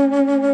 Thank you.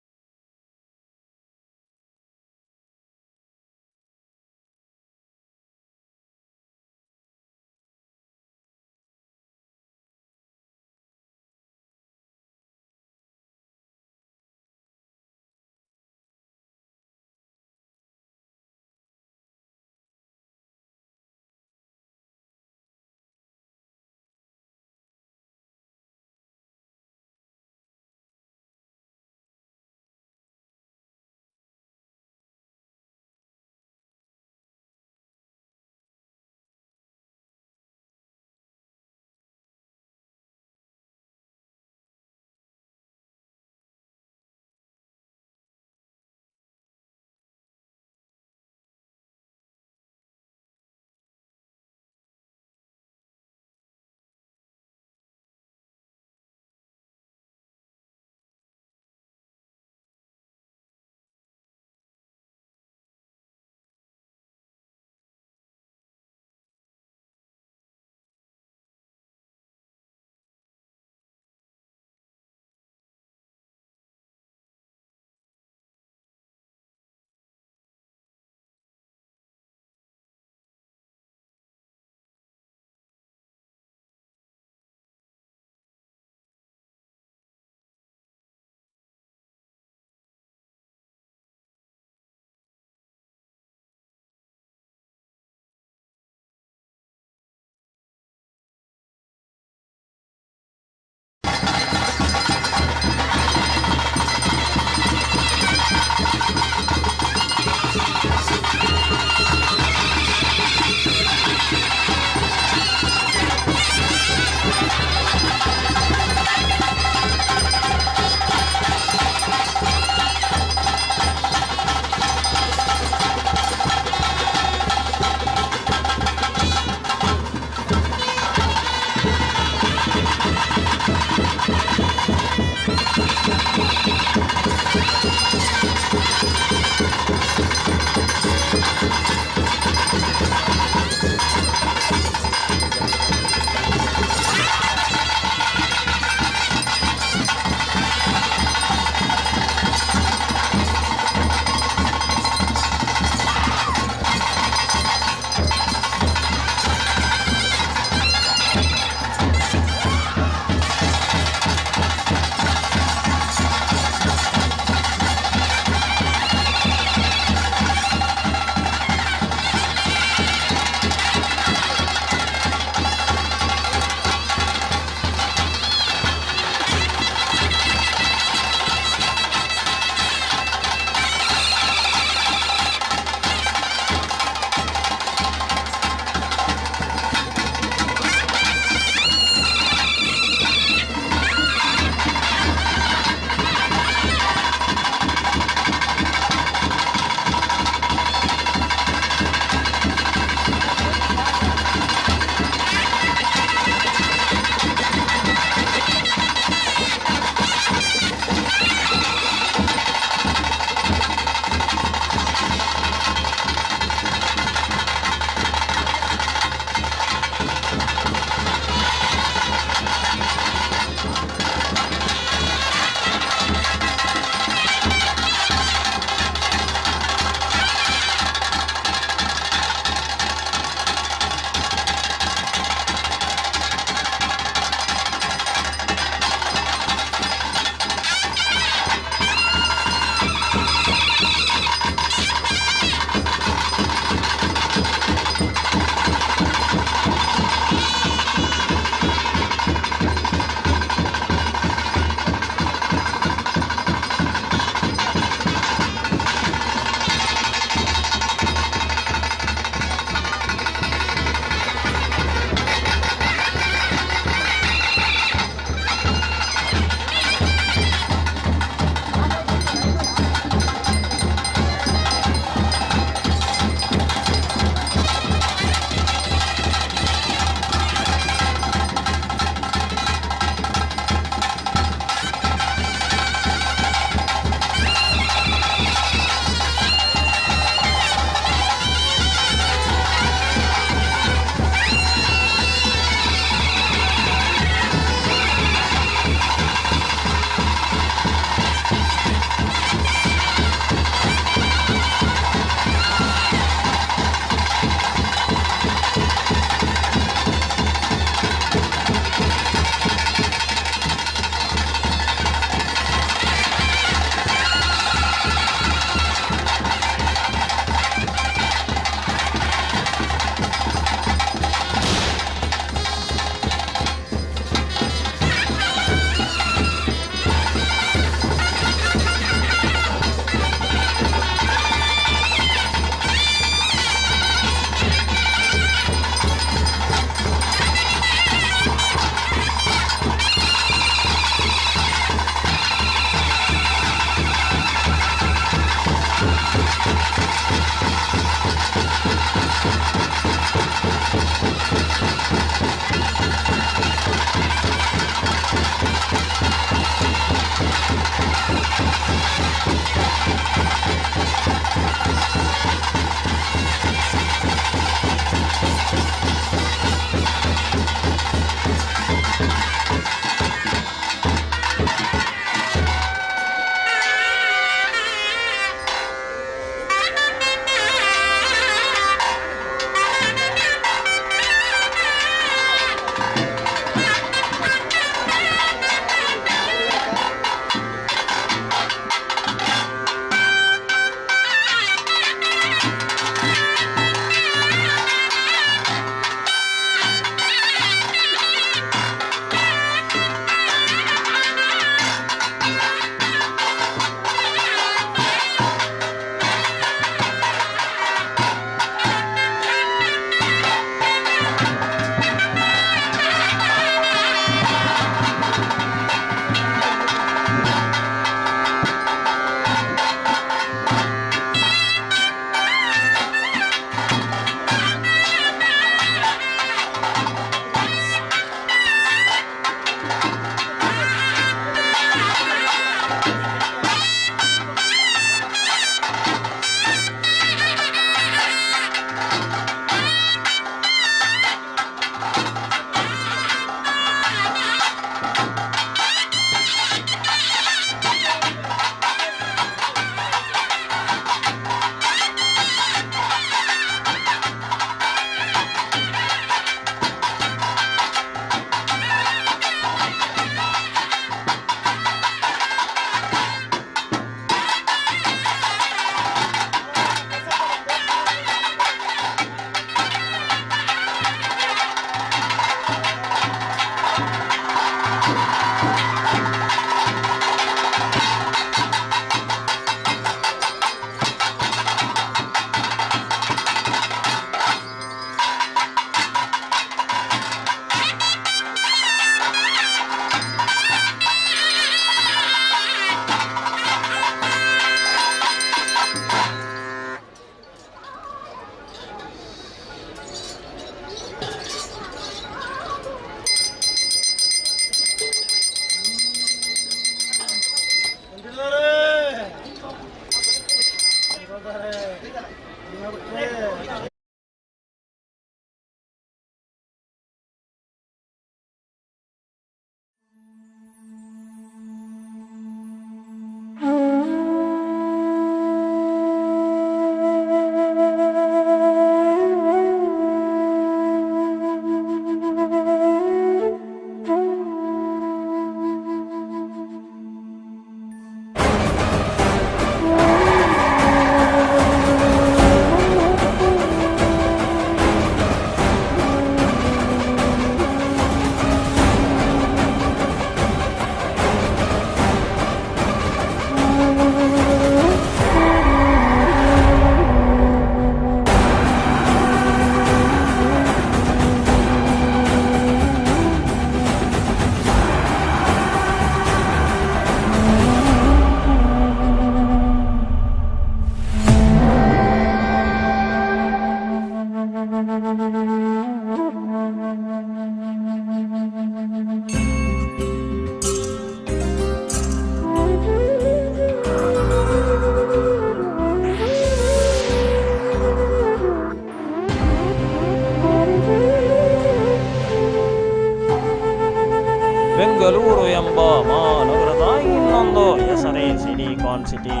Bengaluru ಎಂಬ ಮಹಾನಗರದ ಇನ್ನೊಂದು ಹೆಸರೇ ಸಿಲಿಕಾನ್ ಸಿಟಿ.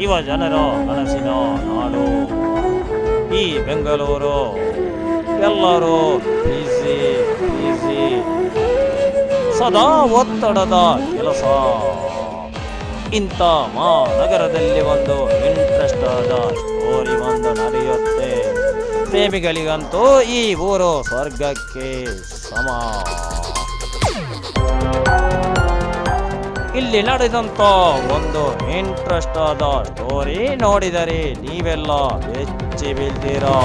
ಯುವ ಜನರ ಕನಸಿನ ನಾಡು ಈ ಬೆಂಗಳೂರು. ಎಲ್ಲರೂ ಬ್ಯುಸಿ ಬ್ಯುಸಿ, ಸದಾ ಒತ್ತಡದ ಕೆಲಸ. ಇಂಥ ಮಹಾನಗರದಲ್ಲಿ ಒಂದು ಇಂಟ್ರೆಸ್ಟ್ ಆದ ಸ್ಟೋರಿ ಒಂದು ನಡೆಯುತ್ತೆ. ಪ್ರೇಮಿಗಳಿಗಂತೂ ಈ ಊರು ಸ್ವರ್ಗಕ್ಕೆ ಸಮ. ಇಲ್ಲಿ ನಡೆದಂಥ ಒಂದು ಇಂಟ್ರೆಸ್ಟ್ ಆದ ಸ್ಟೋರಿ ನೋಡಿದರೆ ನೀವೆಲ್ಲ ಬೆಚ್ಚಿ ಬೀಳ್ತೀರಾ.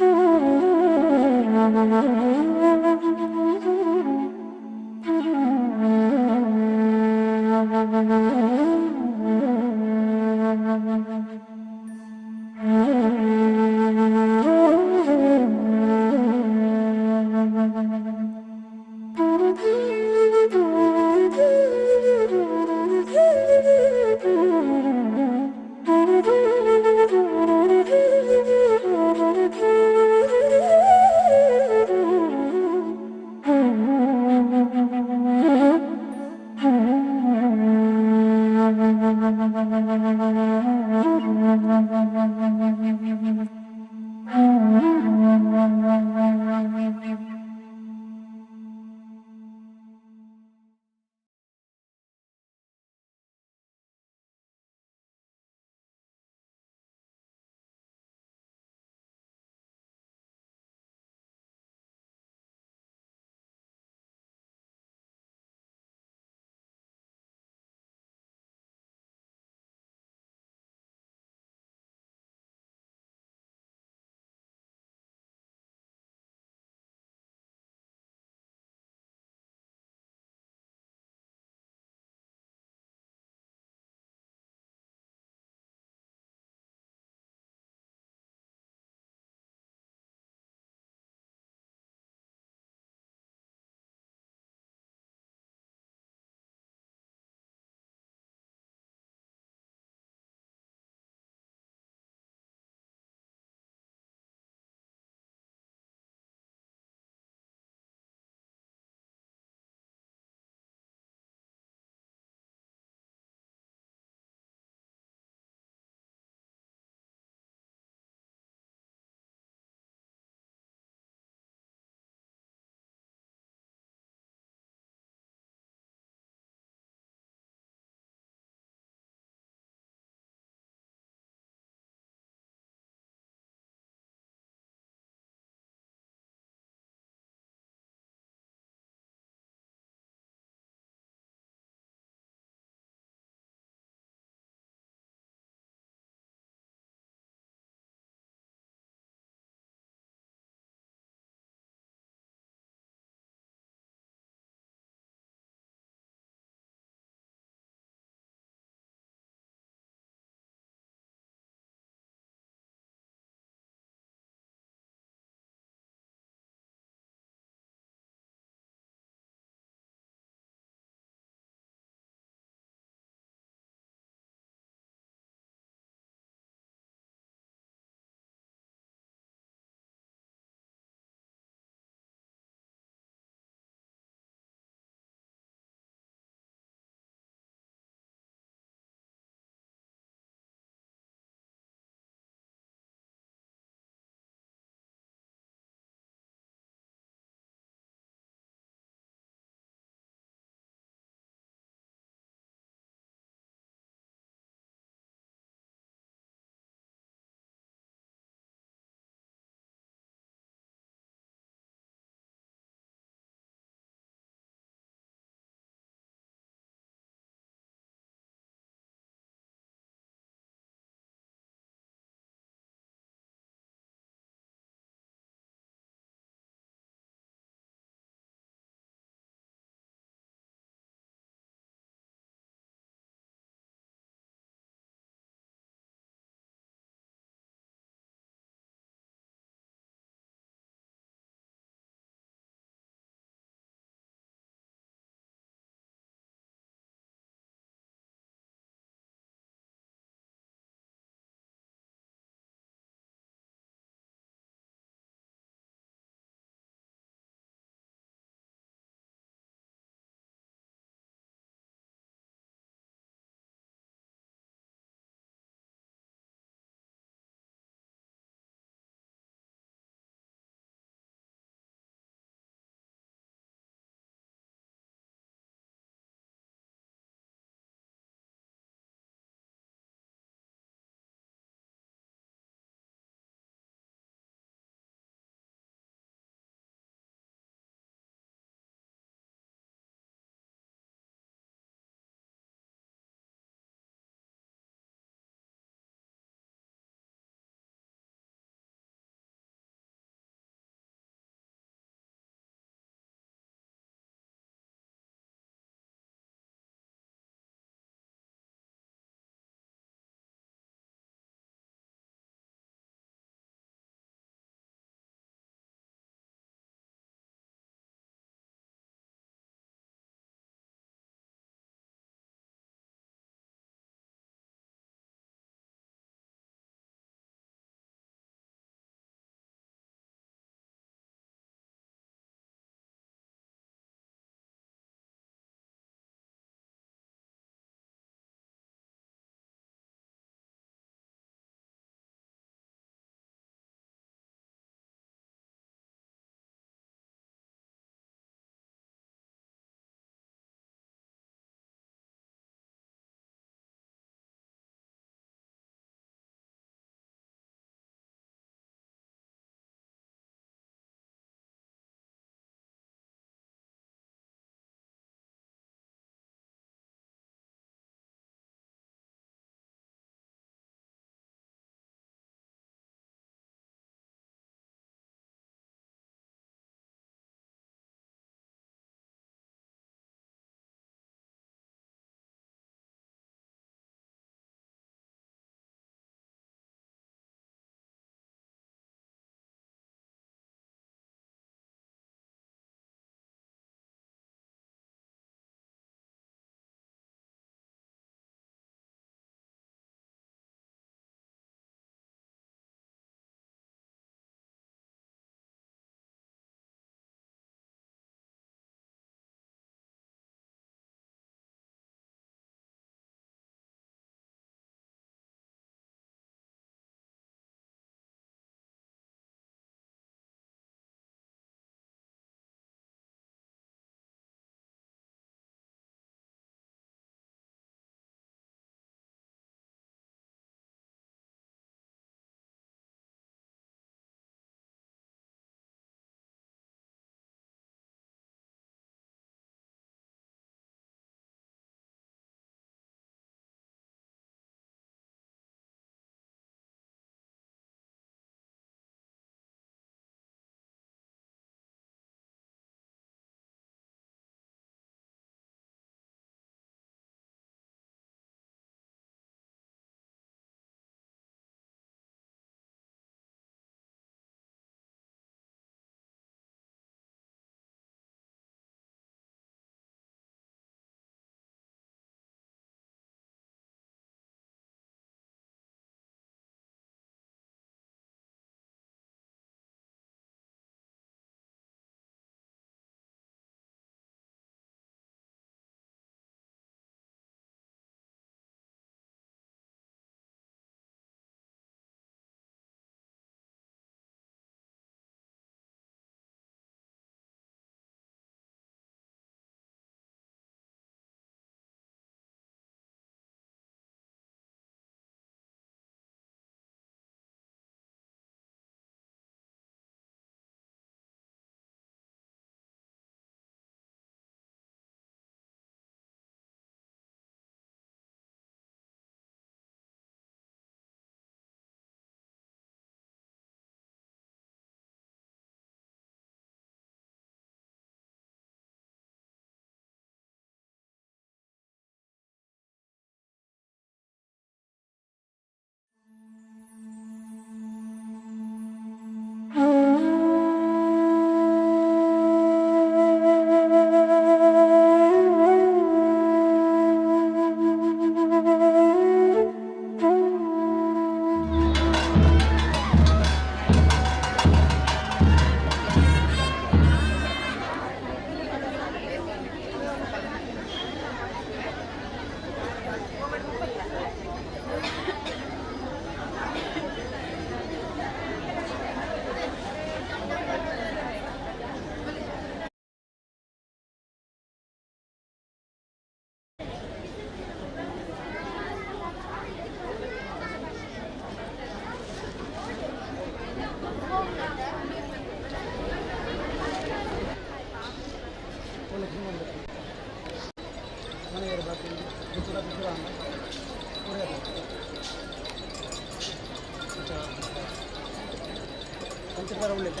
ಕಲ್ತಿರ್ತಾರೆ ಉಳ್ಳಿಲ್ಲ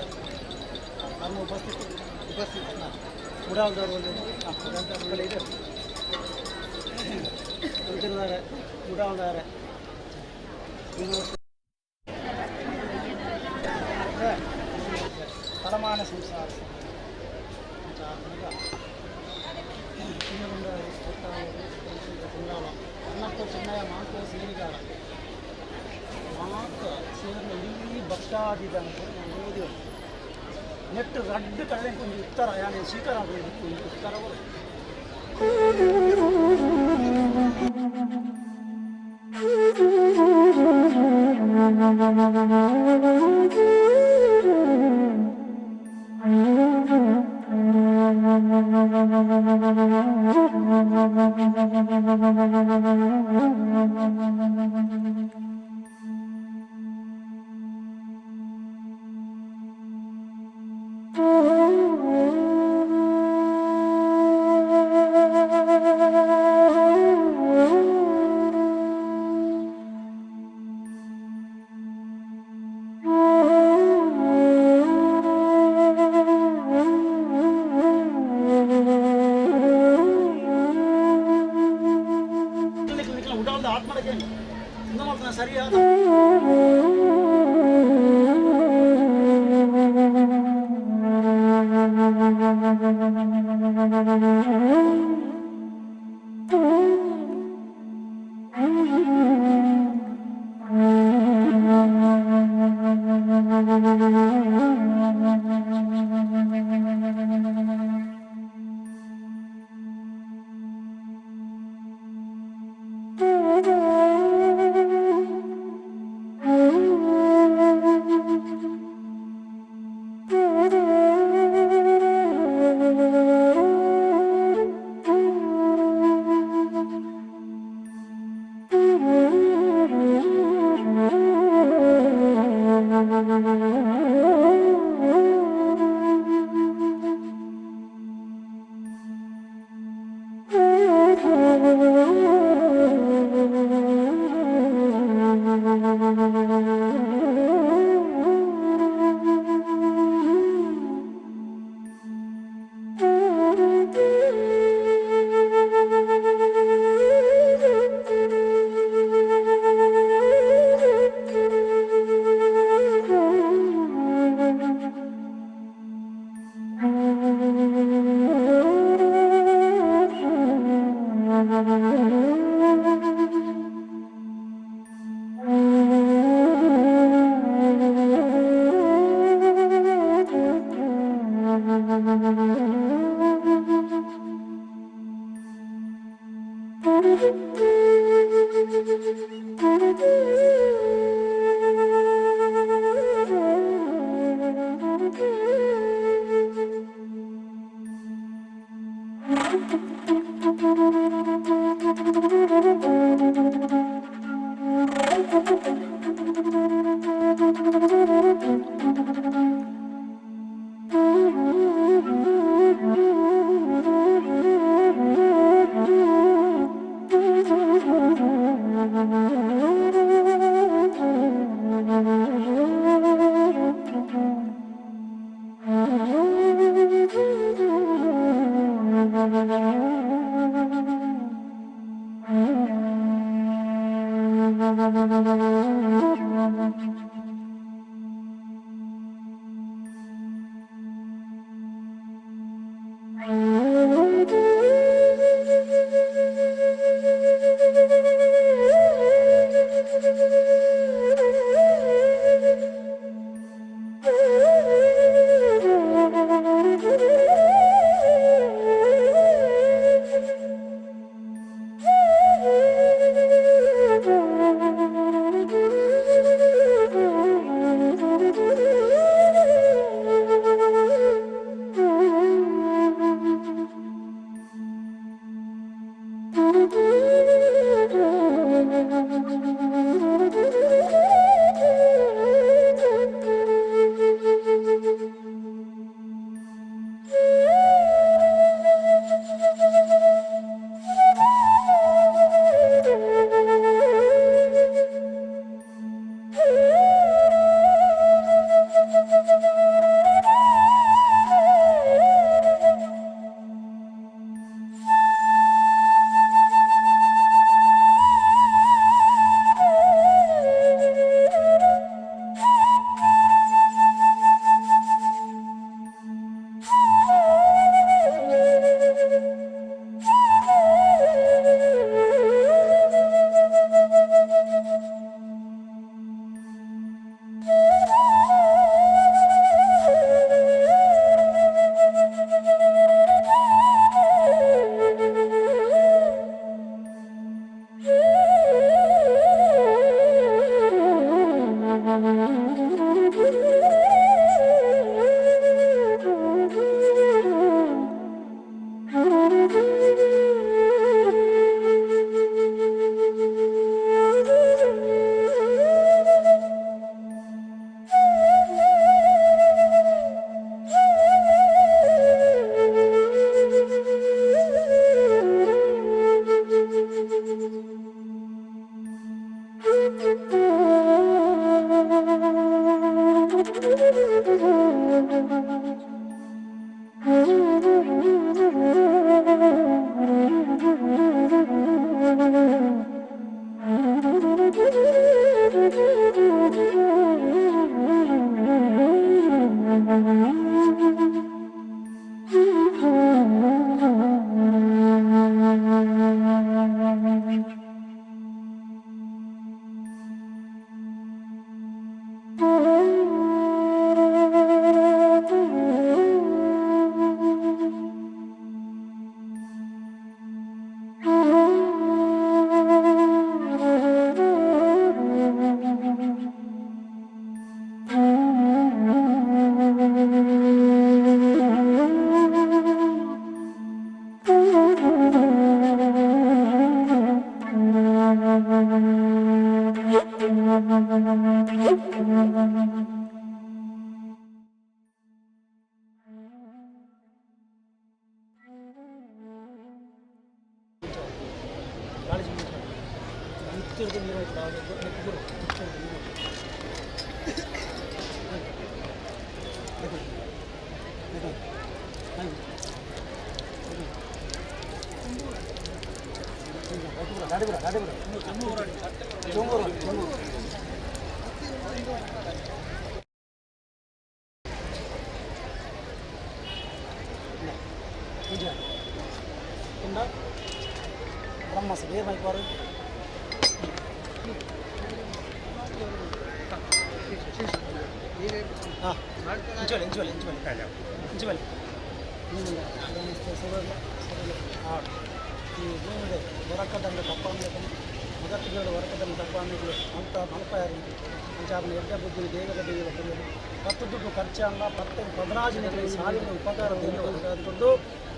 ನಮ್ಮ ಉಪಸ್ಥಿತಿ ಉಪಸ್ಥಿತಿ ಉಡಾಲ್ದವರು ಒಳ್ಳೆ ಇದೆ ಕಲ್ತಿರ್ತಾರೆ ಉಡಾಲ್ದಾರೆ ಪರಮಾನ ಸಂಸಾರ ಅನ್ನಕ್ಕೂ ಚಿನ್ನಯ ಮಾತು ಸೇರಿಗಾರ ಮಾತು ಸೇರಿನ ಇಡೀ ಭಕ್ತಾದಿದನಕು ಓದಿ ನೆಟ್ಟು ರಡ್ಡು ಕಳ್ಳೆ ಕೊಂಚ ಉತ್ತರ ಯಾನೆ ಸ್ವೀಕಾರ ಉತ್ತರ ಉಡಾಲ್ದ ಆತ್ಮಡಕ್ಕೆ ಮಾಡ್ತಾನೆ ಸರಿಯಾದ Thank you.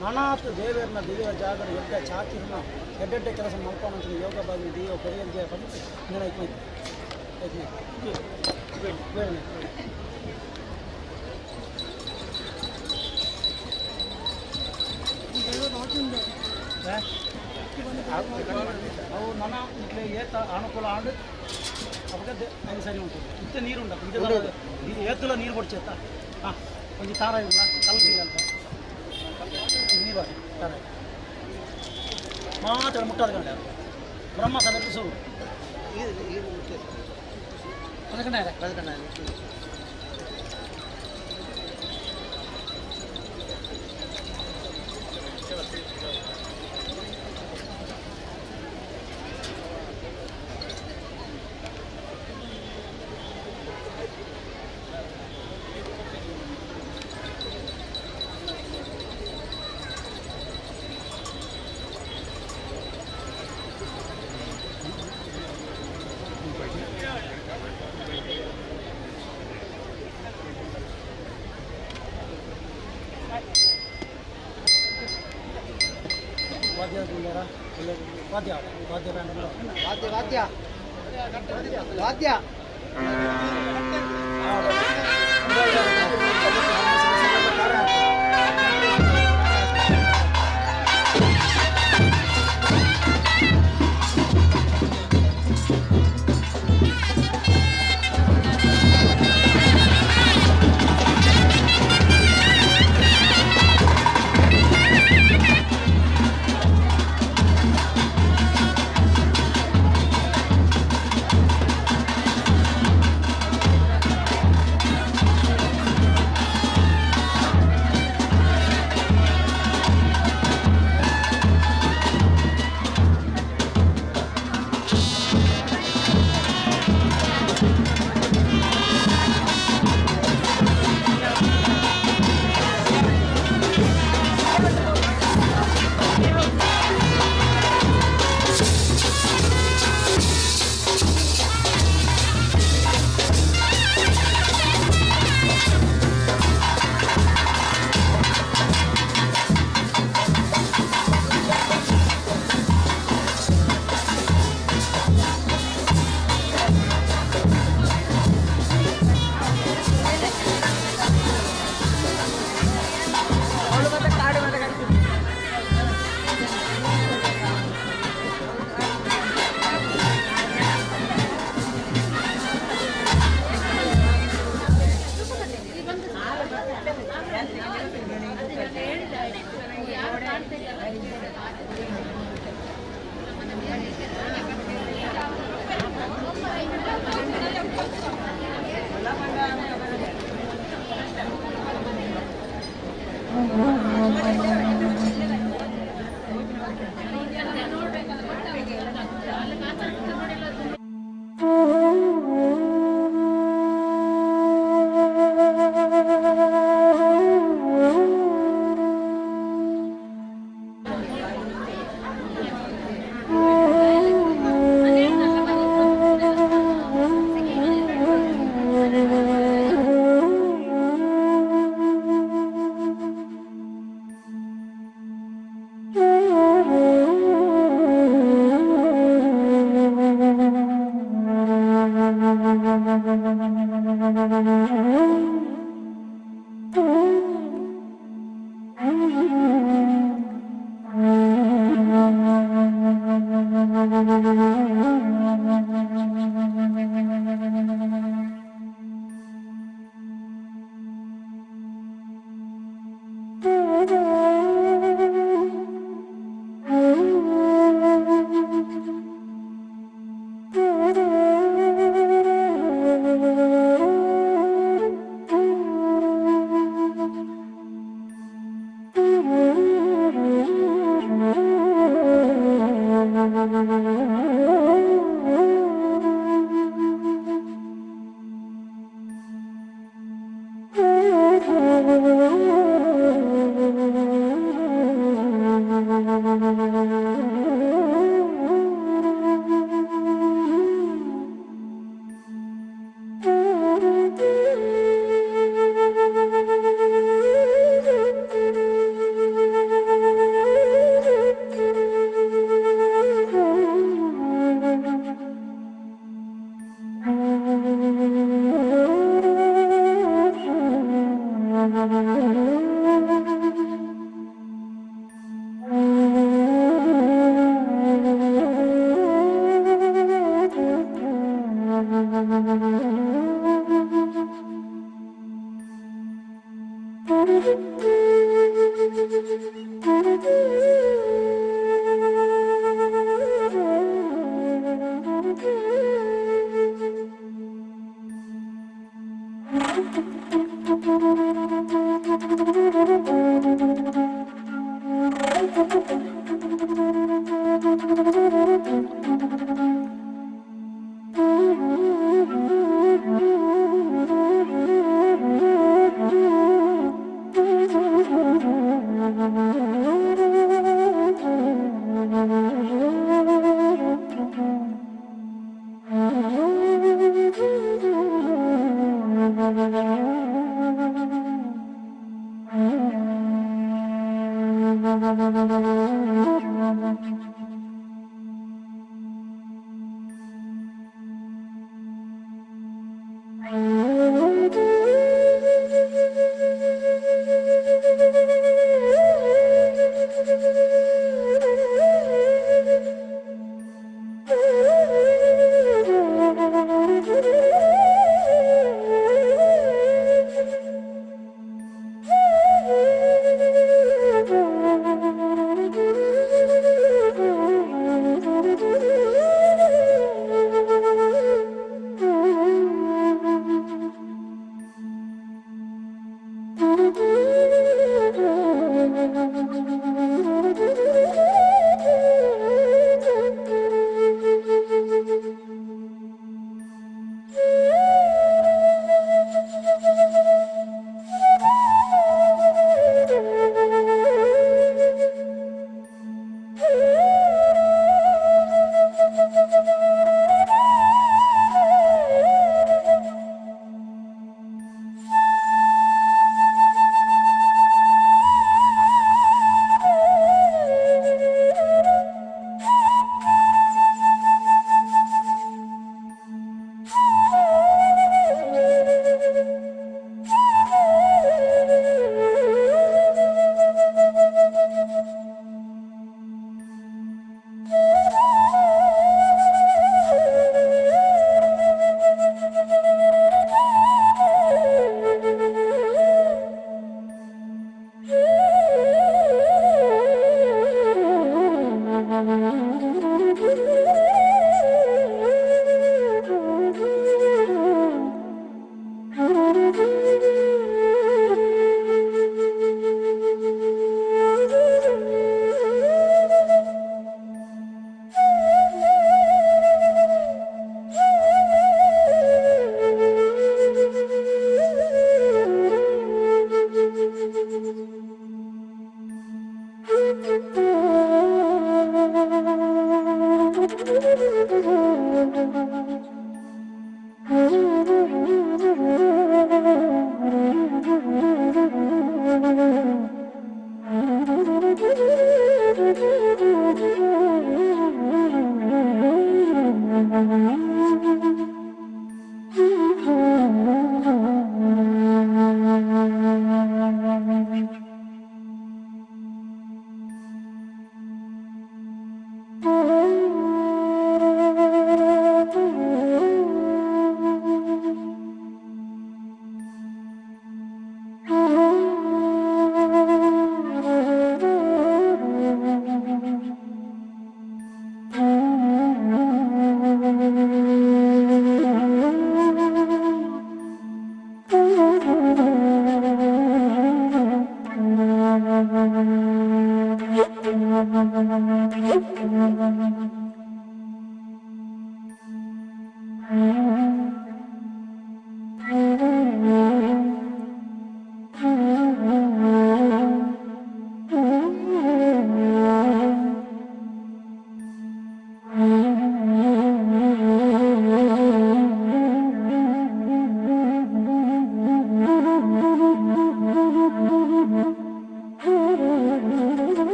ನನಾತ್ ದೇವೇರ್ನ ದಿವ್ಯ ಜಾಗರ ಎಡ್ಡ ಚಾಕಿರ್ನ ಎಡ್ಡೆಡ್ಡೆ ಕೆಲಸ ಮಲ್ಪನಂತ ಯೋಗ ಬಾಗಿ ದೇವ ಕೊರಿಯಂಜೆ ಬಂದು ಅವು ನನ ಇಟ್ಲೆ ಏತ ಅನುಕೂಲ ಆಂಡ್ ಅವಾಗ ಐದು ಸರಿ ಉಂಟು ಇತ್ತೆ ನೀರು ಉಂಟು ಏತುಲ ನೀರು ಕೊಡ್ಚೇತ ಹಾಂ ಒಂಜಿ ತಾರ ಇಲ್ಲ ಕಲ್ಪಿಲ್ಲ ಅಂತ ನೀರು ತಾರ ಮಾತ್ರ ಮುಟ್ಟಾದ ಕಂಡ ಬ್ರಹ್ಮ ಸಮೇತ ಸು ಪದಕಂಡ ವಾದ್ಯ ವಾದ್ಯ ವಾದ್ಯ ವಾದ್ಯ ವಾದ್ಯ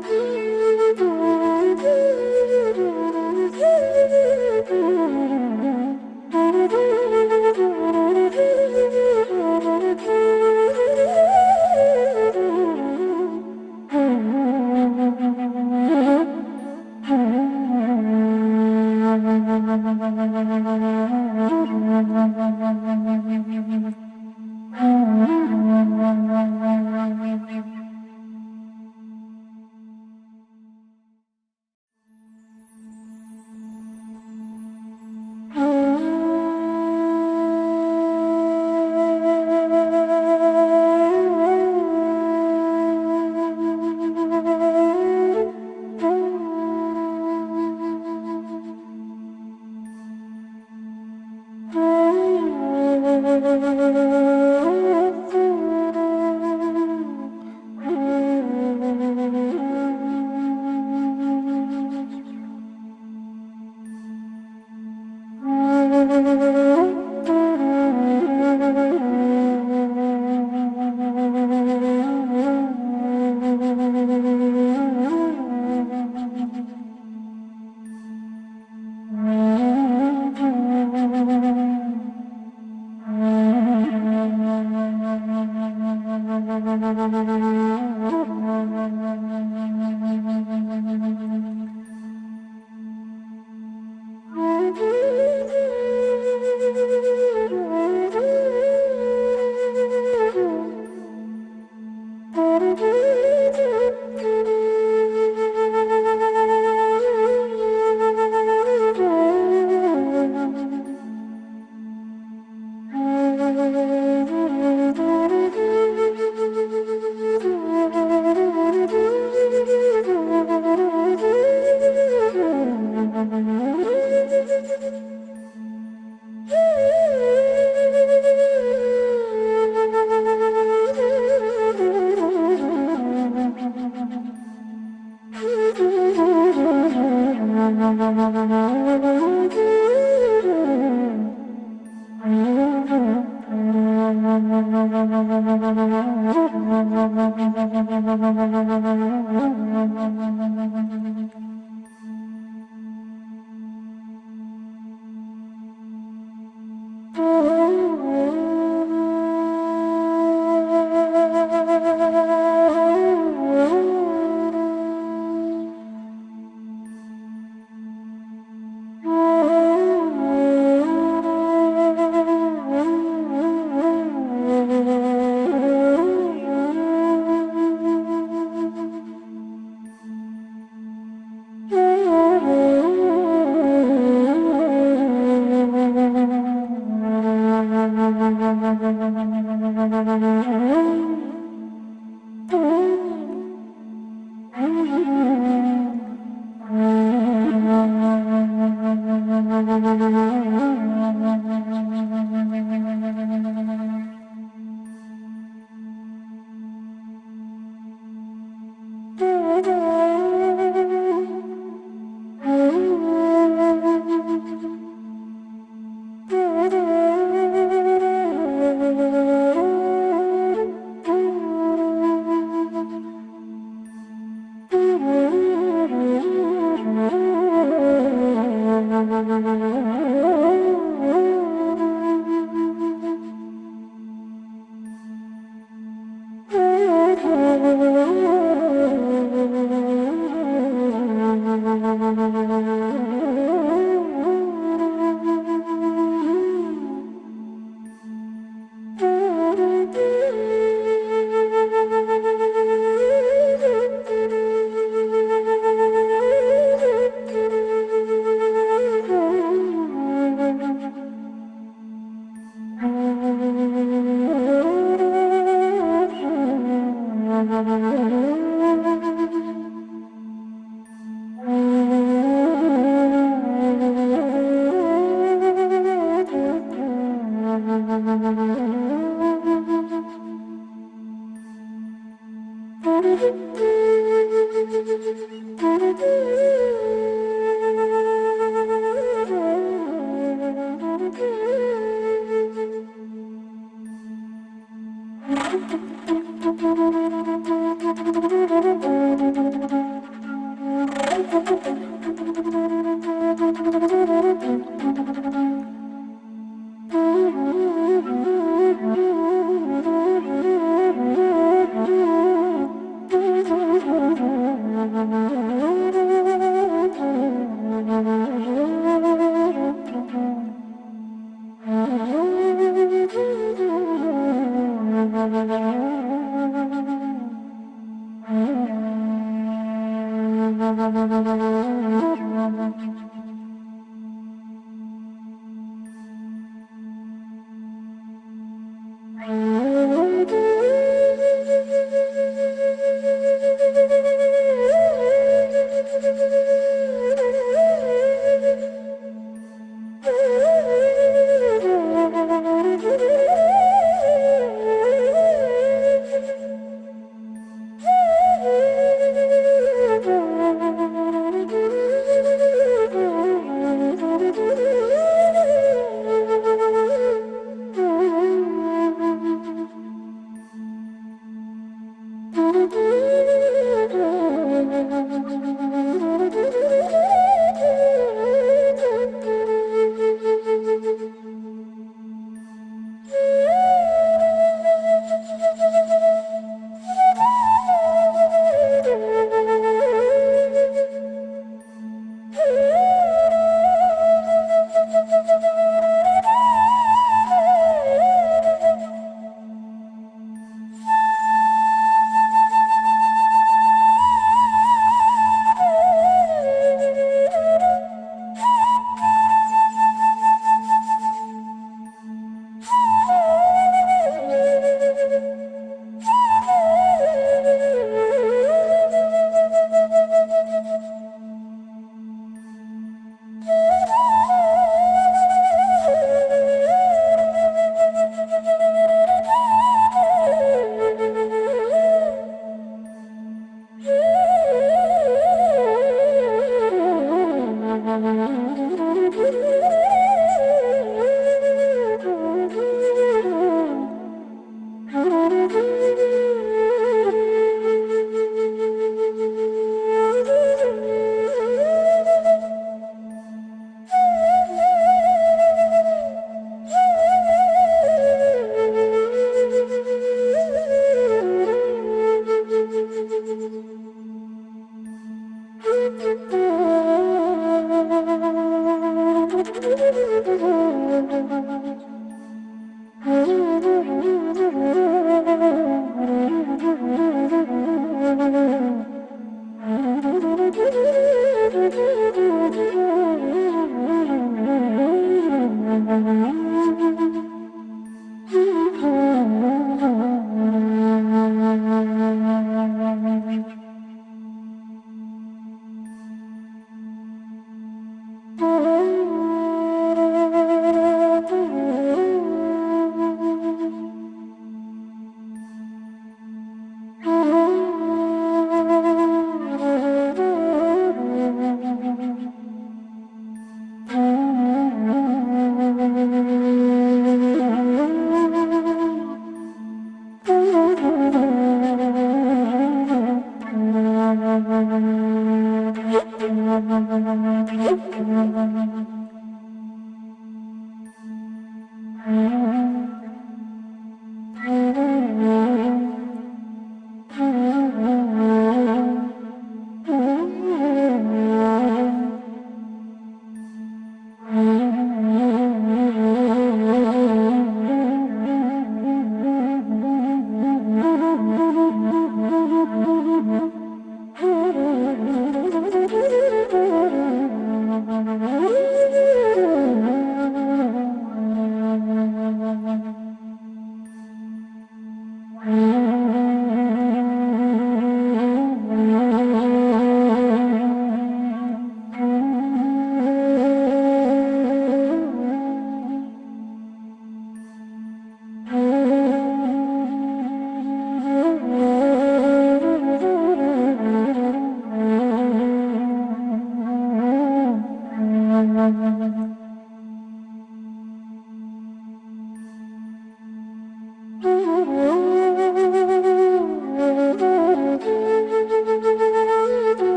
Mm-hmm.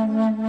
Oh.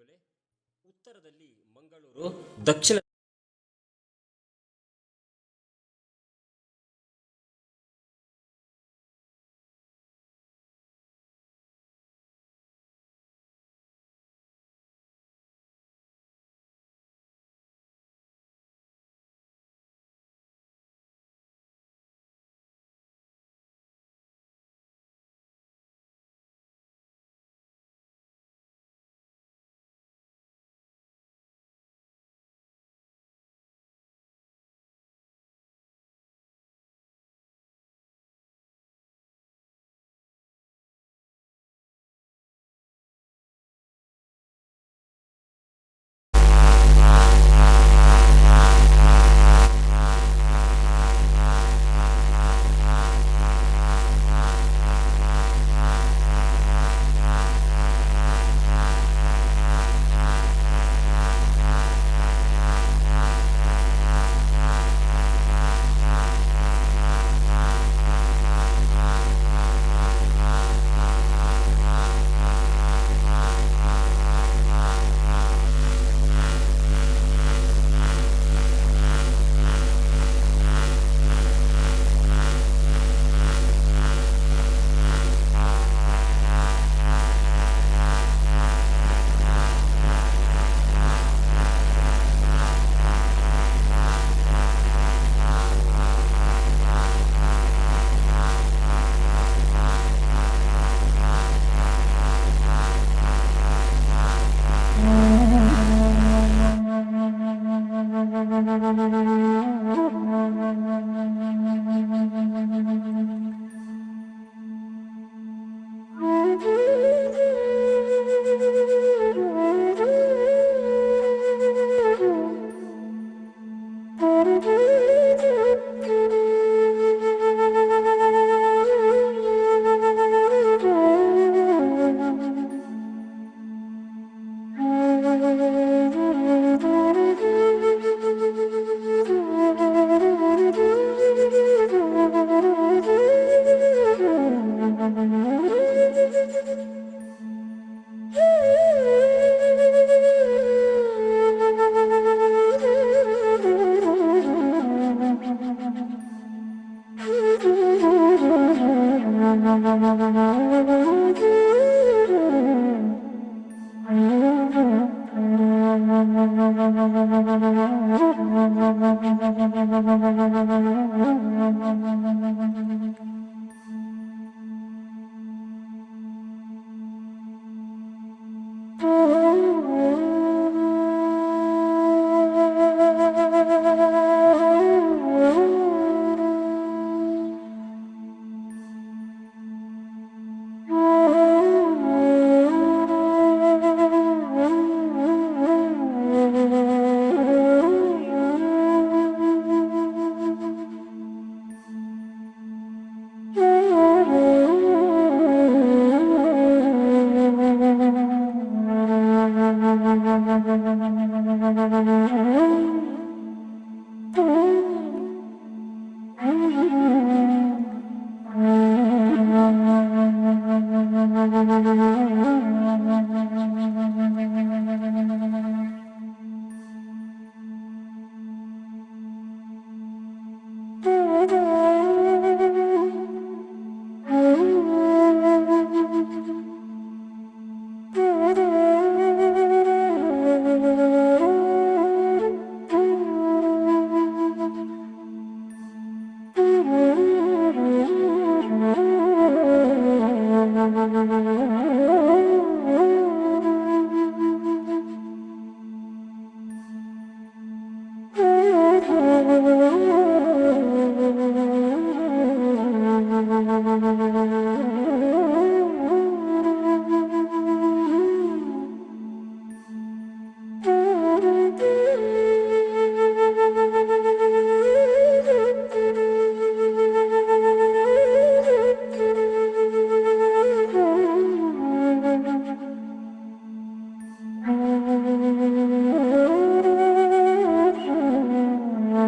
ಬಂಧುಗಳೇ, ಉತ್ತರದಲ್ಲಿ ಮಂಗಳೂರು, ದಕ್ಷಿಣ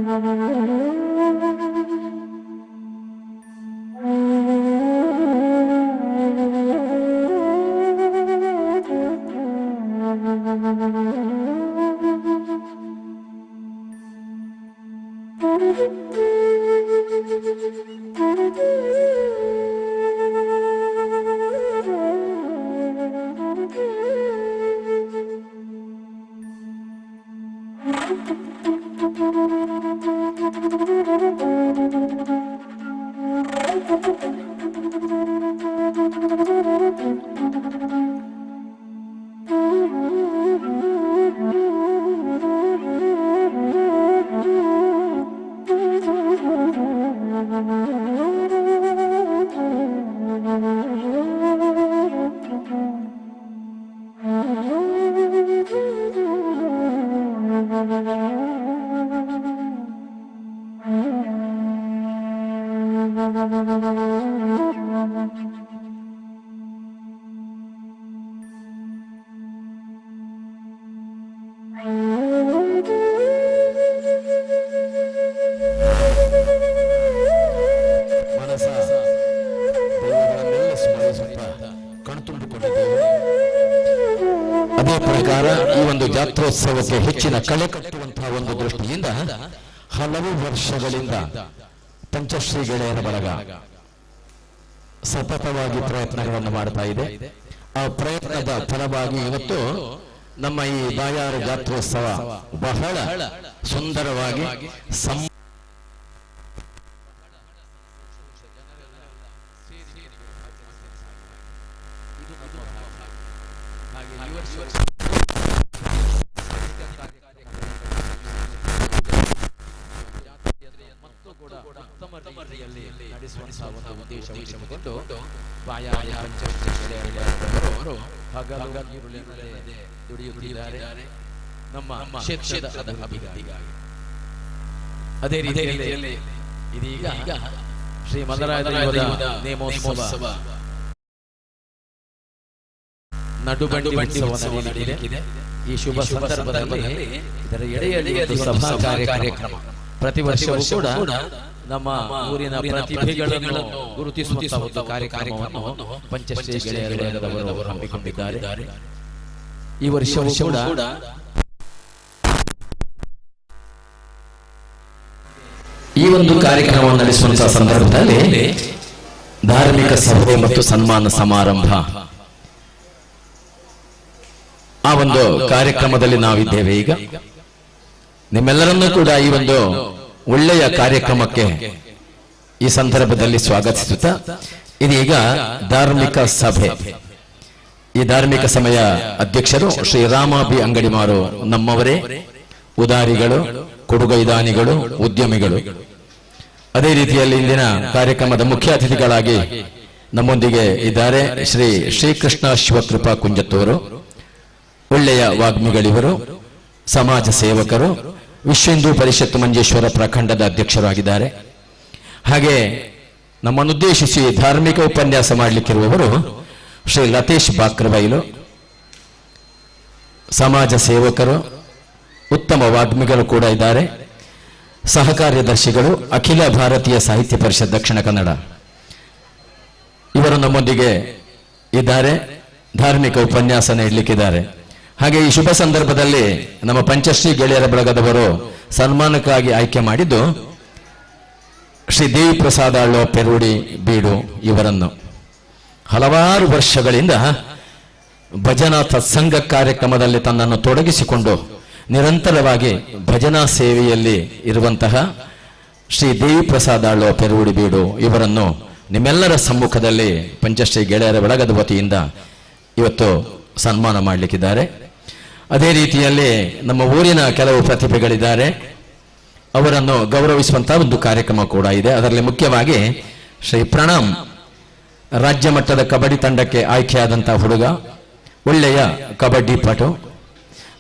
Thank you. ಮನಸ ದೈವಗಳನ್ನೆಲ್ಲ ಸ್ಮರಿಸುತ್ತಾ ಕಣ್ತುಂಬಿಕೊಂಡಿದ್ದೇವೆ. ಅದೇ ಪ್ರಕಾರ ಈ ಒಂದು ಜಾತ್ರೋತ್ಸವಕ್ಕೆ ಹೆಚ್ಚಿನ ಕಳೆ ಕಟ್ಟುವಂತಹ ಒಂದು ದೃಷ್ಟಿಯಿಂದ ಹಲವು ವರ್ಷಗಳಿಂದ ಪಂಚಶ್ರೀ ಗೆಳೆಯರ ಬಳಗ ಸತತವಾಗಿ ಪ್ರಯತ್ನಗಳನ್ನು ಮಾಡ್ತಾ ಇದೆ. ಆ ಪ್ರಯತ್ನದ ಫಲವಾಗಿ ಇವತ್ತು ನಮ್ಮ ಈ ಬಾಯಾರು ಜಾತ್ರೋತ್ಸವ ಬಹಳ ಸುಂದರವಾಗಿ ಉತ್ತಮ ರೀತಿಯಲ್ಲಿ ನಡೆಸುವಂತಹ ಒಂದು ಉದ್ದೇಶವನ್ನು ಬಾಯಾರು ಪಂಚಶ್ರೀ ಗೆಳೆಯರ ಬಳಗದವರು ಹಗಲು ಇರುಳೆನ್ನದೆ ದುಡಿಯುತ್ತಿದ್ದಾರೆ ನಮ್ಮ ಕ್ಷೇತ್ರದ ಅಭಿವೃದ್ಧಿಗಾಗಿ. ಅದೇ ರೀತಿಯಲ್ಲಿ ಇದೀಗ ಶ್ರೀ ಮಲ್ಲರಾಯ ದೈವದ ನೇಮೋತ್ಸವ ನಡುಬಂಡಿ ಉತ್ಸವ ನಡೆಯಲಿದೆ. ಈ ಶುಭ ಸಂದರ್ಭದಲ್ಲಿ ಇದರ ಎಡೆಯಲ್ಲಿ ಒಂದು ಸಭಾ ಕಾರ್ಯಕ್ರಮ ಪ್ರತಿ ವರ್ಷವೂ ಕೂಡ ನಮ್ಮ ಊರಿನ ಪ್ರತಿಭೆಗಳನ್ನು ಗುರುತಿಸುವಂತಹ ಒಂದು ಕಾರ್ಯಕ್ರಮವನ್ನು ಪಂಚಶ್ರೀ ಗೆಳೆಯರ ಬಳಗದವರು ಹಮ್ಮಿಕೊಂಡಿದ್ದಾರೆ. ಈ ವರ್ಷವೂ ಕೂಡ ಈ ಒಂದು ಕಾರ್ಯಕ್ರಮವನ್ನು ನಡೆಸುವಂತಹ ಸಂದರ್ಭದಲ್ಲಿ ಧಾರ್ಮಿಕ ಸಭೆ ಮತ್ತು ಸನ್ಮಾನ ಸಮಾರಂಭ ಆ ಒಂದು ಕಾರ್ಯಕ್ರಮದಲ್ಲಿ ನಾವಿದ್ದೇವೆ. ಈಗ ನಿಮ್ಮೆಲ್ಲರನ್ನೂ ಕೂಡ ಈ ಒಂದು ಒಳ್ಳೆಯ ಕಾರ್ಯಕ್ರಮಕ್ಕೆ ಈ ಸಂದರ್ಭದಲ್ಲಿ ಸ್ವಾಗತಿಸುತ್ತಾ ಇದೀಗ ಧಾರ್ಮಿಕ ಸಭೆ. ಈ ಧಾರ್ಮಿಕ ಸಭೆಯ ಅಧ್ಯಕ್ಷರು ಶ್ರೀ ರಾಮ ಬಿ ಅಂಗಡಿಮಾರು ನಮ್ಮವರೇ, ಉದಾರಿಗಳು, ಕೊಡುಗೈದಾನಿಗಳು, ಉದ್ಯಮಿಗಳು. ಅದೇ ರೀತಿಯಲ್ಲಿ ಇಂದಿನ ಕಾರ್ಯಕ್ರಮದ ಮುಖ್ಯ ಅತಿಥಿಗಳಾಗಿ ನಮ್ಮೊಂದಿಗೆ ಇದ್ದಾರೆ ಶ್ರೀ ಶ್ರೀಕೃಷ್ಣ ಶಿವಕೃಪಾ ಕುಂಜತ್ತೂರು. ಒಳ್ಳೆಯ ವಾಗ್ಮಿಗಳಿವರು, ಸಮಾಜ ಸೇವಕರು, ವಿಶ್ವ ಹಿಂದೂ ಪರಿಷತ್ ಮಂಜೇಶ್ವರ ಪ್ರಖಂಡದ ಅಧ್ಯಕ್ಷರಾಗಿದ್ದಾರೆ. ಹಾಗೆ ನಮ್ಮನ್ನುದ್ದೇಶಿಸಿ ಧಾರ್ಮಿಕ ಉಪನ್ಯಾಸ ಮಾಡಲಿಕ್ಕಿರುವವರು ಶ್ರೀ ಲತೇಶ್ ಬಾಕ್ರಬೈಲು, ಸಮಾಜ ಸೇವಕರು, ಉತ್ತಮ ವಾಗ್ಮಿಗಳು ಕೂಡ ಇದ್ದಾರೆ. ಸಹ ಕಾರ್ಯದರ್ಶಿಗಳು, ಅಖಿಲ ಭಾರತೀಯ ಸಾಹಿತ್ಯ ಪರಿಷತ್ ದಕ್ಷಿಣ ಕನ್ನಡ. ಇವರು ನಮ್ಮೊಂದಿಗೆ ಇದ್ದಾರೆ, ಧಾರ್ಮಿಕ ಉಪನ್ಯಾಸ ನೀಡಲಿಕ್ಕಿದ್ದಾರೆ. ಹಾಗೆ ಈ ಶುಭ ಸಂದರ್ಭದಲ್ಲಿ ನಮ್ಮ ಪಂಚಶ್ರೀ ಗೆಳೆಯರ ಬಳಗದವರು ಸನ್ಮಾನಕ್ಕಾಗಿ ಆಯ್ಕೆ ಮಾಡಿದ್ದು ಶ್ರೀ ದೇವಿ ಪ್ರಸಾದ ಅಳ್ಳೋ ಪೆರುಡಿ ಬೀಡು ಇವರನ್ನು. ಹಲವಾರು ವರ್ಷಗಳಿಂದ ಭಜನಾ ಸತ್ಸಂಗ ಕಾರ್ಯಕ್ರಮದಲ್ಲಿ ತನ್ನನ್ನು ತೊಡಗಿಸಿಕೊಂಡು ನಿರಂತರವಾಗಿ ಭಜನಾ ಸೇವೆಯಲ್ಲಿ ಇರುವಂತಹ ಶ್ರೀ ದೇವಿ ಪ್ರಸಾದ ಅಳ್ಳೋ ಪೆರುಡಿ ಬೀಡು ಇವರನ್ನು ನಿಮ್ಮೆಲ್ಲರ ಸಮ್ಮುಖದಲ್ಲಿ ಪಂಚಶ್ರೀ ಗೆಳೆಯರ ಬಳಗದ ವತಿಯಿಂದ ಇವತ್ತು ಸನ್ಮಾನ ಮಾಡಲಿಕ್ಕಿದ್ದಾರೆ. ಅದೇ ರೀತಿಯಲ್ಲಿ ನಮ್ಮ ಊರಿನ ಕೆಲವು ಪ್ರತಿಭೆಗಳಿದ್ದಾರೆ, ಅವರನ್ನು ಗೌರವಿಸುವಂತಹ ಒಂದು ಕಾರ್ಯಕ್ರಮ ಕೂಡ ಇದೆ. ಅದರಲ್ಲಿ ಮುಖ್ಯವಾಗಿ ಶ್ರೀ ಪ್ರಣಾಮ್, ರಾಜ್ಯ ಮಟ್ಟದ ಕಬಡ್ಡಿ ತಂಡಕ್ಕೆ ಆಯ್ಕೆಯಾದಂತಹ ಹುಡುಗ, ಒಳ್ಳೆಯ ಕಬಡ್ಡಿ ಪಟು.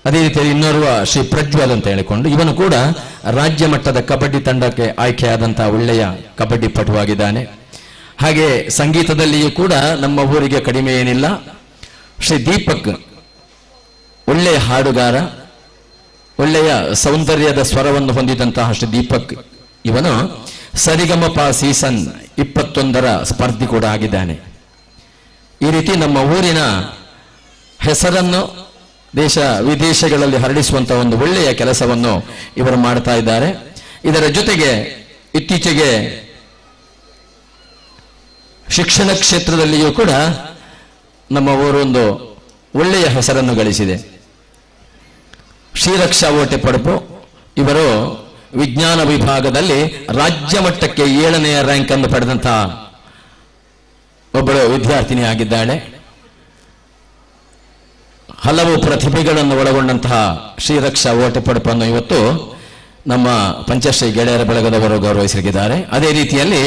ಅದೇ ರೀತಿಯಲ್ಲಿ ಇನ್ನೋರ್ವ ಶ್ರೀ ಪ್ರಜ್ವಲ್ ಅಂತ ಹೇಳಿಕೊಂಡು ಇವನು ಕೂಡ ರಾಜ್ಯ ಮಟ್ಟದ ಕಬಡ್ಡಿ ತಂಡಕ್ಕೆ ಆಯ್ಕೆಯಾದಂತಹ ಒಳ್ಳೆಯ ಕಬಡ್ಡಿ ಪಟುವಾಗಿದ್ದಾನೆ. ಹಾಗೆ ಸಂಗೀತದಲ್ಲಿಯೂ ಕೂಡ ನಮ್ಮ ಊರಿಗೆ ಕಡಿಮೆ ಏನಿಲ್ಲ. ಶ್ರೀ ದೀಪಕ್ ಒಳ್ಳೆಯ ಹಾಡುಗಾರ, ಒಳ್ಳೆಯ ಸೌಂದರ್ಯದ ಸ್ವರವನ್ನು ಹೊಂದಿದಂತಹ ಶ್ರೀ ದೀಪಕ್ ಇವನು ಸರಿಗಮಪ ಸೀಸನ್ 21ರ ಸ್ಪರ್ಧಿ ಕೂಡ ಆಗಿದ್ದಾನೆ. ಈ ರೀತಿ ನಮ್ಮ ಊರಿನ ಹೆಸರನ್ನು ದೇಶ ವಿದೇಶಗಳಲ್ಲಿ ಹರಡಿಸುವಂತಹ ಒಂದು ಒಳ್ಳೆಯ ಕೆಲಸವನ್ನು ಇವರು ಮಾಡ್ತಾ ಇದ್ದಾರೆ. ಇದರ ಜೊತೆಗೆ ಇತ್ತೀಚೆಗೆ ಶಿಕ್ಷಣ ಕ್ಷೇತ್ರದಲ್ಲಿಯೂ ಕೂಡ ನಮ್ಮ ಊರೊಂದು ಒಳ್ಳೆಯ ಹೆಸರನ್ನು ಗಳಿಸಿದೆ. ಶ್ರೀರಕ್ಷಾ ಓಟೆ ಪಡಪು ಇವರು ವಿಜ್ಞಾನ ವಿಭಾಗದಲ್ಲಿ ರಾಜ್ಯ ಮಟ್ಟಕ್ಕೆ 7ನೇ ರ್ಯಾಂಕ್ ಅನ್ನು ಪಡೆದಂತಹ ಒಬ್ಬಳು ವಿದ್ಯಾರ್ಥಿನಿ ಆಗಿದ್ದಾಳೆ. ಹಲವು ಪ್ರತಿಭೆಗಳನ್ನು ಒಳಗೊಂಡಂತಹ ಶ್ರೀರಕ್ಷಾ ಓಟೆ ಪಡಪನ್ನು ಇವತ್ತು ನಮ್ಮ ಪಂಚಶ್ರೀ ಗೆಳೆಯರ ಬಳಗದವರು ಗೌರವಿಸಲಿದ್ದಾರೆ. ಅದೇ ರೀತಿಯಲ್ಲಿ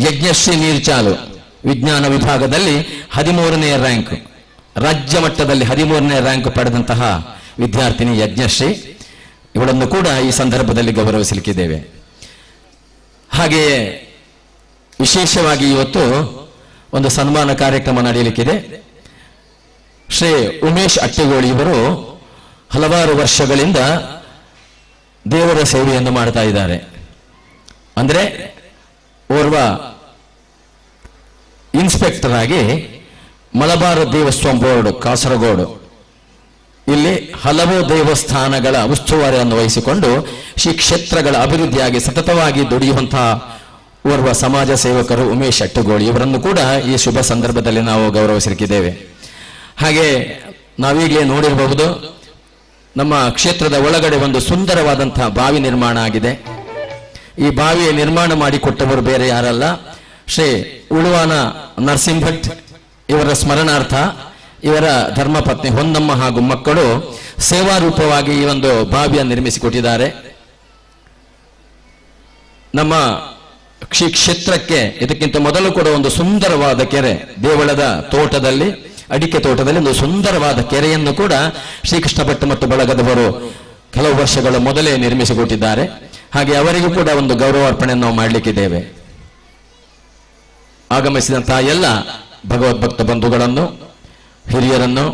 ಯಜ್ಞಶ್ರೀ ನೀರ್ಚಾಲು ವಿಜ್ಞಾನ ವಿಭಾಗದಲ್ಲಿ 13ನೇ ರ್ಯಾಂಕ್, ರಾಜ್ಯ ಮಟ್ಟದಲ್ಲಿ 13ನೇ ರ್ಯಾಂಕ್ ಪಡೆದಂತಹ ವಿದ್ಯಾರ್ಥಿನಿ ಯಜ್ಞಶ್ರೀ, ಇವಳನ್ನು ಕೂಡ ಈ ಸಂದರ್ಭದಲ್ಲಿ ಗೌರವಿಸಲಿಕ್ಕಿದ್ದೇವೆ. ಹಾಗೆಯೇ ವಿಶೇಷವಾಗಿ ಇವತ್ತು ಒಂದು ಸನ್ಮಾನ ಕಾರ್ಯಕ್ರಮ ನಡೆಯಲಿಕ್ಕಿದೆ. ಶ್ರೀ ಉಮೇಶ್ ಅಟ್ಟಿಗೋಳಿ ಇವರು ಹಲವಾರು ವರ್ಷಗಳಿಂದ ದೇವರ ಸೇವೆಯನ್ನು ಮಾಡ್ತಾ ಇದ್ದಾರೆ. ಅಂದರೆ ಓರ್ವ ಇನ್ಸ್ಪೆಕ್ಟರ್ ಆಗಿ ಮಲಬಾರ್ ದೇವಸ್ಥಾನ ಬೋರ್ಡ್ ಕಾಸರಗೋಡು ಇಲ್ಲಿ ಹಲವು ದೇವಸ್ಥಾನಗಳ ಉಸ್ತುವಾರಿಯನ್ನು ವಹಿಸಿಕೊಂಡು ಶ್ರೀ ಕ್ಷೇತ್ರಗಳ ಅಭಿವೃದ್ಧಿಯಾಗಿ ಸತತವಾಗಿ ದುಡಿಯುವಂತಹ ಓರ್ವ ಸಮಾಜ ಸೇವಕರು ಉಮೇಶ್ ಅಟ್ಟಗೋಳಿ ಇವರನ್ನು ಕೂಡ ಈ ಶುಭ ಸಂದರ್ಭದಲ್ಲಿ ನಾವು ಗೌರವಿಸಲಿಕ್ಕಿದ್ದೇವೆ. ಹಾಗೆ ನಾವೀಗಲೇ ನೋಡಿರಬಹುದು, ನಮ್ಮ ಕ್ಷೇತ್ರದ ಒಳಗಡೆ ಒಂದು ಸುಂದರವಾದಂತಹ ಬಾವಿ ನಿರ್ಮಾಣ ಆಗಿದೆ. ಈ ಬಾವಿಯ ನಿರ್ಮಾಣ ಮಾಡಿಕೊಟ್ಟವರು ಬೇರೆ ಯಾರಲ್ಲ, ಶ್ರೀ ಉಳುವಾನ ನರಸಿಂಹಭಟ್ ಇವರ ಸ್ಮರಣಾರ್ಥ ಇವರ ಧರ್ಮಪತ್ನಿ ಹೊನ್ನಮ್ಮ ಹಾಗೂ ಮಕ್ಕಳು ಸೇವಾ ರೂಪವಾಗಿ ಈ ಒಂದು ಬಾವಿಯನ್ನು ನಿರ್ಮಿಸಿಕೊಟ್ಟಿದ್ದಾರೆ. ನಮ್ಮ ಕ್ಷೇತ್ರಕ್ಕೆ ಇದಕ್ಕಿಂತ ಮೊದಲು ಕೂಡ ಒಂದು ಸುಂದರವಾದ ಕೆರೆ, ದೇವಳದ ತೋಟದಲ್ಲಿ, ಅಡಿಕೆ ತೋಟದಲ್ಲಿ ಒಂದು ಸುಂದರವಾದ ಕೆರೆಯನ್ನು ಕೂಡ ಶ್ರೀಕೃಷ್ಣ ಭಟ್ ಮತ್ತು ಬಳಗದವರು ಕೆಲವು ವರ್ಷಗಳ ಮೊದಲೇ ನಿರ್ಮಿಸಿಕೊಟ್ಟಿದ್ದಾರೆ. ಹಾಗೆ ಅವರಿಗೂ ಕೂಡ ಒಂದು ಗೌರವಾರ್ಪಣೆಯನ್ನು ನಾವು ಮಾಡಲಿಕ್ಕಿದ್ದೇವೆ. ಆಗಮಿಸಿದಂತಹ ಎಲ್ಲ ಭಗವದ್ಭಕ್ತ ಬಂಧುಗಳನ್ನು, ಹಿರಿಯರನ್ನು,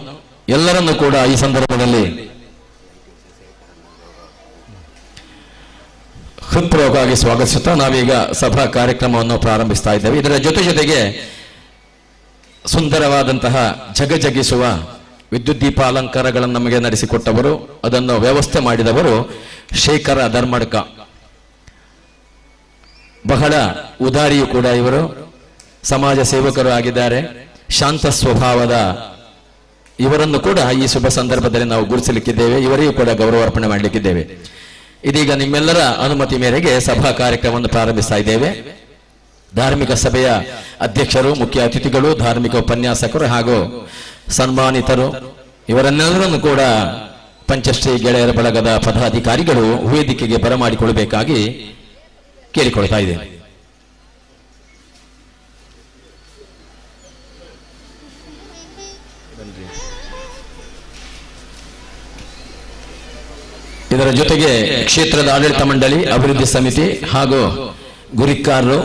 ಎಲ್ಲರನ್ನೂ ಕೂಡ ಈ ಸಂದರ್ಭದಲ್ಲಿ ಹೃತ್ಪೂರ್ವಕವಾಗಿ ಸ್ವಾಗತಿಸುತ್ತಾ ನಾವೀಗ ಸಭಾ ಕಾರ್ಯಕ್ರಮವನ್ನು ಪ್ರಾರಂಭಿಸ್ತಾ ಇದ್ದೇವೆ. ಇದರ ಜೊತೆ ಜೊತೆಗೆ ಸುಂದರವಾದಂತಹ ಜಗಜಗಿಸುವ ವಿದ್ಯುತ್ ದೀಪ ಅಲಂಕಾರಗಳನ್ನು ನಮಗೆ ನಡೆಸಿಕೊಟ್ಟವರು, ಅದನ್ನು ವ್ಯವಸ್ಥೆ ಮಾಡಿದವರು ಶೇಖರ ಧರ್ಮಡ್ಕ. ಬಹಳ ಉದಾರಿಯೂ ಕೂಡ ಇವರು, ಸಮಾಜ ಸೇವಕರು ಆಗಿದ್ದಾರೆ. ಶಾಂತ ಸ್ವಭಾವದ ಇವರನ್ನು ಕೂಡ ಈ ಶುಭ ಸಂದರ್ಭದಲ್ಲಿ ನಾವು ಗುರುತಿಸಲಿಕ್ಕಿದ್ದೇವೆ, ಇವರಿಗೂ ಕೂಡ ಗೌರವಾರ್ಪಣೆ ಮಾಡಲಿಕ್ಕಿದ್ದೇವೆ. ಇದೀಗ ನಿಮ್ಮೆಲ್ಲರ ಅನುಮತಿ ಮೇರೆಗೆ ಸಭಾ ಕಾರ್ಯಕ್ರಮವನ್ನು ಪ್ರಾರಂಭಿಸ್ತಾ ಇದ್ದೇವೆ. ಧಾರ್ಮಿಕ ಸಭೆಯ ಅಧ್ಯಕ್ಷರು, ಮುಖ್ಯ ಅತಿಥಿಗಳು, ಧಾರ್ಮಿಕ ಉಪನ್ಯಾಸಕರು ಹಾಗೂ ಸನ್ಮಾನಿತರು ಇವರನ್ನೆಲ್ಲರನ್ನು ಕೂಡ ಪಂಚಶ್ರೀ ಗೆಳೆಯರ ಬಳಗದ ಪದಾಧಿಕಾರಿಗಳು ವೇದಿಕೆಗೆ ಬರಮಾಡಿಕೊಳ್ಳಬೇಕಾಗಿ ಕೇಳಿಕೊಳ್ತಾ ಇದ್ದೇನೆ. ಇದರ ಜೊತೆಗೆ ಕ್ಷೇತ್ರದ ಆಡಳಿತ ಮಂಡಳಿ, ಅಭಿವೃದ್ಧಿ ಸಮಿತಿ ಹಾಗೂ ಗುರಿಕಾರರು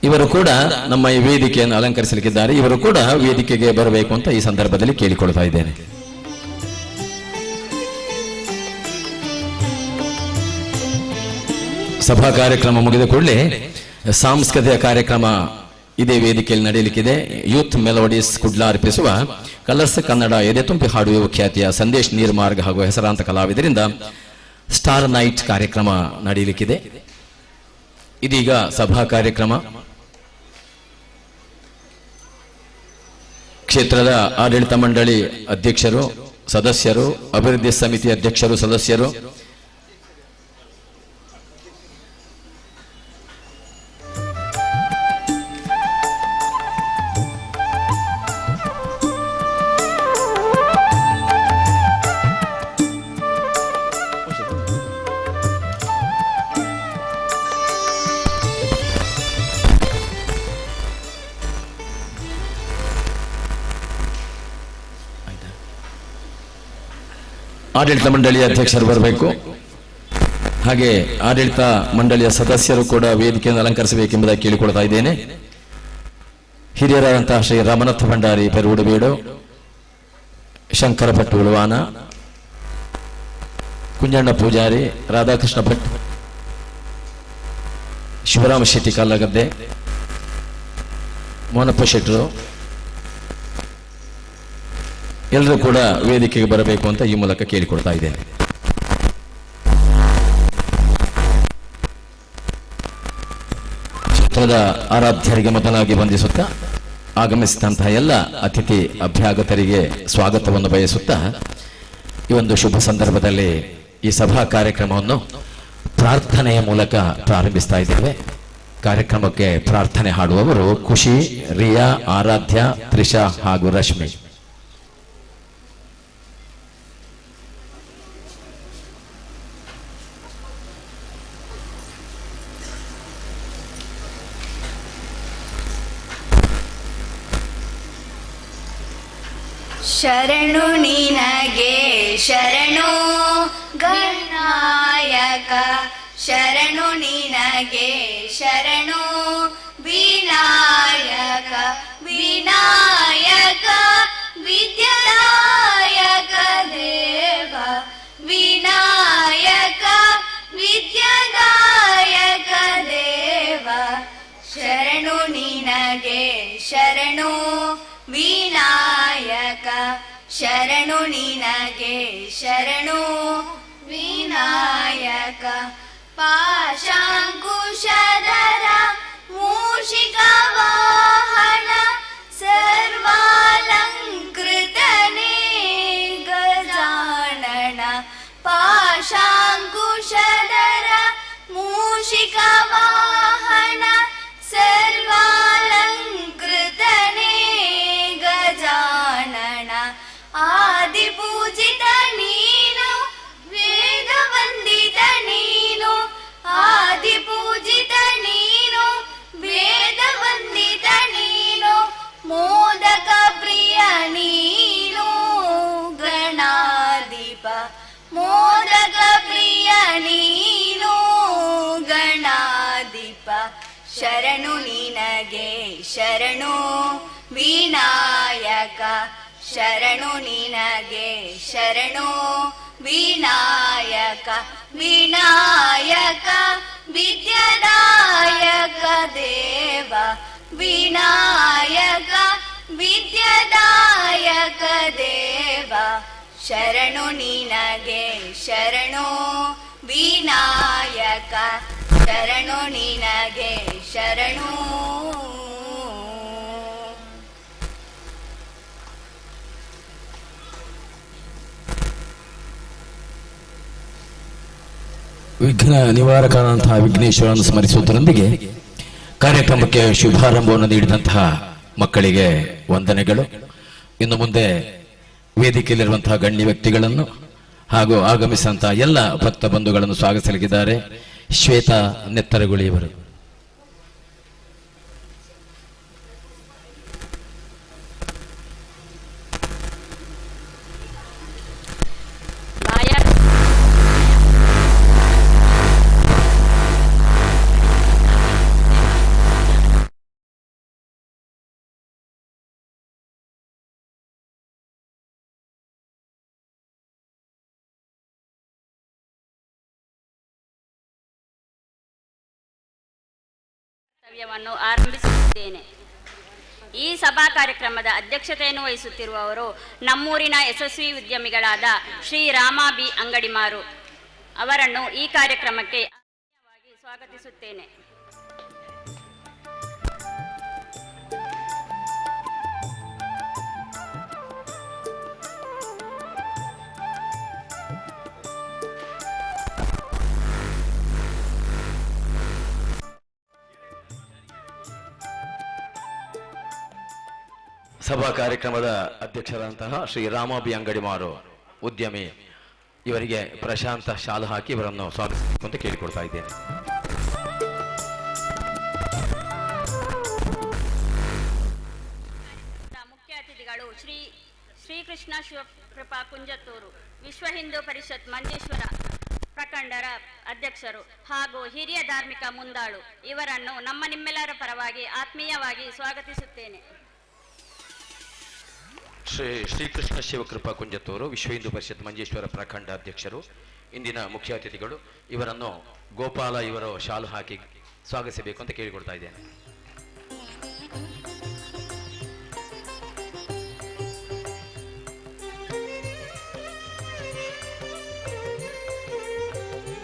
ಇವರು ಕೂಡ ನಮ್ಮ ಈ ವೇದಿಕೆಯನ್ನು ಅಲಂಕರಿಸಲಿಕ್ಕಿದ್ದಾರೆ. ಇವರು ಕೂಡ ವೇದಿಕೆಗೆ ಬರಬೇಕು ಅಂತ ಈ ಸಂದರ್ಭದಲ್ಲಿ ಕೇಳಿಕೊಳ್ತಾ ಇದ್ದೇನೆ. ಸಭಾ ಕಾರ್ಯಕ್ರಮ ಮುಗಿದ ಕೂಡಲೇ ಸಾಂಸ್ಕೃತಿಕ ಕಾರ್ಯಕ್ರಮ ಇದೇ ವೇದಿಕೆಯಲ್ಲಿ ನಡೆಯಲಿಕ್ಕಿದೆ. ಯೂತ್ ಮೆಲೋಡೀಸ್ ಕುಡ್ಲ ಅರ್ಪಿಸುವ ಕಲರ್ಸ್ ಕನ್ನಡ ಎದೆ ತುಂಬಿ ಹಾಡುವ ಖ್ಯಾತಿಯ ಸಂದೇಶ್ ನೀರ್ಮಾರ್ಗ ಹಾಗೂ ಹೆಸರಾಂತ ಕಲಾವಿದರಿಂದ ಸ್ಟಾರ್ ನೈಟ್ ಕಾರ್ಯಕ್ರಮ ನಡೆಯಲಿಕ್ಕಿದೆ. ಇದೀಗ ಸಭಾ ಕಾರ್ಯಕ್ರಮ. ಕ್ಷೇತ್ರದ ಆಡಳಿತ ಮಂಡಳಿ ಅಧ್ಯಕ್ಷರು, ಸದಸ್ಯರು, ಅಭಿವೃದ್ಧಿ ಸಮಿತಿ ಅಧ್ಯಕ್ಷರು, ಸದಸ್ಯರು, ಆಡಳಿತ ಮಂಡಳಿಯ ಅಧ್ಯಕ್ಷರು ಬರಬೇಕು. ಹಾಗೆ ಆಡಳಿತ ಮಂಡಳಿಯ ಸದಸ್ಯರು ಕೂಡ ವೇದಿಕೆಯನ್ನು ಅಲಂಕರಿಸಬೇಕೆಂಬುದಾಗಿ ಕೇಳಿಕೊಳ್ತಾ ಇದ್ದೇನೆ. ಹಿರಿಯರಾದಂತಹ ಶ್ರೀ ರಮನಾಥ ಭಂಡಾರಿ ಪೆರುಡುಬೀಡು, ಶಂಕರ ಭಟ್ ಉಳುವಾನ, ಕುಂಜಣ್ಣ ಪೂಜಾರಿ, ರಾಧಾಕೃಷ್ಣ ಭಟ್, ಶಿವರಾಮ ಶೆಟ್ಟಿ ಕಲ್ಲಗದ್ದೆ, ಮೋನಪ್ಪ ಶೆಟ್ಟರು ಎಲ್ಲರೂ ಕೂಡ ವೇದಿಕೆಗೆ ಬರಬೇಕು ಅಂತ ಈ ಮೂಲಕ ಕೇಳಿಕೊಳ್ತಾ ಇದ್ದೇನೆ. ಕ್ಷೇತ್ರದ ಆರಾಧ್ಯರಿಗೆ ಮೊದಲಾಗಿ ವಂದಿಸುತ್ತಾ ಆಗಮಿಸಿದಂತಹ ಎಲ್ಲ ಅತಿಥಿ ಅಭ್ಯಾಗತರಿಗೆ ಸ್ವಾಗತವನ್ನು ಬಯಸುತ್ತಾ ಈ ಒಂದು ಶುಭ ಸಂದರ್ಭದಲ್ಲಿ ಈ ಸಭಾ ಕಾರ್ಯಕ್ರಮವನ್ನು ಪ್ರಾರ್ಥನೆಯ ಮೂಲಕ ಪ್ರಾರಂಭಿಸ್ತಾ ಇದ್ದೇವೆ. ಕಾರ್ಯಕ್ರಮಕ್ಕೆ ಪ್ರಾರ್ಥನೆ ಹಾಡುವವರು ಖುಷಿ, ರಿಯಾ, ಆರಾಧ್ಯ, ತ್ರಿಷಾ ಹಾಗೂ ರಶ್ಮಿ. ಶರಣು ನಿನಗೆ ಶರಣು ಗಣನಾಯಕ, ಶರಣು ನಿನಗೆ ಶರಣು ವಿನಾಯಕ, ವಿನಾಯಕ ವಿದ್ಯಾದಾಯಕ ದೇವ, ವಿನಾಯಕ ವಿದ್ಯಾದಾಯಕ ದೇವ, ಶರಣು ನಿನಗೆ ಶರಣು ವಿನಾಯಕ, ಶರಣು ನಿನಗೆ ಶರಣು ವಿನಾಯಕ. ಪಾಶಾಂಕುಶಧರ ಮೂಷಿಕ ವಾಹನ ಸರ್ವಾಲಂಕೃತನೇ ಗಜಾನನ, ಪಾಶಾಂಕುಶಧರ ಮೂಷಿಕ ವಾಹನ ಸರ್ವಾಲಂಕೃತನೇ ಗಜಾನನ, ಆದಿಪೂಜಿತ ನೀನು ವೇದವಂದಿತ ನೀನು, ಆದಿಪೂಜಿತ ನೀನು ವೇದವಂದಿತ ನೀನು, ಮೋದಕ ಪ್ರಿಯ ನೀನು ಗಣಾಧಿಪ, ಮೋದಕ ಪ್ರಿಯ ನೀನು ಗಣಾಧಿಪ, ಶರಣು ನಿನಗೆ ಶರಣು ವಿನಾಯಕ, ಶರಣು ನಿನಗೆ ಶರಣು ವಿನಾಯಕ, ವಿನಾಯಕ ವಿದ್ಯಾದಾಯಕ ದೇವ, ವಿನಾಯಕ ವಿದ್ಯಾದಾಯಕ ದೇವ, ಶರಣು ನಿನಗೆ ಶರಣು ವಿನಾಯಕ, ಶರಣು ನಿನಗೆ ಶರಣು. ವಿಘ್ನ ನಿವಾರಕನಾದಂತಹ ವಿಘ್ನೇಶ್ವರನ್ನು ಸ್ಮರಿಸುವುದರೊಂದಿಗೆ ಕಾರ್ಯಕ್ರಮಕ್ಕೆ ಶುಭಾರಂಭವನ್ನು ನೀಡಿದಂತಹ ಮಕ್ಕಳಿಗೆ ವಂದನೆಗಳು. ಇನ್ನು ಮುಂದೆ ವೇದಿಕೆಯಲ್ಲಿರುವಂತಹ ಗಣ್ಯ ವ್ಯಕ್ತಿಗಳನ್ನು ಹಾಗೂ ಆಗಮಿಸಿದಂತಹ ಎಲ್ಲ ಭಕ್ತ ಬಂಧುಗಳನ್ನು ಸ್ವಾಗತಿಸಲಿದ್ದಾರೆ ಶ್ವೇತಾ ನೆತ್ತರಗುಳಿಯವರು. ಕರ್ತವ್ಯವನ್ನು ಆರಂಭಿಸುತ್ತಿದ್ದೇನೆ. ಈ ಸಭಾ ಕಾರ್ಯಕ್ರಮದ ಅಧ್ಯಕ್ಷತೆಯನ್ನು ವಹಿಸುತ್ತಿರುವವರು ನಮ್ಮೂರಿನ ಯಶಸ್ವಿ ಉದ್ಯಮಿಗಳಾದ ಶ್ರೀ ರಾಮಾ ಬಿ ಅಂಗಡಿಮಾರು ಅವರನ್ನು ಈ ಕಾರ್ಯಕ್ರಮಕ್ಕೆ ಸ್ವಾಗತಿಸುತ್ತೇನೆ. ಸಭಾ ಕಾರ್ಯಕ್ರಮದ ಅಧ್ಯಕ್ಷರಾದಂತಹ ಶ್ರೀ ರಾಮ ಬಿ ಅಂಗಡಿಮಾರು ಉದ್ಯಮಿ ಇವರಿಗೆ ಪ್ರಶಾಂತ ಶಾಲು ಹಾಕಿ ಇವರನ್ನು ಸ್ವಾಗತಿಸಬೇಕು ಅಂತ ಕೇಳಿಕೊಡ್ತಾ ಇದ್ದೇನೆ. ಮುಖ್ಯ ಅತಿಥಿಗಳು ಶ್ರೀ ಶ್ರೀಕೃಷ್ಣ ಶಿವಕೃಪಾ ಕುಂಜತ್ತೂರು, ವಿಶ್ವ ಹಿಂದೂ ಪರಿಷತ್ ಮಂಜೇಶ್ವರ ಪ್ರಖಂಡರ ಅಧ್ಯಕ್ಷರು ಹಾಗೂ ಹಿರಿಯ ಧಾರ್ಮಿಕ ಮುಂದಾಳು ಇವರನ್ನು ನಮ್ಮ ನಿಮ್ಮೆಲ್ಲರ ಪರವಾಗಿ ಆತ್ಮೀಯವಾಗಿ ಸ್ವಾಗತಿಸುತ್ತೇನೆ. ಶ್ರೀ ಶ್ರೀಕೃಷ್ಣ ಶಿವಕೃಪಾ ಕುಂಜತ್ತೂರು, ವಿಶ್ವ ಹಿಂದೂ ಪರಿಷತ್ ಮಂಜೇಶ್ವರ ಪ್ರಖಂಡ ಅಧ್ಯಕ್ಷರು, ಇಂದಿನ ಮುಖ್ಯ ಅತಿಥಿಗಳು ಇವರನ್ನು ಗೋಪಾಲ ಇವರು ಶಾಲು ಹಾಕಿ ಸ್ವಾಗತಿಸಬೇಕು ಅಂತ ಕೇಳಿಕೊಡ್ತಾ ಇದ್ದೇನೆ.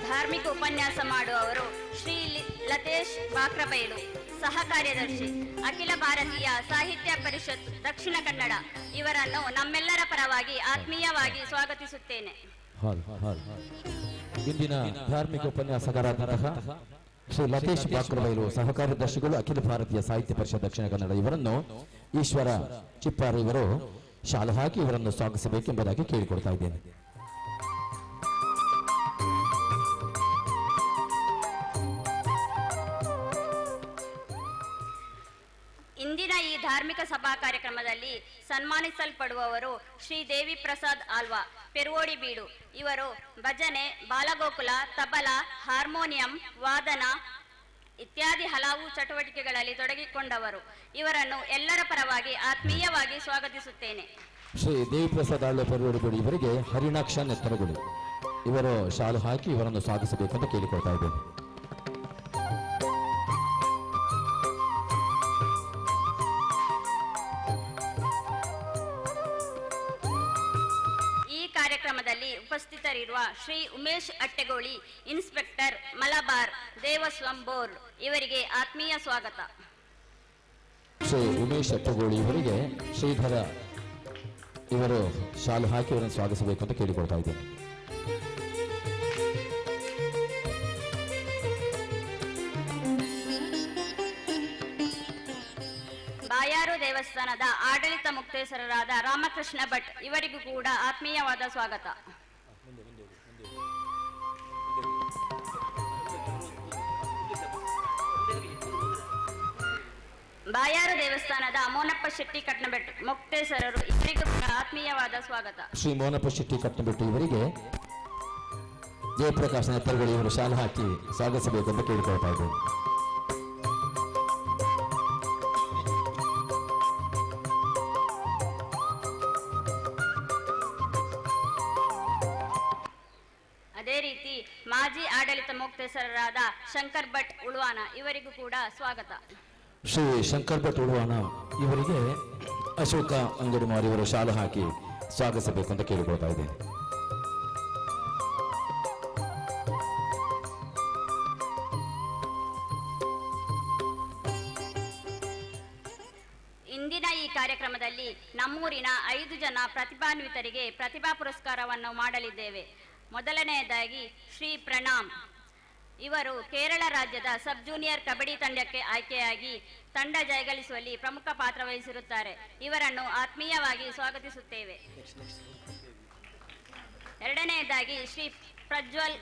ಧಾರ್ಮಿಕ ಉಪನ್ಯಾಸ ಮಾಡುವವರು ಶ್ರೀ ಲತೇಶ್ ಬಾಕ್ರಬೈಲು. ಸಹ ಕಾರ್ಯದರ್ಶಿ, ಅಖಿಲ ಭಾರತೀಯ ಸಾಹಿತ್ಯ ಪರಿಷತ್ ದಕ್ಷಿಣ ಕನ್ನಡ ಇವರನ್ನು ನಮ್ಮೆಲ್ಲರ ಪರವಾಗಿ ಆತ್ಮೀಯವಾಗಿ ಸ್ವಾಗತಿಸುತ್ತೇನೆ. ಇಂದಿನ ಧಾರ್ಮಿಕ ಉಪನ್ಯಾಸಕರಾದಂತಹ ಶ್ರೀ ಲತೇಶ್ ಬಾಕ್ರಬೈಲು ಸಹ ಕಾರ್ಯದರ್ಶಿಗಳು, ಅಖಿಲ ಭಾರತೀಯ ಸಾಹಿತ್ಯ ಪರಿಷತ್ ದಕ್ಷಿಣ ಕನ್ನಡ ಇವರನ್ನು ಈಶ್ವರ ಚಿಪ್ಪಾರು ಇವರು ಶಾಲು ಹಾಕಿ ಇವರನ್ನು ಸ್ವಾಗತಿಸಬೇಕೆಂಬುದಾಗಿ ಕೇಳಿಕೊಡ್ತಾ ಇದ್ದೇನೆ. ಇಂದಿನ ಈ ಧಾರ್ಮಿಕ ಸಭಾ ಕಾರ್ಯಕ್ರಮದಲ್ಲಿ ಸನ್ಮಾನಿಸಲ್ಪಡುವವರು ಶ್ರೀ ದೇವಿ ಪ್ರಸಾದ್ ಆಲ್ವಾ, ಪೆರುವೋಡಿ ಬೀಡು. ಇವರು ಭಜನೆ, ಬಾಲಗೋಕುಲ, ತಬಲಾ, ಹಾರ್ಮೋನಿಯಂ ವಾದನ ಇತ್ಯಾದಿ ಹಲವು ಚಟುವಟಿಕೆಗಳಲ್ಲಿ ತೊಡಗಿಕೊಂಡವರು. ಇವರನ್ನು ಎಲ್ಲರ ಪರವಾಗಿ ಆತ್ಮೀಯವಾಗಿ ಸ್ವಾಗತಿಸುತ್ತೇನೆ. ಶ್ರೀ ದೇವಿ ಪ್ರಸಾದ್ ಆಳ್ವ ಪೆರುವೋಡಿ ಬೀಡು ಇವರಿಗೆ ಹರಿಣಾಕ್ಷ ನೆತ್ತರಗುಳಿ ಇವರು ಶಾಲು ಹಾಕಿ ಇವರನ್ನು ಸ್ವಾಗತಿಸಬೇಕಂತ ಕೇಳಿಕೊಳ್ತಾ ಇದ್ದೇನೆ. ಕಾರ್ಯಕ್ರಮದಲ್ಲಿ ಉಪಸ್ಥಿತರಿರುವ ಶ್ರೀ ಉಮೇಶ್ ಅಟ್ಟೆಗೋಳಿ, ಇನ್ಸ್ಪೆಕ್ಟರ್, ಮಲಬಾರ್ ದೇವಸ್ವಂ ಬೋರ್ಡ್ ಇವರಿಗೆ ಆತ್ಮೀಯ ಸ್ವಾಗತ. ಶ್ರೀ ಉಮೇಶ್ ಅಟ್ಟೆಗೋಳಿ ಇವರಿಗೆ ಶ್ರೀಧರ ಇವರು ಶಾಲು ಹಾಕಿ ಇವರನ್ನು ಸ್ವಾಗತಿಸಬೇಕು ಅಂತ ಕೇಳಿಕೊಳ್ತಾ ಇದ್ದೇನೆ. ಬಾಯಾರು ದೇವಸ್ಥಾನದ ಆಡಳಿತ ಮುಕ್ತೇಸರರಾದ ರಾಮಕೃಷ್ಣ ಭಟ್ ಇವರಿಗೂ ಕೂಡ ಆತ್ಮೀಯವಾದ ಸ್ವಾಗತ. ಬಾಯಾರು ದೇವಸ್ಥಾನದ ಮೋನಪ್ಪ ಶೆಟ್ಟಿ ಕಟ್ನಬೆಟ್ಟು ಮುಕ್ತೇಸರರು ಇವರಿಗೂ ಕೂಡ ಆತ್ಮೀಯವಾದ ಸ್ವಾಗತ. ಶ್ರೀ ಮೋನಪ್ಪ ಶೆಟ್ಟಿ ಕಟ್ನಬೆಟ್ಟು ಇವರಿಗೆ ಜಯಪ್ರಕಾಶ್ ನೆತ್ತರಗುಳಿ ಇವರು ಶಾಲು ಹಾಕಿ ಸ್ವಾಗತಿಸಬೇಕು ಅಂತ ಕೇಳಿಕೊಳ್ತಾ ಇದ್ದೇನೆ. ಅದೇ ರೀತಿ ಮಾಜಿ ಆಡಳಿತ ಮುಕ್ತೇಸರರಾದ ಶಂಕರ್ ಭಟ್ ಉಳುವಾನ ಇವರಿಗೂ ಕೂಡ ಸ್ವಾಗತ. ಶ್ರೀ ಶಂಕರ್ ಭಟ್ ಉಳುವಾನ ಇವರಿಗೆ ಅಶೋಕ ಅಂಗಡಿಮಾರ್ ಇವರು ಶಾಲು ಹಾಕಿ ಸ್ವಾಗತಿಸಬೇಕು ಅಂತ ಕೇಳಿಕೊಳ್ತಾ ಇದ್ದೇನೆ. ಇಂದಿನ ಈ ಕಾರ್ಯಕ್ರಮದಲ್ಲಿ ನಮ್ಮೂರಿನ 5 ಜನ ಪ್ರತಿಭಾನ್ವಿತರಿಗೆ ಪ್ರತಿಭಾ ಪುರಸ್ಕಾರವನ್ನು ಮಾಡಲಿದ್ದೇವೆ. ಮೊದಲನೆಯದಾಗಿ ಶ್ರೀ ಪ್ರಣಾಮ್ ಇವರು ಕೇರಳ ರಾಜ್ಯದ ಸಬ್ ಜೂನಿಯರ್ ಕಬಡ್ಡಿ ತಂಡಕ್ಕೆ ಆಯ್ಕೆಯಾಗಿ ತಂಡ ಜಯಗಳಿಸುವಲ್ಲಿ ಪ್ರಮುಖ ಪಾತ್ರ ವಹಿಸಿರುತ್ತಾರೆ. ಇವರನ್ನು ಆತ್ಮೀಯವಾಗಿ ಸ್ವಾಗತಿಸುತ್ತೇವೆ. ಎರಡನೆಯದಾಗಿ ಶ್ರೀ ಪ್ರಜ್ವಲ್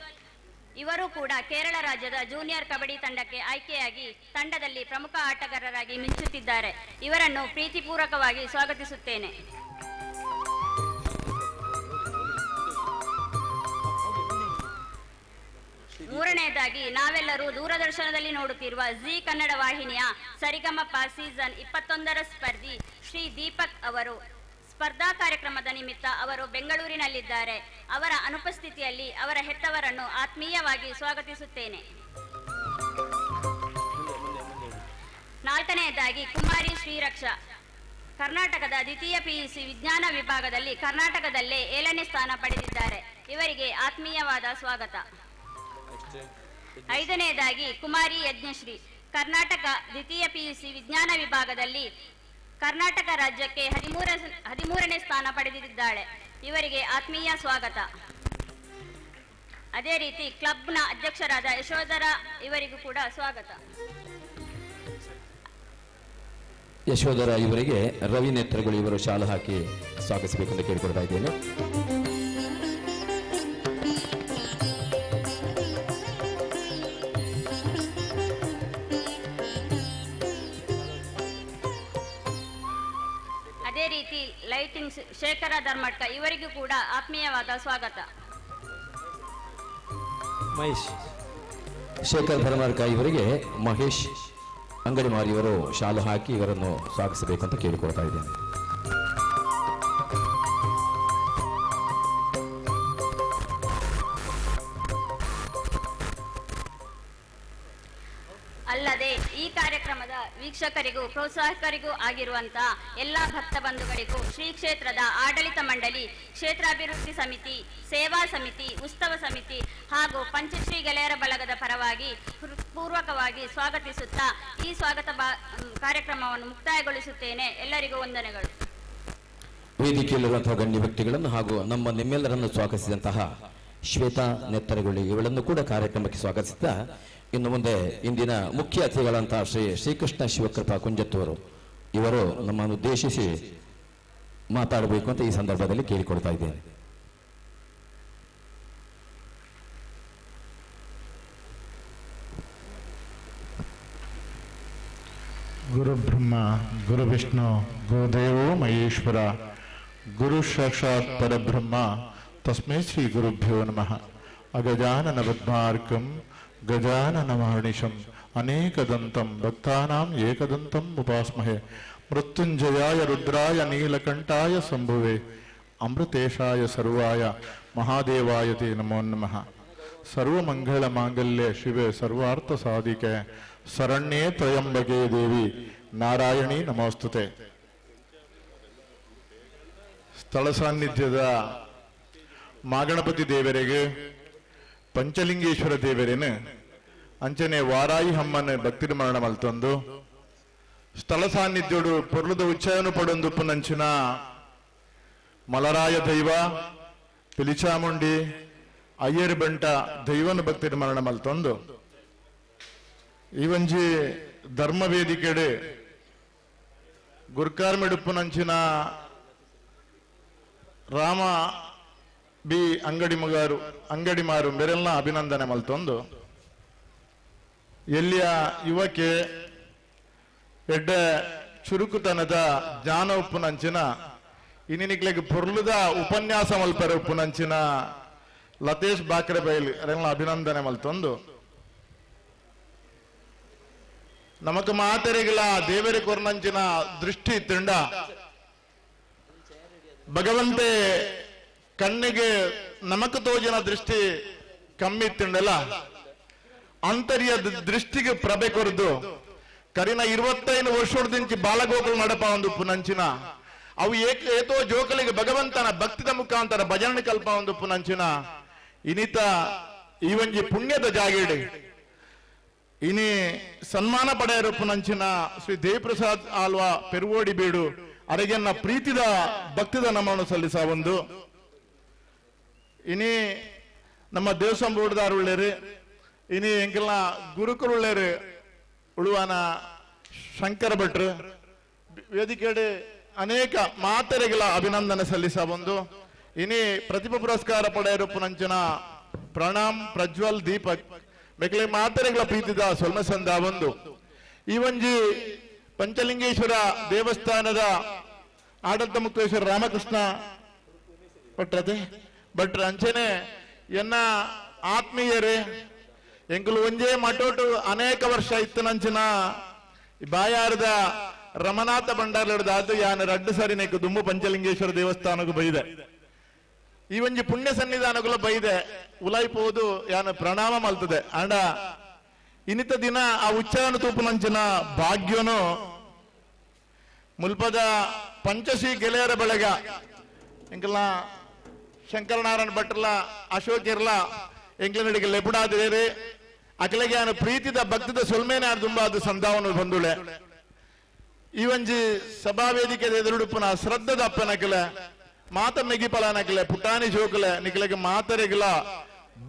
ಇವರು ಕೂಡ ಕೇರಳ ರಾಜ್ಯದ ಜೂನಿಯರ್ ಕಬಡ್ಡಿ ತಂಡಕ್ಕೆ ಆಯ್ಕೆಯಾಗಿ ತಂಡದಲ್ಲಿ ಪ್ರಮುಖ ಆಟಗಾರರಾಗಿ ಮಿಂಚುತ್ತಿದ್ದಾರೆ. ಇವರನ್ನು ಪ್ರೀತಿಪೂರ್ವಕವಾಗಿ ಸ್ವಾಗತಿಸುತ್ತೇನೆ. ಮೂರನೆಯದಾಗಿ ನಾವೆಲ್ಲರೂ ದೂರದರ್ಶನದಲ್ಲಿ ನೋಡುತ್ತಿರುವ ಜೀ ಕನ್ನಡ ವಾಹಿನಿಯ ಸರಿಗಮಪ ಸೀಸನ್ 21ರ ಸ್ಪರ್ಧಿ ಶ್ರೀ ದೀಪಕ್ ಅವರು ಸ್ಪರ್ಧಾ ಕಾರ್ಯಕ್ರಮದ ನಿಮಿತ್ತ ಅವರು ಬೆಂಗಳೂರಿನಲ್ಲಿದ್ದಾರೆ. ಅವರ ಅನುಪಸ್ಥಿತಿಯಲ್ಲಿ ಅವರ ಹೆತ್ತವರನ್ನು ಆತ್ಮೀಯವಾಗಿ ಸ್ವಾಗತಿಸುತ್ತೇನೆ. ನಾಲ್ಕನೆಯದಾಗಿ ಕುಮಾರಿ ಶ್ರೀರಕ್ಷಾ ಕರ್ನಾಟಕದ ದ್ವಿತೀಯ ಪಿಯುಸಿ ವಿಜ್ಞಾನ ವಿಭಾಗದಲ್ಲಿ ಕರ್ನಾಟಕದಲ್ಲೇ 7ನೇ ಸ್ಥಾನ ಪಡೆದಿದ್ದಾರೆ. ಇವರಿಗೆ ಆತ್ಮೀಯವಾದ ಸ್ವಾಗತ. ಐದನೆಯದಾಗಿ ಕುಮಾರಿ ಯಜ್ಞಶ್ರೀ ಕರ್ನಾಟಕ ದ್ವಿತೀಯ ಪಿಯುಸಿ ವಿಜ್ಞಾನ ವಿಭಾಗದಲ್ಲಿ ಕರ್ನಾಟಕ ರಾಜ್ಯಕ್ಕೆ 13ನೇ ಸ್ಥಾನ ಪಡೆದಿದ್ದಾಳೆ. ಇವರಿಗೆ ಆತ್ಮೀಯ ಸ್ವಾಗತ. ಅದೇ ರೀತಿ ಕ್ಲಬ್ನ ಅಧ್ಯಕ್ಷರಾದ ಯಶೋಧರ ಇವರಿಗೂ ಕೂಡ ಸ್ವಾಗತ. ಯಶೋಧರ ಇವರಿಗೆ ರವಿ ನೇತ್ರಗಳು ಇವರು ಶಾಲು ಹಾಕಿ ಸ್ವಾಗತಿಸಬೇಕೆಂದು ಕೇಳಿಕೊಳ್ತಾ ಇದ್ದೇನೆ. ಅದೇ ರೀತಿ ಲೈಟಿಂಗ್ ಶೇಖರ ಧರ್ಮಟ್ಕ ಇವರಿಗೂ ಕೂಡ ಆತ್ಮೀಯವಾದ ಸ್ವಾಗತ. ಮಹೇಶ್ ಶೇಖರ್ ಧರ್ಮರ್ಕ ಇವರಿಗೆ ಮಹೇಶ್ ಅಂಗಡಿಮಾರಿ ಇವರು ಶಾಲು ಹಾಕಿ ಇವರನ್ನು ಸ್ವಾಗತಿಸಬೇಕಂತ ಕೇಳಿಕೊಳ್ತಾ ಇದ್ದೇನೆ. ಅಲ್ಲದೆ ಈ ಕಾರ್ಯಕ್ರಮದ ವೀಕ್ಷಕರಿಗೂ ಪ್ರೋತ್ಸಾಹಕರಿಗೂ ಆಗಿರುವಂತಹ ಎಲ್ಲ ಭಕ್ತ ಬಂಧುಗಳಿಗೂ ಶ್ರೀ ಕ್ಷೇತ್ರದ ಆಡಳಿತ ಮಂಡಳಿ, ಕ್ಷೇತ್ರಾಭಿವೃದ್ಧಿ ಸಮಿತಿ, ಸೇವಾ ಸಮಿತಿ, ಉತ್ಸವ ಸಮಿತಿ ಹಾಗೂ ಪಂಚಶ್ರೀ ಗೆಳೆಯರ ಬಳಗದ ಪರವಾಗಿ ಪೂರ್ವಕವಾಗಿ ಸ್ವಾಗತಿಸುತ್ತಾ ಈ ಸ್ವಾಗತ ಕಾರ್ಯಕ್ರಮವನ್ನು ಮುಕ್ತಾಯಗೊಳಿಸುತ್ತೇನೆ. ಎಲ್ಲರಿಗೂ ವಂದನೆಗಳು. ವೇದಿಕೆಯಲ್ಲಿರುವಂತಹ ಗಣ್ಯ ವ್ಯಕ್ತಿಗಳನ್ನು ಹಾಗೂ ನಮ್ಮ ನಿಮ್ಮೆಲ್ಲರನ್ನು ಸ್ವಾಗತಿಸಿದಂತಹ ಶ್ವೇತಾ ನೆತ್ತರಗೊಳ್ಳಿ ಇವಳನ್ನು ಕೂಡ ಕಾರ್ಯಕ್ರಮಕ್ಕೆ ಸ್ವಾಗತಿಸುತ್ತಾ, ಇನ್ನು ಮುಂದೆ ಇಂದಿನ ಮುಖ್ಯ ಅತಿಥಿಗಳಂತಹ ಶ್ರೀ ಶ್ರೀಕೃಷ್ಣ ಶಿವಕೃಪಾ ಕುಂಜತ್ತೂರು ಇವರು ನಮ್ಮನ್ನು ಉದ್ದೇಶಿಸಿ ಮಾತಾಡಬೇಕು ಅಂತ ಈ ಸಂದರ್ಭದಲ್ಲಿ ಕೇಳಿಕೊಳ್ತಾ ಇದ್ದೇನೆ. ಗುರು ಬ್ರಹ್ಮ ಗುರು ವಿಷ್ಣು ಗುರುದೇವೋ ಮಹೇಶ್ವರ ಗುರು ಸಾಕ್ಷಾತ್ ಪರಬ್ರಹ್ಮ ತಸ್ಮೈ ಶ್ರೀ ಗುರುಭ್ಯೋ ನಮಃ. ಅಗಜಾನನ ಪದ್ಮಾರ್ಕಂ ಗಜಾನನ ಮಹರ್ನಿಶಂ ಅನೇಕದಂತಂ ಭಕ್ತಾನಾಂ ಏಕದಂತಂ ಉಪಾಸ್ಮಹೆ. ಮೃತ್ಯುಂಜಯಾಯ ರುದ್ರಾಯ ನೀಲಕಂಠಾಯ ಶಂಭುವೆ ಅಮೃತೇಶಾಯ ಸರ್ವಾಯ ಮಹಾದೇವಾಯ ತೇ ನಮೋ ನಮಃ. ಸರ್ವಮಂಗಳ ಮಾಂಗಲ್ಯ ಶಿವೆ ಸರ್ವಾರ್ಥ ಸಾಧಿಕೆ ಶರಣ್ಯೇ ತ್ರಯಂಬಕೆ ದೇವಿ ನಾರಾಯಣಿ ನಮೋಸ್ತುತೆ. ಸ್ಥಳ ಸಾನ್ನಿಧ್ಯದ ಮಾಗಣಪತಿ ದೇವರಿಗೆ, ಪಂಚಲಿಂಗೇಶ್ವರ ದೇವರೇನು ಅಂಚನೆ ವಾರಾಯಿ ಹಮ್ಮನ ಭಕ್ತಿ ಮರಣ ಮಲ್ತೊಂದು ಸ್ಥಳ ಸಾನ್ನಿಧ್ಯೋಡು ಪೊರ್ಲದ ಉಚ್ಚಯನು ಪಡೊಂದು ಪುನಂಚಿನ ಮಲರಾಯ ದೈವ ಪಿಲಿಚಾಮುಂಡಿ ಅಯ್ಯರ್ ಬಂಟ ದೈವನ ಭಕ್ತಿ ಮರಣ ಮಲ್ತೊಂದು ಈ ಒಂಜಿ ಧರ್ಮ ವೇದಿಕೆಡೆ ಗುರ್ಕಾರ್ಮೆಡುಪ್ಪುನಂಚಿನ ರಾಮ ಬಿ ಅಂಗಡಿ ಮಗಾರು ಅಂಗಡಿ ಮಾರು ಬೆರೆಲ್ನ ಅಭಿನಂದನೆ ಮಲ್ತೊಂದು ಎಲ್ಲಿಯ ಯುವಕೆ ಎಡ್ಡ ಚುರುಕುತನದ ಜ್ಞಾನ ಉಪ್ಪುನಂಚಿನ ಇನ್ನಿನಿಕ್ಲೆಗ್ ಪೊರ್ಲುದ ಉಪನ್ಯಾಸ ಮಲ್ಪರ ಉಪ್ಪುನಂಚಿನ ಲತೇಶ್ ಬಾಕ್ರೆ ಬೈಲ್ ಅರೆಲ್ಲ ಅಭಿನಂದನೆ ಮಲ್ತೊಂದು ನಮಕ್ ಮಾತೆರೆಗಿಲ ದೇವರ ಕೊರ್ನಂಚಿನ ದೃಷ್ಟಿ ತಿಂಡ ಭಗವಂತೆ ಕಣ್ಣಿಗೆ ನಮಕ್ ತೋಜಿನ ದೃಷ್ಟಿ ಕಮ್ಮಿ ತಿಂಡಲ್ಲ ಅಂತರ್ಯ ದೃಷ್ಟಿಗೆ ಪ್ರಭೆ ಕೊರದು ಕರಿನ 25 ವರ್ಷದಿಂಚಿ ಬಾಲಗೋಕುಲು ನಡಪ ಒಂದು ಪುನಂಚಿನ ಅವು ಏತೋ ಜೋಕಲಿಗೆ ಭಗವಂತನ ಭಕ್ತಿದ ಮುಖಾಂತರ ಭಜನೆ ಕಲ್ಪ ಒಂದು ಪುನಂಚಿನ ಇನಿತ ಈ ಒಂಜಿ ಪುಣ್ಯದ ಜಾಗೇಡಿ ಇನಿ ಸನ್ಮಾನ ಪಡೆಯರು ಪುನಂಚಿನ ಶ್ರೀ ದೇವಪ್ರಸಾದ್ ಆಲ್ವಾ ಪೆರುವೋಡಿ ಬೀಡು ಅರೆಗೆನ್ನ ಪ್ರೀತಿದ ಭಕ್ತಿದ ನಮವನ್ನು ಸಲ್ಲಿಸ ಒಂದು ಇನಿ ನಮ್ಮ ದೇವಸ್ಥಾನ ಬೋರ್ಡ್ದಾರುಳ್ಳೇರು ಇನಿ ಎಂಕೆಲ್ಲ ಗುರುಕುರುಳ್ಳೇರು ಉಳುವಾನ ಶಂಕರ ಭಟ್ರು ವೇದಿಕೆಡೆ ಅನೇಕ ಮಾತೆರೆಗಳ ಅಭಿನಂದನೆ ಸಲ್ಲಿಸ ಬಂದು ಇನಿ ಪ್ರತಿಭಾ ಪುರಸ್ಕಾರ ಪಡೆಯರು ಪುನಂಚಿನ ಪ್ರಣಾಮ್ ಪ್ರಜ್ವಲ್ ದೀಪಕ್ ಮೆಕ್ಲೆ ಮಾತೆರೆಗಳ ಪ್ರೀತಿದ ಸೊಲ್ಮಸಂದ ಒಂದು ಈ ಒಂಜಿ ಪಂಚಲಿಂಗೇಶ್ವರ ದೇವಸ್ಥಾನದ ಆಡಳಿತ ಮುಕ್ತೇಶ್ವರ ರಾಮಕೃಷ್ಣ ಭಟ್ರತೆ ಭಟ್ರ ಅಂಚನೆ ಎನ್ನ ಆತ್ಮೀಯರೇ ಎಂಕುಲು ಒಂಜೇ ಮಟೋಟು ಅನೇಕ ವರ್ಷ ಇತ್ತನಂಚಿನ ಬಾಯಾರದ ರಮನಾಥ ಭಂಡಾರದಾತು ಯಾನ ರಡ್ಡು ಸರಿ ನೆಕ್ಕು ದುಮ್ಮು ಪಂಚಲಿಂಗೇಶ್ವರ ದೇವಸ್ಥಾನಕ್ಕೂ ಬೈದೆ ಈ ಒಂಜಿ ಪುಣ್ಯ ಸನ್ನಿಧಾನಗುಲ ಬೈದೆ ಉಲಾಯ್ಪೋದು ಯಾನ ಪ್ರಣಾಮ ಮಲ್ತದೆ ಅಂಡ ಇನ್ನಿತ ದಿನ ಆ ಉಚ್ಚಾರಣ ತೂಪುನಂಚಿನ ಭಾಗ್ಯನು ಮುಲ್ಪದ ಪಂಚಶ್ರೀ ಗೆಳೆಯರ ಬಳಗ ಎಂಕಲ್ನ ಶಂಕರನಾರಾಯಣ ಭಟ್ರಲ ಅಶೋಕ್ ಇರ್ಲ ಎಂಕ್ಲನಡಿಗೆ ಲೆಪುಡಾದಿರೇರಿ ಅಕಲೆಗೆ ಆನ ಪ್ರೀತಿದ ಭಕ್ತಿದ ಸೊಲ್ಮೇನೆ ಆರ್ ತುಂಬಾ ಅದು ಸಂಧಾವನ ಬಂದುಳೆ ಈ ಒಂಜಿ ಸಭಾ ವೇದಿಕೆ ಎದುರುಡುಪ್ಪುನ ಶ್ರದ್ಧದ ಅಪ್ಪನಕಲೆ ಮಾತ ಮೆಗಿಪಲನಕಲೆ ಪುಟಾಣಿ ಜೋಕಲೆ ನಿಕಲೆಗೆ ಮಾತರೆಗಿಲ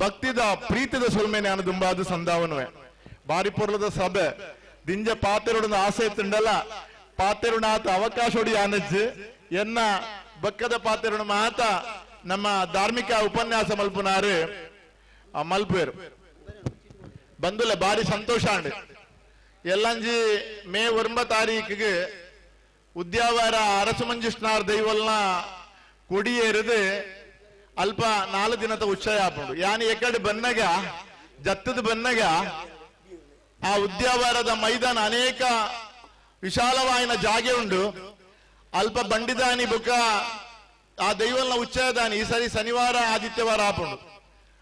ಭಕ್ತಿದ ಪ್ರೀತಿದ ಸೊಲ್ಮೇನೆ ಆನ ತುಂಬಾ ಅದು ಸಂಧಾವನುವೆ ಬಾರಿ ಪೊರ್ಲದ ಸಭೆ ದಿಂಜ ಪಾತೆರುಡನ ಆಸೆ ತಿಂಡಲ ಪಾತೆರುಣಾತ ಅವಕಾಶೋಡಿ ಆನಜ್ಜು ಎನ್ನ ಬಕ್ಕದ ಪಾತೆರುಣ ಮಾತ ನಮ್ಮ ಧಾರ್ಮಿಕ ಉಪನ್ಯಾಸ ಮಲ್ಪುನಾರು ಮಲ್ಪೇರು ಬಂದುಲೆ ಬಾರಿ ಸಂತೋಷ ಅಂಡ್ ಎಲ್ಲಂಜಿ ಮೇ 9 ತಾರೀಕಿಗೆ ಉದ್ಯಾವರ ಅರಸುಮಂಜುಷ್ಣಾರ್ ದೈವಲ್ನ ಕೊಡಿಯೇರಿದು ಅಲ್ಪ 4 ದಿನದ ಉತ್ಸವ ಆಪುಂಡು. ಯಾನಿ ಎಕಡೆ ಬನ್ನಗ ಜತ್ತದ ಬನ್ನಗ ಆ ಉದ್ಯಾವರದ ಮೈದಾನ ಅನೇಕ ವಿಶಾಲವಾಯಿನ ಜಾಗೆ ಉಂಡು. ಅಲ್ಪ ಬಂಡಿದಾನಿ ಬುಕ್ಕ ಆ ದೈವಲ್ನ ಉಚ್ಚಯದಾನಿ ಈ ಸರಿ ಶನಿವಾರ ಆದಿತ್ಯವಾರ ಆಪುಂಡು.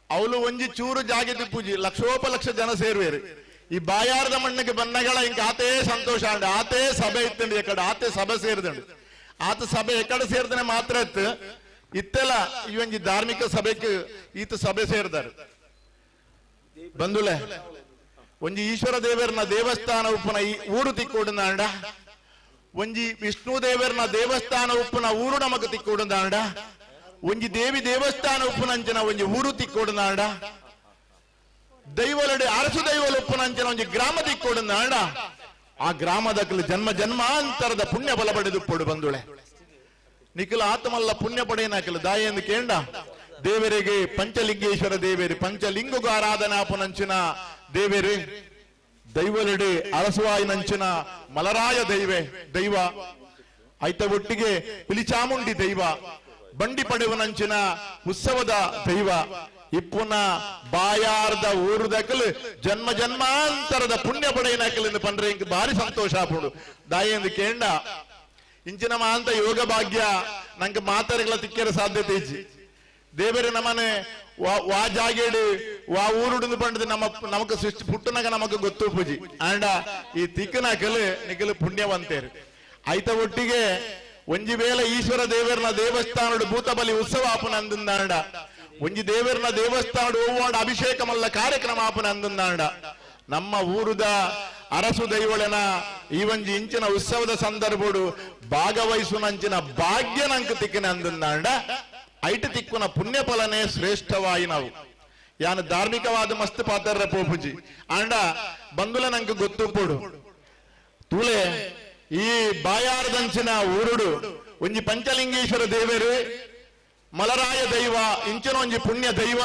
ಅವಳು ಒಂಜಿ ಚೂರು ಜಾಗೆ ಪೂಜಿ ಲಕ್ಷೋಪಲಕ್ಷ ಜನ ಸೇರುವೇರು. ಈ ಬಾಯಾರದ ಮಣ್ಣಿಗೆ ಬನ್ನಗಳ ಇಂಕ ಆತೇ ಸಂತೋಷ ಅಂಡ್ ಆತೇ ಸಭೆ ಇತ್ತಂಡು ಎಕಡೆ ಆತೇ ಸಭೆ ಸೇರಿದಂಡು ಆತ ಸಭೆ ಎಕಡೆ ಸೇರಿದನೆ ಮಾತ್ರ ಇತ್ತು ಇತ್ತೆಲ್ಲ ಈ ಒಂಜಿ ಧಾರ್ಮಿಕ ಸಭೆಗೆ ಈತ ಸಭೆ ಸೇರಿದಾರೆ. ಬಂಧುಲೆ ಒಂಜಿ ಈಶ್ವರ ದೇವರನ ದೇವಸ್ಥಾನ ಉಪ್ಪುನ ಈ ಊರು ತಿಕ್ಕೋಡುಂದಾಂಡ, ಒಂಜಿ ವಿಷ್ಣು ದೇವರನ ದೇವಸ್ಥಾನ ಉಪ್ಪುನ ಊರು ನಮಕ್ ತಿಕ್ಕೋಡುಂದಾಂಡ, ಒಂಜಿ ದೇವಿ ದೇವಸ್ಥಾನ ಉಪ್ಪುನಂಚಿನ ಒಂಜಿ ಊರು ತಿಕ್ಕೋಡುಂದಾಂಡ, ದೈವಲಡೆ ಅರಸು ದೈವಲ ಉಪ್ಪುನಂಚಿನ ಒಂಜಿ ಗ್ರಾಮ ತಿಕ್ಕೋಡುಂದಾಂಡ, ಆ ಗ್ರಾಮದಕಲು ಜನ್ಮ ಜನ್ಮಾಂತರದ ಪುಣ್ಯ ಬಲ ಪಡೆದು ಪೊಡು ಬಂದುಳೆ. ನಿಖಿಲ ಆತ್ಮಲ್ಲ ಪುಣ್ಯ ಪಡೆಯನಾಕಲು ದಾಯೆಂದು ಕೇಂಡ ದೇವರಿಗೆ ಪಂಚಲಿಂಗೇಶ್ವರ ದೇವೇರಿ ಪಂಚಲಿಂಗಗೂ ಆರಾಧನಾಪುನಂಚಿನ ದೇವೇರಿ ದೈವಲಡೆ ಅರಸುವಾಯಿನಂಚಿನ ಮಲರಾಯ ದೈವೆ ದೈವ ಐತ ಒಟ್ಟಿಗೆ ಪಿಲಿಚಾಮುಂಡಿ ದೈವ ಬಂಡಿ ಪಡೆಯುವನಂಚಿನ ಉತ್ಸವದ ದೈವ ಇಪ್ಪುನ ಬಾಯಾರ್ದ ಊರುದಕಲು ಜನ್ಮ ಜನ್ಮಾಂತರದ ಪುಣ್ಯ ಪಡೆಯನಕಲು ಎಂದು ಪಂಡ್ರೆ ಇಂಕ್ ಭಾರಿ ಸಂತೋಷ ಆಪುಂಡು. ದಾಯೆಂದು ಕೇಂಡ ಇಂಚಿನ ಮಾಂತ ಯೋಗ ಭಾಗ್ಯ ನಂಗೆ ಮಾತರೆಗಳ ತಿಕ್ಕರ ಸಾಧ್ಯತೆ ಇಜ್ಜಿ. ದೇವರೇ ನಮ್ಮನೆ ವಾ ಜಾಗೇಡು ವಾ ಊರುಡು ಪಂಡದು ನಮ್ಮ ನಮಕ್ ಸೃಷ್ಟಿ ಪುಟ್ಟನಾಗ ನಮಕ್ ಗೊತ್ತು ಪೂಜಿ ಆಂಡ ಈ ತಿಕ್ಕನಕಲು ನಿಕಲು ಪುಣ್ಯವಂತೇರು. ಐತ ಒಟ್ಟಿಗೆ ಒಂಜಿ ವೇಳೆ ಈಶ್ವರ ದೇವರನ ದೇವಸ್ಥಾನಡು ಭೂತಬಲಿ ಉತ್ಸವ ಆಪುನ ಅಂದಂದಾಂಡ, ಒಂಜಿ ದೇವರನ ದೇವಸ್ಥಾನಡು ಓವಾಡ ಅಭಿಷೇಕ ಮಲ್ಲ ಕಾರ್ಯಕ್ರಮ ಆಪುನ ಅಂದಂದಾಂಡ, ನಮ್ಮ ಊರುದ ಅರಸು ದೈವಳನ ಈ ಒಂಜಿ ಇಂಚಿನ ಉತ್ಸವದ ಸಂದರ್ಭಡು ಭಾಗವಹಿಸುನಂಚಿನ ಭಾಗ್ಯ ನಂಕ್ ತಿಕ್ಕನ ಅಂದಂದಾಂಡ, ಐಟ ತಿಕ್ಕುನ ಪುಣ್ಯ ಫಲನೇ ಶ್ರೇಷ್ಠವಾಯಿನವು. ಯಾನು ಧಾರ್ಮಿಕವಾದ ಮಸ್ತ್ ಪಾತ್ರ ಪೋಪುಜಿ ಆಂಡ ಬಂಧುಲ ನಂಗೆ ಗೊತ್ತುಪೋಡು. ತೂಲೆ ಈ ಬಾಯಾರದಂಚಿನ ಊರುಡು ಒಂಜಿ ಪಂಚಲಿಂಗೇಶ್ವರ ದೇವರು ಮಲರಾಯ ದೈವ ಇಂಚಿನ ಒಂಜಿ ಪುಣ್ಯ ದೈವ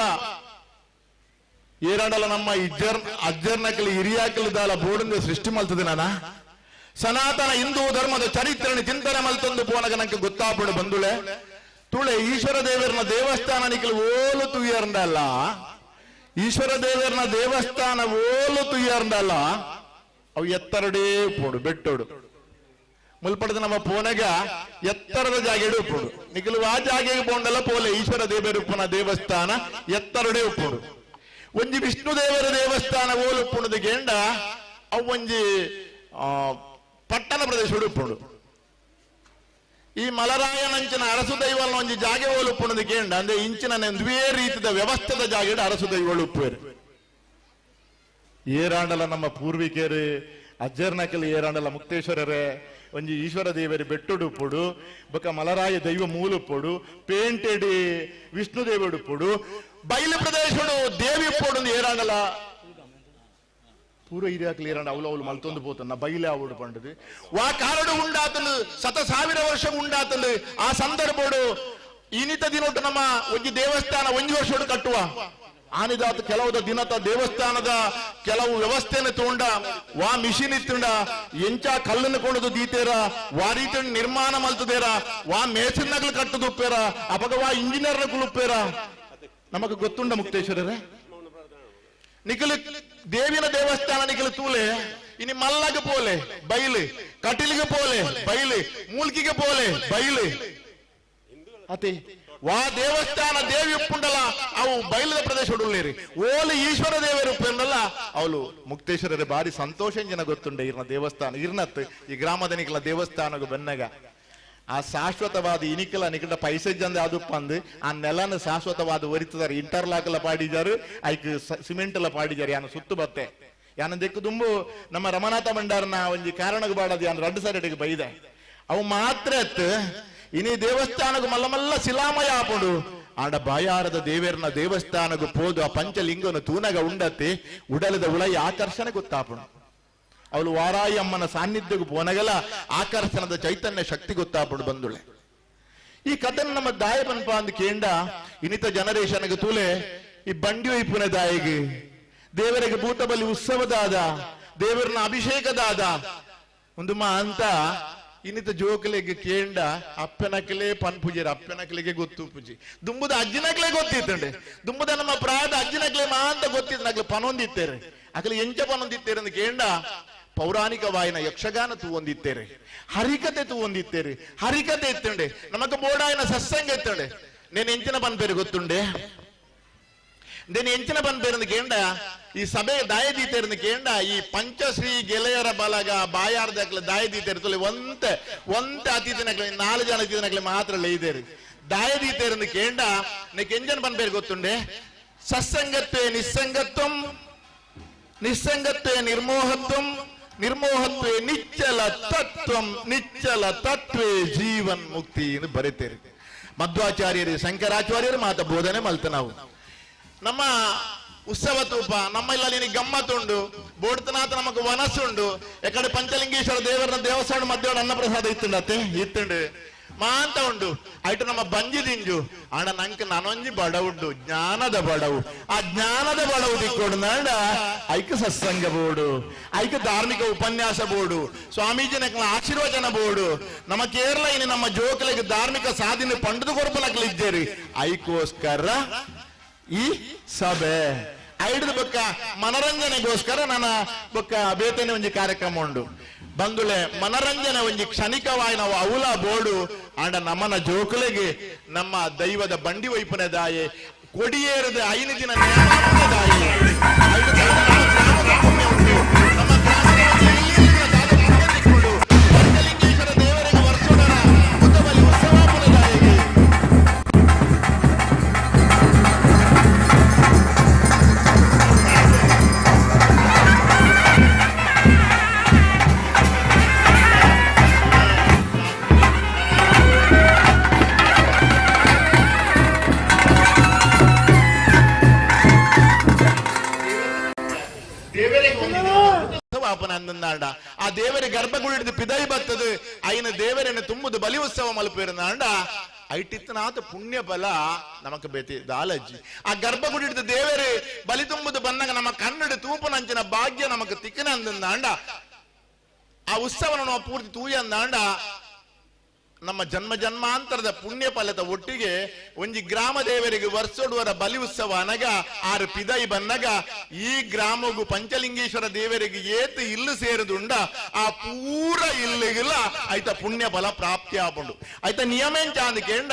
ಏರಾಡಲ ನಮ್ಮ ಇಜ್ಜರ್ ಅಜ್ಜರ್ನಕಲಿ ಹಿರಿಯಾಕಲಿ ದಾಲ ಬೋಡಿಂದ ಸೃಷ್ಟಿ ಮಲ್ತದೆ ನಾನ ಸನಾತನ ಹಿಂದೂ ಧರ್ಮದ ಚರಿತ್ರೆನ ಚಿಂತನೆ ಮಲ್ತೊಂದು ಪೋನಗ ನಂಗೆ ಗೊತ್ತಾಪಡು ಬಂದುಳೆ. ತುಳೆ ಈಶ್ವರ ದೇವರನ ದೇವಸ್ಥಾನ ನಿಕಲು ಓಲು ತುಯ್ಯರ್ಂಡಲ್ಲ, ಈಶ್ವರ ದೇವರನ ದೇವಸ್ಥಾನ ಓಲು ತುಯ್ಯರ್ಂಡಲ್ಲ, ಅವು ಎತ್ತರಡೇ ಪೋಡು ಬೆಟ್ಟೋಡು ಮುಲ್ಪಡದ ನಮ್ಮ ಪೋನಗ ಎತ್ತರದ ಜಾಗೆಡು ಉಪ್ಪುಡು ನಿಕಲು ಆ ಜಾಗೆಗೆ ಪೋಂಡಲ್ಲ ಪೋಲೆ ಈಶ್ವರ ದೇವರುಪ್ಪನ ದೇವಸ್ಥಾನ ಎತ್ತರಡೇ ಉಪ್ಪುಡು. ಒಂಜಿ ವಿಷ್ಣು ದೇವರ ದೇವಸ್ಥಾನ ಓಲು ಉಪ್ಪುಣದ ಗೇಂಡ ಅವು ಒಂಜಿ ಪಟ್ಟಣ ಪ್ರದೇಶ ಉಪ್ಪುಂಡು. ಈ ಮಲರಾಯನಂಚಿನ ಅರಸು ದೈವನ ಒಂಜಿ ಜಾಗೆ ಓಲು ಉಪ್ಪುಣದ ಗೇಂಡ ಅಂದ್ರೆ ಇಂಚಿನ ಒಂದುವೇ ರೀತಿಯ ವ್ಯವಸ್ಥೆದ ಜಾಗೆಡು ಅರಸು ದೈವಳು ಉಪ್ಪುವೇರು. ಏರಾಂಡಲ ನಮ್ಮ ಪೂರ್ವಿಕರು ಅಜ್ಜರ್ನಕಲಿ ಏರಾಂಡಲ ಮುಕ್ತೇಶ್ವರರೇ ಒಂಜಿ ಈಶ್ವರ ದೇವರಿ ಬೆಟ್ಟುಡುಪ್ಪುಡು ಬೊಕ ಮಲರಾಯ ದೈವ ಮೂಲುಪ್ಪುಡು ಪೇಂಟೆಡಿ ವಿಷ್ಣು ದೇವಡುಪ್ಪುಡು ಬಯಲು ಪ್ರದೇಶಡು ದೇವಿ ಉಪ್ಪುಡು ಏರಾಂಡಲ ಪೂರ್ವ ಹಿರಿಯಾಕಲಿ ಏರಾಂಡ ಅವಳು ಅವಳು ಮಲ್ತೊಂದು ಪೋತನ್ನ ಬೈಲೆ ಅವಳು ಪಂಡದು ವಾ ಕಾರಡು ಉಂಡಾತಂದು ಶತ ಸಾವಿರ ವರ್ಷ ಉಂಡಾತಂದು ಆ ಸಂದರ್ಭಡು ಇನಿತ ದಿನೊಟ್ಟು ನಮ್ಮ ಒಂಜಿ ದೇವಸ್ಥಾನ ಒಂಜಿ ವರ್ಷಡು ಕಟ್ಟುವ ಆನಿದಾತ ಕೆಲವುದ ದಿನತ ದೇವಸ್ಥಾನದ ಕೆಲವು ವ್ಯವಸ್ಥೆಯನ್ನು ತೋಂಡ ವಾ ಮಿಷಿನ್ ಇತ್ತುಂಡ ಎಂಚ ಕಲ್ಲನ್ನು ಕೊಂಡದು ದೀತೇರ ವಾ ರೀತಿ ನಿರ್ಮಾಣ ಮಲ್ತದೇರ ವಾ ಮೇಸಿನಗಲು ಕಟ್ಟದುಪ್ಪೇರ ಅಪಗ ವಾ ಇಂಜಿನಿಯರ್ ಕುಲುಪ್ಪೇರ ನಮಗ ಗೊತ್ತುಂಡ ಮುಕ್ತೇಶ್ವರರೇ. ನಿಖಲು ದೇವಿನ ದೇವಸ್ಥಾನ ನಿಖಲು ತೂಲೆ ಇನಿ ಮಲ್ಲಗ ಪೋಲೆ ಬೈಲು ಕಟಿಲಿಗೆ ಪೋಲೆ ಬೈಲು ಮೂಲ್ಕಿಗೆ ಪೋಲೆ ಬೈಲು ಅತಿ ವಾ ದೇವಸ್ಥಾನ ದೇವಿ ಉಪ್ಪುಂಡಲ ಅವು ಬೈಲದ ಪ್ರದೇಶ ಉಳ್ಳೇರಿ ಓಲು ಈಶ್ವರ ದೇವರು ಉಪ್ಪುಂಡಲ್ಲ ಅವಳು ಮುಕ್ತೇಶ್ವರರೇ ಭಾರಿ ಸಂತೋಷ ಜನ ಗೊತ್ತುಂಡೆ ಇರ್ನ ದೇವಸ್ಥಾನ ಇರ್ನತ್ ಈ ಗ್ರಾಮದ ನಿಖಲ ದೇವಸ್ಥಾನಗ ಬೆನ್ನಗ ಆ ಶಾಶ್ವತವಾದ ಇನಿಕಲ ನಿಕಟ ಪೈಸೆ ಜಂದ ಅದು ಆ ನೆಲನ ಶಾಶ್ವತವಾದ ಒರಿತದಾರೆ ಇಂಟರ್ಲಾಕ್ ಎಲ್ಲ ಪಾಡಿಜಾರು ಐಕ್ ಸಿಮೆಂಟ್ ಎಲ್ಲ ಪಾಡಿಜಾರು ಯಾನ ಸುತ್ತು ಬತ್ತೆ ಯಾನ ದಿಕ್ಕು ದುಂಬು ನಮ್ಮ ರಮನಾಥ ಭಂಡಾರನ ಒಂಜಿ ಕಾರಣಕ್ಕೆ ಬಾಡದು ಯಾನ ರಡ್ಡು ಸರಿಟಿಗೆ ಬೈದೆ ಅವು ಮಾತ್ರ ಇನಿ ದೇವಸ್ಥಾನకు ಮಲ್ಲ ಮಲ್ಲ ಶಿಲಾಮಯ ಆಪುಂಡು ಆಡ ಬಾಯಾರದ ದೇವೇರ್ನ ದೇವಸ್ಥಾನకు ಪೋದು ಆ ಪಂಚಲಿಂಗನು ತೂನಗ ಉಂಡತ್ತೆ ಉಡಲದ ಉಳೈ ಆಕರ್ಷಣೆ ಗೊತ್ತಾಪುಂಡು. ಅವಳು ವಾರಾಯಿ ಅಮ್ಮನ ಸಾನ್ನಿಧ್ಯకు ಪೋನಗಲ ಆಕರ್ಷಣದ ಚೈತನ್ಯ ಶಕ್ತಿ ಗೊತ್ತಾಪುಂಡು ಬಂದುಳೆ. ಈ ಕಥನ ನಮ್ಮ ದಾಯ ಪನ್ಪ ಅಂದ್ ಕೇಂಡ ಇನಿತ ಜನರೇಷನ್ಗೆ ತೂಲೆ ಈ ಬಂಡಿ ಒಯ್ಪುನ ದಾಯಿಗೆ ದೇವರಿಗೆ ಭೂತಬಲಿ ಉತ್ಸವದಾದ ದೇವರನ್ನ ಅಭಿಷೇಕದಾದ ಒಂದು ಮಾ ಅಂತ ಇನ್ನಿತ ಜೋಕಲಿಗೆ ಕೇಂಡ ಅಪ್ಪನಕಲೇ ಪನ್ಪುಜೇರು ಅಪ್ಪನಕಲಿಗೆ ಗೊತ್ತು ಪೂಜಿ ದುಂಬುದ ಅಜ್ಜಿನಕ್ಲೆ ಗೊತ್ತಿತ್ತಂಡೆ ದುಂಬುದ ನಮ್ಮ ಪ್ರಾಯದ ಅಜ್ಜಿನಕ್ಲೆ ಮಾ ಅಂತ ಗೊತ್ತಿತ್ತು ನಕ್ಲೆ ಪನೊಂದಿತ್ತೇರೆ ಅಕಲೆ ಎಂಚ ಪನೊಂದಿತ್ತೇರೆ ಅಂದ್ ಕೇಂಡ ಪೌರಾಣಿಕ ವಾಯಿನ ಯಕ್ಷಗಾನ ತೂವೊಂದಿತ್ತೇರೆ ಹರಿಕತೆ ತೂವೊಂದಿತ್ತೇರೆ ಹರಿಕತೆ ಇತ್ತಂಡೆ ನಮಗ ಬೋಡಾಯನ ಸತ್ಸಂಗ ಇತ್ತಂಡೆ ನೇನು ಎಂಚಿನ ಪನ್ಪೇರು ಗೊತ್ತುಂಡೆ ನೇನು ಎಂಚಿನ ಪನ್ಪೇರಂದು ಕೇಂಡ ಈ ಸಭೆ ದಾಯದೀತೇರಂದು ಕೇಂಡ ಈ ಪಂಚಶ್ರೀ ಗೆಳೆಯರ ಬಲಗ ಬಾಯಾರ್ದಕ್ಲೆ ದಾಯದೀತೇರು ತುಲೆ ಒಂತೆ ಒಂತೆ ಅತಿಥಿನಕ್ಲೆ ನಾಲು ಜನ ಅತಿಥಿನಕ್ಲೆ ಮಾತ್ರ ಲೈದೇರು ದಾಯದೀತೇರಂದು ಕೇಂಡ ನೆಕ್ ಎಂಜನ ಪನ್ಪೇರು ಗೊತ್ತುಂಡೆ ಸತ್ಸಂಗತ್ವೇ ನಿಸ್ಸಂಗತ್ವಂ ನಿಸ್ಸಂಗತ್ವೇ ನಿರ್ಮೋಹತ್ವಂ, ನಿರ್ಮೋಹತ್ವೇ ನಿಚ್ಚಲ ತತ್ವಂ, ನಿಚ್ಚಲ ತತ್ವೇ ಜೀವನ್ ಮುಕ್ತಿ ಎಂದು ಬರೀತೇರಿ. ಮಧ್ವಾಚಾರ್ಯರು ಶಂಕರಾಚಾರ್ಯರು ಮಾತ ಬೋಧನೆ ಮಲ್ತ ನಾವು. ನಮ್ಮ ಉತ್ಸವ ತೂಪ ನಮ್ಮ ಇಲ್ಲ ನಿನಗೆ ಗಮ್ಮತ್ತುಂಡು, ಬೋಡ್ತನಾಥ ನಮಕ್ ವನಸ್ಸುಂಡು. ಎಕಡೆ ಪಂಚಲಿಂಗೇಶ್ವರ ದೇವರನ ದೇವಸ್ಥಾನ ಮಧ್ಯ ಅನ್ನಪ್ರಸಾದ ಇತ್ತುಂಡತ್ತೆ ಇತ್ತುಂಡು ಮಾಂತ ಉಂಡು. ಐಟು ನಮ್ಮ ಬಂಜಿ ದಿಂಜು ಆಂಡ ನಂಕ್ ನನೊಂಜಿ ಬಡವುಂಡು, ಜ್ಞಾನದ ಬಡವು. ಆ ಜ್ಞಾನದ ಬಡವು ದಿಕ್ಕೊಡು ಐಕ ಸತ್ಸಂಗ ಬೋಡು, ಐಕ ಧಾರ್ಮಿಕ ಉಪನ್ಯಾಸ ಬೋಡು, ಸ್ವಾಮೀಜಿನ ಆಶೀರ್ವಚನ ಬೋಡು. ನಮ್ಮ ಕೇರಳ ಇನಿ ನಮ್ಮ ಜೋಕಲಿಗೆ ಧಾರ್ಮಿಕ ಸಾಧನೆ ಪಂಡದು ಕೊರಪಲಕ್ಲಿ ಇದ್ದೇರಿ. ಐಕೋಸ್ಕರ ಈ ಸಭೆ ಐಡ್ದ ಬೊಕ್ಕ ಮನರಂಜನೆಗೋಸ್ಕರ ನನ್ನ ಬೊಕ್ಕ ಬೇತನೆ ಒಂಜಿ ಕಾರ್ಯಕ್ರಮ ಉಂಡು. ಬಂದುಲೆ ಮನರಂಜನೆ ಒಂಜಿ ಕ್ಷಣಿಕವಾಗಿ ನಾವು ಅವಲ ಬೋಡು. ಆಂಡ ನಮ್ಮನ ಜೋಕುಲೆಗೆ ನಮ್ಮ ದೈವದ ಬಂಡಿ ವೈಪುನ ದಾಯೆ ಕೊಡಿಯೇರದ 5 ದಿನ ದಾಯಿ. ಪಂಚಲಿಂಗೇಶ್ವರ ದೇವರಿಗೆ ವರ್ಷೋಡರ ಬುದ್ಧಬಲಿ ಉತ್ಸವಾಪುನ ದಾಯಿಗೆ. ಉತ್ಸವ ಆ ದೇವರ ಗರ್ಭಗುಡಿದ ಪಿದೈ ಬತ್ತದು ಐನ ದೇವರನ್ನು ತುಂಬುದು ಬಲಿ ಉತ್ಸವ ಮಲ್ಪಿರುನಾಂಡ ಐಟಿತ್ತನಾಥ ಪುಣ್ಯ ಬಲ ನಮಕ್ ಬೇತಿ ದಾಲಜ್ಜಿ. ಆ ಗರ್ಭಗುಡಿದ ದೇವರೇ ಬಲಿ ತುಂಬುದು ಬಂದಾಗ ನಮ್ಮ ಕನ್ನಡ ತೂಪುನಂಚಿನ ಭಾಗ್ಯ ನಮಕ್ ತಿಕ್ಕನ ಅಂದಂದಾಂಡ ಆ ಉತ್ಸವನ ನಾವು ಪೂರ್ತಿ ತೂಯ ಅಂದಾಂಡ ನಮ್ಮ ಜನ್ಮ ಜನ್ಮಾಂತರದ ಪುಣ್ಯ ಫಲದ ಒಟ್ಟಿಗೆ ಒಂಜಿ ಗ್ರಾಮ ದೇವರಿಗೆ ವರ್ಷೋಡುವರ ಬಲಿ ಉತ್ಸವ ಅನಗ ಆರು ಪಿದೈ ಬನ್ನಗ ಈ ಗ್ರಾಮಗು ಪಂಚಲಿಂಗೇಶ್ವರ ದೇವರಿಗೆ ಏತು ಇಲ್ಲು ಸೇರುದುಂಡ ಆ ಪೂರ ಇಲ್ಲಿಗಿಲ್ಲ ಐತ ಪುಣ್ಯ ಫಲ ಪ್ರಾಪ್ತಿ ಆಪುಂಡು. ಐತ ನಿಯಮೆಂಚಾಂದ ಕೇಂಡ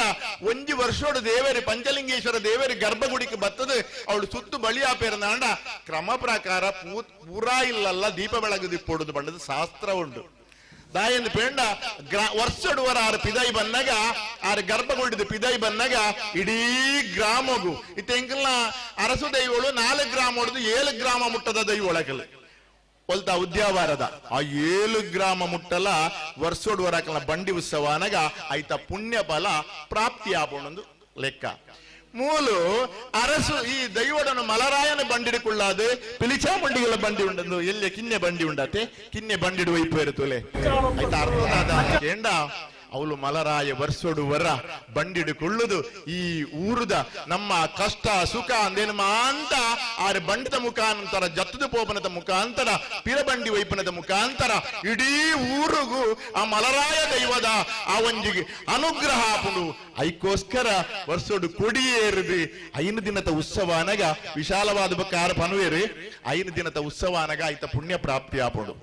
ಒಂಜಿ ವರ್ಷೋಡು ದೇವರಿ ಪಂಚಲಿಂಗೇಶ್ವರ ದೇವರಿ ಗರ್ಭಗುಡಿಗೆ ಬತ್ತದು ಅವಳು ಸುತ್ತು ಬಳಿ ಆಪೇರ್ನಾಂಡ ಕ್ರಮ ಪ್ರಕಾರ ಪೂರಾ ಇಲ್ಲಲ್ಲ ದೀಪ ಬೆಳಗು ದಿಪ್ಪೊಡುದು ಬಂಡದು ಶಾಸ್ತ್ರ ಉಂಟು. ದಾಯಂದು ಪೇಂಡ ವರ್ಷಡುವರ ಆರು ಪಿದೈ ಬನ್ನಗ ಆರು ಗರ್ಭಗುಡಿದ ಪಿದೈ ಬನ್ನಗ ಇಡೀ ಗ್ರಾಮಗು ಇತ್ತೆಂಕಲ್ನ ಅರಸು ದೈವಳು 4 ಗ್ರಾಮ ಹೊಡೆದು 7 ಗ್ರಾಮ ಮುಟ್ಟದ ದೈವ ಒಳಗಲ್ ಒಲ್ತ ಉದ್ಯಾವಾರದ ಆ 7 ಗ್ರಾಮ ಮುಟ್ಟಲ ವರ್ಷೋಡುವರ ಬಂಡಿ ಉತ್ಸವ ಅನಗ ಐತ ಪುಣ್ಯ ಬಲ ಪ್ರಾಪ್ತಿ ಆಪೊಂದು ಲೆಕ್ಕ. ಮೂಲು ಅರಸು ಈ ದೈವಡನು ಮಲರಾಯನ ಬಂಡಿಡಿಕೊಳ್ಳಾದು ಪಿಲಿಚಾ ಬಂಡಿಗಳ ಬಂಡಿ ಉಂಡಂದು ಎಲ್ಲೆ ಕಿನ್ನೆ ಬಂಡಿ ಉಂಡತೆ ಕಿನ್ನೆ ಬಂಡಿಡು ವೈಪು ಇರುತ್ತಲೆ ಆಯ್ತಾ ಅರ್ಥ ಕೇಂಡ ಅವಳು ಮಲರಾಯ ವರ್ಷೋಡುವರ ಬಂಡಿಡು ಈ ಊರುದ ನಮ್ಮ ಕಷ್ಟ ಸುಖ ಅಂದೇನು ಮಾಂತ ಆರೆ ಬಂಡಿದ ಮುಖಾಂತರ ಜತ್ತದ ಪೋಪನದ ಮುಖಾಂತರ ಪಿರಬಂಡಿ ವೈಪನದ ಮುಖಾಂತರ ಇಡೀ ಊರಿಗೂ ಆ ಮಲರಾಯ ದೈವದ ಆ ಒಂಜಿಗೆ ಅನುಗ್ರಹ ಆಪುಂಡು. ಐಕೋಸ್ಕರ ವರ್ಷೋಡು ಕೊಡಿಯೇರಿದು 5 ದಿನದ ಉತ್ಸವ ಅನಗ ವಿಶಾಲವಾದ ಬಕ್ಕ ಆರು ಪನುವೇರು 5 ದಿನದ ಉತ್ಸವ ಅನಗ ಐತ ಪುಣ್ಯ ಪ್ರಾಪ್ತಿ ಆಪುಂಡು.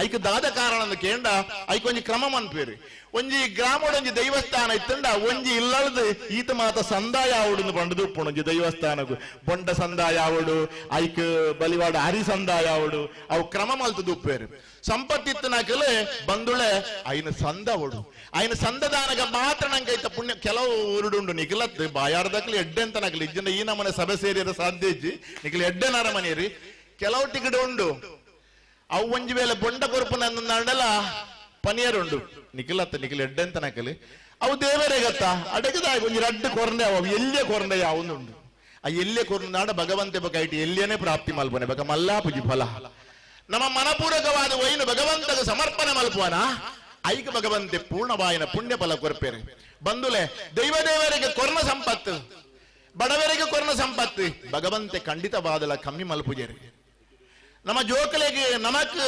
ಐಕ ದಾದ ಕಾರಣ ಕೇಂಡ ಐಕ ಒಂಜಿ ಕ್ರಮ ಮನ್ಪೇರು. ಒಂಜಿ ಗ್ರಾಮಡೊಂಜಿ ದೈವಸ್ಥಾನ ಇತ್ತಂಡ ಒಂಜಿ ಇಲ್ಲಲ್ದು ಈತ ಮಾತ ಸಂದಾಯ ಆವಡು ಬಂಡದು ಉಪ್ಪುಂಡು. ಒಂಜಿ ದೈವಸ್ಥಾನಗು ಬೊಂಡ ಸಂದಾಯ ಆವಡು, ಐಕ್ ಬಲಿವಾಡ ಹರಿ ಸಂದಾಯ ಆವಡು, ಅವು ಕ್ರಮ ಮಲ್ತದು ಉಪ್ಪೇರು. ಸಂಪತ್ತಿತ್ತನಾಕಲೆ ಬಂದುಳೆ ಐನ ಸಂದವಡು ಐನ ಸಂದದಾನಗ ಮಾತ್ರ ನಂಗೆ ಐತ ಪುಣ್ಯ. ಕೆಲವು ಊರುಡುಂಡು ನಿಖಲತ್ ಬಾಯಾರ್ದಕ್ಲಿ ಎಡ್ಡೆ ಅಂತ ನಕಲಿ ಇಜ್ಜಿಂದ ಈ ನಮ್ಮನೆ ಸಭೆ ಸೇರಿರ ಸಾಧ್ಯ ಇಜ್ಜಿ ನಿಖಲ ಎಡ್ಡೆ ನರ ಮನೆಯರಿ. ಕೆಲವು ಟಿಕೆಟ್ ಉಂಡು ಅವು ಒಂಜಿ ವೇಳೆ ಬೊಂಡ ಕೊರುಪು ನಂದಲ್ಲ ಪನಿಯರುಂಡು ನಿಖಲತ್ತ ನಿಖಲ ಎಡ್ಡೆ ಅಂತ ನಕಲಿ ಅವು ದೇವರೇ ಗತ್ತ ಅಡಗದ ಒಂಜಿ ರಡ್ಡು ಕೊರಂಡೆ ಅವು ಎಲ್ಲೇ ಕೊರಂಡೆ ಯಾವುಂಡು. ಆ ಎಲ್ಲೇ ಕೊರಂದಾಡ ಭಗವಂತೆ ಬಕ ಇಟ್ಟು ಎಲ್ಲಿಯೇ ಪ್ರಾಪ್ತಿ ಮಲ್ಪನೆ ಬಕ ಮಲ್ಲಾಪುಜಿ ಫಲ. ನಮ್ಮ ಮನಪೂರಕವಾದ ವೈನು ಭಗವಂತಗ ಸಮರ್ಪಣೆ ಮಲ್ಪುವನ ಐಕ ಭಗವಂತೆ ಪೂರ್ಣವಾಯನ ಪುಣ್ಯ ಫಲ ಕೊರ್ಪೇರೆ. ಬಂದುಲೆ ದೈವ ದೇವರಿಗೆ ಕೊರ್ನ ಸಂಪತ್ತು, ಬಡವರಿಗೆ ಕೊರ್ನ ಸಂಪತ್ತು ಭಗವಂತೆ ಖಂಡಿತವಾದಲ ಕಮ್ಮಿ ಮಲ್ಪುಜೇರಿ. ನಮ್ಮ ಜೋಕಲೆಗೆ ನಮಕ್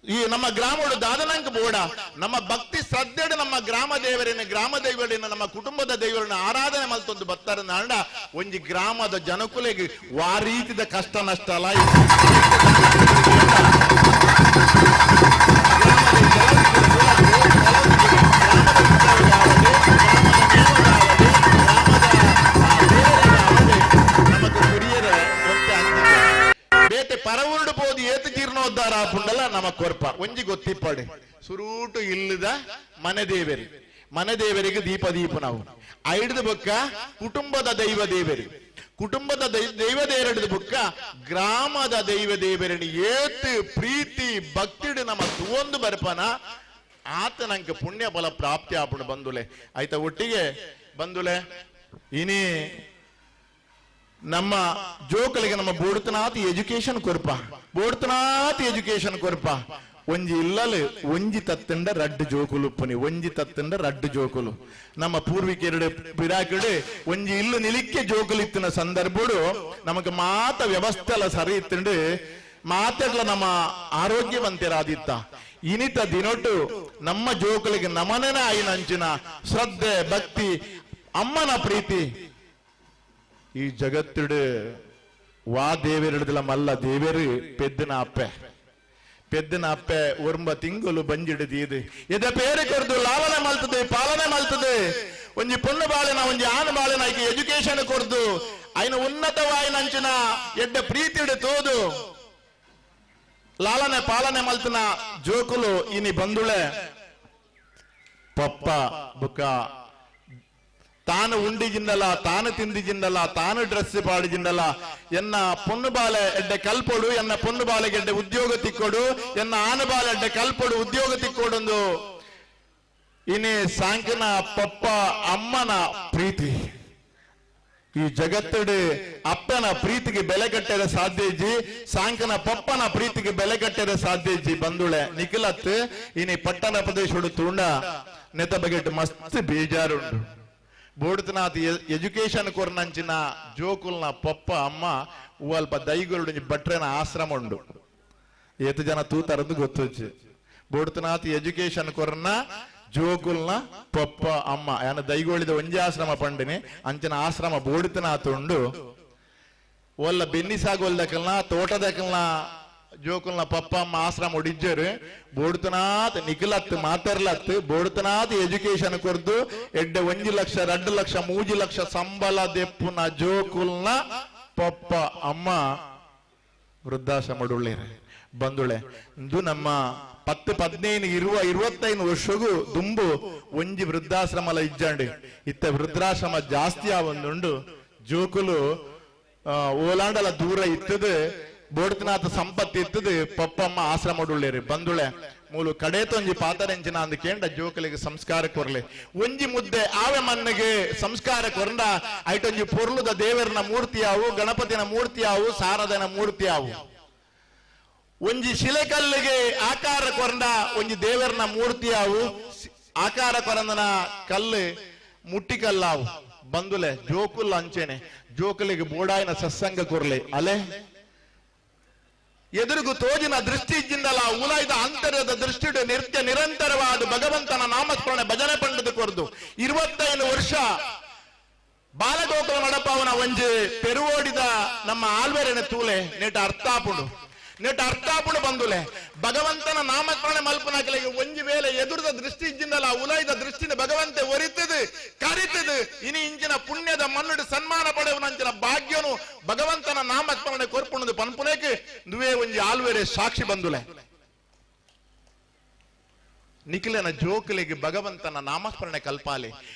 ಈ ನಮ್ಮ ಗ್ರಾಮಡು ದಾದನಂಕ ಬೋಡ ನಮ್ಮ ಭಕ್ತಿ ಶ್ರದ್ಧೆಡು ನಮ್ಮ ಗ್ರಾಮ ದೇವರಿನ ಗ್ರಾಮ ದೇವರಿನ ನಮ್ಮ ಕುಟುಂಬದ ದೇವರನ್ನ ಆರಾಧನೆ ಮಲ್ತೊಂದು ಬತ್ತಾರೆ ನಾಂಡ ಒಂಜಿ ಗ್ರಾಮದ ಜನಕುಲೆಗೆ ವಾರೀತಿದ ಕಷ್ಟ ನಷ್ಟ ಅಲ್ಲ. ಬೇತೆ ಪರವುರುಡು ಪೋದು ಏತು ಜೀರ್ಣೋದ್ಧಾರ ಆಪುಂಡಲ ನಮ್ಮ ಕೊರ್ಪ ಒಂಜಿ ಗೊತ್ತಿಪ್ಪಡೆ ಸುರೂಟು ಇಲ್ಲದ ಮನೆ ದೇವರಿ ಮನೆ ದೇವರಿಗೆ ದೀಪ ದೀಪ ನಾವು ಐಡ್ದು ಬೊಕ್ಕ ಕುಟುಂಬದ ದೈವ ದೇವರಿ ಕುಟುಂಬದ ದೈವ ದೇವರಡಿದ ಬುಕ್ಕ ಗ್ರಾಮದ ದೈವ ದೇವರನಿ ಏತ್ ಪ್ರೀತಿ ಭಕ್ತಿಡು ನಮ್ಮ ತುವೊಂದು ಬರ್ಪನ ಆತ ನಂಗೆ ಪುಣ್ಯ ಬಲ ಪ್ರಾಪ್ತಿ ಆಪುಣ ಬಂದುಲೆ. ಆಯ್ತಾ ಒಟ್ಟಿಗೆ ಬಂದುಲೆ ಇನಿ ನಮ್ಮ ಜೋಕಲಿಗೆ ನಮ್ಮ ಬೋಡ್ತನಾತಿ ಎಜುಕೇಶನ್ ಕೊರ್ಪ, ಬೋಡ್ತನಾತಿ ಎಜುಕೇಶನ್ ಕೊರ್ಪ. ಒಂಜಿ ಇಲ್ಲಲು ಒಂಜಿ ತತ್ತಂಡ ರಡ್ಡು ಜೋಕುಲು ಉಪ್ಪುನಿ, ಒಂಜಿ ತತ್ತಂಡ ರಡ್ಡು ಜೋಕುಲು. ನಮ್ಮ ಪೂರ್ವಿಕೆರಡು ಪಿರಾಕಿಡು ಒಂಜಿ ಇಲ್ಲು ನಿಲಿಕ್ಕೆ ಜೋಕುಲು ಇತ್ತಿನ ಸಂದರ್ಭಡು ನಮಗೆ ಮಾತ ವ್ಯವಸ್ಥೆ ಸರಿ ಇತ್ತಂಡು ಮಾತೆಡ್ಲ ನಮ್ಮ ಆರೋಗ್ಯವಂತರಾದಿತ್ತ. ಇನಿತ ದಿನೊಟ್ಟು ನಮ್ಮ ಜೋಕುಲಿಗೆ ನಮನನೆ ಆಯಿನಂಚಿನ ಶ್ರದ್ಧೆ ಭಕ್ತಿ ಅಮ್ಮನ ಪ್ರೀತಿ ಈ ಜಗತ್ತಿಡು ವಾ ದೇವೆರಡ್ದಲ ಮಲ್ಲ ದೇವೆರು ಪೆದ್ದಿನ ಅಪ್ಪೆ, ಪೆದ್ದಿನ ಅಪ್ಪೆ ಒರ್ಂಬ ತಿಂಗುಲು ಬಂಜಿಡಿದೀದು ಎದ ಪೇರು ಕೊರ್ದು ಲಾಲನೆ ಮಲ್ತದೆ ಪಾಲನೆ ಮಲ್ತದೆ. ಒಂಜಿ ಪೊಣ್ಣು ಬಾಳೆನ ಒಂಜಿ ಆನು ಬಾಳೆನ ಐಕೆ ಎಜುಕೇಶನ್ ಕೊರ್ದು ಐನ ಉನ್ನತವಾಯಿನಂಚಿನ ಎಡ್ಡ ಪ್ರೀತಿಡು ತೋದು ಲಾಲನೆ ಪಾಲನೆ ಮಲ್ತನ ಜೋಕುಲು ಇನಿ ಬಂದುಳೆ ಪಪ್ಪ ಬುಕ್ಕ ತಾನು ಉಂಡಿಜಿಂದಲ ತಾನು ತಿಂದಿಜಿಂದಲ ತಾನು ಡ್ರೆಸ್ ಪಾಡಿಜಿಂದಲ ಎನ್ನ ಪೊಣ್ಣು ಬಾಲೆ ಎಡ್ಡೆ ಕಲ್ಪೊಡು, ಎನ್ನ ಪೊಣ್ಣು ಬಾಲೆಗೆ ಎಡ್ಡೆ ಉದ್ಯೋಗ ತಿಕ್ಕೊಡು, ಎನ್ನ ಆನು ಬಾಲೆ ಎಡ್ಡೆ ಕಲ್ಪೊಡು ಉದ್ಯೋಗ ತಿಕ್ಕೊಡೊಂದು ಇನಿ ಸಾಂಕಿನ ಪಪ್ಪ ಅಮ್ಮನ ಪ್ರೀತಿ. ಈ ಜಗತ್ತಡೆ ಅಪ್ಪನ ಪ್ರೀತಿಗೆ ಬೆಲೆ ಕಟ್ಟರೆ ಸಾಧ್ಯ ಇಜ್ಜಿ, ಸಾಂಕನ ಪಪ್ಪನ ಪ್ರೀತಿಗೆ ಬೆಲೆ ಕಟ್ಟರೆ ಸಾಧ್ಯ ಇಜ್ಜಿ ಬಂದುಳೆ ನಿಖಿಲತ್ ಇನಿ ಪಟ್ಟಣ ಪ್ರದೇಶಡು ತೂಂಡ ನೆತ ಬಗೆಟ್ ಮಸ್ತ್ ಬೇಜಾರುಂಡು. ಬೋಡ್ತನಾಥ್ ಎಜುಕೇಶನ್ ಕೊರ್ನಂಚಿನ ಜೋಕುಲ್ನ ಪಪ್ಪ ಅಮ್ಮ ಅಲ್ಪ ದೈಗುರುಡು ಬಟ್ರೆನ ಆಶ್ರಮ ಉಂಡು. ಏತು ಜನ ತೂತಾರದ್ದು ಗೊತ್ತುಚ್ಚು. ಬೋಡ್ತನಾಥ್ ಎಜುಕೇಶನ್ ಕೊರ್ನ ಜೋಕುಲ್ನ ಪಪ್ಪ ಅಮ್ಮ ಯಾನ ದೈಗೋಳಿದ ಒಂಜಿ ಆಶ್ರಮ ಪಂಡಿನಿ ಅಂಚಿನ ಆಶ್ರಮ ಬೋಡಿತನಾಥ್ ಉಂಡು. ಒಲ್ಲ ಬೆನ್ನಿ ಸಾಗೋಲ್ದಕಲ್ನ ತೋಟದಕಲ್ನ ಜೋಕುಲ್ನ ಪಪ್ಪ ಅಮ್ಮ ಆಶ್ರಮ ಒಡಿಜ್ಜರು ಬೋಡ್ತನಾಥ್ ನಿಖಿಲತ್ ಮಾತರ್ಲತ್ ಬೋಡ್ತನಾಥ್ ಎಜುಕೇಶನ್ ಕೊರ್ದು ಎಡ್ಡೆ 1 ಲಕ್ಷ 2 ಲಕ್ಷ 3 ಲಕ್ಷ ಸಂಬಳ ದೆಪ್ಪುನ ಜೋಕುಲ್ನ ಪಪ್ಪ ಅಮ್ಮ ವೃದ್ಧಾಶ್ರಮಡುಳ್ಳೇರೆ ಬಂದುಳೆ. ಇಂದು ನಮ್ಮ 10 15 25 ವರ್ಷಗೂ ದುಂಬು ಒಂಜಿ ವೃದ್ಧಾಶ್ರಮಲ ಇಜ್ಜಂಡಿ. ಇತ್ತ ವೃದ್ಧಾಶ್ರಮ ಜಾಸ್ತಿ ಆವೊಂದುಂಡು. ಜೋಕುಲು ಓಲಾಂಡಲ ದೂರ ಇತ್ತದು, ಬೋಡ್ತನಾಥ ಸಂಪತ್ತು ಇತ್ತದು, ಪಪ್ಪಮ್ಮ ಆಶ್ರಮಡುಳ್ಳೇರಿ ಬಂದುಳೆ. ಮೂಲು ಕಡೇತೊಂಜಿ ಪಾತರೆಂಚಿನ ಅಂದ್ ಕೇಂಡ ಜೋಕಲಿಗೆ ಸಂಸ್ಕಾರ ಕೊರ್ಲೆ. ಒಂಜಿ ಮುದ್ದೆ ಆವೆ ಮನ್ನಿಗೆ ಸಂಸ್ಕಾರ ಕೊರಂಡ ಐಟೊಂಜಿ ಪೊರ್ಲುದ ದೇವರನ ಮೂರ್ತಿಯಾವು, ಗಣಪತಿನ ಮೂರ್ತಿಯಾವು, ಸಾರದನ ಮೂರ್ತಿಯಾವು. ಒಂಜಿ ಶಿಲೆಕಲ್ಲಿಗೆ ಆಕಾರ ಕೊರಂಡ ಒಂಜಿ ದೇವರನ ಮೂರ್ತಿಯಾವು, ಆಕಾರ ಕೊರಂದನ ಕಲ್ಲು ಮುಟ್ಟಿಕಲ್ಲಾವು ಬಂದುಲೆ. ಜೋಕುಲ್ ಅಂಚೆನೆ ಜೋಕುಲಿಗೆ ಬೋಡಾಯಿನ ಸತ್ಸಂಗ ಕೊರ್ಲೆ. ಅಲೆ ಎದುರಿಗು ತೋಜಿನ ದೃಷ್ಟಿ ಇಜ್ಜಿಂದಲ ಉಲಾಯ್ದ ಅಂತರದ ದೃಷ್ಟಿಡು ನಿತ್ಯ ನಿರಂತರವಾದ ಭಗವಂತನ ನಾಮಸ್ಮರಣೆ ಭಜನೆ ಪಂಡದು ಕೊರ್ದು 25 ವರ್ಷ ಬಾಲಗೋಕುಲ ನಡಪವನ ಒಂಜಿ ಪೆರುವೋಡಿದ ನಮ್ಮ ಆಲ್ವೆರೆನೆ ತೂಲೆ ನೆಟ ಅರ್ಥಾಪುಂಡು, ನೆಟ ಅರ್ಥಾಪುಂಡು ಬಂದುಲೆ. ಭಗವಂತನ ನಾಮಸ್ಮರಣೆ ಮಲ್ಪನಾಕಲಿಗೆ ಒಂಜಿ ವೇಳೆ ಎದುರದ ದೃಷ್ಟಿ ಇಜ್ಜಿಂದಲ ಉಲಾಯ್ದ ದೃಷ್ಟಿನ ಭಗವಂತೆ ಒರಿತದು ಕರಿತದು ಇನಿ ಇಂಚಿನ ಪುಣ್ಯದ ಮನ್ನುಡು ಸನ್ಮಾನ ಪಡೆಯುವನಂಚಿನ ಭಾಗ್ಯನು ಭಗವಂತನ ನಾಮಸ್ಮರಣೆ ಕೊರ್ಪುಣದು ಪನ್ಪುನೇಕ್ ನುವೇ ಒಂಜಿ ಆಲ್ವೇರೆ ಸಾಕ್ಷಿ ಬಂದುಲೆ. ನಿಖಿಲನ ಜೋಕುಲಿಗೆ ಭಗವಂತನ ನಾಮಸ್ಮರಣೆ ಕಲ್ಪಾಲೆ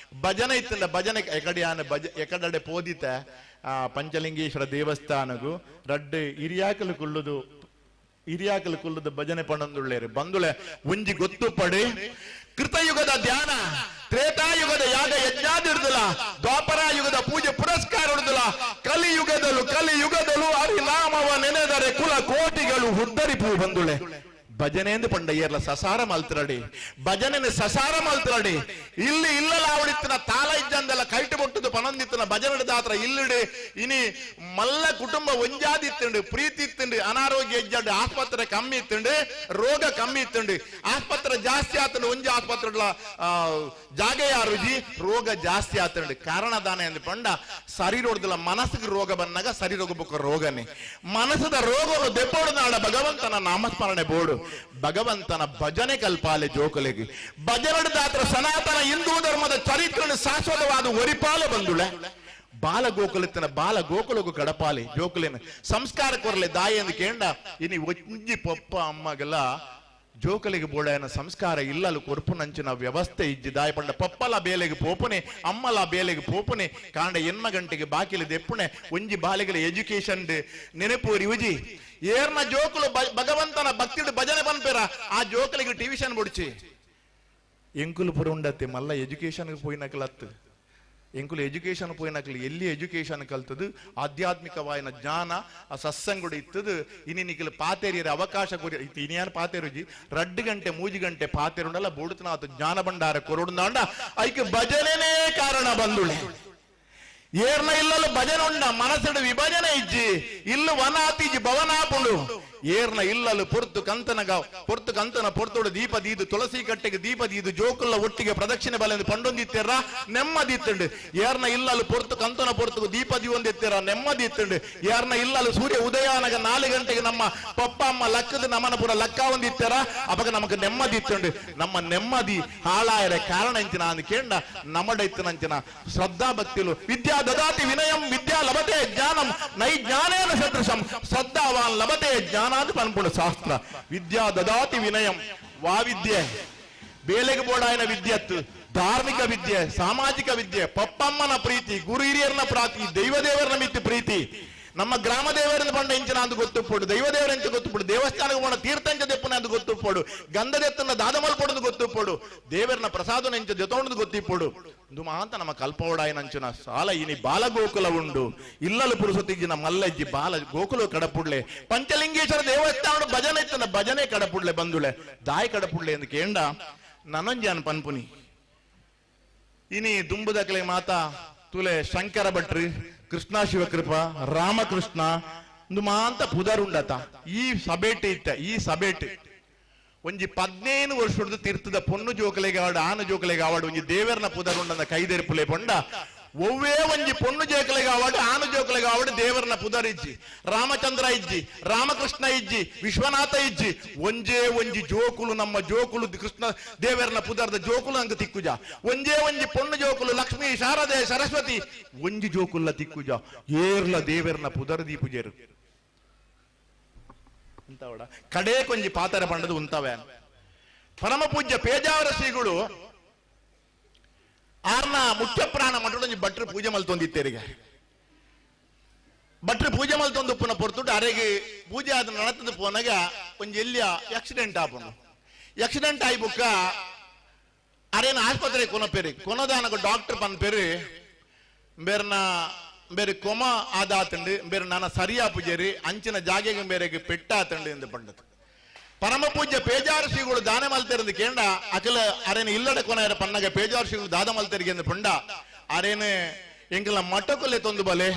ಭಜನೆ ಇತ್ತಂದ ಭಜನೆ ಎಕಡಿಯಾನ ಭಜ ಎಕಡಡೆ ಪೋದಿತ ಆ ಪಂಚಲಿಂಗೇಶ್ವರ ದೇವಸ್ಥಾನಗು ರಡ್ಡು ಇರಿಯಾಕಲು ಕುಲ್ಲುದು ಇರಿಯಾಕಲು ಕುಲ್ಲುದು ಭಜನೆ ಪಣಂದುಳ್ಳೇರು ಬಂದುಳೆ. ಒಂಜಿ ಗೊತ್ತು ಪಡೆ ಕೃತಯುಗದ ಧ್ಯಾನ, ತ್ರೇತಾಯುಗದ ಯಾಗ ಯಜ್ಞಾದಿಡ್ದಲ, ದ್ವಾಪರಾಯುಗದ ಪೂಜೆ ಪುರಸ್ಕಾರ ಹಿಡ್ದಲ, ಕಲಿಯುಗದಲು ಕಲಿಯುಗದಲು ಹರಿನಾಮವ ನೆನೆದರೆ ಕುಲ ಕೋಟಿಗಳು ಹುದ್ದರಿಪು ಬಂದುಳೆ. ಭಜನೆ ಎಂದು ಪಂಡ ಏರ್ಲ ಸಸಾರ ಮಲ್ತರಡಿ, ಭಜನೆ ಸಸಾರ ಮಲ್ತರಡಿ. ಇಲ್ಲಿ ಇಲ್ಲಲ ಆವಡಿತ್ತಿನ ತಾಲ ಇಜ್ಜಂದೆಲ್ಲ ಕೈಟು ಬೊಟ್ಟುದು ಪನಂದಿತ್ತಿನ ಭಜನೆ ದಾತ್ರ ಇಲ್ಲಿಡೆ ಇನಿ ಮಲ್ಲ ಕುಟುಂಬ ಒಂಜಾದಿ ಇತ್ತುಂಡು, ಪ್ರೀತಿ ಇತ್ತುಂಡು, ಅನಾರೋಗ್ಯ ಇಜ್ಜಂಡು, ಆಸ್ಪತ್ರೆ ಕಮ್ಮಿ ಇತ್ತುಂಡು, ರೋಗ ಕಮ್ಮಿ ಇತ್ತುಂಡು, ಆಸ್ಪತ್ರೆ ಜಾಸ್ತಿ ಆತಂಡು, ಒಂಜಿ ಆಸ್ಪತ್ರೆ ಜಾಗ ಯಾರುಜಿ ರೋಗ ಜಾಸ್ತಿ ಆತಂಡು. ಕಾರಣ ದಾನೆ ಎಂದು ಪಂಡ ಶರೀರೋಡ್ದಲ್ಲ ಮನಸ್ಸಿಗೆ ರೋಗ ಬಂದಾಗ ಶರೀರೋಗ ಬೊಕ್ಕ ರೋಗನೇ ಮನಸ್ಸದ ರೋಗವನ್ನು ದೆಪ್ಪೋಡು ನಾಡ ಭಗವಂತನ ನಾಮಸ್ಮರಣೆ ಬೋಡು, ಭಗವಂತನ ಭಜನೆ ಕಲ್ಪಾಲೆ ಜೋಕಲಿಗೆ. ಭಜನೆ ದಾತ್ರ ಸನಾತನ ಹಿಂದೂ ಧರ್ಮದ ಚರಿತ್ರೆ ಶಾಶ್ವತವಾದ ಒರಿಪಾಲ ಬಂದುಳೆ. ಬಾಲ ಗೋಕುಲತ್ತಿನ ಬಾಲ ಗೋಕುಲಗು ಕಡಪಾಲಿ ಜೋಕುಲಿನ ಸಂಸ್ಕಾರ ಕೊರಲೆ ದಾಯಿ ಎಂದು ಕೇಂಡ ಇನಿ ಒಂಜಿ ಪೊಪ್ಪ ಅಮ್ಮಗೆಲ್ಲ ಜೋಕಲಿಗೆ ಬೋಡಾಯನ ಸಂಸ್ಕಾರ ಇಲ್ಲಲು ಕೊರ್ಪುನಂಚಿನ ವ್ಯವಸ್ಥೆ ಇಜ್ಜಿ. ದಾಯ ಪಂಡ ಪಪ್ಪಲ ಬೇಲೆಗೆ ಪೋಪುನೆ, ಅಮ್ಮಲ ಬೇಲೆಗೆ ಪೋಪುನೆ, ಕಾಂಡ ಎನ್ಮ ಗಂಟೆಗೆ ಬಾಕಿಲಿ ದೆಪ್ಪುನೆ, ಒಂಜಿ ಬಾಲೆಗಳ ಎಜುಕೇಶನ್ ನೆನಪೂರಿ ಉಜಿ. ಏರ್ನ ಜೋಕುಲು ಭಗವಂತನ ಭಕ್ತಿಡು ಭಜನೆ ಪನ್ಪೇರ ಆ ಜೋಕಲಿಗೆ ಟ್ಯೂಷನ್ ಬುಡ್ಚಿ. ಎಂಕುಲು ಪುರ ಉಂಡತ್ತೆ ಮಲ್ಲ ಎಜುಕೇಶನ್ ಪೋಯಿನಕಲತ್ತು. ಎಂಕುಲು ಎಜುಕೇಶನ್ ಪೋಯಿನಕಲು ಎಲ್ಲಿ ಎಜುಕೇಶನ್ ಕಲ್ತದು ಆಧ್ಯಾತ್ಮಿಕವಾಯಿನ ಜ್ಞಾನ ಆ ಸತ್ಸಂಗುಡು ಇತ್ತದು. ಇನಿ ನಿಕಲು ಪಾತೇರಿಯರ ಅವಕಾಶ ಕೊರಿ ಇತ್ತು. ಇನಿಯಾನ ಪಾತೇರುಜಿ 2 ಗಂಟೆ 3 ಗಂಟೆ ಪಾತೇರುಂಡಲ್ಲ ಬೋಡುತ್ತನಾತು ಜ್ಞಾನ ಭಂಡಾರ ಕೊರಡುಂದಾಂಡ ಐಕ್ ಭಜನೆನೇ ಕಾರಣ ಬಂದುಳೆ. ಏರ್ನ ಇಲ್ಲಲು ಭಜನೆ ಉಂಡ ಮನಸ್ಸಡು ವಿಭಜನೆ ಇಜ್ಜಿ, ಇಲ್ಲು ವನಾತಿಜ್ಜಿ ಭವನಾಪುಂಡು. ಏರ್ನ ಇಲ್ಲಲು ಪೊರ್ತು ಕಂತನಗ ಪೊರ್ತು ಕಂತನ ಪೊರ್ತೋಡು ದೀಪ ದೀದು ತುಳಸಿ ಕಟ್ಟೆಗೆ ದೀಪ ದೀದು ಜೋಕುಲ್ಲ ಒಟ್ಟಿಗೆ ಪ್ರದಕ್ಷಿಣೆ ಬಲ ಪಂಡೊಂದಿತ್ತೆರ ನೆಮ್ಮದಿ ಇತ್ತುಂಡು. ಏರ್ನ ಇಲ್ಲಲು ಪೊರ್ತು ಕಂತನ ಪೊರ್ತುಗು ದೀಪ ದೀವೊಂದಿತ್ತೆರ ನೆಮ್ಮದಿ ಇತ್ತುಂಡು. ಏರ್ನ ಇಲ್ಲಲು ಸೂರ್ಯ ಉದಯಾನಗ 4 ಗಂಟೆಗೆ ನಮ್ಮ ಪಪ್ಪ ಅಮ್ಮ ಲಕ್ಕದ ನಮನ ಪುರ ಲಕ್ಕ ಒಂದಿತ್ತೆರ ಅವಾಗ ನಮಗ್ ನೆಮ್ಮದಿ ಇತ್ತುಂಡು. ನಮ್ಮ ನೆಮ್ಮದಿ ಹಾಳಾಯರ ಕಾರಣ ಎಂಚಿನ ಅಂದ್ ಕೇಂಡ ನಮಡೈತನಂಚಿನ ಶ್ರದ್ಧಾ ಭಕ್ತಿಲು. ವಿದ್ಯಾ ದದಾತಿ ವಿನಯಂ ವಿದ್ಯಾ ಲಭತೆ ಜ್ಞಾನಂ ನೈ ಜ್ಞಾನೇನ ಸದೃಶಂ ಶ್ರದ್ಧಾವಾನ್ ಲಭತೆ ಜ್ಞಾನ ಪನ್ಪುಣ ಶಾಸ್ತ್ರ. ವಿದ್ಯಾ ದದಾತಿ ವಿನಯಂ ವಾ ವಿದ್ಯೆ ಬೇಲೆಗೆ ಬೋಡಾಯನ ವಿದ್ಯತ್ತು, ಧಾರ್ಮಿಕ ವಿದ್ಯೆ, ಸಾಮಾಜಿಕ ವಿದ್ಯೆ, ಪಪ್ಪಮ್ಮನ ಪ್ರೀತಿ, ಗುರು ಹಿರಿಯರ್ನ ಪ್ರಾತಿ, ದೈವದೇವರನ ಮಿತ್ತಿ ಪ್ರೀತಿ. ನಮ್ಮ ಗ್ರಾಮ ದೇವರನ್ನ ಪಂಡ ಇಂಚಿನ ಅಂದು ಗೊತ್ತುಪ್ಪೋಡು, ದೈವದೇವರ ಎಂಚ ಗೊತ್ತುಪ್ಪೋಡು, ದೇವಸ್ಥಾನಕ್ಕೆ ಹೋಣ ತೀರ್ಥಂಚ ದೆಪ್ಪನ ಅಂದು ಗೊತ್ತುಪ್ಪೋಡು, ಗಂಧದೆತ್ತನ ದಾದಮಲ್ಪೊಡದು ಗೊತ್ತುಪ್ಪೋಡು, ದೇವರನ ಪ್ರಸಾದನ ಎಂಚ ದೆತೋಣದು ಗೊತ್ತಿಪ್ಪೋಡು. ಇಂದು ಮಾಂತ ನಮ್ಮ ಕಲ್ಪೋಡಾಯನಂಚಿನ ಸಾಲ ಇನಿ ಬಾಲಗೋಕುಲ ಉಂಡು. ಇಲ್ಲಲು ಪುರುಸೊತ್ತಿಜ್ಜಿನ ಮಲ್ಲಜ್ಜಿ ಬಾಲ ಗೋಕುಲ ಕಡಪುಡ್ಲೆ, ಪಂಚಲಿಂಗೇಶ್ವರ ದೇವಸ್ಥಾನ ಭಜನೆ ಇತ್ತನ ಭಜನೆ ಕಡಪುಡ್ಲೆ ಬಂದುಳೆ ದಾಯಿ ಕಡಪುಡ್ಲೆ ಎಂದು ಕೇಂಡ ನನಂಜಾನ್ ಪನ್ಪುನಿ. ಇನಿ ದುಂಬುದಕಲೆ ಮಾತಾ ತುಲೆ ಶಂಕರ ಭಟ್ರು, ಕೃಷ್ಣ ಶಿವಕೃಪಾ, ರಾಮಕೃಷ್ಣ ಇಂದು ಮಾಂತ ಪುದರುಂಡತ. ಈ ಸಬೇಟೆ ಇತ್ತ, ಈ ಸಬೇಟೆ ಒಂಜಿ 15 ವರ್ಷದ ತೀರ್ಥದ ಪೊಣ್ಣು ಜೋಕಲೆಗೆ ಆವಾಡು ಆನು ಜೋಕಲೆಗೆ ಆವಾಡು ಒಂಜಿ ದೇವರನ ಪುದರುಂಡನ ಕೈದೆರ್ಪುಲೆ ಪೊಂಡ ಒವ್ವೇ ಒಂಜಿ ಪೊಣ್ಣು ಜೋಕಲೆಗೆ ಆವಾಡು ಆನು ಜೋಕಲೆಗೆ ಆವಾಡು ದೇವರನ ಪುದರ್ ಇಜ್ಜಿ, ರಾಮಚಂದ್ರ ಇಜ್ಜಿ, ರಾಮಕೃಷ್ಣ ಇಜ್ಜಿ, ವಿಶ್ವನಾಥ ಇಜ್ಜಿ. ಒಂಜೇ ಒಂಜಿ ಜೋಕುಲು ನಮ್ಮ ಜೋಕುಲು ಕೃಷ್ಣ ದೇವರನ ಪುದರ್ದ ಜೋಕುಲು ಅಂಗ ತಿಕ್ಕುಜ. ಒಂಜೇ ಒಂಜಿ ಪೊಣ್ಣು ಜೋಕುಲು ಲಕ್ಷ್ಮೀ ಶಾರದೆ ಸರಸ್ವತಿ ಒಂಜಿ ಜೋಕುಲ್ಲ ತಿಕ್ಕುಜ. ಏರ್ಲ ದೇವರನ ಪುದರ್ ದೀಪುಜೇರು ಉಂತಾವಡ ಕಡೇ ಕೊಂಜಿ ಪಾತರ ಪಂಡದು ಉಂತವೆ. ಪರಮ ಪೂಜ್ಯ ಪೇಜಾವರ ಶ್ರೀಗಳು ಆರ್ನ ಮುಖ್ಯ ಪ್ರಾಣ ಮಠದೊಂಜಿ ಭಟ್ರು ಪೂಜೆ ಮಲ್ತೊಂದಿತ್ತೇರಿಗೆ. ಭಟ್ರು ಪೂಜೆ ಮಲ್ತೊಂದು ಪುನ ಪೊರ್ತುಟ್ಟು ಅರೆಗೆ ಪೂಜೆ ಆದ ನಡತದ ಪೋನಾಗ ಒಂಜಿ ಎಲ್ಲಿಯ ಆಕ್ಸಿಡೆಂಟ್ ಆಪುಂಡು. ಆಕ್ಸಿಡೆಂಟ್ ಆಯಿ ಬುಕ್ಕ ಅರೇನ ಆಸ್ಪತ್ರೆ ಕೊನಪೇರಿ ಕೊನದಾನಗ ಡಾಕ್ಟರ್ ಪನ್ಪೇರಿ ಬೇರ್ನ ಬೇರೆ ಕೊಮ ಆದಾತಂಡು ಬೇರೆ ನಾನ ಸರಿಯಾ ಪೂಜೇರಿ ಅಂಚಿನ ಜಾಗೆಗೆ ಬೇರೆಗೆ ಪೆಟ್ಟಾತಂಡು ಎಂದು ಪಂಡದು. ಪರಮ ಪೂಜ್ಯ ಪೇಜಾರ ಶ್ರೀಗಳು ದಾನ ಮಲ್ತೆರಂದು ಕೇಂಡ ಅಕಲ ಅರೇನ ಇಲ್ಲಡ ಕೊನೆಯರ ಪನ್ನಗ ಪೇಜಾರ ಶ್ರೀಗಳು ದಾದ ಮಲ್ತೆರಿಗೆ ಎಂದು ಪಂಡ ಅರೇನೆ ಎಂಕಲ ಮಠಕೊಲ್ಲೆ ತೊಂದು ಬಲೆ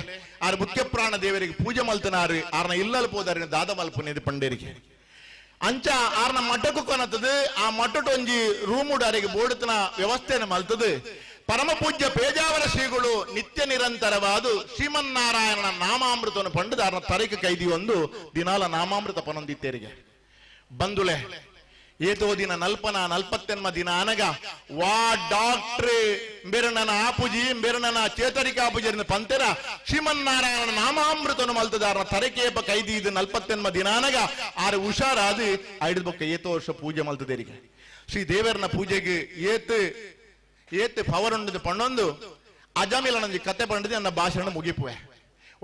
ಆರ್ ಮುಖ್ಯ ಪ್ರಾಣ ದೇವರಿಗೆ ಪೂಜೆ ಮಲ್ತನಾರು ಆರ್ನ ಇಲ್ಲಲ್ ಪೋದಾರಿನ ದಾದ ಮಲ್ಪುನೇದು ಪಂಡೇರಿಗೆ. ಅಂಚ ಆರ್ನ ಮಠಕ್ಕೂ ಕೊನತದು ಆ ಮಠಟು ಒಂಜಿ ರೂಮುಡು ಅರೆಗೆ ಬೋಡುತನ ವ್ಯವಸ್ಥೆಯನ್ನು ಮಲ್ತದು. ಪರಮ ಪೂಜ್ಯ ಪೇಜಾವರ ಶ್ರೀಗಳು ನಿತ್ಯ ನಿರಂತರವಾದ ಶ್ರೀಮನ್ನಾರಾಯಣನ ನಾಮಾಮೃತವನ್ನು ಪಂಡದ ಆರ್ನ ತರಕ ಕೈದಿ ಒಂದು ದಿನಾಲ ನಾಮಾಮೃತ ಪನೊಂದಿತ್ತೇರಿಗೆ ಬಂದುಳೆ. ಏತೋ ದಿನ ನಲ್ಪನ ನಲ್ಪತ್ತೆನ್ಮ ದಿನ ಅನಗ ವಾ ಡಾಕ್ಟ್ರೆ ಬೇರೆ ನನ್ನ ಆಪುಜಿ ಬೇರೆ ನನ್ನ ಚೇತರಿಕ ಆಪುಜಿ ಪಂತೆರ ಶ್ರೀಮನ್ನಾರಾಯಣ ನಾಮಾಮೃತನು ಮಲ್ತದಾರನ ತರಕೇಪ ಕೈದಿ ಇದು ನಲ್ಪತ್ತೆನ್ಮ ದಿನ ಅನಗ ಆರು ಹುಷಾರಾದು ಐದು ಬೊಕ್ಕ ಏತೋ ವರ್ಷ ಪೂಜೆ ಮಲ್ತದೇರಿಗೆ. ಶ್ರೀ ದೇವರನ ಪೂಜೆಗೆ ಏತ್ ಏತ್ ಪವರ್ ಉಂಡು ಪಣ್ಣೊಂದು ಅಜಮಿಲ ಕತೆ ಪಂಡದಿ ನನ್ನ ಭಾಷಣ ಮುಗಿಪುವೆ.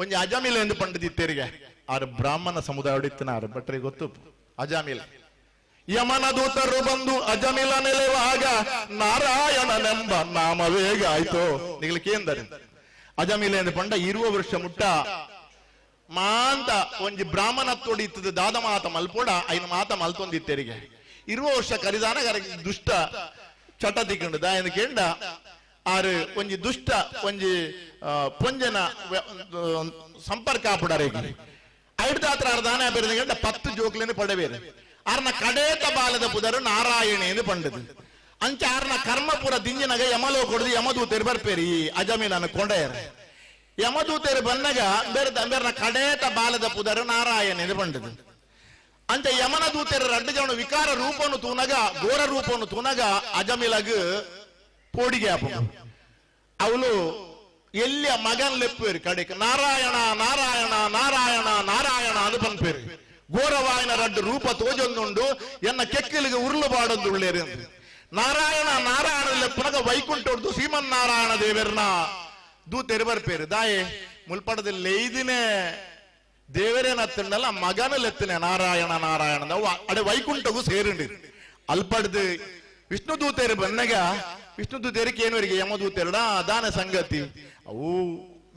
ಒಂಜಿ ಅಜಮಿಲ ಎಂದು ಪಂಡದಿತ್ತೇರಿಗೆ ಆರು ಬ್ರಾಹ್ಮಣ ಸಮುದಾಯ ಇತ್ತನಾರು ಭಟ್ರಿಗೆ ಗೊತ್ತು ಅಜಾಮಿಲ. ಯಮನ ದೂತರು ಬಂದು ಅಜಮಿಲ ನೆಲೆವಾಗ ನಾರಾಯಣನೆಂಬ ನಾಮವೇಗ ಆಯ್ತು. ನಿಗಲಿಕೇಂದರೆ ಅಜಮಿಲ ಎಂದು ಪಂಡ ಇರುವ ವರ್ಷ ಮುಟ್ಟ ಮಾಂತ ಒಂಜಿ ಬ್ರಾಹ್ಮಣತ್ವಡಿ ಇತ್ತದ ದಾದ ಮಾತ ಮಲ್ಪೋಡ ಐನ ಮಾತ ಮಲ್ತೊಂದಿತ್ತೆರಿಗೆ. ಇರುವ ವರ್ಷ ಕರಿದಾನ ದುಷ್ಟ ಚಟ ತಿಕ್ಕಂಡು ದಾಯನ ಕೇಂಡ ಆರು ಒಂಜಿ ದುಷ್ಟ ಒಂಜಿ ಪೊಂಜನ ಸಂಪರ್ಕ ಆಪುಡಾರಿಗೆ ಐಡ್ದಾತ್ರ ಅರ್ಧಾನ ಬೇರೆ 10 ಜೋಕ್ಲೇನೆ ಪಡಬೇರೆ. ಆರ್ನ ಕಡೇತ ಬಾಲದ ಪುದರು ನಾರಾಯಣಿ ಎಂದು ಪಂಡದು. ಅಂಚ ಆರ್ನ ಕರ್ಮಪುರ ದಿಂಜಿನಗ ಯಮಲೋ ಕೊಡದು ಯಮದೂತೇರು ಬರ್ಪೇರಿ ಈ ಅಜಮೀಲನ ಕೊಂಡಯರ್. ಯಮದೂತೇರು ಬನ್ನಗ ಬೇರೆ ಬೇರ್ನ ಕಡೇತ ಬಾಲದ ಪುದರು ನಾರಾಯಣಿ ಎಂದು ಪಂಡದು. ಅಂಚ ಯಮನ ದೂತೇರು ರಡ್ಡು ಜನ ವಿಕಾರ ರೂಪನು ತೂನಗ ಘೋರ ರೂಪನು ತೂನಗ ಅಜಮಿಲಗ್ ಪೋಡಿಗೆ ಆಪುಂಡು. ಅವಳು ಎಲ್ಲಿಯ ಮಗನ್ ಲೆಪ್ಪೇರು ಕಡೆಗೆ ನಾರಾಯಣ ನಾರಾಯಣ ನಾರಾಯಣ ನಾರಾಯಣ ಅದು ಪನ್ಪೇರು. ಘೋರವಾಯನ ರಡ್ಡು ರೂಪ ತೋಜೊಂದುಂಡು ಎನ್ನ ಕೆಕ್ಕಿಲಿಗೆ ಉರುಳು ಬಾಡೊಂದುಳ್ಳೇರು. ನಾರಾಯಣ ನಾರಾಯಣ ಪುನಗ ವೈಕುಂಠೊಡ್ದು ಶ್ರೀಮನ್ನಾರಾಯಣ ದೇವರ್ನ ದೂತೆರು ಬರ್ಪೇರು. ದಾಯೆ ಮುಲ್ಪಡದ ಲೆಯ್ದಿನೇ ದೇವರೇನತ್ತಂಡಲ್ಲ ಮಗನ ಲೆತ್ತನೆ ನಾರಾಯಣ ನಾರಾಯಣ ಅಡೆ ವೈಕುಂಠಗೂ ಸೇರಿಂಡು. ಅಲ್ಪಡ್ದು ವಿಷ್ಣು ದೂತೇರು ಬನ್ನಗ ವಿಷ್ಣು ದೂತೇರಿಗೆ ಏನುವರಿಗೆ ಯಮದೂತೇರಡ ದಾನ ಸಂಗತಿ ಅವು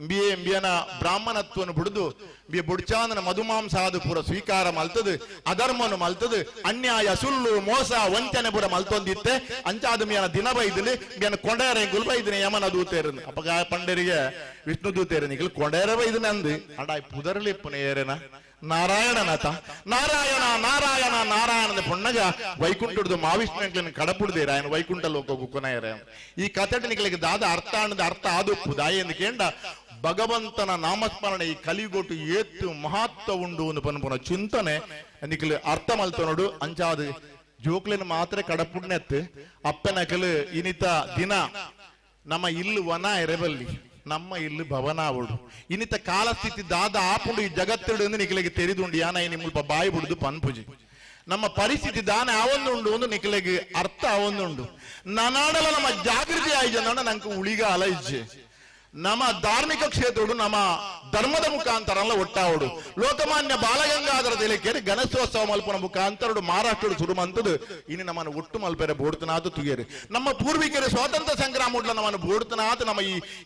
ಎಂಬಿಯೇ ಎಂಬಿಯನ ಬ್ರಾಹ್ಮಣತ್ವನು ಬಿಡುದು ಬಿಯ ಬುಡ್ಚಾಂದನ ಮಧುಮಾಂಸ ಅದು ಪೂರ ಸ್ವೀಕಾರ ಮಲ್ತದು, ಅಧರ್ಮನು ಮಲ್ತದು, ಅನ್ಯಾಯ ಸುಳ್ಳು ಮೋಸ ವಂಚನೆ ಪೂರ ಮಲ್ತೊಂದಿತ್ತೆ. ಅಂಚಾದ ಮಿಯನ ದಿನ ಬೈದಿನಿ ಮಿಯನ ಕೊಂಡೇರ ಗುಲ್ ಬೈದಿನಿ ಯಮನ ದೂತೇರನು. ಅಪ್ಪಗ ಪಂಡರಿಗೆ ವಿಷ್ಣು ದೂತೇರ ನಿಗಲ್ ಕೊಂಡೇರ ಬೈದಿನ ಅಂದು ಅಂಡ ಪುದರ್ಲಿ ಪುನೇರೇನ ನಾರಾಯಣನಾಥ ನಾರಾಯಣ ನಾರಾಯಣ ನಾರಾಯಣದ ಪೊಣ್ಣಗ ವೈಕುಂಠದ ಮಾವಿಷ್ಣು ಕಡಪುಡ್ದೇರ ఆయన ವೈಕುಂಠ ಲೋಕ ಕುಕ್ಕನಾಯರ. ಈ ಕಥೆಟನಿಗಳಿಗೆ ದಾದ ಅರ್ಥ ಅನ್ನದ ಅರ್ಥ ಆದುಪ್ಪು ದಾಯೆಂದು ಕೇಂಡ ಭಗವಂತನ ನಾಮಸ್ಮರಣೆ ಈ ಕಲಿಗೊಟ್ಟು ಏತ್ತು ಮಹತ್ವ ಉಂಡು ಒಂದು ಪನ್ಪುನ ಚಿಂತನೆ ನಿಕ್ಲು ಅರ್ಥ ಮಲ್ತನೋಡು. ಅಂಚಾದ ಜೋಕ್ಲಿನ ಮಾತ್ರ ಕಡಪುಡ್ನೆತ್ತು ಅಪ್ಪನಕಲು ಇನಿತ ದಿನ ನಮ್ಮ ಇಲ್ಲು ವನ ಎರೆಬಲ್ಲಿ ನಮ್ಮ ಇಲ್ಲು ಭವನಾವುಡು ಇನ್ನಿತ ಕಾಲಸ್ಥಿತಿ ದಾದ ಆಪುಂಡು ಈ ಜಗತ್ತಿಡು ನಿಖಲಿಗೆ ತೆರಿದುಂಡು. ಯಾನ ಮುಲ್ಪ ಬಾಯಿ ಬಿಡುದು ಪನ್ಪುಜಿ ನಮ್ಮ ಪರಿಸ್ಥಿತಿ ದಾನ ಆವೊಂದುಂಡು ಒಂದು ನಿಖಲಿಗೆ ಅರ್ಥ ಆವೊಂದುಂಡು. ನನಾಡಲ ನಮ್ಮ ಜಾಗೃತಿ ಆಯ್ಜ ನಂಗೆ ಉಳಿಗಾಲ ಇಜ್ಜೆ. ನಮ್ಮ ಧಾರ್ಮಿಕ ಕ್ಷೇತ್ರಡು ನಮ್ಮ ಧರ್ಮದ ಮುಖಾಂತರ ಒಟ್ಟಾವಡು. ಲೋಕಮಾನ್ಯ ಬಾಲಗಂಗಾಧರ ತಿಲಕೇರಿ ಗಣೇಶೋತ್ಸವ ಮಲ್ಪನ ಮುಖಾಂತರಡು ಮಹಾರಾಷ್ಟ್ರಡು ಸುರು ಮಂತದು ಇನ್ನು ನಮ್ಮನ್ನು ಒಟ್ಟು ಮಲ್ಪೆರೆ ಬೋಡ್ತನಾತು ತುಗೇರಿ. ನಮ್ಮ ಪೂರ್ವಿಕರು ಸ್ವಾತಂತ್ರ್ಯ ಸಂಗ್ರಾಮ ಉಡ್ಲ ನಮ್ಮನ್ನು ಬೋಡ್ತನಾತು ನಮ್ಮ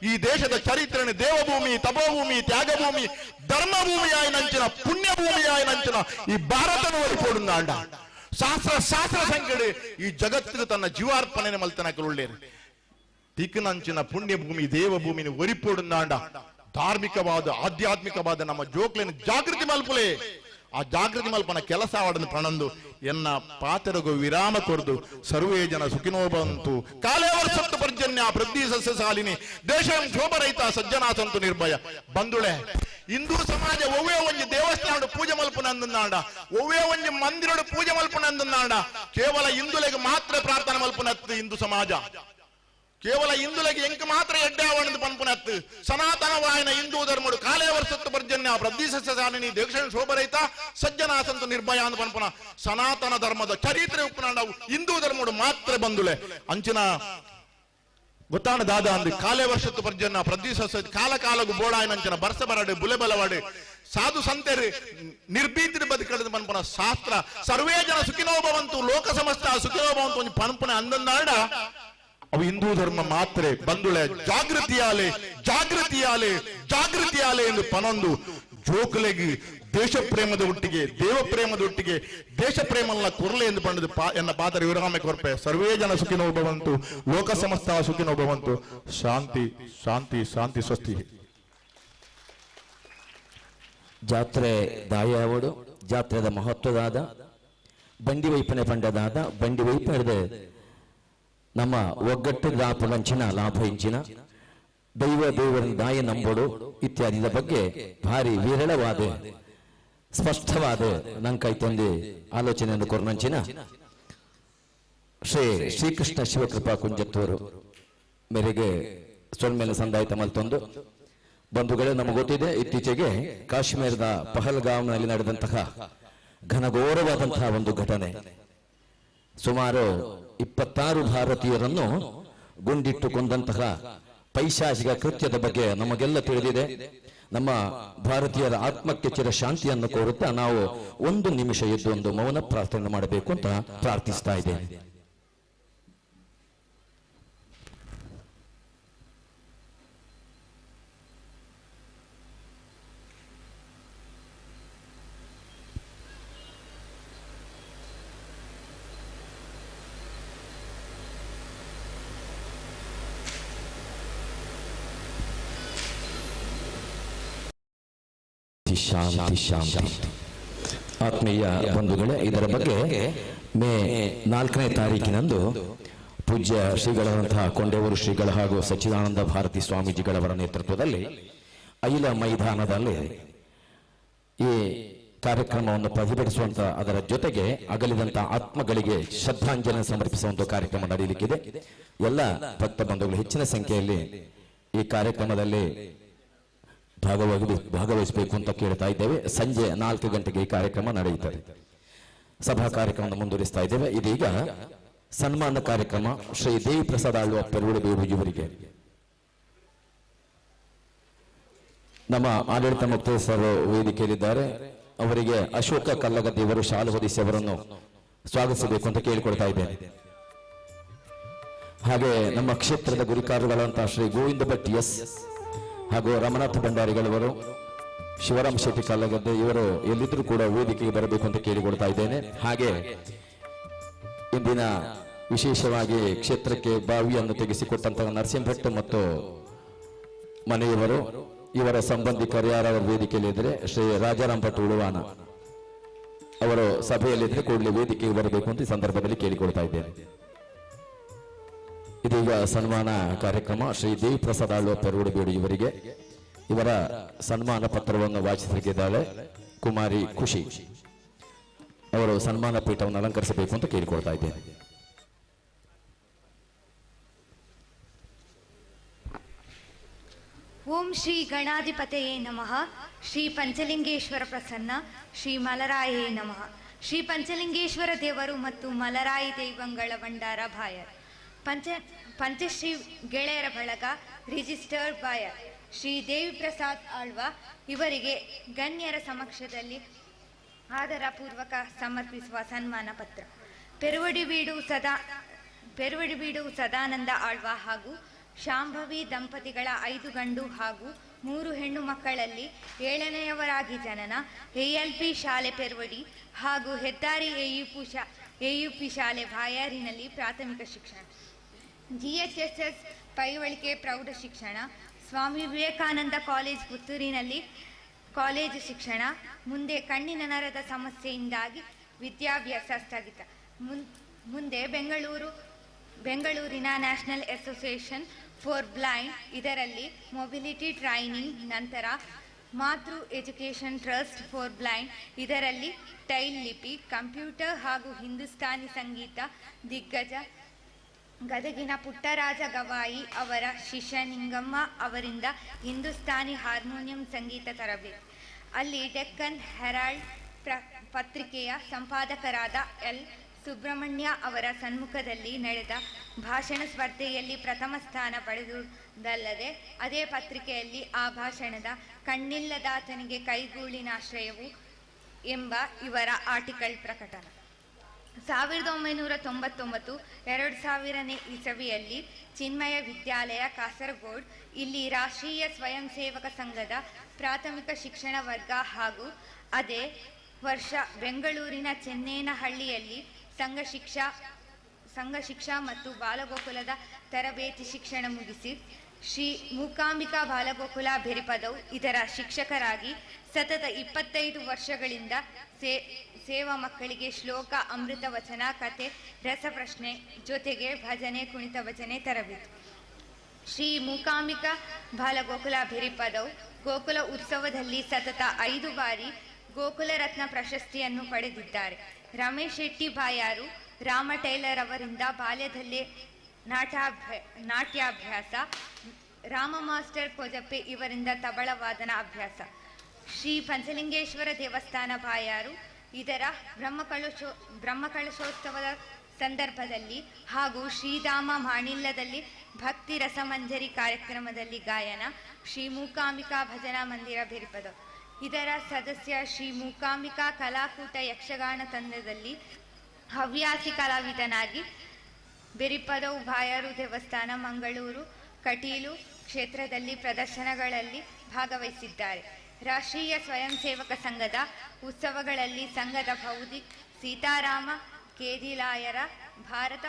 ಈ ದೇಶದ ಚರಿತ್ರೆಯನ್ನು ದೇವಭೂಮಿ ತಪೋಭೂಮಿ ತ್ಯಾಗಭೂಮಿ ಧರ್ಮಭೂಮಿಯಾಯ ನಂಚಿನ ಪುಣ್ಯಭೂಮಿಯಾಯ ನಂಚಿನ ಈ ಭಾರತನ ಒರಿಪೋಡುಂದಾಂಡ ಶಾಸ್ತ್ರ ಶಾಸ್ತ್ರ ಸಂಖ್ಯೆ ಈ ಜಗತ್ತಿಗೆ ತನ್ನ ಜೀವಾರ್ಪಣೆ ಮಲ್ತನ ಒಳ್ಳೇರು ತಿಕ್ಕನಂಚಿನ ಪುಣ್ಯಭೂಮಿ ದೇವಭೂಮಿನ ಒರಿಪೋಡುಂದಾಂಡ ಧಾರ್ಮಿಕವಾದ ಆಧ್ಯಾತ್ಮಿಕವಾದ ನಮ್ಮ ಜೋಕ್ಲೇನು ಜಾಗೃತಿ ಮಲ್ಪುಲೆ. ಆ ಜಾಗೃತಿ ಮಲ್ಪನ ಕೆಲಸ ಆವಡನ್ನು ಪ್ರಣಂದು ಎನ್ನ ಪಾತೆರಗು ವಿರಾಮ ಕೊರ್ದು ಸರ್ವೇ ಜನ ಸುಖಿನೋಭವಂತು ಕಾಲೇ ವರ್ಷತ್ತು ಪರ್ಜನ್ಯ ವೃದ್ಧಿ ಸಸ್ಯ ಸಾಲಿನಿ ದೇಶಂ ಶೋಭರಹಿತ ಸಜ್ಜನಾ ಸಂತು ನಿರ್ಭಯ. ಬಂದುಳೆ ಹಿಂದೂ ಸಮಾಜ ಒವ್ವೇ ಒಂಜಿ ದೇವಸ್ಥಾನ ಪೂಜೆ ಮಲ್ಪುನಂದುಂದಾಂಡ ಒವ್ವೇ ಒಂಜಿ ಮಂದಿರಡು ಪೂಜೆ ಮಲ್ಪುನಂದುಂದಾಂಡ ಕೇವಲ ಹಿಂದುಲೆಗೆ ಮಾತ್ರ ಪ್ರಾರ್ಥನೆ ಮಲ್ಪುನತ್ತು ಹಿಂದೂ ಸಮಾಜ. ಕೇವಲ ಹಿಂದುಲೆಗೆ ಎಂಕ್ ಮಾತ್ರ ಎಡ್ಡಾವಣದ ಪನ್ಪುನತ್ತು ಸನಾತನವಾಯನ ಹಿಂದೂ ಧರ್ಮಡು ಕಾಲೇ ವರ್ಷತ್ತು ಪರ್ಜನ್ಯ ವೃದ್ಧಿ ಸಸ್ಯ ಸಾಲಿನಿ ದೇಕ್ಷಣ ಶೋಭರಹಿತ ಸಜ್ಜನಾ ಸಂತು ನಿರ್ಭಯ ಅಂದ ಪನ್ಪುನ ಸನಾತನ ಧರ್ಮದ ಚರಿತ್ರೆ ಉಪ್ಪುನಾಂಡ ಹಿಂದೂ ಧರ್ಮಡು ಮಾತ್ರ ಬಂದುಲೆ. ಅಂಚಿನ ಗೊತ್ತಾಣ ದಾದ ಅಂದು ಕಾಲೇ ವರ್ಷತ್ತು ಪರ್ಜನ್ಯ ವೃದ್ಧಿ ಸಸ್ಯ ಕಾಲ ಕಾಲಗು ಬೋಡಾಯನಂಚಿನ ಬರ್ಸ ಬರಡು ಬುಲೆ ಬಲವಾಡು ಸಾಧು ಸಂತೆರು ನಿರ್ಭೀತಿನ ಬದುಕಡದ ಪನ್ಪುನ ಶಾಸ್ತ್ರ ಸರ್ವೇ ಜನ ಸುಖಿನೋಭವಂತು ಲೋಕ ಸಮಸ್ತ ಸುಖಿನೋಭವಂತು ಒಂಜಿ ಪನ್ಪುನ ಅಂದಂದಾಡ ಅವು ಹಿಂದೂ ಧರ್ಮ ಮಾತ್ರ ಬಂದುಳೆ. ಜಾಗೃತಿಯಾಲೆ ಜಾಗೃತಿಯಾಲೆ ಜಾಗೃತಿಯಾಲೆ ಎಂದು ಪನೊಂದು ಜೋಕುಲೆಗೆ ದೇಶ ಪ್ರೇಮದ ಒಟ್ಟಿಗೆ ದೇವ ಪ್ರೇಮದ ಒಟ್ಟಿಗೆ ದೇಶ ಪ್ರೇಮಲ್ಲ ಕೊರ್ಲೆ ಎಂದು ಪಂಡದು ಎನ್ನ ಪಾತ್ರ ವಿರಾಮ ಕೊರ್ಪೆ. ಸರ್ವೇ ಜನ ಸುಖಿನೋ ಭವಂತು ಲೋಕ ಸಮಸ್ತ ಸುಖಿನೋ ಭವಂತು. ಶಾಂತಿ ಶಾಂತಿ ಶಾಂತಿ ಸ್ವಸ್ತಿ. ಜಾತ್ರೆ ದಾಯಾವಡು ಜಾತ್ರೆದ ಮಹತ್ವದಾದ ಬಂಡಿ ವೈಪನೆ ಪಂಡದಾದ ಬಂಡಿ ವೈಪನೆದ ನಮ್ಮ ಒಗ್ಗಟ್ಟು ಲಾಭ ಲಾಭ ಇಂಚಿನ ದೈವ ದೇವರ ದಾಯ ನಂಬಡು ಇತ್ಯಾದಿದ ಬಗ್ಗೆ ಭಾರಿ ವಿರಳವಾದ ಸ್ಪಷ್ಟವಾದ ನಂಕೈತೊಂದು ಆಲೋಚನೆಯನ್ನು ಕೊರ್ನಂಚಿನ ಶ್ರೀ ಶ್ರೀಕೃಷ್ಣ ಶಿವಕೃಪಾ ಕುಂಜತ್ತೂರು ಮೇರೆಗೆ ಸೊಲ್ಮೇಲೆ ಸಂದಾಯಿತ ಮಲ್ತೊಂದು. ಬಂಧುಗಳೇ, ನಮಗೆ ಗೊತ್ತಿದೆ, ಇತ್ತೀಚೆಗೆ ಕಾಶ್ಮೀರದ ಪಹಲ್ಗಾಂವ್ನಲ್ಲಿ ನಡೆದಂತಹ ಘನಘೋರವಾದಂತಹ ಒಂದು ಘಟನೆ. ಸುಮಾರು 26 ಭಾರತೀಯರನ್ನು ಗುಂಡಿಟ್ಟು ಕೊಂದಂತಹ ಪೈಶಾಚಿಕ ಕೃತ್ಯದ ಬಗ್ಗೆ ನಮಗೆಲ್ಲ ತಿಳಿದಿದೆ. ನಮ್ಮ ಭಾರತೀಯರ ಆತ್ಮಕ್ಕೆ ಚಿರ ಶಾಂತಿಯನ್ನು ಕೋರುತ್ತಾ ನಾವು ಒಂದು ನಿಮಿಷ ಎದ್ದು ಒಂದು ಮೌನ ಪ್ರಾರ್ಥನೆ ಮಾಡಬೇಕು ಅಂತ ಪ್ರಾರ್ಥಿಸ್ತಾ ಇದ್ದೇನೆ. ಶಾಂತಿ ಶಾಂತಿ. ಆತ್ಮೀಯ ಬಂಧುಗಳೇ, ಇದರ ಬಗ್ಗೆ ಮೇ 4ನೇ ತಾರೀಕಿನಂದು ಪೂಜ್ಯ ಶ್ರೀಗಳಾದಂತಹ ಕೊಂಡೇವರು ಶ್ರೀಗಳ ಹಾಗೂ ಸಚ್ಚಿದಾನಂದ ಭಾರತಿ ಸ್ವಾಮೀಜಿಗಳವರ ನೇತೃತ್ವದಲ್ಲಿ ಐಲ ಮೈದಾನದಲ್ಲಿ ಈ ಕಾರ್ಯಕ್ರಮವನ್ನು ಪ್ರತಿಭಟಿಸುವಂತಹ, ಅದರ ಜೊತೆಗೆ ಅಗಲಿದಂತಹ ಆತ್ಮಗಳಿಗೆ ಶ್ರದ್ಧಾಂಜಲಿ ಸಮರ್ಪಿಸುವಂತಹ ಕಾರ್ಯಕ್ರಮ ನಡೆಯಲಿಕ್ಕಿದೆ. ಎಲ್ಲ ಭಕ್ತ ಬಂಧುಗಳು ಹೆಚ್ಚಿನ ಸಂಖ್ಯೆಯಲ್ಲಿ ಈ ಕಾರ್ಯಕ್ರಮದಲ್ಲಿ ಭಾಗವಹಿಸಬೇಕು ಅಂತ ಕೇಳ್ತಾ ಇದ್ದೇವೆ. ಸಂಜೆ 4 ಗಂಟೆಗೆ ಈ ಕಾರ್ಯಕ್ರಮ ನಡೆಯುತ್ತದೆ. ಸಭಾ ಕಾರ್ಯಕ್ರಮವನ್ನು ಮುಂದುವರಿಸ್ತಾ ಇದ್ದೇವೆ. ಇದೀಗ ಸನ್ಮಾನ ಕಾರ್ಯಕ್ರಮ ಶ್ರೀ ದೇವಿ ಪ್ರಸಾದ್ ಆಳ್ವ ಪೆರುವಡಿಬೀಡು ಇವರಿಗೆ ನಮ್ಮ ಆಡಳಿತ ಮುಕ್ತೇಸರು ವೇದಿಕೆಯಲ್ಲಿದ್ದಾರೆ. ಅವರಿಗೆ ಅಶೋಕ ಕಲ್ಲಗದ್ದಿಯವರು ಶಾಲು ಹೊದಿಸಿ ಅವರನ್ನು ಸ್ವಾಗತಿಸಬೇಕು ಅಂತ ಕೇಳಿಕೊಳ್ತಾ ಇದ್ದೇನೆ. ಹಾಗೆ ನಮ್ಮ ಕ್ಷೇತ್ರದ ಗುರಿಕಾರರುಗಳಂತಹ ಶ್ರೀ ಗೋವಿಂದ ಭಟ್ ಎಸ್ ಹಾಗೂ ರಮನಾಥ ಭಂಡಾರಿಗಳವರು, ಶಿವರಾಮ್ ಶೆಟ್ಟಿ ಕಲ್ಲಗದ್ದೆ ಇವರು ಎಲ್ಲಿದ್ರೂ ಕೂಡ ವೇದಿಕೆಗೆ ಬರಬೇಕು ಅಂತ ಕೇಳಿಕೊಳ್ತಾ ಇದ್ದೇನೆ. ಹಾಗೆ ಇಂದಿನ ವಿಶೇಷವಾಗಿ ಕ್ಷೇತ್ರಕ್ಕೆ ಬಾವಿಯನ್ನು ತೆಗೆಸಿಕೊಟ್ಟಂತಹ ನರಸಿಂಹ ಭಟ್ ಮತ್ತು ಮನೆಯವರು, ಇವರ ಸಂಬಂಧಿಕರು ಯಾರವರ ವೇದಿಕೆಯಲ್ಲಿದ್ದರೆ ಶ್ರೀ ರಾಜಾರಾಮ್ ಭಟ್ ಉಳುವಾನ ಅವರು ಸಭೆಯಲ್ಲಿದ್ದರೆ ಕೂಡಲೇ ವೇದಿಕೆಗೆ ಬರಬೇಕು ಅಂತ ಈ ಸಂದರ್ಭದಲ್ಲಿ ಕೇಳಿಕೊಳ್ತಾ ಇದ್ದೇನೆ. ಇದೀಗ ಸನ್ಮಾನ ಕಾರ್ಯಕ್ರಮ ಶ್ರೀ ದೇವಿ ಪ್ರಸಾದ್ ಆಳ್ವ ಪೆರುವಡಿಬೀಡು ಇವರಿಗೆ ಇವರ ಸನ್ಮಾನ ಪತ್ರವನ್ನು ವಾಚಿಸಲಿದ್ದಾರೆ ಕುಮಾರಿ ಖುಷಿ ಅವರು. ಸನ್ಮಾನ ಪೀಠವನ್ನು ಅಲಂಕರಿಸಬೇಕು ಅಂತ ಕೇಳಿಕೊಳ್ತಾ ಇದ್ದೇನೆ. ಓಂ ಶ್ರೀ ಗಣಾಧಿಪತಯೇ ನಮಃ. ಶ್ರೀ ಪಂಚಲಿಂಗೇಶ್ವರ ಪ್ರಸನ್ನ ಶ್ರೀ ಮಲರಾಯೇ ನಮಃ. ಶ್ರೀ ಪಂಚಲಿಂಗೇಶ್ವರ ದೇವರು ಮತ್ತು ಮಲರಾಯಿ ದೈವಂಗಳ ಭಂಡಾರ ಬಾಯರ್ ಪಂಚಶ್ರೀ ಗೆಳೆಯರ ಬಳಗ ರಿಜಿಸ್ಟರ್ಡ್ ಬಾಯರ್ ಶ್ರೀ ದೇವಿ ಪ್ರಸಾದ್ ಆಳ್ವ ಇವರಿಗೆ ಗಣ್ಯರ ಸಮಕ್ಷದಲ್ಲಿ ಆದರಪೂರ್ವಕ ಸಮರ್ಪಿಸುವ ಸನ್ಮಾನ ಪತ್ರ. ಪೆರುವಡಿಬೀಡು ಸದಾನಂದ ಆಳ್ವ ಹಾಗೂ ಶಾಂಭವಿ ದಂಪತಿಗಳ 5 ಗಂಡು ಹಾಗೂ 3 ಹೆಣ್ಣು ಮಕ್ಕಳಲ್ಲಿ 7ನೆಯವರಾಗಿ ಜನನ. ಎಎಲ್ಪಿ ಶಾಲೆ ಪೆರುವಡಿ ಹಾಗೂ ಹೆದ್ದಾರಿ ಎಯುಪಿ ಶಾಲೆ ಬಾಯಾರಿನಲ್ಲಿ ಪ್ರಾಥಮಿಕ ಶಿಕ್ಷಣ, ಜಿಎಚ್ಎಸ್ಎಸ್ ಪೈವಳಿಕೆ ಪ್ರೌಢ ಶಿಕ್ಷಣ, ಸ್ವಾಮಿ ವಿವೇಕಾನಂದ ಕಾಲೇಜ್ ಪುತ್ತೂರಿನಲ್ಲಿ ಕಾಲೇಜು ಶಿಕ್ಷಣ. ಮುಂದೆ ಕಣ್ಣಿನ ನರದ ಸಮಸ್ಯೆಯಿಂದಾಗಿ ವಿದ್ಯಾಭ್ಯಾಸ ಸ್ಥಗಿತ. ಮುಂದೆ ಬೆಂಗಳೂರಿನ ನ್ಯಾಷನಲ್ ಅಸೋಸಿಯೇಷನ್ ಫಾರ್ ಬ್ಲೈಂಡ್ ಇದರಲ್ಲಿ ಮೊಬಿಲಿಟಿ ಟ್ರೈನಿಂಗ್, ನಂತರ ಮಾತೃ ಎಜುಕೇಷನ್ ಟ್ರಸ್ಟ್ ಫಾರ್ ಬ್ಲೈಂಡ್ ಇದರಲ್ಲಿ ಟೈಲ್ ಲಿಪಿ, ಕಂಪ್ಯೂಟರ್ ಹಾಗೂ ಹಿಂದೂಸ್ತಾನಿ ಸಂಗೀತ ದಿಗ್ಗಜ ಗದಗಿನ ಪುಟ್ಟರಾಜ ಗವಾಯಿ ಅವರ ಶಿಷ್ಯ ನಿಂಗಮ್ಮ ಅವರಿಂದ ಹಿಂದೂಸ್ತಾನಿ ಹಾರ್ಮೋನಿಯಂ ಸಂಗೀತ ತರಬೇತಿ. ಅಲ್ಲಿ ಡೆಕ್ಕನ್ ಹೆರಾಲ್ಡ್ ಪತ್ರಿಕೆಯ ಸಂಪಾದಕರಾದ ಎಲ್ ಸುಬ್ರಹ್ಮಣ್ಯ ಅವರ ಸನ್ಮುಖದಲ್ಲಿ ನಡೆದ ಭಾಷಣ ಸ್ಪರ್ಧೆಯಲ್ಲಿ ಪ್ರಥಮ ಸ್ಥಾನ ಪಡೆದುದಲ್ಲದೆ ಅದೇ ಪತ್ರಿಕೆಯಲ್ಲಿ ಆ ಭಾಷಣದ ಕಣ್ಣಿಲ್ಲದಾತನಿಗೆ ಕೈಗೂಳಿನಾಶ್ರಯವು ಎಂಬ ಇವರ ಆರ್ಟಿಕಲ್ ಪ್ರಕಟಣ. 1999 2000ನೇ ಇಸವಿಯಲ್ಲಿ ಚಿನ್ಮಯ ವಿದ್ಯಾಲಯ ಕಾಸರಗೋಡ್ ಇಲ್ಲಿ ರಾಷ್ಟ್ರೀಯ ಸ್ವಯಂ ಸೇವಕ ಸಂಘದ ಪ್ರಾಥಮಿಕ ಶಿಕ್ಷಣ ವರ್ಗ ಹಾಗೂ ಅದೇ ವರ್ಷ ಬೆಂಗಳೂರಿನ ಚೆನ್ನೇನಹಳ್ಳಿಯಲ್ಲಿ ಸಂಘ ಶಿಕ್ಷಾ ಮತ್ತು ಬಾಲಗೋಕುಲದ ತರಬೇತಿ ಶಿಕ್ಷಣ ಮುಗಿಸಿ ಶ್ರೀ ಮೂಕಾಂಬಿಕಾ ಬಾಲಗೋಕುಲ ಬೆರಿಪದವು ಇದರ ಶಿಕ್ಷಕರಾಗಿ ಸತತ 25 ವರ್ಷಗಳಿಂದ ಸೇವಾ ಮಕ್ಕಳಿಗೆ ಶ್ಲೋಕ, ಅಮೃತ ವಚನ, ಕತೆ, ರಸಪ್ರಶ್ನೆ ಜೊತೆಗೆ ಭಜನೆ, ಕುಣಿತ ಭಜನೆ ತರಬೇತಿ. ಶ್ರೀ ಮೂಕಾಂಬಿಕಾ ಬಾಲಗೋಕುಲ ಬೆರಿಪದವು ಗೋಕುಲ ಉತ್ಸವದಲ್ಲಿ ಸತತ 5 ಬಾರಿ ಗೋಕುಲ ರತ್ನ ಪ್ರಶಸ್ತಿಯನ್ನು ಪಡೆದಿದ್ದಾರೆ. ರಮೇಶ್ ಶೆಟ್ಟಿ ಬಾಯಾರು, ರಾಮ ಟೈಲರ್ ಅವರಿಂದ ಬಾಲ್ಯದಲ್ಲೇ ನಾಟ್ಯಾಭ್ಯಾಸ, ರಾಮ ಮಾಸ್ಟರ್ ಕೊಜಪ್ಪೆ ಇವರಿಂದ ತಬಳವಾದನ ಅಭ್ಯಾಸ. ಶ್ರೀ ಪಂಚಲಿಂಗೇಶ್ವರ ದೇವಸ್ಥಾನ ಬಾಯಾರು ಇದರ ಬ್ರಹ್ಮಕಲಶೋತ್ಸವದ ಸಂದರ್ಭದಲ್ಲಿ ಹಾಗೂ ಶ್ರೀಧಾಮ ಮಾಣಿಲ್ಲದಲ್ಲಿ ಭಕ್ತಿ ರಸಮಂಜರಿ ಕಾರ್ಯಕ್ರಮದಲ್ಲಿ ಗಾಯನ. ಶ್ರೀ ಮೂಕಾಂಬಿಕಾ ಭಜನಾ ಮಂದಿರ ಬೆರಿಪದ ಇದರ ಸದಸ್ಯ. ಶ್ರೀ ಮೂಕಾಂಬಿಕಾ ಕಲಾಕೂಟ ಯಕ್ಷಗಾನ ತಂಡದಲ್ಲಿ ಹವ್ಯಾಸಿ ಕಲಾವಿದನಾಗಿ ಬೆರಿಪದವು ಬಾಯಾರು ದೇವಸ್ಥಾನ ಮಂಗಳೂರು ಕಟೀಲು ಕ್ಷೇತ್ರದಲ್ಲಿ ಪ್ರದರ್ಶನಗಳಲ್ಲಿ ಭಾಗವಹಿಸಿದ್ದಾರೆ. ರಾಷ್ಟ್ರೀಯ ಸ್ವಯಂ ಸೇವಕ ಸಂಘದ ಉತ್ಸವಗಳಲ್ಲಿ ಸಂಘದ ಬೌದ್ಧಿಕ್ ಸೀತಾರಾಮ ಕೇದಿಲಾಯರ ಭಾರತ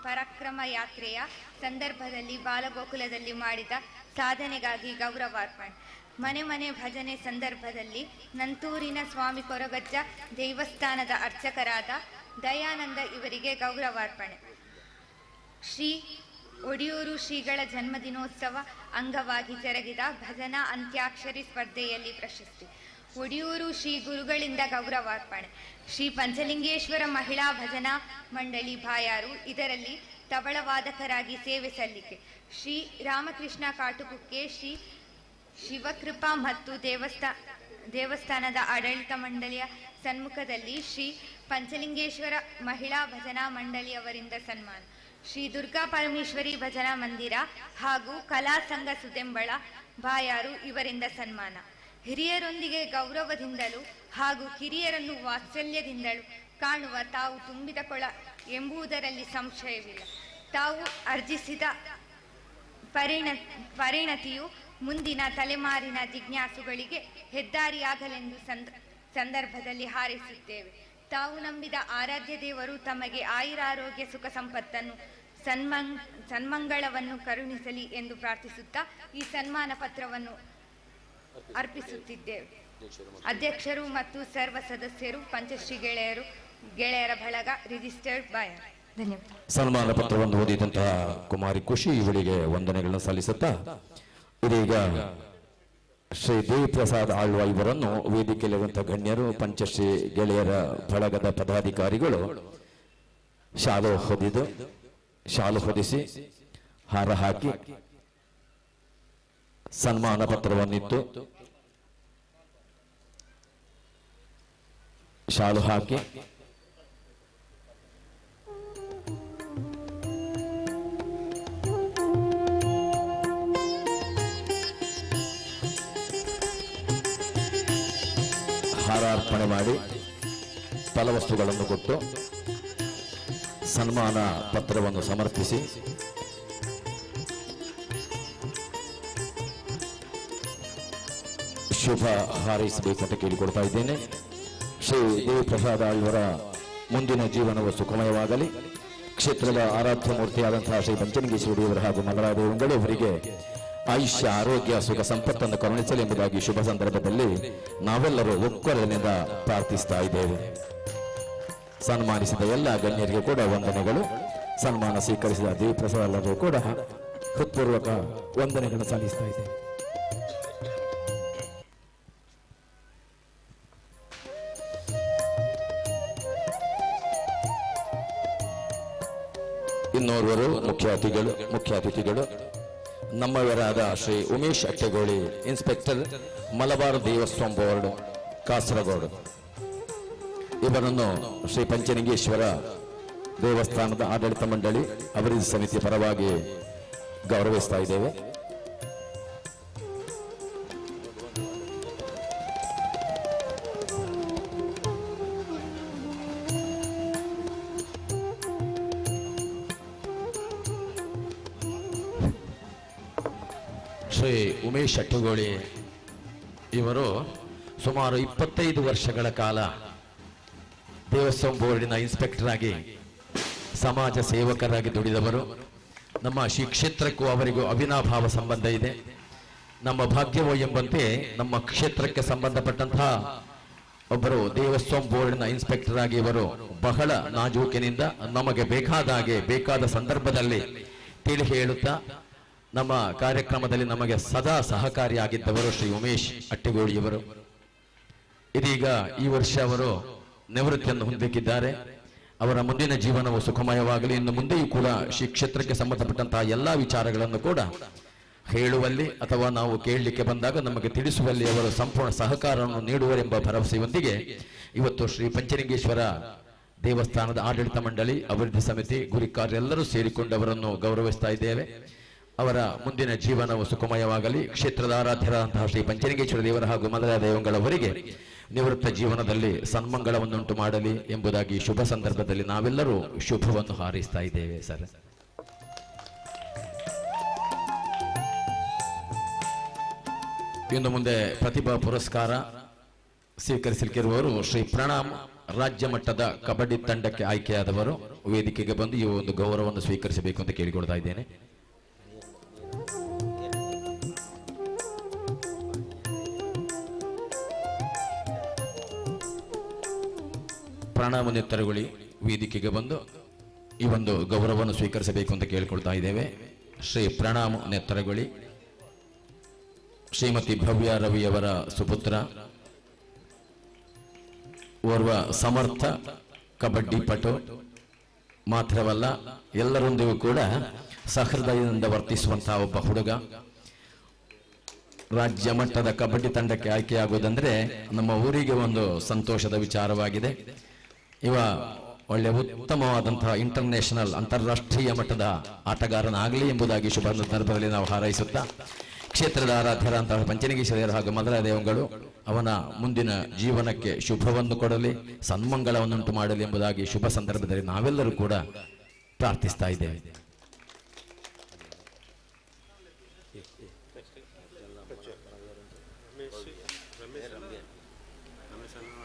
ಪರಾಕ್ರಮ ಯಾತ್ರೆಯ ಸಂದರ್ಭದಲ್ಲಿ ಬಾಲಗೋಕುಲದಲ್ಲಿ ಮಾಡಿದ ಸಾಧನೆಗಾಗಿ ಗೌರವಾರ್ಪಣೆ. ಮನೆ ಮನೆ ಭಜನೆ ಸಂದರ್ಭದಲ್ಲಿ ನಂತೂರಿನ ಸ್ವಾಮಿ ಕೊರಗಜ್ಜ ದೇವಸ್ಥಾನದ ಅರ್ಚಕರಾದ ದಯಾನಂದ ಇವರಿಗೆ ಗೌರವಾರ್ಪಣೆ. ಶ್ರೀ ಒಡಿಯೂರು ಶ್ರೀಗಳ ಜನ್ಮದಿನೋತ್ಸವ ಅಂಗವಾಗಿ ಜರುಗಿದ ಭಜನಾ ಅಂತ್ಯಾಕ್ಷರಿ ಸ್ಪರ್ಧೆಯಲ್ಲಿ ಪ್ರಶಸ್ತಿ. ಒಡಿಯೂರು ಶ್ರೀ ಗುರುಗಳಿಂದ ಗೌರವಾರ್ಪಣೆ. ಶ್ರೀ ಪಂಚಲಿಂಗೇಶ್ವರ ಮಹಿಳಾ ಭಜನಾ ಮಂಡಳಿ ಬಾಯಾರು ಇದರಲ್ಲಿ ತಬಳವಾದಕರಾಗಿ ಸೇವೆ ಸಲ್ಲಿಕೆ. ಶ್ರೀ ರಾಮಕೃಷ್ಣ ಕಾಟುಕುಕ್ಕೆ, ಶ್ರೀ ಶಿವಕೃಪಾ ಮತ್ತು ದೇವಸ್ಥಾನದ ಆಡಳಿತ ಮಂಡಳಿಯ ಸನ್ಮುಖದಲ್ಲಿ ಶ್ರೀ ಪಂಚಲಿಂಗೇಶ್ವರ ಮಹಿಳಾ ಭಜನಾ ಮಂಡಳಿಯವರಿಂದ ಸನ್ಮಾನ. ಶ್ರೀ ದುರ್ಗಾ ಪರಮೇಶ್ವರಿ ಭಜನಾ ಮಂದಿರ ಹಾಗೂ ಕಲಾ ಸಂಘ ಸುದೆಂಬಳ ಬಾಯಾರು ಇವರಿಂದ ಸನ್ಮಾನ. ಹಿರಿಯರೊಂದಿಗೆ ಗೌರವದಿಂದಲೂ ಹಾಗೂ ಕಿರಿಯರನ್ನು ವಾತ್ಸಲ್ಯದಿಂದಲೂ ಕಾಣುವ ತಾವು ತುಂಬಿದ ಕೊಳ ಎಂಬುದರಲ್ಲಿ ಸಂಶಯವಿಲ್ಲ. ತಾವು ಅರ್ಜಿಸಿದ ಪರಿಣತಿಯು ಮುಂದಿನ ತಲೆಮಾರಿನ ಜಿಜ್ಞಾಸುಗಳಿಗೆ ಹೆದ್ದಾರಿಯಾಗಲೆಂದು ಸಂದರ್ಭದಲ್ಲಿ ಹಾರೈಸುತ್ತೇವೆ. ತಾವು ನಂಬಿದ ಆರಾಧ್ಯ ದೇವರು ತಮಗೆ ಆಯುರಾರೋಗ್ಯ ಸುಖ ಸಂಪತ್ತನ್ನು ಸನ್ಮಂಗಳವನ್ನು ಕರುಣಿಸಲಿ ಎಂದು ಪ್ರಾರ್ಥಿಸುತ್ತಾ ಈ ಸನ್ಮಾನ ಪತ್ರವನ್ನು ಅರ್ಪಿಸುತ್ತಿದ್ದೇವೆ. ಅಧ್ಯಕ್ಷರು ಮತ್ತು ಸರ್ವ ಸದಸ್ಯರು, ಪಂಚಶ್ರೀ ಗೆಳೆಯರ ಬಳಗ, ರಿಜಿಸ್ಟರ್ಡ್ ಬಾಯರ್. ಧನ್ಯವಾದ. ಸನ್ಮಾನ ಪತ್ರವನ್ನು ಓದಿದಂತಹ ಕುಮಾರಿ ಖುಷಿ ಇವಳಿಗೆ ವಂದನೆಗಳನ್ನು ಸಲ್ಲಿಸುತ್ತಾ ಇದೀಗ ಶ್ರೀ ದೇವಿಪ್ರಸಾದ್ ಆಳ್ವ ಇವರನ್ನು ವೇದಿಕೆಯಲ್ಲಿರುವಂತಹ ಗಣ್ಯರು, ಪಂಚಶ್ರೀ ಗೆಳೆಯರ ಬಳಗದ ಪದಾಧಿಕಾರಿಗಳು ಶಾಲು ಹೊದಿಸಿ ಹಾರ ಹಾಕಿ ಸನ್ಮಾನ ಪತ್ರವನ್ನಿತ್ತು ಶಾಲು ಹಾಕಿ ಹಾರಾರ್ಪಣೆ ಮಾಡಿ ಫಲವಸ್ತುಗಳನ್ನು ಕೊಟ್ಟು ಸನ್ಮಾನ ಪತ್ರವನ್ನು ಸಮರ್ಪಿಸಿ ಶುಭ ಹಾರೈಸಬೇಕು ಅಂತ ಕೇಳಿಕೊಡ್ತಾ ಇದ್ದೇನೆ. ಶ್ರೀ ದೇವಿಪ್ರಸಾದ ಆಳ್ವರ ಮುಂದಿನ ಜೀವನವು ಸುಖಮಯವಾಗಲಿ. ಕ್ಷೇತ್ರದ ಆರಾಧ್ಯ ಮೂರ್ತಿಯಾದಂತಹ ಶ್ರೀ ಪಂಚಲಿಂಗೇಶ್ವರ ದೇವರು ಹಾಗೂ ಮಲರಾದೇವಂಗಳು ಅವರಿಗೆ ಆಯುಷ್ಯ, ಆರೋಗ್ಯ, ಸುಖ ಸಂಪತ್ತನ್ನು ಕರುಣಿಸಲಿ ಎಂಬುದಾಗಿ ಶುಭ ಸಂದರ್ಭದಲ್ಲಿ ನಾವೆಲ್ಲರೂ ಒಕ್ಕೊರಲಿನಿಂದ ಪ್ರಾರ್ಥಿಸ್ತಾ ಇದ್ದೇವೆ. ಸನ್ಮಾನಿಸಿದ ಎಲ್ಲ ಗಣ್ಯರಿಗೂ ಕೂಡ ವಂದನೆಗಳು. ಸನ್ಮಾನ ಸ್ವೀಕರಿಸಿದ ದೇವಿಪ್ರಸಾದ್ ಕೂಡ ಹೃತ್ಪೂರ್ವಕ ವಂದನೆಗಳನ್ನು ಸಲ್ಲಿಸ್ತಾ ಇದ್ದೇವೆ. ಇನ್ನೋರ್ವರು ಮುಖ್ಯ ಅತಿಥಿಗಳು ನಮ್ಮವರಾದ Shri Umesh Attegoli, inspector, Malabar Devaswom board, Kasaragod ಇವರನ್ನು ಶ್ರೀ ಪಂಚಲಿಂಗೇಶ್ವರ ದೇವಸ್ಥಾನದ ಆಡಳಿತ ಮಂಡಳಿ ಅಭಿವೃದ್ಧಿ ಸಮಿತಿ ಪರವಾಗಿ ಗೌರವಿಸ್ತಾ ಇದ್ದೇವೆ. ಶ್ರೀ ಉಮೇಶ್ ಅಟ್ಟಗೋಳಿ ಇವರು ಸುಮಾರು 25 ವರ್ಷಗಳ ಕಾಲ ದೇವಸ್ವಂ ಬೋರ್ಡಿನ ಇನ್ಸ್ಪೆಕ್ಟರ್ ಆಗಿ ಸಮಾಜ ಸೇವಕರಾಗಿ ದುಡಿದವರು. ನಮ್ಮ ಶ್ರೀ ಕ್ಷೇತ್ರಕ್ಕೂ ಅವರಿಗೂ ಅವಿನಾಭಾವ ಸಂಬಂಧ ಇದೆ. ನಮ್ಮ ಭಾಗ್ಯವೋ ಎಂಬಂತೆ ನಮ್ಮ ಕ್ಷೇತ್ರಕ್ಕೆ ಸಂಬಂಧಪಟ್ಟಂತಹ ಒಬ್ಬರು ದೇವಸ್ವಂ ಬೋರ್ಡಿನ ಇನ್ಸ್ಪೆಕ್ಟರ್ ಆಗಿ ಇವರು ಬಹಳ ನಾಜೂಕಿನಿಂದ ನಮಗೆ ಬೇಕಾದ ಹಾಗೆ ಬೇಕಾದ ಸಂದರ್ಭದಲ್ಲಿ ತಿಳಿ ಹೇಳುತ್ತಾ ನಮ್ಮ ಕಾರ್ಯಕ್ರಮದಲ್ಲಿ ನಮಗೆ ಸದಾ ಸಹಕಾರಿಯಾಗಿದ್ದವರು ಶ್ರೀ ಉಮೇಶ್ ಅಟ್ಟಿಗೋಳಿಯವರು. ಇದೀಗ ಈ ವರ್ಷ ಅವರು ನಿವೃತ್ತಿಯನ್ನು ಹೊಂದಿದ್ದಾರೆ. ಅವರ ಮುಂದಿನ ಜೀವನವು ಸುಖಮಯವಾಗಲಿ. ಇನ್ನು ಮುಂದೆಯೂ ಕೂಡ ಶ್ರೀ ಕ್ಷೇತ್ರಕ್ಕೆ ಸಂಬಂಧಪಟ್ಟಂತಹ ಎಲ್ಲ ವಿಚಾರಗಳನ್ನು ಕೂಡ ಹೇಳುವಲ್ಲಿ ಅಥವಾ ನಾವು ಕೇಳಲಿಕ್ಕೆ ಬಂದಾಗ ನಮಗೆ ತಿಳಿಸುವಲ್ಲಿ ಅವರು ಸಂಪೂರ್ಣ ಸಹಕಾರವನ್ನು ನೀಡುವರೆಂಬ ಭರವಸೆಯೊಂದಿಗೆ ಇವತ್ತು ಶ್ರೀ ಪಂಚಲಿಂಗೇಶ್ವರ ದೇವಸ್ಥಾನದ ಆಡಳಿತ ಮಂಡಳಿ, ಅಭಿವೃದ್ಧಿ ಸಮಿತಿ, ಗುರಿಕಾರರೆಲ್ಲರೂ ಸೇರಿಕೊಂಡು ಅವರನ್ನು ಗೌರವಿಸ್ತಾ ಇದ್ದೇವೆ. ಅವರ ಮುಂದಿನ ಜೀವನವು ಸುಖಮಯವಾಗಲಿ. ಕ್ಷೇತ್ರದ ಆರಾಧ್ಯರಾದಂತಹ ಶ್ರೀ ಪಂಚಲಿಂಗೇಶ್ವರ ದೇವರ ಹಾಗೂ ಮಲರಾಯ ದೇವಂಗಳವರಿಗೆ ನಿವೃತ್ತ ಜೀವನದಲ್ಲಿ ಸನ್ಮಂಗಳವನ್ನುಂಟು ಮಾಡಲಿ ಎಂಬುದಾಗಿ ಶುಭ ಸಂದರ್ಭದಲ್ಲಿ ನಾವೆಲ್ಲರೂ ಶುಭವನ್ನು ಹಾರೈಸ್ತಾ ಇದ್ದೇವೆ ಸರ್. ಇನ್ನು ಮುಂದೆ ಪ್ರತಿಭಾ ಪುರಸ್ಕಾರ ಸ್ವೀಕರಿಸಲಿಕ್ಕಿರುವವರು ಶ್ರೀ ಪ್ರಣಾಮ್, ರಾಜ್ಯ ಮಟ್ಟದ ಕಬಡ್ಡಿ ತಂಡಕ್ಕೆ ಆಯ್ಕೆಯಾದವರು. ವೇದಿಕೆಗೆ ಬಂದು ಈ ಒಂದು ಗೌರವವನ್ನು ಸ್ವೀಕರಿಸಬೇಕು ಅಂತ ಕೇಳಿಕೊಳ್ತಾ ಇದ್ದೇನೆ. ಪ್ರಣಾಮ ನೆತ್ತರಗೊಳಿ ವೇದಿಕೆಗೆ ಬಂದು ಈ ಒಂದು ಗೌರವವನ್ನು ಸ್ವೀಕರಿಸಬೇಕು ಅಂತ ಕೇಳಿಕೊಳ್ತಾ ಇದ್ದೇವೆ. ಶ್ರೀ ಪ್ರಣಾಮ ನೆತ್ತರಗೊಳಿ ಶ್ರೀಮತಿ ಭವ್ಯ ರವಿಯವರ ಸುಪುತ್ರ, ಓರ್ವ ಸಮರ್ಥ ಕಬಡ್ಡಿ ಪಟು ಮಾತ್ರವಲ್ಲ ಎಲ್ಲರೊಂದಿಗೂ ಕೂಡ ಸಹೃದಯದಿಂದ ವರ್ತಿಸುವಂತಹ ಒಬ್ಬ ಹುಡುಗ. ರಾಜ್ಯ ಮಟ್ಟದ ಕಬಡ್ಡಿ ತಂಡಕ್ಕೆ ಆಯ್ಕೆಯಾಗುವುದಂದ್ರೆ ನಮ್ಮ ಊರಿಗೆ ಒಂದು ಸಂತೋಷದ ವಿಚಾರವಾಗಿದೆ. ಇವ ಒಳ್ಳೆಯ ಉತ್ತಮವಾದಂತಹ ಇಂಟರ್ನ್ಯಾಷನಲ್ ಅಂತಾರಾಷ್ಟ್ರೀಯ ಮಟ್ಟದ ಆಟಗಾರನಾಗಲಿ ಎಂಬುದಾಗಿ ಶುಭ ಸಂದರ್ಭದಲ್ಲಿ ನಾವು ಹಾರೈಸುತ್ತಾ, ಕ್ಷೇತ್ರದ ಆರಾಧ್ಯರಂತಹ ಪಂಚಲಿಂಗೇಶ್ವರಿಯರು ಹಾಗೂ ಮದರಾದೇವಂಗಳು ಅವನ ಮುಂದಿನ ಜೀವನಕ್ಕೆ ಶುಭವನ್ನು ಕೊಡಲಿ, ಸನ್ಮಂಗಳವನ್ನುಂಟು ಮಾಡಲಿ ಎಂಬುದಾಗಿ ಶುಭ ಸಂದರ್ಭದಲ್ಲಿ ನಾವೆಲ್ಲರೂ ಕೂಡ ಪ್ರಾರ್ಥಿಸ್ತಾ ಇದ್ದೇವೆ.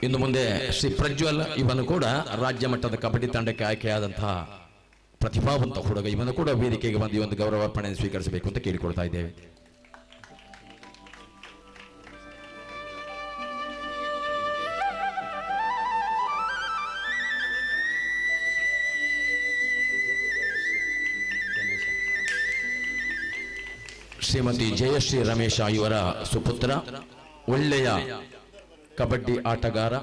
ಇನ್ನು ಮುಂದೆ ಶ್ರೀ ಪ್ರಜ್ವಲ್, ಇವನು ಕೂಡ ರಾಜ್ಯ ಮಟ್ಟದ ಕಬಡ್ಡಿ ತಂಡಕ್ಕೆ ಆಯ್ಕೆಯಾದಂತಹ ಪ್ರತಿಭಾವಂತ ಹುಡುಗ. ಇವನು ಕೂಡ ವೇದಿಕೆಗೆ ಬಂದು ಈ ಒಂದು ಗೌರವಾರ್ಪಣೆಯನ್ನು ಸ್ವೀಕರಿಸಬೇಕು ಅಂತ ಕೇಳಿಕೊಳ್ತಾ ಇದ್ದೇವೆ. ಶ್ರೀಮತಿ ಜಯಶ್ರೀ ರಮೇಶ ಇವರ ಸುಪುತ್ರ, ಒಳ್ಳೆಯ ಕಬಡ್ಡಿ ಆಟಗಾರ,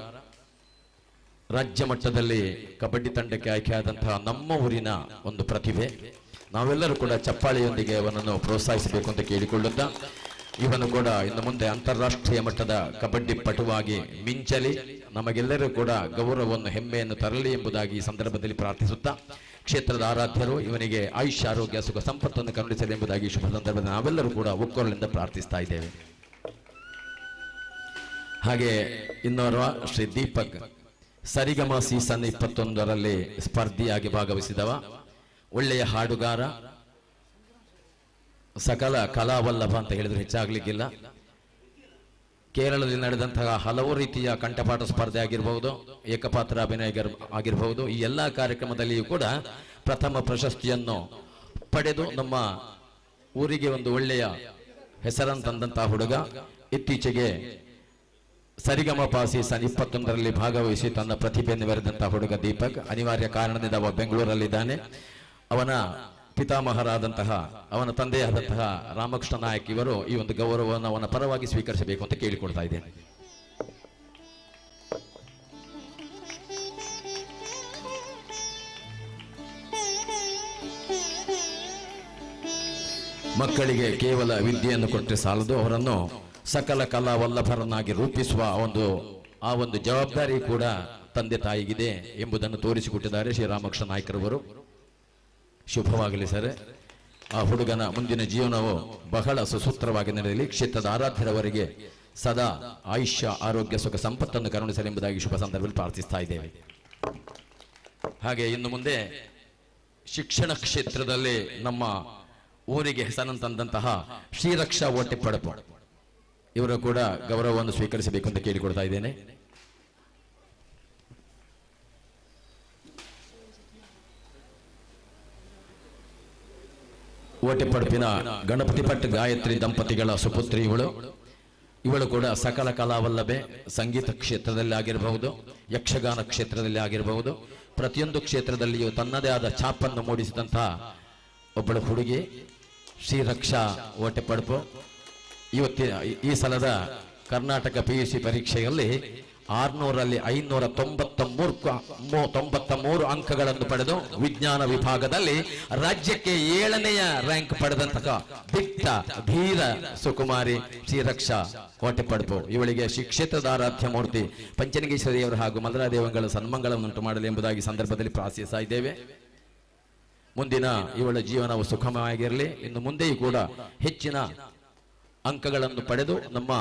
ರಾಜ್ಯ ಮಟ್ಟದಲ್ಲಿ ಕಬಡ್ಡಿ ತಂಡಕ್ಕೆ ಆಯ್ಕೆಯಾದಂತಹ ನಮ್ಮ ಊರಿನ ಒಂದು ಪ್ರತಿಭೆ. ನಾವೆಲ್ಲರೂ ಕೂಡ ಚಪ್ಪಾಳೆಯೊಂದಿಗೆ ಅವನನ್ನು ಪ್ರೋತ್ಸಾಹಿಸಬೇಕು ಅಂತ ಕೇಳಿಕೊಳ್ಳುತ್ತಾ, ಇವನು ಕೂಡ ಇನ್ನು ಮುಂದೆ ಅಂತಾರಾಷ್ಟ್ರೀಯ ಮಟ್ಟದ ಕಬಡ್ಡಿ ಪಟುವಾಗಿ ಮಿಂಚಲಿ, ನಮಗೆಲ್ಲರೂ ಕೂಡ ಗೌರವವನ್ನು ಹೆಮ್ಮೆಯನ್ನು ತರಲಿ ಎಂಬುದಾಗಿ ಈ ಸಂದರ್ಭದಲ್ಲಿ ಪ್ರಾರ್ಥಿಸುತ್ತಾ, ಕ್ಷೇತ್ರದ ಆರಾಧ್ಯರು ಇವನಿಗೆ ಆಯುಷ್ಯ ಆರೋಗ್ಯ ಸುಖ ಸಂಪತ್ತನ್ನು ಕರುಣಿಸಲಿ ಎಂಬುದಾಗಿ ಶುಭ ಸಂದರ್ಭದಲ್ಲಿ ನಾವೆಲ್ಲರೂ ಕೂಡ ಒಕ್ಕೊರಲಿಂದ ಪ್ರಾರ್ಥಿಸ್ತಾ ಇದ್ದೇವೆ. ಹಾಗೆ ಇನ್ನೋರ್ವ ಶ್ರೀ ದೀಪಕ್, ಸರಿಗಮ ಸೀಸನ್ 21ರಲ್ಲಿ ಸ್ಪರ್ಧಿಯಾಗಿ ಭಾಗವಹಿಸಿದವ, ಒಳ್ಳೆಯ ಹಾಡುಗಾರ, ಸಕಲ ಕಲಾವಲ್ಲಭ ಅಂತ ಹೇಳಿದ್ರೆ ಹೆಚ್ಚಾಗ್ಲಿಕ್ಕಿಲ್ಲ. ಕೇರಳದಲ್ಲಿ ನಡೆದಂತಹ ಹಲವು ರೀತಿಯ ಕಂಠಪಾಠ ಸ್ಪರ್ಧೆ ಆಗಿರಬಹುದು, ಏಕಪಾತ್ರ ಅಭಿನಯ ಆಗಿರಬಹುದು, ಈ ಎಲ್ಲ ಕಾರ್ಯಕ್ರಮದಲ್ಲಿಯೂ ಕೂಡ ಪ್ರಥಮ ಪ್ರಶಸ್ತಿಯನ್ನು ಪಡೆದು ನಮ್ಮ ಊರಿಗೆ ಒಂದು ಒಳ್ಳೆಯ ಹೆಸರನ್ನು ತಂದಂತಹ ಹುಡುಗ. ಇತ್ತೀಚೆಗೆ ಸರಿಗಮಪ ಸೀಸನ್ 21ರಲ್ಲಿ ಭಾಗವಹಿಸಿ ತನ್ನ ಪ್ರತಿಭೆಯನ್ನು ಮೆರೆದಂತಹ ಹುಡುಗ ದೀಪಕ್. ಅನಿವಾರ್ಯ ಕಾರಣದಿಂದ ಅವ ಬೆಂಗಳೂರಲ್ಲಿದ್ದಾನೆ. ಅವನ ಪಿತಾಮಹರಾದಂತಹ, ಅವನ ತಂದೆಯಾದಂತಹ ರಾಮಕೃಷ್ಣ ನಾಯಕ್ ಇವರು ಈ ಒಂದು ಗೌರವವನ್ನು ಅವನ ಪರವಾಗಿ ಸ್ವೀಕರಿಸಬೇಕು ಅಂತ ಕೇಳಿಕೊಳ್ತಾ ಇದ್ದೇನೆ. ಮಕ್ಕಳಿಗೆ ಕೇವಲ ವಿದ್ಯೆಯನ್ನು ಕೊಟ್ಟರೆ ಸಾಲದು, ಅವರನ್ನು ಸಕಲ ಕಲಾ ವಲ್ಲಭರನ್ನಾಗಿ ರೂಪಿಸುವ ಆ ಒಂದು ಜವಾಬ್ದಾರಿ ಕೂಡ ತಂದೆ ತಾಯಿಗಿದೆ ಎಂಬುದನ್ನು ತೋರಿಸಿಕೊಟ್ಟಿದ್ದಾರೆ ಶ್ರೀ ರಾಮಕೃಷ್ಣ ನಾಯ್ಕರವರು. ಶುಭವಾಗಲಿ ಸರ್. ಆ ಹುಡುಗನ ಮುಂದಿನ ಜೀವನವು ಬಹಳ ಸುಸೂತ್ರವಾಗಿ ನಡೆಯಲಿ. ಕ್ಷೇತ್ರದ ಆರಾಧ್ಯರವರಿಗೆ ಸದಾ ಆಯುಷ್ಯ ಆರೋಗ್ಯ ಸುಖ ಸಂಪತ್ತನ್ನು ಕರುಣಿಸಲೆಂಬುದಾಗಿ ಶುಭ ಸಂದರ್ಭದಲ್ಲಿ ಪ್ರಾರ್ಥಿಸ್ತಾ ಇದ್ದೇವೆ. ಹಾಗೆ ಇನ್ನು ಮುಂದೆ ಶಿಕ್ಷಣ ಕ್ಷೇತ್ರದಲ್ಲಿ ನಮ್ಮ ಊರಿಗೆ ಹೆಸರನ್ನು ತಂದಂತಹ ಶ್ರೀರಕ್ಷಾ ಓಟೆಪಡಪು ಇವರು ಕೂಡ ಗೌರವವನ್ನು ಸ್ವೀಕರಿಸಬೇಕು ಅಂತ ಕೇಳಿಕೊಡ್ತಾ ಇದ್ದೇನೆ. ಓಟೆಪಡಪಿನ ಗಣಪತಿ ಭಟ್ ಗಾಯತ್ರಿ ದಂಪತಿಗಳ ಸುಪುತ್ರಿ ಇವಳು. ಇವಳು ಕೂಡ ಸಕಲ ಕಲಾವಲ್ಲಭೆ, ಸಂಗೀತ ಕ್ಷೇತ್ರದಲ್ಲಿ ಆಗಿರಬಹುದು, ಯಕ್ಷಗಾನ ಕ್ಷೇತ್ರದಲ್ಲಿ ಆಗಿರಬಹುದು, ಪ್ರತಿಯೊಂದು ಕ್ಷೇತ್ರದಲ್ಲಿಯೂ ತನ್ನದೇ ಆದ ಛಾಪನ್ನು ಮೂಡಿಸಿದಂತಹ ಒಬ್ಬಳು ಹುಡುಗಿ ಶ್ರೀರಕ್ಷಾ ಓಟೆಪಡಪು. ಇವತ್ತಿನ ಈ ಸಲದ ಕರ್ನಾಟಕ PUC ಪರೀಕ್ಷೆಯಲ್ಲಿ 600ರಲ್ಲಿ 593 ಅಂಕಗಳನ್ನು ಪಡೆದು ವಿಜ್ಞಾನ ವಿಭಾಗದಲ್ಲಿ ರಾಜ್ಯಕ್ಕೆ 7ನೇ ರ್ಯಾಂಕ್ ಪಡೆದಂತಹ ದಿಟ್ಟ ಧೀರ ಸುಕುಮಾರಿ ಶ್ರೀರಕ್ಷಾ ಓಟೆಪಡಪು. ಇವಳಿಗೆ ಶ್ರೀ ಕ್ಷೇತ್ರದ ಆರಾಧ್ಯ ಮೂರ್ತಿ ಪಂಚಲಿಂಗೇಶ್ವರಿಯವರು ಹಾಗೂ ಮಲರಾದೇವಂಗಳ ಸನ್ಮಂಗಳವನ್ನುಂಟು ಮಾಡಲಿ ಎಂಬುದಾಗಿ ಸಂದರ್ಭದಲ್ಲಿ ಪ್ರಾರ್ಥಿಸ್ತಾ ಇದ್ದೇವೆ. ಮುಂದಿನ ಇವಳ ಜೀವನವು ಸುಖಮಯವಾಗಿರಲಿ. ಇನ್ನು ಮುಂದೆಯೂ ಕೂಡ ಹೆಚ್ಚಿನ ಅಂಕಗಳನ್ನು ಪಡೆದು ನಮ್ಮ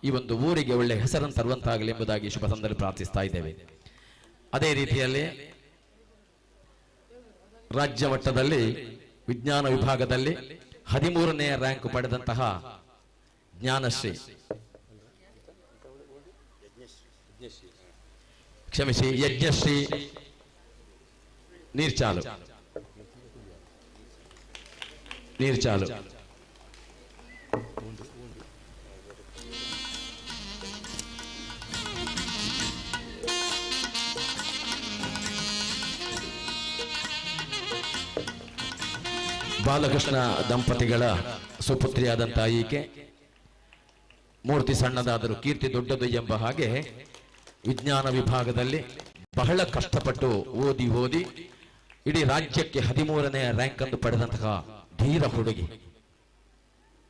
ಈ ಒಂದು ಊರಿಗೆ ಒಳ್ಳೆ ಹೆಸರನ್ನು ತರುವಂತಾಗಲಿ ಎಂಬುದಾಗಿ ಶುಭ ಸಂದರ್ಭ ಪ್ರಾರ್ಥಿಸ್ತಾ ಇದ್ದೇವೆ. ಅದೇ ರೀತಿಯಲ್ಲಿ ರಾಜ್ಯ ಮಟ್ಟದಲ್ಲಿ ವಿಜ್ಞಾನ ವಿಭಾಗದಲ್ಲಿ 13ನೇ ರ್ಯಾಂಕ್ ಪಡೆದಂತಹ ಜ್ಞಾನಶ್ರೀ, ಕ್ಷಮಿಸಿ, ಯಜ್ಞಶ್ರೀ ನೀರ್ಚಾಲು ನೀರ್ಚಾಲು ಬಾಲಕೃಷ್ಣ ದಂಪತಿಗಳ ಸುಪುತ್ರಿಯಾದಂತಹ ಈಕೆ. ಮೂರ್ತಿ ಸಣ್ಣದಾದರೂ ಕೀರ್ತಿ ದೊಡ್ಡದು ಎಂಬ ಹಾಗೆ ವಿಜ್ಞಾನ ವಿಭಾಗದಲ್ಲಿ ಬಹಳ ಕಷ್ಟಪಟ್ಟು ಓದಿ ಓದಿ ಇಡೀ ರಾಜ್ಯಕ್ಕೆ 13ನೇ ರ್ಯಾಂಕ್ ಅನ್ನು ಪಡೆದಂತಹ ಧೀರ ಹುಡುಗಿ.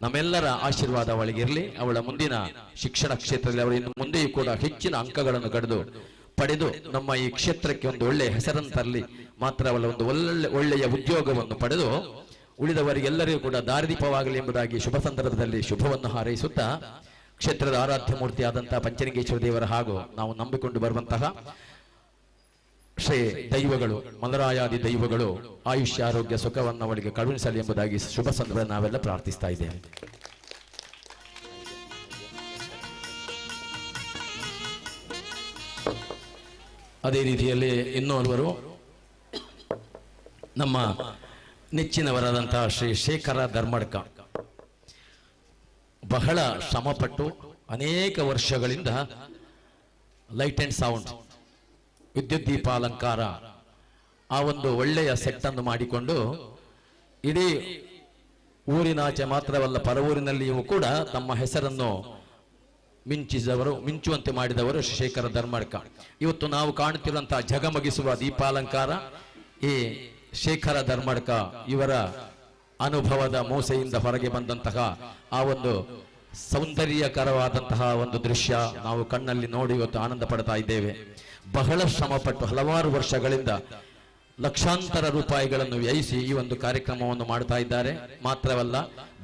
ನಮ್ಮೆಲ್ಲರ ಆಶೀರ್ವಾದ ಅವಳಿಗಿರಲಿ. ಅವಳ ಮುಂದಿನ ಶಿಕ್ಷಣ ಕ್ಷೇತ್ರದಲ್ಲಿ ಅವರು ಇನ್ನು ಮುಂದೆಯೂ ಕೂಡ ಹೆಚ್ಚಿನ ಅಂಕಗಳನ್ನು ಪಡೆದು ನಮ್ಮ ಈ ಕ್ಷೇತ್ರಕ್ಕೆ ಒಂದು ಒಳ್ಳೆಯ ಹೆಸರನ್ನು ತರಲಿ. ಮಾತ್ರವಲ್ಲ, ಒಂದು ಒಳ್ಳೆಯ ಉದ್ಯೋಗವನ್ನು ಪಡೆದು ಉಳಿದವರಿಗೆಲ್ಲರಿಗೂ ಕೂಡ ದಾರಿದೀಪವಾಗಲಿ ಎಂಬುದಾಗಿ ಶುಭ ಸಂದರ್ಭದಲ್ಲಿ ಶುಭವನ್ನು ಹಾರೈಸುತ್ತಾ, ಕ್ಷೇತ್ರದ ಆರಾಧ್ಯ ಮೂರ್ತಿಯಾದಂತಹ ಪಂಚಲಿಂಗೇಶ್ವರ ದೇವರ ಹಾಗೂ ನಾವು ನಂಬಿಕೊಂಡು ಬರುವಂತಹ ಶ್ರೀ ದೈವಗಳು, ಮಲರಾಯಾದಿ ದೈವಗಳು ಆಯುಷ್ಯ ಆರೋಗ್ಯ ಸುಖವನ್ನು ಅವಳಿಗೆ ಕರುಣಿಸಲಿ ಎಂಬುದಾಗಿ ಶುಭ ಸಂದರ್ಭ ನಾವೆಲ್ಲ ಪ್ರಾರ್ಥಿಸ್ತಾ ಇದ್ದೇವೆ. ಅದೇ ರೀತಿಯಲ್ಲಿ ಇನ್ನೋರ್ವರು ನಮ್ಮ ನೆಚ್ಚಿನವರಾದಂತಹ ಶ್ರೀ ಶೇಖರ ಧರ್ಮಡ್ಕ ಬಹಳ ಶ್ರಮಪಟ್ಟು ಅನೇಕ ವರ್ಷಗಳಿಂದ ಲೈಟ್ ಅಂಡ್ ಸೌಂಡ್, ವಿದ್ಯುತ್ ದೀಪಾಲಂಕಾರ ಆ ಒಂದು ಒಳ್ಳೆಯ ಸೆಟ್ಟನ್ನು ಮಾಡಿಕೊಂಡು ಇಡೀ ಊರಿನಾಚೆ ಮಾತ್ರವಲ್ಲ ಪರವೂರಿನಲ್ಲಿಯೂ ಕೂಡ ತಮ್ಮ ಹೆಸರನ್ನು ಮಿಂಚುವಂತೆ ಮಾಡಿದವರು ಶೇಖರ ಧರ್ಮಡ್ಕ. ಇವತ್ತು ನಾವು ಕಾಣುತ್ತಿರುವಂತಹ ಝಗಮಗಿಸುವ ದೀಪಾಲಂಕಾರ ಈ ಶೇಖರ ಧರ್ಮಡ್ಕ ಇವರ ಅನುಭವದ ಮೋಸೆಯಿಂದ ಹೊರಗೆ ಬಂದಂತಹ ಆ ಒಂದು ಸೌಂದರ್ಯಕರವಾದಂತಹ ಒಂದು ದೃಶ್ಯ ನಾವು ಕಣ್ಣಲ್ಲಿ ನೋಡಿ ಇವತ್ತು ಆನಂದ ಪಡ್ತಾ ಇದ್ದೇವೆ. ಬಹಳ ಶ್ರಮಪಟ್ಟು ಹಲವಾರು ವರ್ಷಗಳಿಂದ ಲಕ್ಷಾಂತರ ರೂಪಾಯಿಗಳನ್ನು ವ್ಯಯಿಸಿ ಈ ಒಂದು ಕಾರ್ಯಕ್ರಮವನ್ನು ಮಾಡ್ತಾ ಇದ್ದಾರೆ. ಮಾತ್ರವಲ್ಲ,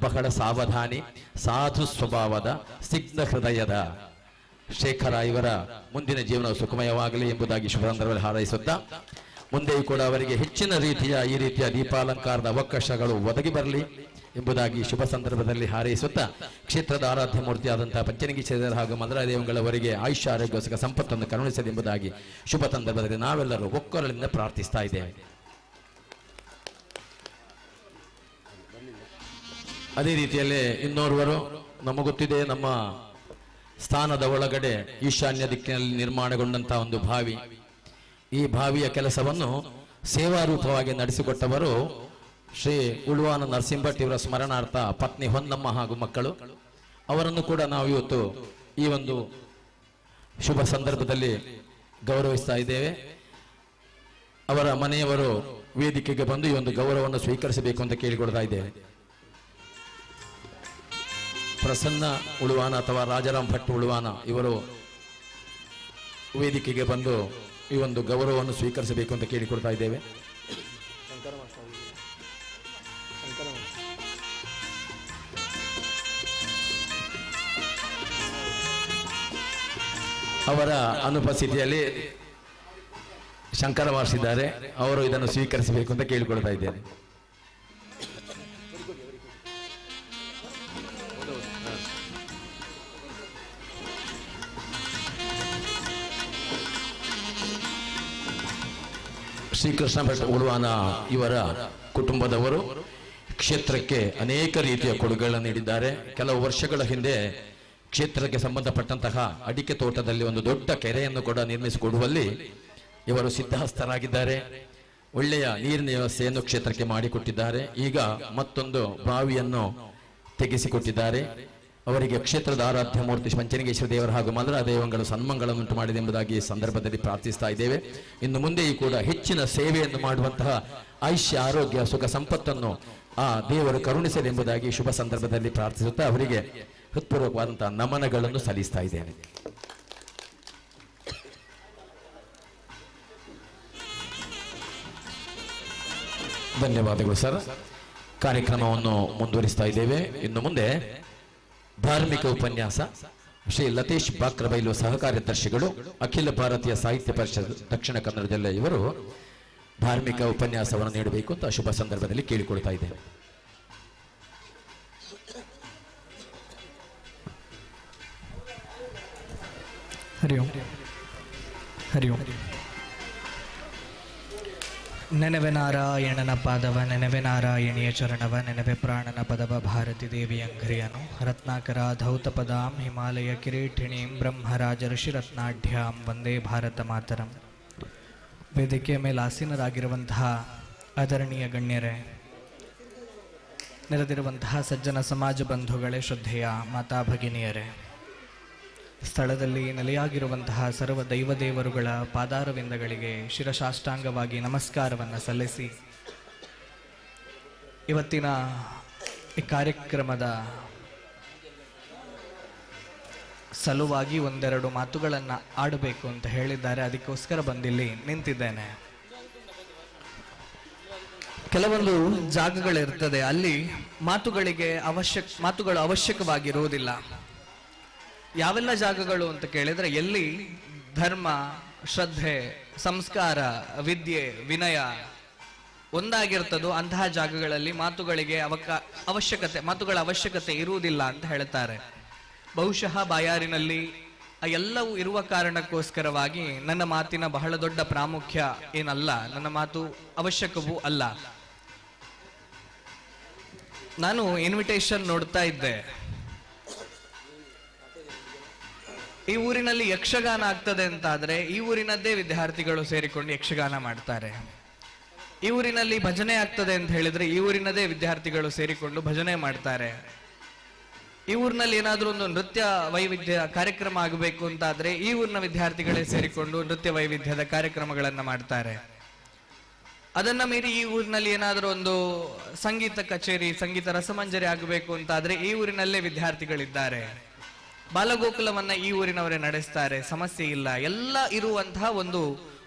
ಬಹಳ ಸಾವಧಾನಿ, ಸಾಧು ಸ್ವಭಾವದ, ಸ್ನಿಗ್ಧ ಹೃದಯದ ಶೇಖರ ಇವರ ಮುಂದಿನ ಜೀವನ ಸುಖಮಯವಾಗಲಿ ಎಂಬುದಾಗಿ ಶುಭ ಸಂದರ್ಭದಲ್ಲಿ ಹಾರೈಸುತ್ತಾ, ಮುಂದೆಯೂ ಕೂಡ ಅವರಿಗೆ ಹೆಚ್ಚಿನ ರೀತಿಯ ಈ ರೀತಿಯ ದೀಪಾಲಂಕಾರದ ಅವಕಾಶಗಳು ಒದಗಿ ಬರಲಿ ಎಂಬುದಾಗಿ ಶುಭ ಸಂದರ್ಭದಲ್ಲಿ ಹಾರೈಸುತ್ತಾ, ಕ್ಷೇತ್ರದ ಆರಾಧ್ಯ ಮೂರ್ತಿಯಾದಂತಹ ಪಂಚಲಿಂಗೇಶ್ವರ ಹಾಗೂ ಮಲರಾಯ ಆಯುಷ್ಯ ಆರೋಗ್ಯ ಸುಖ ಸಂಪತ್ತನ್ನು ಕರುಣಿಸಲಿ ಎಂಬುದಾಗಿ ಶುಭ ಸಂದರ್ಭದಲ್ಲಿ ನಾವೆಲ್ಲರೂ ಒಕ್ಕೊರಲಿಂದ ಪ್ರಾರ್ಥಿಸ್ತಾ ಇದ್ದೇವೆ. ಅದೇ ರೀತಿಯಲ್ಲಿ ಇನ್ನೋರ್ವರು ನಮಗೊತ್ತಿದೆ, ನಮ್ಮ ಸ್ಥಾನದ ಒಳಗಡೆ ಈಶಾನ್ಯ ದಿಕ್ಕಿನಲ್ಲಿ ನಿರ್ಮಾಣಗೊಂಡಂತಹ ಒಂದು ಬಾವಿ, ಈ ಬಾವಿಯ ಕೆಲಸವನ್ನು ಸೇವಾರೂಪವಾಗಿ ನಡೆಸಿಕೊಟ್ಟವರು ಶ್ರೀ ಉಳುವಾನ ನರಸಿಂಹಭಟ್ ಇವರ ಸ್ಮರಣಾರ್ಥ ಪತ್ನಿ ಹೊನ್ನಮ್ಮ ಹಾಗೂ ಮಕ್ಕಳು. ಅವರನ್ನು ಕೂಡ ನಾವು ಇವತ್ತು ಈ ಒಂದು ಶುಭ ಸಂದರ್ಭದಲ್ಲಿ ಗೌರವಿಸ್ತಾ ಇದ್ದೇವೆ. ಅವರ ಮನೆಯವರು ವೇದಿಕೆಗೆ ಬಂದು ಈ ಒಂದು ಗೌರವವನ್ನು ಸ್ವೀಕರಿಸಬೇಕು ಅಂತ ಕೇಳಿಕೊಳ್ತಾ ಇದ್ದೇವೆ. ಪ್ರಸನ್ನ ಉಳುವಾನ ಅಥವಾ ರಾಜಾರಾಮ್ ಭಟ್ ಉಳುವಾನ ಇವರು ವೇದಿಕೆಗೆ ಬಂದು ಈ ಒಂದು ಗೌರವವನ್ನು ಸ್ವೀಕರಿಸಬೇಕು ಅಂತ ಕೇಳಿಕೊಳ್ತಾ ಇದ್ದೇವೆ. ಅವರ ಅನುಪಸ್ಥಿತಿಯಲ್ಲಿ ಶಂಕರ ವಾಸಿದ್ದಾರೆ, ಅವರು ಇದನ್ನು ಸ್ವೀಕರಿಸಬೇಕು ಅಂತ ಕೇಳಿಕೊಳ್ತಾ ಇದ್ದೇನೆ. ಶ್ರೀಕೃಷ್ಣ ಭಟ್ ಉಳುವಾನ ಇವರ ಕುಟುಂಬದವರು ಕ್ಷೇತ್ರಕ್ಕೆ ಅನೇಕ ರೀತಿಯ ಕೊಡುಗೆಗಳನ್ನು ನೀಡಿದ್ದಾರೆ. ಕೆಲವು ವರ್ಷಗಳ ಹಿಂದೆ ಕ್ಷೇತ್ರಕ್ಕೆ ಸಂಬಂಧಪಟ್ಟಂತಹ ಅಡಿಕೆ ತೋಟದಲ್ಲಿ ಒಂದು ದೊಡ್ಡ ಕೆರೆಯನ್ನು ಕೂಡ ನಿರ್ಮಿಸಿಕೊಡುವಲ್ಲಿ ಇವರು ಸಿದ್ಧಹಸ್ತರಾಗಿದ್ದಾರೆ. ಒಳ್ಳೆಯ ನೀರಿನ ವ್ಯವಸ್ಥೆಯನ್ನು ಕ್ಷೇತ್ರಕ್ಕೆ ಮಾಡಿಕೊಟ್ಟಿದ್ದಾರೆ. ಈಗ ಮತ್ತೊಂದು ಬಾವಿಯನ್ನು ತೆಗೆಸಿಕೊಟ್ಟಿದ್ದಾರೆ. ಅವರಿಗೆ ಕ್ಷೇತ್ರದ ಆರಾಧ್ಯ ಮೂರ್ತಿ ಪಂಚಲಿಂಗೇಶ್ವರ ದೇವರ ಹಾಗೂ ಮಲರ ದೇವಂಗಳು ಸನ್ಮಂಗಳನ್ನುಂಟು ಮಾಡಿದೆ ಎಂಬುದಾಗಿ ಈ ಸಂದರ್ಭದಲ್ಲಿ ಪ್ರಾರ್ಥಿಸ್ತಾ ಇದ್ದೇವೆ. ಇನ್ನು ಮುಂದೆಯೂ ಕೂಡ ಹೆಚ್ಚಿನ ಸೇವೆಯನ್ನು ಮಾಡುವಂತಹ ಆಯುಷ್ಯ ಆರೋಗ್ಯ ಸುಖ ಸಂಪತ್ತನ್ನು ಆ ದೇವರು ಕರುಣಿಸಲಿ ಎಂಬುದಾಗಿ ಶುಭ ಸಂದರ್ಭದಲ್ಲಿ ಪ್ರಾರ್ಥಿಸುತ್ತಾ ಅವರಿಗೆ ಹೃತ್ಪೂರ್ವಕವಾದಂತಹ ನಮನಗಳನ್ನು ಸಲ್ಲಿಸ್ತಾ ಇದ್ದೇನೆ. ಧನ್ಯವಾದಗಳು ಸರ್. ಕಾರ್ಯಕ್ರಮವನ್ನು ಮುಂದುವರಿಸ್ತಾ ಇದ್ದೇವೆ. ಇನ್ನು ಮುಂದೆ ಧಾರ್ಮಿಕ ಉಪನ್ಯಾಸ ಶ್ರೀ ಲತೇಶ್ ಬಾಕ್ರಬೈಲು ಸಹಕಾರ್ಯದರ್ಶಿಗಳು, ಅಖಿಲ ಭಾರತೀಯ ಸಾಹಿತ್ಯ ಪರಿಷತ್ ದಕ್ಷಿಣ ಕನ್ನಡ ಜಿಲ್ಲೆ ಇವರು ಧಾರ್ಮಿಕ ಉಪನ್ಯಾಸವನ್ನು ನೀಡಬೇಕು ಅಂತ ಶುಭ ಸಂದರ್ಭದಲ್ಲಿ ಕೇಳಿಕೊಳ್ತಾ ಇದ್ದೇನೆ. ಹರಿ ಓಂ. ಹರಿ ಓಂ. ನೆನವೆ ನಾರಾಯಣನ ಪಾದವ, ನೆನವೆ ನಾರಾಯಣಿಯ ಚರಣವ, ನೆನವೆ ಪ್ರಾಣನ ಪದವ ಭಾರತಿ ದೇವಿ ಅಂಘ್ರಿಯನು. ರತ್ನಾಕರ ಧೌತಪದಾಂ ಹಿಮಾಲಯ ಕಿರೀಟಿಣೀಂ ಬ್ರಹ್ಮರಾಜ ಋಷಿರತ್ನಾಢ್ಯಾಂ ವಂದೇ ಭಾರತ ಮಾತರಂ. ವೇದಿಕೆಯ ಮೇಲೆ ಆಸೀನರಾಗಿರುವಂತಹ ಆದರಣೀಯ ಗಣ್ಯರೇ, ನೆರೆದಿರುವಂತಹ ಸಜ್ಜನ ಸಮಾಜ ಬಂಧುಗಳೇ, ಶ್ರದ್ಧೆಯ ಮಾತಾ ಭಗಿನಿಯರೇ, ಸ್ಥಳದಲ್ಲಿ ನೆಲೆಯಾಗಿರುವಂತಹ ಸರ್ವ ದೈವದೇವರುಗಳ ಪಾದಾರವಿಂದಗಳಿಗೆ ಶಿರಸಾಷ್ಟಾಂಗವಾಗಿ ನಮಸ್ಕಾರವನ್ನು ಸಲ್ಲಿಸಿ, ಇವತ್ತಿನ ಈ ಕಾರ್ಯಕ್ರಮದ ಸಲುವಾಗಿ ಒಂದೆರಡು ಮಾತುಗಳನ್ನು ಆಡಬೇಕು ಅಂತ ಹೇಳಿದ್ದಾರೆ, ಅದಕ್ಕೋಸ್ಕರ ಬಂದಿಲ್ಲಿ ನಿಂತಿದ್ದೇನೆ. ಕೆಲವೊಂದು ಜಾಗಗಳಿರ್ತದೆ, ಅಲ್ಲಿ ಮಾತುಗಳಿಗೆ ಮಾತುಗಳು ಅವಶ್ಯಕವಾಗಿರುವುದಿಲ್ಲ. ಯಾವೆಲ್ಲ ಜಾಗಗಳು ಅಂತ ಕೇಳಿದರೆ, ಎಲ್ಲಿ ಧರ್ಮ, ಶ್ರದ್ಧೆ, ಸಂಸ್ಕಾರ, ವಿದ್ಯೆ, ವಿನಯ ಒಂದಾಗಿರ್ತದೋ ಅಂತಹ ಜಾಗಗಳಲ್ಲಿ ಮಾತುಗಳಿಗೆ ಮಾತುಗಳ ಅವಶ್ಯಕತೆ ಇರುವುದಿಲ್ಲ ಅಂತ ಹೇಳ್ತಾರೆ. ಬಹುಶಃ ಬಾಯಾರಿನಲ್ಲಿ ಆ ಎಲ್ಲವೂ ಇರುವ ಕಾರಣಕ್ಕೋಸ್ಕರವಾಗಿ ನನ್ನ ಮಾತಿನ ಬಹಳ ದೊಡ್ಡ ಪ್ರಾಮುಖ್ಯ ಏನಲ್ಲ, ನನ್ನ ಮಾತು ಅವಶ್ಯಕವೂ ಅಲ್ಲ. ನಾನು ಇನ್ವಿಟೇಷನ್ ನೋಡ್ತಾ ಇದ್ದೆ, ಈ ಊರಿನಲ್ಲಿ ಯಕ್ಷಗಾನ ಆಗ್ತದೆ ಅಂತಾದ್ರೆ ಈ ಊರಿನದ್ದೇ ವಿದ್ಯಾರ್ಥಿಗಳು ಸೇರಿಕೊಂಡು ಯಕ್ಷಗಾನ ಮಾಡ್ತಾರೆ. ಈ ಊರಿನಲ್ಲಿ ಭಜನೆ ಆಗ್ತದೆ ಅಂತ ಹೇಳಿದ್ರೆ ಈ ಊರಿನದೇ ವಿದ್ಯಾರ್ಥಿಗಳು ಸೇರಿಕೊಂಡು ಭಜನೆ ಮಾಡ್ತಾರೆ. ಈ ಊರಿನಲ್ಲಿ ಏನಾದ್ರೂ ಒಂದು ನೃತ್ಯ ವೈವಿಧ್ಯ ಕಾರ್ಯಕ್ರಮ ಆಗಬೇಕು ಅಂತಾದ್ರೆ ಈ ಊರಿನ ವಿದ್ಯಾರ್ಥಿಗಳೇ ಸೇರಿಕೊಂಡು ನೃತ್ಯ ವೈವಿಧ್ಯದ ಕಾರ್ಯಕ್ರಮಗಳನ್ನ ಮಾಡ್ತಾರೆ. ಅದನ್ನ ಮೀರಿ ಈ ಊರಿನಲ್ಲಿ ಏನಾದ್ರೂ ಒಂದು ಸಂಗೀತ ಕಚೇರಿ, ಸಂಗೀತ ರಸಮಂಜರಿ ಆಗಬೇಕು ಅಂತಾದ್ರೆ ಈ ಊರಿನಲ್ಲೇ ವಿದ್ಯಾರ್ಥಿಗಳಿದ್ದಾರೆ. ಬಾಲಗೋಕುಲವನ್ನ ಈ ಊರಿನವರೇ ನಡೆಸ್ತಾರೆ, ಸಮಸ್ಯೆ ಇಲ್ಲ. ಎಲ್ಲ ಇರುವಂತಹ ಒಂದು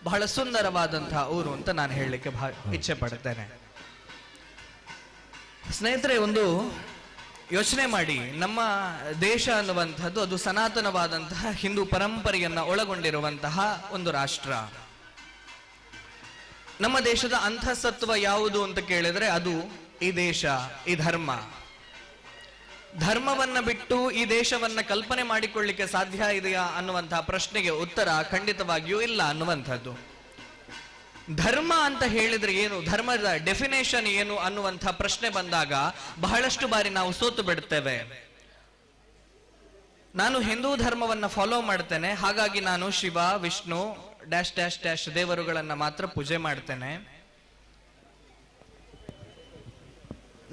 ಬಹಳ ಸುಂದರವಾದಂತಹ ಊರು ಅಂತ ನಾನು ಹೇಳಲಿಕ್ಕೆ ಇಚ್ಛೆ ಪಡ್ತೇನೆ. ಸ್ನೇಹಿತರೆ, ಒಂದು ಯೋಚನೆ ಮಾಡಿ, ನಮ್ಮ ದೇಶ ಅನ್ನುವಂಥದ್ದು ಅದು ಸನಾತನವಾದಂತಹ ಹಿಂದೂ ಪರಂಪರೆಯನ್ನ ಒಳಗೊಂಡಿರುವಂತಹ ಒಂದು ರಾಷ್ಟ್ರ. ನಮ್ಮ ದೇಶದ ಅಂತಃಸತ್ವ ಯಾವುದು ಅಂತ ಕೇಳಿದ್ರೆ ಅದು ಈ ದೇಶ, ಈ ಧರ್ಮ. ಧರ್ಮವನ್ನ ಬಿಟ್ಟು ಈ ದೇಶವನ್ನ ಕಲ್ಪನೆ ಮಾಡಿಕೊಳ್ಳಿಕ್ಕೆ ಸಾಧ್ಯ ಇದೆಯಾ ಅನ್ನುವಂತಹ ಪ್ರಶ್ನೆಗೆ ಉತ್ತರ ಖಂಡಿತವಾಗಿಯೂ ಇಲ್ಲ ಅನ್ನುವಂಥದ್ದು. ಧರ್ಮ ಅಂತ ಹೇಳಿದ್ರೆ ಏನು, ಧರ್ಮದ ಡೆಫಿನೇಷನ್ ಏನು ಅನ್ನುವಂಥ ಪ್ರಶ್ನೆ ಬಂದಾಗ ಬಹಳಷ್ಟು ಬಾರಿ ನಾವು ಸೋತು ಬಿಡ್ತೇವೆ. ನಾನು ಹಿಂದೂ ಧರ್ಮವನ್ನ ಫಾಲೋ ಮಾಡ್ತೇನೆ, ಹಾಗಾಗಿ ನಾನು Shiva, Vishnu, dash dash dash ದೇವರುಗಳನ್ನ ಮಾತ್ರ ಪೂಜೆ ಮಾಡ್ತೇನೆ.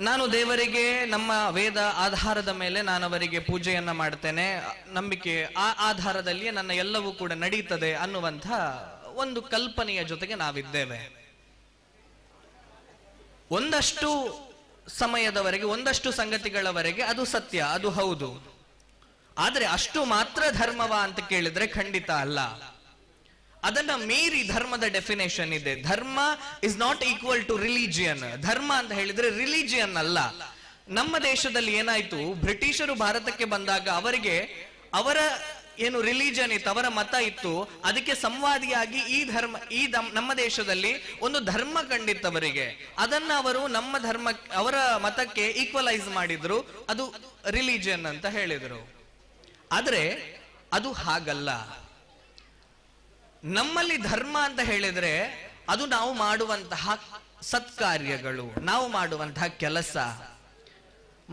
ನಾನು ದೇವರಿಗೆ ನಮ್ಮ ವೇದ ಆಧಾರದ ಮೇಲೆ ನಾನು ಅವರಿಗೆ ಪೂಜೆಯನ್ನ ಮಾಡ್ತೇನೆ, ನಂಬಿಕೆ ಆ ಆಧಾರದಲ್ಲಿಯೇ ನನ್ನ ಎಲ್ಲವೂ ಕೂಡ ನಡೀತದೆ ಅನ್ನುವಂಥ ಒಂದು ಕಲ್ಪನೆಯ ಜೊತೆಗೆ ನಾವಿದ್ದೇವೆ. ಒಂದಷ್ಟು ಸಮಯದವರೆಗೆ, ಒಂದಷ್ಟು ಸಂಗತಿಗಳವರೆಗೆ ಅದು ಸತ್ಯ, ಅದು ಹೌದು. ಆದರೆ ಅಷ್ಟು ಮಾತ್ರ ಧರ್ಮವ ಅಂತ ಕೇಳಿದ್ರೆ ಖಂಡಿತ ಅಲ್ಲ. ಅದನ್ನ ಮೀರಿ ಧರ್ಮದ ಡೆಫಿನೇಷನ್ ಇದೆ. ಧರ್ಮ is not equal to religion. ಧರ್ಮ ಅಂತ ಹೇಳಿದ್ರೆ ರಿಲಿಜಿಯನ್ ಅಲ್ಲ. ನಮ್ಮ ದೇಶದಲ್ಲಿ ಏನಾಯ್ತು, ಬ್ರಿಟಿಷರು ಭಾರತಕ್ಕೆ ಬಂದಾಗ ಅವರಿಗೆ ಅವರ ಏನು ರಿಲಿಜಿಯನ್ ಇತ್ತು, ಅವರ ಮತ ಇತ್ತು, ಅದಕ್ಕೆ ಸಂವಾದಿಯಾಗಿ ಈ ಧರ್ಮ, ಈ ನಮ್ಮ ದೇಶದಲ್ಲಿ ಒಂದು ಧರ್ಮ ಕಂಡಿತ್ತವರಿಗೆ. ಅದನ್ನ ಅವರು ನಮ್ಮ ಧರ್ಮ, ಅವರ ಮತಕ್ಕೆ ಈಕ್ವಲೈಸ್ ಮಾಡಿದ್ರು, ಅದು ರಿಲಿಜಿಯನ್ ಅಂತ ಹೇಳಿದ್ರು. ಆದ್ರೆ ಅದು ಹಾಗಲ್ಲ. ನಮ್ಮಲ್ಲಿ ಧರ್ಮ ಅಂತ ಹೇಳಿದ್ರೆ ಅದು ನಾವು ಮಾಡುವಂತಹ ಸತ್ಕಾರ್ಯಗಳು, ನಾವು ಮಾಡುವಂತಹ ಕೆಲಸ.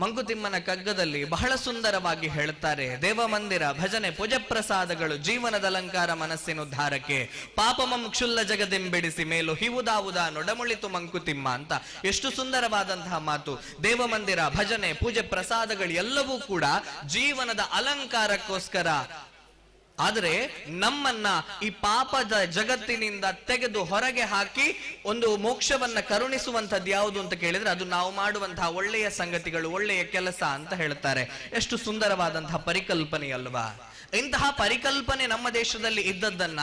ಮಂಕುತಿಮ್ಮನ ಕಗ್ಗದಲ್ಲಿ ಬಹಳ ಸುಂದರವಾಗಿ ಹೇಳ್ತಾರೆ, ದೇವಮಂದಿರ, ಭಜನೆ, ಪೂಜೆ ಪ್ರಸಾದಗಳು ಜೀವನದ ಅಲಂಕಾರ ಮನಸ್ಸಿನುದ್ಧಾರಕ್ಕೆ, ಪಾಪಮಂ ಕ್ಷುಲ್ಲ ಜಗದಿಂಬಿಡಿಸಿ ಮೇಲು ಹಿವುದಾವುದ ನೊಡಮುಳಿತು ಮಂಕುತಿಮ್ಮ ಅಂತ. ಎಷ್ಟು ಸುಂದರವಾದಂತಹ ಮಾತು. ದೇವಮಂದಿರ, ಭಜನೆ, ಪೂಜೆ ಪ್ರಸಾದಗಳು ಎಲ್ಲವೂ ಕೂಡ ಜೀವನದ ಅಲಂಕಾರಕ್ಕೋಸ್ಕರ. ಆದರೆ ನಮ್ಮನ್ನ ಈ ಪಾಪದ ಜಗತ್ತಿನಿಂದ ತೆಗೆದು ಹೊರಗೆ ಹಾಕಿ ಒಂದು ಮೋಕ್ಷವನ್ನ ಕರುಣಿಸುವಂತದ್ದು ಯಾವುದು ಅಂತ ಕೇಳಿದ್ರೆ ಅದು ನಾವು ಮಾಡುವಂತಹ ಒಳ್ಳೆಯ ಸಂಗತಿಗಳು, ಒಳ್ಳೆಯ ಕೆಲಸ ಅಂತ ಹೇಳ್ತಾರೆ. ಎಷ್ಟು ಸುಂದರವಾದಂತಹ ಪರಿಕಲ್ಪನೆ ಅಲ್ವಾ? ಇಂತಹ ಪರಿಕಲ್ಪನೆ ನಮ್ಮ ದೇಶದಲ್ಲಿ ಇದ್ದದ್ದನ್ನ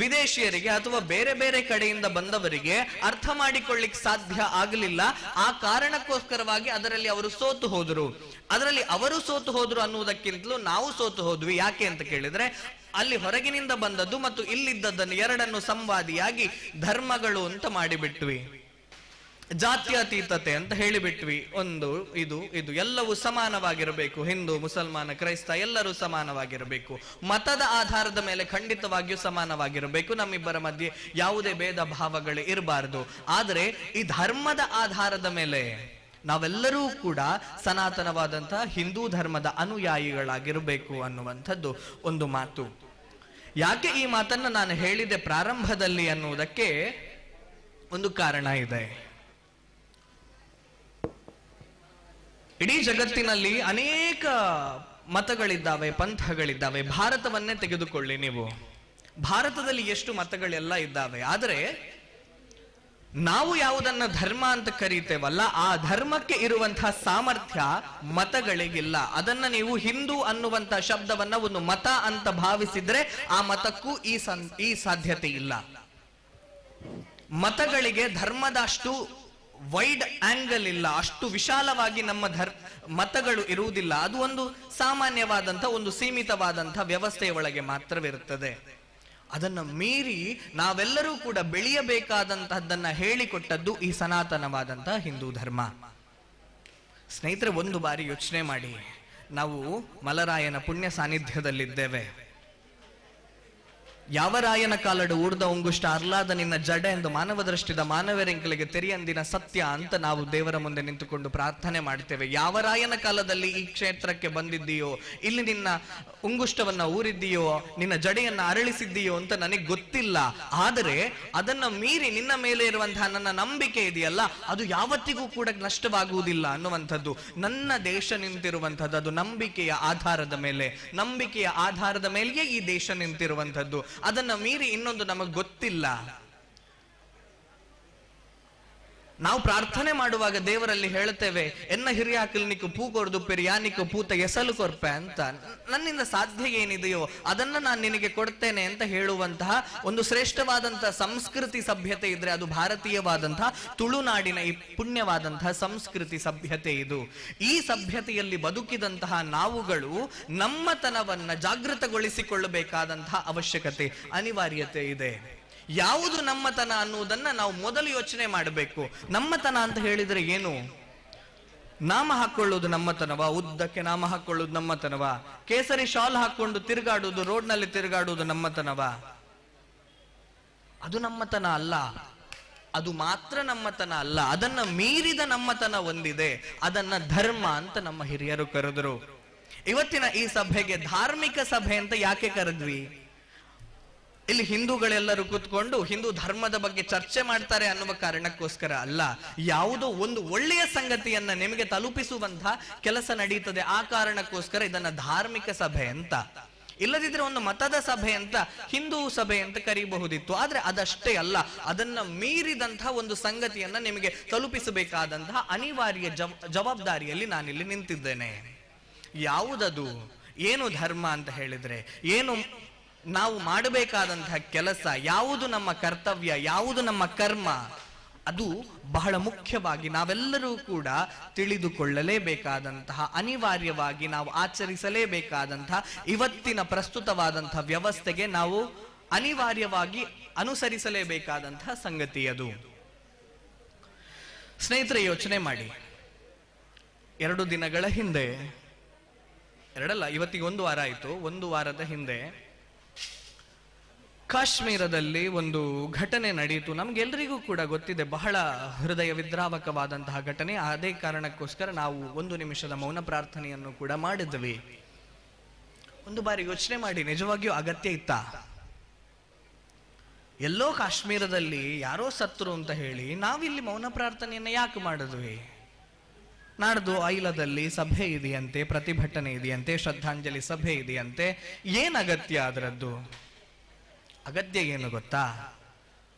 ವಿದೇಶಿಯರಿಗೆ ಅಥವಾ ಬೇರೆ ಬೇರೆ ಕಡೆಯಿಂದ ಬಂದವರಿಗೆ ಅರ್ಥ ಮಾಡಿಕೊಳ್ಳಿಕ್ಕೆ ಸಾಧ್ಯ ಆಗಲಿಲ್ಲ. ಆ ಕಾರಣಕ್ಕೋಸ್ಕರವಾಗಿ ಅದರಲ್ಲಿ ಅವರು ಸೋತು ಹೋದರು. ಅದರಲ್ಲಿ ಅವರು ಸೋತು ಹೋದ್ರು ಅನ್ನುವುದಕ್ಕಿಂತಲೂ ನಾವು ಸೋತು ಹೋದ್ವಿ. ಯಾಕೆ ಅಂತ ಕೇಳಿದ್ರೆ ಅಲ್ಲಿ ಹೊರಗಿನಿಂದ ಬಂದದ್ದು ಮತ್ತು ಇಲ್ಲಿದ್ದದ್ದನ್ನು ಎರಡನ್ನು ಸಂವಾದಿಯಾಗಿ ಧರ್ಮಗಳು ಅಂತ ಮಾಡಿಬಿಟ್ವಿ, ಜಾತ್ಯತೀತತೆ ಅಂತ ಹೇಳಿಬಿಟ್ವಿ. ಒಂದು ಇದು ಇದು ಎಲ್ಲವೂ ಸಮಾನವಾಗಿರಬೇಕು, ಹಿಂದೂ, ಮುಸಲ್ಮಾನ, ಕ್ರೈಸ್ತ ಎಲ್ಲರೂ ಸಮಾನವಾಗಿರಬೇಕು, ಮತದ ಆಧಾರದ ಮೇಲೆ ಖಂಡಿತವಾಗಿಯೂ ಸಮಾನವಾಗಿರಬೇಕು, ನಮ್ಮಿಬ್ಬರ ಮಧ್ಯೆ ಯಾವುದೇ ಭೇದ ಭಾವಗಳು ಇರಬಾರದು. ಆದರೆ ಈ ಧರ್ಮದ ಆಧಾರದ ಮೇಲೆ ನಾವೆಲ್ಲರೂ ಕೂಡ ಸನಾತನವಾದಂತಹ ಹಿಂದೂ ಧರ್ಮದ ಅನುಯಾಯಿಗಳಾಗಿರಬೇಕು ಅನ್ನುವಂಥದ್ದು ಒಂದು ಮಾತು. ಯಾಕೆ ಈ ಮಾತನ್ನು ನಾನು ಹೇಳಿದೆ ಪ್ರಾರಂಭದಲ್ಲಿ ಅನ್ನುವುದಕ್ಕೆ ಒಂದು ಕಾರಣ ಇದೆ. ಇಡೀ ಜಗತ್ತಿನಲ್ಲಿ ಅನೇಕ ಮತಗಳಿದ್ದಾವೆ, ಪಂಥಗಳಿದ್ದಾವೆ. ಭಾರತವನ್ನೇ ತೆಗೆದುಕೊಳ್ಳಿ ನೀವು, ಭಾರತದಲ್ಲಿ ಎಷ್ಟು ಮತಗಳೆಲ್ಲ ಇದ್ದಾವೆ. ಆದರೆ ನಾವು ಯಾವುದನ್ನ ಧರ್ಮ ಅಂತ ಕರೀತೇವಲ್ಲ, ಆ ಧರ್ಮಕ್ಕೆ ಇರುವಂತಹ ಸಾಮರ್ಥ್ಯ ಮತಗಳಿಗಿಲ್ಲ. ಅದನ್ನ ನೀವು ಹಿಂದೂ ಅನ್ನುವಂತಹ ಶಬ್ದವನ್ನ ಒಂದು ಮತ ಅಂತ ಭಾವಿಸಿದ್ರೆ ಆ ಮತಕ್ಕೂ ಈ ಸಾಧ್ಯತೆ ಇಲ್ಲ. ಮತಗಳಿಗೆ ಧರ್ಮದ ಅಷ್ಟು ವೈಡ್ ಆಂಗಲ್ ಇಲ್ಲ, ಅಷ್ಟು ವಿಶಾಲವಾಗಿ ನಮ್ಮ ಮತಗಳು ಇರುವುದಿಲ್ಲ. ಅದು ಒಂದು ಸಾಮಾನ್ಯವಾದಂಥ ಒಂದು ಸೀಮಿತವಾದಂಥ ವ್ಯವಸ್ಥೆಯ ಒಳಗೆ ಮಾತ್ರವಿರುತ್ತದೆ. ಅದನ್ನು ಮೀರಿ ನಾವೆಲ್ಲರೂ ಕೂಡ ಬೆಳೆಯಬೇಕಾದಂತಹದ್ದನ್ನ ಹೇಳಿಕೊಟ್ಟದ್ದು ಈ ಸನಾತನವಾದಂತಹ ಹಿಂದೂ ಧರ್ಮ. ಸ್ನೇಹಿತರೆ, ಒಂದು ಬಾರಿ ಯೋಚನೆ ಮಾಡಿ. ನಾವು ಮಲರಾಯನ ಪುಣ್ಯ ಸಾನ್ನಿಧ್ಯದಲ್ಲಿದ್ದೇವೆ. ಯಾವ ರಾಯನ ಕಾಲಡು ಊರ್ದ ಉಂಗುಷ್ಟ ಅರ್ಲಾದ ನಿನ್ನ ಜಡ ಎಂದು ಮಾನವ ದೃಷ್ಟಿದ ಮಾನವರೆಂಕಲಿಗೆ ತೆರೆಯಂದಿನ ಸತ್ಯ ಅಂತ ನಾವು ದೇವರ ಮುಂದೆ ನಿಂತುಕೊಂಡು ಪ್ರಾರ್ಥನೆ ಮಾಡ್ತೇವೆ. ಯಾವ ರಾಯನ ಕಾಲದಲ್ಲಿ ಈ ಕ್ಷೇತ್ರಕ್ಕೆ ಬಂದಿದ್ದೀಯೋ, ಇಲ್ಲಿ ನಿನ್ನ ಉಂಗುಷ್ಟವನ್ನ ಊರಿದ್ದೀಯೋ, ನಿನ್ನ ಜಡೆಯನ್ನ ಅರಳಿಸಿದ್ದೀಯೋ ಅಂತ ನನಗೆ ಗೊತ್ತಿಲ್ಲ. ಆದರೆ ಅದನ್ನ ಮೀರಿ ನಿನ್ನ ಮೇಲೆ ಇರುವಂತಹ ನನ್ನ ನಂಬಿಕೆ ಇದೆಯಲ್ಲ, ಅದು ಯಾವತ್ತಿಗೂ ಕೂಡ ನಷ್ಟವಾಗುವುದಿಲ್ಲ ಅನ್ನುವಂಥದ್ದು. ನನ್ನ ದೇಶ ನಿಂತಿರುವಂಥದ್ದು ಅದು ನಂಬಿಕೆಯ ಆಧಾರದ ಮೇಲೆ, ನಂಬಿಕೆಯ ಆಧಾರದ ಮೇಲೆಯೇ ಈ ದೇಶ ನಿಂತಿರುವಂಥದ್ದು. ಅದನ್ನ ಮೀರಿ ಇನ್ನೊಂದು ನಮಗೆ ಗೊತ್ತಿಲ್ಲ. ನಾವು ಪ್ರಾರ್ಥನೆ ಮಾಡುವಾಗ ದೇವರಲ್ಲಿ ಹೇಳ್ತೇವೆ, ಎನ್ನ ಹಿರಿಯಾಕಲ್ನಿಕ್ಕು ಪೂ ಕೊರ್ದು ಪೆರಿಯಾನಿಕ್ಕು ಪೂತ ಎಸಲು ಕೊರ್ಪೆ ಅಂತ. ನನ್ನಿಂದ ಸಾಧ್ಯ ಏನಿದೆಯೋ ಅದನ್ನ ನಾನು ನಿನಗೆ ಕೊಡ್ತೇನೆ ಅಂತ ಹೇಳುವಂತಹ ಒಂದು ಶ್ರೇಷ್ಠವಾದಂತಹ ಸಂಸ್ಕೃತಿ ಸಭ್ಯತೆ ಇದ್ರೆ ಅದು ಭಾರತೀಯವಾದಂತಹ ತುಳುನಾಡಿನ ಈ ಪುಣ್ಯವಾದಂತಹ ಸಂಸ್ಕೃತಿ ಸಭ್ಯತೆ ಇದು. ಈ ಸಭ್ಯತೆಯಲ್ಲಿ ಬದುಕಿದಂತಹ ನಾವುಗಳು ನಮ್ಮತನವನ್ನ ಜಾಗೃತಗೊಳಿಸಿಕೊಳ್ಳಬೇಕಾದಂತಹ ಅವಶ್ಯಕತೆ, ಅನಿವಾರ್ಯತೆ ಇದೆ. ಯಾವುದು ನಮ್ಮತನ ಅನ್ನುವುದನ್ನ ನಾವು ಮೊದಲು ಯೋಚನೆ ಮಾಡಬೇಕು. ನಮ್ಮತನ ಅಂತ ಹೇಳಿದ್ರೆ ಏನು? ನಾಮ ಹಾಕೊಳ್ಳುವುದು ನಮ್ಮತನವ? ಉದ್ದಕ್ಕೆ ನಾಮ ಹಾಕೊಳ್ಳುವುದು ನಮ್ಮತನವ? ಕೇಸರಿ ಶಾಲ್ ಹಾಕೊಂಡು ತಿರುಗಾಡುವುದು, ರೋಡ್ನಲ್ಲಿ ತಿರುಗಾಡುವುದು ನಮ್ಮತನವ? ಅದು ನಮ್ಮತನ ಅಲ್ಲ. ಅದು ಮಾತ್ರ ನಮ್ಮತನ ಅಲ್ಲ, ಅದನ್ನ ಮೀರಿದ ನಮ್ಮತನ ಒಂದಿದೆ. ಅದನ್ನ ಧರ್ಮ ಅಂತ ನಮ್ಮ ಹಿರಿಯರು ಕರೆದರು. ಇವತ್ತಿನ ಈ ಸಭೆಗೆ ಧಾರ್ಮಿಕ ಸಭೆ ಅಂತ ಯಾಕೆ ಕರೆದ್ವಿ? ಇಲ್ಲಿ ಹಿಂದೂಗಳೆಲ್ಲರೂ ಕೂತ್ಕೊಂಡು ಹಿಂದೂ ಧರ್ಮದ ಬಗ್ಗೆ ಚರ್ಚೆ ಮಾಡ್ತಾರೆ ಅನ್ನುವ ಕಾರಣಕ್ಕೋಸ್ಕರ ಅಲ್ಲ. ಯಾವುದೋ ಒಂದು ಒಳ್ಳೆಯ ಸಂಗತಿಯನ್ನ ನಿಮಗೆ ತಲುಪಿಸುವಂತಹ ಕೆಲಸ ನಡೀತದೆ, ಆ ಕಾರಣಕ್ಕೋಸ್ಕರ ಇದನ್ನ ಧಾರ್ಮಿಕ ಸಭೆ ಅಂತ. ಇಲ್ಲದಿದ್ರೆ ಒಂದು ಮತದ ಸಭೆ ಅಂತ, ಹಿಂದೂ ಸಭೆ ಅಂತ ಕರೀಬಹುದಿತ್ತು. ಆದ್ರೆ ಅದಷ್ಟೇ ಅಲ್ಲ, ಅದನ್ನ ಮೀರಿದಂತಹ ಒಂದು ಸಂಗತಿಯನ್ನ ನಿಮಗೆ ತಲುಪಿಸಬೇಕಾದಂತಹ ಅನಿವಾರ್ಯ ಜವಾಬ್ದಾರಿಯಲ್ಲಿ ನಾನಿಲ್ಲಿ ನಿಂತಿದ್ದೇನೆ. ಯಾವುದದು? ಏನು ಧರ್ಮ ಅಂತ ಹೇಳಿದ್ರೆ ಏನು ನಾವು ಮಾಡಬೇಕಾದಂತಹ ಕೆಲಸ, ಯಾವುದು ನಮ್ಮ ಕರ್ತವ್ಯ, ಯಾವುದು ನಮ್ಮ ಕರ್ಮ, ಅದು ಬಹಳ ಮುಖ್ಯವಾಗಿ ನಾವೆಲ್ಲರೂ ಕೂಡ ತಿಳಿದುಕೊಳ್ಳಲೇಬೇಕಾದಂತಹ, ಅನಿವಾರ್ಯವಾಗಿ ನಾವು ಆಚರಿಸಲೇಬೇಕಾದಂತಹ, ಇವತ್ತಿನ ಪ್ರಸ್ತುತವಾದಂತಹ ವ್ಯವಸ್ಥೆಗೆ ನಾವು ಅನಿವಾರ್ಯವಾಗಿ ಅನುಸರಿಸಲೇಬೇಕಾದಂತಹ ಸಂಗತಿ ಅದು. ಸ್ನೇಹಿತರೆ, ಯೋಚನೆ ಮಾಡಿ. 2 ದಿನಗಳ ಹಿಂದೆ, ಎರಡಲ್ಲ, ಇವತ್ತಿಗೆ 1 ವಾರ ಆಯಿತು, 1 ವಾರದ ಹಿಂದೆ ಕಾಶ್ಮೀರದಲ್ಲಿ ಒಂದು ಘಟನೆ ನಡೆಯಿತು. ನಮ್ಗೆಲ್ರಿಗೂ ಕೂಡ ಗೊತ್ತಿದೆ, ಬಹಳ ಹೃದಯ ವಿದ್ರಾವಕವಾದಂತಹ ಘಟನೆ. ಅದೇ ಕಾರಣಕ್ಕೋಸ್ಕರ ನಾವು 1 ನಿಮಿಷದ ಮೌನ ಪ್ರಾರ್ಥನೆಯನ್ನು ಕೂಡ ಮಾಡಿದ್ವಿ. ಒಂದು ಬಾರಿ ಯೋಚನೆ ಮಾಡಿ, ನಿಜವಾಗಿಯೂ ಅಗತ್ಯ ಇತ್ತಾ? ಎಲ್ಲೋ ಕಾಶ್ಮೀರದಲ್ಲಿ ಯಾರೋ ಸತ್ರು ಅಂತ ಹೇಳಿ ನಾವಿಲ್ಲಿ ಮೌನ ಪ್ರಾರ್ಥನೆಯನ್ನು ಯಾಕೆ ಮಾಡಿದ್ವಿ? ನಾಡ್ದು ಐಲದಲ್ಲಿ ಸಭೆ ಇದೆಯಂತೆ, ಪ್ರತಿಭಟನೆ ಇದೆಯಂತೆ, ಶ್ರದ್ಧಾಂಜಲಿ ಸಭೆ ಇದೆಯಂತೆ. ಏನ್ ಅಗತ್ಯ ಅದರದ್ದು? ಅಗತ್ಯ ಏನು ಗೊತ್ತಾ?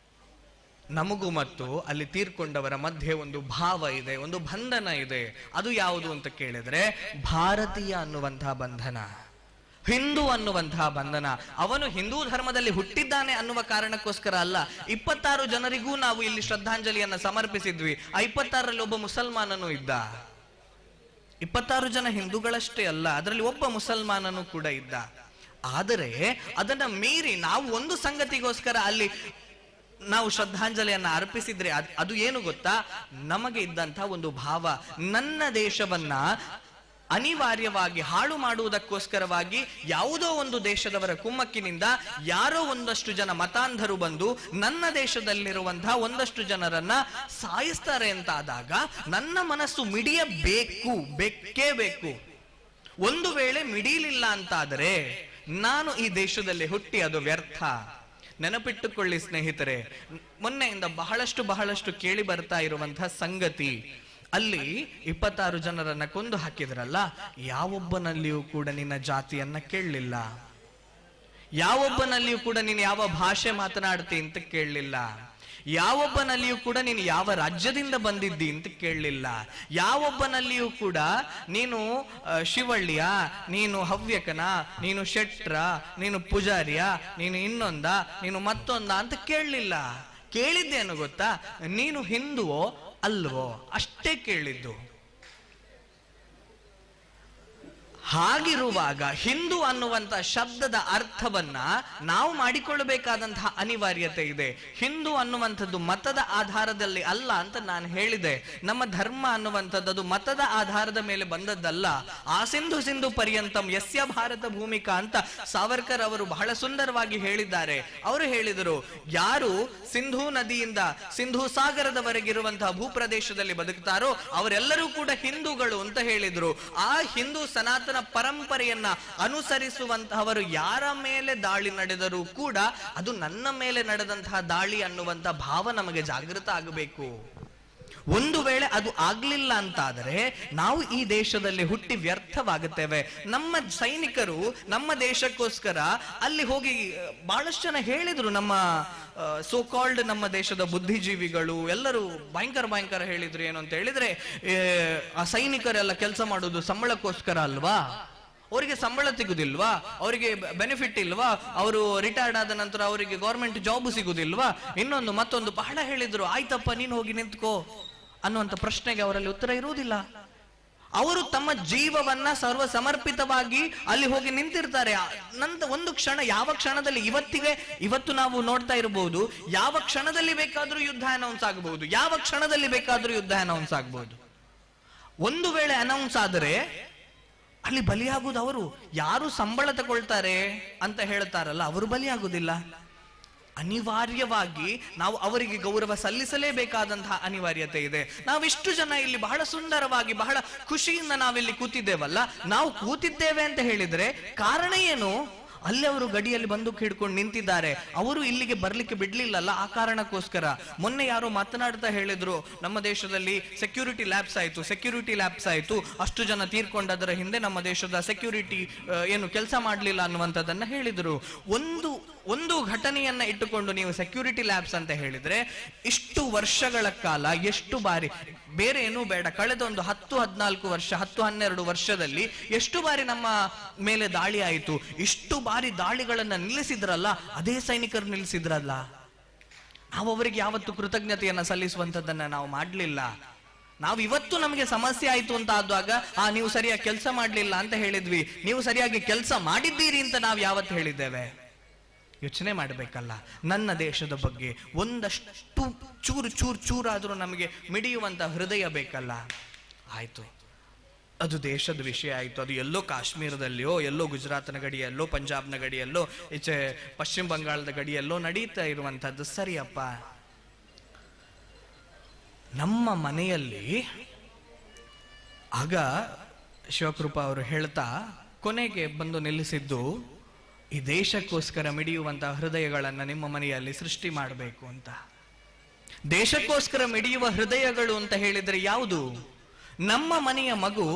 ನಮಗೂ ಮತ್ತು ಅಲ್ಲಿ ತೀರ್ಕೊಂಡವರ ಮಧ್ಯೆ ಒಂದು ಭಾವ ಇದೆ, ಒಂದು ಬಂಧನ ಇದೆ. ಅದು ಯಾವುದು ಅಂತ ಕೇಳಿದ್ರೆ ಭಾರತೀಯ ಅನ್ನುವಂತಹ ಬಂಧನ, ಹಿಂದೂ ಅನ್ನುವಂತಹ ಬಂಧನ. ಅವನು ಹಿಂದೂ ಧರ್ಮದಲ್ಲಿ ಹುಟ್ಟಿದ್ದಾನೆ ಅನ್ನುವ ಕಾರಣಕ್ಕೋಸ್ಕರ ಅಲ್ಲ. 26 ಜನರಿಗೂ ನಾವು ಇಲ್ಲಿ ಶ್ರದ್ಧಾಂಜಲಿಯನ್ನ ಸಮರ್ಪಿಸಿದ್ವಿ. ಆ 26ರಲ್ಲಿ ಒಬ್ಬ ಮುಸಲ್ಮಾನನೂ ಇದ್ದ. 26 ಜನ ಹಿಂದೂಗಳಷ್ಟೇ ಅಲ್ಲ, ಅದರಲ್ಲಿ ಒಬ್ಬ ಮುಸಲ್ಮಾನನೂ ಕೂಡ ಇದ್ದ. ಆದರೆ ಅದನ್ನ ಮೀರಿ ನಾವು ಒಂದು ಸಂಗತಿಗೋಸ್ಕರ ಅಲ್ಲಿ ನಾವು ಶ್ರದ್ಧಾಂಜಲಿಯನ್ನ ಅರ್ಪಿಸಿದ್ರೆ ಅದು ಏನು ಗೊತ್ತಾ? ನಮಗೆ ಇದ್ದಂತಹ ಒಂದು ಭಾವ, ನನ್ನ ದೇಶವನ್ನ ಅನಿವಾರ್ಯವಾಗಿ ಹಾಳು ಮಾಡುವುದಕ್ಕೋಸ್ಕರವಾಗಿ ಯಾವುದೋ ಒಂದು ದೇಶದವರ ಕುಮ್ಮಕ್ಕಿನಿಂದ ಯಾರೋ ಒಂದಷ್ಟು ಜನ ಮತಾಂಧರು ಬಂದು ನನ್ನ ದೇಶದಲ್ಲಿರುವಂತಹ ಒಂದಷ್ಟು ಜನರನ್ನ ಸಾಯಿಸ್ತಾರೆ ಅಂತ ಆದಾಗ ನನ್ನ ಮನಸ್ಸು ಮಿಡಿಯಬೇಕು, ಬೇಕೇ ಬೇಕು. ಒಂದು ವೇಳೆ ಮಿಡಿಯಲಿಲ್ಲ ಅಂತಾದರೆ ನಾನು ಈ ದೇಶದಲ್ಲಿ ಹುಟ್ಟಿ ಅದು ವ್ಯರ್ಥ. ನೆನಪಿಟ್ಟುಕೊಳ್ಳಿ ಸ್ನೇಹಿತರೆ, ಮೊನ್ನೆಯಿಂದ ಬಹಳಷ್ಟು ಬಹಳಷ್ಟು ಕೇಳಿ ಬರ್ತಾ ಇರುವಂತಹ ಸಂಗತಿ, ಅಲ್ಲಿ 26 ಜನರನ್ನ ಕೊಂದು ಹಾಕಿದ್ರಲ್ಲ, ಯಾವೊಬ್ಬನಲ್ಲಿಯೂ ಕೂಡ ನಿನ್ನ ಜಾತಿಯನ್ನ ಕೇಳಲಿಲ್ಲ, ಯಾವೊಬ್ಬನಲ್ಲಿಯೂ ಕೂಡ ನೀನು ಯಾವ ಭಾಷೆ ಮಾತನಾಡ್ತಿ ಅಂತ ಕೇಳಲಿಲ್ಲ. ಯಾವೊಬ್ಬನಲ್ಲಿಯೂ ಕೂಡ ನೀನು ಯಾವ ರಾಜ್ಯದಿಂದ ಬಂದಿದ್ದಿ ಅಂತ ಕೇಳಲಿಲ್ಲ. ಯಾವೊಬ್ಬನಲ್ಲಿಯೂ ಕೂಡ ನೀನು ಶಿವಳ್ಳಿಯ, ನೀನು ಹವ್ಯಕನ, ನೀನು ಶೆಟ್ರ, ನೀನು ಪೂಜಾರಿಯ, ನೀನು ಇನ್ನೊಂದ, ನೀನು ಮತ್ತೊಂದ ಅಂತ ಕೇಳಲಿಲ್ಲ. ಕೇಳಿದ್ದೇನು ಗೊತ್ತಾ? ನೀನು ಹಿಂದುವೋ ಅಲ್ವೋ ಅಷ್ಟೇ ಕೇಳಿದ್ದು. ಹಾಗಿರುವಾಗ ಹಿಂದೂ ಅನ್ನುವಂಥ ಶಬ್ದದ ಅರ್ಥವನ್ನ ನಾವು ಮಾಡಿಕೊಳ್ಳಬೇಕಾದಂತಹ ಅನಿವಾರ್ಯತೆ ಇದೆ. ಹಿಂದೂ ಅನ್ನುವಂಥದ್ದು ಮತದ ಆಧಾರದಲ್ಲಿ ಅಲ್ಲ ಅಂತ ನಾನು ಹೇಳಿದೆ. ನಮ್ಮ ಧರ್ಮ ಅನ್ನುವಂಥದ್ದು ಅದು ಮತದ ಆಧಾರದ ಮೇಲೆ ಬಂದದ್ದಲ್ಲ. ಆ ಸಿಂಧು ಸಿಂಧು ಪರ್ಯಂತಂ ಯಸ್ಯ ಭಾರತ ಭೂಮಿಕಾ ಅಂತ ಸಾವರ್ಕರ್ ಅವರು ಬಹಳ ಸುಂದರವಾಗಿ ಹೇಳಿದ್ದಾರೆ. ಅವರು ಹೇಳಿದರು, ಯಾರು ಸಿಂಧೂ ನದಿಯಿಂದ ಸಿಂಧೂ ಸಾಗರದವರೆಗಿರುವಂತಹ ಭೂಪ್ರದೇಶದಲ್ಲಿ ಬದುಕ್ತಾರೋ ಅವರೆಲ್ಲರೂ ಕೂಡ ಹಿಂದೂಗಳು ಅಂತ ಹೇಳಿದ್ರು. ಆ ಹಿಂದೂ ಸನಾತನ ಪರಂಪರೆಯನ್ನ ಅನುಸರಿಸುವಂತಹವರು ಯಾರ ಮೇಲೆ ದಾಳಿ ನಡೆದರೂ ಕೂಡ ಅದು ನನ್ನ ಮೇಲೆ ನಡೆದಂತಹ ದಾಳಿ ಅನ್ನುವಂತಹ ಭಾವ ನಮಗೆ ಜಾಗೃತ ಆಗಬೇಕು. ಒಂದು ವೇಳೆ ಅದು ಆಗ್ಲಿಲ್ಲ ಅಂತಾದರೆ ನಾವು ಈ ದೇಶದಲ್ಲಿ ಹುಟ್ಟಿ ವ್ಯರ್ಥವಾಗುತ್ತೇವೆ. ನಮ್ಮ ಸೈನಿಕರು ನಮ್ಮ ದೇಶಕ್ಕೋಸ್ಕರ ಅಲ್ಲಿ ಹೋಗಿ ಬಹಳಷ್ಟು ಜನ ಹೇಳಿದ್ರು, ನಮ್ಮ ಸೋ ಕಾಲ್ಡ್ ನಮ್ಮ ದೇಶದ ಬುದ್ಧಿಜೀವಿಗಳು ಎಲ್ಲರೂ ಭಯಂಕರ ಭಯಂಕರ ಹೇಳಿದ್ರು. ಏನು ಅಂತ ಹೇಳಿದ್ರೆ, ಆ ಸೈನಿಕರೆಲ್ಲ ಕೆಲಸ ಮಾಡೋದು ಸಂಬಳಕ್ಕೋಸ್ಕರ ಅಲ್ವಾ, ಅವರಿಗೆ ಸಂಬಳ ಸಿಗುದಿಲ್ವಾ, ಅವರಿಗೆ ಬೆನಿಫಿಟ್ ಇಲ್ವಾ, ಅವರು ರಿಟೈರ್ಡ್ ಆದ ನಂತರ ಅವರಿಗೆ ಗೌರ್ಮೆಂಟ್ ಜಾಬ್ ಸಿಗುದಿಲ್ವಾ, ಇನ್ನೊಂದು ಮತ್ತೊಂದು ಬಹಳ ಹೇಳಿದ್ರು. ಆಯ್ತಪ್ಪ, ನೀನು ಹೋಗಿ ನಿಂತ್ಕೋ ಅನ್ನುವಂಥ ಪ್ರಶ್ನೆಗೆ ಅವರಲ್ಲಿ ಉತ್ತರ ಇರುವುದಿಲ್ಲ. ಅವರು ತಮ್ಮ ಜೀವವನ್ನ ಸರ್ವ ಸಮರ್ಪಿತವಾಗಿ ಅಲ್ಲಿ ಹೋಗಿ ನಿಂತಿರ್ತಾರೆ. ನಂತರ ಒಂದು ಕ್ಷಣ, ಯಾವ ಕ್ಷಣದಲ್ಲಿ, ಇವತ್ತು ನಾವು ನೋಡ್ತಾ ಇರಬಹುದು, ಯಾವ ಕ್ಷಣದಲ್ಲಿ ಬೇಕಾದ್ರೂ ಯುದ್ಧ ಅನೌನ್ಸ್ ಆಗಬಹುದು, ಯಾವ ಕ್ಷಣದಲ್ಲಿ ಬೇಕಾದ್ರೂ ಯುದ್ಧ ಅನೌನ್ಸ್ ಆಗಬಹುದು. ಒಂದು ವೇಳೆ ಅನೌನ್ಸ್ ಆದರೆ ಅಲ್ಲಿ ಬಲಿಯಾಗುವುದು ಅವರು. ಯಾರು ಸಂಬಳ ತಗೊಳ್ತಾರೆ ಅಂತ ಹೇಳ್ತಾರಲ್ಲ, ಅವರು ಬಲಿಯಾಗುವುದಿಲ್ಲ. ಅನಿವಾರ್ಯವಾಗಿ ನಾವು ಅವರಿಗೆ ಗೌರವ ಸಲ್ಲಿಸಲೇಬೇಕಾದಂತಹ ಅನಿವಾರ್ಯತೆ ಇದೆ. ನಾವಿಷ್ಟು ಜನ ಇಲ್ಲಿ ಬಹಳ ಸುಂದರವಾಗಿ ಬಹಳ ಖುಷಿಯಿಂದ ನಾವಿಲ್ಲಿ ಕೂತಿದ್ದೇವಲ್ಲ, ನಾವು ಕೂತಿದ್ದೇವೆ ಅಂತ ಹೇಳಿದ್ರೆ ಕಾರಣ ಏನು? ಅಲ್ಲಿ ಅವರು ಗಡಿಯಲ್ಲಿ ಬಂದೂಕು ಹಿಡ್ಕೊಂಡು ನಿಂತಿದ್ದಾರೆ, ಅವರು ಇಲ್ಲಿಗೆ ಬರ್ಲಿಕ್ಕೆ ಬಿಡ್ಲಿಲ್ಲಲ್ಲ, ಆ ಕಾರಣಕ್ಕೋಸ್ಕರ. ಮೊನ್ನೆ ಯಾರೋ ಮಾತನಾಡ್ತಾ ಹೇಳಿದ್ರು, ನಮ್ಮ ದೇಶದಲ್ಲಿ ಸೆಕ್ಯೂರಿಟಿ ಲ್ಯಾಬ್ಸ್ ಆಯ್ತು, ಸೆಕ್ಯೂರಿಟಿ ಲ್ಯಾಬ್ಸ್ ಆಯ್ತು, ಅಷ್ಟು ಜನ ತೀರ್ಕೊಂಡದರ ಹಿಂದೆ ನಮ್ಮ ದೇಶದ ಸೆಕ್ಯೂರಿಟಿ ಏನು ಕೆಲಸ ಮಾಡಲಿಲ್ಲ ಅನ್ನುವಂಥದ್ದನ್ನ ಹೇಳಿದ್ರು. ಒಂದು ಒಂದು ಘಟನೆಯನ್ನ ಇಟ್ಟುಕೊಂಡು ನೀವು ಸೆಕ್ಯೂರಿಟಿ ಲ್ಯಾಬ್ಸ್ ಅಂತ ಹೇಳಿದ್ರೆ, ಇಷ್ಟು ವರ್ಷಗಳ ಕಾಲ ಎಷ್ಟು ಬಾರಿ, ಬೇರೆ ಏನೂ ಬೇಡ, ಕಳೆದ ಒಂದು 10-14 ವರ್ಷ, 10-12 ವರ್ಷದಲ್ಲಿ ಎಷ್ಟು ಬಾರಿ ನಮ್ಮ ಮೇಲೆ ದಾಳಿ ಆಯಿತು, ಇಷ್ಟು ಬಾರಿ ದಾಳಿಗಳನ್ನ ನಿಲ್ಲಿಸಿದ್ರಲ್ಲ, ಅದೇ ಸೈನಿಕರು ನಿಲ್ಲಿಸಿದ್ರಲ್ಲ. ನಾವು ಅವರಿಗೆ ಯಾವತ್ತು ಕೃತಜ್ಞತೆಯನ್ನ ಸಲ್ಲಿಸುವಂಥದ್ದನ್ನ ನಾವು ಮಾಡಲಿಲ್ಲ. ನಾವು ಇವತ್ತು ನಮಗೆ ಸಮಸ್ಯೆ ಆಯ್ತು ಅಂತ ಆದಾಗ, ನೀವು ಸರಿಯಾಗಿ ಕೆಲಸ ಮಾಡಲಿಲ್ಲ ಅಂತ ಹೇಳಿದ್ವಿ, ನೀವು ಸರಿಯಾಗಿ ಕೆಲಸ ಮಾಡಿದ್ದೀರಿ ಅಂತ ನಾವು ಯಾವತ್ತು ಹೇಳಿದ್ದೇವೆ? ಯೋಚನೆ ಮಾಡಬೇಕಲ್ಲ. ನನ್ನ ದೇಶದ ಬಗ್ಗೆ ಒಂದಷ್ಟು ಚೂರು ಚೂರು ಚೂರಾದರೂ ನಮಗೆ ಮಿಡಿಯುವಂಥ ಹೃದಯ ಬೇಕಲ್ಲ. ಆಯಿತು, ಅದು ದೇಶದ ವಿಷಯ ಆಯಿತು. ಅದು ಎಲ್ಲೋ ಕಾಶ್ಮೀರದಲ್ಲಿಯೋ, ಎಲ್ಲೋ ಗುಜರಾತ್ನ ಗಡಿಯಲ್ಲೋ, ಪಂಜಾಬ್ನ ಗಡಿಯಲ್ಲೋ, ಈಚೆ ಪಶ್ಚಿಮ ಬಂಗಾಳದ ಗಡಿಯಲ್ಲೋ ನಡೀತಾ ಇರುವಂಥದ್ದು ಸರಿಯಪ್ಪ. ನಮ್ಮ ಮನೆಯಲ್ಲಿ ಆಗ ಶಿವಕೃಪಾ ಅವರು ಹೇಳ್ತಾ ಕೊನೆಗೆ ಬಂದು ನಿಲ್ಲಿಸಿದ್ದು, ಈ ದೇಶಕ್ಕೋಸ್ಕರ ಮಿಡಿಯುವಂತಹ ಹೃದಯಗಳನ್ನು ನಿಮ್ಮ ಮನೆಯಲ್ಲಿ ಸೃಷ್ಟಿ ಮಾಡಬೇಕು ಅಂತ. ದೇಶಕ್ಕೋಸ್ಕರ ಮಿಡಿಯುವ ಹೃದಯಗಳು ಅಂತ ಹೇಳಿದರೆ ಯಾವುದು? ನಮ್ಮ ಮನೆಯ ಮಗು,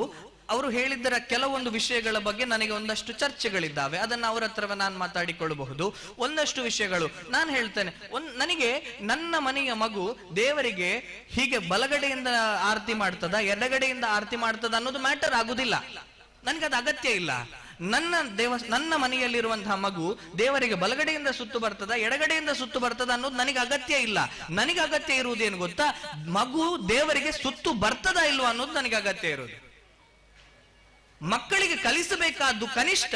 ಅವರು ಹೇಳಿದ್ದರ ಕೆಲವೊಂದು ವಿಷಯಗಳ ಬಗ್ಗೆ ನನಗೆ ಒಂದಷ್ಟು ಚರ್ಚೆಗಳಿದ್ದಾವೆ, ಅದನ್ನು ಅವರ ಹತ್ರವೇ ನಾನು ಮಾತಾಡಿಕೊಳ್ಳಬಹುದು. ಒಂದಷ್ಟು ವಿಷಯಗಳು ನಾನು ಹೇಳ್ತೇನೆ. ನನಗೆ ನನ್ನ ಮನೆಯ ಮಗು ದೇವರಿಗೆ ಹೀಗೆ ಬಲಗಡೆಯಿಂದ ಆರತಿ ಮಾಡ್ತದ, ಎಡಗಡೆಯಿಂದ ಆರತಿ ಮಾಡ್ತದ ಅನ್ನೋದು ಮ್ಯಾಟರ್ ಆಗುದಿಲ್ಲ, ನನಗೆ ಅದು ಅಗತ್ಯ ಇಲ್ಲ. ನನ್ನ ಮನೆಯಲ್ಲಿರುವಂತಹ ಮಗು ದೇವರಿಗೆ ಬಲಗಡೆಯಿಂದ ಸುತ್ತು ಬರ್ತದ, ಎಡಗಡೆಯಿಂದ ಸುತ್ತು ಬರ್ತದ ಅನ್ನೋದು ನನಗೆ ಅಗತ್ಯ ಇಲ್ಲ. ನನಗೆ ಅಗತ್ಯ ಇರುವುದೇನು ಗೊತ್ತಾ? ಮಗು ದೇವರಿಗೆ ಸುತ್ತು ಬರ್ತದ ಇಲ್ವಾ ಅನ್ನೋದು ನನಗೆ ಅಗತ್ಯ ಇರುವುದು. ಮಕ್ಕಳಿಗೆ ಕಲಿಸಬೇಕಾದ್ದು ಕನಿಷ್ಠ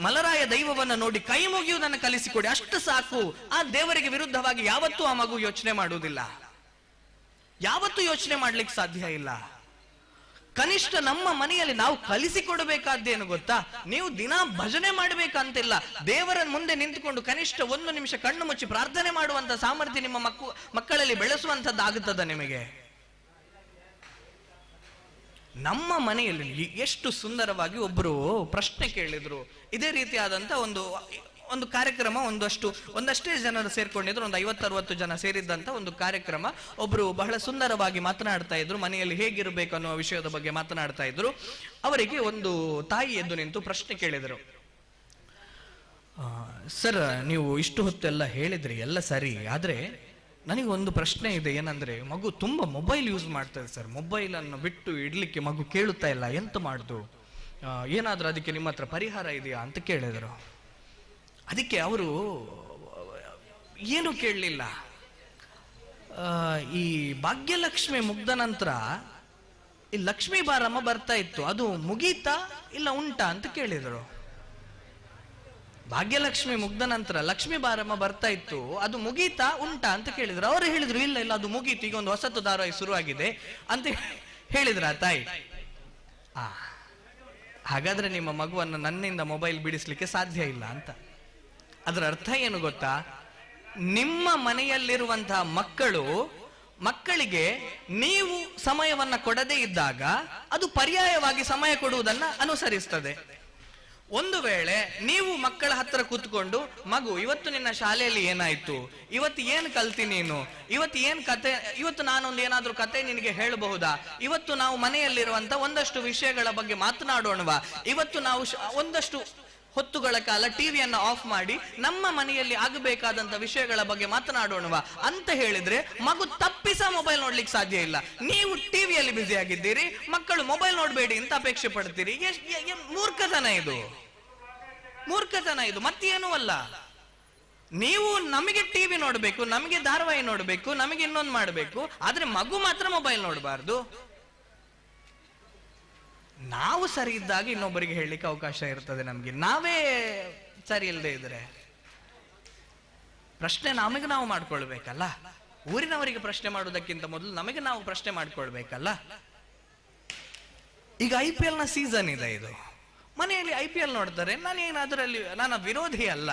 ಮಲರಾಯ ದೈವವನ್ನು ನೋಡಿ ಕೈ ಮುಗಿಯುವುದನ್ನು ಕಲಿಸಿಕೊಡಿ, ಅಷ್ಟು ಸಾಕು. ಆ ದೇವರಿಗೆ ವಿರುದ್ಧವಾಗಿ ಯಾವತ್ತೂ ಆ ಮಗು ಯೋಚನೆ ಮಾಡುವುದಿಲ್ಲ, ಯಾವತ್ತೂ ಯೋಚನೆ ಮಾಡ್ಲಿಕ್ಕೆ ಸಾಧ್ಯ ಇಲ್ಲ. ಕನಿಷ್ಠ ನಮ್ಮ ಮನೆಯಲ್ಲಿ ನಾವು ಕಲಿಸಿಕೊಡಬೇಕಾದ್ದೇನು ಗೊತ್ತಾ? ನೀವು ದಿನ ಭಜನೆ ಮಾಡಬೇಕಂತಿಲ್ಲ, ದೇವರ ಮುಂದೆ ನಿಂತುಕೊಂಡು ಕನಿಷ್ಠ ಒಂದು ನಿಮಿಷ ಕಣ್ಣು ಮುಚ್ಚಿ ಪ್ರಾರ್ಥನೆ ಮಾಡುವಂತ ಸಾಮರ್ಥ್ಯ ನಿಮ್ಮ ಮಕ್ಕಳಲ್ಲಿ ಬೆಳೆಸುವಂತದ್ದು ಆಗುತ್ತದ ನಿಮಗೆ? ನಮ್ಮ ಮನೆಯಲ್ಲಿ ಎಷ್ಟು ಸುಂದರವಾಗಿ ಒಬ್ಬರು ಪ್ರಶ್ನೆ ಕೇಳಿದ್ರು. ಇದೇ ರೀತಿಯಾದಂತ ಒಂದು ಒಂದು ಕಾರ್ಯಕ್ರಮ, ಒಂದಷ್ಟೇ ಜನರು ಸೇರ್ಕೊಂಡಿದ್ರು, ಒಂದು 50-60 ಜನ ಸೇರಿದ್ದಂತ ಒಂದು ಕಾರ್ಯಕ್ರಮ. ಒಬ್ರು ಬಹಳ ಸುಂದರವಾಗಿ ಮಾತನಾಡ್ತಾ ಇದ್ರು, ಮನೆಯಲ್ಲಿ ಹೇಗಿರಬೇಕು ಅನ್ನುವ ವಿಷಯದ ಬಗ್ಗೆ ಮಾತನಾಡ್ತಾ ಇದ್ರು. ಅವರಿಗೆ ಒಂದು ತಾಯಿ ಎದ್ದು ನಿಂತು ಪ್ರಶ್ನೆ ಕೇಳಿದರು, ಸರ್ ನೀವು ಇಷ್ಟು ಹೊತ್ತೆಲ್ಲ ಹೇಳಿದ್ರಿ, ಎಲ್ಲ ಸರಿ, ಆದ್ರೆ ನನಗೆ ಒಂದು ಪ್ರಶ್ನೆ ಇದೆ, ಏನಂದರೆ ಮಗು ತುಂಬ ಮೊಬೈಲ್ ಯೂಸ್ ಮಾಡ್ತದೆ ಸರ್, ಮೊಬೈಲನ್ನು ಬಿಟ್ಟು ಇಡಲಿಕ್ಕೆ ಮಗು ಕೇಳುತ್ತಾ ಇಲ್ಲ, ಎಂತ ಮಾಡುದು, ಏನಾದರೂ ಅದಕ್ಕೆ ನಿಮ್ಮ ಹತ್ರ ಪರಿಹಾರ ಇದೆಯಾ ಅಂತ ಕೇಳಿದರು. ಅದಕ್ಕೆ ಅವರು ಏನು ಕೇಳಲಿಲ್ಲ. ಈ ಭಾಗ್ಯಲಕ್ಷ್ಮಿ ಮುಗ್ದ ನಂತರ ಈ ಲಕ್ಷ್ಮೀ ಬಾರಮ್ಮ ಬರ್ತಾ ಇತ್ತು, ಅದು ಮುಗೀತಾ ಇಲ್ಲ ಉಂಟಾ ಅಂತ ಕೇಳಿದರು. ಭಾಗ್ಯಲಕ್ಷ್ಮಿ ಮುಗ್ದ ನಂತರ ಲಕ್ಷ್ಮೀ ಬಾರಮ್ಮ ಬರ್ತಾ ಇತ್ತು, ಅದು ಮುಗೀತಾ ಉಂಟಾ ಅಂತ ಕೇಳಿದ್ರು. ಅವರು ಹೇಳಿದ್ರು, ಇಲ್ಲ ಇಲ್ಲ ಅದು ಮುಗೀತು, ಈಗ ಒಂದು ಹೊಸತು ಧಾರಾವಾಹಿ ಶುರುವಾಗಿದೆ ಅಂತ ಹೇಳಿದ್ರ ಆ ತಾಯಿ. ಹಾಗಾದ್ರೆ ನಿಮ್ಮ ಮಗುವನ್ನು ನನ್ನಿಂದ ಮೊಬೈಲ್ ಬಿಡಿಸ್ಲಿಕ್ಕೆ ಸಾಧ್ಯ ಇಲ್ಲ ಅಂತ. ಅದರ ಅರ್ಥ ಏನು ಗೊತ್ತಾ? ನಿಮ್ಮ ಮನೆಯಲ್ಲಿರುವಂತಹ ಮಕ್ಕಳಿಗೆ ನೀವು ಸಮಯವನ್ನ ಕೊಡದೇ ಇದ್ದಾಗ ಅದು ಪರ್ಯಾಯವಾಗಿ ಸಮಯ ಕೊಡುವುದನ್ನ ಅನುಸರಿಸ್ತದೆ. ಒಂದು ವೇಳೆ ನೀವು ಮಕ್ಕಳ ಹತ್ರ ಕೂತ್ಕೊಂಡು, ಮಗು ಇವತ್ತು ನಿನ್ನ ಶಾಲೆಯಲ್ಲಿ ಏನಾಯ್ತು, ಇವತ್ತು ಏನು ಕಲ್ತಿ ನೀನು, ಇವತ್ತು ಏನು ಕತೆ, ಇವತ್ತು ನಾನೊಂದು ಏನಾದ್ರೂ ಕತೆ ನಿನಗೆ ಹೇಳಬಹುದಾ, ಇವತ್ತು ನಾವು ಮನೆಯಲ್ಲಿರುವಂತ ಒಂದಷ್ಟು ವಿಷಯಗಳ ಬಗ್ಗೆ ಮಾತನಾಡೋಣವಾ, ಇವತ್ತು ನಾವು ಒಂದಷ್ಟು ಹೊತ್ತುಗಳ ಕಾಲ ಟಿವಿಯನ್ನು ಆಫ್ ಮಾಡಿ ನಮ್ಮ ಮನೆಯಲ್ಲಿ ಆಗಬೇಕಾದಂತ ವಿಷಯಗಳ ಬಗ್ಗೆ ಮಾತನಾಡೋಣವಾ ಅಂತ ಹೇಳಿದ್ರೆ ಮಗು ತಪ್ಪಿಸ ಮೊಬೈಲ್ ನೋಡ್ಲಿಕ್ಕೆ ಸಾಧ್ಯ ಇಲ್ಲ. ನೀವು ಟಿವಿಯಲ್ಲಿ ಬ್ಯುಸಿ ಆಗಿದ್ದೀರಿ, ಮಕ್ಕಳು ಮೊಬೈಲ್ ನೋಡಬೇಡಿ ಅಂತ ಅಪೇಕ್ಷೆ ಪಡ್ತೀರಿ. ಮೂರ್ಖತನ ಇದು, ಮೂರ್ಖತನ ಇದು, ಮತ್ತೇನೂ ಅಲ್ಲ. ನೀವು ನಮಗೆ ಟಿವಿ ನೋಡ್ಬೇಕು, ನಮಗೆ ಧಾರಾವಾಹಿ ನೋಡ್ಬೇಕು, ನಮಗೆ ಇನ್ನೊಂದು ಮಾಡಬೇಕು, ಆದ್ರೆ ಮಗು ಮಾತ್ರ ಮೊಬೈಲ್ ನೋಡಬಾರ್ದು. ನಾವು ಸರಿ ಇದ್ದಾಗ ಇನ್ನೊಬ್ಬರಿಗೆ ಹೇಳಲಿಕ್ಕೆ ಅವಕಾಶ ಇರ್ತದೆ ನಮ್ಗೆ. ನಾವೇ ಸರಿ ಇಲ್ಲದೆ ಇದ್ರೆ ಪ್ರಶ್ನೆ ನಮಗೆ ನಾವು ಮಾಡ್ಕೊಳ್ಬೇಕಲ್ಲ. ಊರಿನವರಿಗೆ ಪ್ರಶ್ನೆ ಮಾಡುವುದಕ್ಕಿಂತ ಮೊದಲು ನಮಗೆ ನಾವು ಪ್ರಶ್ನೆ ಮಾಡ್ಕೊಳ್ಬೇಕಲ್ಲ. ಈಗ IPL ನ ಸೀಸನ್ ಇದೆ, ಇದು ಮನೆಯಲ್ಲಿ IPL ನೋಡ್ತಾರೆ. ನಾನೇನು ಅದರಲ್ಲಿ ನನ್ನ ವಿರೋಧಿ ಅಲ್ಲ,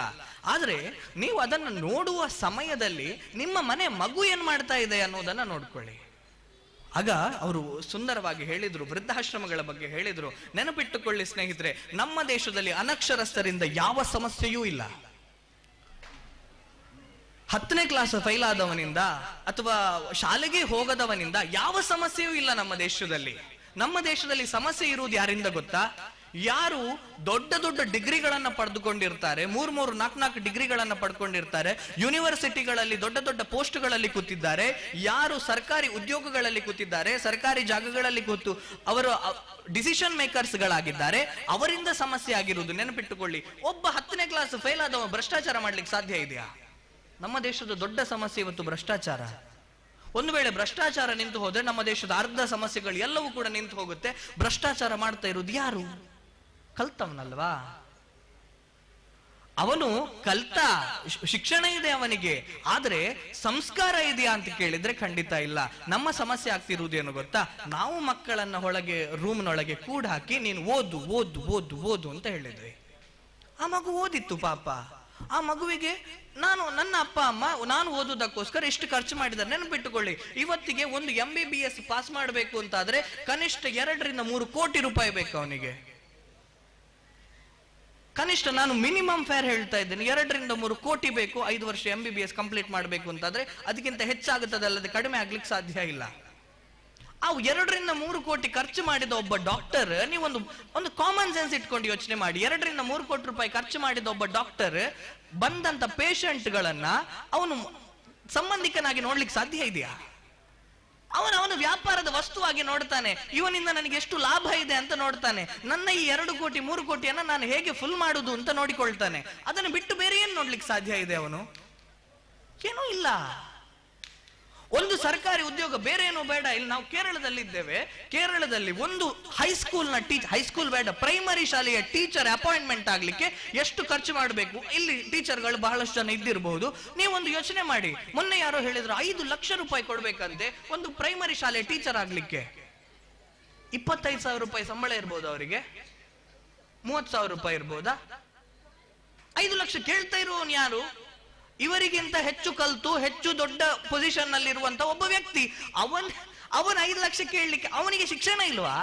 ಆದ್ರೆ ನೀವು ಅದನ್ನು ನೋಡುವ ಸಮಯದಲ್ಲಿ ನಿಮ್ಮ ಮನೆ ಮಗು ಏನ್ ಮಾಡ್ತಾ ಇದೆ ಅನ್ನೋದನ್ನ ನೋಡ್ಕೊಳ್ಳಿ. ಆಗ ಅವರು ಸುಂದರವಾಗಿ ಹೇಳಿದ್ರು, ವೃದ್ಧಾಶ್ರಮಗಳ ಬಗ್ಗೆ ಹೇಳಿದ್ರು. ನೆನಪಿಟ್ಟುಕೊಳ್ಳಿ ಸ್ನೇಹಿತರೆ, ನಮ್ಮ ದೇಶದಲ್ಲಿ ಅನಕ್ಷರಸ್ಥರಿಂದ ಯಾವ ಸಮಸ್ಯೆಯೂ ಇಲ್ಲ. 10ನೇ ಕ್ಲಾಸ್ ಫೈಲ್ ಆದವನಿಂದ ಅಥವಾ ಶಾಲೆಗೆ ಹೋಗದವನಿಂದ ಯಾವ ಸಮಸ್ಯೆಯೂ ಇಲ್ಲ ನಮ್ಮ ದೇಶದಲ್ಲಿ. ನಮ್ಮ ದೇಶದಲ್ಲಿ ಸಮಸ್ಯೆ ಇರುವುದು ಯಾರಿಂದ ಗೊತ್ತಾ? ಯಾರು ದೊಡ್ಡ ದೊಡ್ಡ ಡಿಗ್ರಿಗಳನ್ನ ಪಡೆದುಕೊಂಡಿರ್ತಾರೆ, 3 3 4 4 ಡಿಗ್ರಿಗಳನ್ನ ಪಡ್ಕೊಂಡಿರ್ತಾರೆ, ಯೂನಿವರ್ಸಿಟಿಗಳಲ್ಲಿ ದೊಡ್ಡ ದೊಡ್ಡ ಪೋಸ್ಟ್ಗಳಲ್ಲಿ ಕೂತಿದ್ದಾರೆ, ಯಾರು ಸರ್ಕಾರಿ ಉದ್ಯೋಗಗಳಲ್ಲಿ ಕೂತಿದ್ದಾರೆ, ಸರ್ಕಾರಿ ಜಾಗಗಳಲ್ಲಿ ಕೂತು ಅವರು ಡಿಸಿಷನ್ ಮೇಕರ್ಸ್ಗಳಾಗಿದ್ದಾರೆ, ಅವರಿಂದ ಸಮಸ್ಯೆ ಆಗಿರುವುದು. ನೆನಪಿಟ್ಟುಕೊಳ್ಳಿ, ಒಬ್ಬ 10ನೇ ಕ್ಲಾಸ್ ಫೇಲ್ ಆದವ ಭ್ರಷ್ಟಾಚಾರ ಮಾಡ್ಲಿಕ್ಕೆ ಸಾಧ್ಯ ಇದೆಯಾ? ನಮ್ಮ ದೇಶದ ದೊಡ್ಡ ಸಮಸ್ಯೆ ಇವತ್ತು ಭ್ರಷ್ಟಾಚಾರ. ಒಂದು ವೇಳೆ ಭ್ರಷ್ಟಾಚಾರ ನಿಂತು ಹೋದ್ರೆ ನಮ್ಮ ದೇಶದ ಅರ್ಧ ಸಮಸ್ಯೆಗಳು ಎಲ್ಲವೂ ಕೂಡ ನಿಂತು ಹೋಗುತ್ತೆ. ಭ್ರಷ್ಟಾಚಾರ ಮಾಡ್ತಾ ಇರುವುದು ಯಾರು? ಕಲ್ತವನಲ್ವಾ? ಅವನು ಕಲ್ತ, ಶಿಕ್ಷಣ ಇದೆ ಅವನಿಗೆ, ಆದ್ರೆ ಸಂಸ್ಕಾರ ಇದೆಯಾ ಅಂತ ಕೇಳಿದ್ರೆ ಖಂಡಿತ ಇಲ್ಲ. ನಮ್ಮ ಸಮಸ್ಯೆ ಆಗ್ತಿರುವುದೇನು ಗೊತ್ತಾ? ನಾವು ಮಕ್ಕಳನ್ನ ಒಳಗೆ ರೂಮ್ನೊಳಗೆ ಕೂಡ ಹಾಕಿ ನೀನು ಓದು ಓದು ಓದು ಓದು ಅಂತ ಹೇಳಿದ್ವಿ. ಆ ಮಗು ಓದಿತ್ತು ಪಾಪ. ಆ ಮಗುವಿಗೆ ನಾನು ನನ್ನ ಅಪ್ಪ ಅಮ್ಮ ನಾನು ಓದುವುದಕ್ಕೋಸ್ಕರ ಎಷ್ಟು ಖರ್ಚು ಮಾಡಿದ್ದಾರೆ ನೆನಪಿಟ್ಟುಕೊಳ್ಳಿ. ಇವತ್ತಿಗೆ ಒಂದು MBBS pass ಮಾಡಬೇಕು ಅಂತಾದ್ರೆ ಕನಿಷ್ಠ 2 ರಿಂದ 3 ಕೋಟಿ ರೂಪಾಯಿ ಬೇಕು ಅವನಿಗೆ. ಕನಿಷ್ಠ ನಾನು ಮಿನಿಮಮ್ ಫೇರ್ ಹೇಳ್ತಾ ಇದ್ದೇನೆ, 2 ರಿಂದ 3 ಕೋಟಿ ಬೇಕು. 5 ವರ್ಷ MBBS complete ಮಾಡಬೇಕು ಅಂತಾದ್ರೆ ಅದಕ್ಕಿಂತ ಹೆಚ್ಚಾಗುತ್ತದೆ, ಅಲ್ಲದೆ ಕಡಿಮೆ ಆಗ್ಲಿಕ್ಕೆ ಸಾಧ್ಯ ಇಲ್ಲ. ಆ 2 ರಿಂದ 3 ಕೋಟಿ ಖರ್ಚು ಮಾಡಿದ ಒಬ್ಬ ಡಾಕ್ಟರ್, ನೀವೊಂದು ಒಂದು ಕಾಮನ್ ಸೆನ್ಸ್ ಇಟ್ಕೊಂಡು ಯೋಚನೆ ಮಾಡಿ, 2 ರಿಂದ 3 ಕೋಟಿ ರೂಪಾಯಿ ಖರ್ಚು ಮಾಡಿದ ಒಬ್ಬ ಡಾಕ್ಟರ್ ಬಂದಂತ ಪೇಷಂಟ್ಗಳನ್ನ ಅವನು ಸಂಬಂಧಿಕನಾಗಿ ನೋಡ್ಲಿಕ್ಕೆ ಸಾಧ್ಯ ಇದೆಯಾ? ಅವನ ವ್ಯಾಪಾರದ ವಸ್ತುವಾಗಿ ನೋಡ್ತಾನೆ. ಇವನಿಂದ ನನಗೆ ಎಷ್ಟು ಲಾಭ ಇದೆ ಅಂತ ನೋಡ್ತಾನೆ. ನನ್ನ ಈ 2 ಕೋಟಿ 3 ಕೋಟಿಯನ್ನ ನಾನು ಹೇಗೆ ಫುಲ್ ಮಾಡುದು ಅಂತ ನೋಡಿಕೊಳ್ತಾನೆ. ಅದನ್ನು ಬಿಟ್ಟು ಬೇರೆ ಏನು ನೋಡ್ಲಿಕ್ಕೆ ಸಾಧ್ಯ ಇದೆ ಅವನು? ಏನೂ ಇಲ್ಲ. ಒಂದು ಸರ್ಕಾರಿ ಉದ್ಯೋಗ ಬೇರೆ ಏನೂ ಬೇಡ. ಇಲ್ಲಿ ನಾವು ಕೇರಳದಲ್ಲಿ ಇದ್ದೇವೆ. ಕೇರಳದಲ್ಲಿ ಒಂದು ಹೈಸ್ಕೂಲ್ನ ಹೈಸ್ಕೂಲ್ ಬೇಡ, ಪ್ರೈಮರಿ ಶಾಲೆಯ ಟೀಚರ್ ಅಪಾಯಿಂಟ್ಮೆಂಟ್ ಆಗ್ಲಿಕ್ಕೆ ಎಷ್ಟು ಖರ್ಚು ಮಾಡಬೇಕು? ಇಲ್ಲಿ ಟೀಚರ್ಗಳು ಬಹಳಷ್ಟು ಜನ ಇದ್ದಿರಬಹುದು. ನೀವೊಂದು ಯೋಚನೆ ಮಾಡಿ. ಮೊನ್ನೆ ಯಾರೋ ಹೇಳಿದ್ರು 5 ಲಕ್ಷ ರೂಪಾಯಿ ಕೊಡ್ಬೇಕಂತೆ ಒಂದು ಪ್ರೈಮರಿ ಶಾಲೆಯ ಟೀಚರ್ ಆಗ್ಲಿಕ್ಕೆ. 25,000 ರೂಪಾಯಿ ಸಂಬಳ ಇರ್ಬೋದು ಅವರಿಗೆ, 30,000 ರೂಪಾಯಿ ಇರ್ಬೋದಾ? 5 ಲಕ್ಷ ಕೇಳ್ತಾ ಇರುವವನು ಯಾರು? ಇವರಿಗಿಂತ ಹೆಚ್ಚು ಕಲ್ತು ಹೆಚ್ಚು ದೊಡ್ಡ ಪೊಸಿಷನ್ ನಲ್ಲಿರುವಂತ ಒಬ್ಬ ವ್ಯಕ್ತಿ. ಅವನ್ 5 ಲಕ್ಷ ಕೇಳಲಿಕ್ಕೆ ಅವನಿಗೆ ಶಿಕ್ಷಣ ಇಲ್ವಾ?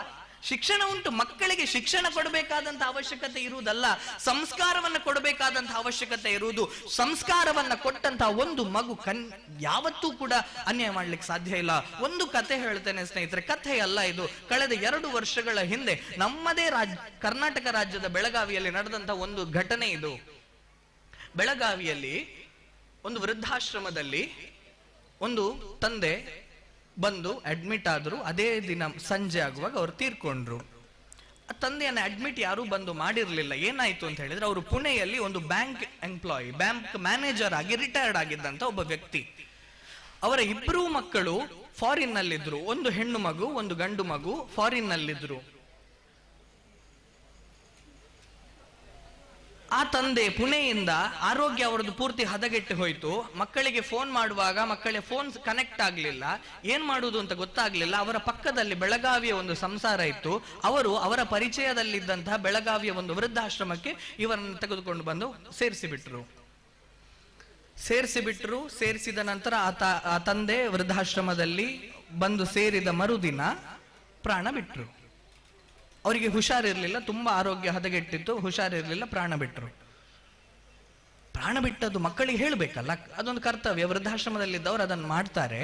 ಶಿಕ್ಷಣ ಉಂಟು. ಮಕ್ಕಳಿಗೆ ಶಿಕ್ಷಣ ಕೊಡಬೇಕಾದಂತ ಅವಶ್ಯಕತೆ ಇರುವುದಲ್ಲ, ಸಂಸ್ಕಾರವನ್ನು ಕೊಡಬೇಕಾದಂತಹ ಅವಶ್ಯಕತೆ ಇರುವುದು. ಸಂಸ್ಕಾರವನ್ನ ಕೊಟ್ಟಂತಹ ಒಂದು ಮಗು ಯಾವತ್ತೂ ಕೂಡ ಅನ್ಯಾಯ ಮಾಡ್ಲಿಕ್ಕೆ ಸಾಧ್ಯ ಇಲ್ಲ. ಒಂದು ಕತೆ ಹೇಳ್ತೇನೆ ಸ್ನೇಹಿತರೆ, ಕಥೆ ಅಲ್ಲ ಇದು. ಕಳೆದ 2 ವರ್ಷಗಳ ಹಿಂದೆ ನಮ್ಮದೇ ಕರ್ನಾಟಕ ರಾಜ್ಯದ ಬೆಳಗಾವಿಯಲ್ಲಿ ನಡೆದಂತಹ ಒಂದು ಘಟನೆ ಇದು. ಬೆಳಗಾವಿಯಲ್ಲಿ ಒಂದು ವೃದ್ಧಾಶ್ರಮದಲ್ಲಿ ಒಂದು ತಂದೆ ಬಂದು ಅಡ್ಮಿಟ್ ಆದರು. ಅದೇ ದಿನ ಸಂಜೆ ಆಗುವಾಗ ಅವರು ತೀರ್ಕೊಂಡ್ರು. ಆ ತಂದೆಯನ್ನು ಅಡ್ಮಿಟ್ ಯಾರೂ ಬಂದು ಮಾಡಿರಲಿಲ್ಲ. ಏನಾಯಿತು ಅಂತ ಹೇಳಿದ್ರೆ, ಅವರು ಪುಣೆಯಲ್ಲಿ ಒಂದು ಬ್ಯಾಂಕ್ ಎಂಪ್ಲಾಯಿ, ಬ್ಯಾಂಕ್ ಮ್ಯಾನೇಜರ್ ಆಗಿ ರಿಟೈರ್ಡ್ ಆಗಿದ್ದಂಥ ಒಬ್ಬ ವ್ಯಕ್ತಿ. ಅವರ ಇಬ್ಬರೂ ಮಕ್ಕಳು ಫಾರಿನ್ನಲ್ಲಿದ್ದರು. ಒಂದು ಹೆಣ್ಣು ಮಗು, ಒಂದು ಗಂಡು ಮಗು ಫಾರಿನ್ನಲ್ಲಿದ್ದರು. ಆ ತಂದೆ ಪುಣೆಯಿಂದ ಆರೋಗ್ಯ ಅವರದ್ದು ಪೂರ್ತಿ ಹದಗೆಟ್ಟು ಹೋಯಿತು. ಮಕ್ಕಳಿಗೆ ಫೋನ್ ಮಾಡುವಾಗ ಮಕ್ಕಳಿಗೆ ಫೋನ್ ಕನೆಕ್ಟ್ ಆಗಲಿಲ್ಲ, ಏನು ಮಾಡುವುದು ಅಂತ ಗೊತ್ತಾಗಲಿಲ್ಲ. ಅವರ ಪಕ್ಕದಲ್ಲಿ ಬೆಳಗಾವಿಯ ಒಂದು ಸಂಸಾರ ಇತ್ತು. ಅವರು ಅವರ ಪರಿಚಯದಲ್ಲಿದ್ದಂತಹ ಬೆಳಗಾವಿಯ ಒಂದು ವೃದ್ಧಾಶ್ರಮಕ್ಕೆ ಇವರನ್ನು ತೆಗೆದುಕೊಂಡು ಬಂದು ಸೇರಿಸಿಬಿಟ್ರು. ಸೇರಿಸಿದ ನಂತರ ಆ ತಂದೆ ವೃದ್ಧಾಶ್ರಮದಲ್ಲಿ ಬಂದು ಸೇರಿದ ಮರುದಿನ ಪ್ರಾಣ ಬಿಟ್ಟರು. ಅವರಿಗೆ ಹುಷಾರಿರಲಿಲ್ಲ, ತುಂಬ ಆರೋಗ್ಯ ಹದಗೆಟ್ಟಿತ್ತು, ಹುಷಾರಿರಲಿಲ್ಲ, ಪ್ರಾಣ ಬಿಟ್ಟರು. ಪ್ರಾಣ ಬಿಟ್ಟದ್ದು ಮಕ್ಕಳಿಗೆ ಹೇಳಬೇಕಲ್ಲ, ಅದೊಂದು ಕರ್ತವ್ಯ. ವೃದ್ಧಾಶ್ರಮದಲ್ಲಿದ್ದವರು ಅದನ್ನು ಮಾಡ್ತಾರೆ.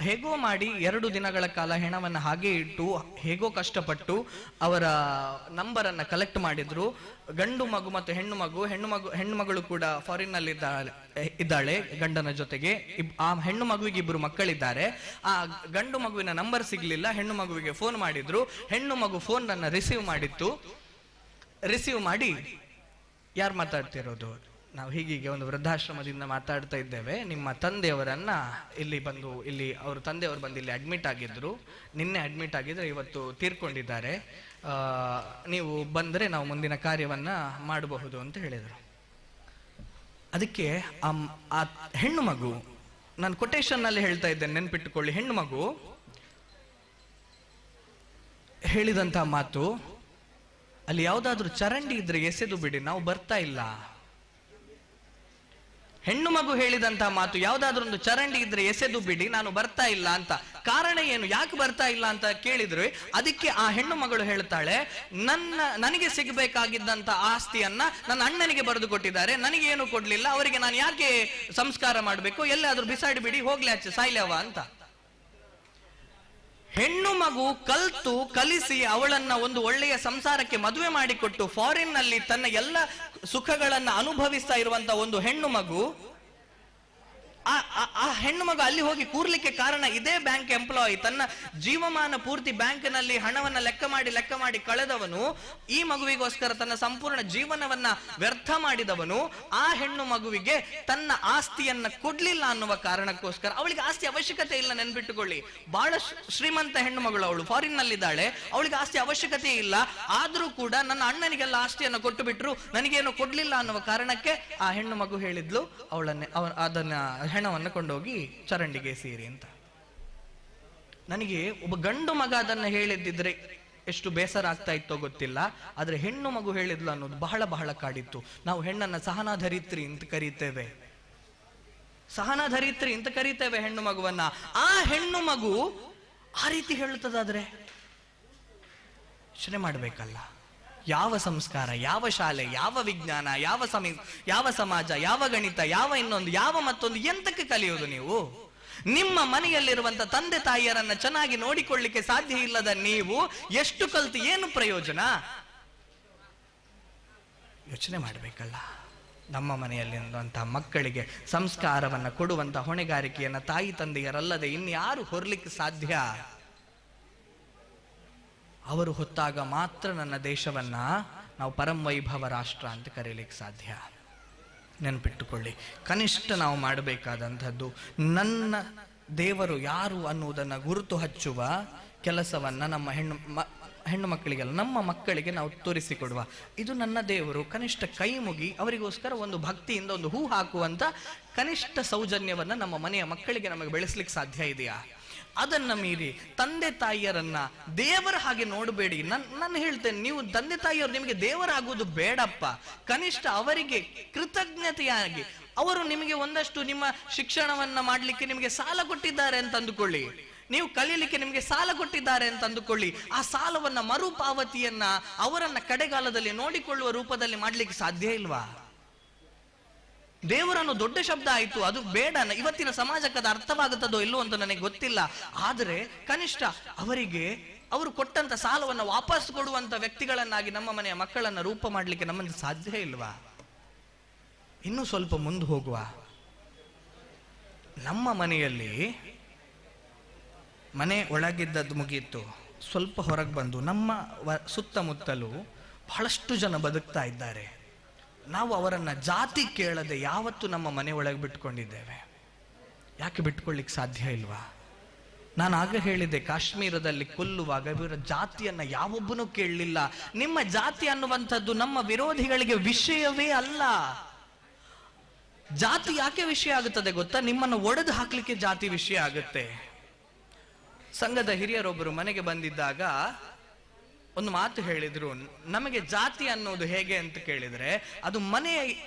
ಹೇಗೋ ಮಾಡಿ 2 ದಿನಗಳ ಕಾಲ ಹೆಣವನ್ನು ಹಾಗೇ ಇಟ್ಟು ಹೇಗೋ ಕಷ್ಟಪಟ್ಟು ಅವರ ನಂಬರನ್ನು ಕಲೆಕ್ಟ್ ಮಾಡಿದ್ರು. ಗಂಡು ಮಗು ಮತ್ತು ಹೆಣ್ಣು ಮಗು, ಹೆಣ್ಣು ಮಗಳು ಕೂಡ ಫಾರಿನ್ನಲ್ಲಿ ಇದ್ದಾಳೆ ಗಂಡನ ಜೊತೆಗೆ. ಆ ಹೆಣ್ಣು ಮಗುವಿಗೆ 2 ಮಕ್ಕಳಿದ್ದಾರೆ. ಆ ಗಂಡು ಮಗುವಿನ ನಂಬರ್ ಸಿಗಲಿಲ್ಲ. ಹೆಣ್ಣು ಮಗುವಿಗೆ ಫೋನ್ ಮಾಡಿದ್ರು. ಹೆಣ್ಣು ಮಗು ಫೋನನ್ನು ರಿಸೀವ್ ಮಾಡಿತ್ತು. ರಿಸೀವ್ ಮಾಡಿ, ಯಾರು ಮಾತಾಡ್ತಿರೋದು? ನಾವು ಹೀಗೀಗೆ ಒಂದು ವೃದ್ಧಾಶ್ರಮದಿಂದ ಮಾತಾಡ್ತಾ ಇದ್ದೇವೆ, ನಿಮ್ಮ ತಂದೆಯವರನ್ನ ಇಲ್ಲಿ ಬಂದು, ಇಲ್ಲಿ ಅವರು ತಂದೆಯವರು ಬಂದು ಇಲ್ಲಿ ಅಡ್ಮಿಟ್ ಆಗಿದ್ದರು, ನಿನ್ನೆ ಅಡ್ಮಿಟ್ ಆಗಿದ್ದರೆ ಇವತ್ತು ತೀರ್ಕೊಂಡಿದ್ದಾರೆ, ನೀವು ಬಂದರೆ ನಾವು ಮುಂದಿನ ಕಾರ್ಯವನ್ನು ಮಾಡಬಹುದು ಅಂತ ಹೇಳಿದರು. ಅದಕ್ಕೆ ಆ ಹೆಣ್ಣು ಮಗು, ನಾನು ಕೊಟೇಶನ್ನಲ್ಲಿ ಹೇಳ್ತಾ ಇದ್ದೇನೆ ನೆನ್ಪಿಟ್ಟುಕೊಳ್ಳಿ, ಹೆಣ್ಣು ಮಗು ಹೇಳಿದಂಥ ಮಾತು, ಅಲ್ಲಿ ಯಾವುದಾದ್ರೂ ಚರಂಡಿ ಇದ್ರೆ ಎಸೆದು ಬಿಡಿ, ನಾವು ಬರ್ತಾ ಇಲ್ಲ. ಹೆಣ್ಣು ಮಗು ಹೇಳಿದಂತಹ ಮಾತು, ಯಾವುದಾದ್ರೂ ಒಂದು ಚರಂಡಿ ಇದ್ರೆ ಎಸೆದು ಬಿಡಿ, ನಾನು ಬರ್ತಾ ಇಲ್ಲ ಅಂತ. ಕಾರಣ ಏನು, ಯಾಕೆ ಬರ್ತಾ ಇಲ್ಲ ಅಂತ ಕೇಳಿದ್ರು. ಅದಕ್ಕೆ ಆ ಹೆಣ್ಣು ಮಗಳು ಹೇಳ್ತಾಳೆ, ನನಗೆ ಸಿಗಬೇಕಾಗಿದ್ದಂತ ಆಸ್ತಿಯನ್ನ ನನ್ನ ಅಣ್ಣನಿಗೆ ಬರೆದು ಕೊಟ್ಟಿದ್ದಾರೆ, ನನಗೆ ಏನು ಕೊಡ್ಲಿಲ್ಲ, ಅವರಿಗೆ ನಾನು ಯಾಕೆ ಸಂಸ್ಕಾರ ಮಾಡಬೇಕು, ಎಲ್ಲಾದ್ರೂ ಬಿಸಾಡಿ ಬಿಡಿ, ಹೋಗ್ಲಿ ಆಚೆ ಸಾಯ್ಲವ ಅಂತ. ಹೆಣ್ಣು ಮಗು ಕಲ್ತು ಕಲಿಸಿ ಅವಳನ್ನ ಒಂದು ಒಳ್ಳೆಯ ಸಂಸಾರಕ್ಕೆ ಮದುವೆ ಮಾಡಿಕೊಟ್ಟು ಫಾರಿನ್ ನಲ್ಲಿ ತನ್ನ ಎಲ್ಲ ಸುಖಗಳನ್ನ ಅನುಭವಿಸ್ತಾ ಇರುವಂತ ಒಂದು ಹೆಣ್ಣು ಮಗು, ಆ ಹೆಣ್ಣು ಮಗು ಅಲ್ಲಿ ಹೋಗಿ ಕೂರ್ಲಿಕ್ಕೆ ಕಾರಣ ಇದೇ ಬ್ಯಾಂಕ್ ಎಂಪ್ಲಾಯಿ. ತನ್ನ ಜೀವಮಾನ ಪೂರ್ತಿ ಬ್ಯಾಂಕ್ನಲ್ಲಿ ಹಣವನ್ನ ಲೆಕ್ಕ ಮಾಡಿ ಕಳೆದವನು, ಈ ಮಗುವಿಗೋಸ್ಕರ ತನ್ನ ಸಂಪೂರ್ಣ ಜೀವನವನ್ನ ವ್ಯರ್ಥ ಮಾಡಿದವನು, ಆ ಹೆಣ್ಣು ಮಗುವಿಗೆ ತನ್ನ ಆಸ್ತಿಯನ್ನ ಕೊಡ್ಲಿಲ್ಲ ಅನ್ನುವ ಕಾರಣಕ್ಕೋಸ್ಕರ. ಅವಳಿಗೆ ಆಸ್ತಿ ಅವಶ್ಯಕತೆ ಇಲ್ಲ, ನೆನ್ಪಿಟ್ಟುಕೊಳ್ಳಿ. ಬಹಳ ಶ್ರೀಮಂತ ಹೆಣ್ಣು ಮಗಳು, ಅವಳು ಫಾರಿನ್ ನಲ್ಲಿದ್ದಾಳೆ, ಅವಳಿಗೆ ಆಸ್ತಿ ಅವಶ್ಯಕತೆ ಇಲ್ಲ. ಆದ್ರೂ ಕೂಡ ನನ್ನ ಅಣ್ಣನಿಗೆಲ್ಲ ಆಸ್ತಿಯನ್ನು ಕೊಟ್ಟು ಬಿಟ್ರು, ನನಗೇನು ಕೊಡ್ಲಿಲ್ಲ ಅನ್ನುವ ಕಾರಣಕ್ಕೆ ಆ ಹೆಣ್ಣು ಮಗು ಹೇಳಿದ್ಲು, ಅವಳನ್ನೇ ಅದನ್ನ ಹೆಣವನ್ನು ಕೊಂಡೋಗಿ ಚರಂಡಿಗೆ ಸೇರಿ ಅಂತ. ನನಗೆ ಒಬ್ಬ ಗಂಡು ಮಗ ಅದನ್ನು ಹೇಳಿದ್ದಿದ್ರೆ ಎಷ್ಟು ಬೇಸರ ಆಗ್ತಾ ಇತ್ತೋ ಗೊತ್ತಿಲ್ಲ, ಆದ್ರೆ ಹೆಣ್ಣು ಮಗು ಹೇಳಿದ್ಲು ಅನ್ನೋದು ಬಹಳ ಬಹಳ ಕಾಡಿತ್ತು. ನಾವು ಹೆಣ್ಣನ್ನ ಸಹನಾಧರಿತ್ರಿ ಅಂತ ಕರೀತೇವೆ, ಸಹನಾಧರಿತ್ರಿ ಅಂತ ಕರೀತೇವೆ ಹೆಣ್ಣು ಮಗುವನ್ನ. ಆ ಹೆಣ್ಣು ಮಗು ಆ ರೀತಿ ಹೇಳುತ್ತದಾದ್ರೆ ಯೋಚನೆ ಮಾಡಬೇಕಲ್ಲ. ಯಾವ ಸಂಸ್ಕಾರ, ಯಾವ ಶಾಲೆ, ಯಾವ ವಿಜ್ಞಾನ, ಯಾವ ಸಮಾಜ, ಯಾವ ಗಣಿತ, ಯಾವ ಇನ್ನೊಂದು, ಯಾವ ಮತ್ತೊಂದು, ಎಂತಕ್ಕೆ ಕಲಿಯೋದು ನೀವು? ನಿಮ್ಮ ಮನೆಯಲ್ಲಿರುವಂತ ತಂದೆ ತಾಯಿಯರನ್ನ ಚೆನ್ನಾಗಿ ನೋಡಿಕೊಳ್ಳಿಕ್ಕೆ ಸಾಧ್ಯ ಇಲ್ಲದ ನೀವು ಎಷ್ಟು ಕಲ್ತು ಏನು ಪ್ರಯೋಜನ? ಯೋಚನೆ ಮಾಡಬೇಕಲ್ಲ. ನಮ್ಮ ಮನೆಯಲ್ಲಿರುವಂತಹ ಮಕ್ಕಳಿಗೆ ಸಂಸ್ಕಾರವನ್ನು ಕೊಡುವಂತ ಹೊಣೆಗಾರಿಕೆಯನ್ನ ತಾಯಿ ತಂದೆಯರಲ್ಲದೆ ಇನ್ಯಾರು ಹೊರಲಿಕ್ಕೆ ಸಾಧ್ಯ? ಅವರು ಹೊತ್ತಾಗ ಮಾತ್ರ ನನ್ನ ದೇಶವನ್ನ ನಾವು ಪರಮವೈಭವ ರಾಷ್ಟ್ರ ಅಂತ ಕರೀಲಿಕ್ಕೆ ಸಾಧ್ಯ. ನೆನಪಿಟ್ಟುಕೊಳ್ಳಿ, ಕನಿಷ್ಠ ನಾವು ಮಾಡಬೇಕಾದಂಥದ್ದು ನನ್ನ ದೇವರು ಯಾರು ಅನ್ನುವುದನ್ನು ಗುರುತು ಹಚ್ಚುವ ಕೆಲಸವನ್ನು ನಮ್ಮ ಹೆಣ್ಣು ಮಕ್ಕಳಿಗೆಲ್ಲ, ನಮ್ಮ ಮಕ್ಕಳಿಗೆ ನಾವು ತೋರಿಸಿಕೊಡುವ. ಇದು ನನ್ನ ದೇವರು, ಕನಿಷ್ಠ ಕೈ ಮುಗಿ ಅವರಿಗೋಸ್ಕರ ಒಂದು ಭಕ್ತಿಯಿಂದ ಒಂದು ಹೂ ಹಾಕುವಂಥ ಕನಿಷ್ಠ ಸೌಜನ್ಯವನ್ನು ನಮ್ಮ ಮನೆಯ ಮಕ್ಕಳಿಗೆ ನಮಗೆ ಬೆಳೆಸ್ಲಿಕ್ಕೆ ಸಾಧ್ಯ ಇದೆಯಾ? ಅದನ್ನು ಮೀರಿ ತಂದೆ ತಾಯಿಯರನ್ನ ದೇವರ ಹಾಗೆ ನೋಡಬೇಡಿ. ನಾನು ಹೇಳ್ತೇನೆ, ನೀವು ತಂದೆ ತಾಯಿಯವರು ನಿಮಗೆ ದೇವರಾಗುವುದು ಬೇಡಪ್ಪ. ಕನಿಷ್ಠ ಅವರಿಗೆ ಕೃತಜ್ಞತೆಯಾಗಿ ಅವರು ನಿಮಗೆ ಒಂದಷ್ಟು ನಿಮ್ಮ ಶಿಕ್ಷಣವನ್ನ ಮಾಡಲಿಕ್ಕೆ ನಿಮಗೆ ಸಾಲ ಕೊಟ್ಟಿದ್ದಾರೆ ಅಂತ ಅಂದುಕೊಳ್ಳಿ, ನೀವು ಕಲೀಲಿಕ್ಕೆ ನಿಮಗೆ ಸಾಲ ಕೊಟ್ಟಿದ್ದಾರೆ ಅಂತ ಅಂದುಕೊಳ್ಳಿ. ಆ ಸಾಲವನ್ನ ಮರುಪಾವತಿಯನ್ನ ಅವರನ್ನ ಕಡೆಗಾಲದಲ್ಲಿ ನೋಡಿಕೊಳ್ಳುವ ರೂಪದಲ್ಲಿ ಮಾಡ್ಲಿಕ್ಕೆ ಸಾಧ್ಯ ಇಲ್ವಾ? ದೇವರನ್ನು ದೊಡ್ಡ ಶಬ್ದ ಆಯಿತು, ಅದು ಬೇಡ. ಇವತ್ತಿನ ಸಮಾಜಕ್ಕೆ ಅದು ಅರ್ಥವಾಗುತ್ತದೋ ಇಲ್ಲೋ ಅಂತ ನನಗೆ ಗೊತ್ತಿಲ್ಲ. ಆದರೆ ಕನಿಷ್ಠ ಅವರಿಗೆ ಅವರು ಕೊಟ್ಟಂತ ಸಾಲವನ್ನು ವಾಪಸ್ ಕೊಡುವಂತ ವ್ಯಕ್ತಿಗಳನ್ನಾಗಿ ನಮ್ಮ ಮನೆಯ ಮಕ್ಕಳನ್ನ ರೂಪ ಮಾಡಲಿಕ್ಕೆ ನಮ್ಮನ್ನು ಸಾಧ್ಯ ಇಲ್ವಾ? ಇನ್ನೂ ಸ್ವಲ್ಪ ಮುಂದೆ ಹೋಗುವ. ನಮ್ಮ ಮನೆಯಲ್ಲಿ ಮನೆ ಒಳಗಿದ್ದದ್ದು ಮುಗಿಯಿತು, ಸ್ವಲ್ಪ ಹೊರಗೆ ಬಂದು ನಮ್ಮ ಸುತ್ತಮುತ್ತಲೂ ಬಹಳಷ್ಟು ಜನ ಬದುಕ್ತಾ ಇದ್ದಾರೆ. ನಾವು ಅವರನ್ನು ಜಾತಿ ಕೇಳದೆ ಯಾವತ್ತೂ ನಮ್ಮ ಮನೆ ಒಳಗೆ ಬಿಟ್ಕೊಂಡಿದ್ದೇವೆ. ಯಾಕೆ ಬಿಟ್ಕೊಳ್ಳಿಕ್ಕೆ ಸಾಧ್ಯ ಇಲ್ವಾ? ನಾನು ಆಗ ಹೇಳಿದೆ, ಕಾಶ್ಮೀರದಲ್ಲಿ ಕೊಲ್ಲುವಾಗ ಇವರ ಜಾತಿಯನ್ನು ಯಾವೊಬ್ಬನೂ ಕೇಳಲಿಲ್ಲ. ನಿಮ್ಮ ಜಾತಿ ಅನ್ನುವಂಥದ್ದು ನಮ್ಮ ವಿರೋಧಿಗಳಿಗೆ ವಿಷಯವೇ ಅಲ್ಲ. ಜಾತಿ ಯಾಕೆ ವಿಷಯ ಆಗುತ್ತದೆ ಗೊತ್ತಾ? ನಿಮ್ಮನ್ನು ಒಡೆದು ಹಾಕ್ಲಿಕ್ಕೆ ಜಾತಿ ವಿಷಯ ಆಗುತ್ತೆ. ಸಂಘದ ಹಿರಿಯರೊಬ್ಬರು ಮನೆಗೆ ಬಂದಿದ್ದಾಗ ಒಂದು ಮಾತು ಹೇಳಿದ್ರು, ನಮಗೆ ಜಾತಿ ಅನ್ನೋದು ಹೇಗೆ ಅಂತ ಕೇಳಿದ್ರೆ, ಅದು ಮನೆಯ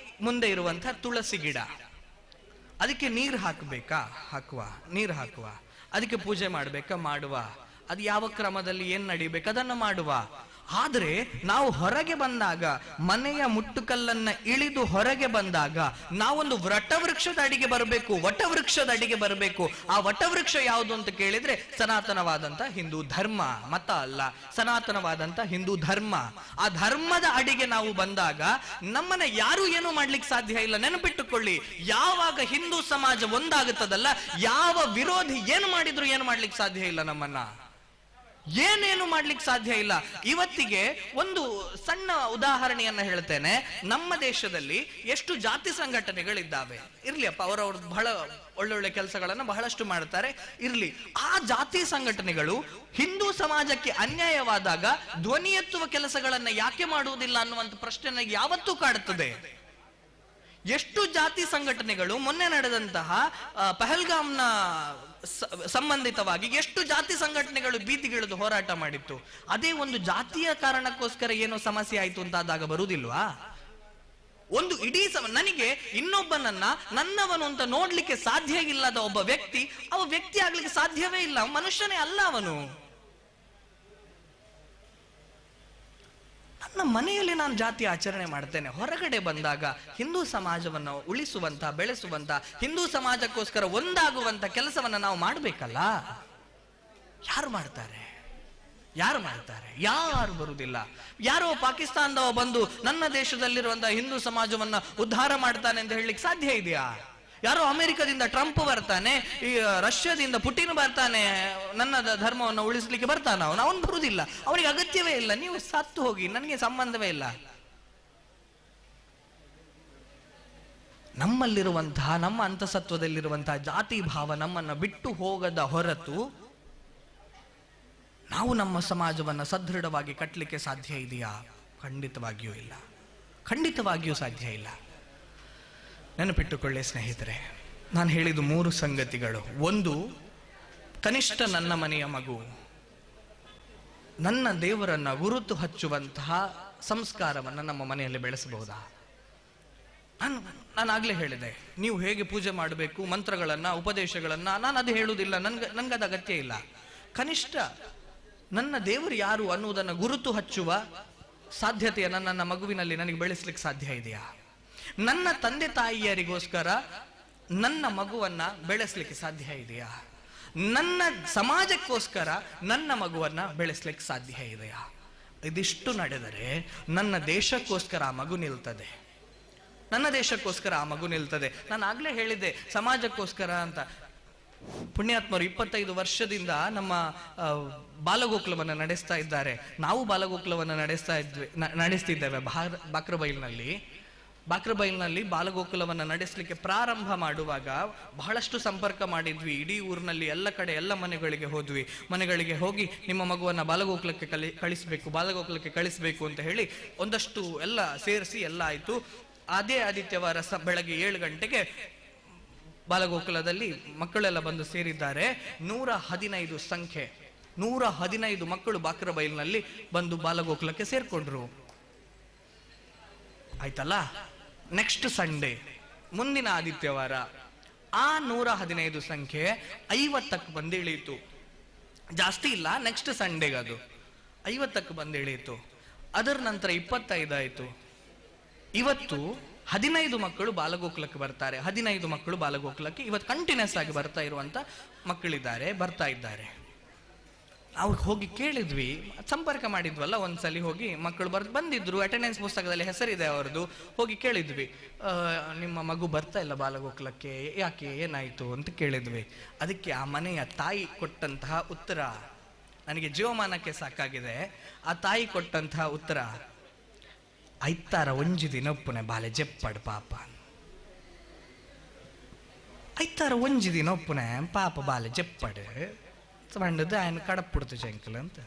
ಮುಂದೆ ಇರುವಂತಹ ತುಳಸಿ ಗಿಡ, ಅದಕ್ಕೆ ನೀರು ಹಾಕಬೇಕಾ? ಹಾಕುವ. ನೀರು ಹಾಕುವ. ಅದಕ್ಕೆ ಪೂಜೆ ಮಾಡಬೇಕಾ? ಮಾಡುವ. ಅದು ಯಾವ ಕ್ರಮದಲ್ಲಿ ಏನ್ ನಡಿಬೇಕು ಅದನ್ನು ಮಾಡುವ. ಆದರೆ ನಾವು ಹೊರಗೆ ಬಂದಾಗ, ಮನೆಯ ಮುಟ್ಟುಕಲ್ಲನ್ನ ಇಳಿದು ಹೊರಗೆ ಬಂದಾಗ ನಾವೊಂದು ವಟವೃಕ್ಷದ ಅಡಿಗೆ ಬರಬೇಕು, ವಟವೃಕ್ಷದ ಅಡಿಗೆ ಬರಬೇಕು. ಆ ವಟವೃಕ್ಷ ಯಾವುದು ಅಂತ ಕೇಳಿದ್ರೆ ಸನಾತನವಾದಂತ ಹಿಂದೂ ಧರ್ಮ, ಮತ ಅಲ್ಲ, ಸನಾತನವಾದಂತ ಹಿಂದೂ ಧರ್ಮ. ಆ ಧರ್ಮದ ಅಡಿಗೆ ನಾವು ಬಂದಾಗ ನಮ್ಮನ್ನ ಯಾರೂ ಏನೂ ಮಾಡ್ಲಿಕ್ಕೆ ಸಾಧ್ಯ ಇಲ್ಲ. ನೆನಪಿಟ್ಟುಕೊಳ್ಳಿ, ಯಾವಾಗ ಹಿಂದೂ ಸಮಾಜ ಒಂದಾಗುತ್ತದಲ್ಲ, ಯಾವ ವಿರೋಧಿ ಏನು ಮಾಡಿದ್ರು ಏನು ಮಾಡ್ಲಿಕ್ಕೆ ಸಾಧ್ಯ ಇಲ್ಲ, ನಮ್ಮನ್ನ ಏನೇನು ಮಾಡ್ಲಿಕ್ಕೆ ಸಾಧ್ಯ ಇಲ್ಲ. ಇವತ್ತಿಗೆ ಒಂದು ಸಣ್ಣ ಉದಾಹರಣೆಯನ್ನ ಹೇಳ್ತೇನೆ. ನಮ್ಮ ದೇಶದಲ್ಲಿ ಎಷ್ಟು ಜಾತಿ ಸಂಘಟನೆಗಳಿದ್ದಾವೆ, ಇರ್ಲಿ ಅಪ್ಪ, ಅವರವ್ರ ಬಹಳ ಒಳ್ಳೊಳ್ಳೆ ಕೆಲಸಗಳನ್ನ ಬಹಳಷ್ಟು ಮಾಡ್ತಾರೆ, ಇರ್ಲಿ. ಆ ಜಾತಿ ಸಂಘಟನೆಗಳು ಹಿಂದೂ ಸಮಾಜಕ್ಕೆ ಅನ್ಯಾಯವಾದಾಗ ಧ್ವನಿ ಎತ್ತುವ ಕೆಲಸಗಳನ್ನ ಯಾಕೆ ಮಾಡುವುದಿಲ್ಲ ಅನ್ನುವಂಥ ಪ್ರಶ್ನೆ ನನಗೆ ಯಾವತ್ತೂ ಕಾಡುತ್ತದೆ. ಎಷ್ಟು ಜಾತಿ ಸಂಘಟನೆಗಳು ಮೊನ್ನೆ ನಡೆದಂತಹ ಪಹಲ್ಗಾಮ್ನ ಸಂಬಂಧಿತವಾಗಿ ಎಷ್ಟು ಜಾತಿ ಸಂಘಟನೆಗಳು ಬೀದಿಗಿಳಿದು ಹೋರಾಟ ಮಾಡಿತ್ತು. ಅದೇ ಒಂದು ಜಾತಿಯ ಕಾರಣಕ್ಕೋಸ್ಕರ ಏನೋ ಸಮಸ್ಯೆ ಆಯ್ತು ಅಂತಾದಾಗ ಬರುವುದಿಲ್ವಾ? ಒಂದು ಇಡೀ ನನಗೆ ಇನ್ನೊಬ್ಬನನ್ನ ನನ್ನವನು ಅಂತ ನೋಡ್ಲಿಕ್ಕೆ ಸಾಧ್ಯ ಇಲ್ಲದ ಒಬ್ಬ ವ್ಯಕ್ತಿ, ಅವ ವ್ಯಕ್ತಿ ಆಗ್ಲಿಕ್ಕೆ ಸಾಧ್ಯವೇ ಇಲ್ಲ, ಮನುಷ್ಯನೇ ಅಲ್ಲ ಅವನು. ನನ್ನ ಮನೆಯಲ್ಲಿ ನಾನು ಜಾತಿ ಆಚರಣೆ ಮಾಡ್ತೇನೆ, ಹೊರಗಡೆ ಬಂದಾಗ ಹಿಂದೂ ಸಮಾಜವನ್ನು ಉಳಿಸುವಂತ, ಬೆಳೆಸುವಂತ, ಹಿಂದೂ ಸಮಾಜಕ್ಕೋಸ್ಕರ ಒಂದಾಗುವಂತ ಕೆಲಸವನ್ನ ನಾವು ಮಾಡಬೇಕಲ್ಲ. ಯಾರು ಮಾಡ್ತಾರೆ? ಯಾರು ಮಾಡ್ತಾರೆ? ಯಾರು ಬರುವುದಿಲ್ಲ. ಯಾರೋ ಪಾಕಿಸ್ತಾನದವ ಬಂದು ನನ್ನ ದೇಶದಲ್ಲಿರುವಂತಹ ಹಿಂದೂ ಸಮಾಜವನ್ನ ಉದ್ಧಾರ ಮಾಡ್ತಾನೆ ಅಂತ ಹೇಳಲಿಕ್ಕೆ ಸಾಧ್ಯ ಇದೆಯಾ? ಯಾರೋ ಅಮೆರಿಕದಿಂದ ಟ್ರಂಪ್ ಬರ್ತಾನೆ, ಈ ರಷ್ಯಾದಿಂದ ಪುಟಿನ್ ಬರ್ತಾನೆ, ನನ್ನ ಧರ್ಮವನ್ನು ಉಳಿಸ್ಲಿಕ್ಕೆ ಬರ್ತಾನ ಅವನು? ಅವನು ಬರುವುದಿಲ್ಲ, ಅವನಿಗೆ ಅಗತ್ಯವೇ ಇಲ್ಲ. ನೀವು ಸತ್ತು ಹೋಗಿ, ನನಗೆ ಸಂಬಂಧವೇ ಇಲ್ಲ. ನಮ್ಮಲ್ಲಿರುವಂತಹ, ನಮ್ಮ ಅಂತಸತ್ವದಲ್ಲಿರುವಂತಹ ಜಾತಿ ಭಾವ ನಮ್ಮನ್ನು ಬಿಟ್ಟು ಹೋಗದ ಹೊರತು ನಾವು ನಮ್ಮ ಸಮಾಜವನ್ನು ಸದೃಢವಾಗಿ ಕಟ್ಟಲಿಕ್ಕೆ ಸಾಧ್ಯ ಇದೆಯಾ? ಖಂಡಿತವಾಗಿಯೂ ಇಲ್ಲ, ಖಂಡಿತವಾಗಿಯೂ ಸಾಧ್ಯ ಇಲ್ಲ. ನೆನಪಿಟ್ಟುಕೊಳ್ಳಿ ಸ್ನೇಹಿತರೆ, ನಾನು ಹೇಳಿದ ಮೂರು ಸಂಗತಿಗಳು. ಒಂದು, ಕನಿಷ್ಠ ನನ್ನ ಮನೆಯ ಮಗು ನನ್ನ ದೇವರನ್ನು ಗುರುತು ಹಚ್ಚುವಂತಹ ಸಂಸ್ಕಾರವನ್ನು ನಮ್ಮ ಮನೆಯಲ್ಲಿ ಬೆಳೆಸಬಹುದಾ? ನಾನು ಆಗಲೇ ಹೇಳಿದೆ, ನೀವು ಹೇಗೆ ಪೂಜೆ ಮಾಡಬೇಕು, ಮಂತ್ರಗಳನ್ನು, ಉಪದೇಶಗಳನ್ನು, ನಾನು ಅದು ಹೇಳುವುದಿಲ್ಲ, ನನಗದು ಅಗತ್ಯ ಇಲ್ಲ. ಕನಿಷ್ಠ ನನ್ನ ದೇವರು ಯಾರು ಅನ್ನುವುದನ್ನು ಗುರುತು ಹಚ್ಚುವ ಸಾಧ್ಯತೆಯನ್ನು ನನ್ನ ಮಗುವಿನಲ್ಲಿ ನನಗೆ ಬೆಳೆಸಲಿಕ್ಕೆ ಸಾಧ್ಯ ಇದೆಯಾ? ನನ್ನ ತಂದೆ ತಾಯಿಯರಿಗೋಸ್ಕರ ನನ್ನ ಮಗುವನ್ನ ಬೆಳೆಸಲಿಕ್ಕೆ ಸಾಧ್ಯ ಇದೆಯಾ? ನನ್ನ ಸಮಾಜಕ್ಕೋಸ್ಕರ ನನ್ನ ಮಗುವನ್ನ ಬೆಳೆಸಲಿಕ್ಕೆ ಸಾಧ್ಯ ಇದೆಯಾ? ಇದಿಷ್ಟು ನಡೆದರೆ ನನ್ನ ದೇಶಕ್ಕೋಸ್ಕರ ಆ ಮಗು ನಿಲ್ತದೆ, ನನ್ನ ದೇಶಕ್ಕೋಸ್ಕರ ಆ ಮಗು ನಿಲ್ತದೆ. ನಾನು ಆಗಲೇ ಹೇಳಿದ್ದೆ ಸಮಾಜಕ್ಕೋಸ್ಕರ ಅಂತ. ಪುಣ್ಯಾತ್ಮರು 25 ವರ್ಷದಿಂದ ನಮ್ಮ ಬಾಲಗೋಕುಲವನ್ನು ನಡೆಸ್ತಾ ಇದ್ದಾರೆ. ನಾವು ಬಾಲಗೋಕುಲವನ್ನು ನಡೆಸ್ತಿದ್ದೇವೆ ಬಾಕ್ರಬೈಲ್ನಲ್ಲಿ. ಬಾಕ್ರಬೈಲ್ನಲ್ಲಿ ಬಾಲಗೋಕುಲವನ್ನು ನಡೆಸಲಿಕ್ಕೆ ಪ್ರಾರಂಭ ಮಾಡುವಾಗ ಬಹಳಷ್ಟು ಸಂಪರ್ಕ ಮಾಡಿದ್ವಿ. ಇಡೀ ಊರಿನಲ್ಲಿ ಎಲ್ಲ ಕಡೆ ಎಲ್ಲ ಮನೆಗಳಿಗೆ ಹೋದ್ವಿ. ಮನೆಗಳಿಗೆ ಹೋಗಿ ನಿಮ್ಮ ಮಗುವನ್ನು ಬಾಲಗೋಕುಲಕ್ಕೆ ಕಳಿಸಬೇಕು, ಬಾಲಗೋಕುಲಕ್ಕೆ ಕಳಿಸಬೇಕು ಅಂತ ಹೇಳಿ ಒಂದಷ್ಟು ಎಲ್ಲ ಸೇರಿಸಿ ಎಲ್ಲ ಆಯಿತು. ಅದೇ ಆದಿತ್ಯವಾರ ಬೆಳಗ್ಗೆ 7 ಗಂಟೆಗೆ ಬಾಲಗೋಕುಲದಲ್ಲಿ ಮಕ್ಕಳೆಲ್ಲ ಬಂದು ಸೇರಿದ್ದಾರೆ. 115 ಸಂಖ್ಯೆ, 115 ಮಕ್ಕಳು ಬಾಕ್ರಬೈಲ್ನಲ್ಲಿ ಬಂದು ಬಾಲಗೋಕುಲಕ್ಕೆ ಸೇರ್ಕೊಂಡ್ರು. ಆಯ್ತಲ್ಲ, ನೆಕ್ಸ್ಟ್ ಸಂಡೇ, ಮುಂದಿನ ಆದಿತ್ಯವಾರ ಆ 115 ಸಂಖ್ಯೆ 50ಕ್ಕೆ ಬಂದಿಳಿಯಿತು. ಜಾಸ್ತಿ ಇಲ್ಲ, ನೆಕ್ಸ್ಟ್ ಸಂಡೇಗೆ ಅದು 50ಕ್ಕೆ ಬಂದಿಳಿಯಿತು. ಅದರ ನಂತರ 25 ಆಯಿತು. ಇವತ್ತು 15 ಮಕ್ಕಳು ಬಾಲಗೋಕುಲಕ್ಕೆ ಬರ್ತಾರೆ. 15 ಮಕ್ಕಳು ಬಾಲಗೋಕುಲಕ್ಕೆ ಇವತ್ತು ಕಂಟಿನ್ಯೂಸ್ ಆಗಿ ಬರ್ತಾ ಇರುವಂತ ಮಕ್ಕಳಿದ್ದಾರೆ, ಬರ್ತಾ ಇದ್ದಾರೆ. ನಾವು ಹೋಗಿ ಕೇಳಿದ್ವಿ, ಸಂಪರ್ಕ ಮಾಡಿದ್ವಲ್ಲ ಒಂದ್ಸಲಿ ಹೋಗಿ, ಮಕ್ಕಳು ಬಂದಿದ್ರು, ಅಟೆಂಡೆನ್ಸ್ ಪುಸ್ತಕದಲ್ಲಿ ಹೆಸರಿದೆ ಅವರದು. ಹೋಗಿ ಕೇಳಿದ್ವಿ, ನಿಮ್ಮ ಮಗು ಬರ್ತಾ ಇಲ್ಲ ಬಾಲಗೋಕುಲಕ್ಕೆ, ಯಾಕೆ ಏನಾಯಿತು ಅಂತ ಕೇಳಿದ್ವಿ. ಅದಕ್ಕೆ ಆ ಮನೆಯ ತಾಯಿ ಕೊಟ್ಟಂತಹ ಉತ್ತರ ನನಗೆ ಜೀವಮಾನಕ್ಕೆ ಸಾಕಾಗಿದೆ. ಆ ತಾಯಿ ಕೊಟ್ಟಂತಹ ಉತ್ತರ, ಐತಾರ ಒಂಜಿ ದಿನ ಒಪ್ಪುನೆ ಬಾಲೆ ಜೆಪ್ಪಡು ಪಾಪ, ಐತಾರ ಒಂಜಿ ದಿನ ಒಪ್ಪುನೆ ಪಾಪ ಬಾಲೆ ಜೆಪ್ಪಡು ಪಂಡದ್ದು ఆయన ಕಡಪುಡ್ತು ಜಂಕಲ್ ಅಂತ.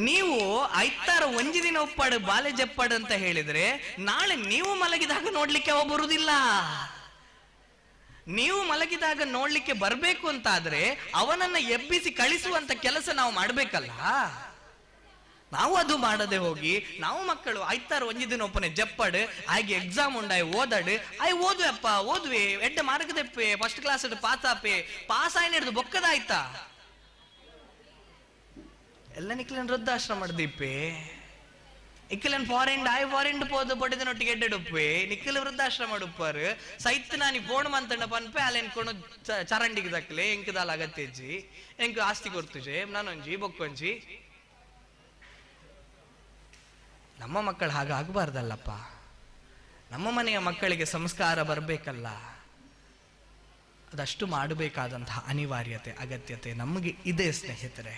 ನೀವು ಐತಾರ ಒಂಜಿ ದಿನ ಒಪ್ಪಾಡು ಬಾಲೆ ಜಪ್ಪಾಡು ಅಂತ ಹೇಳಿದ್ರೆ ನಾಳೆ ನೀವು ಮಲಗಿದಾಗ ನೋಡ್ಲಿಕ್ಕೆ ಅವ ಬರುವುದಿಲ್ಲ. ನೀವು ಮಲಗಿದಾಗ ನೋಡ್ಲಿಕ್ಕೆ ಬರಬೇಕು ಅಂತಾದ್ರೆ ಅವನನ್ನ ಎಬ್ಬಿಸಿ ಕಳಿಸುವಂತ ಕೆಲಸ ನಾವು ಮಾಡ್ಬೇಕಲ್ಲ. ನಾವು ಅದು ಮಾಡದೆ ಹೋಗಿ ನಾವು ಮಕ್ಕಳು ಐತಾರ ಒಂಜಿ ದಿನ ಒಪ್ಪನೆ ಜಪ್ಪಾಡು, ಹಾಗೆ ಎಕ್ಸಾಮ್ ಉಂಡಾಯ್ ಓದಾಡು, ಆಯ್ ಓದ್ವೆ ಅಪ್ಪ ಓದ್ವೆ, ಎಡ್ಡೆ ಮಾರ್ಗದಪ್ಪೆ, ಫಸ್ಟ್ ಕ್ಲಾಸ್ ಪಾಸ್ ಆಪೆ, ಪಾಸ್ ಆಯ್ನ ಹಿಡಿದು ಬೊಕ್ಕದಾಯ್ತಾ ಎಲ್ಲ ನಿಕ್ಲೇನ್ ವೃದ್ಧಾಶ್ರಮ ದೀಪೆ, ಇಕ್ಕಿಲನ್ ಫಾರಿನ್ ಆಯ್ ಫಾರಿನ್ ಪೋದು ಬಡಿದನೊಟ್ಟಿಗೆ ಎಡ್ಡೆಡುಪ್ಪೆ ನಿಕ್ಕಿಲ ವೃದ್ಧಾಶ್ರಮ ಉಪ್ಪಾರು ಸೈತ್ ನಾನಿ ಫೋನ್ ಮಂತಣ್ಣ ಪನ್ಪೆ ಅಲ್ಲೆನ್ಕೊಂಡು ಚರಂಡಿಗೆ ದಕ್ಲೆ ಎಂಕದಾಲ ಅಗತ್ಯಜ್ಜಿ ಎಂಕ್ ಆಸ್ತಿ ಕೊರ್ತುಜೆ ನಾನೊಂಜಿ ಬೊಕ್ಕೊಂಜಿ. ನಮ್ಮ ಮಕ್ಕಳು ಹಾಗಾಗಬಾರ್ದಲ್ಲಪ್ಪ, ನಮ್ಮ ಮನೆಯ ಮಕ್ಕಳಿಗೆ ಸಂಸ್ಕಾರ ಬರಬೇಕಲ್ಲ. ಅದಷ್ಟು ಮಾಡಬೇಕಾದಂತಹ ಅನಿವಾರ್ಯತೆ ಅಗತ್ಯತೆ ನಮಗೆ ಇದೆ ಸ್ನೇಹಿತರೆ.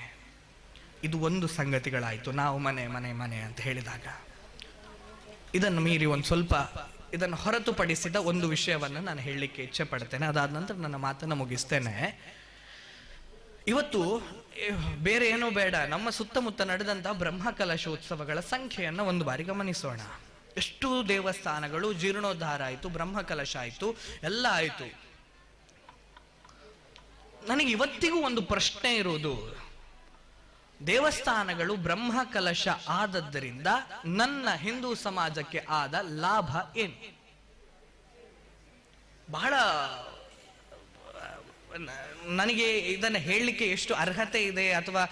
ಇದು ಒಂದು ಸಂಗತಿಗಳಾಯಿತು ನಾವು ಮನೆ ಮನೆ ಮನೆ ಅಂತ ಹೇಳಿದಾಗ. ಇದನ್ನು ಮೀರಿ ಒಂದು ಸ್ವಲ್ಪ ಇದನ್ನು ಹೊರತುಪಡಿಸಿದ ಒಂದು ವಿಷಯವನ್ನು ನಾನು ಹೇಳಲಿಕ್ಕೆ ಇಚ್ಛೆ ಪಡ್ತೇನೆ. ಅದಾದ ನಂತರ ನನ್ನ ಮಾತನ್ನು ಮುಗಿಸ್ತೇನೆ. ಇವತ್ತು ಬೇರೆ ಏನೂ ಬೇಡ, ನಮ್ಮ ಸುತ್ತಮುತ್ತ ನಡೆದಂತಹ ಬ್ರಹ್ಮಕಲಶೋತ್ಸವಗಳ ಸಂಖ್ಯೆಯನ್ನು ಒಂದು ಬಾರಿ ಗಮನಿಸೋಣ. ಎಷ್ಟು ದೇವಸ್ಥಾನಗಳು ಜೀರ್ಣೋದ್ಧಾರ ಆಯಿತು, ಬ್ರಹ್ಮಕಲಶ ಆಯಿತು, ಎಲ್ಲ ಆಯಿತು. ನನಗೆ ಇವತ್ತಿಗೂ ಒಂದು ಪ್ರಶ್ನೆ ಇರುವುದು, ದೇವಸ್ಥಾನಗಳು ಬ್ರಹ್ಮಕಲಶ ಆದದ್ದರಿಂದ ನನ್ನ ಹಿಂದೂ ಸಮಾಜಕ್ಕೆ ಆದ ಲಾಭ ಏನು? ಬಹಳ ನನಗೆ ಇದನ್ನು ಹೇಳಲಿಕ್ಕೆ ಎಷ್ಟು ಅರ್ಹತೆ ಇದೆ ಅಥವಾ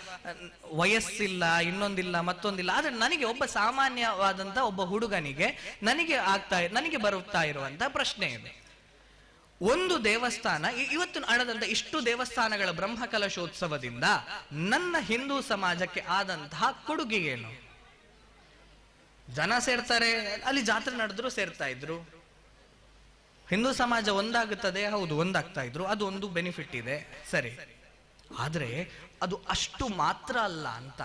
ವಯಸ್ಸಿಲ್ಲ, ಇನ್ನೊಂದಿಲ್ಲ, ಮತ್ತೊಂದಿಲ್ಲ, ಆದರೆ ನನಗೆ ಒಬ್ಬ ಸಾಮಾನ್ಯವಾದಂಥ ಒಬ್ಬ ಹುಡುಗನಿಗೆ ನನಗೆ ಬರುತ್ತಾ ಇರುವಂಥ ಪ್ರಶ್ನೆ ಇದೆ. ಒಂದು ದೇವಸ್ಥಾನ ಇವತ್ತು ನಡೆದಂಥ ಇಷ್ಟು ದೇವಸ್ಥಾನಗಳ ಬ್ರಹ್ಮಕಲಶೋತ್ಸವದಿಂದ ನನ್ನ ಹಿಂದೂ ಸಮಾಜಕ್ಕೆ ಆದಂತಹ ಕೊಡುಗೆ ಏನು? ಜನ ಸೇರ್ತಾರೆ, ಅಲ್ಲಿ ಜಾತ್ರೆ ನಡೆದ್ರು ಸೇರ್ತಾ ಇದ್ರು, ಹಿಂದೂ ಸಮಾಜ ಒಂದಾಗುತ್ತದೆ, ಹೌದು ಒಂದಾಗ್ತಾ ಇದ್ರು, ಅದು ಒಂದು ಬೆನಿಫಿಟ್ ಇದೆ ಸರಿ. ಆದರೆ ಅದು ಅಷ್ಟು ಮಾತ್ರ ಅಲ್ಲ ಅಂತ,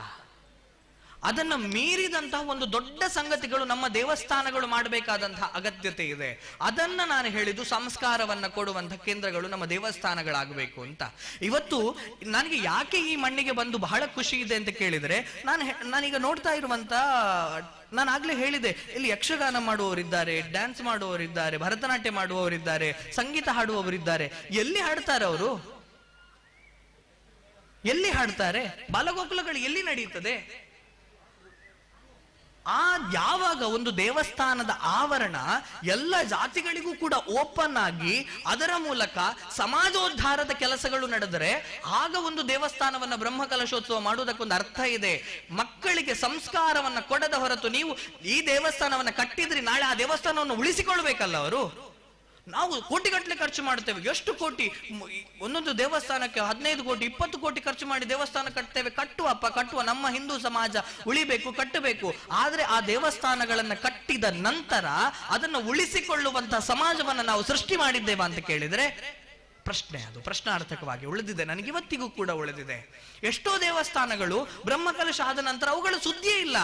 ಅದನ್ನು ಮೀರಿದಂತಹ ಒಂದು ದೊಡ್ಡ ಸಂಗತಿಗಳು ನಮ್ಮ ದೇವಸ್ಥಾನಗಳು ಮಾಡಬೇಕಾದಂತಹ ಅಗತ್ಯತೆ ಇದೆ. ಅದನ್ನು ನಾನು ಹೇಳಿದ್ದು ಸಂಸ್ಕಾರವನ್ನು ಕೊಡುವಂತಹ ಕೇಂದ್ರಗಳು ನಮ್ಮ ದೇವಸ್ಥಾನಗಳಾಗಬೇಕು ಅಂತ. ಇವತ್ತು ನನಗೆ ಯಾಕೆ ಈ ಮಣ್ಣಿಗೆ ಬಂದು ಬಹಳ ಖುಷಿ ಇದೆ ಅಂತ ಕೇಳಿದರೆ, ನಾನೀಗ ನೋಡ್ತಾ ಇರುವಂತ, ನಾನು ಆಗ್ಲೇ ಹೇಳಿದೆ, ಇಲ್ಲಿ ಯಕ್ಷಗಾನ ಮಾಡುವವರಿದ್ದಾರೆ, ಡ್ಯಾನ್ಸ್ ಮಾಡುವವರಿದ್ದಾರೆ, ಭರತನಾಟ್ಯ ಮಾಡುವವರಿದ್ದಾರೆ, ಸಂಗೀತ ಹಾಡುವವರಿದ್ದಾರೆ. ಎಲ್ಲಿ ಹಾಡ್ತಾರೆ ಅವರು? ಎಲ್ಲಿ ಹಾಡ್ತಾರೆ? ಬಾಲಗೋಕುಲಗಳು ಎಲ್ಲಿ ನಡೆಯುತ್ತದೆ? ಆ ಯಾವಾಗ ಒಂದು ದೇವಸ್ಥಾನದ ಆವರಣ ಎಲ್ಲ ಜಾತಿಗಳಿಗೂ ಕೂಡ ಓಪನ್ ಆಗಿ ಅದರ ಮೂಲಕ ಸಮಾಜೋದ್ಧಾರದ ಕೆಲಸಗಳು ನಡೆದರೆ ಆಗ ಒಂದು ದೇವಸ್ಥಾನವನ್ನು ಬ್ರಹ್ಮಕಲಶೋತ್ಸವ ಮಾಡುವುದಕ್ಕೊಂದು ಅರ್ಥ ಇದೆ. ಮಕ್ಕಳಿಗೆ ಸಂಸ್ಕಾರವನ್ನು ಕೊಡದ ಹೊರತು ನೀವು ಈ ದೇವಸ್ಥಾನವನ್ನು ಕಟ್ಟಿದ್ರಿ, ನಾಳೆ ಆ ದೇವಸ್ಥಾನವನ್ನು ಉಳಿಸಿಕೊಳ್ಬೇಕಲ್ಲ ಅವರು. ನಾವು ಕೋಟಿಗಟ್ಟಲೆ ಖರ್ಚು ಮಾಡ್ತೇವೆ, ಎಷ್ಟು ಕೋಟಿ, ಒಂದೊಂದು ದೇವಸ್ಥಾನಕ್ಕೆ 15 ಕೋಟಿ 20 ಕೋಟಿ ಖರ್ಚು ಮಾಡಿ ದೇವಸ್ಥಾನ ಕಟ್ತೇವೆ. ಕಟ್ಟುವಪ್ಪ ಕಟ್ಟುವ, ನಮ್ಮ ಹಿಂದೂ ಸಮಾಜ ಉಳಿಬೇಕು, ಕಟ್ಟಬೇಕು. ಆದ್ರೆ ಆ ದೇವಸ್ಥಾನಗಳನ್ನು ಕಟ್ಟಿದ ನಂತರ ಅದನ್ನು ಉಳಿಸಿಕೊಳ್ಳುವಂತಹ ಸಮಾಜವನ್ನು ನಾವು ಸೃಷ್ಟಿ ಮಾಡಿದ್ದೇವಾ ಅಂತ ಕೇಳಿದ್ರೆ ಪ್ರಶ್ನೆ, ಅದು ಪ್ರಶ್ನಾರ್ಥಕವಾಗಿ ಉಳಿದಿದೆ, ನನಗೆ ಇವತ್ತಿಗೂ ಕೂಡ ಉಳಿದಿದೆ. ಎಷ್ಟೋ ದೇವಸ್ಥಾನಗಳು ಬ್ರಹ್ಮಕಲಶ ಆದ ನಂತರ ಅವುಗಳ ಸುದ್ದಿಯೇ ಇಲ್ಲ.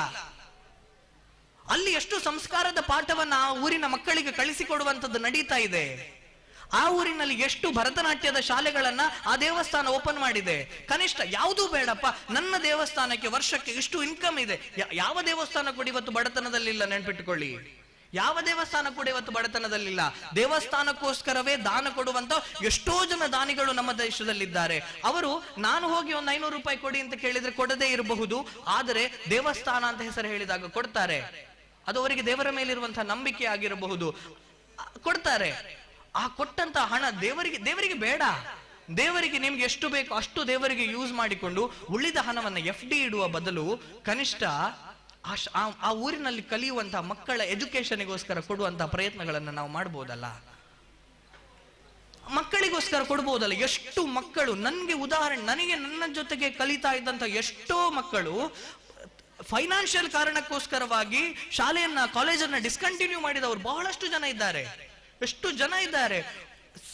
ಅಲ್ಲಿ ಎಷ್ಟು ಸಂಸ್ಕಾರದ ಪಾಠವನ್ನು ಆ ಊರಿನ ಮಕ್ಕಳಿಗೆ ಕಳಿಸಿಕೊಡುವಂಥದ್ದು ನಡೀತಾ ಇದೆ. ಆ ಊರಿನಲ್ಲಿ ಎಷ್ಟು ಭರತನಾಟ್ಯದ ಶಾಲೆಗಳನ್ನ ಆ ದೇವಸ್ಥಾನ ಓಪನ್ ಮಾಡಿದೆ. ಕನಿಷ್ಠ ಯಾವುದೂ ಬೇಡಪ್ಪ, ನನ್ನ ದೇವಸ್ಥಾನಕ್ಕೆ ವರ್ಷಕ್ಕೆ ಇಷ್ಟು ಇನ್ಕಮ್ ಇದೆ. ಯಾವ ದೇವಸ್ಥಾನ ಕೂಡ ಇವತ್ತು ಬಡತನದಲ್ಲಿಲ್ಲ, ನೆನ್ಪಿಟ್ಟುಕೊಳ್ಳಿ. ಯಾವ ದೇವಸ್ಥಾನ ಕೂಡ ಇವತ್ತು ಬಡತನದಲ್ಲಿಲ್ಲ. ದೇವಸ್ಥಾನಕ್ಕೋಸ್ಕರವೇ ದಾನ ಕೊಡುವಂತ ಎಷ್ಟೋ ಜನ ದಾನಿಗಳು ನಮ್ಮ ದೇಶದಲ್ಲಿದ್ದಾರೆ. ಅವರು ನಾನು ಹೋಗಿ ಒಂದು 500 ರೂಪಾಯಿ ಕೊಡಿ ಅಂತ ಕೇಳಿದ್ರೆ ಕೊಡದೇ ಇರಬಹುದು, ಆದರೆ ದೇವಸ್ಥಾನ ಅಂತ ಹೆಸರು ಹೇಳಿದಾಗ ಕೊಡ್ತಾರೆ. ಅದು ಅವರಿಗೆ ದೇವರ ಮೇಲಿರುವಂತಹ ನಂಬಿಕೆ ಆಗಿರಬಹುದು, ಕೊಡ್ತಾರೆ. ಆ ಕೊಟ್ಟಂತ ಹಣ ದೇವರಿಗೆ, ದೇವರಿಗೆ ಬೇಡ, ದೇವರಿಗೆ ನಿಮ್ಗೆ ಎಷ್ಟು ಬೇಕೋ ಅಷ್ಟು ದೇವರಿಗೆ ಯೂಸ್ ಮಾಡಿಕೊಂಡು ಉಳಿದ ಹಣವನ್ನು ಎಫ್ ಡಿ ಇಡುವ ಬದಲು ಕನಿಷ್ಠ ಆ ಊರಿನಲ್ಲಿ ಕಲಿಯುವಂತಹ ಮಕ್ಕಳ ಎಜುಕೇಶನ್ಗೋಸ್ಕರ ಕೊಡುವಂತಹ ಪ್ರಯತ್ನಗಳನ್ನು ನಾವು ಮಾಡ್ಬೋದಲ್ಲ. ಮಕ್ಕಳಿಗೋಸ್ಕರ ಕೊಡ್ಬೋದಲ್ಲ. ಎಷ್ಟು ಮಕ್ಕಳು, ನನಗೆ ಉದಾಹರಣೆ, ನನಗೆ ನನ್ನ ಜೊತೆಗೆ ಕಲಿತಾ ಇದ್ದಂಥ ಎಷ್ಟೋ ಮಕ್ಕಳು ಫೈನಾನ್ಷಿಯಲ್ ಕಾರಣಕ್ಕೋಸ್ಕರವಾಗಿ ಶಾಲೆಯನ್ನ, ಕಾಲೇಜನ್ನ ಡಿಸ್ಕಂಟಿನ್ಯೂ ಮಾಡಿದವರು ಬಹಳಷ್ಟು ಜನ ಇದ್ದಾರೆ. ಎಷ್ಟು ಜನ ಇದ್ದಾರೆ.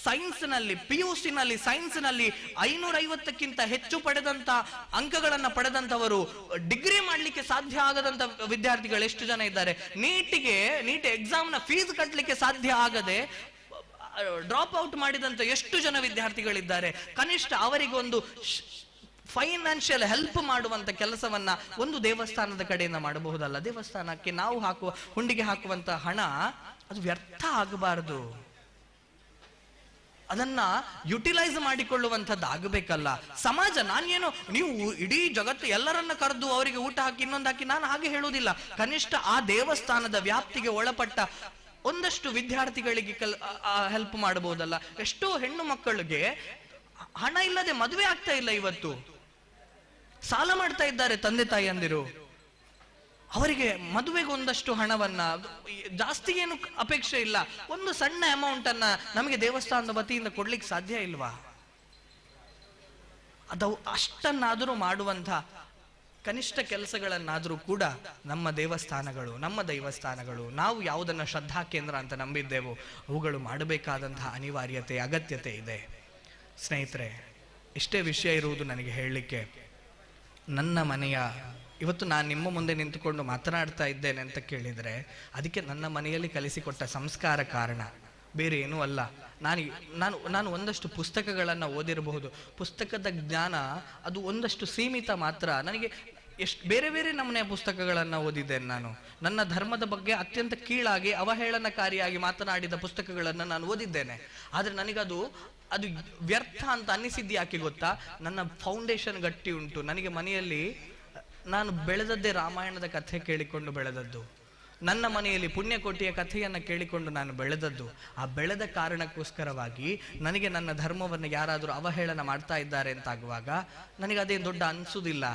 ಸೈನ್ಸ್ನಲ್ಲಿ, PUC ನಲ್ಲಿ ಸೈನ್ಸ್ನಲ್ಲಿ 550ಕ್ಕಿಂತ ಹೆಚ್ಚು ಪಡೆದಂತ ಅಂಕಗಳನ್ನ ಪಡೆದಂತವರು ಡಿಗ್ರಿ ಮಾಡ್ಲಿಕ್ಕೆ ಸಾಧ್ಯ ಆಗದಂತ ವಿದ್ಯಾರ್ಥಿಗಳು ಎಷ್ಟು ಜನ ಇದ್ದಾರೆ. ನೀಟ್ ಎಕ್ಸಾಮ್ನ ಫೀಸ್ ಕಟ್ಟಲಿಕ್ಕೆ ಸಾಧ್ಯ ಆಗದೆ ಡ್ರಾಪ್ ಔಟ್ ಮಾಡಿದಂತ ಎಷ್ಟು ಜನ ವಿದ್ಯಾರ್ಥಿಗಳಿದ್ದಾರೆ. ಕನಿಷ್ಠ ಅವರಿಗೊಂದು ಫೈನಾನ್ಷಿಯಲ್ ಹೆಲ್ಪ್ ಮಾಡುವಂತ ಕೆಲಸವನ್ನ ಒಂದು ದೇವಸ್ಥಾನದ ಕಡೆಯಿಂದ ಮಾಡಬಹುದಲ್ಲ. ದೇವಸ್ಥಾನಕ್ಕೆ ನಾವು ಹಾಕುವ ಹುಂಡಿಗೆ ಹಾಕುವಂತ ಹಣ ಅದು ವ್ಯರ್ಥ ಆಗಬಾರದು, ಅದನ್ನ ಯುಟಿಲೈಸ್ ಮಾಡಿಕೊಳ್ಳುವಂಥದ್ದು ಆಗಬೇಕಲ್ಲ ಸಮಾಜ. ನಾನೇನು ನೀವು ಇಡೀ ಜಗತ್ತು ಎಲ್ಲರನ್ನ ಕರೆದು ಅವರಿಗೆ ಊಟ ಹಾಕಿ ಇನ್ನೊಂದು ಹಾಕಿ ನಾನು ಹಾಗೆ ಹೇಳುವುದಿಲ್ಲ. ಕನಿಷ್ಠ ಆ ದೇವಸ್ಥಾನದ ವ್ಯಾಪ್ತಿಗೆ ಒಳಪಟ್ಟ ಒಂದಷ್ಟು ವಿದ್ಯಾರ್ಥಿಗಳಿಗೆ ಹೆಲ್ಪ್ ಮಾಡಬಹುದಲ್ಲ. ಎಷ್ಟೋ ಹೆಣ್ಣು ಮಕ್ಕಳಿಗೆ ಹಣ ಇಲ್ಲದೆ ಮದುವೆ ಆಗ್ತಾ ಇಲ್ಲ, ಇವತ್ತು ಸಾಲ ಮಾಡ್ತಾ ಇದ್ದಾರೆ ತಂದೆ ತಾಯಿಯಂದಿರು. ಅವರಿಗೆ ಮದುವೆಗೆ ಒಂದಷ್ಟು ಹಣವನ್ನ, ಜಾಸ್ತಿ ಏನು ಅಪೇಕ್ಷೆ ಇಲ್ಲ, ಒಂದು ಸಣ್ಣ ಅಮೌಂಟ್ ಅನ್ನ ನಮಗೆ ದೇವಸ್ಥಾನದ ವತಿಯಿಂದ ಕೊಡ್ಲಿಕ್ಕೆ ಸಾಧ್ಯ ಇಲ್ವಾ? ಅದು ಅಷ್ಟನ್ನಾದರೂ ಮಾಡುವಂಥ ಕನಿಷ್ಠ ಕೆಲಸಗಳನ್ನಾದರೂ ಕೂಡ ನಮ್ಮ ದೇವಸ್ಥಾನಗಳು, ನಮ್ಮ ದೈವಸ್ಥಾನಗಳು, ನಾವು ಯಾವುದನ್ನು ಶ್ರದ್ಧಾ ಕೇಂದ್ರ ಅಂತ ನಂಬಿದ್ದೆವೋ ಅವುಗಳು ಮಾಡಬೇಕಾದಂತಹ ಅನಿವಾರ್ಯತೆ, ಅಗತ್ಯತೆ ಇದೆ. ಸ್ನೇಹಿತರೆ, ಇಷ್ಟೇ ವಿಷಯ ಇರುವುದು ನನಗೆ ಹೇಳಲಿಕ್ಕೆ. ನನ್ನ ಮನೆಯ ಇವತ್ತು ನಾನು ನಿಮ್ಮ ಮುಂದೆ ನಿಂತುಕೊಂಡು ಮಾತನಾಡ್ತಾ ಇದ್ದೇನೆ ಅಂತ ಕೇಳಿದರೆ ಅದಕ್ಕೆ ನನ್ನ ಮನೆಯಲ್ಲಿ ಕಲಿಸಿಕೊಟ್ಟ ಸಂಸ್ಕಾರ ಕಾರಣ, ಬೇರೆ ಏನೂ ಅಲ್ಲ. ನಾನು ನಾನು ನಾನು ಒಂದಷ್ಟು ಪುಸ್ತಕಗಳನ್ನು ಓದಿರಬಹುದು, ಪುಸ್ತಕದ ಜ್ಞಾನ ಅದು ಒಂದಷ್ಟು ಸೀಮಿತ ಮಾತ್ರ. ನನಗೆ ಎಷ್ಟು ಬೇರೆ ಬೇರೆ ನಮೂನೆಯ ಪುಸ್ತಕಗಳನ್ನು ಓದಿದ್ದೇನೆ ನಾನು. ನನ್ನ ಧರ್ಮದ ಬಗ್ಗೆ ಅತ್ಯಂತ ಕೀಳಾಗಿ ಅವಹೇಳನಕಾರಿಯಾಗಿ ಮಾತನಾಡಿದ ಪುಸ್ತಕಗಳನ್ನು ನಾನು ಓದಿದ್ದೇನೆ. ಆದರೆ ನನಗದು ಅದು ವ್ಯರ್ಥ ಅಂತ ಅನ್ನಿಸಿದ್ದು ಯಾಕೆ ಗೊತ್ತಾ? ನನ್ನ ಫೌಂಡೇಶನ್ ಗಟ್ಟಿ ಉಂಟು. ನನಗೆ ಮನೆಯಲ್ಲಿ ನಾನು ಬೆಳೆದದ್ದೇ ರಾಮಾಯಣದ ಕಥೆ ಕೇಳಿಕೊಂಡು ಬೆಳೆದದ್ದು, ನನ್ನ ಮನೆಯಲ್ಲಿ ಪುಣ್ಯಕೋಟಿಯ ಕಥೆಯನ್ನು ಕೇಳಿಕೊಂಡು ನಾನು ಬೆಳೆದದ್ದು. ಆ ಬೆಳೆದ ಕಾರಣಕ್ಕೋಸ್ಕರವಾಗಿ ನನಗೆ ನನ್ನ ಧರ್ಮವನ್ನು ಯಾರಾದರೂ ಅವಹೇಳನ ಮಾಡ್ತಾ ಇದ್ದಾರೆ ಅಂತಾಗುವಾಗ ನನಗೆ ಅದೇನು ದೊಡ್ಡ ಅನಿಸೋದಿಲ್ಲ.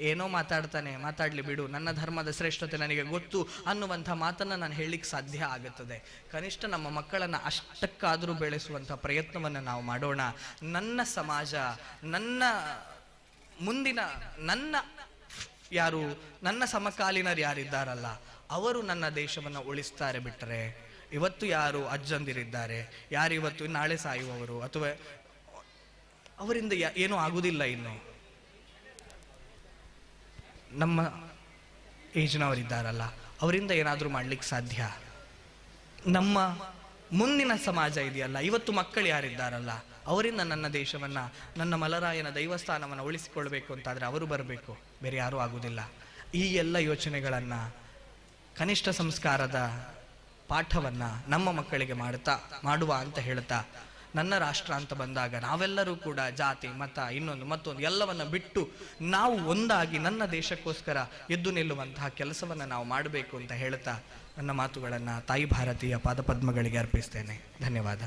ಏನೋ ಮಾತಾಡ್ತಾನೆ, ಮಾತಾಡಲಿ ಬಿಡು, ನನ್ನ ಧರ್ಮದ ಶ್ರೇಷ್ಠತೆ ನನಗೆ ಗೊತ್ತು ಅನ್ನುವಂಥ ಮಾತನ್ನು ನಾನು ಹೇಳಲಿಕ್ಕೆ ಸಾಧ್ಯ ಆಗುತ್ತದೆ. ಕನಿಷ್ಠ ನಮ್ಮ ಮಕ್ಕಳನ್ನು ಅಷ್ಟಕ್ಕಾದರೂ ಬೆಳೆಸುವಂಥ ಪ್ರಯತ್ನವನ್ನು ನಾವು ಮಾಡೋಣ. ನನ್ನ ಸಮಾಜ, ನನ್ನ ಮುಂದಿನ, ನನ್ನ ಯಾರು, ನನ್ನ ಸಮಕಾಲೀನರು ಯಾರಿದ್ದಾರಲ್ಲ ಅವರು ನನ್ನ ದೇಶವನ್ನು ಉಳಿಸ್ತಾರೆ. ಬಿಟ್ಟರೆ ಇವತ್ತು ಯಾರು ಅಜ್ಜಂದಿರಿದ್ದಾರೆ, ಯಾರು ಇವತ್ತು ನಾಳೆ ಸಾಯುವವರು ಅಥವಾ ಅವರಿಂದ ಏನೂ ಆಗುವುದಿಲ್ಲ. ಇನ್ನು ನಮ್ಮ ಏಜ್ನವರಿದ್ದಾರಲ್ಲ ಅವರಿಂದ ಏನಾದರೂ ಮಾಡಲಿಕ್ಕೆ ಸಾಧ್ಯ. ನಮ್ಮ ಮುಂದಿನ ಸಮಾಜ ಇದೆಯಲ್ಲ, ಇವತ್ತು ಮಕ್ಕಳು ಯಾರಿದ್ದಾರಲ್ಲ ಅವರಿಂದ ನನ್ನ ದೇಶವನ್ನು, ನನ್ನ ಮಲರಾಯನ ದೈವಸ್ಥಾನವನ್ನು ಉಳಿಸಿಕೊಳ್ಬೇಕು ಅಂತಾದರೆ ಅವರು ಬರಬೇಕು, ಬೇರೆ ಯಾರೂ ಆಗುವುದಿಲ್ಲ. ಈ ಎಲ್ಲ ಯೋಚನೆಗಳನ್ನು, ಕನಿಷ್ಠ ಸಂಸ್ಕಾರದ ಪಾಠವನ್ನು ನಮ್ಮ ಮಕ್ಕಳಿಗೆ ಮಾಡುವ ಅಂತ ಹೇಳ್ತಾ, ನನ್ನ ರಾಷ್ಟ್ರ ಅಂತ ಬಂದಾಗ ನಾವೆಲ್ಲರೂ ಕೂಡ ಜಾತಿ, ಮತ, ಇನ್ನೊಂದು ಮತ್ತೊಂದು ಎಲ್ಲವನ್ನು ಬಿಟ್ಟು ನಾವು ಒಂದಾಗಿ ನನ್ನ ದೇಶಕ್ಕೋಸ್ಕರ ಎದ್ದು ನಿಲ್ಲುವಂತಹ ಕೆಲಸವನ್ನು ನಾವು ಮಾಡಬೇಕು ಅಂತ ಹೇಳ್ತಾ ನನ್ನ ಮಾತುಗಳನ್ನು ತಾಯಿ ಭಾರತೀಯ ಪಾದಪದ್ಮಗಳಿಗೆ ಅರ್ಪಿಸ್ತೇನೆ. ಧನ್ಯವಾದ.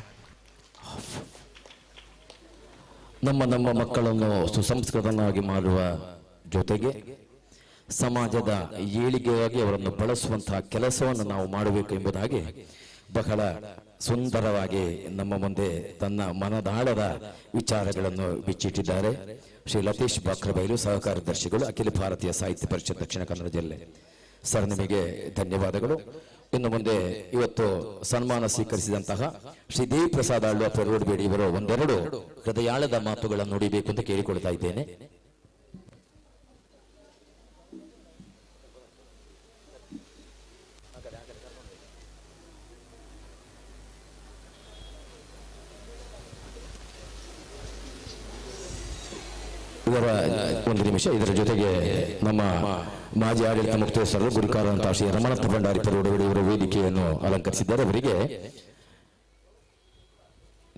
ನಮ್ಮ ನಮ್ಮ ಮಕ್ಕಳನ್ನು ಸುಸಂಸ್ಕೃತನಾಗಿ ಮಾಡುವ ಜೊತೆಗೆ ಸಮಾಜದ ಏಳಿಗೆಯಾಗಿ ಅವರನ್ನು ಬಳಸುವಂತಹ ಕೆಲಸವನ್ನು ನಾವು ಮಾಡಬೇಕು ಎಂಬುದಾಗಿ ಬಹಳ ಸುಂದರವಾಗಿ ನಮ್ಮ ಮುಂದೆ ತನ್ನ ಮನದಾಳದ ವಿಚಾರಗಳನ್ನು ಬಿಚ್ಚಿಟ್ಟಿದ್ದಾರೆ ಶ್ರೀ ಲತೀಶ್ ಬಾಕ್ರಬೈಲು, ಸಹಕಾರ್ಯದರ್ಶಿಗಳು, ಅಖಿಲ ಭಾರತೀಯ ಸಾಹಿತ್ಯ ಪರಿಷತ್ ದಕ್ಷಿಣ ಕನ್ನಡ ಜಿಲ್ಲೆ. ಸರ್, ನಿಮಗೆ ಧನ್ಯವಾದಗಳು. ಇನ್ನು ಮುಂದೆ ಇವತ್ತು ಸನ್ಮಾನ ಸ್ವೀಕರಿಸಿದಂತಹ ಶ್ರೀ ದೇವಿ ಪ್ರಸಾದ್ ಆಳ್ವ ಪೆರೋಡ್ಬೇಡಿ ಇವರು ಒಂದೆರಡು ಹೃದಯಾಳದ ಮಾತುಗಳನ್ನು ನುಡಿಬೇಕು ಅಂತ ಕೇಳಿಕೊಳ್ತಾ ಇದ್ದೇನೆ. ಇದರ ಒಂದು ನಿಮಿಷ, ಇದರ ಜೊತೆಗೆ ನಮ್ಮ ಮಾಜಿ ಆಡಳಿತ ಮುಕ್ತೇಶ್ವರರು ಗುರುಕಾರಂತಹ ಶ್ರೀ ರಮಣಪ್ಪ ಭಂಡಾರಿ ಪೆರೋಡಬೇಡಿ ಇವರ ವೇದಿಕೆಯನ್ನು ಅಲಂಕರಿಸಿದ್ದಾರೆ. ಅವರಿಗೆ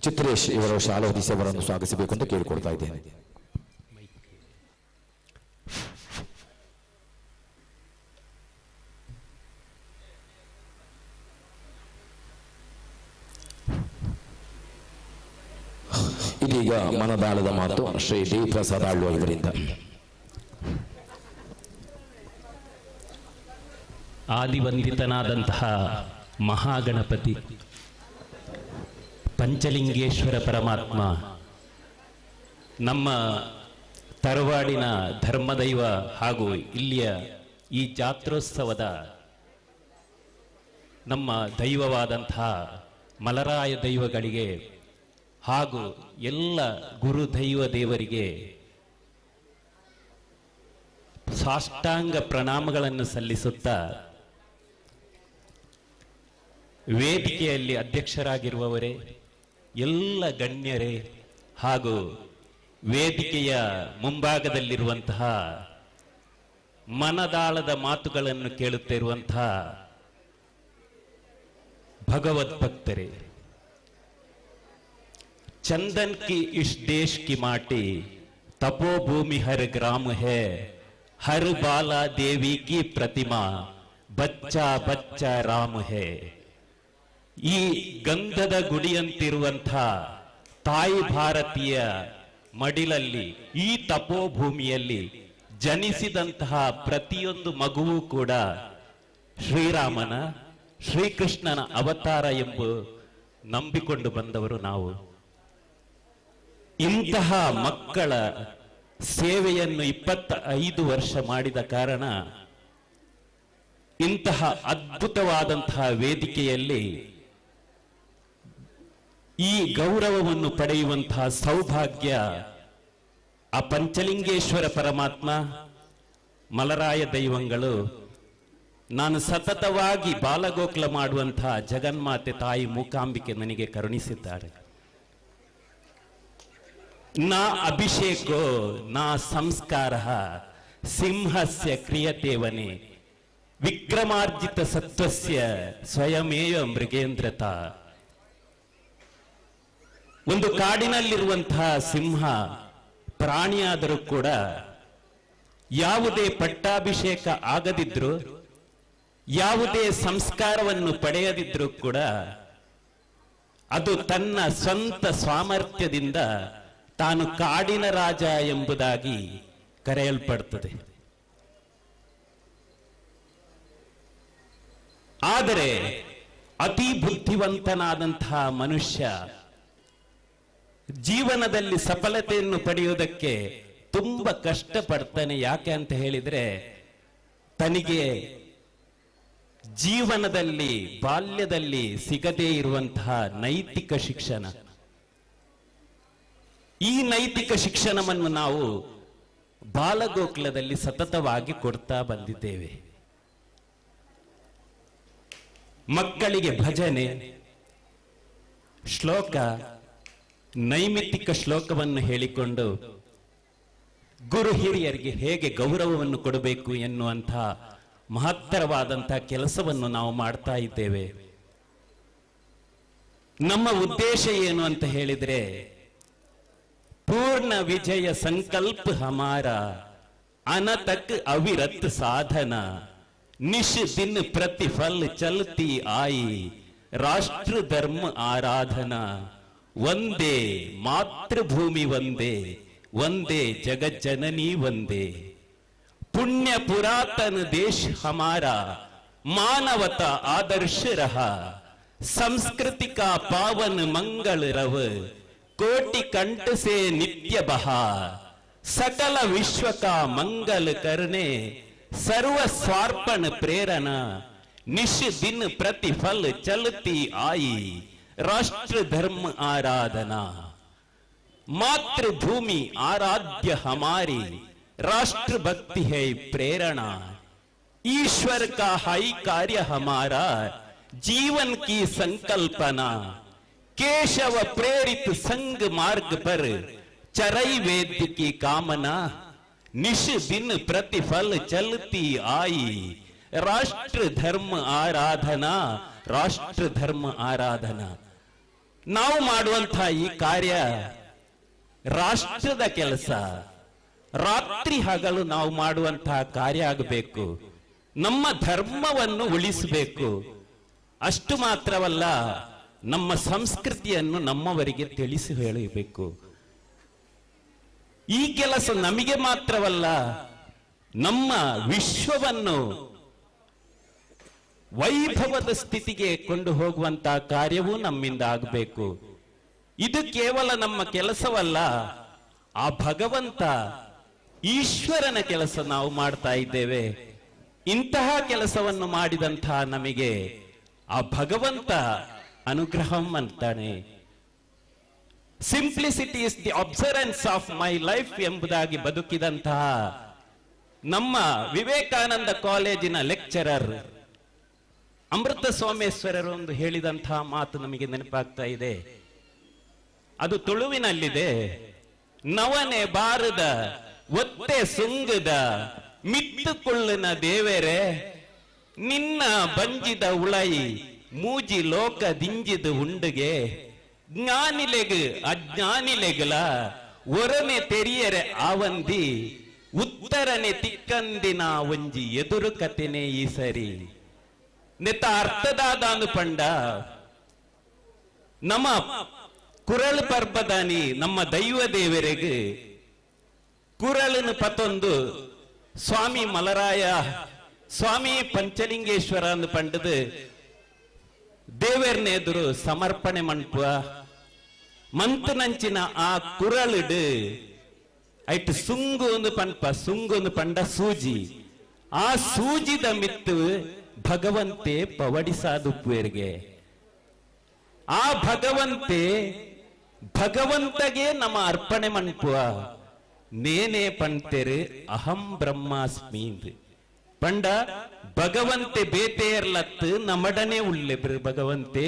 ಚಿತ್ರೇಶ್ ಇವರು ಶಾಲೋದಿಸಿ ಅವರನ್ನು ಸ್ವಾಗತಿಸಬೇಕು ಅಂತ ಕೇಳಿಕೊಳ್ತಾ ಇದ್ದೇನೆ. ಇದೀಗ ಮನದಾಳದ ಮಾತು ಶ್ರೀ ಡಿ ಪ್ರಸಾದ್ ಆಳ್ವ ಇವರಿಂದ. ಆದಿವಂದಿತನಾದಂತಹ ಮಹಾಗಣಪತಿ, ಪಂಚಲಿಂಗೇಶ್ವರ ಪರಮಾತ್ಮ ನಮ್ಮ ತರವಾಡಿನ ಧರ್ಮದೈವ ಹಾಗೂ ಇಲ್ಲಿಯ ಈ ಜಾತ್ರೋತ್ಸವದ ನಮ್ಮ ದೈವವಾದಂತಹ ಮಲರಾಯ ದೈವಗಳಿಗೆ ಹಾಗೂ ಎಲ್ಲ ಗುರು ದೈವ ದೇವರಿಗೆ ಸಾಷ್ಟಾಂಗ ಪ್ರಣಾಮಗಳನ್ನು ಸಲ್ಲಿಸುತ್ತಾ ವೇದಿಕೆಯಲ್ಲಿ ಅಧ್ಯಕ್ಷರಾಗಿರುವವರೇ, ಎಲ್ಲ ಗಣ್ಯರೇ ಹಾಗೂ ವೇದಿಕೆಯ ಮುಂಭಾಗದಲ್ಲಿರುವಂತಹ ಮನದಾಳದ ಮಾತುಗಳನ್ನು ಕೇಳುತ್ತಿರುವಂತಹ ಭಗವದ್ಭಕ್ತರೇ, ಚಂದನ್ ಕಿ ಇಶ್ ದೇಶ್ ಕಿ ಮಾಟಿ ತಪೋಭೂಮಿ ಹರ್ ಗ್ರಾಮ ಹೇ, ಹರ್ ಬಾಲಾ ದೇವಿ ಕಿ ಪ್ರತಿಮಾ ಬಚ್ಚಾ ಬಚ್ಚಾ ರಾಮ ಹೇ. ಈ ಗಂಧದ ಗುಡಿಯಂತಿರುವಂಥ ತಾಯಿ ಭಾರತೀಯ ಮಡಿಲಲ್ಲಿ, ಈ ತಪೋಭೂಮಿಯಲ್ಲಿ ಜನಿಸಿದಂತಹ ಪ್ರತಿಯೊಂದು ಮಗುವೂ ಕೂಡ ಶ್ರೀರಾಮನ, ಶ್ರೀಕೃಷ್ಣನ ಅವತಾರ ಎಂದು ನಂಬಿಕೊಂಡು ಬಂದವರು ನಾವು. ಇಂತಹ ಮಕ್ಕಳ ಸೇವೆಯನ್ನು 25 ವರ್ಷ ಮಾಡಿದ ಕಾರಣ ಇಂತಹ ಅದ್ಭುತವಾದಂತಹ ವೇದಿಕೆಯಲ್ಲಿ ಈ ಗೌರವವನ್ನು ಪಡೆಯುವಂತಹ ಸೌಭಾಗ್ಯ ಆ ಪಂಚಲಿಂಗೇಶ್ವರ ಪರಮಾತ್ಮ, ಮಲರಾಯ ದೈವಂಗಳು, ನಾನು ಸತತವಾಗಿ ಬಾಲಗೋಕುಲ ಮಾಡುವಂತಹ ಜಗನ್ಮಾತೆ ತಾಯಿ ಮೂಕಾಂಬಿಕೆ ನನಗೆ ಕರುಣಿಸಿದ್ದಾರೆ. ನಾ ಅಭಿಷೇಕೋ ನಾ ಸಂಸ್ಕಾರ ಸಿಂಹಸ್ಯ ಕ್ರಿಯತೇವನೆ ವಿಕ್ರಮಾರ್ಜಿತ ಸತ್ವಸ್ಯ ಸ್ವಯಮೇವ ಮೃಗೇಂದ್ರತ. ಒಂದು ಕಾಡಿನಲ್ಲಿರುವಂತಹ ಸಿಂಹ ಪ್ರಾಣಿಯಾದರೂ ಕೂಡ ಯಾವುದೇ ಪಟ್ಟಾಭಿಷೇಕ ಆಗದಿದ್ರು, ಯಾವುದೇ ಸಂಸ್ಕಾರವನ್ನು ಪಡೆಯದಿದ್ರೂ ಕೂಡ ಅದು ತನ್ನ ಸ್ವಂತ ಸಾಮರ್ಥ್ಯದಿಂದ ತಾನು ಕಾಡಿನ ರಾಜ ಎಂಬುದಾಗಿ ಕರೆಯಲ್ಪಡ್ತದೆ. ಆದರೆ ಅತಿ ಬುದ್ಧಿವಂತನಾದಂತಹ ಮನುಷ್ಯ ಜೀವನದಲ್ಲಿ ಸಫಲತೆಯನ್ನು ಪಡೆಯುವುದಕ್ಕೆ ತುಂಬಾ ಕಷ್ಟಪಡ್ತಾನೆ. ಯಾಕೆ ಅಂತ ಹೇಳಿದ್ರೆ, ತನಗೆ ಜೀವನದಲ್ಲಿ ಬಾಲ್ಯದಲ್ಲಿ ಸಿಗದೇ ಇರುವಂತಹ ನೈತಿಕ ಶಿಕ್ಷಣ, ಈ ನೈತಿಕ ಶಿಕ್ಷಣವನ್ನು ನಾವು ಬಾಲಗೋಕುಲದಲ್ಲಿ ಸತತವಾಗಿ ಕೊಡ್ತಾ ಬಂದಿದ್ದೇವೆ. ಮಕ್ಕಳಿಗೆ ಭಜನೆ, ಶ್ಲೋಕ, ನೈಮಿತ್ತಿಕ ಶ್ಲೋಕವನ್ನು ಹೇಳಿಕೊಂಡು ಗುರು ಹಿರಿಯರಿಗೆ ಹೇಗೆ ಗೌರವವನ್ನು ಕೊಡಬೇಕು ಎನ್ನುವಂಥ ಮಹತ್ತರವಾದಂತಹ ಕೆಲಸವನ್ನು ನಾವು ಮಾಡ್ತಾ ಇದ್ದೇವೆ. ನಮ್ಮ ಉದ್ದೇಶ ಏನು ಅಂತ ಹೇಳಿದ್ರೆ, ಪೂರ್ಣ ವಿಜಯ ಸಂಕಲ್ಪ ಹಮಾರ ಅನತಕ್ ಅವಿರತ್ ಸಾಧನ ನಿಶ್ ದಿನ್ ಪ್ರತಿಫಲ್ ಚಲ್ತಿ ಆಯಿ ರಾಷ್ಟ್ರ ಧರ್ಮ ಆರಾಧನಾ ಒಂದೇ ಮಾತೃಭೂಮಿ ಒಂದೇ ಒಂದೇ ಜಗಜ್ಜನನಿ ಒಂದೇ ಪುಣ್ಯ ಪುರಾತನ ದೇಶ ಹಮಾರ ಮಾನವತಾ ಆದರ್ಶ ರಹ ಸಂಸ್ಕೃತಿ ಕಾ ಪಾವನ ಮಂಗಳ ರವ ಕೋಟಿ ಕಂಠ ಸೇ ನಿತ್ಯ ಬಹಾ ಸಕಲ ವಿಶ್ವ ಕಾ ಮಂಗಲ ಕರ್ನೆ ಸರ್ವ ಸ್ವಾರ್ಪಣ ಪ್ರೇರಣಾ ನಿಶ್ ದಿನ ಪ್ರತಿಫಲ ಚಲತಿ ಆಯಿ ರಾಷ್ಟ್ರ ಧರ್ಮ ಆರಾಧನಾ ಮಾತೃಭೂಮಿ ಆರಾಧ್ಯ ಹಮಾರಿ ರಾಷ್ಟ್ರಭಕ್ತಿ ಹೈ ಪ್ರೇರಣಾ ಈಶ್ವರ ಕಾ ಹೈ ಕಾರ್ಯ ಹಮಾರಾ ಜೀವನ್ ಕಿ ಸಂಕಲ್ಪನಾ ಕೇಶವ ಪ್ರೇರಿತ ಸಂಘ ಮಾರ್ಗ ಪರ್ ಚರೈ ವೇದ್ಯ ಕಿ ಕಾಮನಾ ನಿಶ್ ದಿನ ಪ್ರತಿಫಲ ಚಲತಿ ಆಯಿ ರಾಷ್ಟ್ರ ಧರ್ಮ ಆರಾಧನಾ ರಾಷ್ಟ್ರ ಧರ್ಮ ಆರಾಧನಾ. ನಾವು ಮಾಡುವಂತಹ ಈ ಕಾರ್ಯ ರಾಷ್ಟ್ರದ ಕೆಲಸ. ರಾತ್ರಿ ಹಗಲು ನಾವು ಮಾಡುವಂತಹ ಕಾರ್ಯ ಆಗಬೇಕು. ನಮ್ಮ ಧರ್ಮವನ್ನು ಉಳಿಸಬೇಕು. ಅಷ್ಟು ಮಾತ್ರವಲ್ಲ, ನಮ್ಮ ಸಂಸ್ಕೃತಿಯನ್ನು ನಮ್ಮವರಿಗೆ ತಿಳಿಸಿ ಹೇಳಬೇಕು. ಈ ಕೆಲಸ ನಮಗೆ ಮಾತ್ರವಲ್ಲ, ನಮ್ಮ ವಿಶ್ವವನ್ನು ವೈಭವದ ಸ್ಥಿತಿಗೆ ಕೊಂಡು ಹೋಗುವಂತಹ ಕಾರ್ಯವೂ ನಮ್ಮಿಂದ ಆಗಬೇಕು. ಇದು ಕೇವಲ ನಮ್ಮ ಕೆಲಸವಲ್ಲ, ಆ ಭಗವಂತ ಈಶ್ವರನ ಕೆಲಸ ನಾವು ಮಾಡ್ತಾ ಇದ್ದೇವೆ. ಇಂತಹ ಕೆಲಸವನ್ನು ಮಾಡಿದಂತಹ ನಮಗೆ ಆ ಭಗವಂತ ಅನುಗ್ರಹ ಅಂತಾನೆ. Simplicity is the observance of my life ಎಂಬುದಾಗಿ ಬದುಕಿದಂತಹ ನಮ್ಮ ವಿವೇಕಾನಂದ ಕಾಲೇಜಿನ ಲೆಕ್ಚರರ್ ಅಮೃತ ಸೋಮೇಶ್ವರರು ಒಂದು ಹೇಳಿದಂತಹ ಮಾತು ನಮಗೆ ನೆನಪಾಗ್ತಾ ಇದೆ. ಅದು ತುಳುವಿನಲ್ಲಿದೆ. ನವನೆ ಬಾರದ ಒತ್ತೆ ಸುಂಗದ ಮಿತ್ತುಕೊಳ್ಳಿನ ದೇವರೇ, ನಿನ್ನ ಬಂಜಿದ ಉಳೈ ಮೂಜಿ ಲೋಕ ದಿಂಜಿದ ಉಂಡುಗೆ, ಜ್ಞಾನಿಲೆಗ್ ಅಜ್ಞಾನಿಲೆಗಲ ಒರನೆ ತೆರಿಯರೆ ಆವಂದಿ, ಉತ್ತರನೆ ತಿಕ್ಕಂದಿನ ಒಂಜಿ ಎದುರು ಕತೆನೆ ಈ ಸರಿ. ನೆತ್ತ ಅರ್ಥದಾದಾನು ಪಂಡ, ನಮ್ಮ ಕುರಳು ಪರ್ಬದಾನಿ ನಮ್ಮ ದೈವ ದೇವರಿಗೆ ಕುರಳನು ಪತೊಂದು ಸ್ವಾಮಿ ಮಲರಾಯ ಸ್ವಾಮಿ ಪಂಚಲಿಂಗೇಶ್ವರ ಅಂದು ಪಂಡದು ದೇವರನ್ನ ಎದುರು ಸಮರ್ಪಣೆ ಮನ್ಪುವ ಮಂತನಂಚಿನ ಆ ಕುರಳುಡು ಐಟ್ ಸುಂಗು ಒಂದು ಪನ್ಪ, ಸುಂಗು ಒಂದು ಪಂಡ ಸೂಜಿ, ಆ ಸೂಜಿದ ಮಿತ್ತು ಭಗವಂತೆ ಪವಡಿಸಾದುಪ್ಪುವೆರ್ಗೆ. ಆ ಭಗವಂತೆ ಭಗವಂತಗೆ ನಮ್ಮ ಅರ್ಪಣೆ ಮನ್ಪುವ ನೇನೆ ಪಂತೆರು ಅಹಂ ಬ್ರಹ್ಮಾಸ್ಮಿ ಪಂಡ ಭಗವಂತೆ ಬೇತೆಯರ್ಲತ್ತು ನಮಡನೆ ಉಳ್ಳೆ ಭಗವಂತೆ,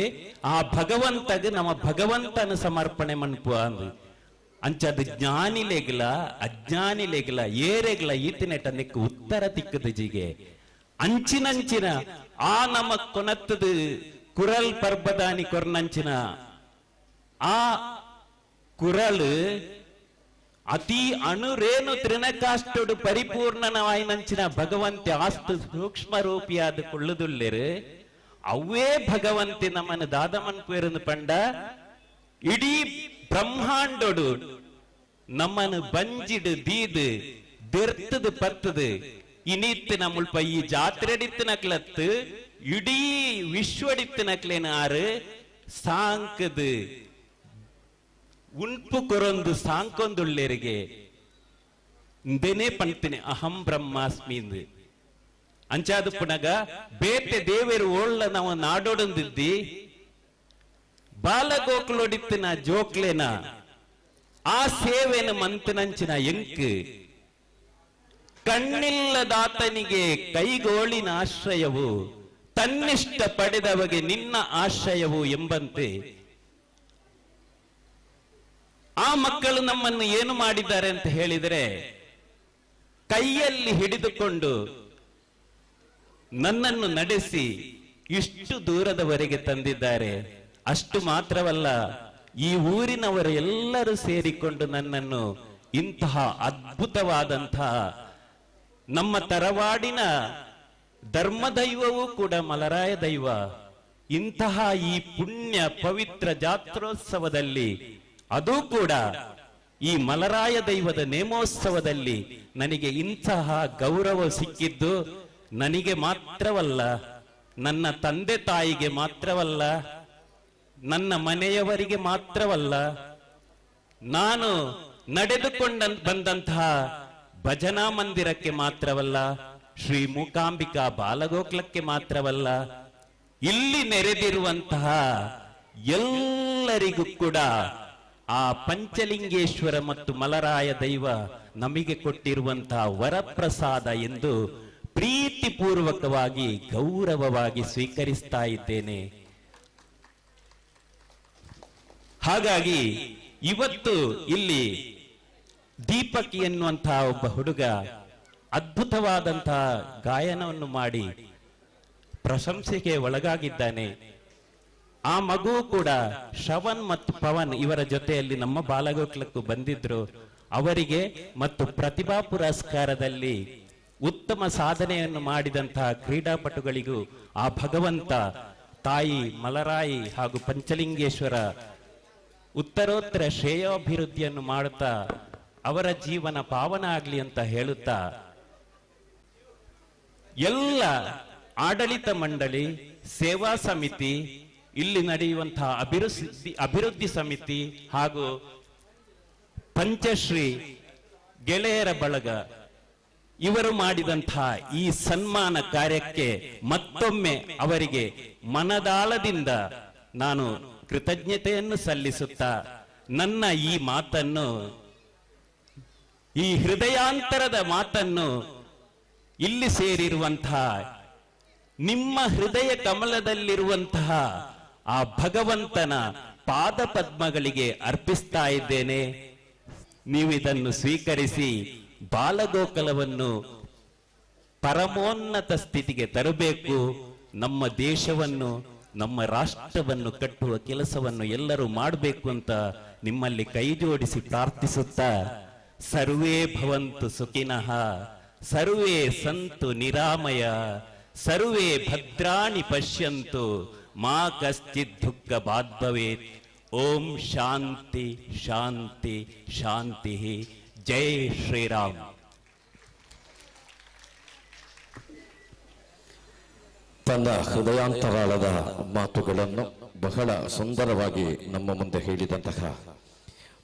ಆ ಭಗವಂತಗ ನಮ್ಮ ಭಗವಂತನ ಸಮರ್ಪಣೆ ಮನ್ಪುವ ಅಂದು. ಅಂಚದು ಜ್ಞಾನಿಲೆಗ್ಲ ಅಜ್ಞಾನಿಲೆಗ್ಲ ಏರೆಗ್ಲ ಈತನೆಟ ನೆಕ್ ಉತ್ತರ ತಿಕ್ಕದ ಜಿಗೆ ಅಂಚಿನಂಚಿನ ಆ ನಮ್ಮ ಕೊನತ್ತದ ಕುರಲ್ ಪರ್ಬದಾನಿ ಕೊರ್ನಂಚಿನ ಆ ಕುರಲ್ ಅತಿ ಅಣುರೇನು ತೃಣಕಾಷ್ಟೋಡು ಪರಿಪೂರ್ಣನವಾಯಿನಂಚಿನ ಭಗವಂತೆ ಆಸ್ತು ಸೂಕ್ಷ್ಮ ರೂಪಿಯಾದ ಕೊಳ್ಳುದುಲ್ಲೆರು ಅವೇ ಭಗವಂತೆ ನಮ್ಮನ್ನು ದಾದಮನ್ಪೇರನ್ನು ಪಂಡ ಇಡೀ ಬ್ರಹ್ಮಾಂಡೋಡು ನಮ್ಮನ್ನು ಬಂಜಿಡು ದೀದು ದೆರ್ತದು ಪತ್ತದು ಇನಿತ್ತಿನ ಮುಲ್ಪ ಈ ಜಾತ್ರೆಡಿತ್ತು ನಕ್ಲತ್ತು ಇಡೀ ವಿಶ್ವಡಿತ್ತು ನಕ್ಲೇನ ಆರು ಸಾಂಕದು ಉಂಪು ಕೊರೊಂದು ಸಾಂಕೊಂದುಳ್ಳೇರಿಗೆ ಇಂದೇನೆ ಪಂತೀನಿ ಅಹಂ ಬ್ರಹ್ಮಾಸ್ಮಿ ಅಂಚಾದ ಪುನಗ ಬೇತೆ ದೇವರು ಓಳ್ಳ ನಾವು ನಾಡೋಡೊಂದಿದ್ದಿ ಬಾಲಗೋಕುಲೊಡಿತ್ತಿನ ಜೋಕ್ಲೇನ ಆ ಸೇವೆನ ಮಂತನಂಚಿನ ಎಂಕ್ ಕಣ್ಣಿಲ್ಲದಾತನಿಗೆ ಕೈಗೋಳಿನ ಆಶ್ರಯವು ತನ್ನಿಷ್ಟ ಪಡೆದವಗೆ ನಿನ್ನ ಆಶ್ರಯವು ಎಂಬಂತೆ ಆ ಮಕ್ಕಳು ನಮ್ಮನ್ನು ಏನು ಮಾಡಿದ್ದಾರೆ ಅಂತ ಹೇಳಿದರೆ ಕೈಯಲ್ಲಿ ಹಿಡಿದುಕೊಂಡು ನನ್ನನ್ನು ನಡೆಸಿ ಇಷ್ಟು ದೂರದವರೆಗೆ ತಂದಿದ್ದಾರೆ. ಅಷ್ಟು ಮಾತ್ರವಲ್ಲ, ಈ ಊರಿನವರು ಎಲ್ಲರೂ ಸೇರಿಕೊಂಡು ನನ್ನನ್ನು ಇಂತಹ ಅದ್ಭುತವಾದಂತಹ ನಮ್ಮ ತರವಾಡಿನ ಧರ್ಮದೈವವೂ ಕೂಡ ಮಲರಾಯ ದೈವ, ಇಂತಹ ಈ ಪುಣ್ಯ ಪವಿತ್ರ ಜಾತ್ರೋತ್ಸವದಲ್ಲಿ, ಅದೂ ಕೂಡ ಈ ಮಲರಾಯ ದೈವದ ನೇಮೋತ್ಸವದಲ್ಲಿ ನನಗೆ ಇಂತಹ ಗೌರವ ಸಿಕ್ಕಿದ್ದು ನನಗೆ ಮಾತ್ರವಲ್ಲ, ನನ್ನ ತಂದೆ ತಾಯಿಗೆ ಮಾತ್ರವಲ್ಲ, ನನ್ನ ಮನೆಯವರಿಗೆ ಮಾತ್ರವಲ್ಲ, ನಾನು ನಡೆದುಕೊಂಡ ಬಂದಂತಹ ಭಜನಾ ಮಂದಿರಕ್ಕೆ ಮಾತ್ರವಲ್ಲ, ಶ್ರೀ ಮೂಕಾಂಬಿಕಾ ಬಾಲಗೋಕುಲಕ್ಕೆ ಮಾತ್ರವಲ್ಲ, ಇಲ್ಲಿ ನೆರೆದಿರುವಂತಹ ಎಲ್ಲರಿಗೂ ಕೂಡ ಆ ಪಂಚಲಿಂಗೇಶ್ವರ ಮತ್ತು ಮಲರಾಯ ದೈವ ನಮಗೆ ಕೊಟ್ಟಿರುವಂತಹ ವರಪ್ರಸಾದ ಎಂದು ಪ್ರೀತಿಪೂರ್ವಕವಾಗಿ ಗೌರವವಾಗಿ ಸ್ವೀಕರಿಸ್ತಾ ಇದ್ದೇನೆ. ಹಾಗಾಗಿ ಇವತ್ತು ಇಲ್ಲಿ ದೀಪಕ್ ಎನ್ನುವಂತಹ ಒಬ್ಬ ಹುಡುಗ ಅದ್ಭುತವಾದಂತಹ ಗಾಯನವನ್ನು ಮಾಡಿ ಪ್ರಶಂಸೆಗೆ ಒಳಗಾಗಿದ್ದಾನೆ. ಆ ಮಗು ಕೂಡ ಶ್ರವಣ್ ಮತ್ತು ಪವನ್ ಇವರ ಜೊತೆಯಲ್ಲಿ ನಮ್ಮ ಬಾಲಗೋಕುಲಕ್ಕೂ ಬಂದಿದ್ರು. ಅವರಿಗೆ ಮತ್ತು ಪ್ರತಿಭಾ ಪುರಸ್ಕಾರದಲ್ಲಿ ಉತ್ತಮ ಸಾಧನೆಯನ್ನು ಮಾಡಿದಂತಹ ಕ್ರೀಡಾಪಟುಗಳಿಗೂ ಆ ಭಗವಂತ ತಾಯಿ ಮಲರಾಯಿ ಹಾಗೂ ಪಂಚಲಿಂಗೇಶ್ವರ ಉತ್ತರೋತ್ತರ ಶ್ರೇಯೋಭಿವೃದ್ಧಿಯನ್ನು ಮಾಡುತ್ತಾ ಅವರ ಜೀವನ ಪಾವನ ಆಗಲಿ ಅಂತ ಹೇಳುತ್ತಾ ಎಲ್ಲ ಆಡಳಿತ ಮಂಡಳಿ, ಸೇವಾ ಸಮಿತಿ, ಇಲ್ಲಿ ನಡೆಯುವಂತಹ ಅಭಿವೃದ್ಧಿ ಸಮಿತಿ ಹಾಗೂ ಪಂಚಶ್ರೀ ಗೆಳೆಯರ ಬಳಗ ಇವರು ಮಾಡಿದಂತಹ ಈ ಸನ್ಮಾನ ಕಾರ್ಯಕ್ಕೆ ಮತ್ತೊಮ್ಮೆ ಅವರಿಗೆ ಮನದಾಳದಿಂದ ನಾನು ಕೃತಜ್ಞತೆಯನ್ನು ಸಲ್ಲಿಸುತ್ತಾ ನನ್ನ ಈ ಮಾತನ್ನು, ಈ ಹೃದಯಾಂತರದ ಮಾತನ್ನು ಇಲ್ಲಿ ಸೇರಿರುವಂತಹ ನಿಮ್ಮ ಹೃದಯ ಕಮಲದಲ್ಲಿರುವಂತಹ ಆ ಭಗವಂತನ ಪಾದ ಪದ್ಮಗಳಿಗೆ ಅರ್ಪಿಸ್ತಾ ಇದ್ದೇನೆ. ನೀವು ಇದನ್ನು ಸ್ವೀಕರಿಸಿ ಬಾಲಗೋಕುಲವನ್ನು ಪರಮೋನ್ನತ ಸ್ಥಿತಿಗೆ ತರಬೇಕು. ನಮ್ಮ ದೇಶವನ್ನು, ನಮ್ಮ ರಾಷ್ಟ್ರವನ್ನು ಕಟ್ಟುವ ಕೆಲಸವನ್ನು ಎಲ್ಲರೂ ಮಾಡಬೇಕು ಅಂತ ನಿಮ್ಮಲ್ಲಿ ಕೈ ಜೋಡಿಸಿ ಪ್ರಾರ್ಥಿಸುತ್ತಾ, ಸರ್ವೇ ಭವಂತು ಸುಖಿನಃ, ಸರ್ವೇ ಸಂತು ನಿರಾಮಯ, ಸರ್ವೇ ಭದ್ರಾಣಿ ಪಶ್ಯಂತು, ಮಾ ಕಶ್ಚಿತ್ ದುಃಖ ಭಾಗ್ಭವೇತ್. ಓಂ ಶಾಂತಿ ಶಾಂತಿ ಶಾಂತಿ. ಜೈ ಶ್ರೀರಾಮ್. ತನ್ನ ಹೃದಯಾಂತರಾಳದ ಮಾತುಗಳನ್ನು ಬಹಳ ಸುಂದರವಾಗಿ ನಮ್ಮ ಮುಂದೆ ಹೇಳಿದಂತಹ,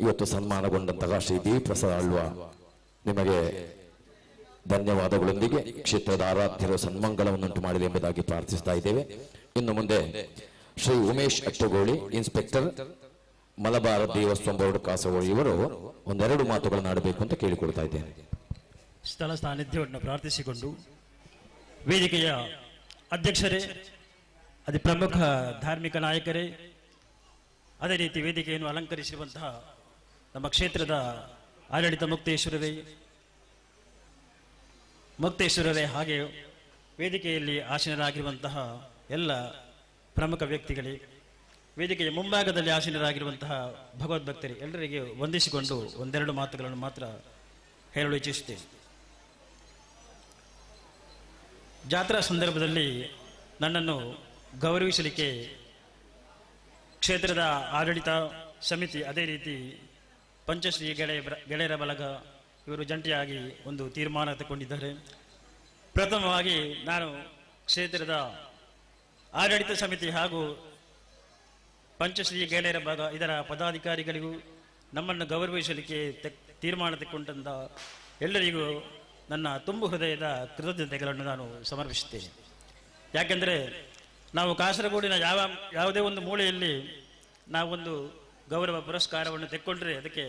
ಇವತ್ತು ಸನ್ಮಾನಗೊಂಡಂತಹ ಶ್ರೀ ಬಿ ಪ್ರಸಾದ್ ಆಳ್ವ ನಿಮಗೆ ಧನ್ಯವಾದಗಳೊಂದಿಗೆ ಕ್ಷೇತ್ರದ ಆರಾಧ್ಯರು ಸನ್ಮಂಗಳವನ್ನುಂಟು ಮಾಡಿದೆ ಎಂಬುದಾಗಿ ಪ್ರಾರ್ಥಿಸ್ತಾ ಇದ್ದೇವೆ. ಇನ್ನು ಮುಂದೆ ಶ್ರೀ ಉಮೇಶ್ ಅಟ್ಟಗೋಳಿ, ಇನ್ಸ್ಪೆಕ್ಟರ್, ಮಲಬಾರ ದೇವಸ್ಥಾನ ಬೋರ್ಡ್, ಕಾಸರಗೋಡು ಇವರು ಒಂದೆರಡು ಮಾತುಗಳನ್ನು ಆಡಬೇಕು ಅಂತ ಕೇಳಿಕೊಳ್ತಾ ಇದ್ದೇನೆ. ಸ್ಥಳ ಸಾನ್ನಿಧ್ಯವನ್ನು ಪ್ರಾರ್ಥಿಸಿಕೊಂಡು ವೇದಿಕೆಯ ಅಧ್ಯಕ್ಷರೇ, ಅತಿ ಪ್ರಮುಖ ಧಾರ್ಮಿಕ ನಾಯಕರೇ, ಅದೇ ರೀತಿ ವೇದಿಕೆಯನ್ನು ಅಲಂಕರಿಸಿರುವಂತಹ ನಮ್ಮ ಕ್ಷೇತ್ರದ ಆಡಳಿತ ಮುಕ್ತೇಶ್ವರರೇ, ಹಾಗೆ ವೇದಿಕೆಯಲ್ಲಿ ಆಸೀನರಾಗಿರುವಂತಹ ಎಲ್ಲ ಪ್ರಮುಖ ವ್ಯಕ್ತಿಗಳೇ, ವೇದಿಕೆಯ ಮುಂಭಾಗದಲ್ಲಿ ಆಸೀನರಾಗಿರುವಂತಹ ಭಗವದ್ಭಕ್ತರೇ, ಎಲ್ಲರಿಗೆ ವಂದಿಸಿಕೊಂಡು ಒಂದೆರಡು ಮಾತುಗಳನ್ನು ಮಾತ್ರ ಹೇಳಲು ಇಚ್ಛಿಸುತ್ತೇನೆ. ಜಾತ್ರಾ ಸಂದರ್ಭದಲ್ಲಿ ನನ್ನನ್ನು ಗೌರವಿಸಲಿಕ್ಕೆ ಕ್ಷೇತ್ರದ ಆಡಳಿತ ಸಮಿತಿ, ಅದೇ ರೀತಿ ಪಂಚಶ್ರೀ ಗೆಳೆಯರ ಬಳಗ ಇವರು ಜಂಟಿಯಾಗಿ ಒಂದು ತೀರ್ಮಾನ ತಗೊಂಡಿದ್ದಾರೆ. ಪ್ರಥಮವಾಗಿ ನಾನು ಕ್ಷೇತ್ರದ ಆಡಳಿತ ಸಮಿತಿ ಹಾಗೂ ಪಂಚಶ್ರೀ ಗೆಳೆಯರ ಬಳಗ ಇದರ ಪದಾಧಿಕಾರಿಗಳಿಗೂ ನಮ್ಮನ್ನು ಗೌರವಿಸಲಿಕ್ಕೆ ತೀರ್ಮಾನ ತಗೊಂಡಂಥ ಎಲ್ಲರಿಗೂ ನನ್ನ ತುಂಬು ಹೃದಯದ ಕೃತಜ್ಞತೆಗಳನ್ನು ನಾನು ಸಮರ್ಪಿಸುತ್ತೇನೆ. ಯಾಕೆಂದರೆ ನಾವು ಕಾಸರಗೋಡಿನ ಯಾವುದೇ ಒಂದು ಮೂಲೆಯಲ್ಲಿ ನಾವೊಂದು ಗೌರವ ಪುರಸ್ಕಾರವನ್ನು ತೆಕ್ಕೊಂಡ್ರೆ ಅದಕ್ಕೆ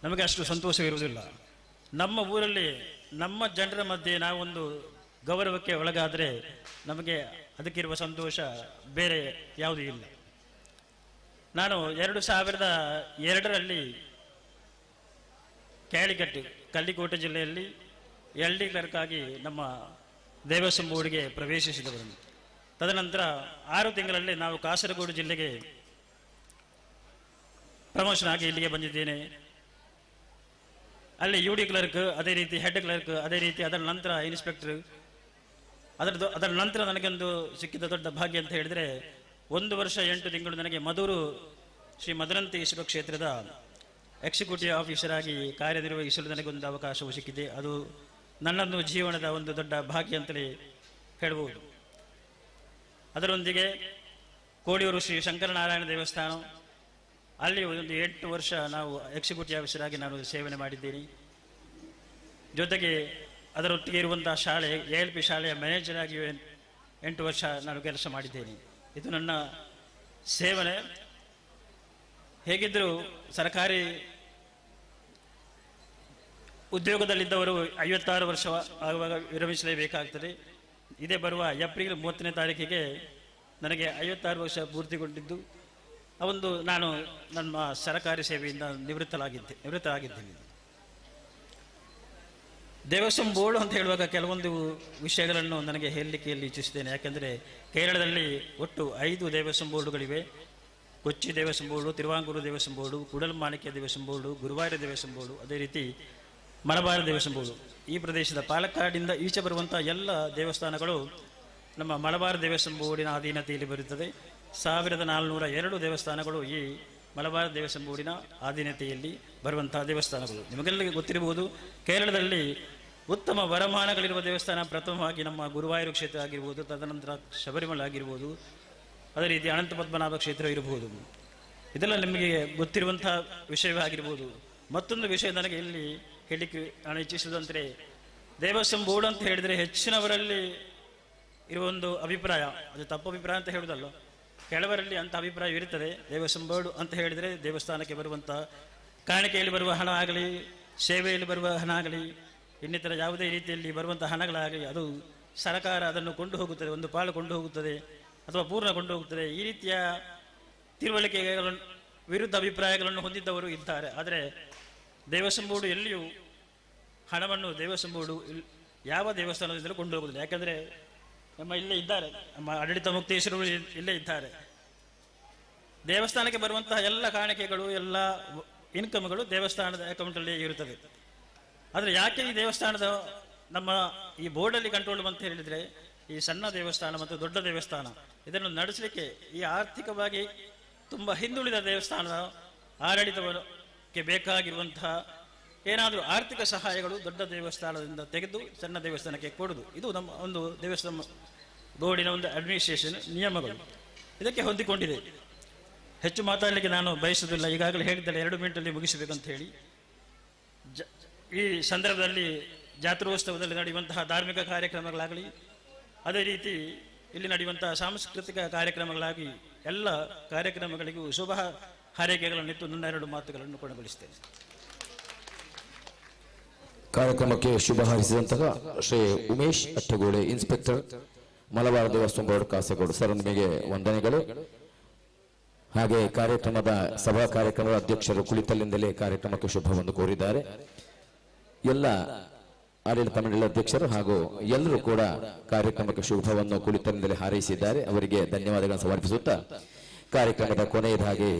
ನಮಗೆ ಅಷ್ಟು ಸಂತೋಷವಿರುವುದಿಲ್ಲ. ನಮ್ಮ ಊರಲ್ಲಿ ನಮ್ಮ ಜನರ ಮಧ್ಯೆ ನಾವೊಂದು ಗೌರವಕ್ಕೆ ಒಳಗಾದರೆ ನಮಗೆ ಅದಕ್ಕಿರುವ ಸಂತೋಷ ಬೇರೆ ಯಾವುದೂ ಇಲ್ಲ. ನಾನು 2002ರಲ್ಲಿ ಕ್ಯಾಲಿಕಟ್ ಕಲ್ಲಿಕೋಟೆ ಜಿಲ್ಲೆಯಲ್ಲಿ ಎಲ್ ಡಿ ಕ್ಲರ್ಕ್ ಆಗಿ ನಮ್ಮ ದೇವಸ್ವಂ ಬೋರ್ಡ್ಗೆ ಪ್ರವೇಶಿಸಿದವರು. ತದನಂತರ 6 ತಿಂಗಳಲ್ಲಿ ನಾವು ಕಾಸರಗೋಡು ಜಿಲ್ಲೆಗೆ ಪ್ರಮೋಷನ್ ಆಗಿ ಇಲ್ಲಿಗೆ ಬಂದಿದ್ದೇನೆ. ಅಲ್ಲಿ you D clerk, ಅದೇ ರೀತಿ ಹೆಡ್ ಕ್ಲರ್ಕ್, ಅದೇ ರೀತಿ ಅದರ ನಂತರ ಇನ್ಸ್ಪೆಕ್ಟರ್, ಅದರ ನಂತರ ನನಗೊಂದು ಸಿಕ್ಕಿದ ದೊಡ್ಡ ಭಾಗ್ಯ ಅಂತ ಹೇಳಿದರೆ 1 ವರ್ಷ 8 ತಿಂಗಳು ನನಗೆ ಮಧೂರು ಶ್ರೀ ಮಧುರಂತೇಶ್ವರ ಕ್ಷೇತ್ರದ ಎಕ್ಸಿಕ್ಯೂಟಿವ್ ಆಫೀಸರ್ ಆಗಿ ಕಾರ್ಯನಿರ್ವಹಿಸಲು ನನಗೊಂದು ಅವಕಾಶವು ಸಿಕ್ಕಿದೆ. ಅದು ನನ್ನನ್ನು ಜೀವನದ ಒಂದು ದೊಡ್ಡ ಭಾಗ್ಯ ಅಂತಲೇ ಹೇಳ್ಬೋದು. ಅದರೊಂದಿಗೆ ಕೋಡಿಯೂರು ಶ್ರೀ ಶಂಕರನಾರಾಯಣ ದೇವಸ್ಥಾನ, ಅಲ್ಲಿ ಒಂದು 8 ವರ್ಷ ನಾವು ಎಕ್ಸಿಕ್ಯೂಟಿವ್ ಆಫೀಸರ್ ಆಗಿ ನಾನು ಸೇವನೆ ಮಾಡಿದ್ದೀನಿ. ಜೊತೆಗೆ ಅದರೊಟ್ಟಿಗೆ ಇರುವಂಥ ಶಾಲೆ ಎ ಎಲ್ ಪಿ ಶಾಲೆಯ ಮ್ಯಾನೇಜರ್ ಆಗಿ 8 ವರ್ಷ ನಾನು ಕೆಲಸ ಮಾಡಿದ್ದೇನೆ. ಇದು ನನ್ನ ಸೇವನೆ. ಹೇಗಿದ್ದರೂ ಸರ್ಕಾರಿ ಉದ್ಯೋಗದಲ್ಲಿದ್ದವರು 56 ವರ್ಷ ಆಗುವಾಗ ವಿರಮಿಸಲೇಬೇಕಾಗ್ತದೆ. ಇದೇ ಬರುವ ಏಪ್ರಿಲ್ 30ನೇ ತಾರೀಕಿಗೆ ನನಗೆ 56 ವರ್ಷ ಪೂರ್ತಿಗೊಂಡಿದ್ದು, ಆ ಒಂದು ನಾನು ನಮ್ಮ ಸರಕಾರಿ ಸೇವೆಯಿಂದ ನಿವೃತ್ತರಾಗಿದ್ದೇನೆ. ದೇವಸ್ವಂ ಬೋರ್ಡ್ ಅಂತ ಹೇಳುವಾಗ ಕೆಲವೊಂದು ವಿಷಯಗಳನ್ನು ನನಗೆ ಹೇಳಲಿಕ್ಕೆ ಇಚ್ಛಿಸುತ್ತೇನೆ. ಯಾಕೆಂದರೆ ಕೇರಳದಲ್ಲಿ ಒಟ್ಟು 5 Devaswom ಬೋರ್ಡುಗಳಿವೆ. Kochi Devaswom board, Travancore Devaswom board, Koodalmanikya Devaswom board, Guruvayur Devaswom board, ಅದೇ ರೀತಿ ಮಲಬಾರ ದೇವಸ್ವಂ ಬೋರ್ಡು. ಈ ಪ್ರದೇಶದ ಪಾಲಕ್ಕಾಡಿಂದ ಈಚೆ ಬರುವಂಥ ಎಲ್ಲ ದೇವಸ್ಥಾನಗಳು ನಮ್ಮ ಮಲಬಾರ ದೇವಸ್ವಂ ಬೋರ್ಡಿನ ಅಧೀನತೆಯಲ್ಲಿ ಬರುತ್ತದೆ. 1402 ದೇವಸ್ಥಾನಗಳು ಈ ಮಲಬಾರ ದೇವಸ್ವಂ ಬೋರ್ಡಿನ ಅಧೀನತೆಯಲ್ಲಿ ಬರುವಂತಹ ದೇವಸ್ಥಾನಗಳು. ನಿಮಗೆಲ್ಲರಿಗೂ ಗೊತ್ತಿರಬಹುದು, ಕೇರಳದಲ್ಲಿ ಉತ್ತಮ ವರಮಾನಗಳಿರುವ ದೇವಸ್ಥಾನ ಪ್ರಥಮವಾಗಿ ನಮ್ಮ ಗುರುವಾಯೂರು ಕ್ಷೇತ್ರ ಆಗಿರ್ಬೋದು, ತದನಂತರ ಶಬರಿಮಲೆ ಆಗಿರ್ಬೋದು, ಅದೇ ರೀತಿ ಅನಂತ ಪದ್ಮನಾಭ ಕ್ಷೇತ್ರ ಇರಬಹುದು. ಇದೆಲ್ಲ ನಿಮಗೆ ಗೊತ್ತಿರುವಂಥ ವಿಷಯವೇ ಆಗಿರ್ಬೋದು. ಮತ್ತೊಂದು ವಿಷಯ ನನಗೆ ಇಲ್ಲಿ ಹೇಳಲಿಕ್ಕೆ ನಾನು ಇಚ್ಛಿಸುವುದಂದರೆ, ದೇವಸ್ವಂ ಬೋರ್ಡ್ ಅಂತ ಹೇಳಿದರೆ ಹೆಚ್ಚಿನವರಲ್ಲಿ ಇರುವ ಒಂದು ಅಭಿಪ್ರಾಯ, ಅದು ತಪ್ಪು ಅಭಿಪ್ರಾಯ ಅಂತ ಹೇಳುವುದಲ್ಲ, ಕೆಲವರಲ್ಲಿ ಅಂಥ ಅಭಿಪ್ರಾಯ ಇರುತ್ತದೆ. ದೇವಸ್ವಂ ಬೋರ್ಡ್ ಅಂತ ಹೇಳಿದರೆ ದೇವಸ್ಥಾನಕ್ಕೆ ಬರುವಂಥ ಕಾಣಿಕೆಯಲ್ಲಿ ಬರುವ ಹಣ ಆಗಲಿ, ಸೇವೆಯಲ್ಲಿ ಬರುವ ಹಣ ಆಗಲಿ, ಇನ್ನಿತರ ಯಾವುದೇ ರೀತಿಯಲ್ಲಿ ಬರುವಂಥ ಹಣಗಳಾಗಲಿ, ಅದು ಸರ್ಕಾರ ಅದನ್ನು ಕೊಂಡು ಹೋಗುತ್ತದೆ, ಒಂದು ಪಾಲು ಕೊಂಡು ಹೋಗುತ್ತದೆ ಅಥವಾ ಪೂರ್ಣ ಕೊಂಡು ಹೋಗುತ್ತದೆ. ಈ ರೀತಿಯ ತಿಳುವಳಿಕೆಗಳನ್ನು ವಿರುದ್ಧ ಅಭಿಪ್ರಾಯಗಳನ್ನು ಹೊಂದಿದ್ದವರು ಇದ್ದಾರೆ. ಆದರೆ ದೇವಸ್ವಂ ಬೋರ್ಡು ಎಲ್ಲಿಯೂ ಹಣವನ್ನು ದೇವಸ್ವಂ ಬೋರ್ಡು ಯಾವ ದೇವಸ್ಥಾನದಿಂದಲೂ ಕೊಂಡು ಹೋಗುವುದಿಲ್ಲ. ಯಾಕೆಂದರೆ ನಮ್ಮ ಇಲ್ಲೇ ಇದ್ದಾರೆ, ನಮ್ಮ ಆಡಳಿತ ಮುಕ್ತೇಶ್ವರರು ಇಲ್ಲೇ ಇದ್ದಾರೆ. ದೇವಸ್ಥಾನಕ್ಕೆ ಬರುವಂತಹ ಎಲ್ಲ ಕಾಣಿಕೆಗಳು, ಎಲ್ಲ ಇನ್ಕಮ್ಗಳು ದೇವಸ್ಥಾನದ ಅಕೌಂಟಲ್ಲಿ ಇರುತ್ತದೆ. ಆದರೆ ಯಾಕೆ ಈ ದೇವಸ್ಥಾನದ ನಮ್ಮ ಈ ಬೋರ್ಡಲ್ಲಿ ಕಂಟ್ರೋಲ್ ಅಂತ ಹೇಳಿದರೆ, ಈ ಸಣ್ಣ ದೇವಸ್ಥಾನ ಮತ್ತು ದೊಡ್ಡ ದೇವಸ್ಥಾನ ಇದನ್ನು ನಡೆಸಲಿಕ್ಕೆ ಈ ಆರ್ಥಿಕವಾಗಿ ತುಂಬ ಹಿಂದುಳಿದ ದೇವಸ್ಥಾನದ ಆಡಳಿತಕ್ಕೆ ಬೇಕಾಗಿರುವಂತಹ ಏನಾದರೂ ಆರ್ಥಿಕ ಸಹಾಯಗಳು ದೊಡ್ಡ ದೇವಸ್ಥಾನದಿಂದ ತೆಗೆದು ಸಣ್ಣ ದೇವಸ್ಥಾನಕ್ಕೆ ಕೊಡುವುದು, ಇದು ನಮ್ಮ ಒಂದು ದೇವಸ್ಥಾನ ಬೋರ್ಡಿನ ಒಂದು ಅಡ್ಮಿನಿಸ್ಟ್ರೇಷನ್ ನಿಯಮಗಳು, ಇದಕ್ಕೆ ಹೊಂದಿಕೊಂಡಿದೆ. ಹೆಚ್ಚು ಮಾತಾಡಲಿಕ್ಕೆ ನಾನು ಬಯಸುವುದಿಲ್ಲ, ಈಗಾಗಲೇ ಹೇಳಿದ್ದಲ್ಲ 2 ಮಿನಿಟಲ್ಲಿ ಮುಗಿಸಬೇಕಂತ ಹೇಳಿ. ಈ ಸಂದರ್ಭದಲ್ಲಿ ಜಾತ್ರೋತ್ಸವದಲ್ಲಿ ನಡೆಯುವಂತಹ ಧಾರ್ಮಿಕ ಕಾರ್ಯಕ್ರಮಗಳಾಗಲಿ, ಅದೇ ರೀತಿ ಇಲ್ಲಿ ನಡೆಯುವಂತಹ ಸಾಂಸ್ಕೃತಿಕ ಕಾರ್ಯಕ್ರಮಗಳಾಗಿ ಎಲ್ಲ ಕಾರ್ಯಕ್ರಮಗಳಿಗೂ ಶುಭ ಹಾರೈಕೆಗಳನ್ನಿಟ್ಟು ನನ್ನ 2 ಮಾತುಗಳನ್ನು ಕೊನೆಗೊಳಿಸುತ್ತೇನೆ. ಕಾರ್ಯಕ್ರಮಕ್ಕೆ ಶುಭ ಹಾರೈಸಿದಂತಹ ಶ್ರೀ ಉಮೇಶ್ ಅಟ್ಟಗೋಳೆ, ಇನ್ಸ್ಪೆಕ್ಟರ್, ಮಲಬಾರ್ ದೇವಸ್ಥಾನ ಬೋರ್ಡ್, ಕಾಸರಗೋಡು ಸರ್, ನಿಮಗೆ ವಂದನೆಗಳು. ಹಾಗೆ ಕಾರ್ಯಕ್ರಮದ ಸಭಾ ಕಾರ್ಯಕ್ರಮದ ಅಧ್ಯಕ್ಷರು ಕುಳಿತಲ್ಲಿಂದಲೇ ಕಾರ್ಯಕ್ರಮಕ್ಕೆ ಶುಭವನ್ನು ಕೋರಿದ್ದಾರೆ. ಎಲ್ಲ ಆಡಳಿತ ಮಂಡಳಿ ಅಧ್ಯಕ್ಷರು ಹಾಗೂ ಎಲ್ಲರೂ ಕೂಡ ಕಾರ್ಯಕ್ರಮಕ್ಕೆ ಶುಭವನ್ನು ಕುಳಿತಲ್ಲಿಂದಲೇ ಹಾರೈಸಿದ್ದಾರೆ. ಅವರಿಗೆ ಧನ್ಯವಾದಗಳನ್ನು ಸಮರ್ಪಿಸುತ್ತಾ ಕಾರ್ಯಕ್ರಮದ ಕೊನೆಯದಾಗಿ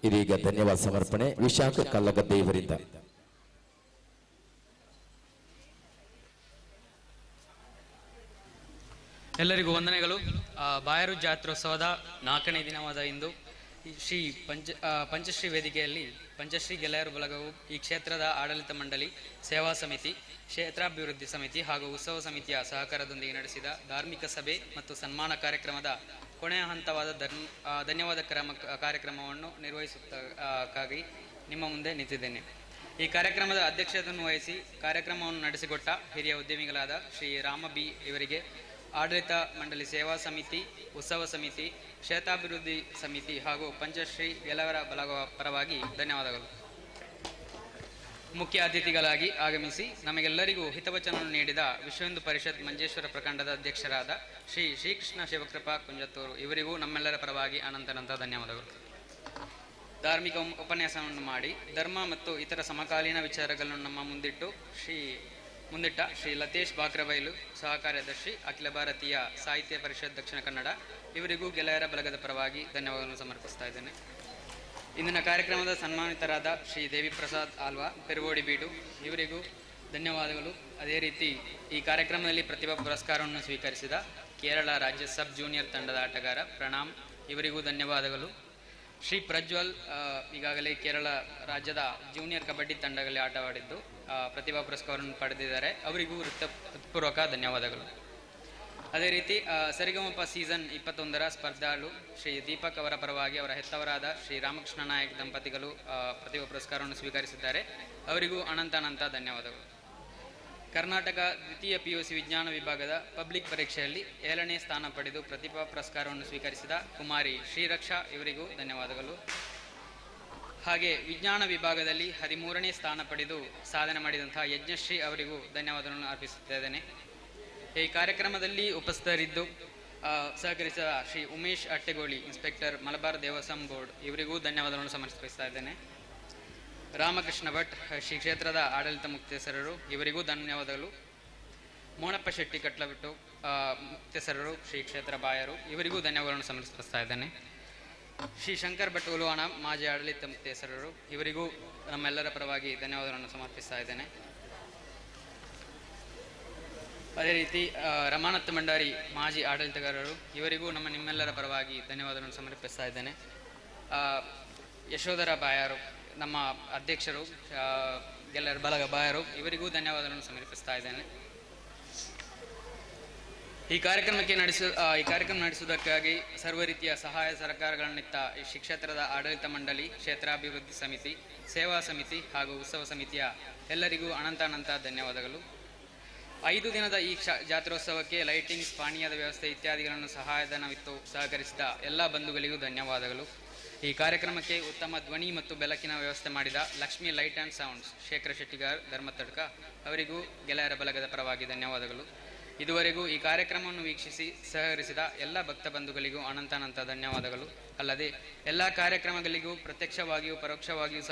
ಇದೀಗ ಧನ್ಯವಾದ ಸಮರ್ಪಣೆ ವಿಶಾಖ ಕಲ್ಲಗದ್ದೆ ಇವರಿಂದ. ಎಲ್ಲರಿಗೂ ವಂದನೆಗಳು. ಬಾಯರು ಜಾತ್ರೋತ್ಸವದ 4ನೇ ದಿನವಾದ ಇಂದು ಶ್ರೀ ಪಂಚಶ್ರೀ ವೇದಿಕೆಯಲ್ಲಿ ಪಂಚಶ್ರೀ ಗೆಳೆಯರು ಬಳಗವು ಈ ಕ್ಷೇತ್ರದ ಆಡಳಿತ ಮಂಡಳಿ, ಸೇವಾ ಸಮಿತಿ, ಕ್ಷೇತ್ರಾಭಿವೃದ್ಧಿ ಸಮಿತಿ ಹಾಗೂ ಉತ್ಸವ ಸಮಿತಿಯ ಸಹಕಾರದೊಂದಿಗೆ ನಡೆಸಿದ ಧಾರ್ಮಿಕ ಸಭೆ ಮತ್ತು ಸನ್ಮಾನ ಕಾರ್ಯಕ್ರಮದ ಕೊನೆಯ ಹಂತವಾದ ಧನ್ಯವಾದ ಕಾರ್ಯಕ್ರಮವನ್ನು ನಿರ್ವಹಿಸುತ್ತಕ್ಕಾಗಿ ನಿಮ್ಮ ಮುಂದೆ ನಿಂತಿದ್ದೇನೆ. ಈ ಕಾರ್ಯಕ್ರಮದ ಅಧ್ಯಕ್ಷತೆಯನ್ನು ವಹಿಸಿ ಕಾರ್ಯಕ್ರಮವನ್ನು ನಡೆಸಿಕೊಟ್ಟ ಹಿರಿಯ ಉದ್ಯಮಿಗಳಾದ ಶ್ರೀ ರಾಮ ಬಿ ಇವರಿಗೆ ಆಡಳಿತ ಮಂಡಳಿ, ಸೇವಾ ಸಮಿತಿ, ಉತ್ಸವ ಸಮಿತಿ, ಕ್ಷೇತ್ರಾಭಿವೃದ್ಧಿ ಸಮಿತಿ ಹಾಗೂ ಪಂಚಶ್ರೀ ಗೆಲವರ ಬಳಗ ಪರವಾಗಿ ಧನ್ಯವಾದಗಳು. ಮುಖ್ಯ ಅತಿಥಿಗಳಾಗಿ ಆಗಮಿಸಿ ನಮಗೆಲ್ಲರಿಗೂ ಹಿತವಚನವನ್ನು ನೀಡಿದ ವಿಶ್ವ ಹಿಂದೂ ಪರಿಷತ್ ಮಂಜೇಶ್ವರ ಪ್ರಖಂಡದ ಅಧ್ಯಕ್ಷರಾದ ಶ್ರೀ ಶ್ರೀಕೃಷ್ಣ ಶಿವಕೃಪಾ ಕುಂಜತ್ತೂರು ಇವರಿಗೂ ನಮ್ಮೆಲ್ಲರ ಪರವಾಗಿ ಅನಂತನಂತ ಧನ್ಯವಾದಗಳು. ಧಾರ್ಮಿಕ ಉಪನ್ಯಾಸವನ್ನು ಮಾಡಿ ಧರ್ಮ ಮತ್ತು ಇತರ ಸಮಕಾಲೀನ ವಿಚಾರಗಳನ್ನು ನಮ್ಮ ಮುಂದಿಟ್ಟ ಶ್ರೀ ಲತೇಶ್ ಬಾಕ್ರಬೈಲು, ಸಹ ಕಾರ್ಯದರ್ಶಿ, ಅಖಿಲ ಭಾರತೀಯ ಸಾಹಿತ್ಯ ಪರಿಷತ್ ದಕ್ಷಿಣ ಕನ್ನಡ ಇವರಿಗೂ ಗೆಳೆಯರ ಬಳಗದ ಪರವಾಗಿ ಧನ್ಯವಾದಗಳನ್ನು ಸಮರ್ಪಿಸ್ತಾ ಇದ್ದೇನೆ. ಇಂದಿನ ಕಾರ್ಯಕ್ರಮದ ಸನ್ಮಾನಿತರಾದ ಶ್ರೀ ದೇವಿಪ್ರಸಾದ್ ಆಲ್ವಾ, ಪೆರುಗೋಡಿ ಬೀಡು ಇವರಿಗೂ ಧನ್ಯವಾದಗಳು. ಅದೇ ರೀತಿ ಈ ಕಾರ್ಯಕ್ರಮದಲ್ಲಿ ಪ್ರತಿಭಾ ಪುರಸ್ಕಾರವನ್ನು ಸ್ವೀಕರಿಸಿದ ಕೇರಳ ರಾಜ್ಯ ಸಬ್ ಜೂನಿಯರ್ ತಂಡದ ಆಟಗಾರ ಪ್ರಣಾಮ್ ಇವರಿಗೂ ಧನ್ಯವಾದಗಳು. ಶ್ರೀ ಪ್ರಜ್ವಲ್ ಈಗಾಗಲೇ ಕೇರಳ ರಾಜ್ಯದ ಜೂನಿಯರ್ ಕಬಡ್ಡಿ ತಂಡಗಳಲ್ಲಿ ಆಟವಾಡಿದ್ದು ಪ್ರತಿಭಾ ಪುರಸ್ಕಾರವನ್ನು ಪಡೆದಿದ್ದಾರೆ, ಅವರಿಗೂ ಹೃತ್ಪೂರ್ವಕ ಧನ್ಯವಾದಗಳು. ಅದೇ ರೀತಿ ಸರಿಗಮಪ ಸೀಸನ್ 21ರ ಸ್ಪರ್ಧಾಳು ಶ್ರೀ ದೀಪಕ್ ಅವರ ಪರವಾಗಿ ಅವರ ಹೆತ್ತವರಾದ ಶ್ರೀ ರಾಮಕೃಷ್ಣ ನಾಯಕ್ ದಂಪತಿಗಳು ಪ್ರತಿಭಾ ಪುರಸ್ಕಾರವನ್ನು ಸ್ವೀಕರಿಸಿದ್ದಾರೆ, ಅವರಿಗೂ ಅನಂತ ಅನಂತ ಧನ್ಯವಾದಗಳು. ಕರ್ನಾಟಕ ದ್ವಿತೀಯ PUC ವಿಜ್ಞಾನ ವಿಭಾಗದ ಪಬ್ಲಿಕ್ ಪರೀಕ್ಷೆಯಲ್ಲಿ 7ನೇ ಸ್ಥಾನ ಪಡೆದು ಪ್ರತಿಭಾ ಪುರಸ್ಕಾರವನ್ನು ಸ್ವೀಕರಿಸಿದ ಕುಮಾರಿ ಶ್ರೀರಕ್ಷಾ ಇವರಿಗೂ ಧನ್ಯವಾದಗಳು. ಹಾಗೆ ವಿಜ್ಞಾನ ವಿಭಾಗದಲ್ಲಿ 13ನೇ ಸ್ಥಾನ ಪಡೆದು ಸಾಧನೆ ಮಾಡಿದಂತಹ ಯಜ್ಞಶ್ರೀ ಅವರಿಗೂ ಧನ್ಯವಾದಗಳನ್ನು ಅರ್ಪಿಸುತ್ತಿದ್ದೇನೆ. ಈ ಕಾರ್ಯಕ್ರಮದಲ್ಲಿ ಉಪಸ್ಥಿತರಿದ್ದು ಸಹಕರಿಸಿದ ಶ್ರೀ ಉಮೇಶ್ ಅಟ್ಟೆಗೋಳಿ, ಇನ್ಸ್ಪೆಕ್ಟರ್, ಮಲಬಾರ್ ದೇವಸ್ವಂ ಬೋರ್ಡ್ ಇವರಿಗೂ ಧನ್ಯವಾದಗಳನ್ನು ಸಮರ್ಪಿಸ್ತಾ ಇದ್ದೇನೆ. ರಾಮಕೃಷ್ಣ ಭಟ್, ಶ್ರೀ ಕ್ಷೇತ್ರದ ಆಡಳಿತ ಮುಕ್ತೇಸರರು ಇವರಿಗೂ ಧನ್ಯವಾದಗಳು. ಮೋನಪ್ಪ ಶೆಟ್ಟಿ ಕಟ್ಲಬಿಟ್ಟು ಮುಕ್ತೇಸರರು, ಶ್ರೀ ಕ್ಷೇತ್ರ ಬಾಯರು ಇವರಿಗೂ ಧನ್ಯವಾದಗಳನ್ನು ಸಮರ್ಪಿಸ್ತಾ ಇದ್ದೇನೆ. ಶ್ರೀ ಶಂಕರ್ ಭಟ್ ಉಲುವಾಣ, ಮಾಜಿ ಆಡಳಿತ ಮುಕ್ತೇಸರರು ಇವರಿಗೂ ನಮ್ಮೆಲ್ಲರ ಪರವಾಗಿ ಧನ್ಯವಾದಗಳನ್ನು ಸಮರ್ಪಿಸ್ತಾ ಇದ್ದೇನೆ. ಅದೇ ರೀತಿ ರಮಾನತ್ ಭಂಡಾರಿ, ಮಾಜಿ ಆಡಳಿತಗಾರರು ಇವರಿಗೂ ನಮ್ಮ ನಿಮ್ಮೆಲ್ಲರ ಪರವಾಗಿ ಧನ್ಯವಾದಗಳನ್ನು ಸಮರ್ಪಿಸ್ತಾ ಇದ್ದೇನೆ. ಯಶೋಧರ ಬಾಯಾರು, ನಮ್ಮ ಅಧ್ಯಕ್ಷರು ಗೆಲ್ಲರ ಬಲಗ ಬಾಯರು ಇವರಿಗೂ ಧನ್ಯವಾದಗಳನ್ನು ಸಮರ್ಪಿಸ್ತಾ ಇದ್ದೇನೆ. ಈ ಕಾರ್ಯಕ್ರಮ ನಡೆಸುವುದಕ್ಕಾಗಿ ಸರ್ವ ರೀತಿಯ ಸಹಾಯ ಸಹಕಾರಗಳನ್ನಿತ್ತ ಈ ಶ್ರೀ ಕ್ಷೇತ್ರದ ಆಡಳಿತ ಮಂಡಳಿ, ಕ್ಷೇತ್ರಾಭಿವೃದ್ಧಿ ಸಮಿತಿ, ಸೇವಾ ಸಮಿತಿ ಹಾಗೂ ಉತ್ಸವ ಸಮಿತಿಯ ಎಲ್ಲರಿಗೂ ಅನಂತ ಅನಂತ ಧನ್ಯವಾದಗಳು. 5 ದಿನದ ಈ ಜಾತ್ರೋತ್ಸವಕ್ಕೆ ಲೈಟಿಂಗ್ಸ್, ಪಾನೀಯದ ವ್ಯವಸ್ಥೆ ಇತ್ಯಾದಿಗಳನ್ನು ಸಹಾಯಧನವಿತ್ತು ಸಹಕರಿಸಿದ ಎಲ್ಲ ಬಂಧುಗಳಿಗೂ ಧನ್ಯವಾದಗಳು. ಈ ಕಾರ್ಯಕ್ರಮಕ್ಕೆ ಉತ್ತಮ ಧ್ವನಿ ಮತ್ತು ಬೆಳಕಿನ ವ್ಯವಸ್ಥೆ ಮಾಡಿದ Lakshmi light and sounds Shekhara Shettigar Dharmatadka ಅವರಿಗೂ ಗೆಳೆಯರ ಬಳಗದ ಪರವಾಗಿ ಧನ್ಯವಾದಗಳು. ಇದುವರೆಗೂ ಈ ಕಾರ್ಯಕ್ರಮವನ್ನು ವೀಕ್ಷಿಸಿ ಸಹಕರಿಸಿದ ಎಲ್ಲ ಭಕ್ತ ಬಂಧುಗಳಿಗೂ ಅನಂತಾನಂತ ಧನ್ಯವಾದಗಳು. ಅಲ್ಲದೆ ಎಲ್ಲ ಕಾರ್ಯಕ್ರಮಗಳಿಗೂ ಪ್ರತ್ಯಕ್ಷವಾಗಿಯೂ ಪರೋಕ್ಷವಾಗಿಯೂ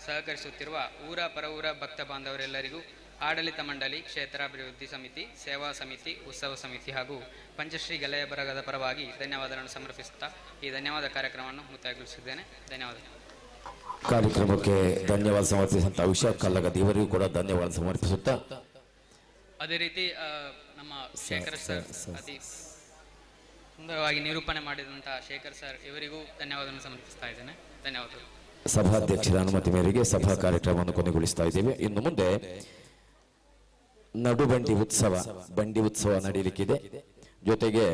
ಸಹಕರಿಸುತ್ತಿರುವ ಊರ ಪರವೂರ ಭಕ್ತ ಬಾಂಧವರೆಲ್ಲರಿಗೂ ಆಡಳಿತ ಮಂಡಳಿ, ಕ್ಷೇತ್ರಾಭಿವೃದ್ಧಿ ಸಮಿತಿ, ಸೇವಾ ಸಮಿತಿ, ಉತ್ಸವ ಸಮಿತಿ ಹಾಗೂ ಪಂಚಶ್ರೀ ಗೆಳೆಯ ಬಳಗದ ಪರವಾಗಿ ಧನ್ಯವಾದಗಳನ್ನು ಸಮರ್ಪಿಸುತ್ತಾ ಈ ಧನ್ಯವಾದ ಕಾರ್ಯಕ್ರಮವನ್ನು ಮುಕ್ತಾಯಗೊಳಿಸಿದ್ದೇನೆ. ಧನ್ಯವಾದಗಳು. ಕಾರ್ಯಕ್ರಮಕ್ಕೆ ಧನ್ಯವಾದ ಸಮರ್ಪಿಸಿದಂಥ ಉಷಾ ಕಲ್ಲಗದ ಇವರಿಗೂ ಕೂಡ ಧನ್ಯವಾದ ಸಮರ್ಪಿಸುತ್ತಾ, ಅದೇ ರೀತಿ ನಮ್ಮ ಶೇಖರ್ ಸರ್ ಅತಿ ಸುಂದರವಾಗಿ ನಿರೂಪಣೆ ಮಾಡಿದಂಥ ಶೇಖರ್ ಸರ್ ಇವರಿಗೂ ಧನ್ಯವಾದವನ್ನು ಸಮರ್ಪಿಸ್ತಾ ಇದ್ದೇನೆ. ಧನ್ಯವಾದಗಳು. ಸಭಾಧ್ಯಕ್ಷರ ಅನುಮತಿ ಮೇರೆಗೆ ಸಭಾ ಕಾರ್ಯಕ್ರಮವನ್ನು ಕೊನೆಗೊಳಿಸ್ತಾ ಇದ್ದೇವೆ. ಇನ್ನು ಮುಂದೆ ನಡುಬಂಡಿ ಉತ್ಸವ, ಬಂಡಿ ಉತ್ಸವ ನಡೆಯಲಿಕ್ಕಿದೆ. ಜೊತೆಗೆ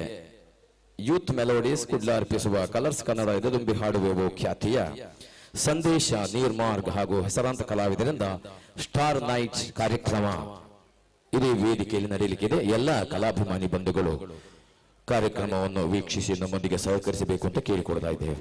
ಯೂತ್ ಮೆಲೋಡೀಸ್ ಕುಡ್ಲ ಅರ್ಪಿಸುವ ಕಲರ್ಸ್ ಕನ್ನಡ ಎದೆದುಂಬಿ ಹಾಡುವೆವು ಖ್ಯಾತಿಯ ಸಂದೇಶ ನೀರ್ಮಾರ್ಗ್ ಹಾಗೂ ಹೆಸರಾಂತ ಕಲಾವಿದರಿಂದ ಸ್ಟಾರ್ ನೈಟ್ ಕಾರ್ಯಕ್ರಮ ಇದೇ ವೇದಿಕೆಯಲ್ಲಿ ನಡೆಯಲಿಕ್ಕಿದೆ. ಎಲ್ಲ ಕಲಾಭಿಮಾನಿ ಬಂಧುಗಳು ಕಾರ್ಯಕ್ರಮವನ್ನು ವೀಕ್ಷಿಸಿ ನಮ್ಮೊಂದಿಗೆ ಸಹಕರಿಸಬೇಕು ಅಂತ ಕೇಳಿಕೊಡ್ತಾ ಇದ್ದೇವೆ.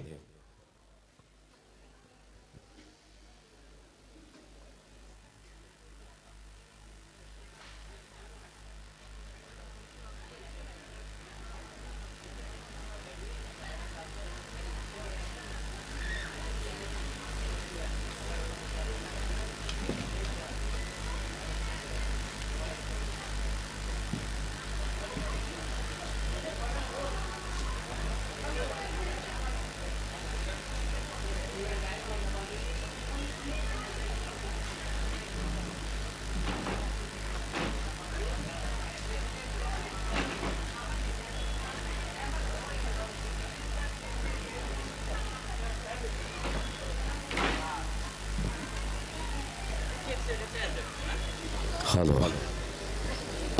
ಹಲೋ,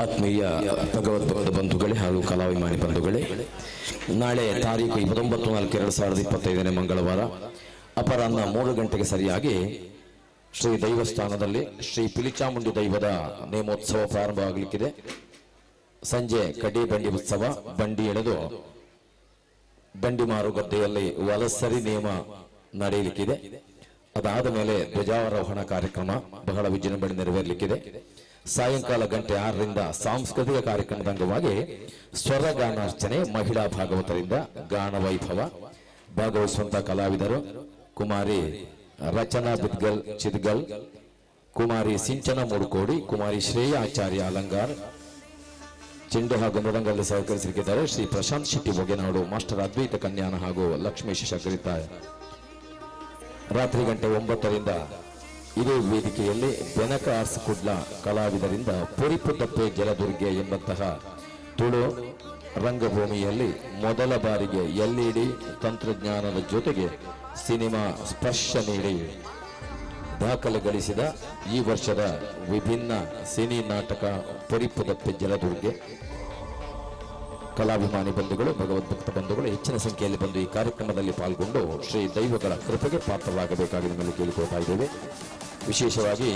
ಆತ್ಮೀಯ ಭಗವದ್ಭಕ್ತ ಬಂಧುಗಳೇ ಹಾಗೂ ಕಲಾಭಿಮಾನಿ ಬಂಧುಗಳೇ, ನಾಳೆ ತಾರೀಕು 29/4/2025 ಮಂಗಳವಾರ ಅಪರಾಹ್ನ 3 ಗಂಟೆಗೆ ಸರಿಯಾಗಿ ಶ್ರೀ ದೈವಸ್ಥಾನದಲ್ಲಿ ಶ್ರೀ ಪಿಲಿಚಾಮುಂಡಿ ದೈವದ ನೇಮೋತ್ಸವ ಪ್ರಾರಂಭವಾಗಲಿಕ್ಕಿದೆ. ಸಂಜೆ ಕಡ್ಡಿ ಬಂಡಿ ಉತ್ಸವ, ಬಂಡಿ ಎಳೆದು ಬಂಡಿಮಾರು ಗದ್ದೆಯಲ್ಲಿ ವಲಸರಿ ನೇಮ ನಡೆಯಲಿಕ್ಕಿದೆ. ಅದಾದ ಮೇಲೆ ಧ್ವಜಾರೋಹಣ ಕಾರ್ಯಕ್ರಮ ಬಹಳ ವಿಜೃಂಭಣೆ ನೆರವೇರಲಿಕ್ಕಿದೆ. ಸಾಯಂಕಾಲ ಗಂಟೆ 6ರಿಂದ ಸಾಂಸ್ಕೃತಿಕ ಕಾರ್ಯಕ್ರಮದ ಅಂಗವಾಗಿ ಸ್ವರಗಾನಾರ್ಚನೆ, ಮಹಿಳಾ ಭಾಗವತರಿಂದ ಗಾನ ವೈಭವ. ಭಾಗವಹಿಸುವಂತಹ ಕಲಾವಿದರು ಕುಮಾರಿ ರಚನಾ ಬಿದ್ಗಲ್ ಚಿದ್ಗಲ್, ಕುಮಾರಿ ಸಿಂಚನ ಮೂಡುಕೋಡಿ, ಕುಮಾರಿ ಶ್ರೇಯಾ ಆಚಾರ್ಯ ಅಲಂಗಾರ್. ಚೆಂಡು ಹಾಗೂ ಮೃದಂಗಲ್ಲಿ ಸಹಕರಿಸಲಿಕ್ಕಿದ್ದಾರೆ ಶ್ರೀ ಪ್ರಶಾಂತ್ ಶೆಟ್ಟಿ ಬೊಗೆನಾಡು, ಮಾಸ್ಟರ್ ಅದ್ವೈತ ಕನ್ಯಾನ ಹಾಗೂ ಲಕ್ಷ್ಮೀಶ್ ಶಗ್ರಿತಾಯ. ರಾತ್ರಿ ಗಂಟೆ 9ರಿಂದ ಇದೇ ವೇದಿಕೆಯಲ್ಲಿ ಬೆನಕ ಆರ್ಸ್ ಕುಡ್ಲ ಕಲಾವಿದರಿಂದ ಪೊರಿಪುತಪ್ಪೆ ಜಲದುರ್ಗೆ ಎಂಬಂತಹ ತುಳು ರಂಗಭೂಮಿಯಲ್ಲಿ ಮೊದಲ ಬಾರಿಗೆ ಎಲ್ಇಡಿ ತಂತ್ರಜ್ಞಾನದ ಜೊತೆಗೆ ಸಿನಿಮಾ ಸ್ಪರ್ಶ ನೀಡಿ ದಾಖಲೆ ಗಳಿಸಿದ ಈ ವರ್ಷದ ವಿಭಿನ್ನ ಸಿನಿ ನಾಟಕ ಪೊರಿಪುತಪ್ಪೆ ಜಲದುರ್ಗೆ. ಕಲಾಭಿಮಾನಿ ಬಂಧುಗಳು, ಭಗವದ್ಭಕ್ತ ಬಂಧುಗಳು ಹೆಚ್ಚಿನ ಸಂಖ್ಯೆಯಲ್ಲಿ ಬಂದು ಈ ಕಾರ್ಯಕ್ರಮದಲ್ಲಿ ಪಾಲ್ಗೊಂಡು ಶ್ರೀ ದೈವಗಳ ಕೃಪೆಗೆ ಪಾತ್ರರಾಗಬೇಕಾಗಿ ನಿಮ್ಮಲ್ಲಿ ಕೇಳಿಕೊಳ್ತಾ ಇದ್ದೇವೆ. ವಿಶೇಷವಾಗಿ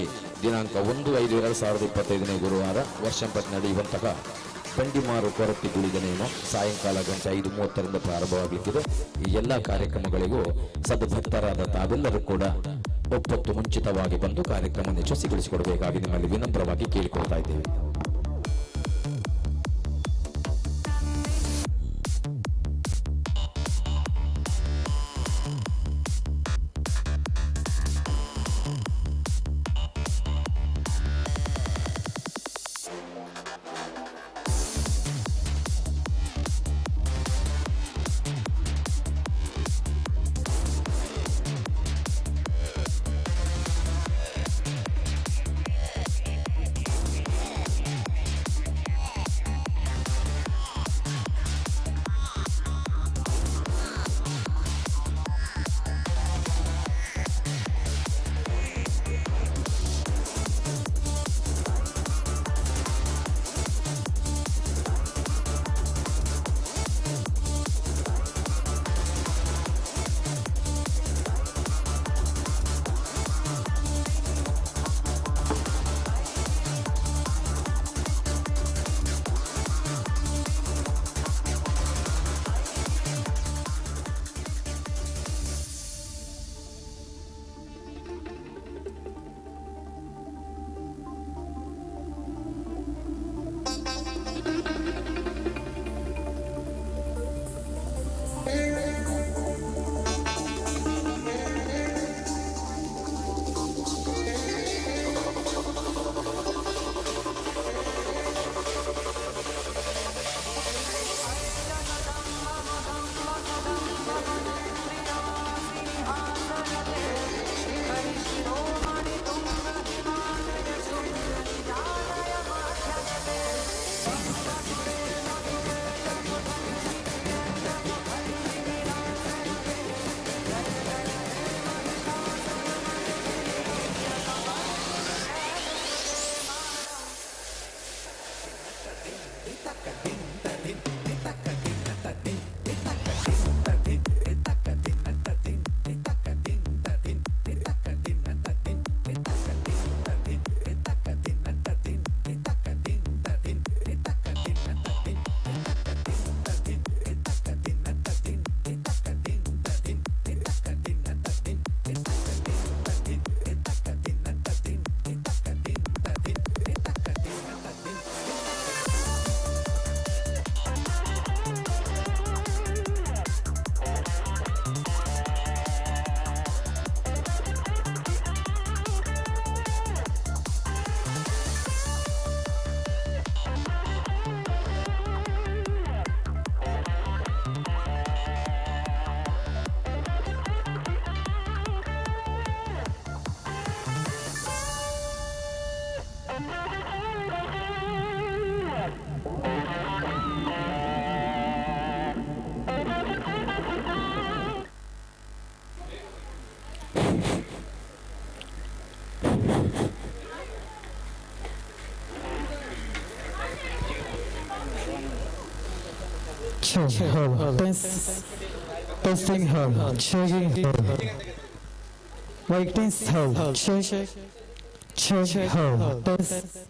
ದಿನಾಂಕ 1/5/2025 ಗುರುವಾರ ವರ್ಷಂಪಟ್ಟು ನಡೆಯುವಂತಹ ಬಂಡಿಮಾರು ಕೊರತಿ ಗುಳಿಗ ನೇಮ ಸಾಯಂಕಾಲ ಗಂಟೆ 5:30ರಿಂದ ಪ್ರಾರಂಭವಾಗಲಿಕ್ಕಿದೆ. ಈ ಎಲ್ಲ ಕಾರ್ಯಕ್ರಮಗಳಿಗೂ ಸದ್ಭಕ್ತರಾದ ತಾವೆಲ್ಲರೂ ಕೂಡ ಒಪ್ಪತ್ತು ಮುಂಚಿತವಾಗಿ ಬಂದು ಕಾರ್ಯಕ್ರಮ ಯಶಸ್ವಿಗೊಳಿಸಿಕೊಡಬೇಕಾಗಿ ನಿಮ್ಮಲ್ಲಿ ವಿನಮ್ರವಾಗಿ ಕೇಳಿಕೊಳ್ತಾ ಇದ್ದೇವೆ. Check, hold, test, testing, hold, checking, hold. Mic test, hold, check, check, hold, test.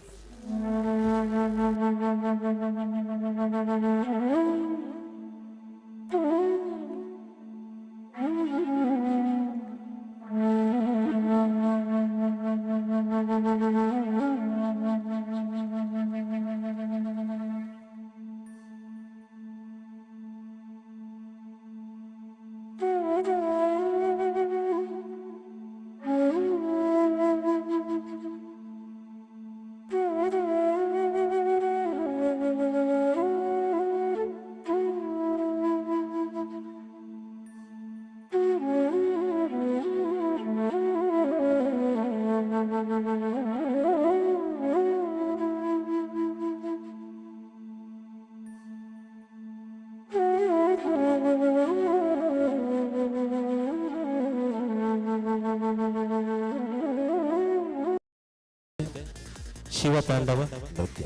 Shiva Tandava ನೃತ್ಯ.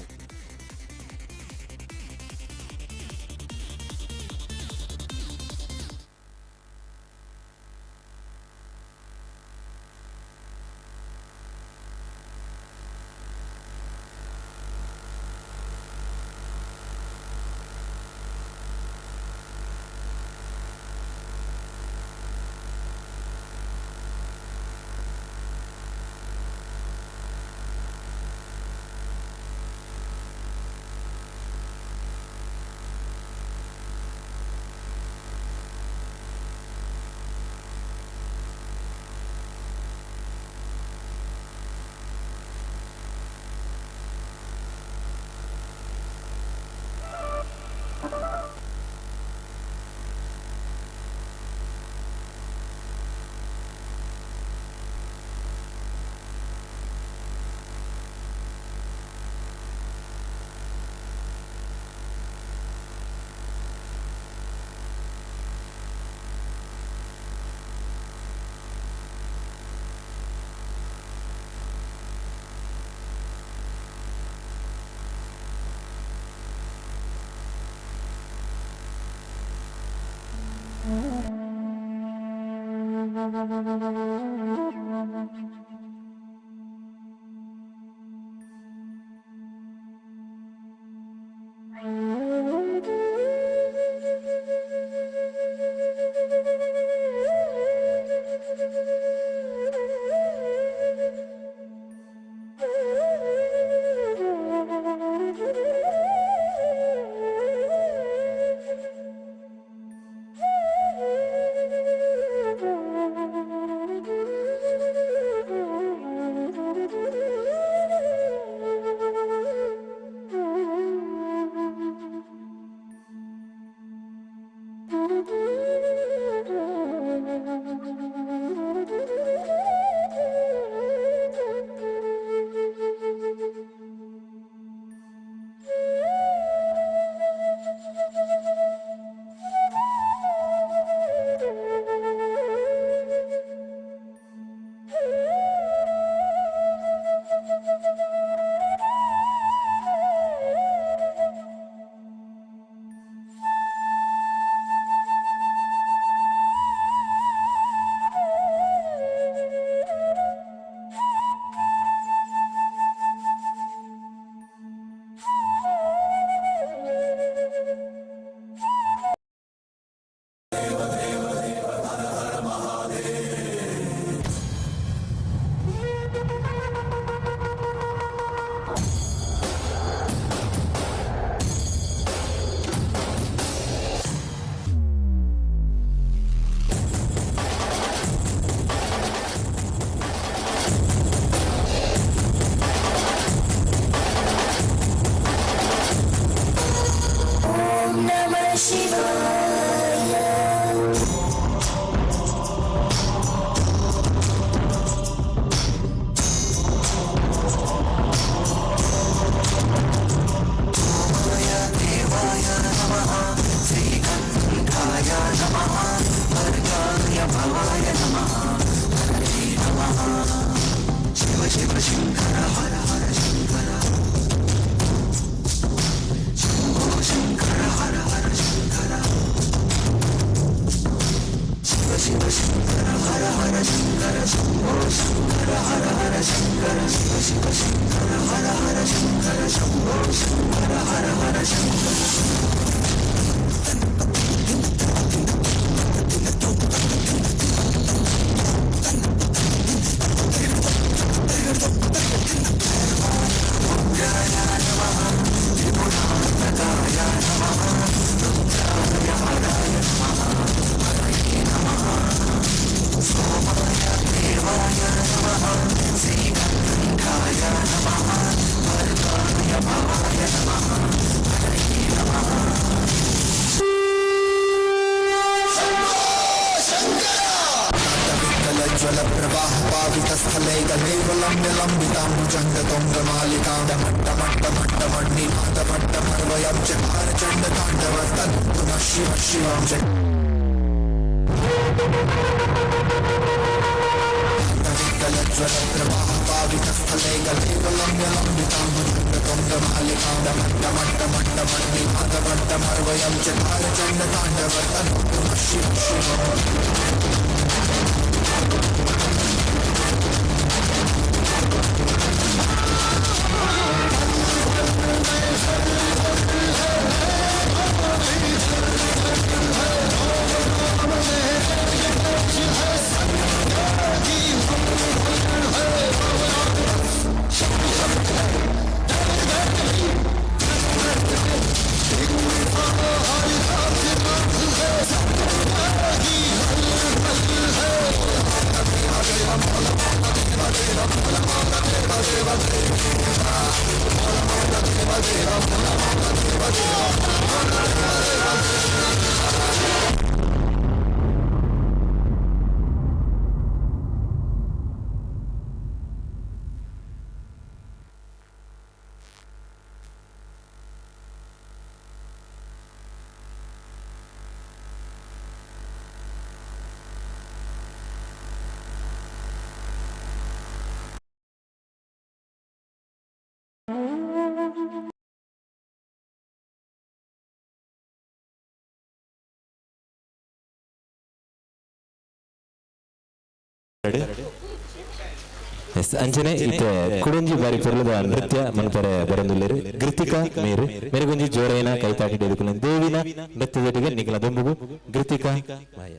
ಎಸ್ ಅಂಚನೆ ಇತ್ತೆ ಕುಡೊಂಜಿ ಬಾರಿ ಪೊರ್ಲುದ ನೃತ್ಯ ಮನ್ಪರೆ ಬರೊಂದುಲ್ಲೆರ್ ಗೃತಿಕಾ ಮೇರು ಮೆರೆಗೊಂಜಿ ಜೋರೈನ ಕೈತಾಟಿ ದೇದುಕುಲ ದೇವಿನ ನೃತ್ಯದೊಟ್ಟಿಗೆ ನಿಕಲ ದೊಂಬುಗು ಗೃತಿಕಾ ಮಾಯ.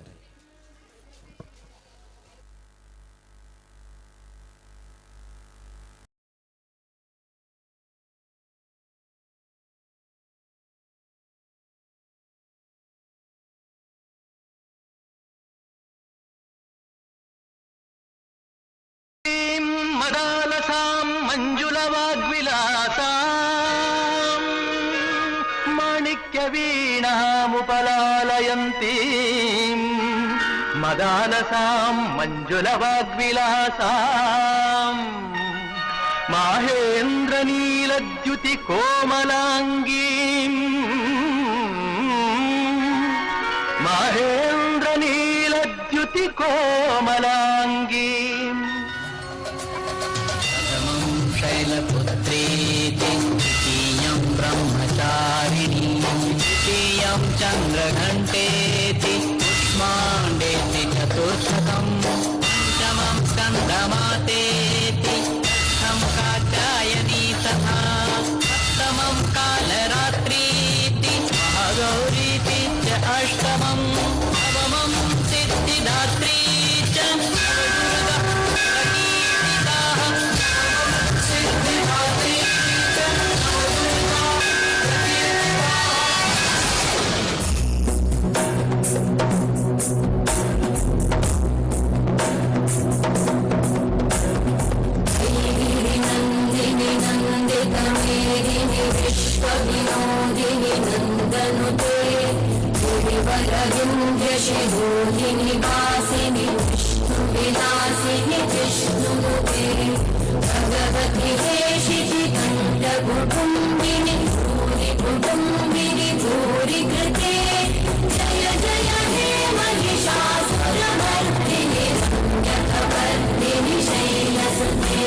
ಮದಾಲಸಾಂ ಮಂಜುಳವಾಗ್ವಿಲಾಸಾಂ ಮಾಣಿಕ್ಯವೀಣಾಮುಪಲಾಲಯಂತೀಂ ಮದಾಲಸಾಂ ಮಂಜುಳವಾಗ್ವಿಲಾಸಾಂ ಮಾಹೇಂದ್ರನೀಲದ್ಯುತಿ ಕೋಮಲಾಂಗೀಂ ಮಾಹೇಂದ್ರನೀಲದ್ಯುತಿ ಕೋಮಲಾಂಗೀಂ शैलपुत्रीति द्वितीयं ब्रह्मचारिणी तृतीयं चन्द्रघण्टेति कुष्माण्डेति चतुर्थकं पञ्चमं स्कन्दमातेति षष्ठं कात्यायनी तथा सप्तमं कालरात्रीति महागौरीति च अष्टमं नवमं सिद्धिदात्री च नन्दिनि विश्वविनोदिनि नन्दनुते गिरिवरविन्ध्यशिरोधिनि वासिनि विष्णुविलासिनि विष्णुनुते भगवति हेशितिकण्ठकुटुम्बिनि भूरि कुटुम्बिनि भूरि कृते जय जय हे महिषासुरमर्दिनि रम्यकवर्दिनि शैलसुते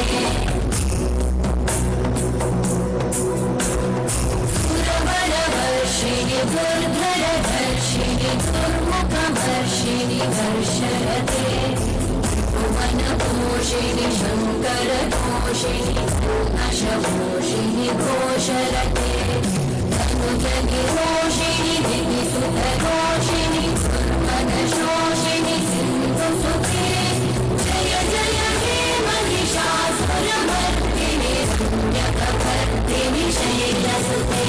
सुरवरवर्षिणि दुर्धरधर्षिणि दुर्मुखवर्षिणि वर्षरते भुवनपोषिणि शङ्करपोषिणि अशपोषिणि घोषरते धनुजनिरोषिणि दितिसुतरोषिणि दुर्मदशोषिणि सिन्धुसुते जय जय हे महिषासुरमर्दिनि रम्यकवर्दिनि शैलसुते।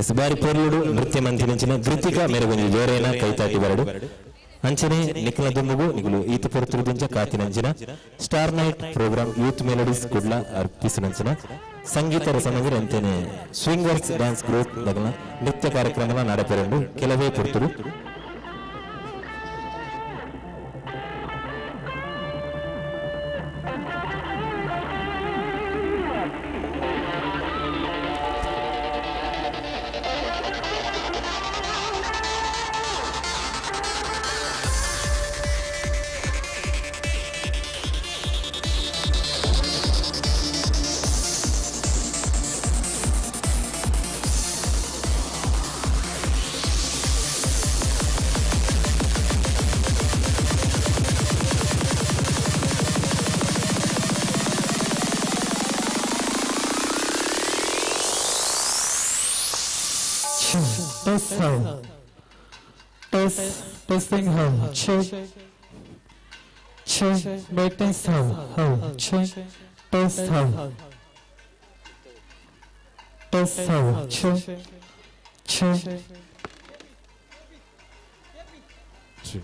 ಎಸ್ ಬಾರಿ ಪೊರ್ಲುಡು ನೃತ್ಯ ಮಂತಿನಂಚಿನ ಗೃತಿಕಾ ಮೇರೆಗೊಂಜಿ ಜೋರೇನ ಕೈತಾಟಿ ಬರಡು ಅಂಚನೆ ನಿಖಿಲ ದುಂಬುಗು ನಿಗುಲು ಈತ ಪೊರ್ತುಡು ಕಾತಿನಂಚಿನ star night programme youth melodies Kudla ಅರ್ಪಿಸುನಂಚಿನ ಸಂಗೀತ ರಸಮಂಜರಿ ಅಂಚನೆ ಸ್ವಿಂಗರ್ಸ್ ಡ್ಯಾನ್ಸ್ ಗ್ರೂಪ್ ದಗಲ ನೃತ್ಯ ಕಾರ್ಯಕ್ರಮ ನಡಪೆರಂಡು ಕೆಲವೇ ಪೊರ್ತುಡು. Test sound. Test, testing how. Check. Check. Maintain sound. How. Check. Test how. Test sound. Check. Check. Check.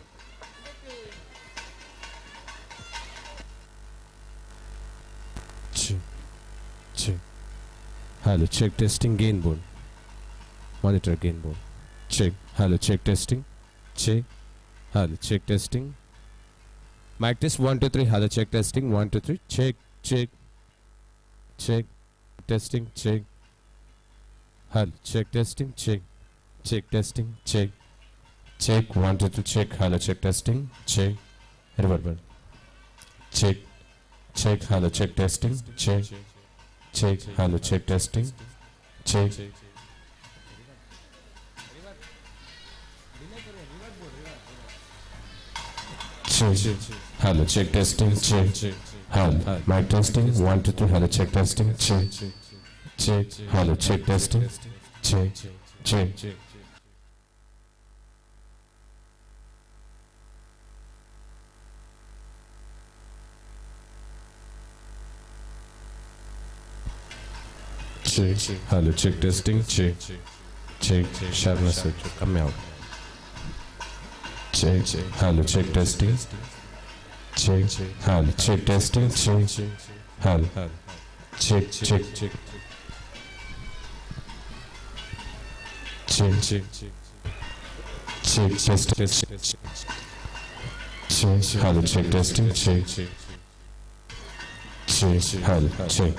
Check. Check. Hello, check testing gain board. Monitor gain board. Check. Hello, check testing. Check. Hello, check testing. Mic test 1 2 3. Hello, check testing 1 2 3. Check. Check. Check. Testing. Check. Hello, check testing. Check. Check testing. Check. Check 1 2 3. Check. Hello, check testing. Check. Reverb. Check. Check. Hello, check testing. Check. Check. Hello, check testing. Check. Check. Hello, check testing. Check. Hello, mic testing. 1 2 3. Hello, check testing. Check. Check. Hello, check testing. Check. Check. Check. Hello, check testing. Check. Check. Sharpness. Come out. Check. Hello, check testing. Check. Hello, check testing. Check. Hello. Check. Check. Check. Check. Check. Test. Test. Check. Hello, check testing. Check. Check. Hello, check.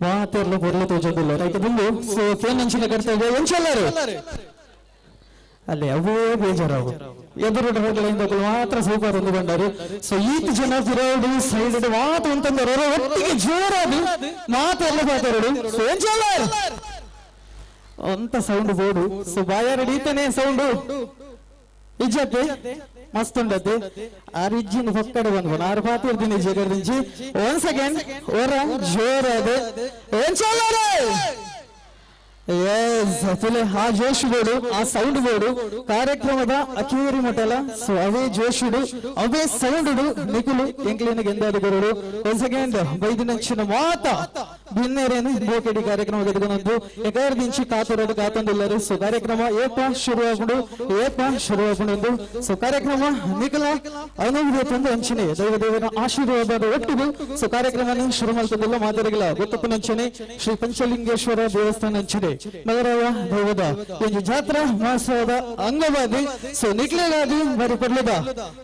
ಮಾತೆರ್ಲ ಪೊರ್ಲು ತೋಜೊಂದಿಲ್ಲ ರೈತ ಬಂದು ಸೊ phone ಅಂಚಿನ ಕರ್ತವ್ಯ ಎಂಚೆಲ್ಲರು ಅಲ್ಲಿ ಅವೇ ಬೇಜಾರಾಗು ಎದುರು ಹೋಗಲಿಂದ ಮಾತ್ರ ಸೂಪರ್ ಒಂದು ಬಂದರು. ಸೊ ಈತ ಜನ ಫಿರೋಡು ಸೈಡ್ ಮಾತು ಅಂತಂದರು ಒಟ್ಟಿಗೆ ಜೋರಾಗಿ ಮಾತೆಲ್ಲ ಮಾತಾಡೋಡು. ಸೊ ಎಂಚೆಲ್ಲರು ಅಂತ ಸೌಂಡ್ ಬೋರ್ಡು. ಸೊ ಬಾಯಾರಡಿ ಈತನೇ ಸೌಂಡು ಇಜ್ಜತ್ತೆ ಮಸ್ತ್ ಉಂಡತ್ತೆ ಆ ರಿಜ್ಜಿನ ಪಕ್ಕಡೆ ಬಂದು ಆರು ಪಾತಿರ್ತೀನಿ ಜಗರ್ದಿಂಚಿ ಒನ್ಸ್ ಅಗೇನ್ ಓರ ಜೋರಾದ ಆ ಜೋಶ್ ಬೋರ್ಡು ಆ ಸೌಂಡ್ ಬೋರ್ಡು ಕಾರ್ಯಕ್ರಮದ ಅಖೀರಿ ಮಟಲ. ಸೊ ಅವೇ ಜೋಶುಡು ಅವೇ ಸೌಂಡು ನಿಖುಲು ಎಂಕ್ಲೇನ ಗೆಂದಾದ ಗುರುಡು. ಒನ್ಸ್ ಅಗೇನ್ ಬೈದಿನಂಚಿನ ಮಾತ ಬಿನ್ನೇರೇನು ಬೋಕೆಡಿ ಕಾರ್ಯಕ್ರಮ ಎದುಗೊಂದು ಎಕರ್ದಿಂಚಿ ಕಾತುರೋಡು ಕಾತೊಂದಿಲ್ಲರು. ಸೊ ಕಾರ್ಯಕ್ರಮ ಏಪ ಶುರು ಆಗುಂಡು ಏಪ ಶುರು ಆಗುಂಡು. ಸೊ ಕಾರ್ಯಕ್ರಮ ನಿಖಲ ಅನುಭವ ಅಂಚಿನೆ ದೈವ ದೇವರ ಆಶೀರ್ವಾದದ ಒಟ್ಟಿಗೆ ಸೊ ಕಾರ್ಯಕ್ರಮ ಶುರು ಮಾಡ್ತದಿಲ್ಲ ಮಾತಾಡಿಲ್ಲ ಗೊತ್ತಪ್ಪನಂಚನೆ ಶ್ರೀ ಪಂಚಲಿಂಗೇಶ್ವರ ದೇವಸ್ಥಾನ ಅಂಚಿನೆ ನಗರವ ದೈವದ ಒಂದು ಜಾತ್ರಾ ಮಹೋತ್ಸವದ ಅಂಗವಾಗಿ ಸೊ ನಿಖಲೆಗಾಗಿ ಬರಿ ಪಡ್ಲದ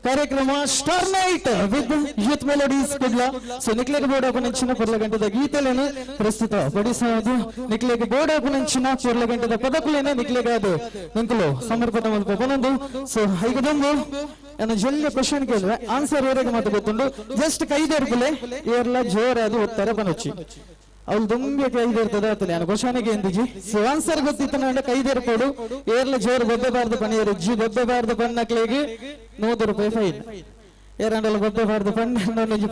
ಕಾರ್ಯಕ್ರಮ star night with youth melodies Kudla. So ನಿಖಲೆಗೆ board ನಂಚಿನ ಪೊರ್ಲ ಗಂಟದ ಗೀತೆಲೇನು ಪ್ರಸ್ತುತ ಪಡಿಸೋದು ನಿಖಲೆಗೆ ಬೋರ್ಡ್ ನಂಚಿನ ಪೊರ್ಲ ಗಂಟದ ಪದಕುಲೇನೆ ನಿಖಲೆಗಾದು ನಿಂಕುಲು ಸಮರ್ಪಣೆ ಮಲ್ಪ ಬನೊಂದು. ಸೊ ಐಗದೊಂದು ನನ್ನ ಜಲ್ದಿ ಕ್ವಶನ್ ಕೇಳಿದ್ರೆ ಆನ್ಸರ್ ಏರೆಗೆ ಮಾತು ಗೊತ್ತುಂಡು ಜಸ್ಟ್ ಕೈದೇರ್ಪುಲೆ ಏರ್ಲ ಜೋರಾದ ಉತ್ತರ ಬನೊಚ್ಚಿ ಅವಳು ದುಂಬೆ ಕೈದೇರ್ತದ ಆತನೆ ನಾನು ಕ್ವಶನಿಗೆ ಎಂದಿಜಿ. ಸೊ ಆನ್ಸರ್ ಗೊತ್ತಿತ್ತು ನಾನು ಕೈದೇರ್ಪೋಡು ಏರ್ಲ ಜೋರು ಗೊಬ್ಬೆಬಾರ್ದು ಪನಿಯರು ಜಿ ಗೊಬ್ಬೆಬಾರ್ದು ಪನ್ನಕ್ಲೆಗೆ 100 ರೂಪಾಯಿ ಫೈನ್. ಏರಂಡಲ ಗೊಬ್ಬೆಬಾರ್ದು ಪಂಡ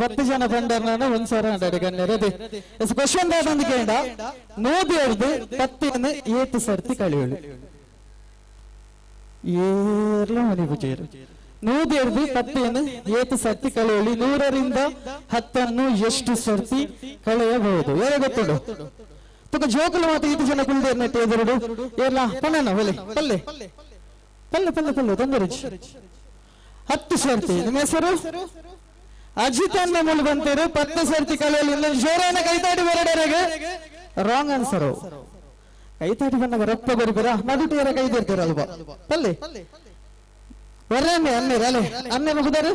10 ಜನ ಪಂಡರ್ ನಾನು 1000 ಹಂಡ್ರೆಡ್ ಗಣ್ಯರು ಅದೇ ಕ್ವಶನ್ ದಾದಂದು ಕೇಂಡ 100 10 ಏತು ಸರ್ತಿ ಕಳಿಯೋಳು ಏರ್ಲ ಮನೆ ಪೂಜೆಯರು 100 10 ಏತು ಸರ್ತಿ ಕಳೆಯಲಿ 100 ರಿಂದ 10 ಎಷ್ಟು ಸರ್ತಿ ಕಳೆಯಬಹುದು? ಯಾರೇ ಗೊತ್ತುಂಟು? ಬೊಕ ಜೋಕುಲು ಮಾತ ಈತ ಜನ ಕುಲ್ದೇರ್ ನೆಟ್ಟ ಎದುರುಡು ಏರ್ಲಾ ಪಣ್ಣನ ಒಲೆ ಪಲ್ಲೆ ಪಲ್ಲೆ ಪಲ್ಲೆ ಪಲ್ಲೆ ತೊಂದರೆ 10 ಸರ್ತಿ. ನಿಮ್ಮ ಹೆಸರು? ಅಜಿತ್ ಅನ್ನ ಮೂಲ ಬಂತೇರು. 10 ಸರ್ತಿ ಕಲೆಯಲ್ಲಿ ಇನ್ನೊಂದು ಜೋರಾನ ಕೈತಾಡಿ ಬರಡರೆಗೆ. Wrong answer. ಕೈತಾಡಿ ಬಂದಾಗ ರೊಕ್ಕ ಬರಿಬರ ನಡುಟಿಯರ ಕೈದಿರ್ತೀರಲ್ವಾ? ಪಲ್ಲೆ ವರ್ರನ್ನೆ ಅನ್ನೇರ ಅಲೆ ಅನ್ನೆ ಮುಗಿದಾರು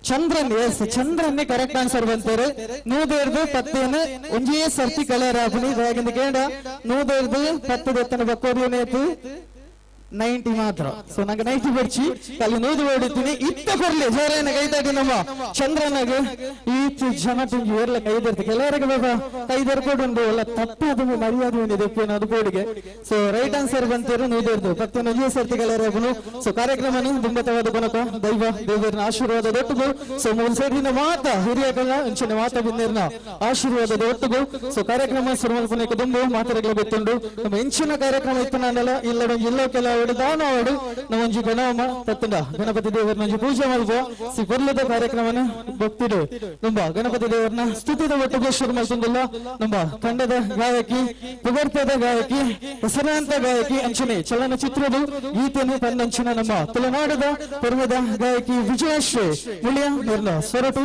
ಚಂದ್ರನ್. ಎಸ್, ಚಂದ್ರನ್ನೇ ಕರೆಕ್ಟ್ ಆನ್ಸರ್ ಬಂತಾರೆ. ನೂದೇರ್ದು ಪತ್ತೇನು ಒಂಜೇ ಸರ್ತಿ ಕಳೆಯರಾಪುನಿ ದಾಗಿಂದ ಕೇಂಡ ನೂದೇರ್ದು ಪತ್ತು ದತ್ತನ ಬಕ್ಕೋರಿಯನೇತು 90 ಮಾತ್ರ. ಸೊ ನಂಗೆ 90 ಬರ್ಚಿ ಅಲ್ಲಿ ನೂದು ಹೊಡಿತೀನಿ ಇತ್ತ ಕೊರ್ಲಿ ಜೋರೇನ ಕೈತಾಡಿ ನಮ್ಮ ಚಂದ್ರನಾಗ. ಈಚ ಜನ ತುಂಗಿ ಏರ್ಲ ಕೈದಿರ್ತ ಕೆಲವರಿಗೆ ಬಾಬಾ ಕೈದರ್ಕೊಡುಂಡು ಎಲ್ಲ ತಪ್ಪು ಅದು ಮರ್ಯಾದೆ ಒಂದು ಅದು ಕೋಡಿಗೆ. ಸೊ ರೈಟ್ ಆನ್ಸರ್ ಬಂತಿರು ನೂದೇರ್ದು ಪತ್ತೇನು ಒಂಜೇ ಸರ್ತಿ ಕಳೆಯರಾಪುನು. ಸೊ ಕಾರ್ಯಕ್ರಮನು ದುಂಬತವಾದ ಕೊನಕ ದೈವ ದೇವರನ ಆಶೀರ್ವಾದ ದೊಟ್ಟುಗು. ಸೊ ಮೂಲ ಸೈಡಿನ ಮಾತ ಹಿರಿಯಕಲ್ಲ ಅಂಚಿನ ಮಾತ ಬಿಂದಿರ್ನ ಆಶೀರ್ವಾದ ದೊಟ್ಟುಗು. ಸೊ ಕಾರ್ಯಕ್ರಮ ಸುರುಮಲ್ಪನೇಕ ದುಂಬು ಮಾತರಗಳ ಗೊತ್ತುಂಡು. ನಮ್ಮ ಎಂಚಿನ ಕಾರ್ಯಕ್ರಮ ಇತ್ತು ನಾನೆಲ್ಲ ಇಲ್ಲ ಇಲ್ಲೋ ಕೆಲ ದಾನವಾಡು ನಮ್ಮೊಂಜಿ ಗಣಮ ತತ್ತುಂಡ ಗಣಪತಿ ದೇವರನ್ನ ಪೂಜೆ ಮಲ್ಪ ಸಿ ಪೊರ್ಲದ ಕಾರ್ಯಕ್ರಮನ ಭಕ್ತಿಡು ನಮ್ಮ ಗಣಪತಿ ದೇವರನ್ನ ಸ್ತುತಿದ ಒಟ್ಟಿಗೆ ಶುರು ಮಲ್ತೊಂದುಲ್ಲ. ನಮ್ಮ ತಂಡದ ಗಾಯಕಿ, ಪುಗರ್ತದ ಗಾಯಕಿ, ಹೆಸರಾಂತ ಗಾಯಕಿ ಅಂಚನೆ ಚಲನಚಿತ್ರದ ಗೀತೆಯನ್ನು ತಂದಂಚಿನ ನಮ್ಮ ತುಳುನಾಡದ ಪರ್ವದ ಗಾಯಕಿ ವಿಜಯಶ್ರೀ ಮುಳಿಯ ನಿರ್ಲ ಸೊರಟು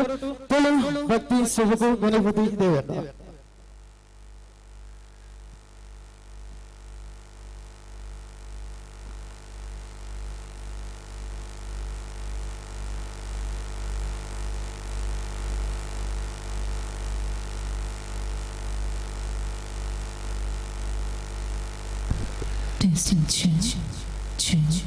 ತುಳು ಭಕ್ತಿ ಸೊಬಗು ಗಣಪತಿ ದೇವರ. Testing 2, 2.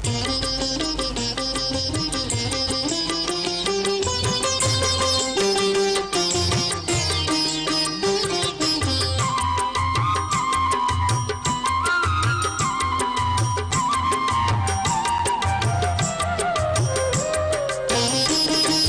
Thank you.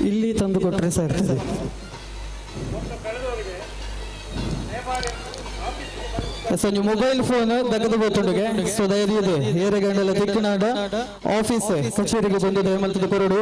ಇಲ್ಲಿ ತಂದು ಕೊಟ್ಟರೆ ಸಹ ಇರ್ತದೆ. ಸೊ ನೀವು ಮೊಬೈಲ್ ಫೋನ್ ದಗದು ಬೋತುಂಡುಗೆ. ಸೊ ದಯದೀದು ಏರೆಗಂಡಲ ದಿಕ್ಕಿನಾಡ ಆಫೀಸ್ ಕಚೇರಿಗೆ ಬಂದು ದಯಮಲ್ತದ ಕೊರಡು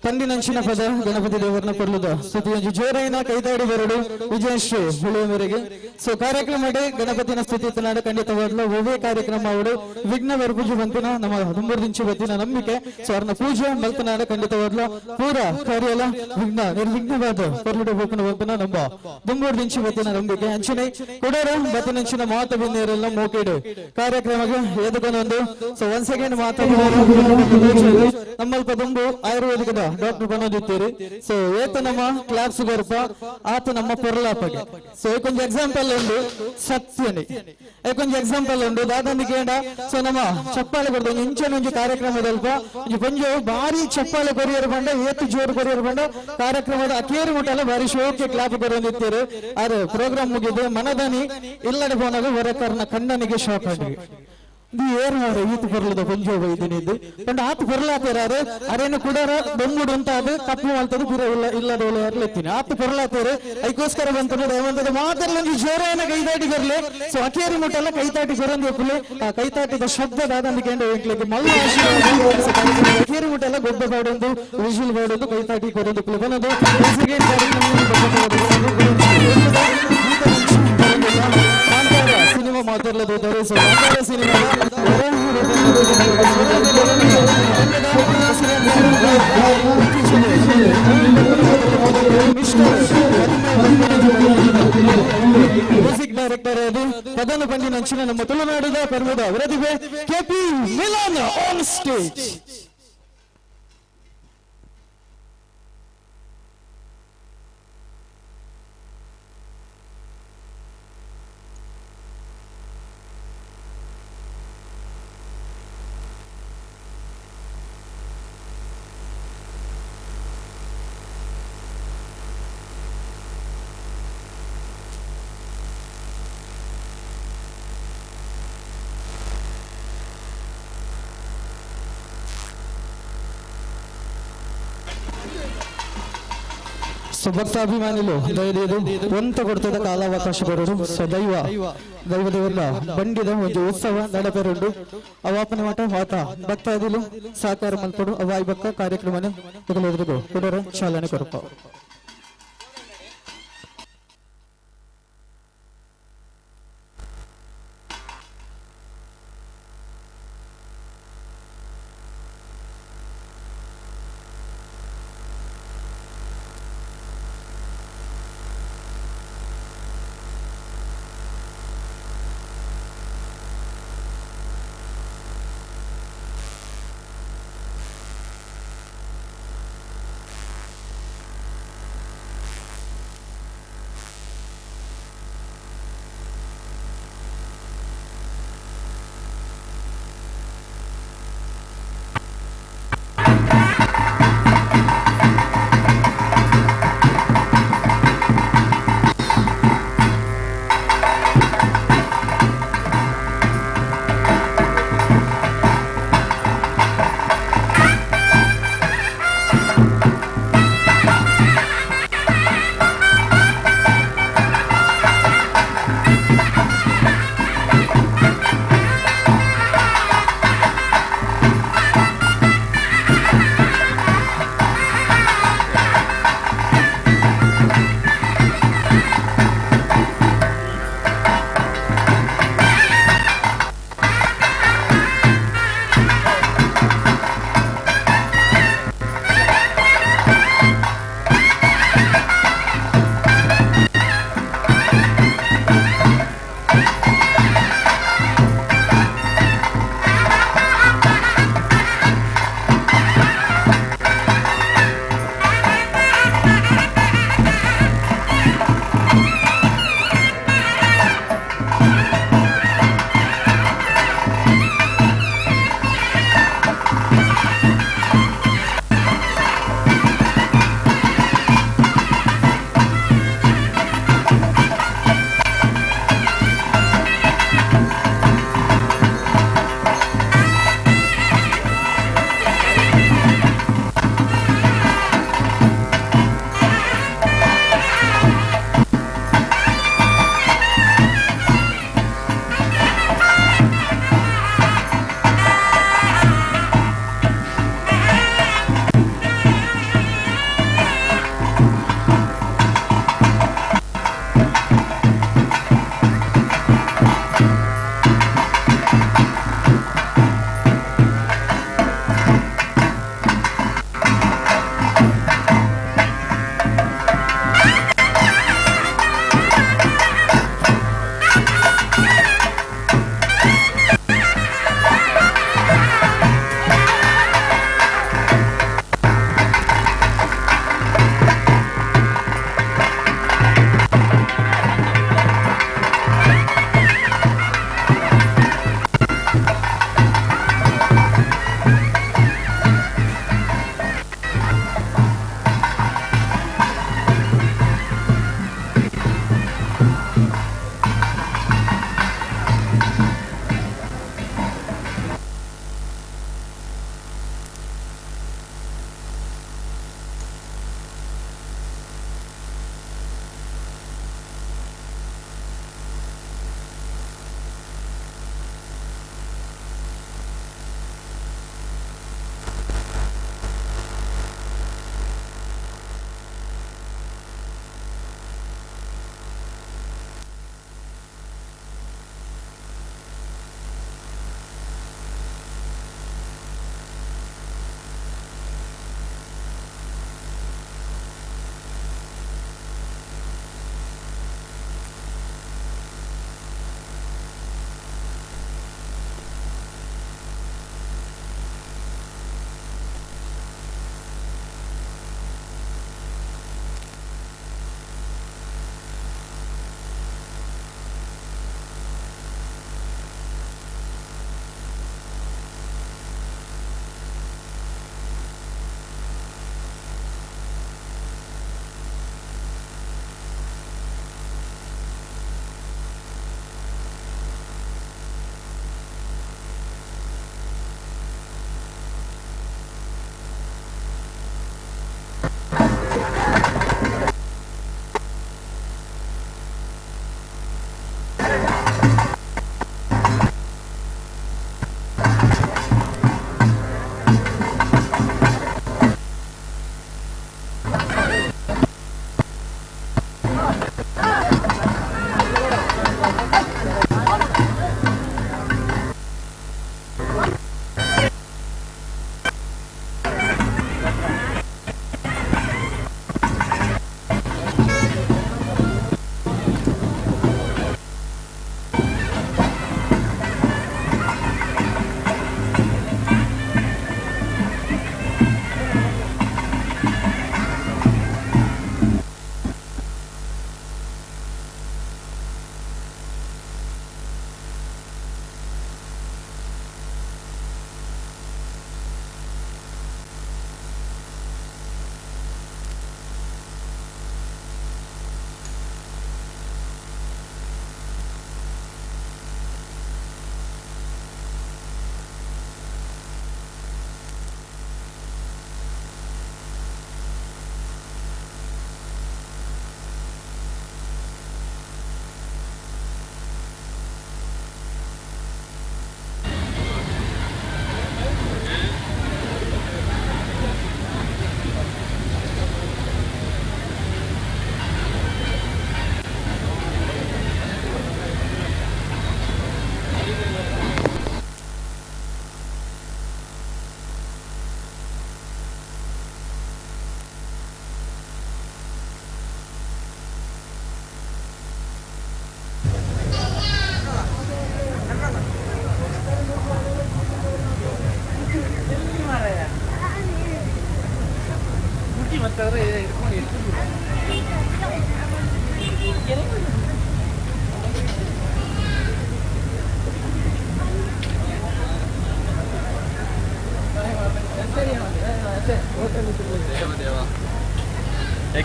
ಪಂದಿನಂಚಿನ ಪದ ಗಣಪತಿ ದೇವರನ್ನ ಕೊರ್ಲುದ ಸ್ತುತಿ ಜೋರೈನ ಕೈತಾಡಿ ಬರಡು ವಿಜಯಶ್ರೀ ಹುಳಿಯ ಮೇರೆಗೆ. ಸೊ ಕಾರ್ಯಕ್ರಮ ಗಣಪತಿನ ಸ್ತುತಿ ತನಾಡ ಖಂಡಿತವಾಗ್ಲೂ ಒವ್ವೇ ಕಾರ್ಯಕ್ರಮ ಅವಡು ವಿಘ್ನ ಬರ್ಪೂಜೆ ಬಂತಿನ ನಮ್ಮ ದುಂಬುರ್ದಿಂಚಿ ಬತ್ತಿನ ನಂಬಿಕೆ. ಸೊ ಅವ್ರನ್ನ ಪೂಜೆ ಮಲ್ತನಾಡ ಖಂಡಿತವಾಗ್ಲೂ ಪೂರ ಕಾರ್ಯಲ ವಿಘ್ನ ನಿರ್ವಿಘ್ನವಾದ ಕೊರ್ಲುಡ ಬೋಪನ ಬಂಪಿನ ನಮ್ಮ ದುಂಬುರ್ದಿಂಚಿ ಬತ್ತಿನ ನಂಬಿಕೆ. ಅಂಚನೆ ಕೊಡೋರ ಬತ್ತಿನಂಚಿನ ಮಾತು ಬಿಂದಿರಲ್ಲ ಮೋಕಿಡು ಕಾರ್ಯಕ್ರಮಕ್ಕೆ ಎದುಕೊಂಡೊಂದು. ಸೊ ಒನ್ಸ್ ಅಗೇನ್ ಮಾತಾಡುವ ನಮ್ಮಲ್ಪ ದುಂಬು ಆಯುರ್ವೇದಿಕದ ಡಾಕ್ಟರ್ ಬಂದಿದ್ದೀರಿ. ಸೊ ಏತ ನಮ್ಮ ಕ್ಲಾಪ್ಸ್ ಗೊರ್ಪ ಆತ ನಮ್ಮ ಪೊರ್ಲಾಪಗೆ. ಸೊ ಏಕೊಂಜಿ ಎಕ್ಸಾಂಪಲ್ ಉಂಡು ಸತ್ಯನಿ, ಏಕೊಂಜಿ ಎಕ್ಸಾಂಪಲ್ ಉಂಡು ದಾದಂದಿ ಕೇಂಡ. ಸೊ ನಮ್ಮ ಚಪ್ಪಾಳೆ ಕೊಡ್ದು ಇಂಚನೊಂಜಿ ಕಾರ್ಯಕ್ರಮದಲ್ಪ ಒಂಜಿ ಪಂಜು ಭಾರಿ ಚಪ್ಪಾಳೆ ಕೊರಿಯರ್ ಬಂಡ ಏತು ಜೋರು ಕೊರಿಯರ್ ಬಂಡ ಕಾರ್ಯಕ್ರಮದ ಅಕೇರಿ ಮುಟ್ಟಲ್ಲ ಭಾರಿ ಶೋಕೆ ಕ್ಲಾಪ್ ಕೊರೊಂದಿತ್ತೀರಿ. ಆದ್ರೆ ಪ್ರೋಗ್ರಾಮ್ ಮುಗಿದು ಮನದನಿ ಇಲ್ಲಡೆ ಪೋನಾಗ ಹೊರಕರ್ನ ಕಣ್ಣನಿಗೆ ಶಾಕ್ ಆಗಿ ಇದು ಏರು ಮಾರೆ ಈತು ಪೊರ್ಲದ ಪಂಜೋ ಬೈದಿನಿದ್ದು ಪಂಡ ಆತು ಪೊರ್ಲಾತೇರಾರು ಅರೇನು ಕುಡರ ದೊಮ್ಮುಡು ಅಂತ ಅದು ಕಪ್ಪು ಮಲ್ತದು ಪೂರ ಇಲ್ಲ ಇಲ್ಲದ ಒಳ್ಳೆಯರ್ಲೆತ್ತೀನಿ ಆತು ಪೊರ್ಲಾತೇರು ಐಕೋಸ್ಕರ ಬಂತು ದಯವಂತದ ಮಾತೆಲ್ಲ ಒಂಜಿ ಜೋರಾನ ಕೈತಾಟಿ ಕೊರ್ಲೆ. ಸೊ ಅಕೇರಿ ಮುಟ್ಟಲ್ಲ ಕೈತಾಟಿ ಕೊರಂದು ಒಪ್ಪುಲೆ ಆ ಕೈತಾಟಿದ ಶಬ್ದ ದಾದಂದು ಕೇಂದ್ರ ಎಂಕ್ಲೆಗ್ ಮಲ್ಲ ಆಶೀರ್ವಾದ. ಅಕೇರಿ ಮುಟ್ಟಲ್ಲ ಗೊಬ್ಬ ಪಾಡೊಂದು ವಿಜಿಲ್ ಪಾಡೊಂದು ಕೈತಾಟಿ ಕೊರಂದು ಒಪ್ಪುಲೆ ಬನ್ನದು ಸಿನಿಮಾ ಮಾತಾಡ್ಲದು ಸೊ cinema music director ಅದು ಪದನ ಪಂಡಿನಂಚಿನ ನಮ್ಮ ತುಳುನಾಡಿದ ಪರ್ವದ ಪ್ರತಿಭೆ ಕೆಪಿ ಮಿಲನ್ ಆನ್ ಸ್ಟೇಜ್. ಸೊ ಭಕ್ತಾಭಿಮಾನಿಲು ದಯದೀದು ಒಂತ ಕೊಡ್ತದ ಕಾಲಾವಕಾಶ ಬರೋದು. ಸೊ ದೈವ ದೈವ ದೇವರ ಬಂಡಿದ ಒಂದು ಉತ್ಸವ ನಡಪೆರುಂಡು ಅವಾಪನ ಮಠ ವಾತ ಭಕ್ತಾದಿಲು ಸಹಕಾರ ಮಲ್ಪಡು ಅವಾಯ್ ಭಕ್ತ ಕಾರ್ಯಕ್ರಮನ ಕೊಡರ ಚಾಲನೆ ಕೊರಪ.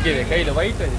ಎಗ್ಗಿದೆ ಕೈಲಿ ವೈಟ್ ಇದೆ.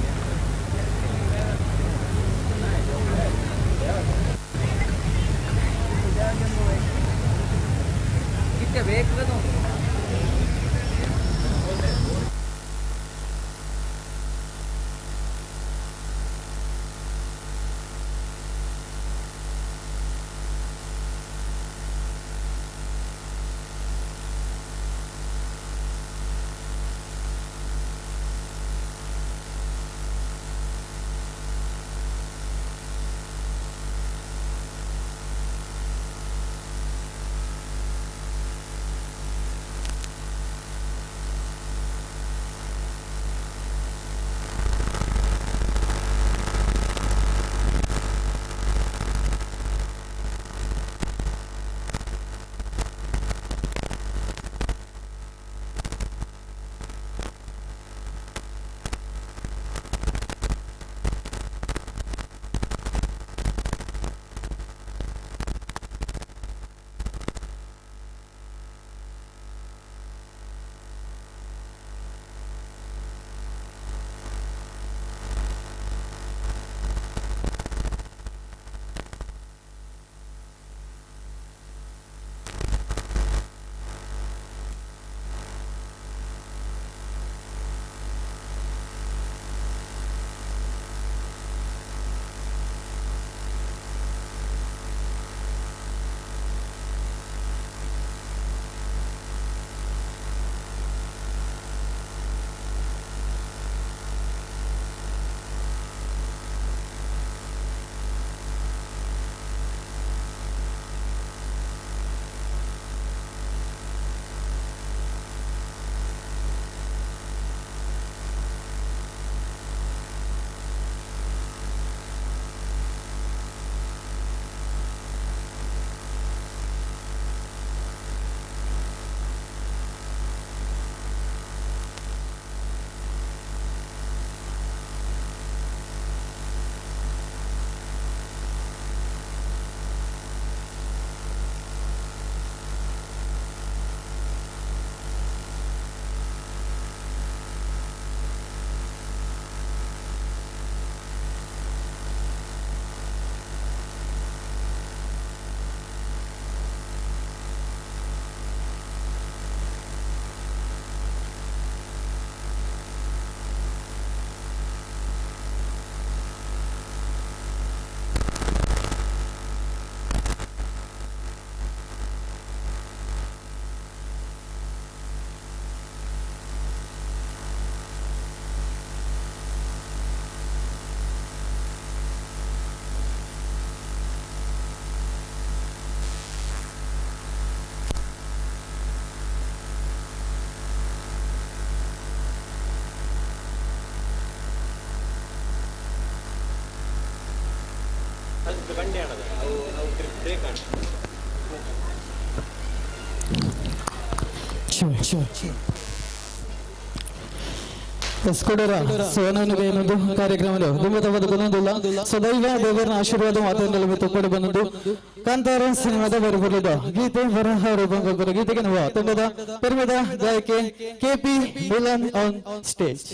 ಎಸ್ಕೊಡರ ಸೋನನುಗೆ ಏನೊಂದು ಕಾರ್ಯಕ್ರಮದ ದುಂಬತವಾದ ಬಂದೊಂದಿಲ್ಲ. ಸದೈವ ದೇವರನ ಆಶೀರ್ವಾದ ಮಾತಂದಲ್ಲಿ ತಕ್ಕೊಂಡು ಬಂದದ್ದು ಕಾಂತಾರ ಸಿನಿಮಾದ ಬರಬರಲಿದ ಗೀತೆ ಬರಹ ರೂಪಂಗೊಬ್ಬರ ಗೀತೆಗೆ ನಾವು ತಂಡದ ಪೆರ್ಮೆದ ಗಾಯಕಿ K P Milan on stage.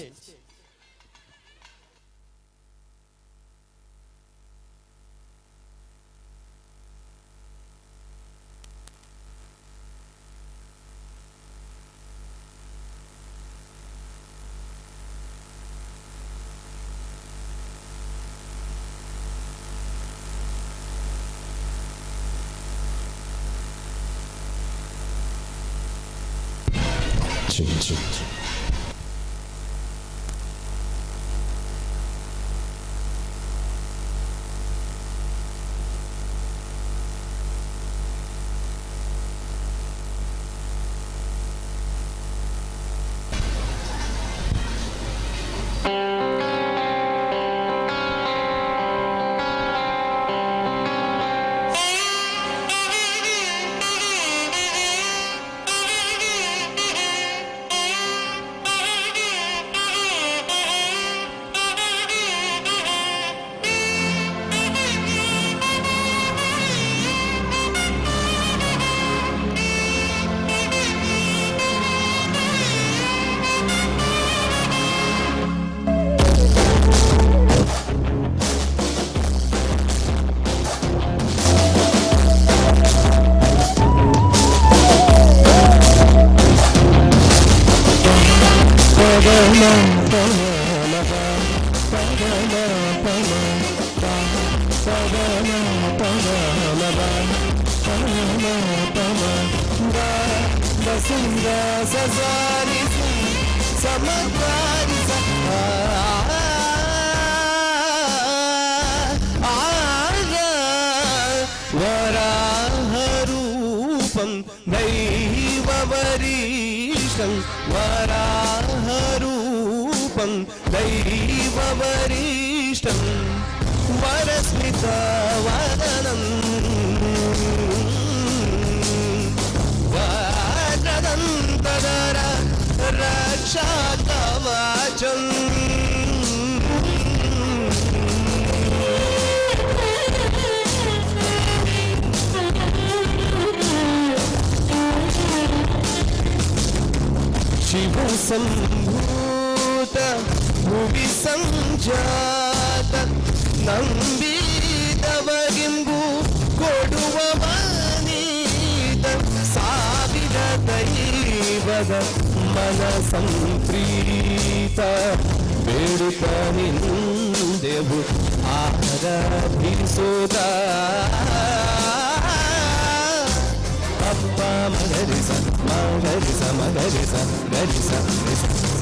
Check, check, check. Thank you. वराहरूपं दैववरीशं वराहरूपं दैववरीष्टं वरस्मितवदनं वज्रदन्तधर रक्षाकवचम्। शिवसम्भूत भुवि संजात ನಂಬಿದವಗಿಂಬು ಕೊಡುವ ಮಾನೀತ ಸಾವಿರ ದೈವದ ಮನ ಸಂಪ್ರೀತ ಬೇಡುತ್ತ ನಿಂದೆವು ಆರಾಧಿಸೋದ ಅಪ್ಪ ಮಗರಿಸ ಮಗರಿಸ ಮಗರಿಸ ಗರಿಸ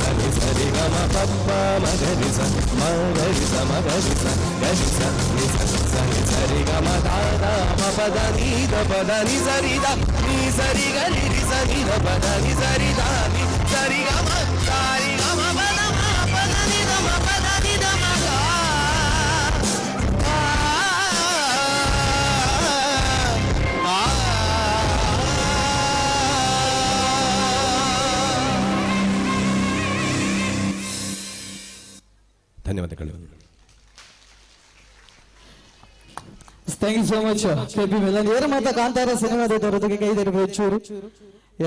ಸರಿ ಸರಿ ಗಮ ಪಪ್ಪ ಮಗರಿಸ ಮಗರಿಸ ಮಗರಿಸ ಗರಿಸ ಸರಿ ಸರಿ ಗಮ ದಾದ ಪದ ನೀದ ಪದ ನಿ ಸರಿ the ನೀ ಸರಿ ಗರಿ ರಿ ಸ ನಿ the ಪದ ನಿ ಸರಿ the ನಿ ಸರಿ ಗಮ ಸಾರಿ ಗಮ ಪದ ಮ ಪದ ನಿ the ಮ ಪದ ನಿ the ಮ ಗ. ಧನ್ಯವಾದಗಳು. Thank you so much K P Milan. ಏರು ಮಾತ ಕಾಂತಾರ ಸಿನಿಮಾದ ದೊರದಿಗೆ ಕೈದರು ಚೂರು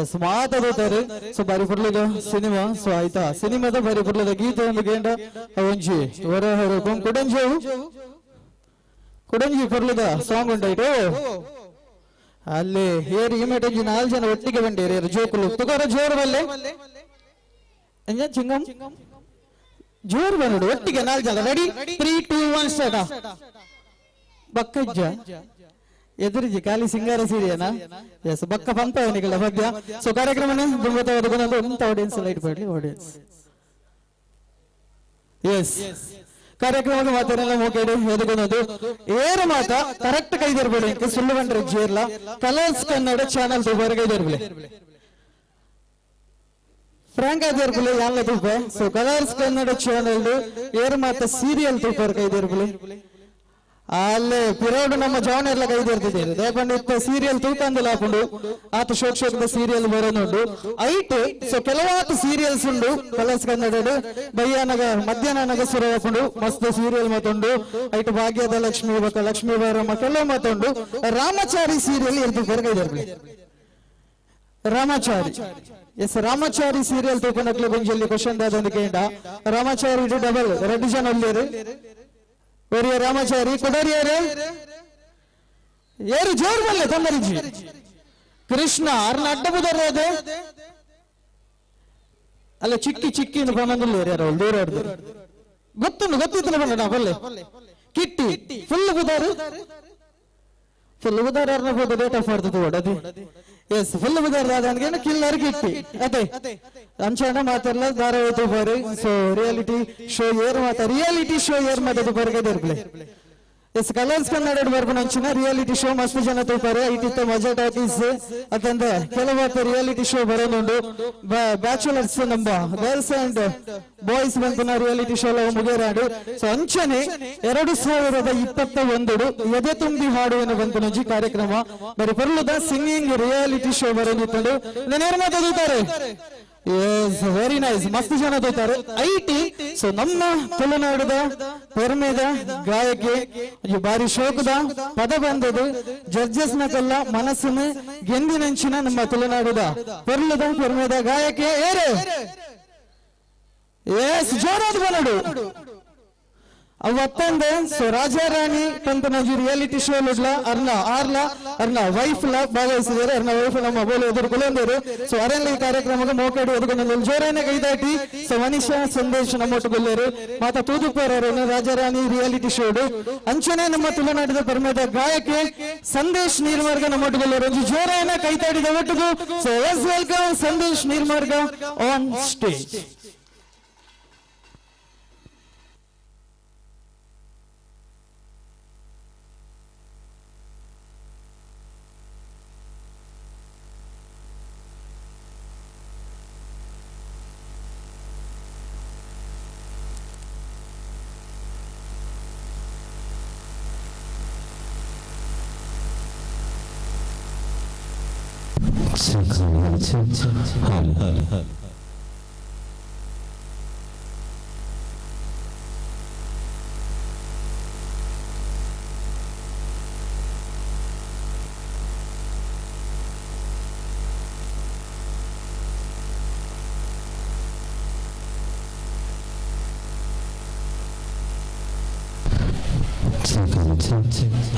ಎಸ್ ಮಾತಾಡುತ್ತಾರೆ. ಸೊ ಬಾರಿ ಪುರ್ಲದ ಸಿನಿಮಾ. ಸೊ ಆಯ್ತಾ ಸಿನಿಮಾದ ಬಾರಿ ಪುರ್ಲದ ಗೀತೆ ಒಂದು ಗೇಂಡ ಒಂಜಿ ಹೊರ ಹೊರ ಕೊಡಂಜಿ ಕೊಡಂಜಿ ಪುರ್ಲದ ಸಾಂಗ್ ಉಂಟಾಯ್ತು. ಅಲ್ಲಿ ಏರು ಈ ಮೇಟಂಜಿ ನಾಲ್ ಜನ ಒಟ್ಟಿಗೆ ಬಂಡೇರಿ ಏರು ಜೋಕುಲು ತುಗೋರ ಜೋರು ಬಲ್ಲೆ ಚಿಂಗಂ ಜೋರು ಬಂದು ಒಟ್ಟಿಗೆ ನಾಲ್ ಜನ ರೆಡಿ 3 2 1 ಸ್ಟಾರ್ಟ್. ಬಕ್ಕಜ್ಜ ಎದುರಿಜಿ ಖಾಲಿ ಸಿಂಗಾರ ಸೀರೆಯನಾ ಎಸ್ ಬಕ್ಕ ಪಂಪ ಅವನಿಗಳ ಮಧ್ಯ. ಸೊ ಕಾರ್ಯಕ್ರಮನೇ ದುಂಬತ ಆಡಿಯನ್ಸ್ ಲೈಟ್ ಬರಲಿ ಆಡಿಯನ್ಸ್. ಎಸ್ ಕಾರ್ಯಕ್ರಮದ ಮಾತನೆಲ್ಲ ಮೋಕೇಡು ಎದುಗೊಂದು ಏರು ಮಾತ ಕರೆಕ್ಟ್ ಕೈದಿರ್ಬೇಡಿ ಸುಳ್ಳು ಬಂದ್ರೆ ಜೇರ್ಲ ಕಲರ್ಸ್ ಕನ್ನಡ ಚಾನಲ್ ತುಬಾರ ಕೈದಿರ್ಬಿಲೆ ಫ್ರಾಂಕ್ ಆದಿರ್ಬಿಲೆ ಯಾಲ್ಲ ತುಪ್ಪೆ. ಸೊ ಕಲರ್ಸ್ ಕನ್ನಡ ಚಾನಲ್ ಏರು ಮಾತ ಸೀರಿಯಲ್ ತುಪಾರ ಕೈದಿರ್ಬಿಲೆ ಅಲ್ಲೇ ಪಿರೋಡು ನಮ್ಮ ಜಾನ್ ಎಲ್ಲ ಕೈದಿರ್ತಿದ್ದೀರಿ ದೇಪಂಡಿತ್ತ ಸೀರಿಯಲ್ ತೂಕಂದಲ ಹಾಕೊಂಡು ಆತ ಶೋಕ್ ಶೋಕದ ಸೀರಿಯಲ್ ಬರೋನುಂಡು ಐಟ್. ಸೊ ಕೆಲವಾತು ಸೀರಿಯಲ್ಸ್ ಉಂಡು ಕಲರ್ಸ್ ಕನ್ನಡ ಬಯ್ಯಾನಗ ಮಧ್ಯಾಹ್ನನಗ ಸುರ ಹಾಕೊಂಡು ಮಸ್ತ್ ಸೀರಿಯಲ್ ಮತ್ತುಂಡು ಐಟ್ ಭಾಗ್ಯದ ಲಕ್ಷ್ಮೀ ಬಕ ಲಕ್ಷ್ಮೀ ಬಾರಮ್ಮ ಕೆಲವು ಮತ್ತುಂಡು ರಾಮಚಾರಿ ಸೀರಿಯಲ್ ಎದ್ದು ಕೈದಿರ್ಬಿಲೆ ರಾಮಾಚಾರಿ. ಎಸ್ ರಾಮಾಚಾರಿ ಸೀರಿಯಲ್ ತೂಕನಕ್ಲೆ ಗೊಂಜಲ್ಲಿ ಕ್ವಶನ್ ದಾದೊಂದು ಕೇಂಡ ರಾಮಾಚಾರಿ ಡಬಲ್ ರೆಡ್ಡು ಜನ ಒಲ್ಲೇರು ಒರಿಯ ರಾಮಾಚಾರಿ ಕೊಡರಿಯರು ಏರು ಜೋರು ಬಲ್ಲೆ ತೊಂದರಿಜಿ ಕೃಷ್ಣ ಅರ್ನ ಅಡ್ಡ ಬುದರ್ ಅದು ಅಲ್ಲ ಚಿಕ್ಕಿ ಚಿಕ್ಕಿ ಪನ್ನೊಂದು ಯಾರು ದೂರ ಗೊತ್ತುಂಡು ಗೊತ್ತಿತ್ತಲ್ಲ ಬಲ್ಲ ನಾ ಬಲ್ಲೆ ಕಿಟ್ಟಿ ಫುಲ್ ಬುದಾರು ಫುಲ್ ಬುದಾರ್ ಅರ್ನ ಹೋದ ಡೇಟ್ ಆಫ್ ಬರ್ತ್ ಅದು. ಎಸ್ ಫುಲ್ ಬುದಾರ್ ದಾದನ್ಗೆ ಕಿಲ್ಲರ್ ಕಿಟ್ಟಿ ಅದೇ ಅಂಚನ ಮಾತಾಡಲ್ಲ ಧಾರಾವಾಹಿ ಬಾರಿ. ಸೊ ರಿಯಾಲಿಟಿ ಶೋ ಏರ್ ಮಾತ ರಿಯಾಲಿಟಿ ಶೋ ಏರ್ ಮಾತಾಡ ಬರ್ಗದಿರ್ಬ್ಲೆ. ಎಸ್ ಕಲರ್ಸ್ ಕನ್ನಡ ಬರ್ಪುನಂಚಿನ ರಿಯಾಲಿಟಿ ಶೋ ಮಸ್ತ್ ಜನ ತೂಪಾರೆ ಇಟ್ಟಿತ್ತ ಮಜಾ ಟಾಕೀಸ್ ಅತ್ತಂದೆ ಕೆಲವು ರಿಯಾಲಿಟಿ ಶೋ ಬರೋದುಂಡು ಬ್ಯಾಚುಲರ್ಸ್ ನಮ್ಮ ಗರ್ಲ್ಸ್ ಅಂಡ್ ಬಾಯ್ಸ್ ಬಂತನ ರಿಯಾಲಿಟಿ ಶೋ ಮುಗಿಯರಾಡು. ಸೊ ಅಂಚನೆ 2021 ಎದೆ ತುಂಬಿ ಹಾಡುವೆನು ಬಂತನಂಜಿ ಕಾರ್ಯಕ್ರಮ ಬರೀ ಪರ್ಲುದ ಸಿಂಗಿಂಗ್ ರಿಯಾಲಿಟಿ ಶೋ ಬರೋದಿತ್ತು. ನೇರ ಮಾತಾಡುತ್ತಾರೆ. ಎಸ್ ವೆರಿ ನೈಸ್ ಮಸ್ತ್ ಜನ ತೋತಾರೆ IT. So ನಮ್ಮ ತುಳುನಾಡದ ಪೆರ್ಮೆದ ಗಾಯಕಿ ಬಾರಿ ಶೋಕದ ಪದ ಬಂದದು ಜಡ್ಜಸ್ ನಕಲ್ಲ ಮನಸ್ಸನ್ನು ಗೆಂದಿನಂಚಿನ ನಮ್ಮ ತುಳುನಾಡದ ಪೆರ್ಲದ ಪೆರ್ಮೆದ ಗಾಯಕಿ ಏರು. ಎಸ್ ಜೋರಾದ ಬನ್ನಡು ಅವತ್ತಂದೆ ಸೊ ರಾಜಾರಾಣಿ ಪಂಪನ ರಿಯಾಲಿಟಿ ಶೋ ಲುಡ್ಲ ಅರ್ನ ಆರ್ಲ ಅರ್ನ ವೈಫ್ ಲ ಭಾಗವಹಿಸಿದ್ದಾರೆ. ಅರ್ನ ವೈಫ್ ನಮ್ಮ ಬೋಲು ಎದುರು ಕುಲಂದರು. ಸೊ ಅರೆಲ್ಲ ಈ ಕಾರ್ಯಕ್ರಮಕ್ಕೆ ಮೋಕಾಡಿ ಎದುರುಕೊಂಡು ಜೋರೇನೆ ಕೈದಾಟಿ. ಸೊ ಮನೀಷಾ ಸಂದೇಶ್ ನಮ್ಮೊಟ್ಟುಗೊಲ್ಲೇರು ಮಾತಾ ತೂದುಪೇರನ್ನು ರಾಜಾರಾಣಿ ರಿಯಾಲಿಟಿ ಶೋಡು. ಅಂಚನೆ ನಮ್ಮ ತುಳುನಾಡಿದ ಪರ್ಮದ ಗಾಯಕೆ ಸಂದೇಶ್ ನೀರ್ಮಾರ್ಗ ನಮ್ಮೊಟ್ಟುಗೊಲ್ಲೇರು. ಒಂಜಿ ಜೋರೇನ ಕೈತಾಡಿದ ಒಟ್ಟಿಗೂ. So yes welcome Sandesh Neermarga on stage. Hello.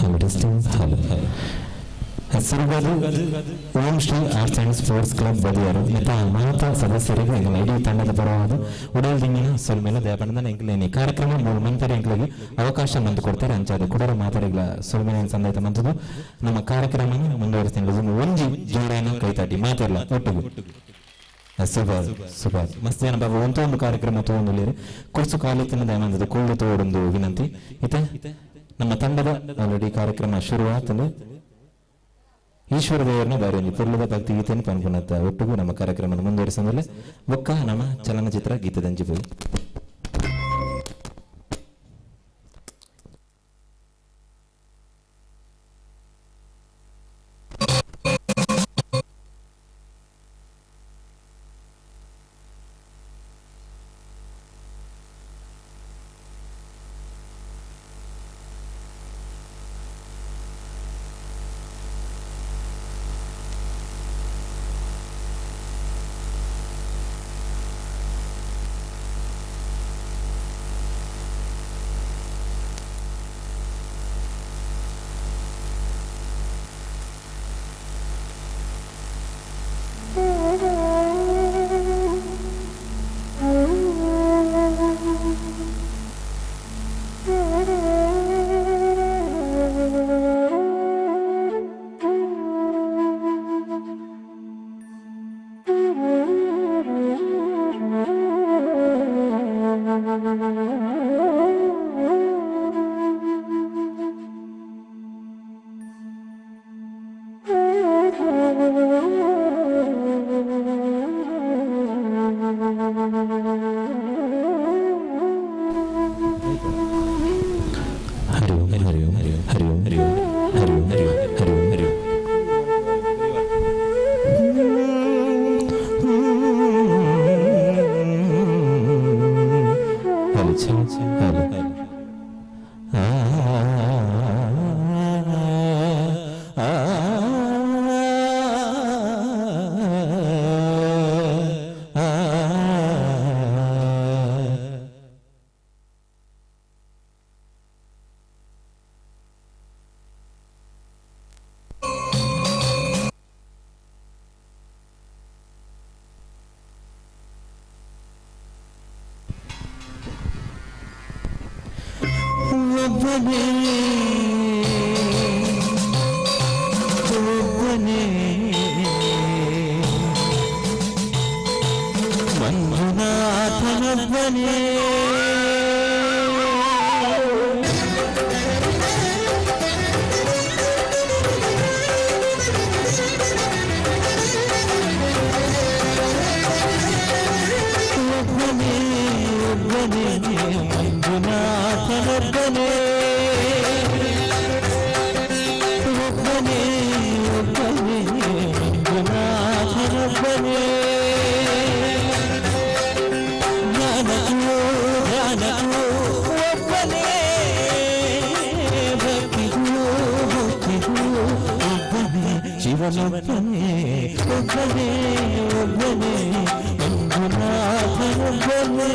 Hello testing. Hello. Om Shri arts and sports club ಬದಿಯರು ಇತ್ತ ಮಾತಾ ಸದಸ್ಯರಿಗೆ ಎಂಕಲ್ನ ಇಡೀ ತಂಡದ ಪರವಾದ ಉಡಲ್ ದಿಂಗಿನ ಸೊಲ್ಮೆಲ ದಯಪಂಡ ಎಂಕಲೇನಿ ಕಾರ್ಯಕ್ರಮ ಮೂರು ಮಂತರೆ ಎಂಕಲಿಗೆ ಅವಕಾಶ ಮಂದು ಕೊಡ್ತಾರೆ. ಅಂಚಾದ ಕುಡರ ಮಾತರಿಗಳ ಸೊಲ್ಮೆಲೆ ಸಂದಾಯ್ತ ಮಂತದ್ದು ನಮ್ಮ ಕಾರ್ಯಕ್ರಮ ಮುಂದುವರಿಸ್ತೀನಿ. ಒಂಜಿ ಜೋಡಾನ ಕೈತಾಟಿ ಮಾತಾಡಲ ಒಟ್ಟಿಗೆ ಸೂಪರ್ ಸೂಪರ್ ಮಸ್ತ್ ಜನ ಬಾಬು ಒಂತೊಂದು ಕಾರ್ಯಕ್ರಮ ತಗೊಂಡು ಕುರ್ಸು ಕಾಲಿತ್ತಿನ ದಯಮಂದದ ಕೋಲ್ಡ್ ತೋಡೊಂದು ವಿನಂತಿ. ಇತ್ತೆ ನಮ್ಮ ತಂಡದ ಆಲ್ರೆಡಿ ಕಾರ್ಯಕ್ರಮ ಶುರುವಾತಂದು ಈಶ್ವರ ದೇವರನ್ನ ಬಾರಿ ಒಂಜಿ ಪೊರ್ಲುದ ಭಕ್ತಿ ಗೀತೆಯನ್ನು ಪನ್ಪುನತ್ತ ಒಟ್ಟಿಗೂ ನಮ್ಮ ಕಾರ್ಯಕ್ರಮ ಮುಂದುವರಿಸಂದ್ರೆ ಬೊಕ್ಕ ನಮ್ಮ ಚಲನಚಿತ್ರ ಗೀತದಂಜಿ ಪೋಯಿ. ಹರಿ ಓಂ ಹರಿ ಓಂ ಹರಿ ಓಂ ಹರಿ ಓಂ ಹರಿ ಓಂ ಹರಿ ಓಂ ಹರಿ ಓಂ ಹರಿ ಓಂ ಹರಿ ಓಂ. ಹಲೋ ಹಲೋ ಒಬ್ಬನೇ ಒಬ್ಬನೇ ಮಂಜುನಾಥನೊಬ್ಬನೇ ಒಬ್ಬನೇ ಒಬ್ಬನೇ ಮಂಜುನಾಥನೊಬ್ಬನೇ ಒಬ್ಬನೇ ಒಬ್ಬನೇ ಮಂಜುನಾಥನೊಬ್ಬನೇ ಜ್ಞಾನಕ್ಕೂ ಧ್ಯಾನಕ್ಕೂ ಒಬ್ಬನೇ ಭಕ್ತಿಗೂ ಭಕ್ತಿಗೂ ಒಬ್ಬನೇ ಶಿವನೊಬ್ಬನೇ ಒಬ್ಬನೇ ಒಬ್ಬನೇ ಮಂಜುನಾಥನೊಬ್ಬನೇ.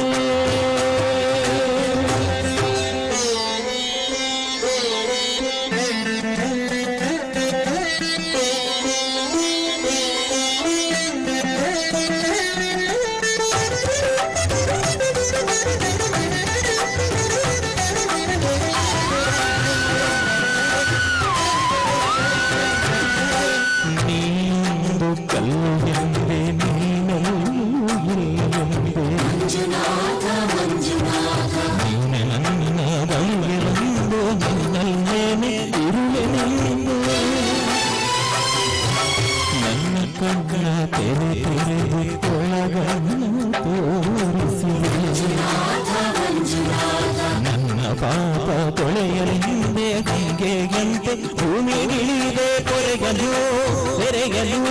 ಹಿಂದೆ ಗಂಗೆಯಂತೆ ಭೂಮಿಗಿಳಿದೆ ಕೊರೆಗಲು ಬೆರೆಗಲು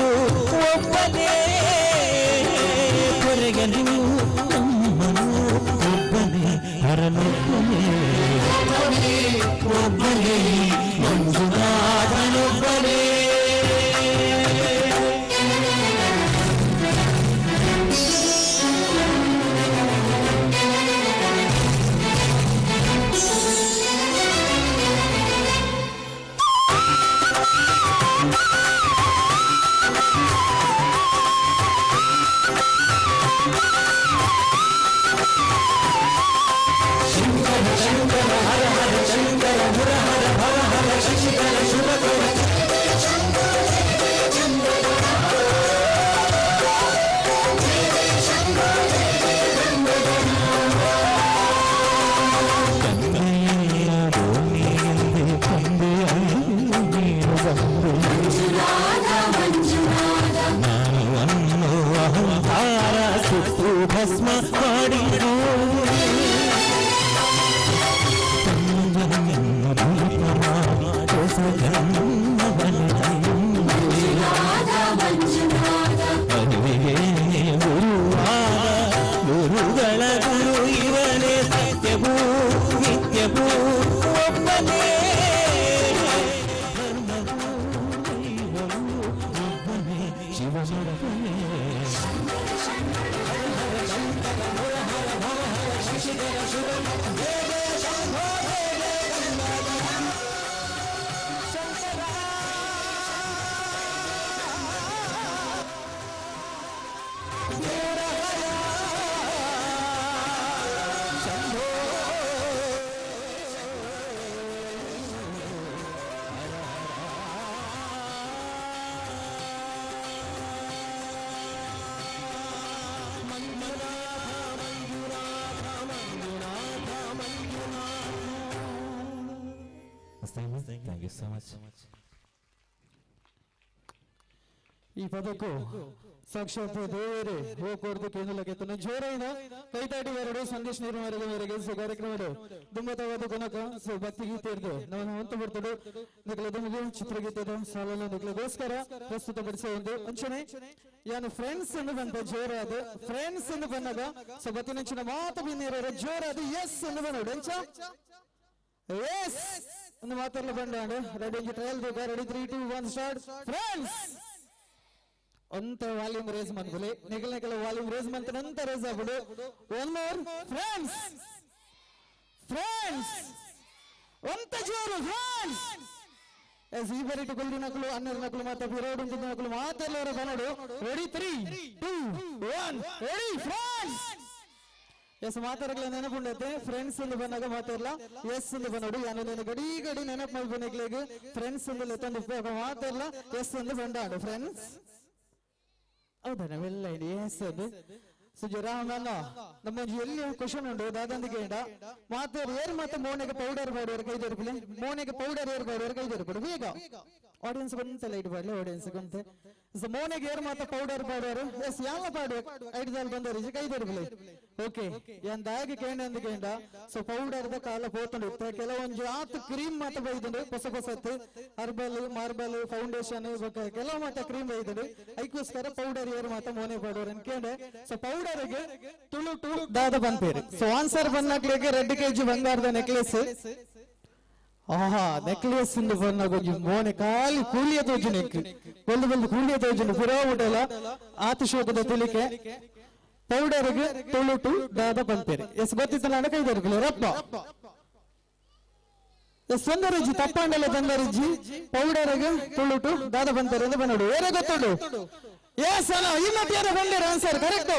ಒಬ್ಬನೇ ಕೊರೆಗಲು ನಮ್ಮನು ಒಬ್ಬನೇ ಹರನೊಬ್ಬನೇ ಒಬ್ಬನೇ ಮಂಜುನಾಥನೊಬ್ಬನೇ. ಶಂಕರ ಶಂಕರ ಹರ ಹರ ಶಂಕರ ಮುರ ಹರ ಭವ ಹರ ಶಶಿಧರ ಶುಭಕರ. ತಂದೆಯ ಭೂಮಿಯಂದೆ ತಂದೆ ನೀನು ಬಂದು ನಾನು ಅನ್ನುವ ಅಹಂಕಾರ ಸುಟ್ಟು ಭಸ್ಮ ಮಾಡಿರು. ಅರಿವಿಗೆ ಗುರುವಾದ ಗುರುಗಳ ಗುರು ಇವನೇ ಸತ್ಯವೂ ನಿತ್ಯವೂ ಒಬ್ಬನೇ ಧರ್ಮವೂ ದೈವವೂ ಒಬ್ಬನೇ ಶಿವನೊಬ್ಬನೇ. ಶಶಿಧರ ಶುಭ ಜಯ ಜಯ ಶಂಭೋ ಜಯ ಜಯ ಗಂಗಾಧರ ಶಂಕರ. ಶಂಭೋ. Thank you so much. ಈ ಪದಕ್ಕೂ ಸಾಕ್ಷಾತ್ ದೇವರೇ ಹೋಗ್ಕೊಡ್ದು ಕೇಂದ್ರಕ್ಕೆ ಜೋರೈನ ಕೈತಾಟಿ ಎರಡು ಸಂದೇಶ್ ನಿರ್ಮಾಣದ ಮೇರೆಗೆ ಸೊ ಕಾರ್ಯಕ್ರಮದ ದುಮ್ಮತವಾದ ಗುಣಕ ಸೊ ಭಕ್ತಿ ಗೀತೆ ಇರ್ದು ನಾವು ಹೊಂತ ಬರ್ತಡು ನಿಖಲ ದುಮ್ಮಿಗೆ ಚಿತ್ರಗೀತೆದ ಸಾಲನ್ನು ನಿಖಲಗೋಸ್ಕರ ಪ್ರಸ್ತುತಪಡಿಸುವ ಒಂದು ಅಂಚನೆ ಯಾನು ಫ್ರೆಂಡ್ಸ್ ಎಂದು ಬಂತ ಜೋರಾದ ಫ್ರೆಂಡ್ಸ್ ಎಂದು ಬಂದಾಗ ಸೊ ಬತ್ತಿನಂಚಿನ ಮಾತು ಬಿನ್ನಿರೋ ಜೋರಾದ ಎಸ್ ಎಂದು ಬಂದೋಡು ಅಂಚ ಎಸ್ ಒಂದು ಮಾತಾಡಲು ಬಂದ ರೆಡಿ ಟ್ರಯಲ್ ಬೇಕಾ? Ready, 3 2 1 start. Friends ಅಂತ ವಾಲ್ಯೂಮ್ ರೇಸ್ ಮಂತ್ಲಿ ನಿಗಲ್ ನಿಗಲ ವಾಲ್ಯೂಮ್ ರೇಸ್ ಮಂತ್ ನಂತ ರೇಸ್ ಆಗ್ಬಿಡು. ಒನ್ ಮೋರ್ ಫ್ರೆಂಡ್ಸ್ ಫ್ರೆಂಡ್ಸ್ ಅಂತ ಜೋರು ಫ್ರೆಂಡ್ಸ್. ಎಸ್ ಈ ಬರೀ ಕೊಲ್ದಿ ನಕಲು ಹನ್ನೆರಡು ನಕಲು ಮಾತಾ ರೋಡ್ ಉಂಟು ನಕಲು ಮಾತೆಲ್ಲವರ ಬನ್ನಡು. Ready, 3 2 1 ready friends. S ಮಾತಾಡಗ್ಲ ನೆನಪುಂಡೈತೆ ಫ್ರೆಂಡ್ಸ್ ಒಂದು ಬಂದಾಗ ಮಾತಾಡಲ್ಲ ಎಸ್ ಒಂದು ಬಂದೋಡು ಯಾನು నేను ಗಡಿ ಗಡಿ ನೆನಪು ಮಲ್ಪನೆಗ್ಲೇಗ್ ಫ್ರೆಂಡ್ಸ್ ಒಂದು ಲೆತ್ತೊಂದು ಉಪಯೋಗ ಮಾತಾಡಲ್ಲ ಎಸ್ ಒಂದು ಬಂದಾಡು ಫ್ರೆಂಡ್ಸ್. ಹೌದಾ ನಾವೆಲ್ಲ ಇಲ್ಲಿ ಎಸ್ ಅದು ಸುಜರಾಮಣ್ಣ ನಮ್ಮ ಎಲ್ಲಿ ಕ್ವಶನ್ ಉಂಟು ದಾದಂದಿಗೆ ಮಾತಾಡಿ ಏರ್ ಮಾತ ಮೋನೆಗೆ ಪೌಡರ್ ಬಾಡುವರು ಕೈ ದೊರಕಲೆ ಮೋನೆಗೆ ಪೌಡರ್ ಏರ್ ಬಾಡುವರು ಕೈ ದೊರಕಡು ಬೇಗ ಆಡಿಯನ್ಸ್ ಗೊಂತ ಲೈಟ್ ಬಾಡ್ಲೆ ಆಡಿಯನ್ಸ್ ಗೊಂತೆ. ಸೊ ಮೋನೆಗೆ ಏರ್ ಮಾತ ಪೌಡರ್ ಬಾಡುವರು ಎಸ್ ಯಾವ ಪಾಡು ಐಡ್ದಲ್ಲಿ ಬಂದವರು ಕೈ ದೊರಕಲೆ. ಓಕೆ ಎಂದಾಗಿ ಕೇಂಡ ಅಂದ ಕೇಂಡ ಸೊ ಪೌಡರ್ the ಕಾಲ ಪೋತುಂಡು ಇತ್ತೆ ಕೆಲವೊಂದು ಆತ್ ಕ್ರೀಮ್ ಮಾತ ಬೈದುಂಡು ಹೊಸ ಹೊಸತ್ತು ಹರ್ಬಲ್ ಮಾರ್ಬಲ್ ಫೌಂಡೇಶನ್ ಬೊಕ್ಕ ಕೆಲವು ಮಾತ ಕ್ರೀಮ್ ಬೈದುಂಡು ಐಕೋಸ್ಕರ ಪೌಡರ್ ಏರ್ ಮಾತ ಮೋನೆ ಪಾಡುವರು ಅಂತ ಕೇಂಡೆ. ಸೊ ಪೌಡರ್ಗೆ ತುಳು ಟು ದಾದ ಬಂತೇರಿ. ಸೊ ಆನ್ಸರ್ ಬಂದಾಗ್ಲಿಕ್ಕೆ 2 ಕೆಜಿ ಬಂಗಾರದ ನೆಕ್ಲೆಸ್. ಆಹಾ ನೆಕ್ಲೆಸ್ ಇಂದು ಬಂದಾಗ ಮೋನೆ ಖಾಲಿ ಕೂಲಿಯ ತೋಜು ನೆಕ್ ಬಲ್ದು ಬಲ್ದು ಕೂಲಿಯ ತೋಜುಂಡು ಪುರಾ ಉಂಟಲ್ಲ ಆತಿಶೋಕದ ತುಲಿಕೆ ಪೌಡರ್ಗೆ ತುಳು ಟು ದಾದ ಬಂತೇರಿ. ಎಸ್ ಗೊತ್ತಿತ್ತಲ್ಲ ಕೈ ದೊರಕಲಿ ರಪ್ಪ. ಎಸ್ ತೊಂದರೆಜ್ಜಿ ತಪ್ಪಾಂಡಲ ತೊಂದರೆಜ್ಜಿ ಪೌಡರ್ಗೆ ತುಳು ಟು ದಾದ ಬಂತೇರಿ ಅಂತ ಬಂದೋಡು ಏನೇ ಗೊತ್ತುಂಡು. ಎಸ್ ಅಲ್ಲ ಈ ಮತ್ತೆ ಯಾರೋ ಬಂದಿರ ಆನ್ಸರ್ ಕರೆಕ್ಟ್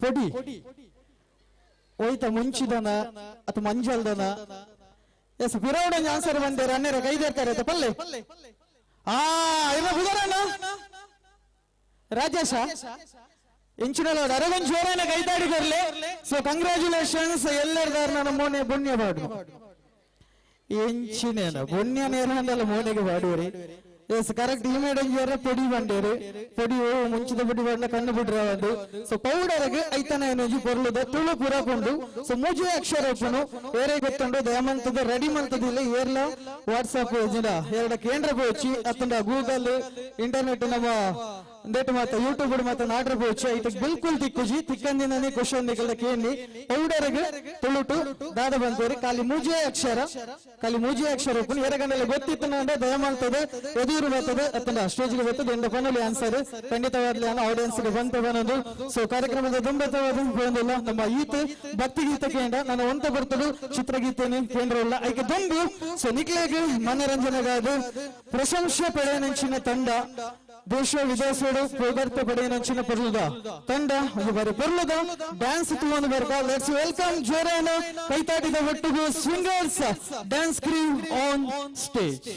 ಪೊಡಿ ಹೋಯ್ತ ಮುಂಚಿದನ ಅಥವಾ ಮಂಜಲ್ದನ. ಎಸ್ ಬಿರೌಡಂಜ ಆನ್ಸರ್ ಬಂದೇರ ಅನ್ನೇರ ಕೈದೇರ್ತಾರೆ ಆಯ್ತಾ ಪಲ್ಲೆ. ಆ ಇವ ಬುಧರಣ್ಣ ರಾಜೇಶ ಇಂಚಿನಲ್ಲ ಅರಗೊಂದು ಜೋರಾನ ಕೈತಾಡಿ ಬರ್ಲಿ. ಸೊ ಕಂಗ್ರಾಚುಲೇಷನ್ಸ್ ಎಲ್ಲರದಾರ ನನ್ನ ಮೋನೆ ಪುಣ್ಯ ಬಾಡು ಎಂಚಿನೇನ ಪುಣ್ಯ ನೇರ ಅಂದಲ್ಲ ಮೋನೆಗೆ ಬಾಡುವರಿ. Yes correct. ಈ ಮೇಡಂಜಿಯರ ಪೊಡಿ ಬಂಡೇರು ಪೊಡಿ ಓ ಮುಂಚಿದ ಪೊಡಿ ಬಂಡ ಕಣ್ಣು ಬಿಡ್ರೆ ಒಂದು. ಸೊ ಪೌಡರ್ಗೆ ಐತನ ಏನೊಂಜಿ ಪೊರ್ಲುದ ತುಳು ಪೂರ ಕೊಂಡು. ಸೊ ಮೂಜಿ ಅಕ್ಷರ ಉಪ್ಪುನು ಏರೇ ಗೊತ್ತುಂಡು ದಯಮಂತದ ರೆಡಿ ಮಂತದಿಲ್ಲ ಏರ್ಲ ವಾಟ್ಸಾಪ್ ಜಿನ ಎರಡ ಕೇಂದ್ರ ಪೋಚಿ ಅತ್ತಂಡ ಗೂಗಲ್ ಇಂಟರ್ನೆಟ್ ನಮ್ಮ ಅಂದೇಟ್ ಮಾತ ಯೂಟ್ಯೂಬ್ ಮಾತ ನಾಟ್ರ ಪೋಚಿ ಐತ ಬಿಲ್ಕುಲ್ ತಿಕ್ಕುಜಿ ತಿಕ್ಕಂದಿನೇ ಕ್ವಶನ್ ನಿಗಲ್ದ ಕೇಳಿ. ಪೌಡರ್ಗೆ ತುಳುಟು ದಾದ ಬಂತೇರಿ ಖಾಲಿ ಮೂಜಿ ಅಕ್ಷರ, ಖಾಲಿ ಮೂಜಿ ಅಕ್ಷರ ಉಪ್ಪುನು ಏರಗಂಡಲೆ ಗೊತ್ತಿತ್ತು ನಂಡ ದಯಮಾಲ್ತದೆ ಎದುರು ಬರ್ತದೆ ಅತ್ತಂಡ ಸ್ಟೇಜ್ಗೆ ಬರ್ತದೆ ಎಂದ ಫೈನಲ್ ಆನ್ಸರ್ ಖಂಡಿತವಾಗ್ಲಿ ಅನ್ನೋ ಆಡಿಯನ್ಸ್ ಗೆ ಬಂತ ಬಂದು. ಸೊ ಕಾರ್ಯಕ್ರಮದ ದುಂಬತವಾದ ಬಂದಿಲ್ಲ ನಮ್ಮ ಈತ ಭಕ್ತಿ ಗೀತೆ ಕೇಂದ್ರ ನನ್ನ ಒಂತ ಬರ್ತದೆ ಚಿತ್ರಗೀತೆನೆ ಕೇಂದ್ರ ಇಲ್ಲ ಐಕೆ ದುಂಬು. ಸೊ ನಿಕ್ಲೇಗ್ ಮನರಂಜನೆಗಾದ ಪ್ರಶಂಸೆ ಪಡೆಯನಂಚಿನ ತಂಡ ದೇಶ ವಿದೇಶಡು ಪೊಗರ್ತೆ ಪಡೆಯನಂಚಿನ ಪೊರ್ಲುದ ತಂಡ ಒಂದು ಬಾರಿ ಪೊರ್ಲುದ ಡ್ಯಾನ್ಸ್ ತುವನು ಬರ್ಕ. Let's welcome ಜೋರಾನ ಕೈತಾಟಿದ ಒಟ್ಟಿಗೂ swingers dance crew on stage.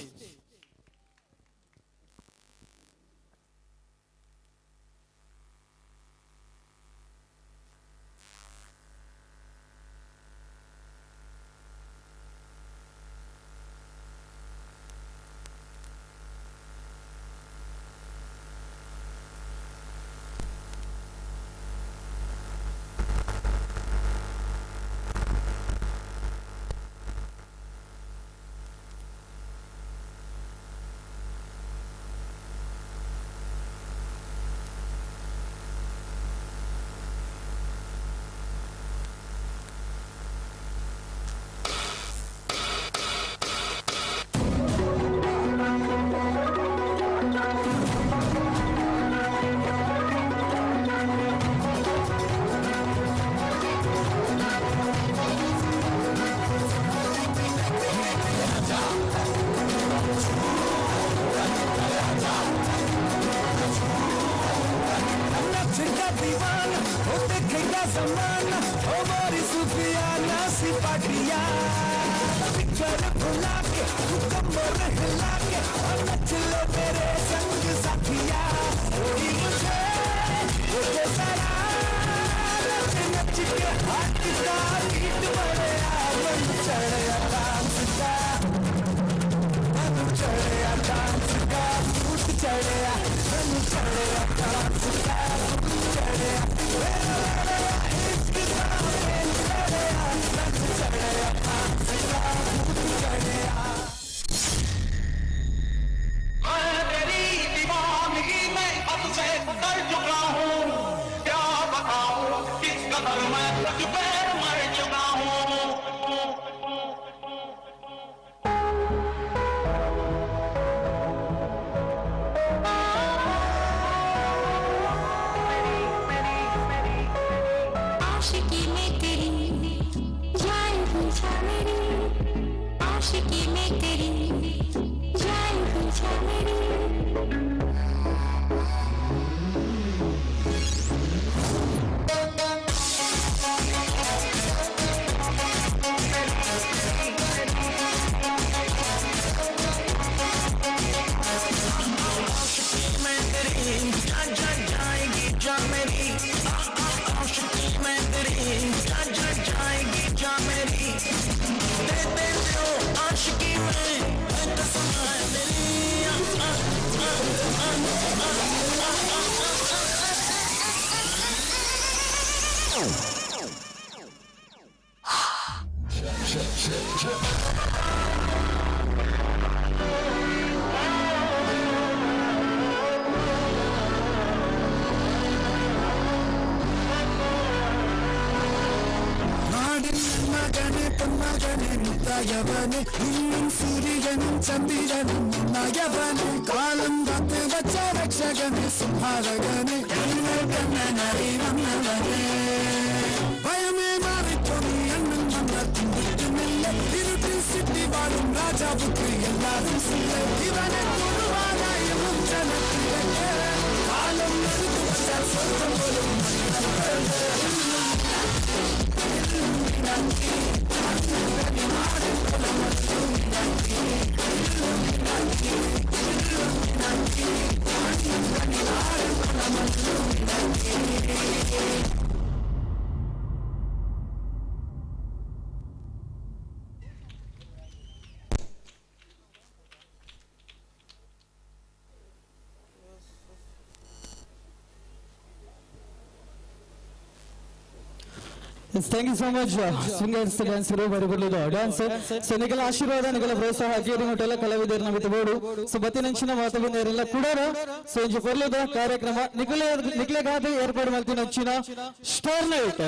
Thank you so much singers dancer ಬರಿ ಡ್ಯಾನ್ಸ್. ಸೊ ನಿಗಲ ಆಶೀರ್ವಾದ ನಿಗಲ ಪ್ರೋತ್ಸಾಹ ಕೇರಿ ಹೋಟೆಲ್ ಕಲಾವಿದರ ನಮಿತ ಬೋಡು. ಸೊ ಬತ್ತಿನಂಚಿನ ಮಾತುಗೊಂದೇರೆಲ್ಲ ಕೂಡ. ಸೊ ಇಂಚ ಪೊರ್ಲುದ ಕಾರ್ಯಕ್ರಮ ನಿಗಲ ನಿಗಲೆಗಾದ ಏರ್ಪಾಡು ಮಲ್ತಿನಂಚಿನ ಸ್ಟಾರ್ ನೈಟ್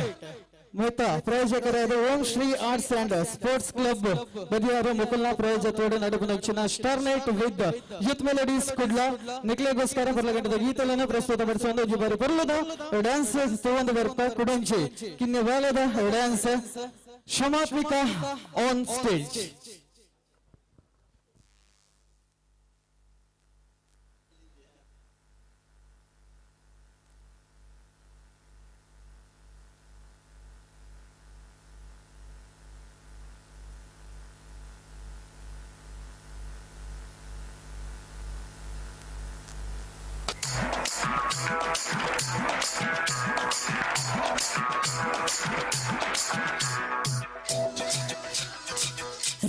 ಮೊತ್ತ ಪ್ರಾಯೋಜಕರಾದ Om Shri arts and sports club Badiyar ಮುಕುಲ್ನ ಪ್ರಾಯೋಜಕತ್ವದ ನಡುವಿನ star night with youth melodies Kudla ನಿಕ್ಲೆಗೋಸ್ಕರ ಬರ್ಲಗಂಟದ ಗೀತೆಗಳನ್ನು ಪ್ರಸ್ತುತಪಡಿಸುವ ಒಂದು ಬಾರಿ ಬರ್ಲದ ಡ್ಯಾನ್ಸ್ ಒಂದು ಬರ್ಪ ಕುಡಂಚಿ ಕಿನ್ನೆ ಬಾಲದ ಡ್ಯಾನ್ಸ್ ಶಮಾತ್ಮಿಕಾ ಆನ್ ಸ್ಟೇಜ್.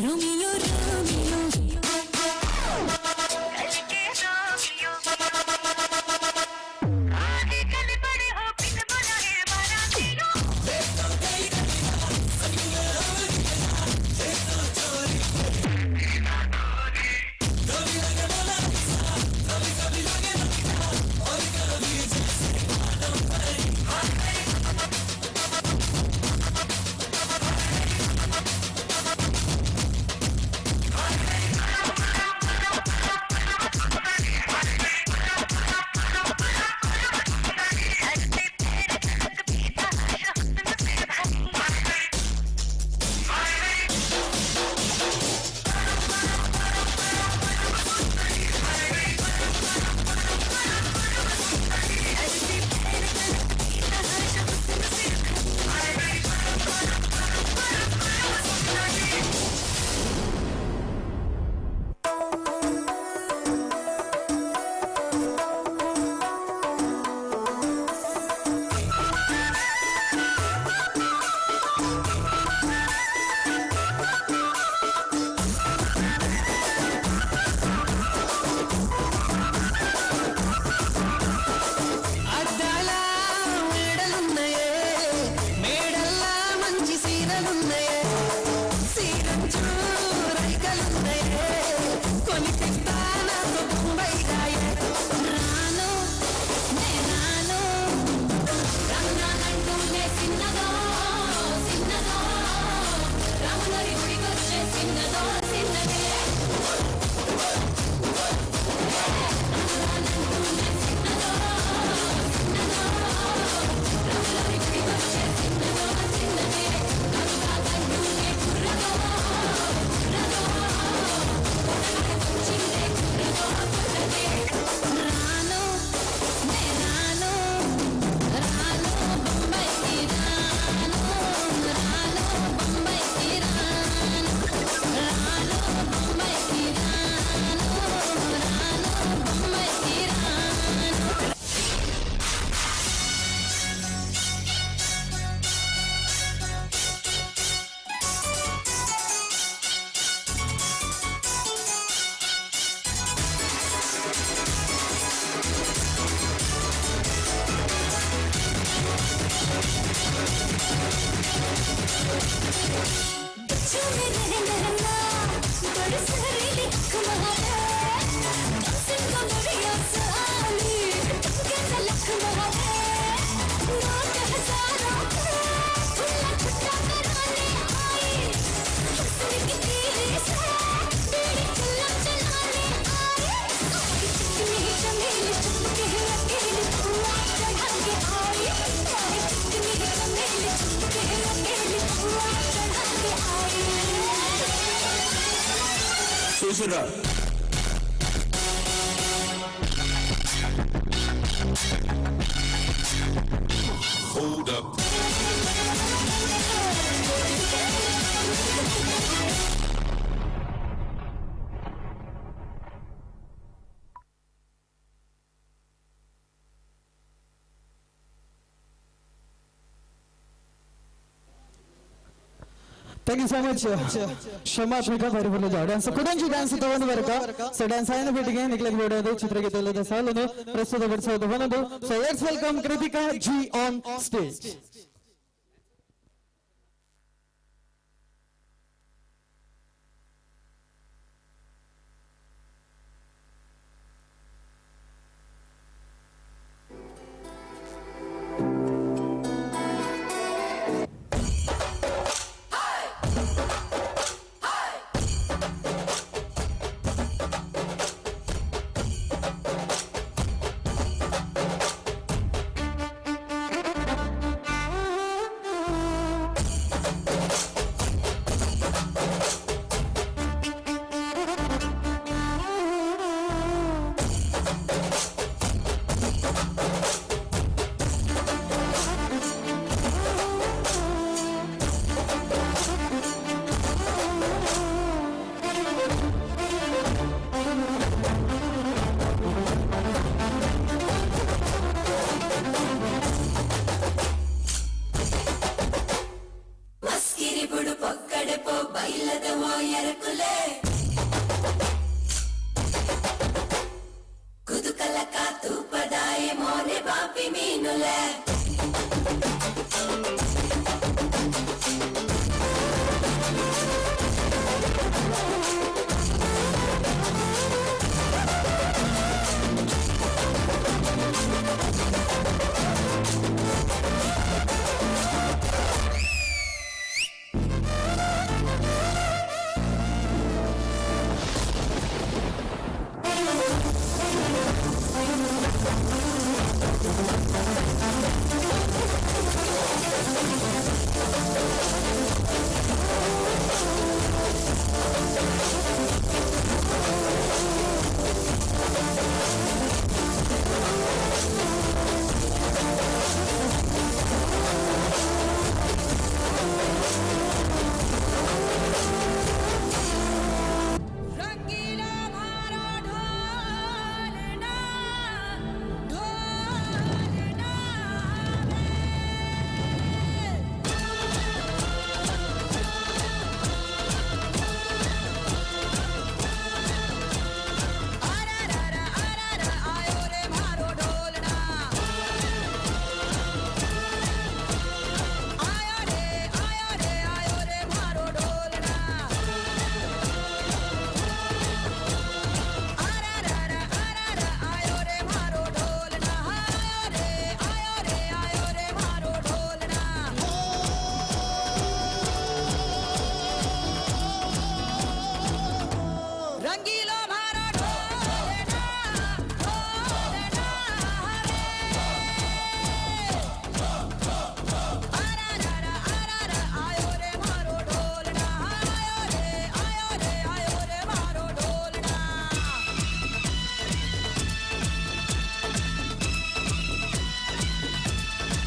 Romeo Romeo అద్దాల మేడలున్నాయే, మేడల్లా మంచి సీరలున్నాయే, సీరంచు రైకలున్నాయే, కొనిపిస్తా నాకు బొంబాయి రాయే. రాను నే రాను రంగానంటూనే చిన్నదో చిన్నదో రాములరి గుడికొచ్చే చిన్నదో చిన్నదే. రాను నే రాను రాను బొంబాయికి రాను రాను బొంబాయికి రాను రాను బొంబాయికి రాను రాను బొంబాయికి రాను. बच्चों में रह रहना बड़े सहरीली अख मारे कमसिन को मुड़िया साली तुमके लख मारे नोट हजारों के खुला छुट्टा कराने आई हुस्न की तीरी से बीड़ी चलम चलाने आई आई चिकनी चमेली चुपके अकेली पुआ चढ़ा के आई आई चिकनी चमेली चुपके अकेली पुआ चढ़ा के आई. చూసిరా Hold up. Thank you so much Shamatmika ಬರಿ ಬರಲಿದೆ ಡ್ಯಾನ್ಸ್ ಕುಡಂಜಿ ಡ್ಯಾನ್ಸ್ ತಗೊಂಡು ಬರಕ. ಸೊ ಡ್ಯಾನ್ಸ್ ಆಯನ ಭೇಟಿಗೆ ನಿಗ್ಲೆಗ್ ಬೇಡೋದು ಚಿತ್ರಗೀತೆಲ್ಲದ ಸಾಲನ್ನು ಪ್ರಸ್ತುತಪಡಿಸೋದು ಬಂದದ್ದು. So let's welcome Krithika G on stage. ಕುಲೆ ಕುದುಕಲ ಕಾತು ಪದಾಯ ಮೋನೆ ಬಾಪಿ ಮೀನುಲೆ.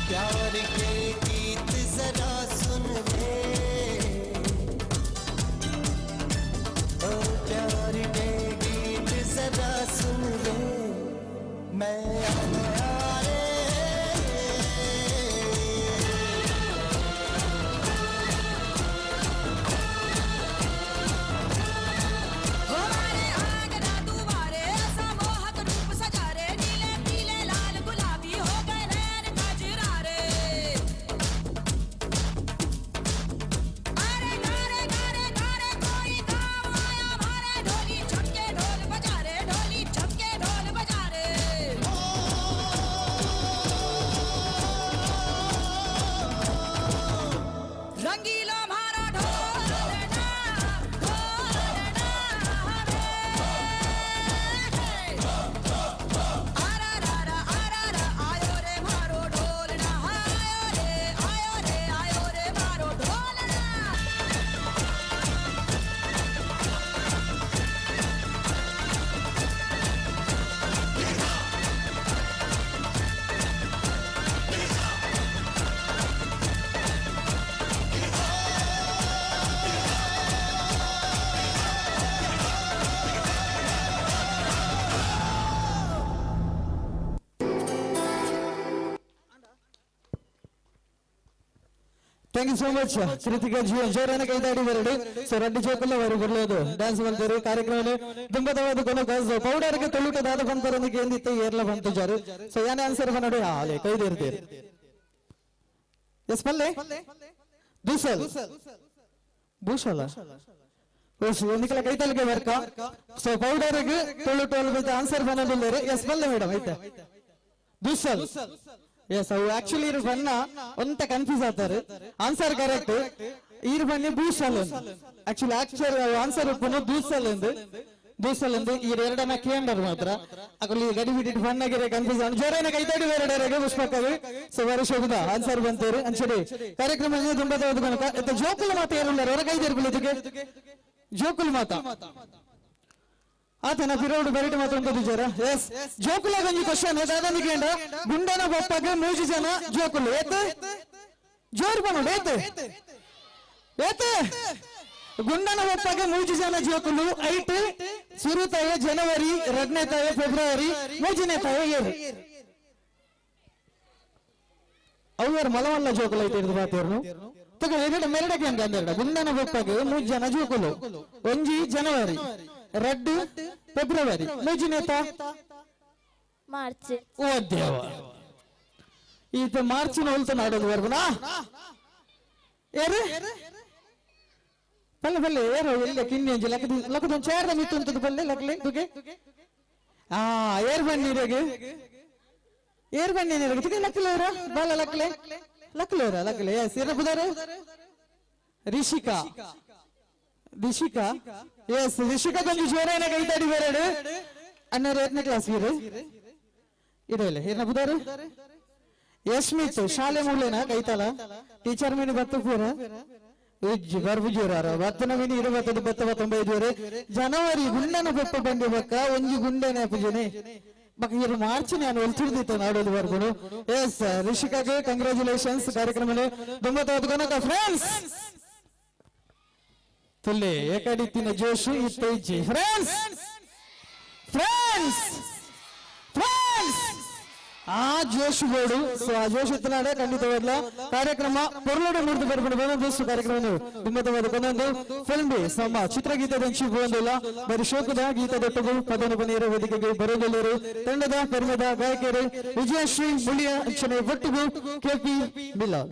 प्यार के गीत जरा सुन ले, ओ प्यार के गीत जरा सुन ले, मैं आया रे। हमारे आंगना दुआरे ऐसा मोहक रूप सजा रे, नीले पीले लाल गुलाबी हो गए नैन कजरा रे। अरे गारे गारे गारे कोई गाँव आया मारे, ढोली झमके ढोल बजा रे, ढोली झमके ढोल बजा रे। रंगीला मारा ढोलना ढोलना रे। आरा रा रा आरा रा आयो रे मारो ढोलना, आयो रे आयो रे आयो रे मारो ढोलना। Thank you so much Krithika G. ಜೋರಾನ ಕೈದಾಡಿ ಬರಡಿ. ಸೊ ರಡ್ಡಿ ಜೋಕುಲ್ಲ ಅವರು ಬರ್ಲೋದು ಡ್ಯಾನ್ಸ್ ಮಾಡ್ತಾರೆ ಕಾರ್ಯಕ್ರಮ ದುಂಬದವಾದ ಕೊನ ಕಾಸು ಪೌಡರ್ಗೆ ತೊಳುಟ ದಾದ ಬಂತರೊಂದಿಗೆ ಎಂದಿತ್ತು ಏರ್ಲ ಬಂತು ಜಾರು. ಸೊ ಯಾನೇ ಆನ್ಸರ್ ನೋಡಿ ಆಲೆ ಕೈದಿರ್ತೀರಿ. ಎಸ್ ಪಲ್ಲೆ ದೂಸಲ್ ಭೂಷಲ ಒಂದಿಕಲ ಕೈತಲ್ಗೆ ವರ್ಕ. ಸೊ ಪೌಡರ್ಗೆ ತೊಳುಟ ಆನ್ಸರ್ ಬಂದಿದ್ದಾರೆ. ಎಸ್ ಪಲ್ಲೆ ಮೇಡಮ್ ಐತೆ ದೂಸಲ್. ಎಸ್ ಅವು ಆಕ್ಚುಲಿ ಇರು ಬಣ್ಣ ಒಂತ ಕನ್ಫ್ಯೂಸ್ ಆಗ್ತಾರೆ. ಆನ್ಸರ್ ಕರೆಕ್ಟ್ ಇರು ಬನ್ನಿ ಬೂಸಲ್. ಆಕ್ಚುಲಿ ಆಕ್ಚುಲಿ ಆನ್ಸರ್ ಉಪ್ಪುನು ದೂಸಲ್ ಎಂದು ದೂಸಲ್ ಎಂದು ಈ ಎರಡನ್ನ ಕೇಂದ್ರ ಮಾತ್ರ ಅಕುಲು ಗಡಿ ಬಿಟ್ಟಿಟ್ಟು ಬಣ್ಣಗಿರೆ ಕನ್ಫ್ಯೂಸ್ ಆಗ ಜೋರೇನ ಕೈತಾಡಿ ಬೇರೆ ಪುಷ್ಪಕ್ಕವಿ. ಸೊ ವರ್ಷದ ಆನ್ಸರ್ ಬಂತೇರು ಅಂಚಡಿ ಕಾರ್ಯಕ್ರಮ ತುಂಬಾ ಜೋಕುಲ್ ಮಾತ ಏರುಲ್ಲಾರ ಹೊರ ಕೈದೇರ್ಕುಲ್ ಇದಕ್ಕೆ ಜೋಕುಲ್ ಮಾತ ಆತನ ಪಿರೋಡು ಬರಿಟ ಮಾತ್ರ ಉಂಟು. ಎಸ್ ಜೋಕುಲ ಒಂಜಿ ಕ್ವಶನ್ ದಾದಂದಿ ಕೇಂದ್ರ ಗುಂಡನ ಬೊಪ್ಪಗೆ ಮೂಜಿ ಜನ ಜೋಕುಲು ಏತ್ ಜೋರು ಬನ್ನೋಡು ಏತ್ ಏತ್ ಗುಂಡನ ಬೊಪ್ಪಗೆ ಮೂಜಿ ಜನ ಜೋಕುಲು ಐಟ್ ಸುರುತಾಯ ಜನವರಿ ರಡ್ನೇ ತಾಯ ಫೆಬ್ರವರಿ ಮೂಜಿನೇ ತಾಯ ಏರು ಅವ್ಯಾರು ಮಲವಲ್ಲ ಜೋಕುಲು ಐತೆ ಹಿಡಿದು ಬಾತೇರ್ನು. ತಗ ಎರಡು ಮೆರಡಕ್ಕೆ ಅಂತ ಅಂದೆರಡ ಗುಂಡನ ಬೊಪ್ಪಗೆ ಮೂರು ಜನ ಜೋಕುಲು ಒಂಜಿ ಜನವರಿ ರಡ್ಡು ಫೆಬ್ರವರಿ ಮೂಜಿನೇತ ಮಾರ್ಚ್ ಓ ದೇವ ಈತ ಮಾರ್ಚಿನ ಹೊಲ್ತ ನಾಡೋದು ಬರ್ಬನಾ ಏರು ಪಲ್ಲೆ ಪಲ್ಲೆ ಏರು ಎಲ್ಲ ಕಿನ್ನಿ ಅಂಜಿ ಲಕ್ಕದ ಲಕ್ಕದೊಂದು ಚೇರ್ದ ಮಿತ್ತು ಅಂತದ್ದು ಪಲ್ಲೆ ಲಕ್ಲೆ ತುಗೆ ಆ ಏರ್ ಬನ್ನಿ ಇರಗೆ ಏರ್ ಬನ್ನಿ ನೀರಿಗೆ ತುಗೆ ಲಕ್ಕಲೇರ ಬಾಲ ಲಕ್ಲೆ ಲಕ್ಲೇರ ಲಕ್ಲೆ ಎಸ್ ಏರ ಬುದಾರೆ ರಿಷಿಕಾ ರಿಷಿಕಾ ಎಸ್ ರಿಷಿಕಾ ಕೊಂಚ ಜೋರೇನ ಕೈತಾಡಿ ಬೇರೆಡು ಅಣ್ಣರು ಎತ್ತನೇ ಕ್ಲಾಸ್ ಇರು ಇಡಲೆ ಏನ ಬುದಾರು ಯಶ್ಮಿತ್ ಶಾಲೆ ಮೂಲೆನ ಕೈತಲ ಟೀಚರ್ ಮೀನು ಬತ್ತು ಪೂರ ಉಜ್ಜಿ ಬರ್ಬುಜೂರಾರ ಬತ್ತನ ಮೀನು ಇರುವತ್ತದು ಬತ್ತ ಬತ್ತೊಂಬೈದೂರು ಜನವರಿ ಗುಂಡನ ಬೆಪ್ಪ ಬಂದಿ ಬಕ್ಕ ಒಂಜಿ ಗುಂಡನೆ ಪೂಜನೆ ಬಕ್ಕ ಇರು ಮಾರ್ಚ್ ನಾನು ಒಲ್ತಿರ್ದಿತ್ತು ನಾಡೋದು ಬರ್ಬೋದು ಎಸ್ ರಿಷಿಕಾಗೆ ಕಂಗ್ರಾಚುಲೇಷನ್ಸ್ ಕಾರ್ಯಕ್ರಮ ದುಮ್ಮತ್ತಾದ ಕೊನಕ ಫ್ರೆಂಡ್ಸ್ ತುಲ್ಲೆ ಏಕಡಿತ್ತಿನ ಜೋಶು ಇತ್ತೈಜಿ ಫ್ರೆಂಡ್ಸ್ ಫ್ರೆಂಡ್ಸ್ ಫ್ರೆಂಡ್ಸ್ ಆ ಜೋಶ್ ಬೋರ್ಡು ಸೊ ಆ ಜೋಶ್ ಇತ್ತನಾಡೆ ಖಂಡಿತವಾಗ್ಲ ಕಾರ್ಯಕ್ರಮ ಪೊರ್ಲೋಡು ಮೂರ್ತಿ ಬರ್ಕೊಂಡು ಬಂದೊಂದು ಕಾರ್ಯಕ್ರಮ ನಿಮ್ಮದವಾದ ಕೊನೊಂದು ಫಿಲ್ಮ್ ಬಿ ನಮ್ಮ ಚಿತ್ರಗೀತದಂಚಿ ಬಂದಿಲ್ಲ ಬರೀ ಶೋಕದ ಗೀತದೊಟ್ಟಿಗೂ ಪದನ ಪನೀರ ವೇದಿಕೆಗೆ ಬರೋದಿಲ್ಲರು ತಂಡದ ಪೆರ್ಮದ ಗಾಯಕಿಯರು ವಿಜಯಶ್ರೀ ಮುಳಿಯ ಅಂಚನೆ ಒಟ್ಟಿಗೂ ಕೆಪಿ ಮಿಲಾಲ್.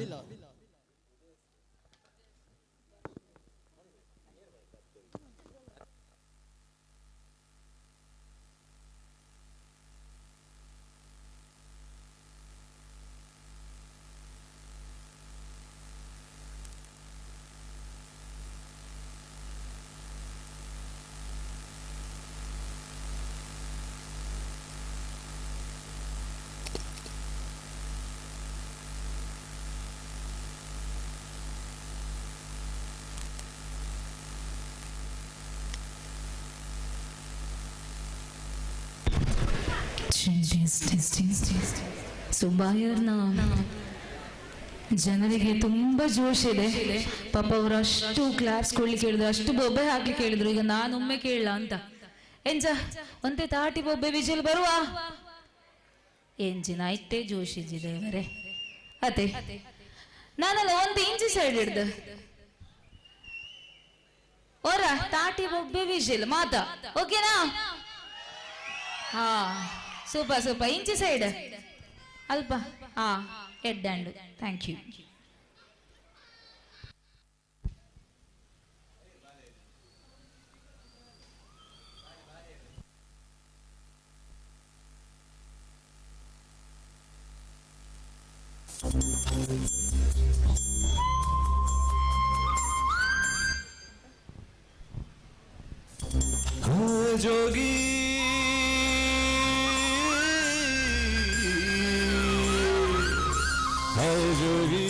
ಸುಬ್ಬಾಯರ್ನ ಜನರಿಗೆ ತುಂಬಾ ಜೋಶ್ ಇದೆ. ಪಾಪ ಅವರು ಅಷ್ಟು ಕ್ಲಾಪ್ಸ್ ಕೊಡ್ಲಿಕ್ಕೆ ಹೇಳಿದ್ರು, ಅಷ್ಟು ಬೊಬ್ಬೆ ಹಾಕ್ಲಿಕ್ಕೆ ಹೇಳಿದ್ರು. ಈಗ ನಾನೊಮ್ಮೆ ಕೇಳಲ್ಲ ಅಂತ ಎಂಜ ಒಂದೇ ತಾಟಿ ಬೊಬ್ಬೆ ವಿಜಿಲ್ ಬರುವ ಎಂಜಿನ ಇಟ್ಟೆ ಜೋಶ್ ಇಜ್ಜಿದೆ ಇವರೇ ಅದೇ ನಾನಲ್ಲ ಒಂದು ಇಂಚಿ ಸೈಡ್ ಹಿಡ್ದು ಓರ ತಾಟಿ ಬೊಬ್ಬೆ ವಿಜಿಲ್ ಮಾತಾ ಓಕೆನಾ? ಹಾ ಸೂಪರ್ ಸೂಪರ್ ಇಂಚಿ ಸೈಡ್ ಅಲ್ಪ ಹಾ ಎಡ್ಡಂಡು thank you. Jogi है जोगी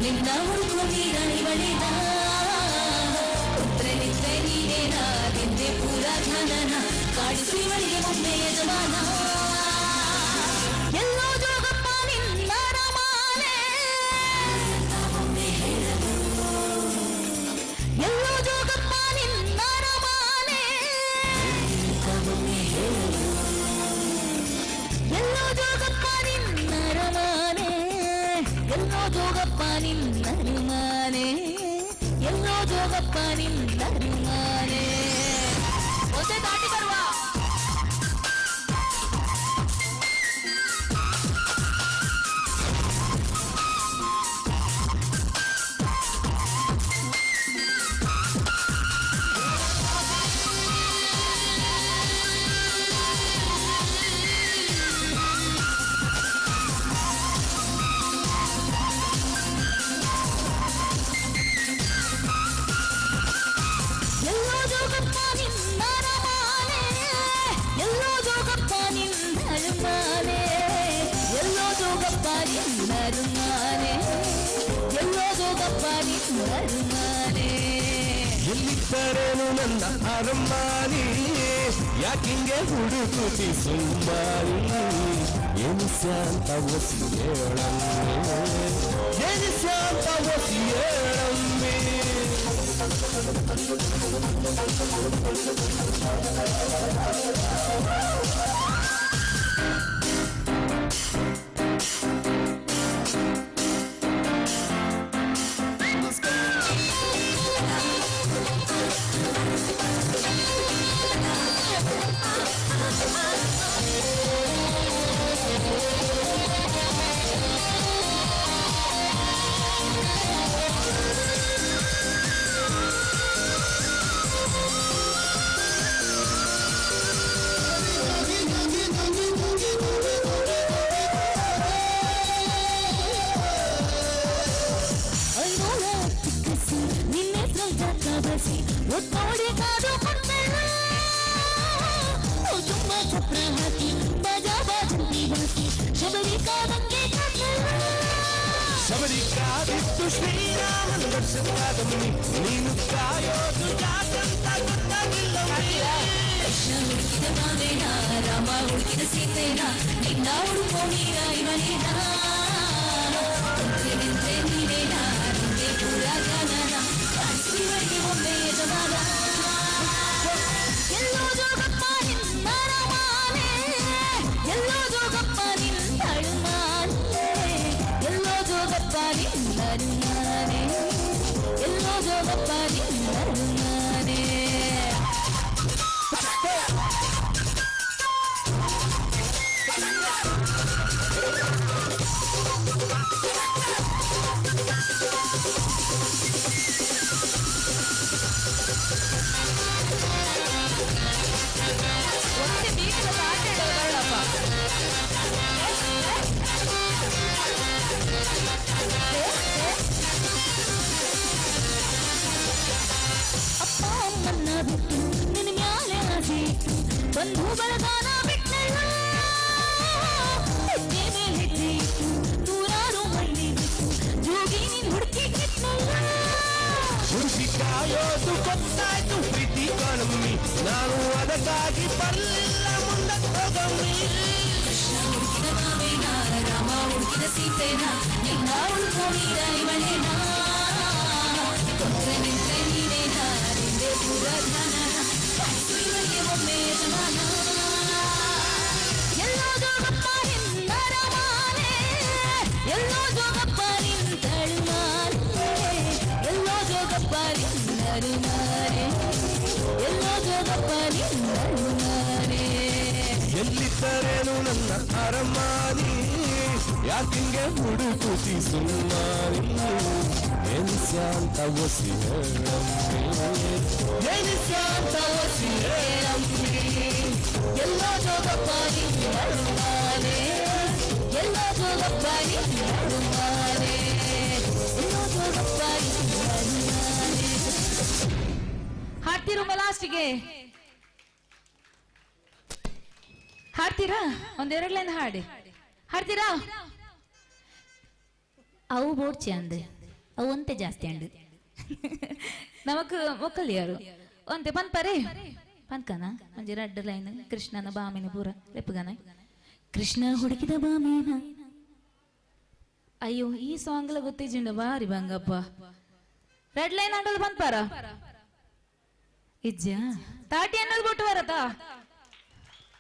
ನಿನ್ನ ಹುಡುಕು ನೀರಣಿವಳಿದ ಪುತ್ರ ನಿದ್ರೆ ನೀನೇನ ನಿಂದೆ ಪೂರ ಧ್ಯಾನನ ಕಾಡಿಸು ಇವಳಿಗೆ ಒಮ್ಮೆ ಯಜಮಾನ ಎಲ್ಲೋ ಜೋಗಪ್ಪ ನಿನ್ನ ರಮಾನೆ ಎಲ್ಲೋ ಜೋಗಪ್ಪ ನಿನ್ನ ರಮಾನೆ ಎಲ್ಲೋ ಜೋಗಪ್ಪ ನಿನ್ನ ರಮಾನೆ ಎಲ್ಲೋ ಜೋಗಪ್ಪ ನಿನ್ನ ಅರುಮಾನೆ ಎಲ್ಲೋ ಜೋಗಪ್ಪ ನಿನ್ನ ಅರುಮಾನೆ ಒಂದೇ ದಾಟಿ ಬರುವ ಎಲ್ಲೋ ಜೋಗಪ್ಪ ನಿನ್ನ ರಮಾನೆ ಎಲ್ಲೋ ಜೋಗಪ್ಪ ನಿನ್ನ ಅರುಮಾನೆ ಎಲ್ಲೋ ಜೋಗಪ್ಪ ನಿನ್ನ ಅರುಮಾನೆ ಎಲ್ಲೋ ಜೋಗಪ್ಪ ನಿನ್ನ ಅರುಮಾನೆ ಎಲ್ಲಿದ್ದರೇನು ನನ್ನ ಅರಮಾನಿ ಯಾಕಿಂಗೆ ಹುಡುಕುತಿ ಸುಂಬಾರಿ ಏನು ಸ್ಯಾಂತ ಒಸಿ ಹೇಳಮ್ಮಿ ಏನು ಸ್ಯಾಂತ ಒಸಿ ಹೇಳಮ್ಮಿ. ಶಬರಿಕಾದಿತ್ತು ಶ್ರೀರಾಮನ ದರ್ಶನವಾದಮ್ಮಿ ನೀನು ಕಾಯೋದು ಯಾಕಂತ ಗೊತ್ತಾಗಿಲ್ಲ. ಕೃಷ್ಣ ಹುಡುಕಿದ ಮಾವೇನ, ರಾಮ ಹುಡುಕಿದ ಸೀತೆನ, ನಿನ್ನ ಹುಡುಕೋ ಮೀರ ಇವನೇನ? ನಿಂತ್ರೆ ನಿಂತ್ರೆ ನೀನೇನ, ನಿಂಗೆ ಪೂರ ಜ್ಞಾನನ ಕಾಣಿಸುವವರಿಗೆ ಒಮ್ಮೆ ಯಜಮಾನ. ಎಲ್ಲೋ ಜೋಗಪ್ಪ ನಿನ್ನ ರಮಾನೆ, ಎಲ್ಲೋ ಜೋಗಪ್ಪ ನಿನ್ನ ಅಳುಮಾನೆ, ಎಲ್ಲೋ ಜೋಗಪ್ಪ ನಿನ್ನ ಅರುಮಾನೆ, ಎಲ್ಲೋ ಜೋಗಪ್ಪ ನಿನ್ನ ಅರುಮಾನೆ. ಅಪ್ಪ ಅಮ್ಮನ್ನ ಬಿಟ್ಟು ನಿನ್ನ ಮ್ಯಾಲೆ ಆಸೆ ಇಟ್ಟು ಬಂಧು ಬಳಗಾನ ಬಿಟ್ಟಲ್ಲ, ಹೆಜ್ಜೆ ಮೇಲೆ ಹೆಜ್ಜೆ ಇಟ್ಟು ನೂರಾರು ಮೈಲಿ ಬಿಟ್ಟು ಜೋಗಿ ನೀನ್ ಹುಡುಕಿ ಕಿಟ್ನಲ್ಲ. ಹುಡುಕಿ ಕಾಯೋದು ಗೊತ್ತಾಯ್ತು ಪ್ರೀತಿ ಕಾಣಮ್ಮಿ, ನಾನು ಅದಕ್ಕಾಗಿ ಬರ್ಲಿಲ್ಲ, ಮುಂದಕ್ಕೆ ಹೋಗಮ್ಮಿ. ಕೃಷ್ಣ ಹುಡುಕಿದ ಮಾವೇನ, ರಾಮ ಹುಡುಕಿದ ಸೀತೆನ, ನಿನ್ನ ಹುಡುಕೋ ಮೀರ ಇವಳೇನ? ಕೊಂದ್ರೆ ನಿಂತ್ರೆ ನೀನೇನ, ನಿಂದೆ ಪೂರ ಜ್ಞಾನನ ಕಾಣಿಸು ಇವಳಿಗೆ ಒಮ್ಮೆ ಯಜಮಾನ. ಎಲ್ಲೋ ಜೋಗಪ್ಪ ನಿನ್ನ ರಮಾನೆ, ಎಲ್ಲೋ ಜೋಗಪ್ಪ ನಿಂತಳುಮಾನೆ, ಎಲ್ಲೋ ಜೋಗಪ್ಪ ನಿನ್ನ ಅರುಮಾನೆ, ಎಲ್ಲೋ ಜೋಗಪ್ಪ ನಿನ್ನ ಅರುಮಾನೆ. ಎಲ್ಲಿದ್ದರೇನು ನನ್ನ ಅರಮಾನಿ, ಯಾಕಿಂಗೆ ಹುಡುಕುತಿ ಸುಮ್ಮಾನಿ? ಎನಿಸ್ಯಾಂತ ಒಸಿ ಹೇಳಮ್ಮಿ, ಎನಿಸ್ಯಾಂತ ಒಸಿ ಹೇಳಮ್ಮಿ. ಎಲ್ಲೋ ಜೋಗಪ್ಪ ನಿನ್ನ ಅರುಮಾನೆ, ಎಲ್ಲೋ ಜೋಗಪ್ಪ ನಿನ್ನ ಅರುಮಾನೆ, ಎಲ್ಲೋ ಜೋಗಪ್ಪ ನಿನ್ನ ಅರುಮಾನೆ. ಹಾಡ್ತೀರಮ್ಮ ಲಾಸ್ಟಿಗೆ? ಹಾಡ್ತೀರಾ? ಒಂದೆರಡು ಲೈನ್ ಹಾಡಿ ಹಾಡ್ತೀರಾ? ಅವು ಬೋಡ್ಚಿ ಅಂದ್ ಅವು ಒಂತೆ ಜಾಸ್ತಿ ಅಂಡ್ ನಮಕ್ ಒಕ್ಕಲಿಯಾರು ಒಂತೆ ಪನ್ಪರೆ ಪನ್ಕನ ಒಂಜಿ ರಡ್ಡ್ ಲೈನ್ ಕೃಷ್ಣನ ಬಾಮಿನ ಪೂರ ಲೆಪ್ಪುಗನ. ಕೃಷ್ಣ ಹುಡುಕಿದ ಬಾಮೇನ. ಅಯ್ಯೋ, ಈ ಸಾಂಗ್ಲ ಗೊತ್ತಿಜ್ಜಿಂಡ ಬಾರಿ ಬಂಗಪ್ಪ. ರೆಡ್ ಲೈನ್ ಅಂಡಲ್ ಪನ್ಪಾರ ಇಜ್ಜಾ ತಾಟಿ ಅನ್ನೋದು ಬಿಟ್ಟು ಬರತಾ?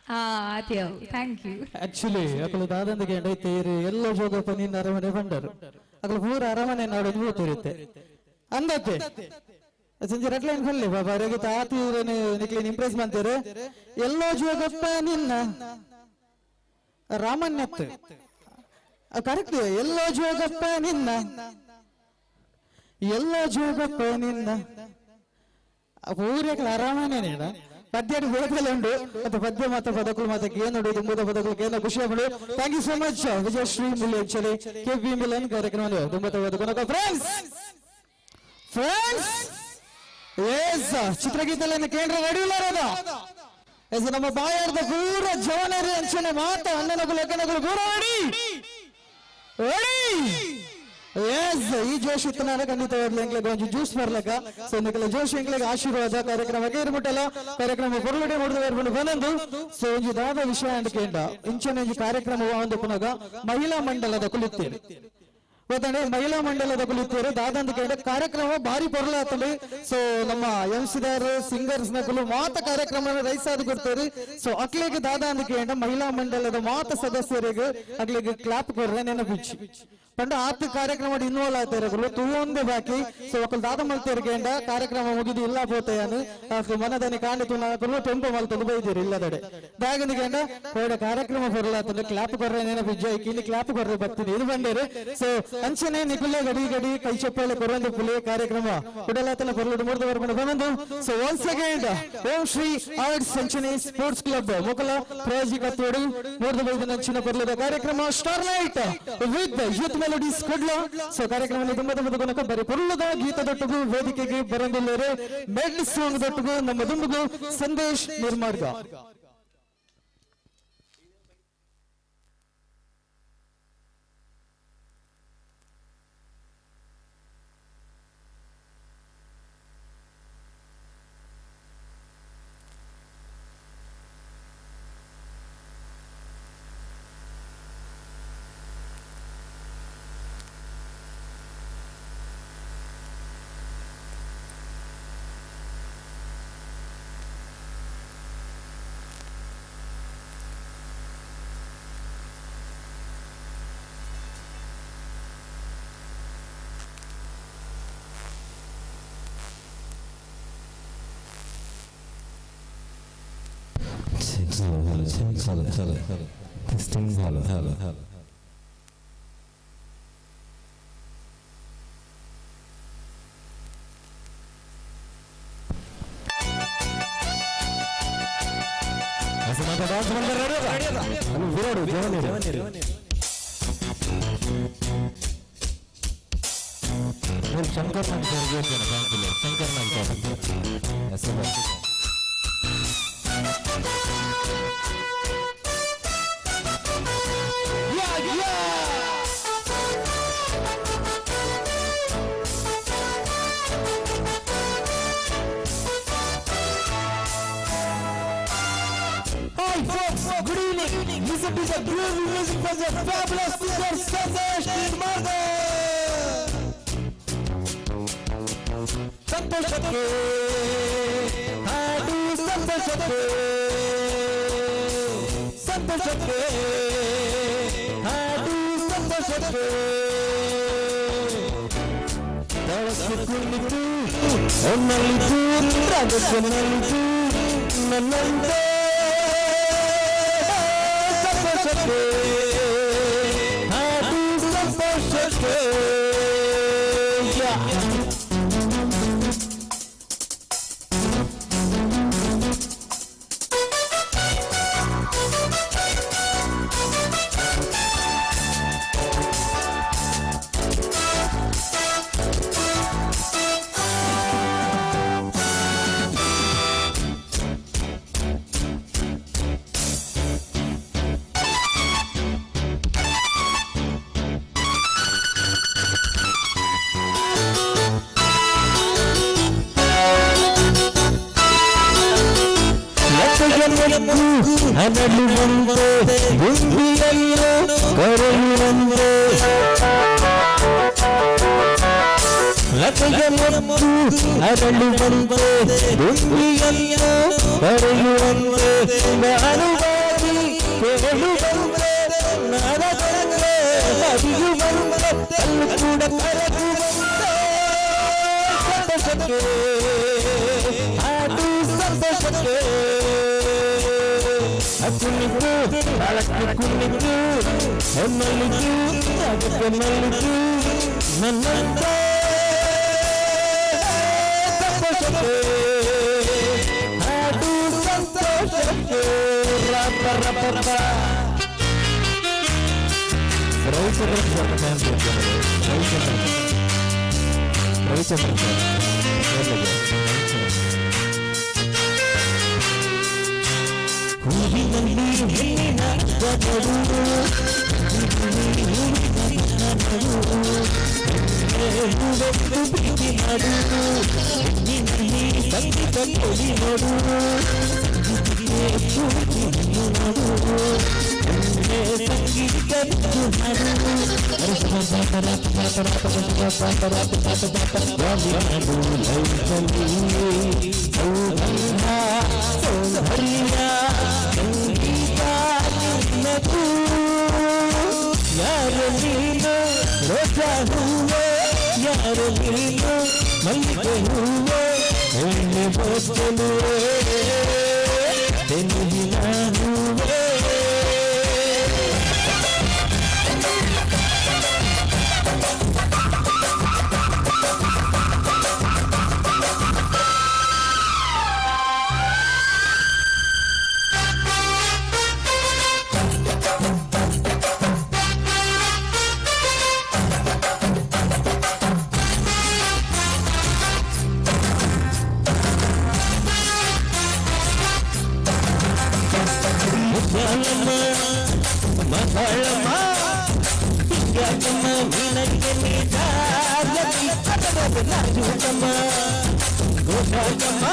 ಹಾ ಆತಿಯವು, thank you. Actually ಅಕಲು ದಾದಂದಿಗೆ ತೇರಿ ಎಲ್ಲ ಜೋಗಪ್ಪ ನಿನ್ನ ಅರಮನೆ ಬಂಡರು ಅಕಲು ಪೂರ ಅರಮನೆ ನಾಡೋದು ಹೋಗ್ತಿರುತ್ತೆ ಅಂದತ್ತೆ. ಸಂಜೆ ರೆಡ್ ಲೈನ್ ಬಲ್ಲಿ ಬಾಬಾ ರೇಗಿತ ಆತಿ ನಿಕ್ಲಿನ್ ಇಂಪ್ರೆಸ್ ಮಾಡ್ತೀರಿ. ಎಲ್ಲೋ ಜೋಗಪ್ಪ ನಿನ್ನ ರಾಮನ್ಯತ್ ಕರೆಕ್ಟ್. ಎಲ್ಲೋ ಜೋಗಪ್ಪ ನಿನ್ನ, ಎಲ್ಲೋ ಜೋಗಪ್ಪ ನಿನ್ನ ಪೂರ್ಯಕಲ ಅರಮನೆ ಪದ್ಯ ಹೋಗಲ್ಲ ಉಂಟು ಮತ್ತು ಪದ್ಯ ಮಾತ ಪದಕುಲು ಮಾತ ಏನು ದುಂಬುದ ಪದಕುಲು ಏನು ಖುಷಿ ಆಗ್ಬಿಡು. Thank you so much Vijayashree Milan ಚಲಿ ಕೆ ಬಿ ಮಿಲನ್ ಕಾರ್ಯಕ್ರಮ ದುಂಬತ ಪದಕುಲು. ಫ್ರೆಂಡ್ಸ್ ಫ್ರೆಂಡ್ಸ್ ಎಸ್ ಚಿತ್ರಗೀತೆಲ್ಲ ಕೇಂದ್ರ ರೆಡಿ ಎಸ್ ನಮ್ಮ ಬಾಯಾರ್ದ ಪೂರ ಜವನರಿ ಅಂಚನೆ ಮಾತ ಅಣ್ಣನಗಳು ಅಕ್ಕನಗಳು ಪೂರ ರೆಡಿ ರೆಡಿ. ಎಸ್ ಈ ಜೋಶ್ ಇತ್ತನಾರ ಖಂಡಿತವಾಗ್ಲೂ ಎಂಗ್ಲಿಗೆ ಒಂಜಿ ಜ್ಯೂಸ್ ಬರ್ಲಕ. ಸೊ ನಿಕಲ ಜೋಶ್ ಎಂಗ್ಲಿಗೆ ಆಶೀರ್ವಾದ ಕಾರ್ಯಕ್ರಮಕ್ಕೆ ಇರ್ಬಿಟ್ಟಲ್ಲ ಕಾರ್ಯಕ್ರಮ ಪೊರ್ಲುಡೆ ಮುಡಿದು ಬರ್ಕೊಂಡು ಬಂದಂದು. ಸೊ ಒಂಜಿ ದಾದ ವಿಷಯ ಅಂಡ್ ಕೇಂದ್ರ ಇಂಚನೆ ಒಂಜಿ ಕಾರ್ಯಕ್ರಮ ಒಂದು ಪುನಗ ಮಹಿಳಾ ಮಂಡಲದ ಕುಲಿತ್ತೇವೆ. ಗೊತ್ತಂಡೆ ಮಹಿಳಾ ಮಂಡಲದ ಕುಳಿತರು ದಾದಂದ ಕೇಳ ಕಾರ್ಯಕ್ರಮ ಭಾರಿ ಪೊರ್ಲಾತಂಡು. ಸೊ ನಮ್ಮ ಎಂಸಿದಾರ್ ಸಿಂಗರ್ಸ್ ನಕುಲು ಮಾತ ಕಾರ್ಯಕ್ರಮ ರೈಸಾದ್ ಕೊಡ್ತಾರೆ. ಸೊ ಅಕ್ಲೆಗ್ ದಾದಾಂದ ಕೇಂಡ ಮಹಿಳಾ ಮಂಡಲದ ಮಾತ ಸದಸ್ಯರಿಗೆ ಅಕ್ಲೆಗ್ ಕ್ಲಾಪ್ ಕೊರ್ರೆ ನೆನಪಿಚ್ಚಿ ಪಂಡ ಆತ ಕಾರ್ಯಕ್ರಮ ಇನ್ವಾಲ್ವ್ ಆಯ್ತಾರೆ ತೂವೊಂದೇ ಬಾಕಿ. ಸೊ ಒಕ್ಕಲ್ ದಾದ ಮಲ್ತೇರು ಕೇಂಡ ಕಾರ್ಯಕ್ರಮ ಮುಗಿದು ಇಲ್ಲ ಪೋತೆಯಾನು ಮನದನಿ ಕಾಂಡ ತುನ ಟೆಂಪೋ ಮಲ್ತೊಂದು ಬೈದಿರಿ ಇಲ್ಲದಡೆ ದಾಗಂದ ಕೇಂಡ ಕೋಡ ಕಾರ್ಯಕ್ರಮ ಪೊರ್ಲಾತಂಡು ಕ್ಲಾಪ್ ಕೊರ್ರೆ ನೆನಪಿಜ್ಜ ಇಲ್ಲಿ ಕ್ಲಾಪ್ ಕೊರ್ರೆ ಬರ್ತೀನಿ ಇದು ಬಂಡೇರು. ಸೊ ಅಂಚನೆ ನಿಕುಲೆ ಗಡಿ ಗಡಿ ಕೈ ಚಪ್ಪಾಳೆ ಕೊರೊಂದು ಪುಲೆ ಕಾರ್ಯಕ್ರಮ ಉಡಲಾತನ ಕೊರಲು ಮೂರ್ದು ಬರ್ಕೊಂಡು ಬಂದು. So once again Om Shri arts ಅಂಚನೆ ಸ್ಪೋರ್ಟ್ಸ್ ಕ್ಲಬ್ ಮೊಕಲ ಪ್ರಾಯೋಜಕತ್ವಡು ಮೂರ್ದು ಬೈದ ನಂಚಿನ ಕೊರಲದ ಕಾರ್ಯಕ್ರಮ star light with youth melodies Kudla. So ಕಾರ್ಯಕ್ರಮ ತುಂಬ ತುಂಬ ಗುಣಕ ಬರೀ ಪೊರ್ಲದ ಗೀತದೊಟ್ಟಿಗೂ ವೇದಿಕೆಗೆ ಬರಂದಿಲ್ಲರೆ ಮೆಡ್ಲ್ ಸಾಂಗ್ ದೊಟ್ಟಿಗೂ ನಮ್ಮ ದುಂಬುಗು Sandesh ನಿರ್ಮಾರ್ಗ. Hello, hello, hello, hello, hello. Testing, hello, hello, hello. Shankar Nag sir, Shankar Nag sir. Hi folks, good evening. Listen to the groovy music from the fabulous singer Sandesh Nirmarga. ಸಂತೋಷಕ್ಕೆ ಹಾಡು, ಸಂತೋಷಕ್ಕೆ, ಸಂತೋಷಕ್ಕೆ ಹಾಡು, ಸಂತೋಷಕ್ಕೆ. ತಾಳಕ್ಕೆ ಕುಣಿತು ನಲಿತು, ರಾಗಕ್ಕೆ ನಲಿತು ನನ್ನಂತೆ. ಸಂತೋಷಕ್ಕೆ ಹಾಡು, ಸಂತೋಷಕ್ಕೆ. ಅನಲುವಂತೆ ಗುಂಡಿಯನ್ನು ಕರೆಯುವಂತೆ, ಲತೆಯ ಮೊಗ್ಗು ಅರಳುವಂತೆ ಗುಂಡಿಯನ್ನು ಕರೆಯುವಂತೆ, ನಾನುವಾಗಿ ಕೇಳುವಂತೆ, ನಾನದಂತೆ ಹರಿಯುವಂತೆ, ಕಲ್ಲು ಕೂಡ ಕರಗುವಂತೆ. ಸಂತೋಷಕ್ಕೆ ಹಾಡು, ಸಂತೋಷಕ್ಕೆ. ಕುಣಿತು ತಾಳಕ್ಕೆ ಕುಣಿತು ನಲಿತು, ಅದಕ್ಕೆ ನಲಿತು ನನ್ನಂತೆ. ಸಂತೋಷಕ್ಕೆ ಹಾಡು, ಸಂತೋಷಕ್ಕೆ. ರಪ ರಪ ರಪ. Ravichandran sir, Ravichandran, Ravichandran sir. ಹೂವಿನಲ್ಲಿ ಹೆಣ್ಣಿನ ಗದರು, ಹೂವೆಂದು ಪ್ರೀತಿ ನಾಡು, ಹೆಣ್ಣಿನಲ್ಲಿ ಸಂಗೀತ ಕೊಡಿ ನೋಡು, ಸಂಗೀತಕ್ಕೆ ಪೂರ್ತಿ ನೋಡು, ಹೆಣ್ಣೆ ಸಂಗೀತ ಹಾಡು. ಯಾರು ನೀನು ರೋಜಾ ಹೂವೆ, ಯಾರು ನೀನು ಮಲ್ಲಿಗೆ ಹೂವೆ, ಎಣ್ಣೆ ಬೋತಲುವೆ ತೆಲುಗಿನ ಹೂವೆ. ಮುದ್ದಾಳಮ್ಮ ಮಗಳಮ್ಮ ಹಿಂಗ್ಯಾಕಮ್ಮ ನಿನಗೆ ನಿಜಾಗತಿ ನಾಜೂಕಮ್ಮ ಗೋಪಾಲಮ್ಮ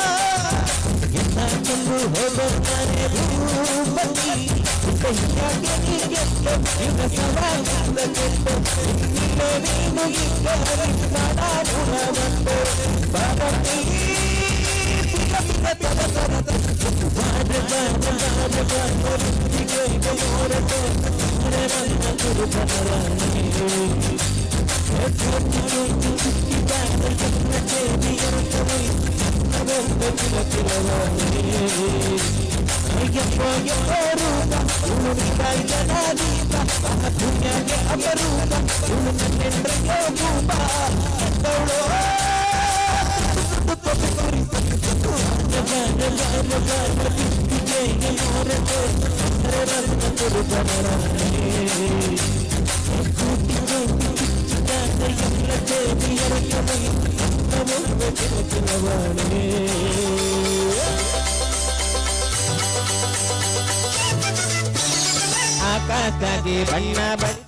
ಎಲ್ಲ ಚೆಂದು ಹೋಗುತ್ತಾರೆ ಭೂಪತಿ ಕೈಯಾಗೆ ನೀಗೆತ್ತ ಇವ ಸವಾಲಿಂದ ಕೆಟ್ಟು ನಿನ್ನೆ ನೀನು ಇದ್ದರೆ ಗುಣವಂತೆ ಬಾರತಿ ಆಕಾಶದಾಗೆ ಬಣ್ಣ ಬಣ್ಣ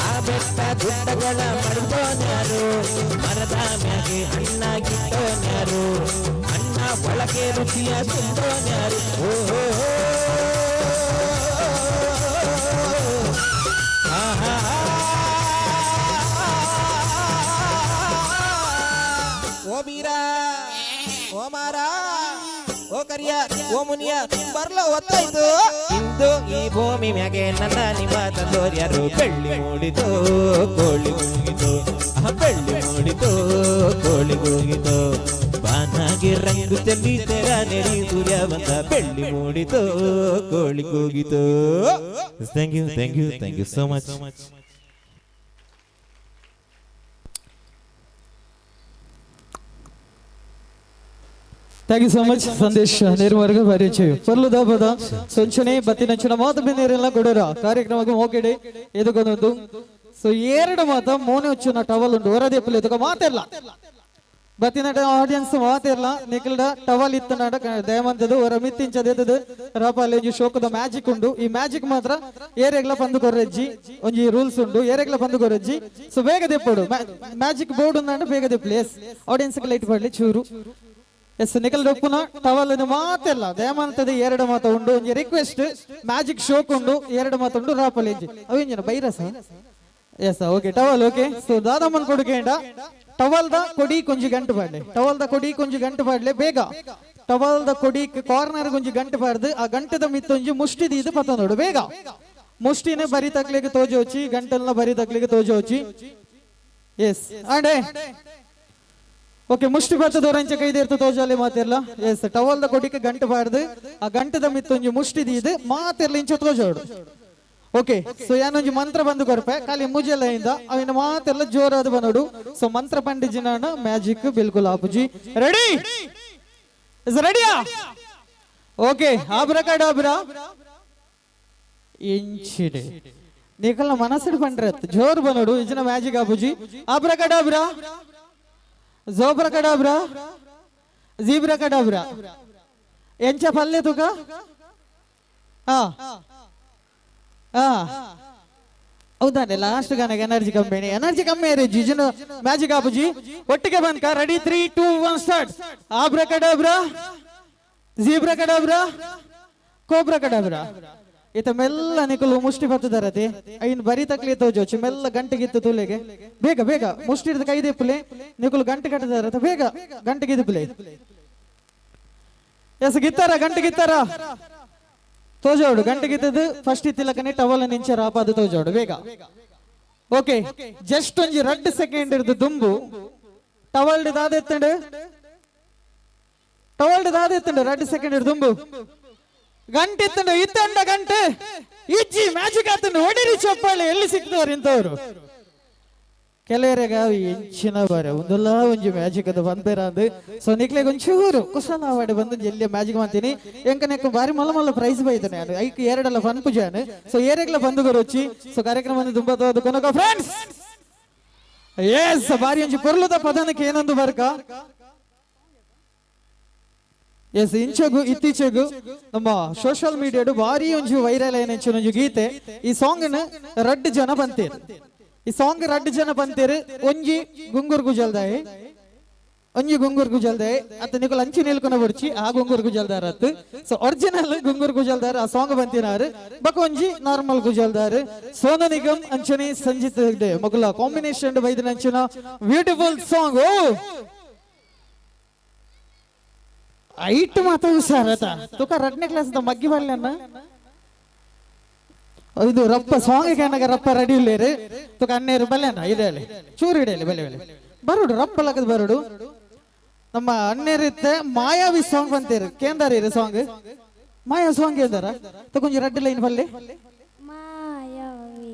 ಆ ಬೆಟ್ಟ ಗುಡ್ಡಗಳ ಮಡ್ದೋನ್ಯಾರು, ಮರದ ಮ್ಯಾಗೆ ಹಣ್ಣಾಗಿಟ್ಟೋನ್ಯಾರು, ಅಣ್ಣ ಒಳಗೆ ರುಚಿಯ ತುಂಬೋನ್ಯಾರು. ಓ ಓ ಬೀರಾ, ಓ ಮಾರಾ, ಓ ಕರಿಯ, ಓ ಮುನಿಯ, ಬರ್ಲ ಒತ್ತಾಯ್ತು. ಇಂದು ಈ ಭೂಮಿ ಮ್ಯಾಗೆ ನನ್ನ ನಿಮ್ಮ ತಂದೋರ್ಯಾರು. ಬೆಳ್ಳಿ ಮೂಡಿತು ಕೋಳಿ ಕೂಗಿತು, ಬೆಳ್ಳಿ ಮೂಡಿತು ಕೋಳಿ ಕೂಗಿತು, ಬಾನಾಗೆ ರಂಗು ಚೆಲ್ಲಿ ತೆರ ನೆರಿ ಸೂರ್ಯ ಬಂದ, ಬೆಳ್ಳಿ ಮೂಡಿತು ಕೋಳಿ ಕೂಗಿತು. Thank you, thank you, thank you so much. Thank you so much Sandesh ನೇರ್ವರ್ಗ ಪರಿಚಯ ಪರ್ಲುದ ಪದ ಸೊಂಚನೆ ಬತ್ತಿನಂಚಿನ ಮಾತು ಬಿಂದಿರೆಲ್ಲ ಕೊಡೋರ ಕಾರ್ಯಕ್ರಮಕ್ಕೆ ಹೋಗಿಡಿ ಎದುಕೊಂದೊಂದು. ಸೊ ಎರಡು ಮಾತ ಮೋನೆ ಉಚ್ಚುನ ಟವಲ್ ಉಂಟು ಹೊರದೆಪ್ಪಲು ಎದುಕ ಮಾತಿರ್ಲ ಬತ್ತಿನ ಆಡಿಯನ್ಸ್ ಮಾತಿರ್ಲ ನಿಖಿಲ್ಡ ಟವಲ್ ಇತ್ತನಾಡ ದಯಮಂತದ್ದು ಹೊರ ಮಿತ್ತಿಂಚದ ರಾಪಾಲಿ ಒಂಜಿ ಶೋಕದ ಮ್ಯಾಜಿಕ್ ಉಂಡು. ಈ ಮ್ಯಾಜಿಕ್ ಮಾತ್ರ ಏರೆಗ್ಲ ಪಂದು ಕೊರ್ರೆಜ್ಜಿ ಒಂಜಿ ರೂಲ್ಸ್ ಉಂಡು, ಏರೆಗ್ಲ ಪಂದು ಕೊರ್ರೆಜ್ಜಿ. ಸೊ ಬೇಗ ದೆಪ್ಪಡು ಮ್ಯಾಜಿಕ್ ಬೋರ್ಡ್ ಉಂದಾಂಡ ಬೇಗ ದೆಪ್ಪಲಿ. ಎಸ್ ಆಡಿಯನ್ಸ್ ಲೈಟ್ ಪಡ್ಲಿ ಚೂರು. ಎಸ್ ನಿಖಲ್ ಡೊಪ್ಪುನ ಟವಲ್ ಮಾತೆಲ್ಲ ದಯಮಾಂತದ ಎರಡು ಮಾತ ಉಂಡು ಒಂಜಿ ರಿಕ್ವೆಸ್ಟ್ ಮ್ಯಾಜಿಕ್ ಶೋಕ್ ಉಂಡು ಎರಡು ಮಾತ ಉಂಡು ರಾಪಲ್ ಎಂಜಿ ಅವೇಂಜಿನ ಬೈರಸ. Yes okay towel okay. So ದಾದಮ್ಮನ್ ಕೊಡುಕೇಂಡ ಟವಲ್ the ಕೊಡಿ ಕೊಂಜಿ ಗಂಟು ಪಾಡ್ಲೆ, ಟವಲ್ the ಕೊಡಿ ಕೊಂಜಿ ಗಂಟು ಪಾಡ್ಲೆ ಬೇಗ. ಟವಲ್ the ಕೊಡಿ ಕಾರ್ನರ್ ಕೊಂಜಿ ಗಂಟು ಪಾಡ್ದು ಆ ಗಂಟದ ಮಿತ್ತೊಂಜಿ ಮುಷ್ಟಿ ದೀದು ಪತ್ತೊಂದೋಡು ಬೇಗ. ಮುಷ್ಟಿನ ಬರಿ ತಕ್ಲಿಗೆ ತೋಜೋಚಿ, ಗಂಟಲ್ನ ಬರಿ ತಕ್ಲಿಗೆ ತೋಜೋಚಿ. ಎಸ್ ಅಂಡೆ ಓಕೆ ಮುಷ್ಟಿ ಬರ್ತದವರಂಚ ಕೈದೇರ್ತು ತೋಜಾಲಿ ಮಾತಿರ್ಲ. ಎಸ್ ಟವಲ್ the ಕೊಡಿಕೆ ಗಂಟು ಬಾರ್ದು ಆ ಗಂಟದ ಮಿತ್ತೊಂಜಿ ಮುಷ್ಟಿ ದೀದು ಮಾತಿರ್ಲಿ ಇಂಚ ತೋಜೋಡು. ಓಕೆ ಸೊ ಯಾನೊಂಜಿ ಮಂತ್ರ ಬಂದು ಕೊರ್ಪೆ ಖಾಲಿ ಮುಜೆಲ್ಲ ಇಂದ ಅವಿನ ಮಾತೆಲ್ಲ ಜೋರಾದ ಬಂದೋಡು. ಸೊ ಮಂತ್ರ ಪಂಡಿಜಿನ ಮ್ಯಾಜಿಕ್ ಬಿಲ್ಕುಲ್ ಆಪುಜಿ. Ready is ರೆಡಿಯಾ? ಓಕೆ ಆಬ್ರಕಡಾಬ್ರಾ ಇಂಚಿಡೆ ನಿಕಲ್ನ ಮನಸ್ಸು ಪಂಡ್ರೆ ಜೋರು ಬಂದೋಡು ಇಜಿನ ಮ್ಯಾಜಿಕ್ ಆಪುಜಿ. ಆಬ್ರಕಡಾಬ್ರಾ ಜೋಬ್ರ ಕಡಾಬ್ರಾ ಜೀಬ್ರಾ ಕಡಾಬ್ರಾ ಎಂಚ ಪಲ್ಲೆ ತುಕ ಹಾ ಹಾ ಹೌದಾನೆ ಲಾಸ್ಟ್ ಗಾನಗೆ ಎನರ್ಜಿ ಕಮ್ಮಿ, ಎನರ್ಜಿ ಕಮ್ಮಿ ಇರಿ ಜಿಜಿನ ಮ್ಯಾಜಿಕ್ ಆಪುಜಿ. ಒಟ್ಟಿಗೆ ಬಂದ್ಕ ready 3 2 1 start. Abracadabra zebra cadabra cobra cadabra ಇತ ಮೆಲ್ಲ ನಿಕುಲು ಮುಷ್ಟಿ ಬತ್ತದಾರತೆ ಐನ್ ಬರಿ ತಕ್ಲಿ ತೋಜೋಚು ಮೆಲ್ಲ ಗಂಟೆಗಿತ್ತು ತೂಲೆಗೆ ಬೇಗ ಬೇಗ ಮುಷ್ಟಿ ಹಿಡ್ದು ಕೈ ದೆಪ್ಪುಲೆ ನಿಕುಲು ಗಂಟೆ ಕಟ್ಟದಾರತೆ ಬೇಗ ಗಂಟೆಗಿದ್ದು ಎಸ್ ಗಿತ್ತಾರ ಗಂಟೆ ಗಿತ್ತಾರ ತೋಜೋಡು ಗಂಟೆ ಗಿತ್ತದು ಫಸ್ಟ್ ಇತ್ತಿಲ್ಲಕನೆ ಟವಲ್ ನಿಂಚರ ಆಪಾದು ತೋಜೋಡು ಬೇಗ. ಓಕೆ ಜಸ್ಟ್ ಒಂಜಿ 2 ಸೆಕೆಂಡ್ ಇರ್ದು ದುಂಬು ಟವಲ್ ದಾದೆತ್ತಂಡು ಟವಲ್ ದಾದೆತ್ತಂಡು 2 ಸೆಕೆಂಡ್ ಇರ್ದು ದುಂಬು ಗಂಟೆ ಇತ್ತಂಡು ಇತ್ತಂಡ ಗಂಟೆ ಇಜ್ಜಿ ಮ್ಯಾಜಿಕ್ ಆತಂಡು ಹೊಡಿರಿ ಚಪ್ಪಾಳೆ ಎಲ್ಲಿ ಸಿಕ್ತವ್ರು ಇಂಥವ್ರು ಕೆಲವರೆಗ ಎಂಚಿನ ಬಾರೆ ಒಂದಲ್ಲ ಒಂಜಿ ಮ್ಯಾಜಿಕ್ ಅದು ಬಂದೇರ ಅಂದು. ಸೊ ನಿಕ್ಲೆಗ್ ಒಂಚೂರು ಕುಶಲ ಆವಾಡಿ ಬಂದು ಎಲ್ಲಿ ಮ್ಯಾಜಿಕ್ ಮಾಡ್ತೀನಿ ಎಂಕನೆಕ್ ಬಾರಿ ಮಲ್ಲ ಮಲ್ಲ ಪ್ರೈಸ್ ಬೈತಾನೆ ನಾನು ಐಕ್ ಎರಡಲ್ಲ ಫನ್ ಪೂಜಾನು. ಸೊ ಏರೆಗ್ಲ ಬಂದು ಬರೋಚಿ. ಸೊ ಕಾರ್ಯಕ್ರಮ ತುಂಬಾ ಕೊನಕ ಫ್ರೆಂಡ್ಸ್. ಎಸ್ ಬಾರಿ ಒಂಜಿ ಪೊರ್ಲುದ ಪದನಕ್ಕೆ ಏನೊಂದು ಬರ್ಕ. ಎಸ್ ಇಂಚಗು ಇತ್ತೀಚೆಗು ನಮ್ಮ ಸೋಷಿಯಲ್ ಮೀಡಿಯಾಡು ಭಾರಿ ಒಂಜಿ ವೈರಲ್ ಏನಂಚಿನ ಒಂಜಿ ಗೀತೆ ಈ ಸಾಂಗ್ ರಡ್ಡು ಜನ ಬಂತೇರು ಈ ಸಾಂಗ್ ರಡ್ಡು ಜನ ಬಂತೇರು ಒಂಜಿ ಗುಂಗುರ್ ಗುಜಲ್ದಾಯಿ ಒಂಜಿ ಗುಂಗುರ್ ಗುಜಲ್ದಾಯಿ ಅತ್ತ ನಿಕುಲ್ ಅಂಚಿ ನಿಲ್ಕೊನ ಬುಡ್ಚಿ ಆ ಗುಂಗುರ್ ಗುಜಲ್ದಾರ್ ಅತ್ತು. ಸೊ ಒರಿಜಿನಲ್ ಗುಂಗುರ್ ಗುಜಲ್ದಾರ್ ಆ ಸಾಂಗ್ ಬಂತಿನಾರು ಬಕ ಒಂಜಿ ನಾರ್ಮಲ್ ಗುಜಲ್ದಾರ್ ಸೋನು ನಿಗಮ್ ಅಂಚನೆ ಸಂಜಿತ್ ಹೆಗ್ಡೆ ಮಗುಲ ಕಾಂಬಿನೇಷನ್ ಬೈದಿನ ಅಂಚಿನ ಬ್ಯೂಟಿಫುಲ್ ಸಾಂಗ್. ಓ ಐಟ್ ಮಾತ ಹುಷಾರತ ತುಕ 2ನೇ ಕ್ಲಾಸ್ ಮಗ್ಗಿ ಬರ್ಲಿ ಇದು ರಪ್ಪ ಸಾಂಗ್ ಕೇನಾಗ ರಪ್ಪ ರೆಡಿ ಇಲ್ಲೇರಿ ತುಕ ಅನ್ನೇರು ಬಲ್ಲೆನ ಇಡಲಿ ಚೂರು ಇಡಲಿ ಬಲೆ ಬಲೆ ಬರುಡು ರಪ್ಪ ಲಗದ ಬರುಡು ನಮ್ಮ ಅನ್ನೇರಿತ್ತೆ ಮಾಯಾವಿ ಸಾಂಗ್ ಬಂತೇರು ಕೇಂದಾರಿ ಸಾಂಗ್ ಮಾಯಾ ಸಾಂಗ್ ಕೇಂದಾರ ತಕೊಂಜಿ ರೆಡ್ ಲೈನ್ ಬಲ್ಲೆ ಮಾಯಾವಿ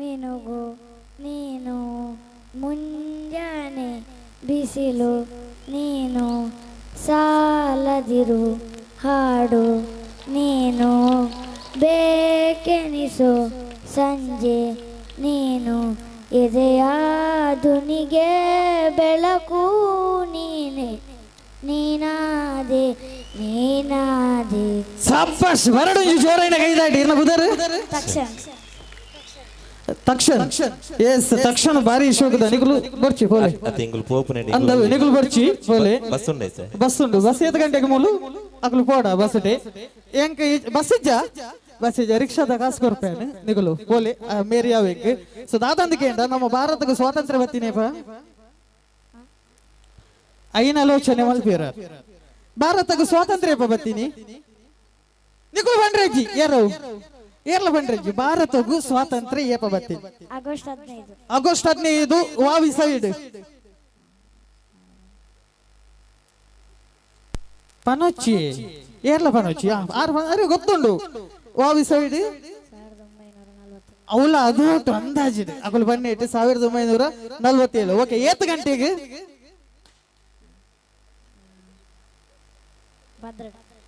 ಮಿನುಗು ನೀನು ಮುಂಜಾನೆ ಬಿಸಿಲು ನೀನು ಸಾಲದಿರು ಹಾಡು ನೀನು ಬೇಕೆನಿಸು ಸಂಜೆ ನೀನು ಎದೆಯಾದುನಿಗೆ ಬೆಳಕು ನೀನೆ ನೀನಾದೆ ನೀನಾದೆ. ಸಬ್ಬಾಷ್ ಬರಡು ಜೋರೈನ ಕೈದಾಡಿ ಇರ್ನ ಬುದರು ತಕ್ಷಣ ತಕ್ಷಣ. ಎಸ್ ತಕ್ಷಣ ಬಾರಿ ಶೋಕದ ನಿಕುಲು ಬರ್ಚಿ ಪೋಲೆ ತಿಂಗಳು ಪೋಪುನೆ ಅಂದ ನಿಕುಲು ಬರ್ಚಿ ಪೋಲೆ ಬಸ್ ಉಂಡೆ ಸರ್ ಬಸ್ ಉಂಡು ಬಸ್ ಏತ್ ಗಂಟೆಗೆ ಮೂಲು ಅಕಲು ಪೋಡ ಬಸ್ ಡೇ ಎಂಕ ಬಸ್ ಇಜ್ಜ ಬಸ್ ಇಜ್ಜ ರಿಕ್ಷಾದ ಕಾಸು ಕೊರ್ಪೇನೆ ನಿಕುಲು ಪೋಲೆ ಮೇರಿ ಯಾವೇಕ್. ಸೊ ದಾದಂದಿಕೇಂಡ ನಮ್ಮ ಭಾರತಕ್ಕೆ ಸ್ವಾತಂತ್ರ್ಯ ಬತ್ತಿನೇಪ ಐನ ಆಲೋಚನೆ ಮಲ್ಪೀರ ಭಾರತಕ್ಕೆ ಸ್ವಾತಂತ್ರ್ಯ ಬತ್ತೀನಿ ನಿಕುಲು ಬಂಡ್ರೆಜ್ಜಿ ಯಾರು ಏರ್ಲ ಬಂಡ್ರೆಜ್ಜಿ ಭಾರತಗೂ ಸ್ವಾತಂತ್ರ್ಯ ಏಪ ಬತ್ತೀನಿ ಆಗಸ್ಟ್ 15 ಆಗಸ್ಟ್ 15 ವಾವಿ ಸೈಡ್ ಪನೊಚ್ಚಿ ಏರ್ಲ ಪನೊಚ್ಚಿ ಆರು ಅರೆ ಗೊತ್ತುಂಡು ವಾವಿ ಸೈಡ್ ಅವಳ ಅದು ಅಂದಾಜಿದೆ ಅಗಲು ಬನ್ನಿ ಇಟ್ಟು 1947. ಓಕೆ ಏತ್ ಗಂಟೆಗೆ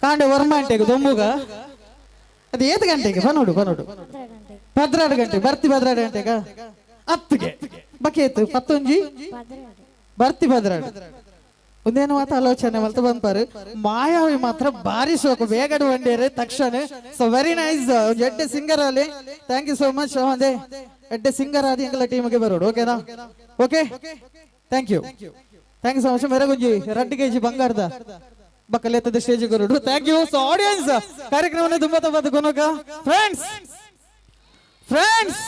ಕಾಂಡೆ ವರ್ಮಾಂಟೆಗೆ ದೊಂಬುಗ ಅದು ಏತ್ ಗಂಟೆಗೆ ಬನ್ನೋಡು ಬನ್ನೋಡು 12 ಗಂಟೆ ಬರ್ತಿ 12 ಗಂಟೆಗ ಹತ್ತಿಗೆ ಬಕೇತು ಪತ್ತೊಂಜಿ ಬರ್ತಿ 12 ಒಂದೇನು ಮಾತ್ರ ಆಲೋಚನೆ ಮಲ್ತ ಬಂದ್ಪಾರು ಮಾಯಾವಿ ಮಾತ್ರ ಭಾರಿ ಶೋಕು ಬೇಗಡು ಬಂಡೇರು ತಕ್ಷಣ. ಸೊ ವೆರಿ ನೈಸ್ ಎಡ್ಡೆ ಸಿಂಗರ್ ಅಲ್ಲಿ thank you so much ಅದೇ ಎಡ್ಡೆ ಸಿಂಗರ್ ಆದಿ ಎಂಗಲ ಟೀಮ್ಗೆ ಬರೋಡು ಓಕೆನಾ. Okay thank you thank you so much. ಮೆರಗುಂಜಿ 2 KG ಬಂಗಾರದ ಬಕ್ಕಲೆತ್ತದ ಸ್ಟೇಜ್ ಬರೋಡು. Thank you so audience ಕಾರ್ಯಕ್ರಮವನ್ನು ತುಂಬಾ ತುಂಬಾ ಗುಣಕ ಫ್ರೆಂಡ್ಸ್ ಫ್ರೆಂಡ್ಸ್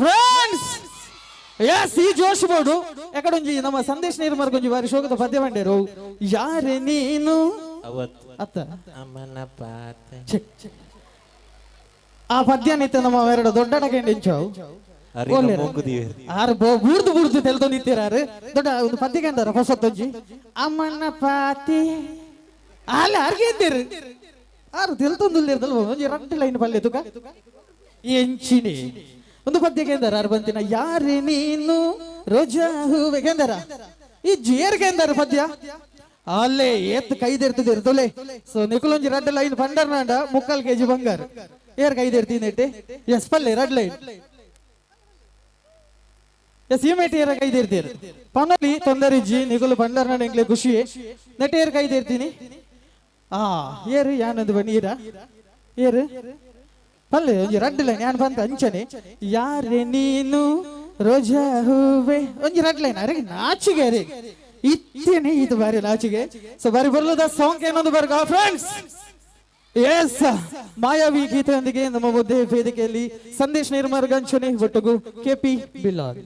ಫ್ರೆಂಡ್ಸ್ ಎಸ್ ಈ ಜೋಶ್ ಬೋರ್ಡು ಎಕಡೊಂಜಿ ನಮ್ಮ ಸಂದೇಶ್ ನೀರ್ಮರ್ ಗೊಂಜಿ ಬಾರಿ ಶೋಕದ ಪದ್ಯ ಬಂಡೇರು ಯಾರೇ ನೀನು ಅತ್ತ ಆ ಪದ್ಯ ನಿತ್ಯ ನಮ್ಮ ಎರಡು ದೊಡ್ಡ ಇಂಚಾವು ಆರು ಬೂರ್ದು ಬೂರ್ದು ತೆಲ್ದು ನಿಂತಿರಾರು ದೊಡ್ಡ ಒಂದು ಪದ್ಯ ಅಂದಾರ ಹೊಸತ್ತೊಂಜಿ ಅಮ್ಮನ ಪಾತಿ ಅಲ್ಲ ಅರ್ಗೆ ಇದ್ದೀರಿ ಆರು ತೆಲ್ತೊಂದು ಒಂಜಿ ರಡ್ಡು ಲೈನ್ ಪಲ್ಲೆ ತುಕ ಎಂಚಿನಿ ಒಂದು ಪದ್ಯಕ್ಕೆ ಎಂದಾರ ಆರು ಬಂತಿನ ಯಾರೇ ನೀನು ರೋಜಾ ಹೂವೆ ಎಂದಾರ ಈ ಜೇರ್ಗೆ ಎಂದಾರ ಪದ್ಯ ಅಲ್ಲೇ ಏತ್ ಕೈದೆರ್ತದೆ ತೊಲೆ. ಸೊ ನಿಕುಲೊಂಜಿ ರಡ್ಡು ಲೈನ್ ಪಂಡರ್ನಾಂಡ 3/4 ಕೆಜಿ ಬಂಗಾರ ಏರ್ ಕೈದೆರ್ತೀನಿ ಎಸ್ ಪಲ್ಲೆ ರಡ್ ಲೈನ್ ಎಸ್ ಈ ಮೇಟಿ ಏರ ಕೈದಿರ್ತೀರಿ ಪನಲಿ ತೊಂದರಿಜ್ಜಿ ನಿಗುಲು ಬಂಡರ್ನಾಂಡ ಎಂಗ್ಲೆ ಖುಷಿ ನೆಟ್ ಏರ್ ಕೈದಿರ್ತೀನಿ ಆ ಏರು ಯಾನಂದು ಬನ್ನೀರ ಏರು ಪಲ್ಲೆ ಒಂಜಿ ರಡ್ಡು ಲೈನ್ ಯಾನ್ ಬಂತ ಅಂಚನೆ ಯಾರೇ ನೀನು ರೋಜಾ ಹೂವೆ ಒಂಜಿ ರಡ್ಡು ಲೈನ್ ಅರೆ ನಾಚಿಗೆ ಅರೆ ಇತ್ತೇನೆ ಇದು ಬಾರಿ ನಾಚಿಗೆ. ಸೊ ಬಾರಿ ಬರ್ಲದ ಸಾಂಗ್ ಏನೊಂದು ಬರ್ಗ ಫ್ರೆಂಡ್ಸ್. ಎಸ್, ಮಾಯಾವಿ ಗೀತೆಯೊಂದಿಗೆ ನಮ್ಮ ಮುದ್ದೆ ವೇದಿಕೆಯಲ್ಲಿ ಸಂದೇಶ್ ನಿರ್ಮಾರ್ಗಂಚನೆ ಒಟ್ಟುಗು ಕೆಪಿ ಬಿಲ್ಲಾಲ್.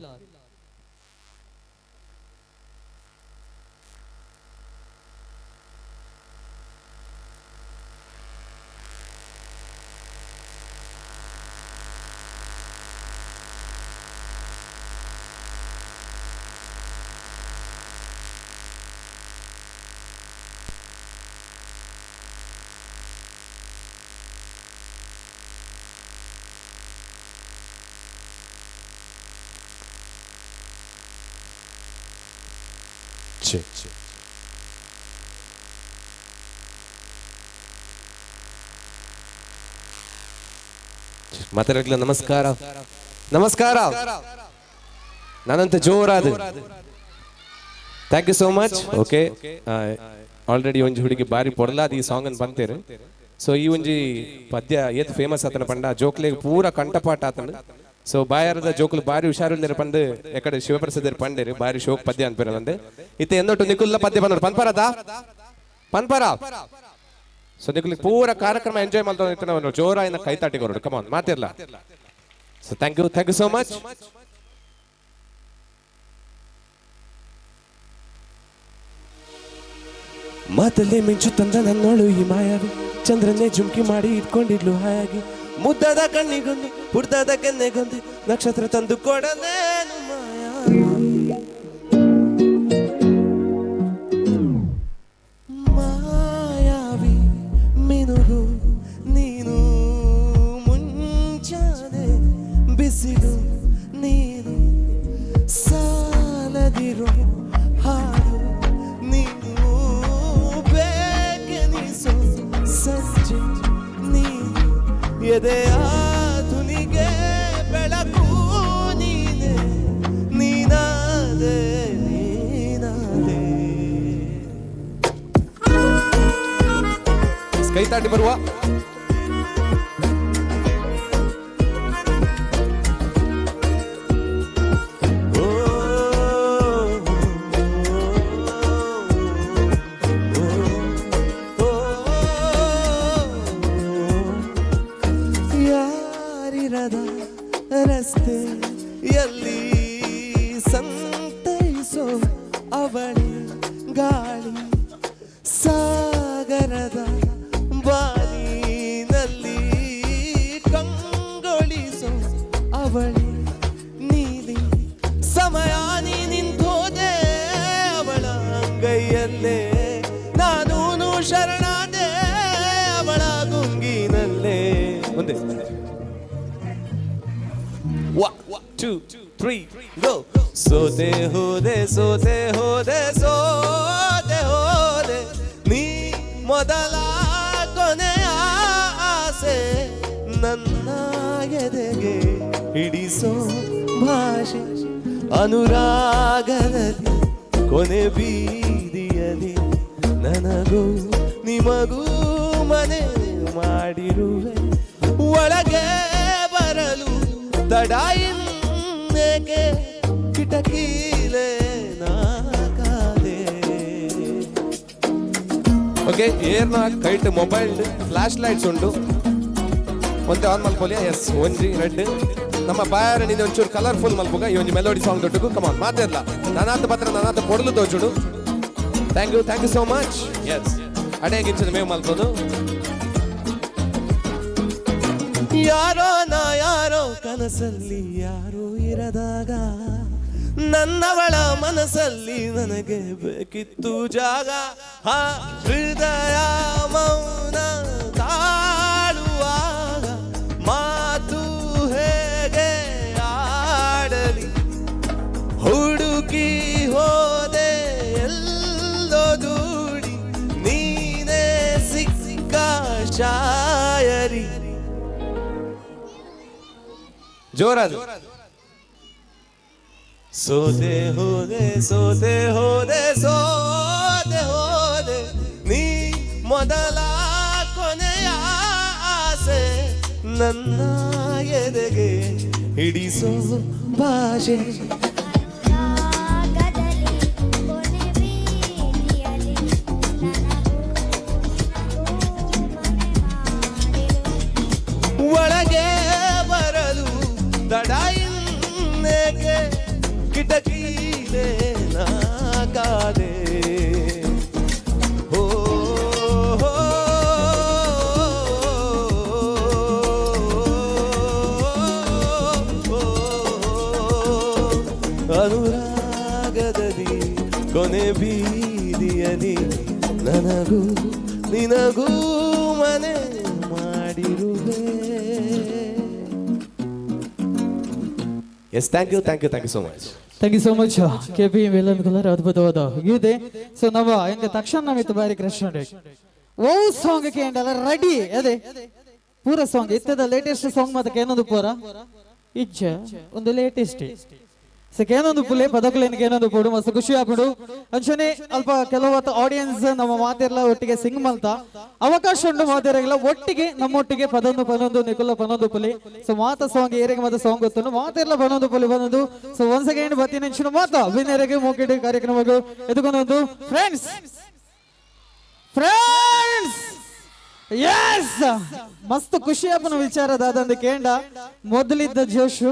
ಮಾತಾಡಕ್ಲ ನಮಸ್ಕಾರ ನಮಸ್ಕಾರ. ನಾನಂತ ಜೋರಾದ thank you so much. Okay, already ಒಂಜಿ ಹುಡುಗಿ ಬಾರಿ ಪೊರ್ಲಾದ ಈ ಸಾಂಗ್ ಅನ್ನು ಬಂತೇರು. ಸೊ ಈ ಒಂಜಿ ಪದ್ಯ ಏತ್ ಫೇಮಸ್ ಆತನ ಪಂಡ ಜೋಕ್ಲೆಗ್ ಪೂರ ಕಂಠಪಾಠ ಆತನ. ಸೊ ಬಾಯಾರದ ಜೋಕುಲು ಬಾರಿ ಹುಷಾರುಲ್ಲೇರು ಪಂದು ಎಕಡೆ ಶಿವಪ್ರಸಾದರ್ ಪಂಡೇರು ಬಾರಿ ಶೋಕ್ ಪದ್ಯ ಅನ್ಪೇರ ನಂದು. ಇತ್ತೆ ಎನ್ನೊಟ್ಟು ನಿಕುಲ್ಲ ಪದ್ಯ ಬಂದರು ಪನ್ಪರದ ಪನ್ಪರ. ಸೊ ನಿಕುಲ್ ಪೂರ ಕಾರ್ಯಕ್ರಮ ಎಂಜಾಯ್ ಮಾಡ್ತಾ ಜೋರ ಇನ್ನ ಕೈತಾಟಿ ಕೊರಡು ಕಮಾನ್ ಮಾತಿರ್ಲ. So thank you, thank you so much. ಮಾತಲ್ಲೇ ಮಿಂಚು ತಂದ ನನ್ನೋಳು ಈ ಮಾಯಾವಿ, ಚಂದ್ರನ್ನೇ ಜುಮ್ಕಿ ಮಾಡಿ ಇಟ್ಕೊಂಡಿದ್ಲು ಹಾಯಾಗಿ. ಮುದ್ದಾದ ಕಣ್ಣಿಗೊಂದು ಪುಡ್ದಾದ ಕೆನ್ನೆಗೊಂದು ನಕ್ಷತ್ರ ತಂದು ಕೊಡಲೇನು ಮಾಯಾವಿ. ಮಾಯಾವಿ ಮಿನುಗು ನೀನು, ಮುಂಚಾನೆ ಬಿಸಿಲು ನೀನು, ಸಾಲದಿರು ಹಾಡು ನೀನು, ಬೇಕೆನಿಸೋ ಸಂಜೆ ನೀನು, ಎದೆಯ ಧುನಿಗೆ ಬೆಳಕು ನೀನೆ, ನೀನಾದೆ ನೀನಾದೆ. ಕೈ ತಾಟಿ ಬರುವ ಯಾರಿರದ ರಸ್ತೆಯಲ್ಲಿ ಸಂತೈಸೋ ಅವಳಿ ಗಾಳಿ, ಸಾಗರದ ಬಾನಿನಲ್ಲಿ ಕಂಗೊಳಿಸೋ ಅವಳಿ ನೀಲಿ. ಸಮಯ ನೀ ನಿಂತೋದೆ ಅವಳ ಅಂಗೈಯಲ್ಲೇ, ನಾನೂನು ಶರಣಾದೆ ಅವಳ ಗುಂಗಿನಲ್ಲೇ. ಮುಂದೆ 1 2 3 ಗೋ. ಸೋತೆ ಹೋದೆ ಸೋತೆ ಹೋದೆ ಸೋತೆ ಹೋದೆ, ನೀ ಮೊದಲ ಕೊನೆಯ ಆಸೆ, ನನ್ನ ಎದೆಗೆ ಹಿಡಿಸೋ ಭಾಷೆ ಅನುರಾಗದಲ್ಲಿ ಕೊನೆ ಬೀದಿಯಲ್ಲಿ ನನಗೂ ನಿಮಗೂ ಮನೆ ಮಾಡಿರುವೆ. ಒಳಗೆ ಬರಲು ತಡ ಇನ್ನೇಕೆ, ಕಿಟಕೀಲೆ ನಾಕಾದೆ. ಓಕೆ, ಏರ್ನ ಕೈಟ್ ಮೊಬೈಲ್ ಫ್ಲಾಶ್ ಲೈಟ್ಸ್ ಉಂಟು. ಒಂತೆ ಆನ್ ಮಲ್ಪೊಲಿಯ. ಎಸ್, ಒಂಜಿ ರೆಡ್ ನಮ್ಮ ಬಾಯಾರ ನಿನ್ನೆ ಒಂಚೂರು ಕಲರ್ಫುಲ್ ಮಲ್ಪುಗ ಈ ಒಂಜಿ ಮೆಲೋಡಿ ಸಾಂಗ್ ದೊಡ್ಡಗು. ಕಮಾನ್ ಮಾತಿರ್ಲ ನಾನಾತ ಪತ್ರ ನಾನಾತ ಕೊಡಲು ತೋಚುಡು. Thank you, thank you so much. Yes, ಅಡೆ ಗಿಂಚದ ಮೇವು ಮಲ್ಪೋದು. ಯಾರೋ ನಾ ಯಾರೋ ಕನಸಲ್ಲಿ ಯಾರೋ ಇರದಾಗ, ನನ್ನವಳ ಮನಸ್ಸಲ್ಲಿ ನನಗೆ ಬೇಕಿತ್ತು ಜಾಗ. ಆ ಹೃದಯ ಮೌನ ತಾಳುವಾಗ ಮಾತು ಹೇಗೆ ಆಡಲಿ, ಹುಡುಕಿ ಹೋದೆ ಎಲ್ಲೋ ದೂಡಿ, ನೀನೇ ಸಿಕ್ಕ ಶಾಯರಿ. ಜೋರಾದ ಸೋತೆ ಹೋದೆ ಸೋತೆ ಹೋದೆ ಸೋತೆ ಹೋದೆ, ನೀ ಮೊದಲ ಕೊನೆಯ ಆಸೆ, ನನ್ನ ಎದೆಗೆ ಹಿಡಿಸೋ ಭಾಷೆ. ಕೊನೆ ಬೀದಿಯಲಿ ನನಗೂ ನಿನಗೂ ಮನೆ ಮಾಡಿರುವೆ. Yes, thank you, thank you, thank you so much. Thank you so much K P Velan Kular. ಅದ್ಭುತವಾದ ಗೀತೆ. ಸೊ ನಮ್ಮ ಹೆಂಗೆ ತಕ್ಷಣ ನಮಿತ್ತು ಬಾರಿ ಕೃಷ್ಣ ಓ ಸಾಂಗ್ ಕೇಂಡಲ್ಲ ರೆಡಿ ಅದೇ ಪೂರ ಸಾಂಗ್ ಇತ್ತದ ಲೇಟೆಸ್ಟ್ ಸಾಂಗ್ ಮಾತಕ್ಕೆ ಏನೊಂದು ಪೂರ ಇಜ್ಜ ಒಂದು ಲೇಟೆಸ್ಟ್ ಸೊ ಕೇನೊಂದು ಪುಲೆ ಪದಕುಲೇನಿಗೆ ಏನೊಂದು ಪೋಡು ಮಸ್ತ್ ಖುಷಿ ಆಪುಂಡು. ಅಂಚನೆ ಅಲ್ಪ ಕೆಲವತ್ತು ಆಡಿಯನ್ಸ್ ನಮ್ಮ ಮಾತಿರ್ಲ ಒಟ್ಟಿಗೆ ಸಿಂಗ್ ಮಲ್ತ ಅವಕಾಶ ಉಂಟು ಮಾತಿರಗಿಲ್ಲ ಒಟ್ಟಿಗೆ ನಮ್ಮೊಟ್ಟಿಗೆ ಪದೊಂದು ಪದೊಂದು ನಿಕುಲ ಪನೊಂದು ಪುಲಿ. ಸೊ ಮಾತ ಸಾಂಗ್ ಏರಿಗೆ ಮಾತ ಸಾಂಗ್ ಗೊತ್ತುಂಡು ಮಾತಿರ್ಲ ಪನೊಂದು ಪುಲಿ ಬಂದೊಂದು. ಸೊ ಒನ್ಸ್ ಅಗೈನ್ ಬತ್ತಿ ನೆಂಚಿನ ಮಾತ ಅಭಿನಯರಿಗೆ ಮೋಕಿಡಿ ಕಾರ್ಯಕ್ರಮಕ್ಕೆ ಎದುಕೊಂಡೊಂದು ಫ್ರೆಂಡ್ಸ್ ಫ್ರೆಂಡ್ಸ್ ಎಸ್ ಮಸ್ತ್ ಖುಷಿ ಆಪನ ವಿಚಾರ ದಾದಂದು ಕೇಂಡ ಮೊದಲಿದ್ದ ಜೋಶು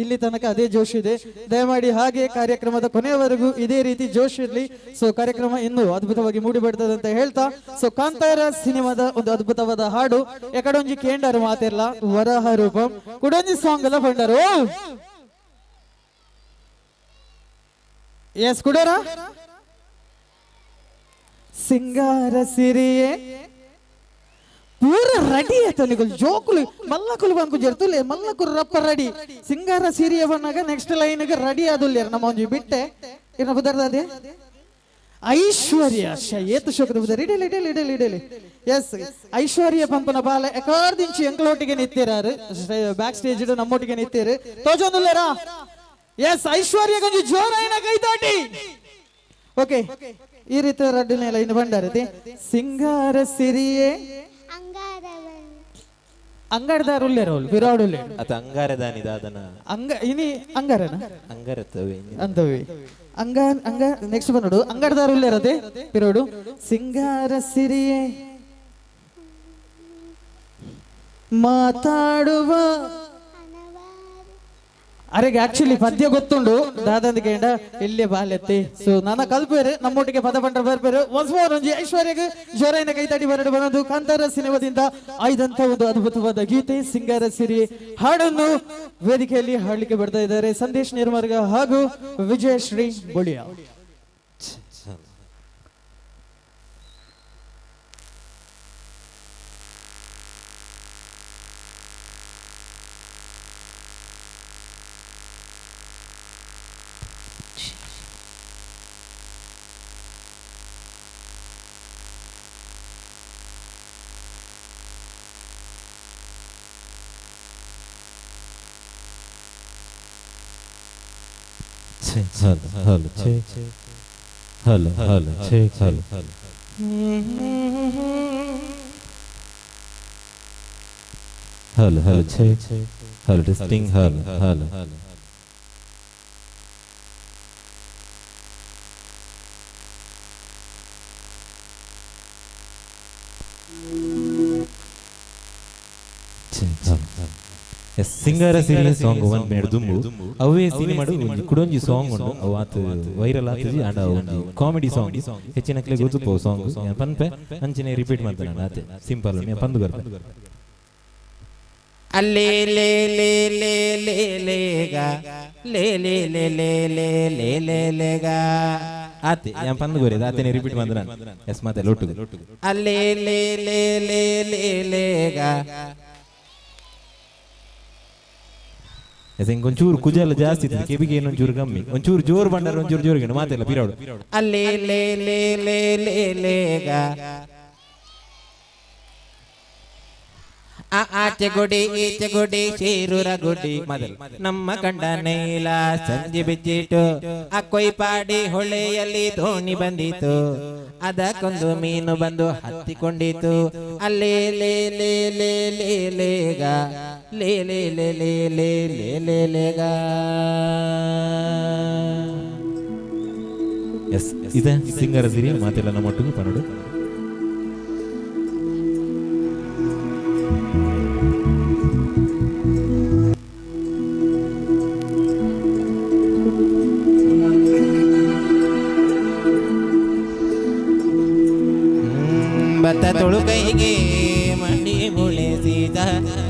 ಇಲ್ಲಿ ತನಕ ಅದೇ ಜೋಶ್ ಇದೆ. ದಯಮಾಡಿ ಹಾಗೆ ಕಾರ್ಯಕ್ರಮದ ಕೊನೆಯವರೆಗೂ ಇದೇ ರೀತಿ ಜೋಶ್ ಇರಲಿ. ಸೊ ಕಾರ್ಯಕ್ರಮ ಇನ್ನೂ ಅದ್ಭುತವಾಗಿ ಮೂಡಿ ಬರ್ತದೆ ಅಂತ ಹೇಳ್ತಾ ಸೊ ಕಾಂತಾರ ಸಿನಿಮಾದ ಒಂದು ಅದ್ಭುತವಾದ ಹಾಡು ಎಕಡೊಂಜಿ ಕೇಂಡರು ಮಾತಿರ್ಲ ವರಹ ರೂಪಂ ಕುಡೊಂಜಿ ಸಾಂಗ್ ಎಲ್ಲ ಬಂಡರು. ಎಸ್ ಕುಡೋರ ಸಿಂಗಾರ ಸಿರಿಯೇ ಪೂರ ರೆಡಿ ಆಯ್ತು ನಿಕುಲು ಜೋಕುಲು ಮಲ್ಲಕುಲು ಬಂಕು ಜರ್ತುಲೆ ಮಲ್ಲಕುಲು ರಪ್ಪ ರೆಡಿ ಸಿಂಗಾರ ಸಿರಿಯ ಬಂದಾಗ ನೆಕ್ಸ್ಟ್ ಲೈನ್ ರೆಡಿ ಆದುಲ್ಲೇರ್ ನಮ್ಮ ಒಂಜಿ ಬಿಟ್ಟೆ ಇನ್ನ ಬುದರ್ದಾದೆ ಐಶ್ವರ್ಯ ಏತು ಶೋಕದ ಬುದರ್ ಇಡಲಿ ಇಡಲಿ ಇಡಲಿ ಇಡಲಿ. ಎಸ್ ಐಶ್ವರ್ಯ ಪಂಪನ ಬಾಲ ಎಕಾರ್ದಿಂಚಿ ಎಂಕ್ಲೋಟಿಗೆ ನಿತ್ತೀರಾರು ಬ್ಯಾಕ್ ಸ್ಟೇಜ್ ನಮ್ಮೊಟ್ಟಿಗೆ ನಿತ್ತೀರು ತೋಜೊಂದುಲ್ಲೇರಾ. ಎಸ್ ಐಶ್ವರ್ಯ ಕೊಂಚ ಜೋರಾಯಿನ ಕೈತಾಟಿ. ಓಕೆ ಈ ರೀತಿ ರಡ್ಡಿನ ಲೈನ್ ಬಂಡಾರತಿ ಸಿಂಗಾರ ಸಿರಿಯೇ ಅಂಗಾರದಾರ ಉಲ್ಲೇರ ವಿರಾಡುಲ್ಲೆ ಅತ ಅಂಗಾರದಾನಿ ದಾದನ ಅಂಗ ಇನಿ ಅಂಗಾರನ ಅಂಗಾರತ್ತವೆ ಅಂತವೆ ಅಂಗ ಅಂಗ ನೆಕ್ಸ್ಟ್ ಬಂದೋಡು ಅಂಗಾರದಾರ ಉಲ್ಲೇರದೆ ಪಿರೋಡು ಸಿಂಗಾರ ಸಿರಿಯೇ ಮಾತಾಡುವ ಅರೆಗೆ ಆಕ್ಚುಲಿ ಪದ್ಯ ಗೊತ್ತುಂಡು ದಾದಂದ ಕೇಂಡ ಇಲ್ಲೇ ಬಾಲೆತ್ತಿ. ಸೊ ನನ್ನ ಕಲ್ಪೇರು ನಮ್ಮೊಟ್ಟಿಗೆ ಪದ ಪಂಡ್ರ ಬರ್ಪೇರು ಒನ್ಸ್ ಮೋರ್ ಒಂಜಿ ಐಶ್ವರ್ಯಗೆ ಜೋರೈನ ಕೈತಾಡಿ ಬರಡು ಬಂದು ಕಾಂತಾರ ಸಿನಿಮಾದಿಂದ ಆಯ್ದಂತ ಒಂದು ಅದ್ಭುತವಾದ ಗೀತೆ ಸಿಂಗಾರ ಸಿರಿ ಹಾಡನ್ನು ವೇದಿಕೆಯಲ್ಲಿ ಹಾಡಲಿಕ್ಕೆ ಬರ್ತಾ ಇದ್ದಾರೆ ಸಂದೇಶ್ ನಿರ್ಮಾರ್ಗ ಹಾಗೂ Vijayashree ಬೊಳಿಯ. Hello hello check hello hello check hello hello hello check hello testing hello hello. Yes Singara Siri song one minute ದುಂಬು ಅವೇ ಸಿನಿಮಾಡು ಒಂಜಿ ಕುಡೊಂಜಿ ಸಾಂಗ್ ಉಂಡು ಅವು ಆತು ವೈರಲ್ ಆತುಜಿ ಅಂಡ ಒಂಜಿ ಕಾಮಿಡಿ ಸಾಂಗ್ ಹೆಚ್ಚಿನಕ್ಲೆ ಗೊತ್ತುಪೋ ಸಾಂಗ್ ಪನ್ಪೆ ಅಂಚನೆ ರಿಪೀಟ್ ಮಾಡ್ತಾನೆ ಆತೆ ಸಿಂಪಲ್ ಉಂಡು ಪಂದು ಬರ್ಪೆ ಅಲ್ಲೇ ಲೇ ಲೇ ಲೇ ಲೇ ಲೇಗ ಲೇ ಲೇ ಲೇ ಲೇ ಲೇ ಲೇ ಲೇ ಲೇಗ ಆತೆ ಯಾನ್ ಪಂದು ಗೊರಿದ ಆತೆನೆ ರಿಪೀಟ್ ಮಾಡ್ತಾನೆ. ಎಸ್ ಮಾತೆ ಲೊಟ್ಟು ಅಲ್ಲೇ ಲೇ ಲೇ ಲೇ ಲೇ ಲೇಗ. ಎಸ್ ಹಿಂಗೆ ಒಂಚೂರು ಕುಜಲ ಜಾಸ್ತಿ ಇತ್ತು ಕೆಬಿಗೆ ಏನು ಒಂಚೂರು ಕಮ್ಮಿ ಒಂಚೂರು ಜೋರು ಬಂಡಾರ ಒಂಚೂರು ಜೋರಿಗೆ ಮಾತೆಲ್ಲ ಪಿರಾಡು ಅಲ್ಲೇ ಲೇ ಲೇ ಲೇ ಲೇ ಲೇಗ. ಆ ಆಚೆ ಗುಡಿ ಈಚೆ ಗುಡಿ ಶೇರೂರ ಗುಡಿ ನಮ್ಮ ಕಂಡ ನೈಲ ಸಂಜೆ ಬಿಚ್ಚಿಟ್ಟು ಆ ಕೊಯ್ಪಾಡಿ ಹೊಳೆಯಲ್ಲಿ ದೋಣಿ ಬಂದಿತು ಅದಕ್ಕೊಂದು ಮೀನು ಬಂದು ಹತ್ತಿಕೊಂಡಿತು ಅಲ್ಲೇ ಲೇ ಲೇ ಲೇ ಲೇ ಲೇಗ ಲೇ ಲೇ ಲೇ ಲೇ ಲೇ ಲೇ ಲೇ ಲೇಗ. ಎಸ್ ಇದೆ ಸಿಂಗರ ಸಿರಿ ಮಾತೆಲ್ಲ ನಮ್ಮ ಒಟ್ಟಿಗೆ ಪನ್ನಡು. ಭತ್ತ ತೊಳುಕೈಗೆ ಮಂಡಿ ಮುಳಿಸಿದ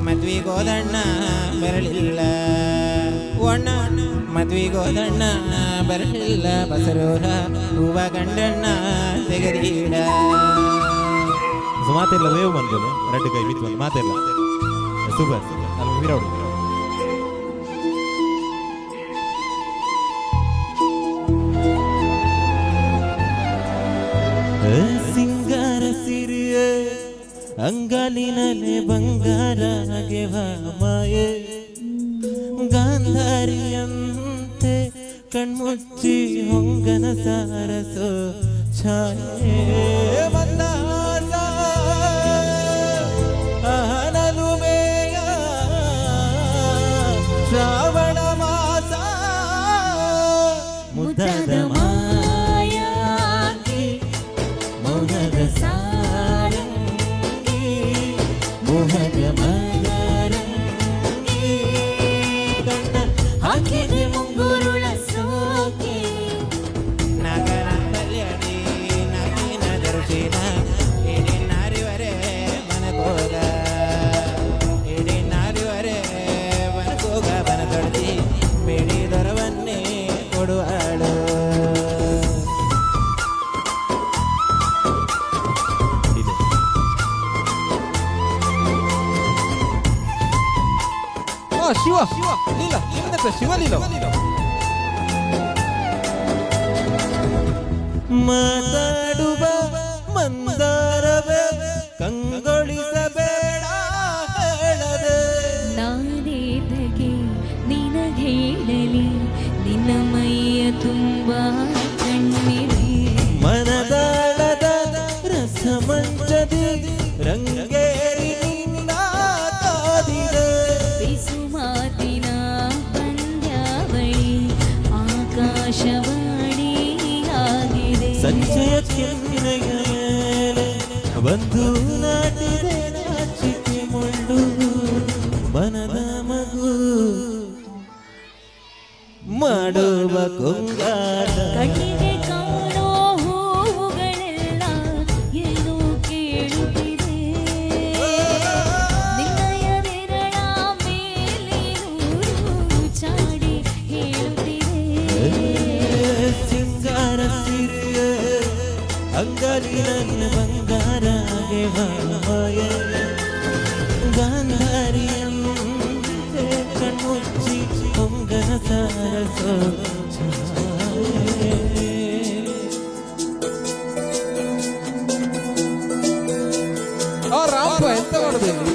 ಮದ್ವಿಗೋದಣ್ಣ ಬರಲಿಲ್ಲ ಒಣ್ಣ ಮದ್ವಿಗೋದಣ್ಣ ಬರಲಿಲ್ಲ ಬಸರೂರ ಹೂವ ಗಂಡಣ್ಣ ತೆಗದೀಡ. ಸೊ ಮಾತೆಲ್ಲ ವೇವ್ ಬಂದದ್ದು ರೆಡ್ ಕೈ ಮಿತ್ ಬಂದು ಮಾತೆಲ್ಲ ಸೂಪರ್ ಅಲ್ಲಿ ವಿರೌಡು. ಸಿಂಗಾರ ಸಿರಿಯ ಅಂಗಾಲಿನಲೆ ಬಂಗಾರ ಗೆವ ಮಾಯೆ ಗಾಂಧಾರಿಯಂತೆ ಕಣ್ಮುಚ್ಚಿ ಹೊಂಗನ ಸಾರಸೋ ಛಾಯೆ ಮಂದಹಾಸ ಅಹನಲುಮೆಯ ಶ್ರಾವಣ ಮಾಸ ಮುದ್ದದ ಮಾಯಾಕಿ ಮೌನದ ಸಾರಂಗಿ ಮೋಹದ ಮದರಂಗಿ ಕಣ್ಣ ಹಾಕಿದೆ ಮುಂಗುರುಳ ಸೋಕೆ ನಗರ ಕಲ್ಯಾಣಿ ನವೀನ ದರ್ಶಿನ ಇಡೀ ನಾರಿವರೆ ಮನಕೋಗ ಇಡೀ ನಾರಿವರೆ ಬನಕೋಗ ಬನ ತೊಡದಿ ಬೇಡಿ ದೊರವನ್ನೇ ಕೊಡುವಾಳು. ಶಿವ ಲೀಲ ನಿಮ್ದಕ್ಕ ಶಿವ ಲೀಲ. ಮಾತಾಡುವ ಮಂದಾರವೇ ಕಂಗೊಳಿಸಬೇಡ ಹೇಳದೆ ನಾನೇತಕ್ಕೆ ನಿನಗೇಳಲಿ ನಿನ್ನ ಮೈಯ ತುಂಬ ಕಣ್ಣಿದೆ. ಮನದಾಳದ ರಸಮಂಚದಿ ರಂಗೇರಿ ನಿನ್ನ ಕಾದಿದೆ. ಬಿಸು ಮಾತಿನ ಪಂದ್ಯಾವಳಿ ಆಕಾಶವಾಣಿ ಆಗಿದೆ. ಸಂಜೆಯ ಕೆನ್ನೆಯ ಮೇಲೆ ಬಂದು ನಾಟಿದೆ ನಾಚಿಕೆ ಮುಳ್ಳು ಮನದ ಮಗು ಮಾಡುವ ಕೊಂಗಾಟ. ಕಣ್ಣಿಗೆ ಕಾಣೋ ಹೂವುಗಳೆಲ್ಲ ಏನೋ ಕೇಳುತ್ತಿದೆ. ನಿನ್ನಯ ನೆರಳ ಮೇಲೆ ನೂರು ಚಾಡಿ ಹೇಳುತ್ತಿದೆ. ಸಿಂಗಾರ ಸಿರಿಯ ಅಂಗಲಿನ ಬಂಗಾರ ಮಾಯ ಗಾಂಧಾರಿಯಂತೆ ಕಣ್ಮುಚ್ಚಿ ಹೊಂಗನ ಸಾರಸೋ ಛಾಯೆ. ರಾಮಪ್ಪ ಎಂತ ಮಾಡುದು ಇಲ್ಲಿ?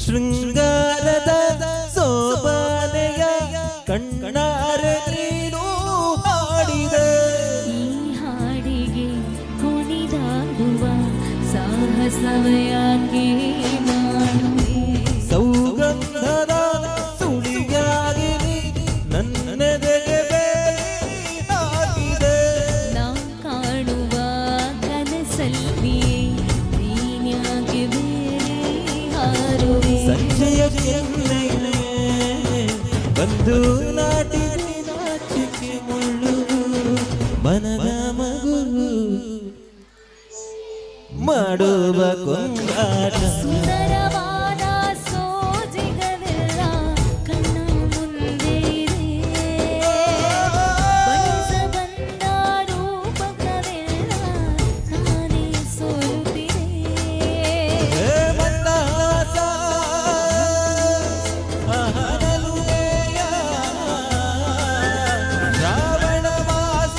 ಶೃಂಗಾರದ ಸೋಬಾನೆಯ ಕಣ್ಣಾರೆ ನೀನು ಹಾಡಿದೆ. ಈ ಹಾಡಿಗೆ ಕುಣಿದಾಡುವ ಸಾಹಸವಯಾಕೆ ಮಾಡುವೆ? ಸೌಗಂಧದ ಸುಳಿಯಾಗಿ ನನ್ನೆದೆಗೆ ಬೇಲಿ ಹಾಕಿದೆ. ನಾ ಕಾಣುವ ಕನಸಲ್ಲಿಯೇ ನೀನ್ಯಾಕೆ ಬೇರೆ ಹಾರುವೆ? ಸಂಜೆಯ ಕೆನ್ನೆಯ ಮೇಲೆ ಬಂದು ನಾಟಿದೆ ನಾಚಿಕೆ ಮುಳ್ಳು ಮನದ ಮಗು ಮಾಡುವ ಕೊಂಗಾಟ. ಸುಂದರವಾದ ಸೋಜಿಗವೆಲ್ಲ ಕಣ್ಣ ಮುಂದೆ ಇದೆ. ಬಯಸ ಬಂದ ರೂಪಕವೆಲ್ಲ ತಾನೇ ಸೋಲುತ್ತಿದೆ. ಹೇ ಮಂದಹಾಸ ಅಹನಲುವೆಯ ಶ್ರಾವಣ ಮಾಸ.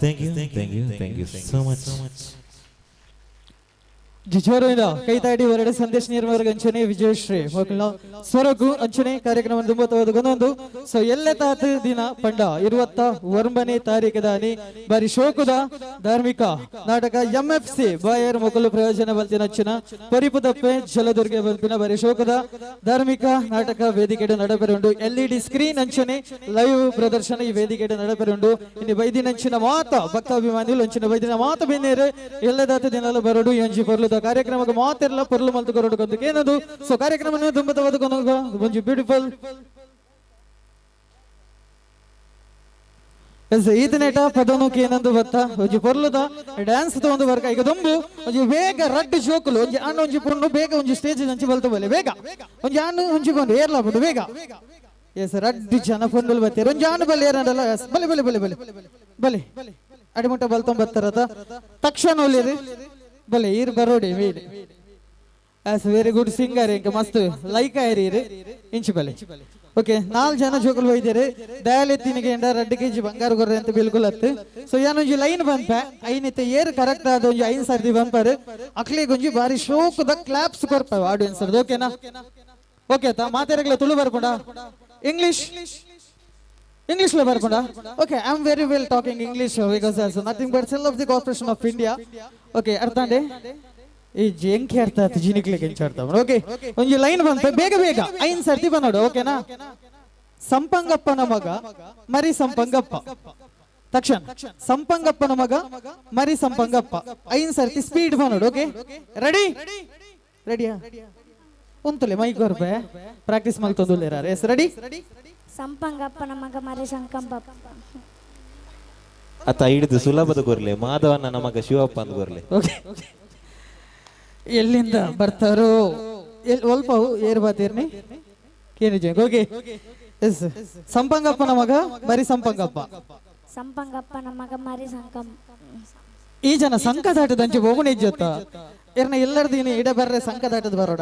Thank you, thank you, thank you so much. ಜಿಜೋರಿಂದ ಕೈತಾಡಿ ಹೊರಡೆ Sandesh ನೀರ್ಮರ್ಗ ಅಂಚನೆ ವಿಜಯಶ್ರೀ ಮಕ್ಕಳ ಸ್ವರಗು ಅಂಚನೆ ಕಾರ್ಯಕ್ರಮ ತುಂಬಾ ಒಂದೊಂದು. ಸೊ ಎಲ್ಲೆ ತಾತ ದಿನ ಪಂಡ 29ನೇ ತಾರೀಕದಾನಿ ಬಾರಿ ಶೋಕುದ ಧಾರ್ಮಿಕ ನಾಟಕ MFC ಬಾಯರ್ ಮೊಕಲು ಪ್ರಯೋಜನ ಬಲ್ತಿನ ಅಂಚಿನ ಪರಿಪುದಪ್ಪೆ ಜಲದುರ್ಗೆ ಬಲ್ಪಿನ ಬಾರಿ ಶೋಕದ ಧಾರ್ಮಿಕ ನಾಟಕ ವೇದಿಕೆ ನಡಪೆರುಂಡು. LED screen ಅಂಚನೆ ಲೈವ್ ಪ್ರದರ್ಶನ ಈ ವೇದಿಕೆ ನಡಪೆರುಂಡು. ಇನ್ನು ಬೈದಿನ ಅಂಚಿನ ಮಾತ ಭಕ್ತಾಭಿಮಾನಿಗಳು ಅಂಚಿನ ಬೈದಿನ ಮಾತ ಬೆನ್ನೇರು ಎಲ್ಲದಾತ ದಿನಲ ಬರಡು ಈ ಅಂಚಿ ಪೊರ್ಲುದ ದುಂಬುದ ಕಾರ್ಯಕ್ರಮಕ್ಕೆ ಮಾತೆರ್ಲ ಪೊರ್ಲು ಮಲ್ತು ಕೊರಡು ಕೊಂದು ಏನದು. ಸೊ ಕಾರ್ಯಕ್ರಮ ದುಂಬುದ ಒಂಜಿ ಬ್ಯೂಟಿಫುಲ್ ಎಸ್ ಈತನೇಟ ಪದನು ಏನಂದು ಬತ್ತ ಒಂಜಿ ಪೊರ್ಲುದ ಡ್ಯಾನ್ಸ್ ತಗೊಂಡು ಬರ್ಕ. ಈಗ ದೊಂಬು ಒಂಜಿ ಬೇಗ ರಡ್ಡು ಜೋಕುಲು ಒಂಜಿ ಅಣ್ಣ ಒಂಜಿ ಪೊಣ್ಣು ಬೇಗ ಒಂಜಿ ಸ್ಟೇಜ್ ಅಂಚಿ ಬಲ್ತ ಬಲೆ ಬೇಗ ಒಂಜಿ ಅಣ್ಣ ಒಂಜಿ ಪೊಣ್ಣು ಏರ್ಲ ಪುಂಡು ಬೇಗ. ಎಸ್ ರಡ್ಡು ಜನ ಪೊಂಡುಲು ಬತ್ತೀರ ಒಂಜಿ ಆಣು ಬಲ್ಲೆ ಏರಂಡಲ್ಲ. ಎಸ್ ಬಲೆ ಬಲೆ ಬಲೆ ಬಲೆ ಬಲೆ ಅಡಿಮುಟ್ಟ ಬಲ್ತೊಂಬತ್ತರದ ತಕ್ಷಣ ಒಲಿರಿ ಬಲೆ ಈರ್ ಬರೋಡಿ ಮೇಲೆ. ಎಸ್ ವೆರಿ ಗುಡ್ ಸಿಂಗರ್ ಇಂಕ ಮಸ್ತ್ ಲೈಕ್ ಆಯ್ರಿ ಇಂಚು ಬಲೆ. ಓಕೆ 4 ಜನ ಜೋಕುಲು ಒಯ್ದೇರು ದಯಾಲೆತ್ತಿನಿಗೆ ಎಂಡ 2 ಕೆಜಿ ಬಂಗಾರ ಕೊರ್ರೆ ಅಂತ ಬಿಲ್ಕುಲ್ ಅತ್ತು. ಸೊ ಯಾನೊಂಜಿ ಲೈನ್ ಬಂಪೆ ಐನಿತ್ತೆ ಏರ್ ಕರೆಕ್ಟ್ ಆದ ಒಂಜಿ 5 ಸರ್ದಿ ಬಂಪರು ಅಕ್ಲಿಗೆ ಒಂಜಿ ಬಾರಿ ಶೋಕದ ಕ್ಲಾಪ್ಸ್ ಕೊರ್ಪ ಆಡಿಯನ್ಸ್ ಓಕೆನಾ? ಓಕೆ ಆತಾ ಮಾತಾಡಗ್ಲ ತುಳು ಬರ್ಪುಂಡ ಇಂಗ್ಲಿಷ್ ಇಂಗ್ಲಿಷ್ ಲೇ ಬರ್ಪುಂಡ? Okay I am very well talking English because nothing but cell of the corporation of India. Okay ಅರ್ಥಾಂಡೆ ಈ ಎಂಕೆ ಅರ್ಥ ಆಯ್ತು ಜಿನಿಕ್ಲಿಗೆ ಎಂಚ ಅರ್ಥ. ಓಕೆ ಒಂಜಿ ಲೈನ್ ಬಂತ ಬೇಗ ಬೇಗ 5 ಸರ್ತಿ ಬಂದೋಡು ಓಕೆನಾ? ಸಂಪಂಗಪ್ಪನ ಮಗ ಮರಿ ಸಂಪಂಗಪ್ಪ ತಕ್ಷಣ ಸಂಪಂಗಪ್ಪನ ಮಗ ಮರಿ ಸಂಪಂಗಪ್ಪ 5 ಸರ್ತಿ ಸ್ಪೀಡ್ ಬಂದೋಡು. ಓಕೆ ರೆಡಿ ರೆಡಿಯಾ? ಉಂತಲೆ ಮೈಕ್ ಬರ್ಪೆ ಪ್ರಾಕ್ಟೀಸ್ ಮಲ್ತೊಂದುಲ್ಲೇರ. Yes ready? ಸಂಪಂಗಪ್ಪನ ಮಗ ಮರಿ ಸಂಕಂಪಪ್ಪ. ಅತ್ತ ಹಿಡಿದು ಸುಲಭದ ಗೊರ್ಲೆ ಮಾಧವನ ಮಗ ಶಿವಪ್ಪ ಅಂದ್ ಗೊರ್ಲೆ. ಓಕೆ ಎಲ್ಲಿಂದ ಬರ್ತಾರೋ ಎಲ್ಲಿ ಒಲ್ಪ ಏರ್ ಬಾತೀರ್ನಿ ಕೇನಿಜ. ಓಕೆ ಎಸ್ ಸಂಪಂಗಪ್ಪನ ಮಗ ಮರಿ ಸಂಪಂಗಪ್ಪ. ಸಂಪಂಗಪ್ಪನ ಮಗ ಮರಿ ಸಂಕಂ. ಈ ಜನ ಸಂಕದಾಟದಂಚೆ ಹೋಗುಣ ಇಜ್ಜತ್ತ ಎರ್ನ ಎಲ್ಲರದಿನ ಇಡ ಬರ್ರೆ ಸಂಕದಾಟದ ಬರೋಡ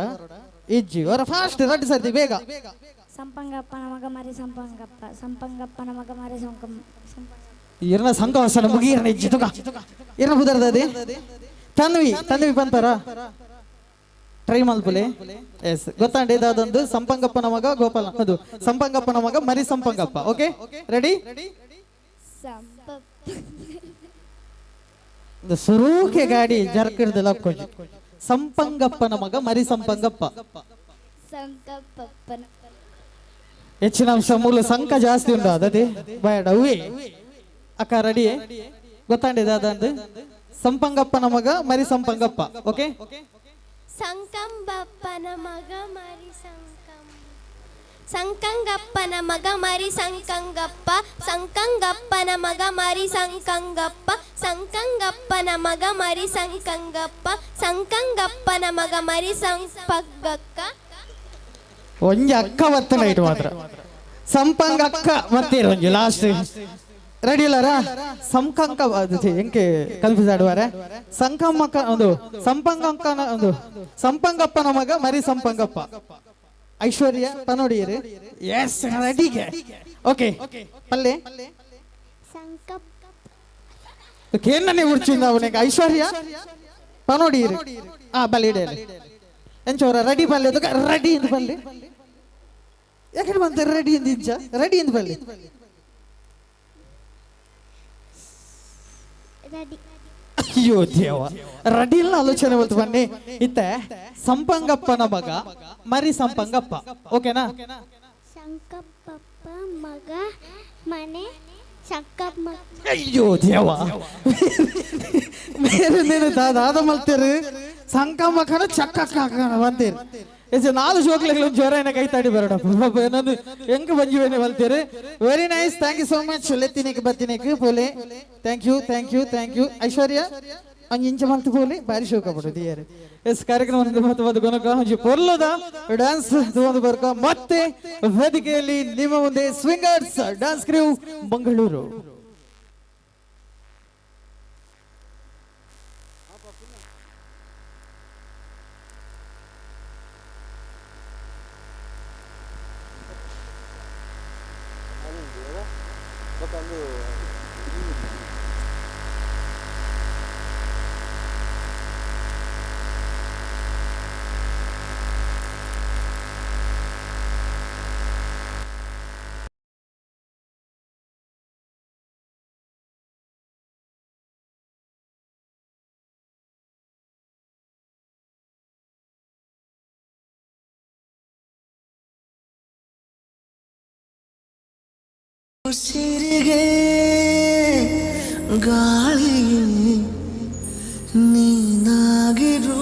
ಇಜ್ಜಿ ಅವರ ಫಾಸ್ಟ್ ರಡ್ಡು ಸರ್ತಿ ಬೇಗ. ಸಂಪಂಗಪ್ಪನ ಮಗ ಮರಿ ಸಂಪಂಗಪ್ಪ ಸಂಪಂಗಪ್ಪನ ಮಗ ಮರಿ ಸಂಕಂ. ಇರ್ನ ಸಂಕ ಹೊಸನ ಮುಗಿಯರ್ನ ಇಜ್ಜಿ ತುಕ ಇರ್ನ ಬುದರ್ದದೆ ತನ್ವಿ ತನ್ವಿ ಬಂತಾರ ಟ್ರೈ ಮಲ್ಪುಲೆ. ಎಸ್ ಗೊತ್ತಾಂಡೆ ಇದಾದೊಂದು ಸಂಪಂಗಪ್ಪನ ಮಗ ಗೋಪಾಲ ಅದು ಸಂಪಂಗಪ್ಪನ ಮಗ ಮರಿ ಸಂಪಂಗಪ್ಪ. Okay ready? ಸುರೂಕೆ ಗಾಡಿ ಜರ್ಕಿಡ್ದು ಲಕ್ಕೊಂಜಿ ಸಂಪಂಗಪ್ಪನ ಮಗ ಮರಿ ಸಂಪಂಗಪ್ಪ. ಸಂಕಪ್ಪನ ಹೆಚ್ಚಿನ ಅಂಶ ಮೂಲ ಸಂಕ ಜಾಸ್ತಿ ಉಂಟು ಅದೇ ಬೇಡ ಹೂವೇ ಅಕ್ಕ ರೆಡಿ? ಗೊತ್ತಾಂಡೆ ಇದಾದಂದು ಸಂಪಂಗಪ್ಪನ ಮಗ ಮರಿ ಸಂಪಂಗಪ್ಪ. ಓಕೆ ಸಂಕಂಬಪ್ಪನ ಮಗ ಮರಿ ಸಂಕಂ ಸಂಕಂಗಪ್ಪನ ಮಗ ಮರಿ ಸಂಕಂಗಪ್ಪ ಸಂಕಂಗಪ್ಪನ ಮಗ ಮರಿ ಸಂಕಂಗಪ್ಪ ಸಂಕಂಗಪ್ಪನ ಮಗ ಮರಿ ಸಂಕಂಗಪ್ಪ ಸಂಕಂಗಪ್ಪನ ಮಗ ಮರಿ ಸಂಪಗಕ್ಕ. ಒಂಜಿ ಅಕ್ಕ ಬತ್ತನ ಇಟ್ಟು ಮಾತ್ರ ಸಂಪಂಗಕ್ಕ ಮತ್ತೇರು ಒಂಜಿ ಲಾಸ್ಟ್ ರೆಡಿ ಇಲ್ಲಾರ? ಸಂಕಂಕ ಎಂಕೆ ಕನ್ಫ್ಯೂಸ್ ಆಡುವಾರೆ ಸಂಕಮ್ಮಕ್ಕ ಒಂದು ಸಂಪಂಗಕ್ಕನ ಒಂದು ಸಂಪಂಗಪ್ಪನ ಮಗ ಮರಿ ಸಂಪಂಗಪ್ಪ. ಐಶ್ವರ್ಯ ಪನೋಡಿಯರು. ಎಸ್ ರೆಡಿಗೆ. ಓಕೆ ಪಲ್ಲೆ ಕೇನ್ನನೆ ಉರ್ಚಿಂದ ಅವನಿಗೆ ಐಶ್ವರ್ಯ ಪನೋಡಿಯರು. ಆ ಬಲ್ಲಿ ಇಡಲಿ ಎಂಚೋರ ರೆಡಿ ಪಲ್ಲೆ ರೆಡಿ ಎಂದು ಪಲ್ಲೆ ಯಾಕಡೆ ಬಂತ ರೆಡಿ ಎಂದು ಇಂಚ ರೆಡಿ ಎಂದು ಪಲ್ಲೆ ಅಯ್ಯೋ ದೇವ ರೆಡಿ ಇಲ್ಲ ಆಲೋಚನೆ ಬಂತು ಬನ್ನಿ. ಇತ್ತೆ ಸಂಪಂಗಪ್ಪನ ಮಗ ಮರಿ ಸಂಪಂಗಪ್ಪ. ಓಕೆನಾ? ಸಂಕಪ್ಪಪ್ಪ ಮಗ ಮನೆ ಸಂಕಪ್ಪ. ಅಯ್ಯೋ ದೇವ ಬೇರೆ ನೀನು ದಾದ ಮಲ್ತೀರಿ ಸಂಕಮ್ಮಕ್ಕನ ಚಕ್ಕ ಬಂತೀರಿ. ಎಸ್ 4 ಜೋಕ್ಲೆಗಳು ಜ್ವರ ಕೈ ತಾಡಿ ಬರೋಣ ಏನೊಂದು ಹೆಂಗ್ ಬಂಜಿವೇನೆ ಬಲ್ತೀರಿ. Very nice, thank you so much. ಲೆತ್ತಿನಿಕ್ ಬತ್ತಿನಿಕ್ ಪೋಲೆ thank you thank you thank you Aishwarya ಅಂಜ್ ಇಂಚ ಮಲ್ತು ಪೋಲೆ ಬಾರಿ ಶೋಕ ಪಡು ದಿಯರೆ. ಎಸ್ ಕಾರ್ಯಕ್ರಮ ಮಹತ್ವದ ಗುಣಕ ಒಂಜಿ ಪೊರ್ಲುದ ಡ್ಯಾನ್ಸ್ ತಗೊಂಡು ಬರ್ಕ ಮತ್ತೆ ವೇದಿಕೆಯಲ್ಲಿ ನಿಮ್ಮ ಮುಂದೆ ಸ್ವಿಂಗರ್ಸ್ ಡ್ಯಾನ್ಸ್ ಕ್ರೂ ಮಂಗಳೂರು. ಉಸಿರಿಗೆ ಗಾಳಿ ನೀನಾಗಿರು.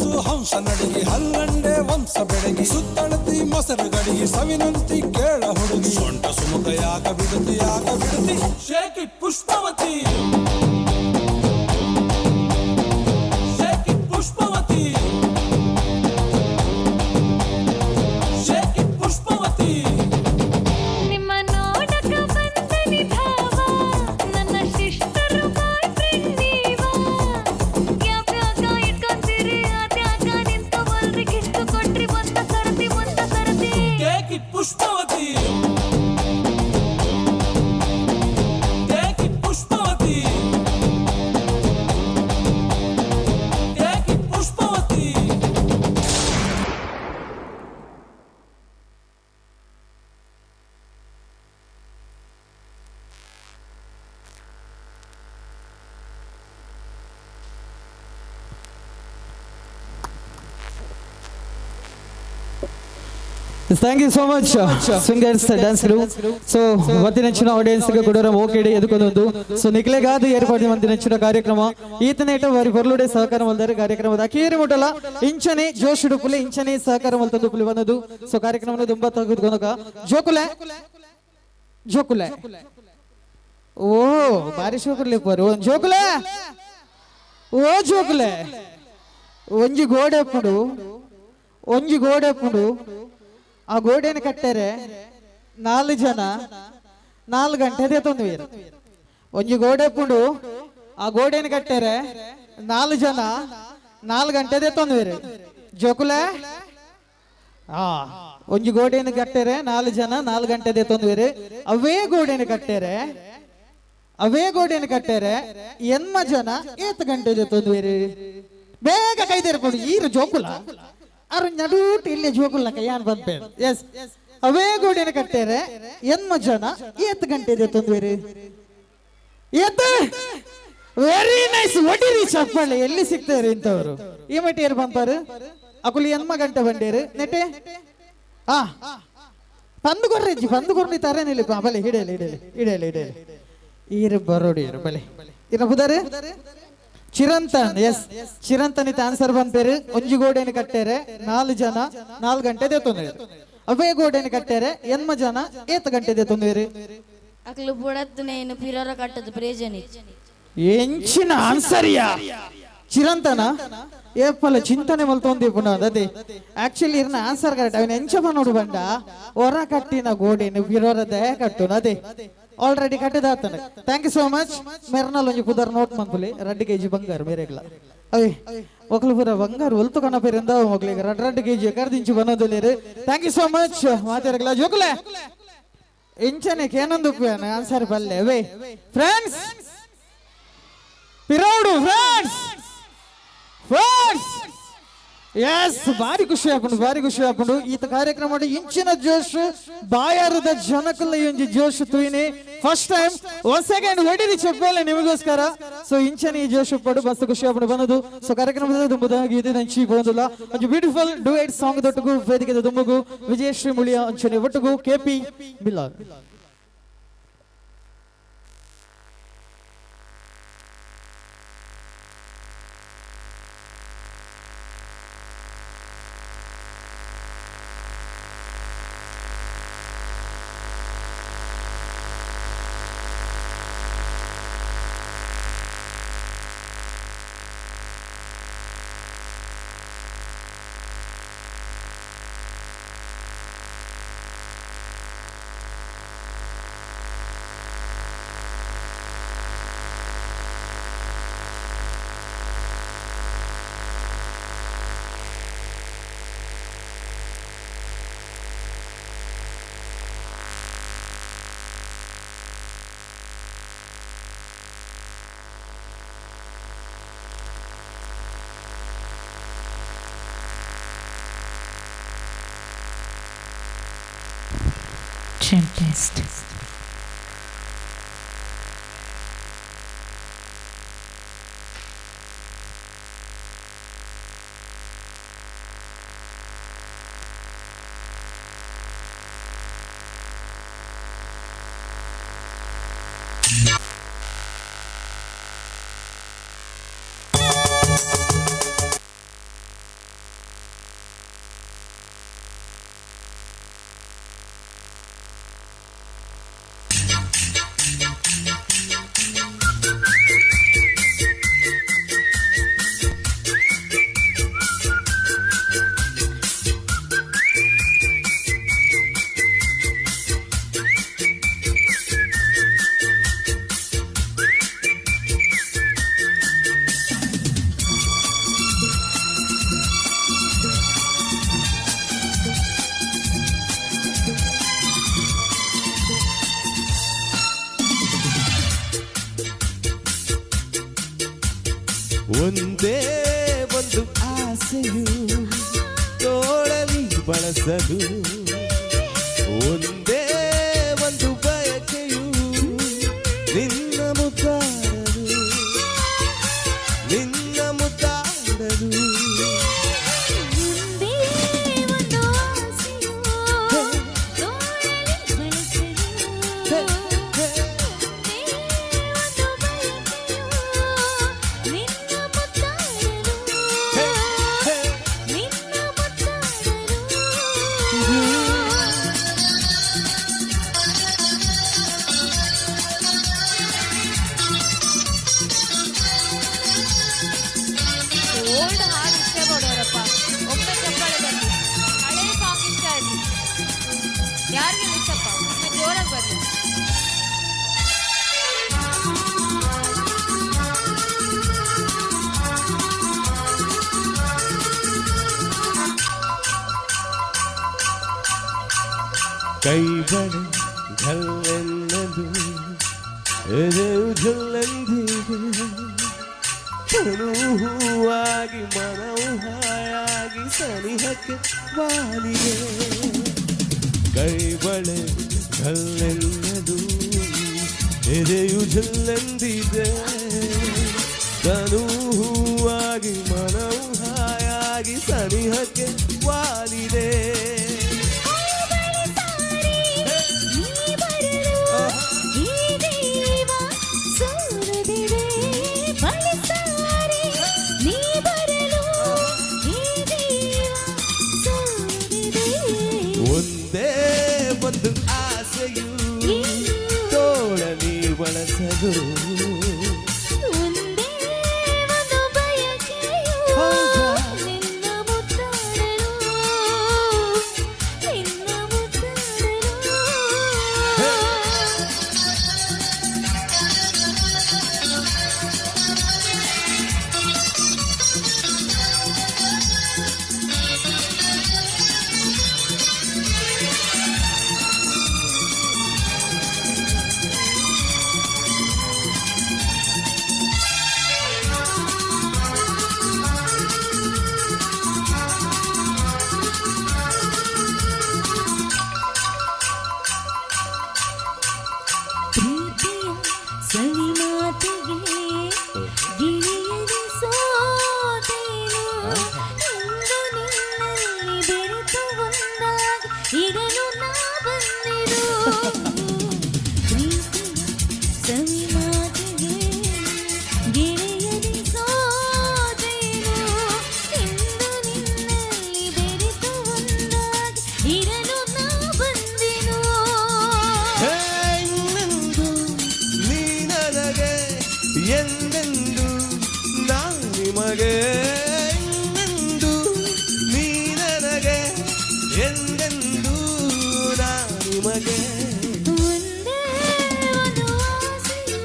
ಹಲಸು ಹಂಸ ನಡಿಗೆ ಹಲ್ಲಂಡೆ ವಂಶ ಬೆಡಗಿ ಸುತ್ತಳತಿ ಮೊಸರು ಗಡಿಗೆ ಸವಿನಂತಿ ಕೇಳ ಹುಡುಗಿ ಸೊಂಟ ಸುಮುಖ ಯಾಕ ಬಿಡುತ್ತಿ ಯಾಕ ಬಿಡುತ್ತಿ shake it Pushpavati shake it Pushpavati shake it Pushpavati ನಿಮ್ಮ ನೋಡಕ ಬಂದ ನಿಧಾವ ನನ್ನ ಶಿಷ್ಟರು ಬಾಯ್ ಫ್ರೆಂಡ್ ನೀವ ಯಾವ್ಯಾಗ ಇಟ್ಕೊಂತೀರಿ ಅದ್ಯಾಗ ನಿಂತವಲ್ರಿ ಕಿಷ್ಟು ಕೊಟ್ರಿ ಒಂದ ಸರತಿ ಒಂದ ಸರತಿ take it Pushpavati take it Pushpavati take it Pushpavati Thank you so much singers dance group. So ಮತ್ತಿನಂಚಿನ audience ಕೂಡ ಓಕೆಡಿ ಎದುಕೊಂದೊಂದು ಸೊ ನಿಕ್ಲೆಗಾದ ಏರ್ಪಾಡು ಮಂದಿನಂಚಿನ ಕಾರ್ಯಕ್ರಮ ಈತನೇಟ ವಾರಿ ಪೊರ್ಲುಡೆ ಸಹಕಾರ ಮಲ್ದಾರೆ ಕಾರ್ಯಕ್ರಮದ ಅಕೇರಿ ಮುಟ್ಟಲ ಇಂಚನೆ ಜೋಶ್ ಉಡುಪುಲೆ ಇಂಚನೆ ಸಹಕಾರ ಮಲ್ತಂದು ಪುಲಿ ಬಂದದು. ಸೊ ಕಾರ್ಯಕ್ರಮನ ದುಂಬ ತೆಗೆದುಕೊಂಡಕ ಜೋಕುಲೆ ಜೋಕುಲೆ ಓ ಬಾರಿ ಶೋಕುಲೆ ಪರು ಜೋಕುಲೆ ಓ ಜೋಕುಲೆ ಒಂಜಿ ಗೋಡೆ ಪುಡು ಒಂಜಿ ಗೋಡೆ ಪುಡು ಆ ಗೋಡೆನ ಕಟ್ಟಾರೆ ನಾಲ್ಕು ಜನ ನಾಲ್ಕು ಗಂಟೆ ದೇತೊಂದು ಒಂಜಿ ಗೋಡೆ ಪುಂಡು ಆ ಗೋಡೆನ ಕಟ್ಟಾರೆ ನಾಲ್ಕು ಜನ ನಾಲ್ಕು ಗಂಟೆ ದೇತೊಂದು ಜೋಕುಲೆ ಆ ಒಂಜಿ ಗೋಡೆನ ಕಟ್ಟಾರೆ ನಾಲ್ಕು ಜನ ನಾಲ್ಕು ಗಂಟೆ ದೇತೊಂದು ಅವೇ ಗೋಡೆನ ಕಟ್ಟಾರೆ ಅವೇ ಗೋಡೆನ ಕಟ್ಟಾರೆ ಎನ್ಮ ಜನ ಏತ್ ಗಂಟೆ ದೇತೊಂದು ಬೇಗ ಕೈದೇರ್ಪುಡು ಈರು ಜೋಕುಲ ಅರು ನಡೂಟ್ ಇಲ್ಲಿ ಜೋಕುಲ ಕೈಯಾನ್ ಬಂದ್ಪೆ ಎಸ್ ಅವೇ ಗೋಡೆನ ಕಟ್ಟಾರೆ ಎನ್ಮ ಜನ ಏತ್ ಗಂಟೆ ದೇತೊಂದು ಏತ್ ವೆರಿ ನೈಸ್ ಒಡಿರಿ ಚಪ್ಪಾಳೆ ಎಲ್ಲಿ ಸಿಗ್ತಾರೆ ಇಂಥವ್ರು ಈ ಮಟ್ಟ ಏರ್ ಬಂಪಾರು ಅಕುಲಿ ಎನ್ಮ ಗಂಟೆ ಬಂಡೇರು ನೆಟ್ಟೆ ಆ ಪಂದು ಕೊರ್ರೆಜ್ಜಿ ಪಂದು ಕೊರ್ನಿ ತರೇನಿಲ್ಲ ಬಲೆ ಹಿಡಿಯಲಿ ಹಿಡಿಯಲಿ ಹಿಡಿಯಲಿ ಹಿಡಿಯಲಿ ಈರು ಬರೋಡಿ ಇರು ಬಲೆ ಇರ ಬುದಾರು ಚಿರಂತನ್ ಎಸ್ ಚಿರಂತನ್ ಇತ್ತ ಆನ್ಸರ್ ಬಂಪೇರು ಒಂಜಿ ಗೋಡೆನ ಕಟ್ಟಾರೆ ನಾಲ್ಕು ಜನ ನಾಲ್ಕು ಗಂಟೆ ದೇತೊಂದು ಅವೇ ಗೋಡೆನ ಕಟ್ಟಾರೆ ಎನ್ಮ ಜನ ಏತ್ ಗಂಟೆ ದೇತೊಂದು ಅಕ್ಲು ಬುಡತ್ ನೇನು ಪಿರೋರ ಕಟ್ಟದ ಪ್ರಯೋಜನ ಎಂಚಿನ ಆನ್ಸರಿಯಾ ಚಿರಂತನ ಏಪಲ ಚಿಂತನೆ ಮಲ್ತೊಂದಿ ಪುನಃ ಅದೇ ಆಕ್ಚುಲಿ ಇರ್ನ ಆನ್ಸರ್ ಕರೆಕ್ಟ್ ಅವನ ಎಂಚ ನೋಡು ಬಂಡ ಹೊರ ಕಟ್ಟಿನ ಗೋಡೆನು ಬಿರೋರ ದಯ ಕಟ್ಟುನ ಅದೇ ಆಲ್ರೆಡಿ ಕಟ್ಟಿದಾತನ thank you so much ಮೆರ್ನಲ್ ಒಂಜಿ ಪುದರ್ ನೋಟ್ ಮನ್ಪುಲಿ ರಡ್ಡು ಕೆಜಿ ಬಂಗಾರ ಮೇರೆಗ್ಲ ಅಯ್ಯ ಒಕ್ಲು ಪೂರ ಬಂಗಾರ ಒಲ್ತು ಕಣ ಪೇರಿಂದ ಮಕ್ಳಿಗೆ ರಡ್ ರಡ್ಡು ಕೆಜಿ ಕರ್ದಿಂಚು ಬನ್ನೋದಿಲ್ಲೇರು thank you so much ಮಾತಾಡಗ್ಲ ಜೋಕುಲೆ ಇಂಚನೆ ಕೇನೊಂದು ಆನ್ಸರ್ ಬಲ್ಲೆ ವೇ ಫ್ರೆಂಡ್ಸ್ ಪಿರೋಡು ಫ್ರೆಂಡ್ಸ್ ಫ್ರೆಂಡ್ಸ್ ಎಸ್ ಭಾರಿ ಖುಷಿ ಆಪುಂಡು ಭಾರಿ ಖುಷಿ ಆಪುಂಡು ಈತ ಕಾರ್ಯಕ್ರಮ ಇಂಚಿನ ಜೋಶ್ ಬಾಯಾರದ ಜನಕುಲ್ಲ ಇಂಜಿ ಜೋಶ್ ತುಯಿನಿ ಫಸ್ಟ್ ಟೈಮ್ ಒನ್ ಸೆಕೆಂಡ್ ಹೊಡಿರಿ ಚಪ್ಪಲೆ ನಿಮಗೋಸ್ಕರ. ಸೊ ಇಂಚನೆ ಈ ಜೋಶ್ ಪಡು ಮಸ್ತ್ ಖುಷಿ ಆಪುಂಡು ಬಂದದು. ಸೊ ಕಾರ್ಯಕ್ರಮದ ದುಂಬುದ ಗೀತೆ ನಂಚಿ ಬಂದುಲ್ಲ ಒಂಜಿ ಬ್ಯೂಟಿಫುಲ್ ಡುಯೆಟ್ ಸಾಂಗ್ ದೊಟ್ಟುಗು ವೇದಿಕೆದ ದುಂಬುಗು ವಿಜಯಶ್ರೀ ಮುಳಿಯ ಅಂಚನೆ ಒಟ್ಟುಗು ಕೆಪಿ ಬಿಲಾಲ್. Chin test. ಆಸೆಯು ತೋಳಲಿ ಬಳಸಲು, ಒಂದೇ ಒಂದು ಬಯಕೆಯು ನಿನ್ನ ಮುದ್ದಾಡಲು, ನಿನ್ನ ಮುದ್ದಾಡಲು. ಒಂದೇ ಒಂದು ಆಸೆಯು ತೋಳಲಿ ಬಳಸಲು, ಒಂದೇ ಒಂದು ಬಯಕೆಯು ನಿನ್ನ ಮುದ್ದಾಡಲು, ನಿನ್ನ ಮುದ್ದಾಡಲು. ಓಲ್ಡ್ ಹಾಡು ಇಷ್ಟ ಮಾಡೋರಪ್ಪ, ಒಮ್ಮೆ ಚಪ್ಪಾಳೆ ಬರಲಿ. ಹಳೆ ಸಾಂಗ್ ಇಷ್ಟ ಆಯ್ತು ಯಾರಿಗೆಲ್ಲ ಇಷ್ಟಪ್ಪ? ಒಮ್ಮೆ ಜೋರಾಗಿ ಬರಲಿ. ಕೈಬಳೆ ಘಲ್ಲೆನ್ನದು ಎದೆಯು ಝಲ್ಲೆಂದಿದೆ, ತನು ಹೂವಾಗಿ ಮನವು ಹಾಯಾಗಿ ಸನಿಹಕ್ಕೆ ವಾಲಿದೆ. ಕೈಬಳೆ ಘಲ್ಲೆನ್ನದು ಎದೆಯು ಝಲ್ಲೆಂದಿದೆ, ತನು ಹೂವಾಗಿ ಮನವು ಹಾಯಾಗಿ ಸನಿಹಕ್ಕೆ ವಾಲಿದೆ. ಒಂದೇ ಒಂದು ಆಸೆಯು ತೋಳಲಿ ಬಳಸಲು, ಒಂದೇ ಒಂದು ಬಯಕೆಯು ನಿನ್ನ ಮುದ್ದಾಡಲು, ನಿನ್ನ ಮುದ್ದಾಡಲು. ಪ್ರೀತಿಯ ಸವಿ ಮಾತಿಗೆ ಗಿಳಿಯದೆ ಸೋತೇನು, ಇಂದು ನಿನ್ನಲ್ಲಿ ಬೆರೆತು ಒಂದಾಗಿ ಇರಲು ನಾ ಬಂದೆನು. ಪ್ರೀತಿಯ ಸವಿ ಮಾತಿಗೆ ಗಿಳಿಯದೆ ಸೋತೇನು, ಇಂದು ನಿನ್ನಲ್ಲಿ ಬೆರೆತು ಒಂದಾಗಿ ಇರಲು ನಾ ಬಂದೆನು. ಇನ್ನೆಂದು ನೀ ನನಗೆ, ಎಂದೆಂದು ನಾ ನಿಮಗೆ. ಇನ್ನೆಂದು ನೀ ನನಗೆ, ಎಂದೆಂದು ನಾ ನಿಮಗೆ. ಒಂದೇ ಒಂದು ಆಸೆಯು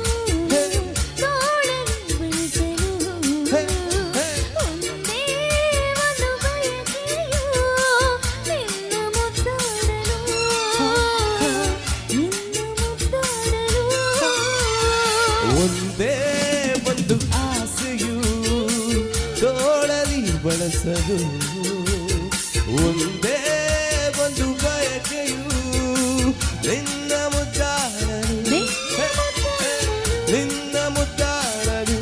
ತೋಳಲಿ ಬಳಸಲು, ಒಂದೇ ಒಂದು ಬಯಕೆಯು ನಿನ್ನ ಮುದ್ದಾಡಲು, ನಿನ್ನ ಮುದ್ದಾಡಲು. ಒಂದೇ ಒಂದು ಆಸೆಯು ತೋಳಲಿ ಬಳಸಲು, ಒಂದೇ ಒಂದು ಬಯಕೆಯು ನಿನ್ನ ಮುದ್ದಾಡಲು, ನಿನ್ನ ಮುದ್ದಾಡಲು,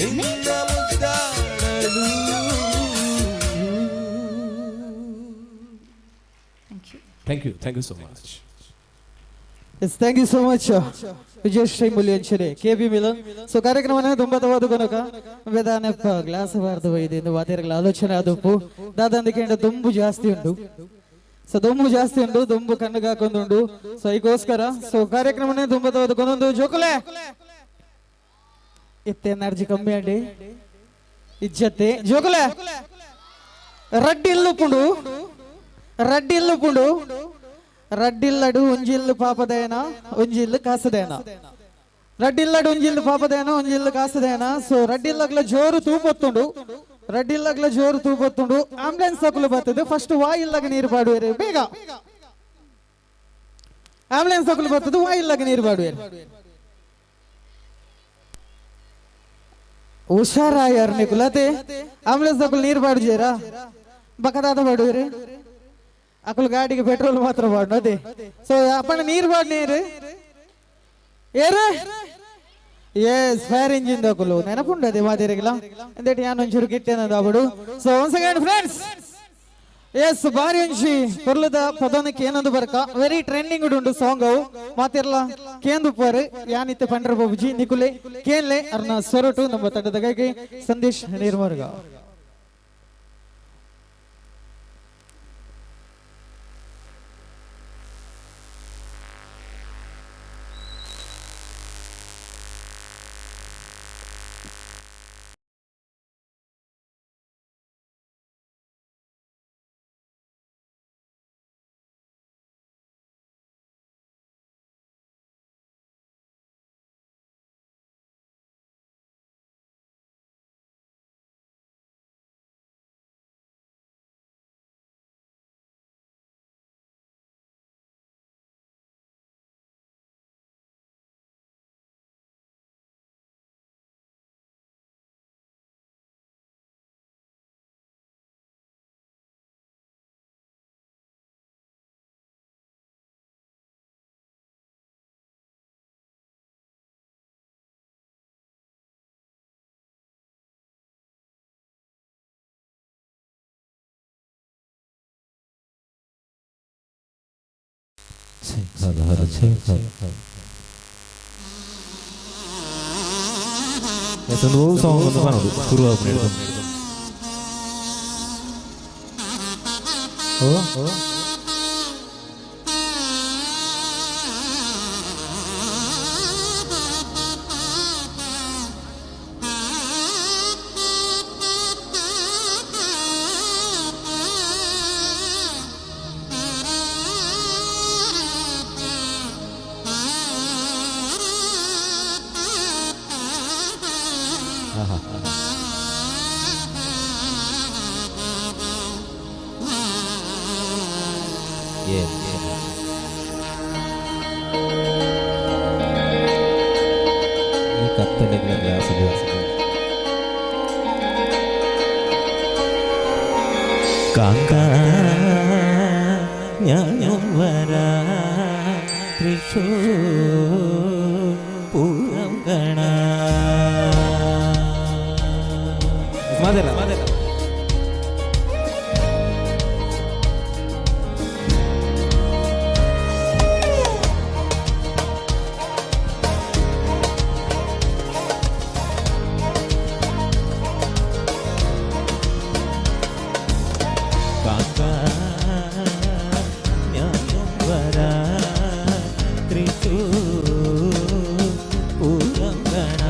ನಿನ್ನ ಮುದ್ದಾಡಲು. Thank you, thank you so much. Yes, thank you so much Vijayashree Mulyanchane K B Milan. So ಕಾರ್ಯಕ್ರಮನ ದುಂಬತವಾದ ಕೊನಕ ವೇದಾನೆಪ್ಪ ಗ್ಲಾಸ್ ಬಾರ್ದು ಬೈದು ವಾತಿರಗಳ ಆಲೋಚನೆ ಆದಪ್ಪು ದಾದಂದಿಕೆಂಡ ದುಂಬು ಜಾಸ್ತಿ ಉಂಟು. ಸೊ ದೊಂಬು ಜಾಸ್ತಿ ಉಂಟು, ದೊಂಬು ಕಣ್ಣಿಗೆ ಹಾಕೊಂಡುಂಡು. ಸೊ ಅದಕ್ಕೋಸ್ಕರ ಸೊ ಕಾರ್ಯಕ್ರಮನೇ ದುಂಬತವಾದ ಕೊನೊಂದು ಜೋಕುಲೆ ಇತ್ತೆ ಎನರ್ಜಿ ಕಮ್ಮಿ ಅಂಡಿ ಇಜ್ಜತ್ತೆ ಜೋಕುಲೆ ರಡ್ಡಿಲ್ಲು ಪುಂಡು, ರಡ್ಡಿಲ್ಲು ಪುಂಡು, ರಡ್ಡಿಲ್ಲಡು ಒಂಜಿಲ್ಲು ಪಾಪದೇನ ಒಂಜಿಲ್ಲು ಕಾಸದೇನ, ರಡ್ಡಿಲ್ಲಡು ಒಂಜಿಲ್ಲು ಪಾಪದೇನ ಒಂಜಿಲ್ಲು ಕಾಸದೇನ. ಸೊ ರಡ್ಡಿಲ್ಲಗ್ಲ ಜೋರು ತೂಪೊತ್ತುಂಡು, ರಡ್ಡಿಲ್ಲಗ್ಲ ಜೋರು ತೂಪೊತ್ತುಂಡು. ಆಂಬುಲೆನ್ಸ್ ತಕುಲು ಬರ್ತದೆ, ಫಸ್ಟ್ ವಾಯಿಲ್ಲಾಗ ನೀರು ಪಾಡುವೇರು ಬೇಗ. ಆಂಬುಲೆನ್ಸ್ ತಕುಲು ಬರ್ತದೆ, ವಾಯಿಲ್ಲಾಗ ನೀರು ಪಾಡುವೇರು. ಹುಷಾರಾಯಾರ ನಿಕುಲತೆ ಆಂಬುಲೆನ್ಸ್ ದಕುಲು ನೀರು ಬಾಡುಜೇರಾ ಬಕದಾದ ಬಾಡುವಿರಿ ಅಕುಲು ಗಾಡಿಗೆ ಪೆಟ್ರೋಲ್ ಮಾತ್ರ ಬಾಡು ಅದೇ. ಸೊ ಅಪ್ಪಣ ನೀರು ಬಾಡ್ ನೀರು ಏರು ಎಸ್ ಫೈರ್ ಇಂಜಿನ್ ದಕುಲು ನೆನಪುಂಡು ಅದೇ ಮಾದಿರಿಗಿಲ್ಲ ಎಂದೇಟ್ ಯಾನ್ ಒಂಚೂರು ಗಿಟ್ಟೇನದು ಅಬಡು. So once again friends, yes ಬಾರಿ ಒಂಜಿ ಪೊರ್ಲುದ ಪದನಕ್ಕೆ ಏನೊಂದು ಬರ್ಕ ವೆರಿ ಟ್ರೆಂಡಿಂಗ್ ಉಂಡು ಸಾಂಗ್ ಅವು ಮಾತಿರ್ಲ ಕೇಂದು ಪರ್ ಯಾನಿತ್ತೆ ಪಂಡ್ರ ಬಾಬುಜಿ ನಿಕುಲೆ ಕೇನ್ಲೆ ಅರ್ನ ಸ್ವರಟು ನಮ್ಮ ತಂಡದ ಗಾಯಕಿ Sandesh Neermarga. Hello, hello, check, hello. Yes, ಒಂದು ಸಾಂಗ್ ಒಂದು ಬರೋದು ಶುರು ಆಗ್ಬಿಟ್ಟು. ಓ ಈ ಕತ್ತಲೆಗಳ ಗ್ಲಾಸ್ ಕಾಂತ ಜ್ಞಾನವರ ತ್ರಿಶೂರ್ ಪೂರಂಗಣ ಮಾದೇರ ಕಾಂತ ಜ್ಞಾನವರ ತ್ರಿಶೂರ್ ಪೂರಂಗಣ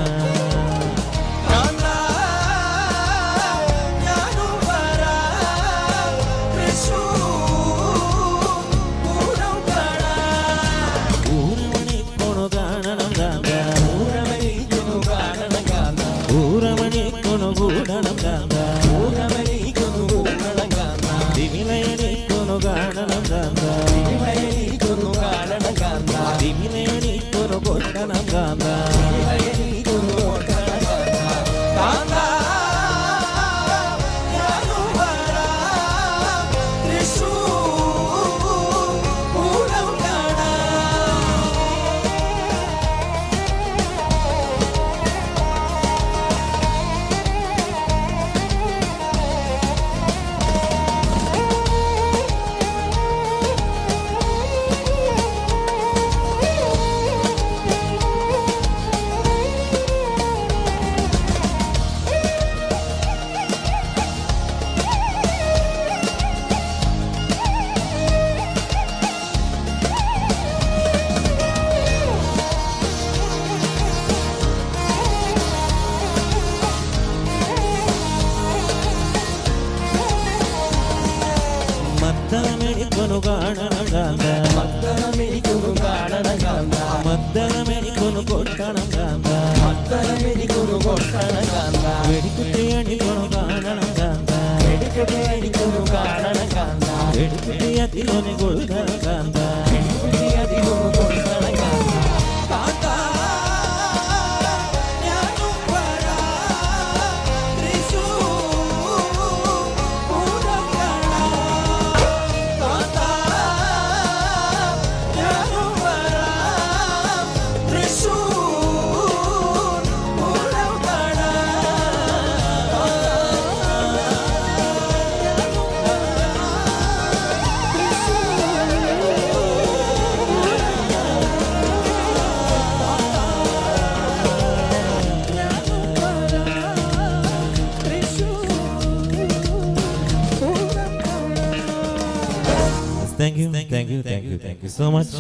Thank you, thank you, thank you, thank you so much.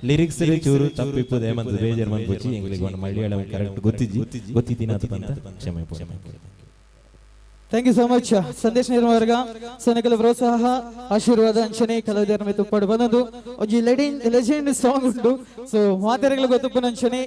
Lyrics ಚೂರು ತಪ್ಪಿಪ್ಪು ಹೇಮಂತ್ ಬೇಜಾರ್ ಮನ್ಪುಚಿ ಎಂಗ್ಲಿಗ್ ಒಂದು ಮಲಯಾಳಂ ಕರೆಕ್ಟ್ ಗೊತ್ತಿಜ್ಜಿ ಗೊತ್ತಿದ್ದೀನ ಅಂತ ಕ್ಷಮೆ ಪೋಡೆ. Thank you so much Sandesh ನಿರ್ಮಾರ್ಗ. ಸೊನೆಕಲ ಪ್ರೋತ್ಸಾಹ ಆಶೀರ್ವಾದ ಅಂಚನೆ ಕಲಾವಿದರ ಮೇಲೆ ತುಪ್ಪಾಡು ಬಂದದ್ದು ಒಂಜಿ ಲೆಜೆಂಡ್ ಸಾಂಗ್ ಉಂಟು. ಸೊ ಮಾತೆರೆಗಳ ಗೊತ್ತುಪ್ಪುನ ಅಂಚನೆ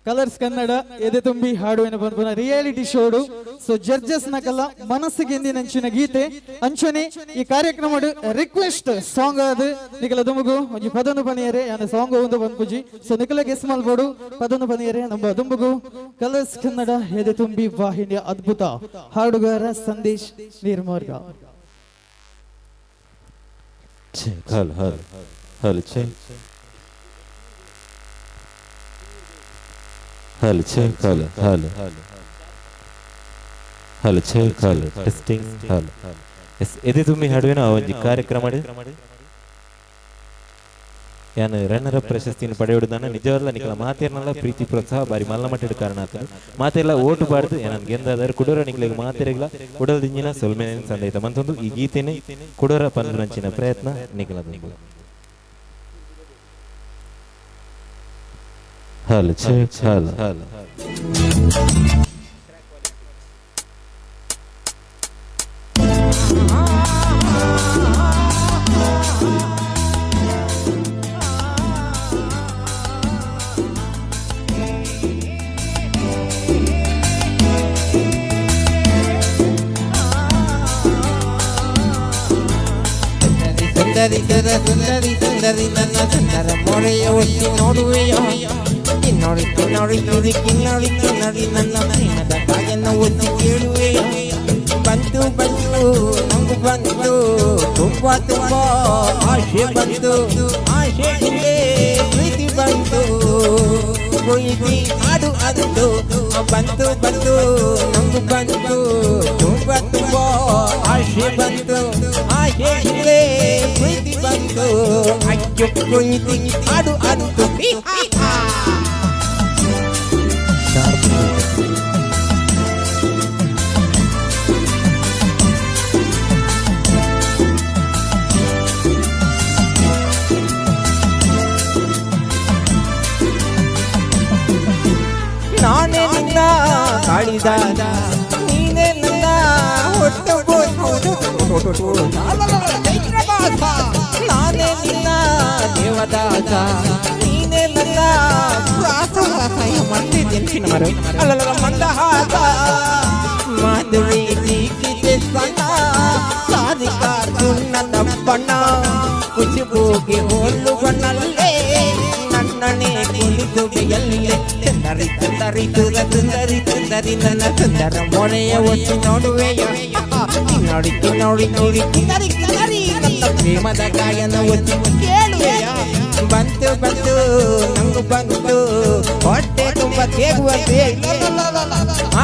ಕಲರ್ಸ್ ಕನ್ನಡ ಎದೆ ತುಂಬಿ ಹಾಡು ಏನು ಪನ್ಪುನ ರಿಯಾಲಿಟಿ ಶೋಡು. ಸೊ ಜಡ್ಜಸ್ ನಕಲ ಮನಸ್ಸಿಗೆ ಅಂಚಿನ ಗೀತೆ ಅಂಚನೆ ಈ ಕಾರ್ಯಕ್ರಮ ರಿಕ್ವೆಸ್ಟ್ ಸಾಂಗ್ ಅದು ನಿಕಲ ದುಂಬುಗು ಒಂಜಿ ಪದನು ಪನಿಯರೆ ಯಾನ ಸಾಂಗ್ ಒಂದು ಪನ್ಪುಜಿ. ಸೊ ನಿಕಲ ಗೆಸ್ ಮಲ್ಬೋಡು ಪದನು ಪನಿಯರೆ ನಮ್ಮ ದುಂಬುಗು ಕಲರ್ಸ್ ಕನ್ನಡ ಎದೆ ತುಂಬಿ ವಾಹಿನಿಯ ಅದ್ಭುತ ಹಾಡುಗಾರ ಸಂದೇಶ್ ನಿರ್ಮಾರ್ಗ. ಹಲ್ ಹಲ್ ಹಲ್ ಛೇ ಹಲ್ ಛೇ ಹಲ್ ಹಲ್ ಹಲ್ ಛೇ ಹಲ್ ಟೆಸ್ಟಿಂಗ್ ಹಲ್. ಎಸ್ ಎದೆ ತುಂಬಿ ಹಾಡುವೆನ ಆ ಒಂಜಿ ಕಾರ್ಯಕ್ರಮ ಯಾನ್ ರನ್ನರ್ ಅಪ್ ಪ್ರಶಸ್ತಿಯನ್ನು ಪಡೆಯುವುದನ್ನ ನಿಜವಲ್ಲ ನಿಕಲ ಮಾತೇರ್ನಲ್ಲ ಪ್ರೀತಿ ಪ್ರೋತ್ಸಾಹ ಬಾರಿ ಮಲ್ಲ ಮಟ್ಟದ ಕಾರಣ ಆತ ಮಾತೆಲ್ಲ ಓಟು ಬಾರ್ದು ನಾನು ಗೆಂದಾದರೆ ಕುಡೋರ ನಿಕ್ಲೆಗ್ ಮಾತೆರೆಗ್ಲ ಉಡಲ್ ದಿಂಜಿನ ಸೊಲ್ಮೆನೆ ಸಂದೈತ ಮಂತೊಂದು ಈ ಗೀತೆನೆ ಕುಡೋರ ಪನ್ಪುನಂಚಿನ ಪ್ರಯತ್ನ ನಿಕಲ ಹಲ್ ಛೇ ಹಲ್ ಹಲ್. ಸುಂದರಿ ಸುರ ಸುಂದರಿ ಸುಂದರಿ ನನ್ನ ಸುಂದರ ಮೊರೆಯ ಒತ್ತಿ ನೋಡುವೆಯೋ ಕಿನ್ನೊಡಿ ಕಿನ್ನೊಡಿ ತುದಿ ಕಿನ್ನೊಡಿ ಕಿನ್ನೊಡಿ ನನ್ನ ಪ್ರೇಮದ ಕಾಯನ್ನು ಒತ್ತಿ ಕೇಳುವೆಯೋ. ಬಂತು ಬಂತು ನಂಗು ಬಂತು ತುಂಬ ತುಂಬ ಆಶೆ ಬಂತು, ಆಶೆ ಹಿಂದೆ ಪ್ರೀತಿ ಬಂತು, ಪ್ರೀತಿ ಹಾಡು ಅಂತು. ಬಂತು ಬಂತು ನಂಗು ಬಂತು ತುಂಬ ತುಂಬ ಆಶೆ ಬಂತು, ಆಶೆ ಹಿಂದೆ ಪ್ರೀತಿ ಬಂತು, ಅಯ್ಯೋ ಪ್ರೀತಿ ಹಾಡು ಅಂತು. ನಾನೇ ನಿನ್ನ ಕಾಳಿದಾದ, ನೀನೇ ನನ್ನ ಹೊಟ್ಟೆ, ನಾನೇ ನಿನ್ನ ದೇವದಾಸ, ನೀನೇ ನನ್ನ ಅಲ್ಲಲ್ಲ ಮಂದಹಾಸ. ಮಾಧುರಿ ದೀಕ್ಷಿತೆ ಸಣ್ಣ ಸಾರಿಕಾ ಸುಣ್ಣದ ಬಣ್ಣ, ಖುಷಿಬೂಗೆ ಹೋಲುವನಲ್ಲೇ ನನ್ನಣೆ ಕುಲಿದುವೆಯಲ್ಲೇ. ಸುಂದರಿ ಸುಂದರಿ ಸುರ ಸುಂದರಿ ಸುಂದರಿ ನನ್ನ ಸುಂದರ ಮೊರೆಯ ಒತ್ತಿ ನೋಡುವೆಯ ಕಿನ್ನೊಡಿ ಕಿನ್ನೊಡಿ ಕಿರಿ ಕಿನ್ನರಿ ಕಿನ್ನರಿ ನನ್ನ ಪ್ರೇಮದ ಗಾಯನ ಒತ್ತಿ ಕೇಳುವೆಯ. ಬಂತು ಬಂತು ನಂಗು ಬಂತು ಹೊಟ್ಟೆ ತುಂಬ ತೇಗುವಂತೆ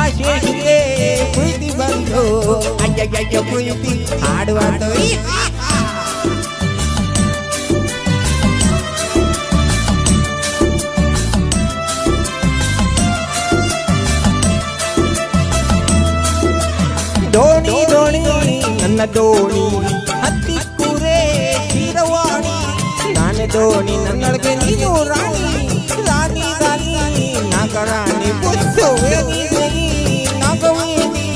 ಆಶೆ ಹಿಂದೆ ಪ್ರೀತಿ ಬಂತು, ಅಯ್ಯಯ್ಯಯ್ಯ ಪ್ರೀತಿ ಹಾಡುವಂತು. ದೋಣಿ ದೋಣಿ ನನ್ನ ದೋಣಿ ಹತ್ತಿ ಕೂರೆ ಕ್ಷೀರವಾಣಿ, ನಾನೇ ದೋಣಿ ನನ್ನೊಳಗೆ ನೀನು ರಾಣಿ ರಾಣಿ ರಾಣಿ ನಾಗರಾಣಿ ಬುಸ್ಸು ವೇಣಿ ವೇಣಿ ನಾಗವೇಣಿ.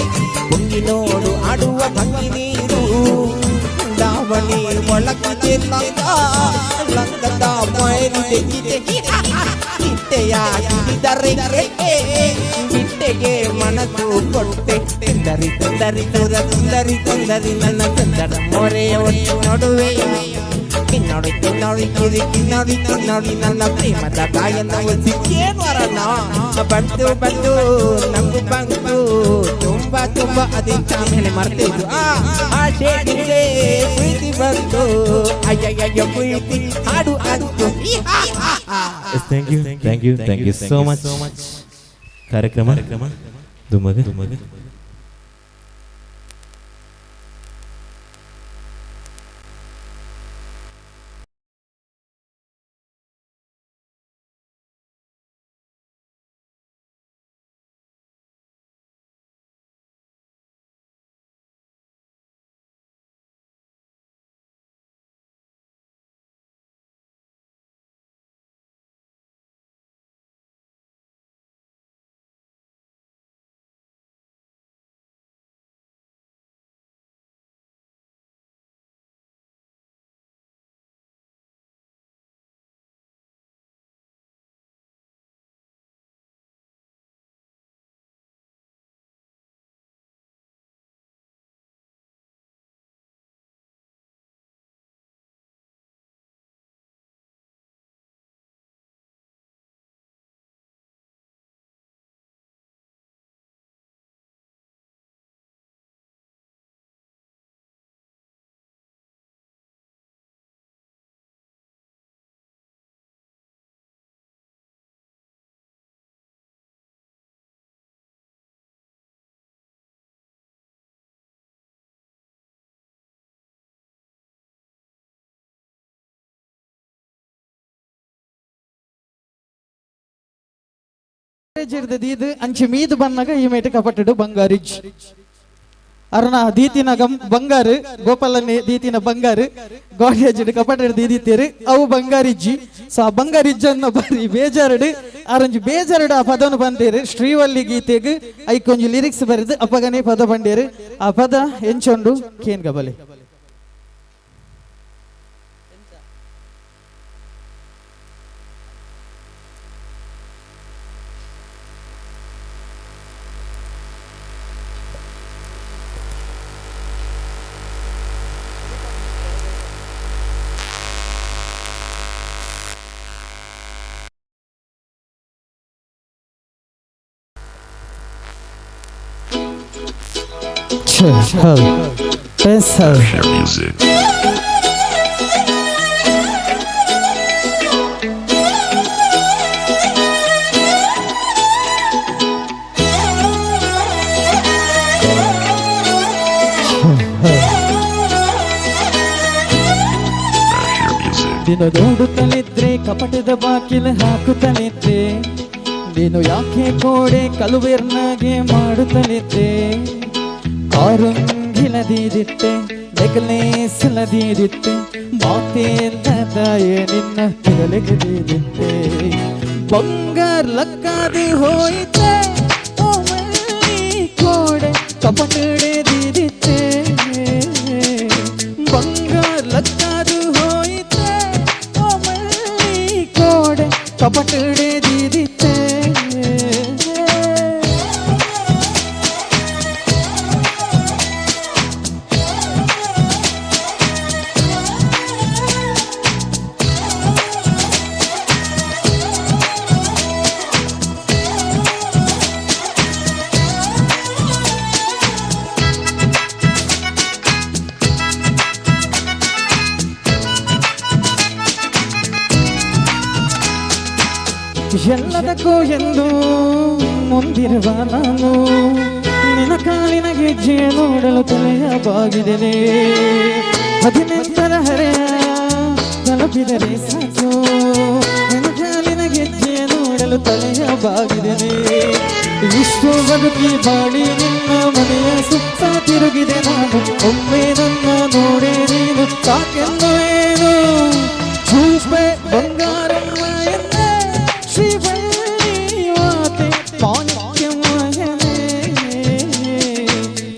ಪುಂಗಿ ನೋಡು ಆಡುವ ಭಂಗಿ ನೀರು ದಾವಣಿ ಒಳಗಿದೆ ಲಂಗ ಲಂಗದ ಮೈಲಿ ತೆಗಿದೆ ಕಿಟ್ಟೆಯ ಹಿಡಿದರೆ ಬಿಟ್ಟೆಗೆ ಮನಸ್ಸು ಕೊಟ್ಟೆ. ಸುಂದರಿ ಸುಂದರಿ ಸುರ ಸುಂದರಿ ಸುಂದರಿ ನನ್ನ ಸುಂದರ ಮೊರೆಯ ಒಟ್ಟು ನೋಡುವೆಯ ಕಿನ್ನೊಡಿ ಕಿನ್ನೊಡಿ ಕಿರಿ ಕಿನ್ನೊಡಿ ಕಿನ್ನೊಡಿ ನನ್ನ ಪ್ರೇಮದ ಗಾಯನ ಒತ್ತಿ ಕೇಳ್ವರಣ. ಬಂತು ಬಂತು ನಂಗು ಬಂತು ತುಂಬ ತುಂಬ ಅದೇ ಆಮೇಲೆ ಮರ್ತಿದ್ದು ಆ ಆಶೆ ಹಿಂದೆ ಪ್ರೀತಿ ಬಂತು, ಅಯ್ಯಯ್ಯಯ್ಯ ಪ್ರೀತಿ ಹಾಡು ಅಂತು. Thank you, thank you, thank you so much. ಕಾರ್ಯಕ್ರಮ ದುಮಗ ದೀದ್ ಅಂಚೆ ಮೀದ್ ಬನ್ನಗ ಈ ಮೇಟ ಕಪಟ್ಟಡು ಬಂಗಾರಿಜ್ ಅರುಣ ದೀತಿನ ಬಂಗಾರು ಗೋಪಾಲನೆ ದೀತಿನ ಬಂಗಾರು ಗೋಡ್ರೇಜ್ ಕಪಟ್ಟಡು ದೀದಿತ್ತೇರು ಅವು ಬಂಗಾರಿಜ್ಜಿ. ಸೊ ಆ ಬಂಗಾರಿಜ್ಜನ್ನ ಬಾರಿ ಬೇಜಾರಡು ಆರಂಜಿ ಬೇಜಾರಡು ಆ ಪದವನ್ನು ಬಂದೇರು ಶ್ರೀವಲ್ಲಿ ಗೀತೆಗ್ ಐಕೊಂಜಿ ಲಿರಿಕ್ಸ್ ಬರೆದು ಅಪ್ಪಗನೇ ಪದ ಬಂಡೇರು ಆ ಪದ ಎಂಚೊಂಡು ಕೇನ್ ಗಬಲಿ. Music. ದಿನ ನೋಡುತ್ತಲಿದ್ರೆ ಕಪಟದ ಬಾಕಿಲ ಹಾಕುತ್ತಲಿದ್ದೆ, ನೀನು ಯಾಕೆ ಕೋಡೆ ಕಲುವೆರ್ನಾಗೆ ಮಾಡುತ್ತಲಿದ್ದೆ, ಕಾರುಂಗಿಲದಿದ್ದೆ ನೆಕ್ಲೇಸ್ಲದಿದ್ದೆ ಮಾತೇಲ್ಲದಾಯೆ ನಿನ್ನ ತಿರಲಿಗದಿದ್ದೆ, ಬಂಗಾರ ಲಕ್ಕಾದಿ ಹೋಯಿತೆ ಓ ಮಲ್ಲಿ ಕೋಡೆ ಕಪಟಡೆದಿದ್ದೆ, ಬಂಗಾರ ಲಕ್ಕಾದು ಹೋಯಿತೆ ಓ ಮಲ್ಲಿ ಕೋಡೆ ಕಪಟಡೆದಿದ್ದೆ. ಎಲ್ಲದಕ್ಕೂ ಎಂದು ಮುಂದಿರುವ ನಾನು ನಿನ್ನ ಕಾಲಿನ ಗೆಜ್ಜೆ ನೋಡಲು ತಲೆಯ ಬಾಗಿದ್ದೇನೆ, 18ರ ಹರೆಯ ತಲುಪಿದರೆ ಸಾಕು, ನಿನ್ನ ಕಾಲಿನ ಗೆಜ್ಜೆ ನೋಡಲು ತಲೆಯ ಬಾಗಿದ್ದೇನೆ, ಇಷ್ಟು ಬದುಕಿ ಬಾಳಿ ನಿನ್ನ ಮನೆಯ ಸುತ್ತ ತಿರುಗಿದೆ ನಾನು, ಒಮ್ಮೆ ನನ್ನ ನೋಡೆ ನೀನು ಸಾಕೆಂದು ಏನು ಚೂಪೆ ಬಂಗಾರಮ್ಮ ಎಂದೇ ಶ್ರೀವಲ್ಲಿ ಮಾಣಿಕ್ಯಮಯನೇ,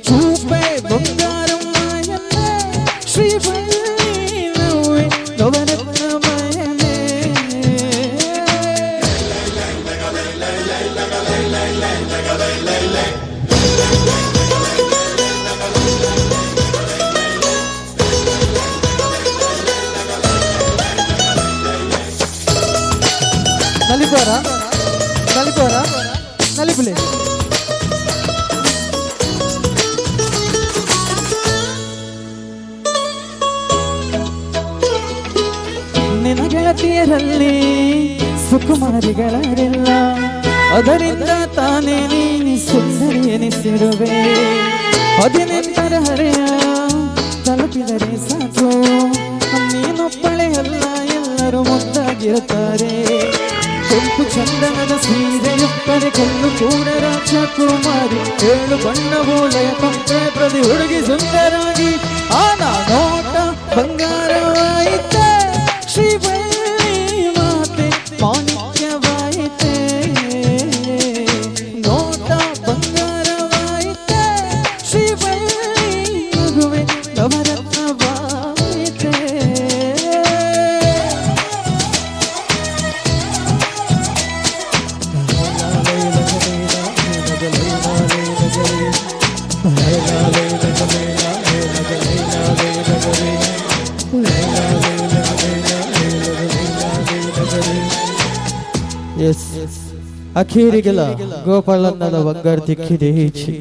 ಚೂಪೆ ಬಂಗಾರಮ್ಮಯನೇ ಶ್ರೀವಲ್ಲಿ ನವ್ವೆ ನವರತ್ನಮಯನೇ. ನಲಿಪೋರ ನಲಿಪೋರ ನಲಿಪುಲೆ ನಿನ್ನ ಗೆಳತಿಯರಲ್ಲಿ ಸುಕುಮಾರಿಗಳರೆಲ್ಲ, ಅದರಿಂದ ತಾನೇ ನೀ ಸುಂದರಿ ಎನಿಸಿರುವೆ, 18ರ ಹರೆಯ ತಲುಪಿದರೆ ಸಾಕು, ನೀನೊಬ್ಬಳೆ ಅಲ್ಲ ಎಲ್ಲರೂ ಮುದ್ದಾಗಿರುತ್ತಾರೆ, ಕೆಂಪು ಚಂದನದ ಸೀರೆಯುಟ್ಟರೆ ಕಲ್ಲು ಕೂಡ ರಾಜಕುಮಾರಿ, ಏಳು ಬಣ್ಣವು ಲಯ ತಂತ್ರೆ ಪ್ರತಿ ಹುಡುಗಿ ಸುಂದರಾಗಿ, ಆನ ನೋಟ ಬಂಗಾರವಾಯಿತೆ ಶ್ರೀವಲ್ಲಿ ಮಾತೆ ಮಾಣಿಕ್ಯವಾಯಿತೆ, ನೋಟ ಬಂಗಾರವಾಯಿತೆ ಶ್ರೀವಲ್ಲಿ ಮಗುವೆ ನವರತ್ನವಾಯಿತೆ. ಎಸ್ ಅಖೀರಿಗೆಲ್ಲ ಗೋಪಾಲನ್ನದ ಬಂಗಾರ ತಿಕ್ಕಿದೆ ಈಚೆ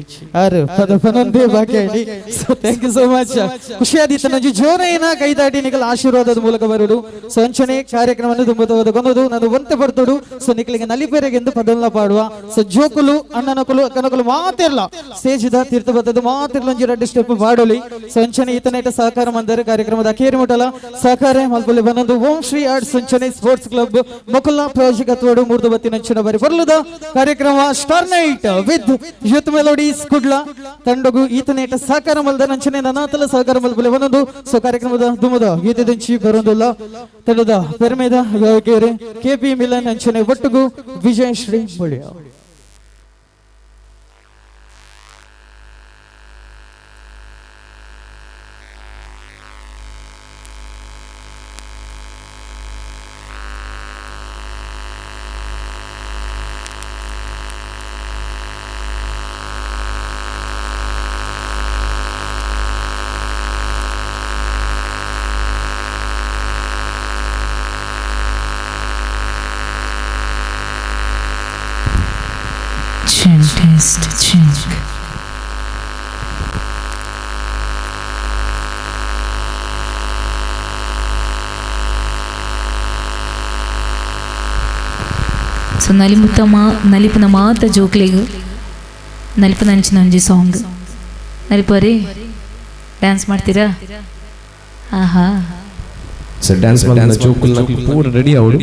ಆರು ಪದ ಪನೊಂದೇ ಬಾಕಿ ಆಡಿ. So thank you so much. ಖುಷಿಯಾದಿತ್ತು ನಂಜು ಜೋರೈನ ಕೈದಾಟಿ ನಿಕಲ ಆಶೀರ್ವಾದದ ಮೂಲಕ ಬರುಡು. ಸೊ ಅಂಚನೆ ಕಾರ್ಯಕ್ರಮವನ್ನು ತುಂಬುತ್ತವಾದ ಕೊಂದದು ನಾನು ಒಂತೆ ಬರ್ತೋಡು. ಸೊ ನಿಕಲಿಗೆ ನಲಿಪೆರೆಗೆಂದು ಪದಲ್ಲ ಪಾಡುವ. ಸೊ ಜೋಕುಲು ಅಣ್ಣನಕುಲು ಅಕ್ಕನಕುಲು ಮಾತಿರ್ಲ ಸ್ಟೇಜ್ the ತೀರ್ಥ ಬತ್ತದು ಮಾತಿರ್ಲ ಒಂಜಿ ರಡ್ಡು ಸ್ಟೆಪ್ ಪಾಡೋಲಿ. ಸೊ ಅಂಚನೆ ಈತನೇಟ ಸಹಕಾರ ಮಂದರ ಕಾರ್ಯಕ್ರಮದ ಅಖೇರಿ ಮುಟಲ ಸಹಕಾರ ಮಲ್ಪಲ್ಲಿ ಬಂದೊಂದು ಓಂ ಶ್ರೀ ಆರ್ಟ್ಸ್ ಅಂಚನೆ ಸ್ಪೋರ್ಟ್ಸ್ ಕ್ಲಬ್ ಮೊಕುಲ ಪ್ರಾಯೋಜಕತ್ವಡು ಮೂರ್ದು ಬತ್ತಿ ನಂಚಿನ ಬರಿ ಬರಲು ಪೊರ್ಲುದ ಕಾರ್ಯಕ್ರಮ star night with youth melodies Kudla ತಂಡಗು ಈತನೇಟ ಸಹಕಾರ ಮಲ್ದ ನಂಚನೆ ನನಾತಲ ಸಹಕಾರ ಮಲ್ಪಲೆ ಒಂದೊಂದು. ಸೊ ಕಾರ್ಯಕ್ರಮದ ದುಮದ ಗೀತೆದಂಚಿ ಬರೊಂದುಲ್ಲ ತಂಡದ ಪೆರ್ಮೆದ ಗಾಯಕಿಯರೇ ಕೆ ಪಿ ಮಿಲನ್ ಅಂಚನೆ ಒಟ್ಟುಗು ವಿಜಯ Shri Muliya. Test, check. So ನಲಿಮುತ್ತ ಮಾ ನಲಿಪುನ ಮಾತ ಜೋಕ್ಲೆಗ್ ನಲಿಪುನ ಅಂಚಿನ ಒಂಜಿ ಸಾಂಗ್ ನಲಿಪರಿ ಡ್ಯಾನ್ಸ್ ಮಾಡ್ತೀರಾ? ಆಹಾ. ಸೊ ಡ್ಯಾನ್ಸ್ ಮಾಡಿದ ಜೋಕುಲ್ ನಕಲು ಪೂರ ರೆಡಿ ಅವಡು.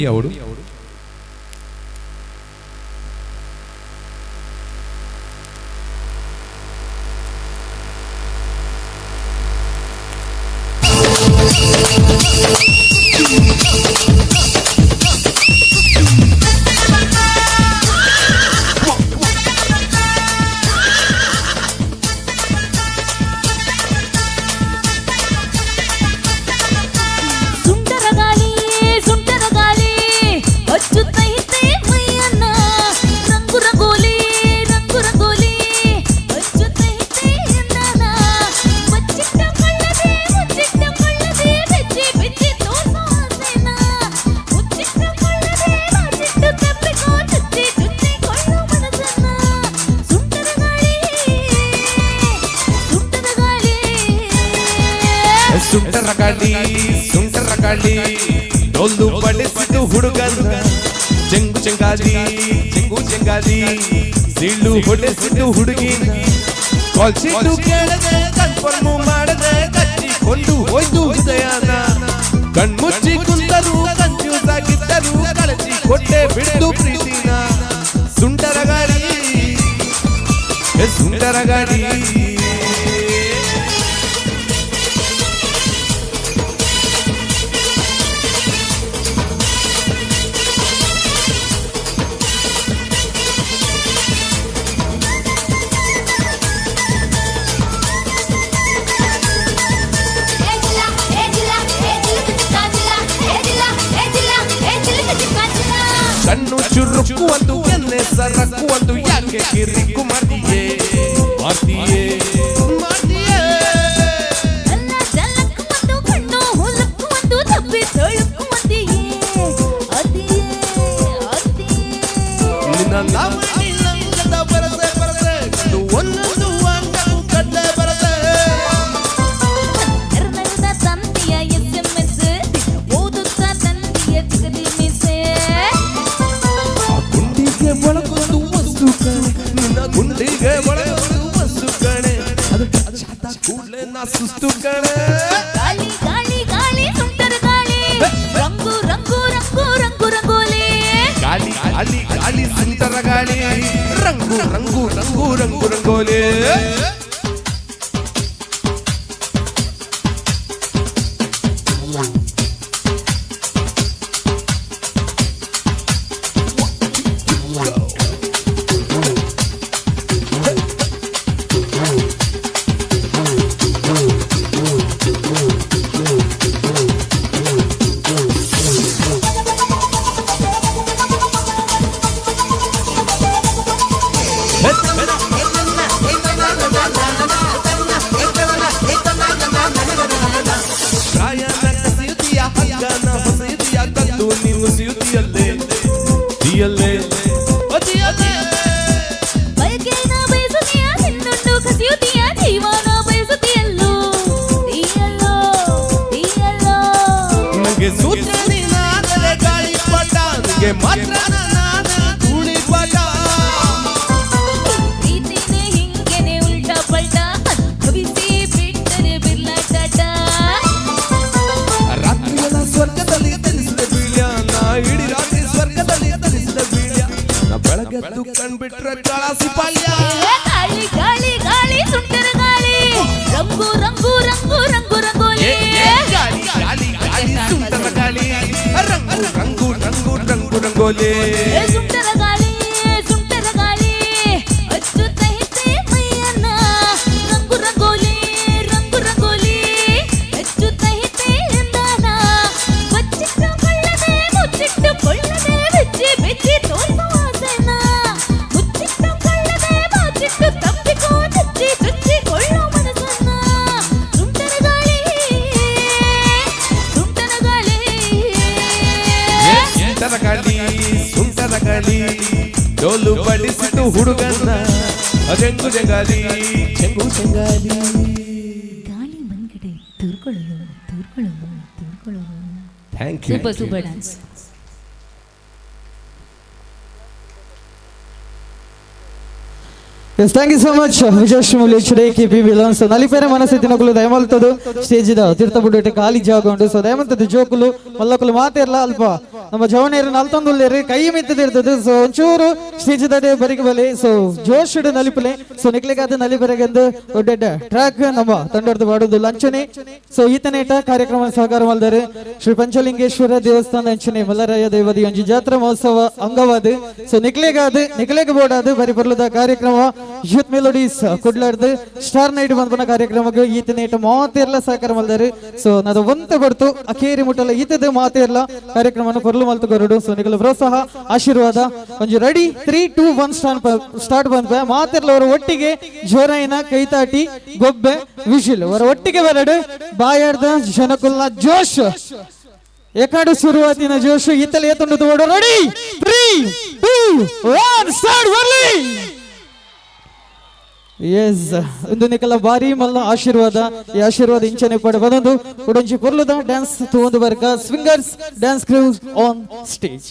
ಸುಂಟರಗಾಳಿ ಸುಂಟರಗಾಳಿ ಅಚ್ಚುತ್ತೈತೆ ಮೈಯನ್ನ, ರಂಗು ರಂಗೋಲಿ ರಂಗು ರಂಗೋಲಿ ಅಚ್ಚುತ್ತೈತೆ ಎಂದನ, ಬಚ್ಚಿಟ್ಟುಕೊಳ್ಳದೆ ಮುಚ್ಚಿಟ್ಟುಕೊಳ್ಳದೆ ಬೆಚ್ಚಿ ಬೆಚ್ಚಿ ತೋರ್ಸೋ ಆಸೆನ, ಮುಚ್ಚಿಟ್ಟುಕೊಳ್ಳದೆ ಬಾಚಿಟ್ಟು ತಪ್ಪಿಕೋ ಚುಚ್ಚಿ ಚುಚ್ಚಿಕೊಳ್ಳು ಮನಸ್ಸನ್ನ, ಸುಂಟರಗಾಳಿ ಸುಂಟರಗಾಳಿ ಸುಂಟರಗಾಳಿ ಸುಂಟರಗಾಳಿ ಡೊಳ್ಳು ಬಡಿಸಿತು ಹುಡುಗನ, ಚೆಂಗು ಚೆಂಗಾಲಿ ಚೆಂಗು ಚೆಂಗಾಲಿ ಸಿಳ್ಳು ಹೊಡೆಸಿತು ಹುಡುಗಿನ, ಕಾಲ್ ಶೀಟು ಕೇಳದೆ ಕನ್ಫರ್ಮು ಮಾಡದೆ ಕಚ್ಚಿಕೊಂಡು ಹೋಯ್ತು ಹೃದಯನ, ಕಣ್ಮುಚ್ಚಿ ಕುಂತರು ಕನ್ಫ್ಯೂಸ್ ಆಗಿದ್ದರು ಕಳಚಿ ಕೊಟ್ಟೆ ಬಿಡ್ತು ಪ್ರೀತಿನ, ಸುಂಟರಗಾಳಿ ಸುಂಟರಗಾಳಿ. ಕಣ್ಣು ಚುರುಕುವಂತು ಎನ್ನೆ ಸರಕುವಂತು ಯಾಕೆ ಕಿರಿಕು ಮಾಡ್ತೀಯೇ ಮಾಡ್ತೀಯೇ ಮಾಡ್ತೀಯೇ, ಅಲ್ಲ ಜಲಕ್ಕುವಂತು ಕಣ್ಣು ಹುಲಕ್ಕುವಂತು ತಪ್ಪಿ ತೊಳುಕುವಂತೆಯೇ ಅತಿಯೇ ಅತಿಯೇ, ನಿನ್ನ ಲಾವಣಿ ಲಂಗದ ಬರಸೆ ಬರಸೆ ಕಣ್ಣು ಒಂದೊಂದು ಅಂಗವು ಕಡ್ಲೆ ಬರಸೆ, ಕರ್ನಗದ ತಂದೆಯ ಎಸ್ ಓದುತ್ತಾ ತಂದೆಯ ಚಿಗದಿ ಮಿಸೆ, ಗುಂಡಿಗೆ ಒಳಗೊಂದು ವಸ್ತು ಕಣೆ ನಿನ್ನ ಗುಂಡಿಗೆ ಒಳಗೊಂದು ವಸ್ತು ಕಣೆ, ಅದು ಟಚ್ ಆದ ಕೂಡ್ಲೆ ನಾ ಸುಸ್ತು ಕಣೆ, ಗಾಳಿ ಗಾಳಿ ಗಾಳಿ ಸುಂಟರ ಗಾಳಿ ರಂಗು ರಂಗು ರಂಗು ರಂಗು ರಂಗೋಲಿ, ಗಾಳಿ ಗಾಳಿ ಗಾಳಿ ಸುಂಟರ ಗಾಳಿ ರಂಗು ರಂಗು ರಂಗು ರಂಗು ರಂಗೋಲಿ. ಪ್ರಾಯನ ಕಸಿಯುತ್ತೀಯ ಬಿಟ್ರೆ ಕಳಸಿ ಪಲ್ಯ. ಗಾಳಿ ಗಾಳಿ ಗಾಳಿ ಸುಂಟರ ಗಾಳಿ, ರಂಗು ರಂಗು ರಂಗು ರಂಗು ರಂಗೋಲಿ. ಗಾಳಿ ಗಾಳಿ ಗಾಳಿ ಸುಂಟರ ಗಾಳಿ, ರಂಗು ರಂಗು ರಂಗು ರಂಗು ರಂಗೋಲಿ. ಸುಂಟರ ಗಾಳಿ ಸುಂಟರ ಗಾಳಿ ಅಚ್ಚುತ್ತೈತೆ ಮೈಯನ್ನ, ರಂಗು ರಂಗೋಲಿ ರಂಗು ರಂಗೋಲಿ ಅಚ್ಚುತ್ತೈತೆ ಎಂದಾನ. ಬಚ್ಚಿಟ್ಟುಕೊಳ್ಳದೆ ಮುಚ್ಚಿಟ್ಟುಕೊಳ್ಳದೆ ಬೆಚ್ಚಿ ಬೆಚ್ಚಿ ತೋರಿಸುವ ಆಸೆನ, ಮುಚ್ಚಿಟ್ಟುಕೊಳ್ಳದೆ ಬಾಚಿಟ್ಟು ತಪ್ಪಿಕೋ ಚುಚ್ಚಿ ಚುಚ್ಚಿಕೊಳ್ಳೋ ಮನಸ್ಸನ್ನ. ಸುಂಟರ ಗಾಳಿ ಸುಂಟರ ಗಾಳಿ ಸುಂಟರ ಗಾಳಿ ಸುಂಟರ ಗಾಳಿ ಡೋಲು ಬಡಿಸಿತು ಹುಡುಗನ್ನ, ಚೆಂಗು ಚೆಂಗಾಲಿ ಚೆಂಗು ಚೆಂಗಾಲಿ. ಗಾಳಿ ಮನ್ಗಡೆ ತೂರ್ಕೊಳ್ಳಲು ತೂರ್ಕೊಳ್ಳಲು ತೂರ್ಕೊಳ್ಳಲು. Thank you. Super super dance. Yes, thank you so much Vijayashree Mulli K P Milan. So ನಲಿಪೇರೆ ಮನಸ್ಥಿತಿನಕುಲು ದಯಮಲ್ತದು ಸ್ಟೇಜ್ ಇದ ತೀರ್ಥ ಬುಡ್ಡು ಖಾಲಿ ಜಾಗ ಉಂಟು. ಸೊ ದಯಮಲ್ತದ್ದು ಜೋಕುಲು ಮಲ್ಲಕುಲು ಮಾತಿರ್ಲ ಅಲ್ಪ ನಮ್ಮ ಜವನೇರು ನಲ್ತೊಂದುಲ್ಲೇರು ಕೈ ಮಿತ್ತದಿರ್ತದೆ. ಸೊ ಒಂಚೂರು ಸ್ಟೇಜ್ ದಡೆ ಬರಿಗೆ ಬಲೆ. ಸೊ ಜೋಶ್ ನಲಿಪಲೆ. ಸೊ ನಿಕ್ಲಿಗಾದ ನಲಿಪೆರೆಗೆಂದು ದೊಡ್ಡ ಟ್ರ್ಯಾಕ್ ನಮ್ಮ ತಂಡರ್ದು ಬಾಡುದು ಲಂಚನೆ. ಸೊ ಈತನೇಟ ಕಾರ್ಯಕ್ರಮ ಸಹಕಾರ ಮಲ್ದರು ಶ್ರೀ ಪಂಚಲಿಂಗೇಶ್ವರ ದೇವಸ್ಥಾನ ಅಂಚನೆ ಮಲ್ಲರಾಯ ದೇವದಿ ಒಂಜಿ ಜಾತ್ರಾ ಮಹೋತ್ಸವ ಅಂಗವಾದ. ಸೊ ನಿಕ್ಲೆಗಾದ ನಿಕ್ಲೆಗ್ ಬೋಡಾದ ಬರಿ ಬರ್ಲದ ಕಾರ್ಯಕ್ರಮ ಯೂತ್ ಮೆಲೋಡೀಸ್ ಕುಡ್ಲಾರ್ದು ಸ್ಟಾರ್ ನೈಟ್ ಬಂದ್ಬನ ಕಾರ್ಯಕ್ರಮಕ್ಕೆ ಈತನೇಟ ಮಾತೇರ್ಲ ಸಹಕಾರ ಮಲ್ದರು. ಸೊ ನದ ಒಂತೆ ಬಡ್ತು ಅಕೇರಿ ಮುಟ್ಟಲ ಈತದ ಮಾತೇರ್ಲ ಕಾರ್ಯಕ್ರಮವನ್ನು ಪೊರ್ಲು ಮಲ್ತು ಕೊರಡು. ಸೊ ನಿಕಲ ಪ್ರೋತ್ಸಾಹ ಆಶೀರ್ವಾದ ಒಂಜಿ ರೆಡಿ 3 2 1 ಸ್ಟಾರ್ಟ್ ಬಂದ್ಪ ಮಾತೇರ್ಲ ಅವರ ಒಟ್ಟಿಗೆ ಜೋರಾಯಿನ ಕೈತಾಟಿ ಗೊಬ್ಬೆ ವಿಶಿಲ್ ಅವರ ಒಟ್ಟಿಗೆ ಬರಡು ಬಾಯಾರ್ದ ಜನಕುಲ್ನ ಜೋಶ್ ಎಕಾಡು ಶುರುವಾತಿನ ಜೋಶ್ ಈತಲ ಏತುಂಡು ತೋಡು. ರೆಡಿ 3 2 1 ಸ್ಟಾರ್ಟ್ ಬರ್ಲಿ. ಎಸ್ ಇಂದು ನಿಕಲ ಬಾರಿ ಮಲ್ಲ ಆಶೀರ್ವಾದ. ಈ ಆಶೀರ್ವಾದ ಇಂಚನೆ ಪಡೆ ಬಂದೊಂದು ಉಡಂಚಿ ಪೊರ್ಲುದ ಡ್ಯಾನ್ಸ್ ತೂವೊಂದು ಬರ್ಕ swingers dance crew on stage.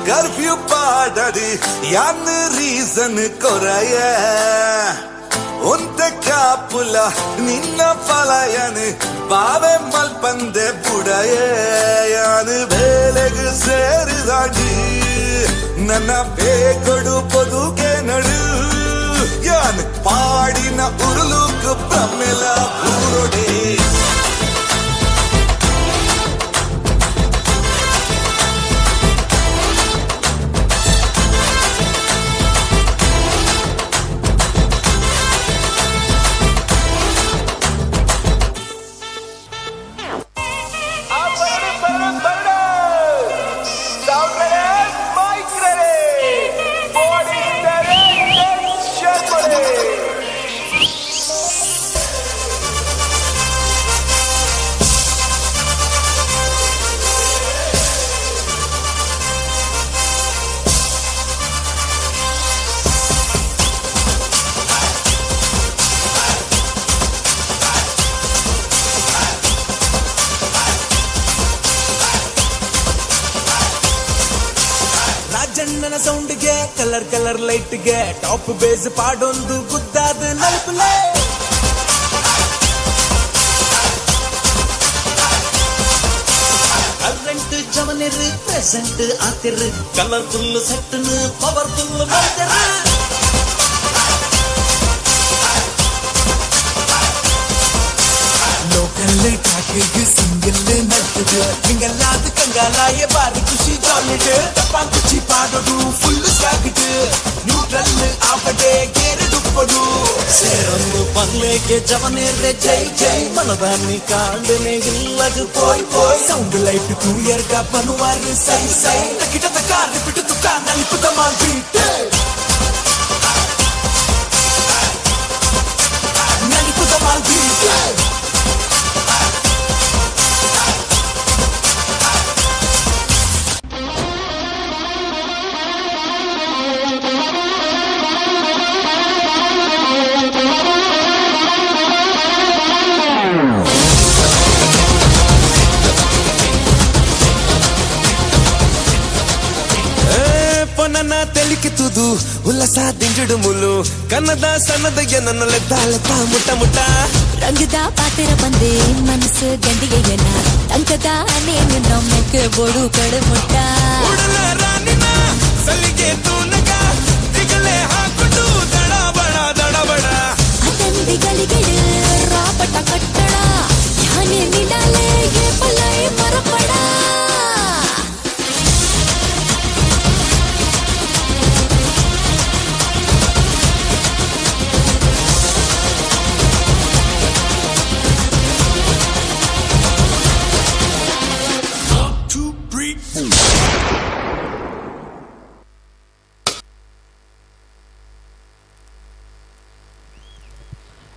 Curfew ಪಾಡಡಿ ಯಾನ್ ರೀಸನ್ ಕೊರಯ ಒಂತೆ ಕಾಪುಲ ನಿನ್ನ ಫಲಯನ್ ಬಾವೆ ಮಲ್ಪಂದೆ ಬುಡಯ ಯಾನ್ ಬೇಲೆಗ್ ಸೇರಿದಾಡಿ ನನ್ನ ಬೇಕೊಡು ಪೊದುಕೆ ನಡು ಯಾನ್ ಪಾಡಿನ ಉರುಲುಕ್ ಬ್ರಹ್ಮೆಲ ಊರೊಡೆ. ರಾಜಣ್ಣನ ಸೌಂಡ್ಗೆ ಕಲರ್ ಕಲರ್ ಲೈಟ್ಗೆ ಟಾಪ್ ಬೇಸ್ ಪಾಡೊಂದು ಗುದ್ದಾದ ನಲ್ಪಲೆ. ಕರೆಂಟ್ ಜವನಿರು ಪ್ರೆಸೆಂಟ್ ಆತಿರು ಕಲರ್ಫುಲ್ ಸೆಟ್ನು ಪವರ್ಫುಲ್ ಮಾಡ್ತಿರು. ಲೋಕಲ್ ಟಾಟ ಲಾಕಿಗೆ ಸಿಂಗಲ್ ನಡ್ತದು ನಿಂಗೆಲ್ಲಾದ ಕಂಗಾಲಾಯ ಬಾರಿ ಖುಷಿ ಜಾಲಿಡ್ ತಪ್ಪಾಂಕುಚಿ ಪಾಡೋದು ಫುಲ್ ಸಾಗಿಡ್ ನ್ಯೂಟ್ರಲ್ ಆಪಡೆ ಗೇರಡುಪ್ಪಡು ಸೇರೊಂದು ಪನ್ಲೇಕೆ ಜವನೇರೆ ಜೈ ಜೈ ಮನದಾನಿ ಕಾಂಡನೆ ಇಲ್ಲದು ಪೋಯ್ ಪೋಯ್ ಸೌಂಡ್ ಲೈಟ್ ತೂಯರ್ಗ ಬನುವಾರು ಸೈ ಸೈ ಕಿಟದ ಕಾರ್ ಬಿಟ್ಟು ತುಕ್ಕ ನಲಿಪುದ ಮಾಲ್ಬೀಟ್ ನಲಿಪುದ ಮಾಲ್ಬೀಟ್. ಪೊನನ ತೆಲಿಕಿತುದು ಉಲ್ಲಸ ದಿಂಜುಡು ಮುಲು ಕನ್ನದ ಸನ್ನದ ನನ್ನ ಲೆತ್ತ ಮುಟ್ಟ ಮುಟ್ಟ ರಂಗದ ಪಾತ್ರ ಬಂದೆ ಮನಸ್ಸು ಗಂಡಿಗೆಯನ್ನ ಅಂಕದ ನೇನು ನಮ್ಮಕ್ಕೆ ಬೋಡು ಕಡೆ ಮುಟ್ಟ ಉಡಲ ರಾಣಿನ ಸಲಿಗೆ ತೂನಗ ತಿಗಲೆ ಹಾಕೊಂಡು ದಡಬಡ ದಡಬಡ ಅತಂದಿಗಳಿಗೆಡು ರಾಪಟ ಕಟ್ಟಡ ಯಾನೆ ನಿಡಲೆ ಪಲೈ ಮರಪಡ.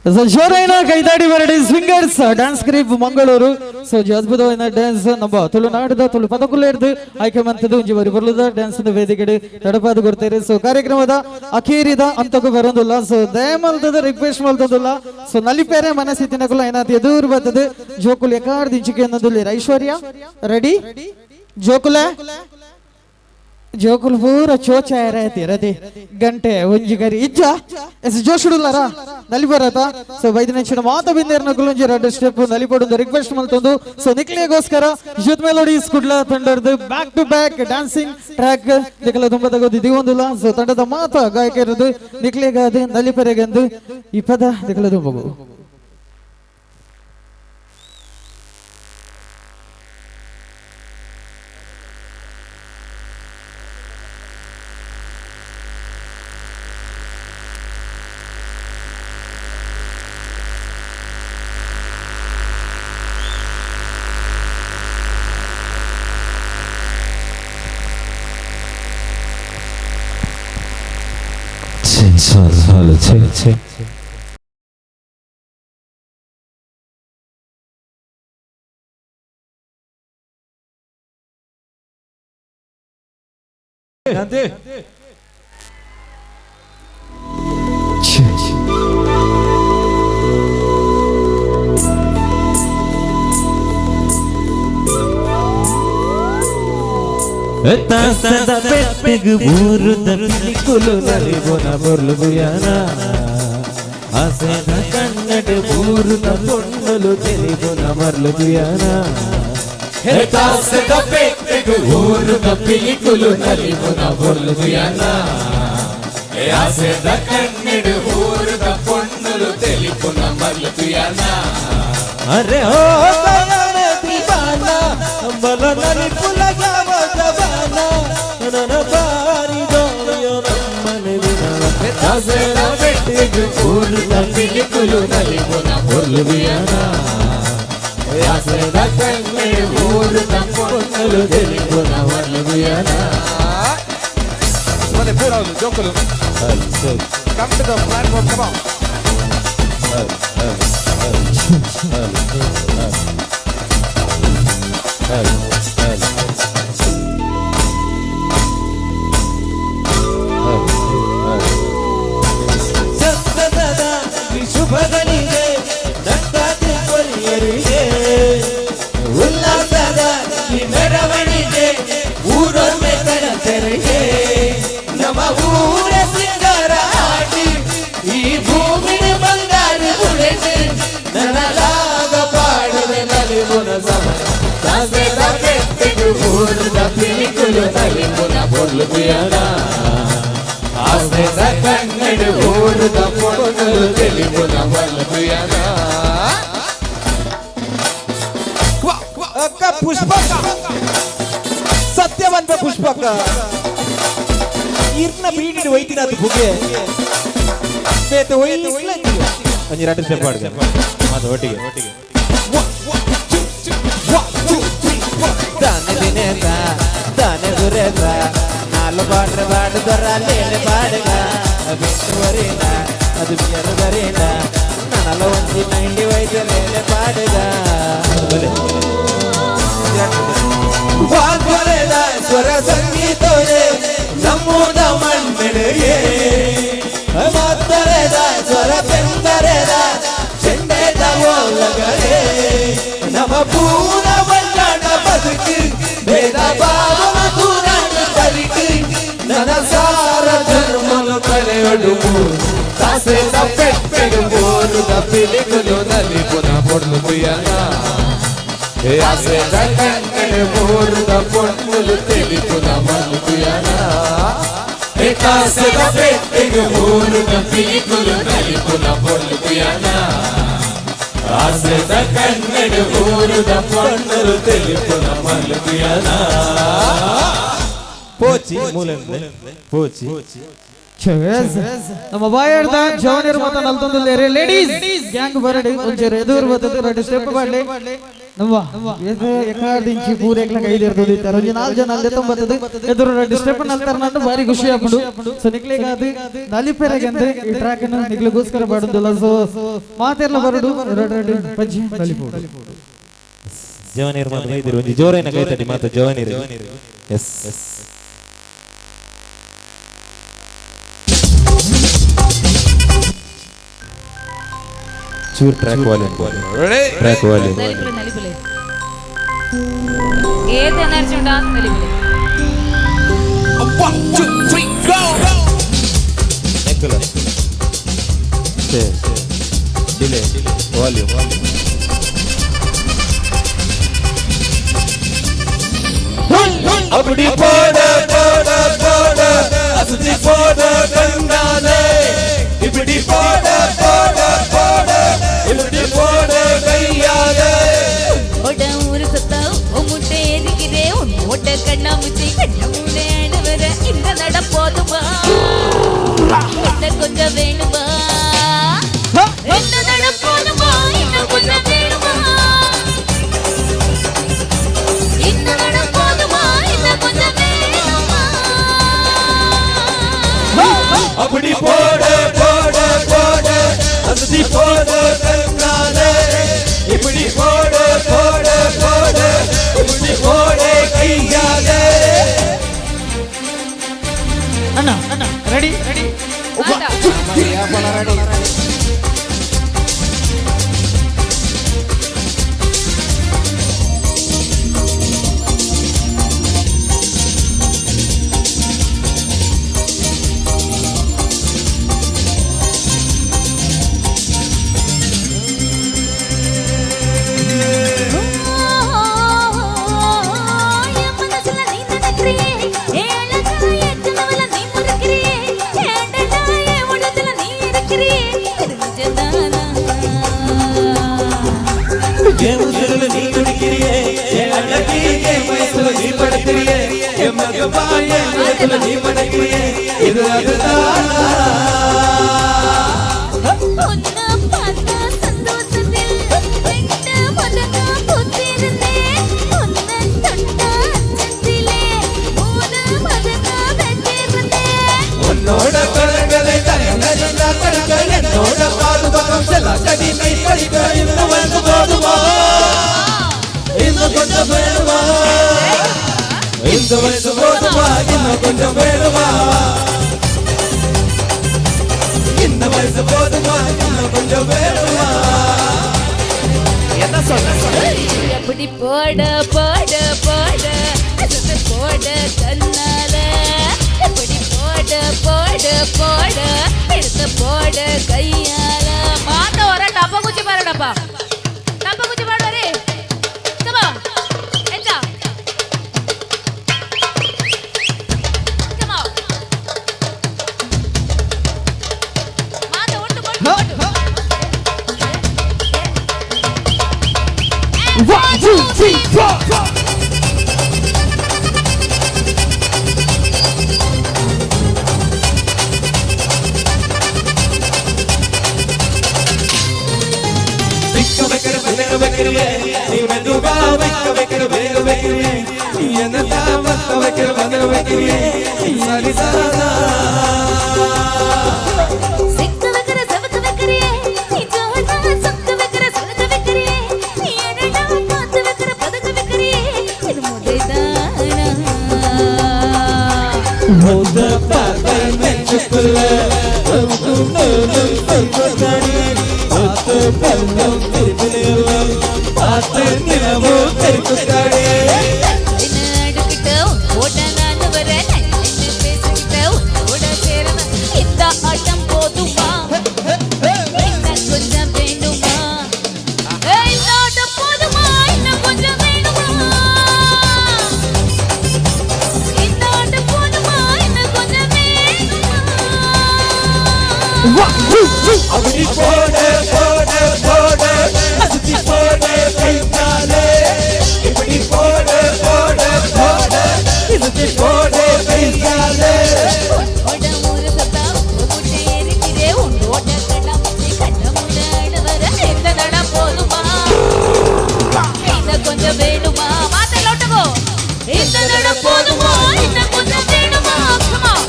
సో జోరైన కైదాడి వరడి swingers dance group Mangaluru. So ಅದ್ಭುತವಾದ ಡ್ಯಾನ್ಸ್ ನಮ್ಮ ತುಳುನಾಡದ ತುಳು ಪದಕುಲೇರ್ದು ಆಯ್ಕೆ ಮಂತದ್ದು ಒಂಜಿ ಬರಿ ಬರುದ ಡ್ಯಾನ್ಸ್ ವೇದಿಕೆಡೆ ತಡಪಾದ ಕೊಡ್ತಾರೆ. ಸೊ ಕಾರ್ಯಕ್ರಮದ ಅಖೀರಿದ ಅಂತಕ್ಕೂ ಬರೋದಿಲ್ಲ. ಸೊ ದಯಮಲ್ತದ ರಿಕ್ವೆಸ್ಟ್ ಮಲ್ತದಿಲ್ಲ. ಸೊ ನಲಿಪೇರೆ ಮನಸ್ಸಿತ್ತಿನಕುಲ ಏನಾತ ಎದುರು ಬರ್ತದೆ ಜೋಕುಲ್ ಎಕಾರ್ ದಿಂಚಿಕೆ ಅನ್ನೋದಿಲ್ಲ. ಐಶ್ವರ್ಯ ರೆಡಿ ಜೋಕುಲ ಜೋಕುಲ್ ಪೂರ ಚೋಚಾಯರ ರತಿ ಗಂಟೆ ಒಂಜಿ ಗರಿ ಇಜ್ಜ ಎಸ್ ಜೋಶುಡುಲ್ಲಾರ ನಲಿ ಬರತ. ಸೊ ವೈದ್ಯನ ಮಾತ ಬಿಂದೇರ್ನ ಕುಲುಂಜಿ ಎರಡು ಸ್ಟೆಪ್ ನಲಿಪೊಡು ರಿಕ್ವೆಸ್ಟ್ ಮಲ್ತೊಂದು. ಸೊ ನಿಕ್ಲೆಗೋಸ್ಕರ ಯೂತ್ ಮೆಲೋಡೀಸ್ ಕುಡ್ಲ ತಂಡರ್ದು back to back dancing track ನಿಕ್ಲ ತುಂಬ ತಗೋದು ದಿವೊಂದುಲ್ಲ. ಸೊ ತಂಡದ ಮಾತ ಗಾಯಕರದು ನಿಕ್ಲೆಗಾದೆ ನಲಿಪೆರೆಗಂದು ಈ ಪದ ನಿಕ್ಲ ತುಂಬಗು. Hello, check, check. ತಾಸದ ಪೆಟ್ಟೆಗು ಊರುದ ಪಿಲಿಕುಲು ನಲಿಬೊನ ಬೊರ್ಲು ಬುಯಾನ ಆಸೆದ ಕನ್ನಡ ಊರುದ ಪೊಣ್ಣುಲು ತೆಲಿಬೊನ ಮರ್ಲು ಬುಯಾನ ತಾಸದ ಪೆಟ್ಟೆಗು ಊರುದ ಪಿಲಿಕುಲು ನಲಿಬೊನ ಬೊರ್ಲು ಬುಯಾನ ಆಸೆದ ಕನ್ನಡ ಊರುದ ಪೊಣ್ಣುಲು ತೆಲಿಬೊನ ಮರ್ಲು ಬುಯಾನ ಅರೆ ಓ ಬಲ ನಲಿಪುಲ ಯಾವ ಜವಾನ ನನ್ನ ಬಾರಿ ದೋಯೋ ನಮ್ಮನೆ ತಾಸೆದ ಬೆಟ್ಟಿಗು ಊರುದ ಪಿಲಿಕುಲು ನಲಿಬೊನ ಬೊರ್ಲು ಆಸೆದ ಕಣ್ಣೆ ಊರುದ ಪೊಣ್ಣುಲು ತೆಲಿಬೊನ ಮರ್ಲು ಬುಯಾನ. Come to the platform, come on. ಶುಭಗಳಿಗೆ ದತ್ತಾತಿ ಕೊರಿಯರಿಗೆ ಉಲ್ಲಾಸದ ಈ ಮೆರವಣಿಗೆ ಊರೊಮ್ಮೆ ತೆರೆಗೆ ನಮ್ಮ ಊರ ಸಿಂಗಾರ ಆಟಿ ಈ ಭೂಮಿ ಬಂಗಾರ ಉಡೆಗೆ ನನಲಾಗ ಪಾಡುವೆ ನಲಿಬುನ ಸಮಯ ತಾಸೆದ ಪೆಟ್ಟಿಗು ಊರುದ ಪಿಲಿಕುಲು ನಲಿಬುನ ಬೊರ್ಲು ಬುಯಾನ ಆಸೆದ ಕನ್ನಡ ಊರುದ ಪೊಣ್ಣುಲು ತೆಲಿಬುನ ಮರ್ಲು ಬುಯಾನ. ಪುಷ್ಪಕ್ಕ ಸತ್ಯವನ್ಪ ಪುಷ್ಪಕ್ಕ ಇರ್ನ ಬೀಡಿನ ವೈದ್ಯನಾಥ ಬುಗೆ ಬೇತೆ ಒಂಜಿ ರಡ್ಡ್ ಸ್ಟೆಪ್ ಪಾಡ್ಗ ಮಾತ ಒಟ್ಟಿಗೆ ದಾನೆ ದಿನೇತ ದಾನೆ ದುರೇತ ನಾಲು ಬಾಡ್ರ ಬಾಡು ದೊರ ಲೇನೆ ಪಾಡ್ಗ ಬೆಟ್ಟು ಬರೀನ ಅದು ಬಿಯರು ಬರೀನ ನನಲ ಒಂಜಿ ನೈಂಡಿ ವೈದ್ಯ ಲೇನೆ ಪಾಡ್ಗ ವಾಗ್ವರೆದ ಸ್ವರ ಸಂಗೀತವೇ ನಮ್ಮೂದ ಮಣ್ಣೆಡೆಯೇ ಮಾತರೆದ ಸ್ವರ ಬೆಂದರೆದ ಚೆಂಡೆದ ಓಲಗರೇ ನಮ್ಮ ಪೂರ ಬಲ್ಲಾಣ ಬದುಕು ಭೇದ ಭಾವ ದೂರಾಣ ಬರಿಕು ನನ್ನ ಸಾರ ಧರ್ಮನು ಕಳೆಯೊಡುವು ತಾಸೆದ ಪೆಟ್ಟೆಡು ಬೋರುದ ಪಿಲಿಗುಲು ನಲಿಪುನ ಪೊಣ್ಣು ಪ್ರಿಯನ ಆಸೆದ ಕಣ್ಣೆಡೆ ಬೋರುದ ಪೊಣ್ಣುಲು ತಿಳಿಪುನ ಮಣ್ಣು ಪ್ರಿಯನ ತಾಸೆದ ಪೆಟ್ಟೆಡು ಬೋರುದ ಪಿಲಿಗುಲು ನಲಿಪುನ ಪೊಣ್ಣು ಪ್ರಿಯನ ಆಸೆದ ಕಣ್ಣೆಡೆ ಬೋರುದ ಪೊಣ್ಣುಲು ತಿಳಿಪುನ ಮಣ್ಣು ಪ್ರಿಯನ ಪೋಚಿ ಮೂಲೆ ಪೋಚಿ ನಮ್ಮ ಬಾಯಾಡ್ದ ಜವನಿಯರ್ ಮಾತ ನಲ್ತೊಂದುಲ್ಲೇರೆ ಲೇಡೀಸ್ ಗ್ಯಾಂಗ್ ಬರಡಿ ಒಂಚೂರು ಎದುರು ಬರ್ತದೆ ಎರಡು ಸ್ಟೆಪ್ ಬಾಡ್ಲಿ ನಮ್ಮ ಎಕಾರ್ದಿಂಚಿ ಪೂರೆಕ್ಲ ಕೈದಿರ್ದು ಒಂಜಿ ನಾಲ್ ಜನ ಅಲ್ಲೇ ತೊಂಬತ್ತದು ಎದುರು ಎರಡು ಸ್ಟೆಪ್ ನಲ್ತಾರ ನಂದು ಭಾರಿ ಖುಷಿ ಆಪುಂಡು ಸೊ ನಿಕ್ಲಿಗೆ ಅದು ನಲಿಪೆರಗಂದ್ರೆ ಈ ಟ್ರ್ಯಾಕ್ ಅನ್ನು ನಿಕ್ಲಿಗೋಸ್ಕರ ಬಾಡುದಿಲ್ಲ ಸೊ ಮಾತೆರ್ಲ ಬರಡು ಎರಡು ಎರಡು ಪಜ್ಜಿ ನಲಿಪೋಡು ಜವನಿಯರ್ ಮಾತ ಬೈದಿರು ಒಂಜಿ ಜೋರೈನ ಕೈತಡಿ ಮಾತ ಜವನಿಯರ್ ಎಸ್ ಎಸ್ ಚೂರ್ ಟ್ರ್ಯಾಕ್ ವಾಲ್ಯೂಮ್ ಟ್ರ್ಯಾಕ್ ವಾಲ್ಯೂಮ್ ನಲಿಪುಲೆ ನಲಿಪುಲೆ ಏತ್ ಎನರ್ಜಿ ಉಂಟಾ ಅಂತ ನಲಿಪುಲೆ 1 2 3 go ನೆಕ್ಕಲ ಡಿಲೇ ವಾಲ್ಯೂಮ್ அப்படி போட போட போட அசுதி போட கண்ணாலே இப்படி போட போட போட இப்படி போட கையாலே ಒಡ ಊರು ಸತ್ತ ಮುಟ್ಟೆ ಏರಿಗಿದೆ ಓಟ ಕಣ್ಣ ಮುಚ್ಚಿ ಕಣ್ಣ ಮೂಡೆ ಅಣವರ இந்த நட போதுமா என்ன கொஞ்சம் வேணுமா இந்த நட போதுமா இன்னும் கொஞ்சம் வேணுமா இந்த நட போதுமா இன்னும் கொஞ்சம் வேணுமா அப்படி போட போட போட அசுதி போட கண்ணாலே இப்படி போட போட போட இப்படி போட கையாலே ಅಣ್ಣ ಅಣ್ಣ ರೆಡಿ ರೆಡಿ என் உசுருல நீ துடிக்கிறியே என் அழகி என் வயசுல நீ படுக்கிறியே என் மகவா என் உலகத்துல நீ படுக்கிறியே இது அதுதானா உன்னோட கரங்களை தயங்கறிந்தா தடுக்க என்னோட பாதுகாக்கம் செல்ல கடி நீ படிக்க இன்னும் வந்து போதுமா இன்னும் கொஞ்சம் வேணுமா இந்த வயசு போதுமா இன்னும் கொஞ்சம் வேணுமா இந்த வயசு போதுமா இன்னும் கொஞ்சம் வேணுமா என்ன சொல்ற எப்படி போட போட போட அசத்து போட கண்ணால எப்படி போட போட போட எடுத்து போட கையால ಮಾತ ಹೊರ ಡಬ್ಬ ಗುಜ್ಜಿ ಬಾರಡಪ್ಪ ಡಬ್ಬ ಗುಜ್ಜಿ ಮಾಡುವರಿ ಕಮಾ ಎಂತ ಕಮಾ ಮಾತ ಒಟ್ಟು ಕೊಟ್ಟು ಕೊಟ್ಟು 1 2 3 4 ಎನ್ನ ಮತ್ತವಕ್ಕೆ ಬಂದವಕ್ಕೆ ಸರಿಸಾನ. ಮುದ ಪಾತ ನೆಚ್ಚುಕುಲ್ಲ ಪಾತ್ರ ನಿಲವು ತೆರಿಕುತ್ತಾಳೆ. இந்த ஆட்டம் போதுமா? இன்னும் கொஞ்சம் வேணுமா? இந்த ஆட்டம் போதுமா? இன்னும் கொஞ்சம் வேணுமா? இந்த ஆட்டம் போதுமா? இன்னும் கொஞ்சம் வேணுமா? அப்படி போட போட போட அசுத்தி போட கைத்தாலே, இப்படி போட போட போட இசுத்தி போட கைத்தாலே. கொஞ்சம் வேணுமா? மாத்தலோட்டகோ இந்த நட போதுமா? இன்னும் கொஞ்சம் வேணுமா? Come on.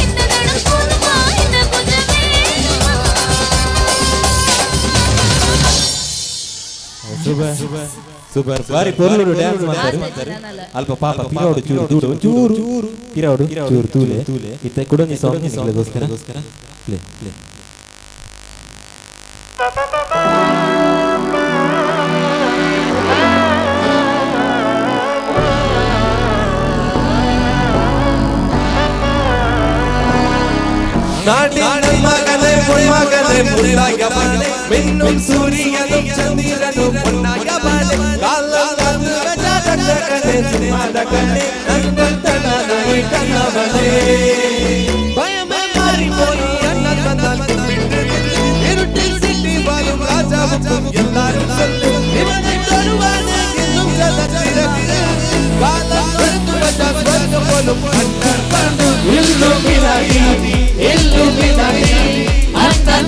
இந்த நட போதுமா? இன்னும் கொஞ்சம் வேணுமா? ಸೂಪರ್ ಸೂಪರ್ ಬಾರಿ ಪೊರ್ಲುಡು ಡ್ಯಾನ್ಸ್ ಮಾಡ್ತಾರೆ. ಅಲ್ಪ ಪಾಪ ಪಿರೋಡು ಚೂರು ದೂಡು ಚೂರು ಪಿರೋಡು ಚೂರು ತೂಲೆ ಇತ್ತ ಕುಡೊಂಜಿ ಸಾಂಗ್ ನಿಕ್ಲೆಗೋಸ್ಕರ ಪ್ಲೇ ಪ್ಲೇ. നാട്ടിൽ മകനെ പൊന്മകനെ മുല്ലായ പാലെ, മിന്നും സൂര്യനും ചന്ദ്രനും പൊന്നായ പാലെ, കാലം കാത്തു വെച്ച രക്ഷകനെ സിംഹതകനെ നന്ദനനായി കണ്ണവനെ. ഭയമേ മാറിപ്പോയി അണ്ണൻ വന്നാൽ കുമ്പിട്ട് ഇരുട്ടിൽ സിട്ടി വാഴും രാജാവും എല്ലാരും ചൊല്ലും ഇവനെ തരുവാനേ എന്നും ചതച്ചിരക്ക് കാലം എടുത്തു വെച്ച സ്വർഗം പോലും കണ്ണൻ കണ്ടു. Illuminati, Illuminati, അണ്ണൻ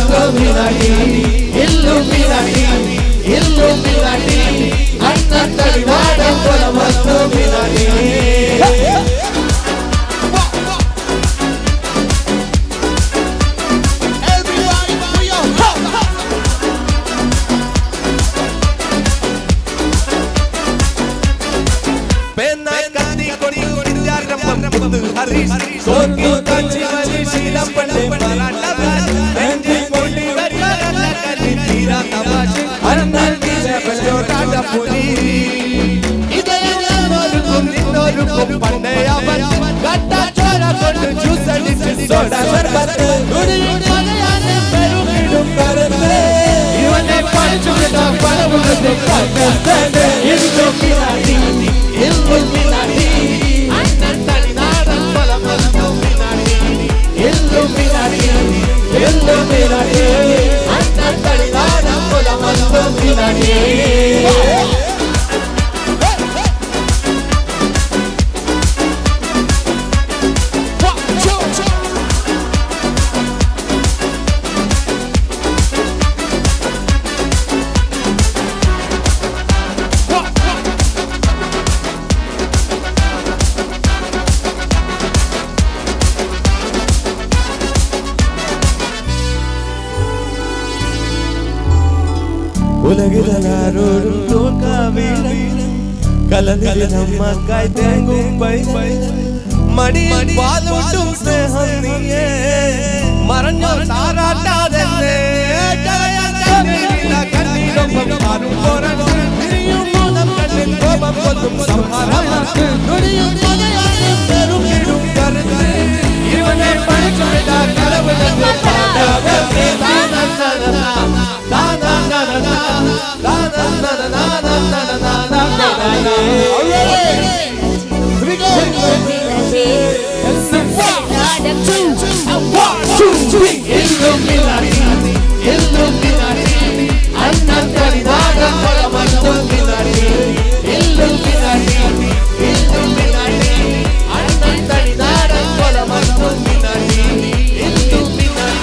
Illuminati, Illuminati, Illuminati, അണ്ണൻ Illuminati. Illuminati, Illuminati, Illuminati, Illuminati, Illuminati. ഉലകിലെല്ലാരോടും തോൽക്കാവീണ കലനിൽ നമ്മക്കായി തേങ്ങും മടിയിൽ പാലൂട്ടും സ്നേഹം നീയേ മറഞ്ഞോ താരാട്ടാതെ കോപം കൊല്ലും സംഹാരമാക്ക് ഇവനെ പണിച്ചുവിട്ട Illuminati.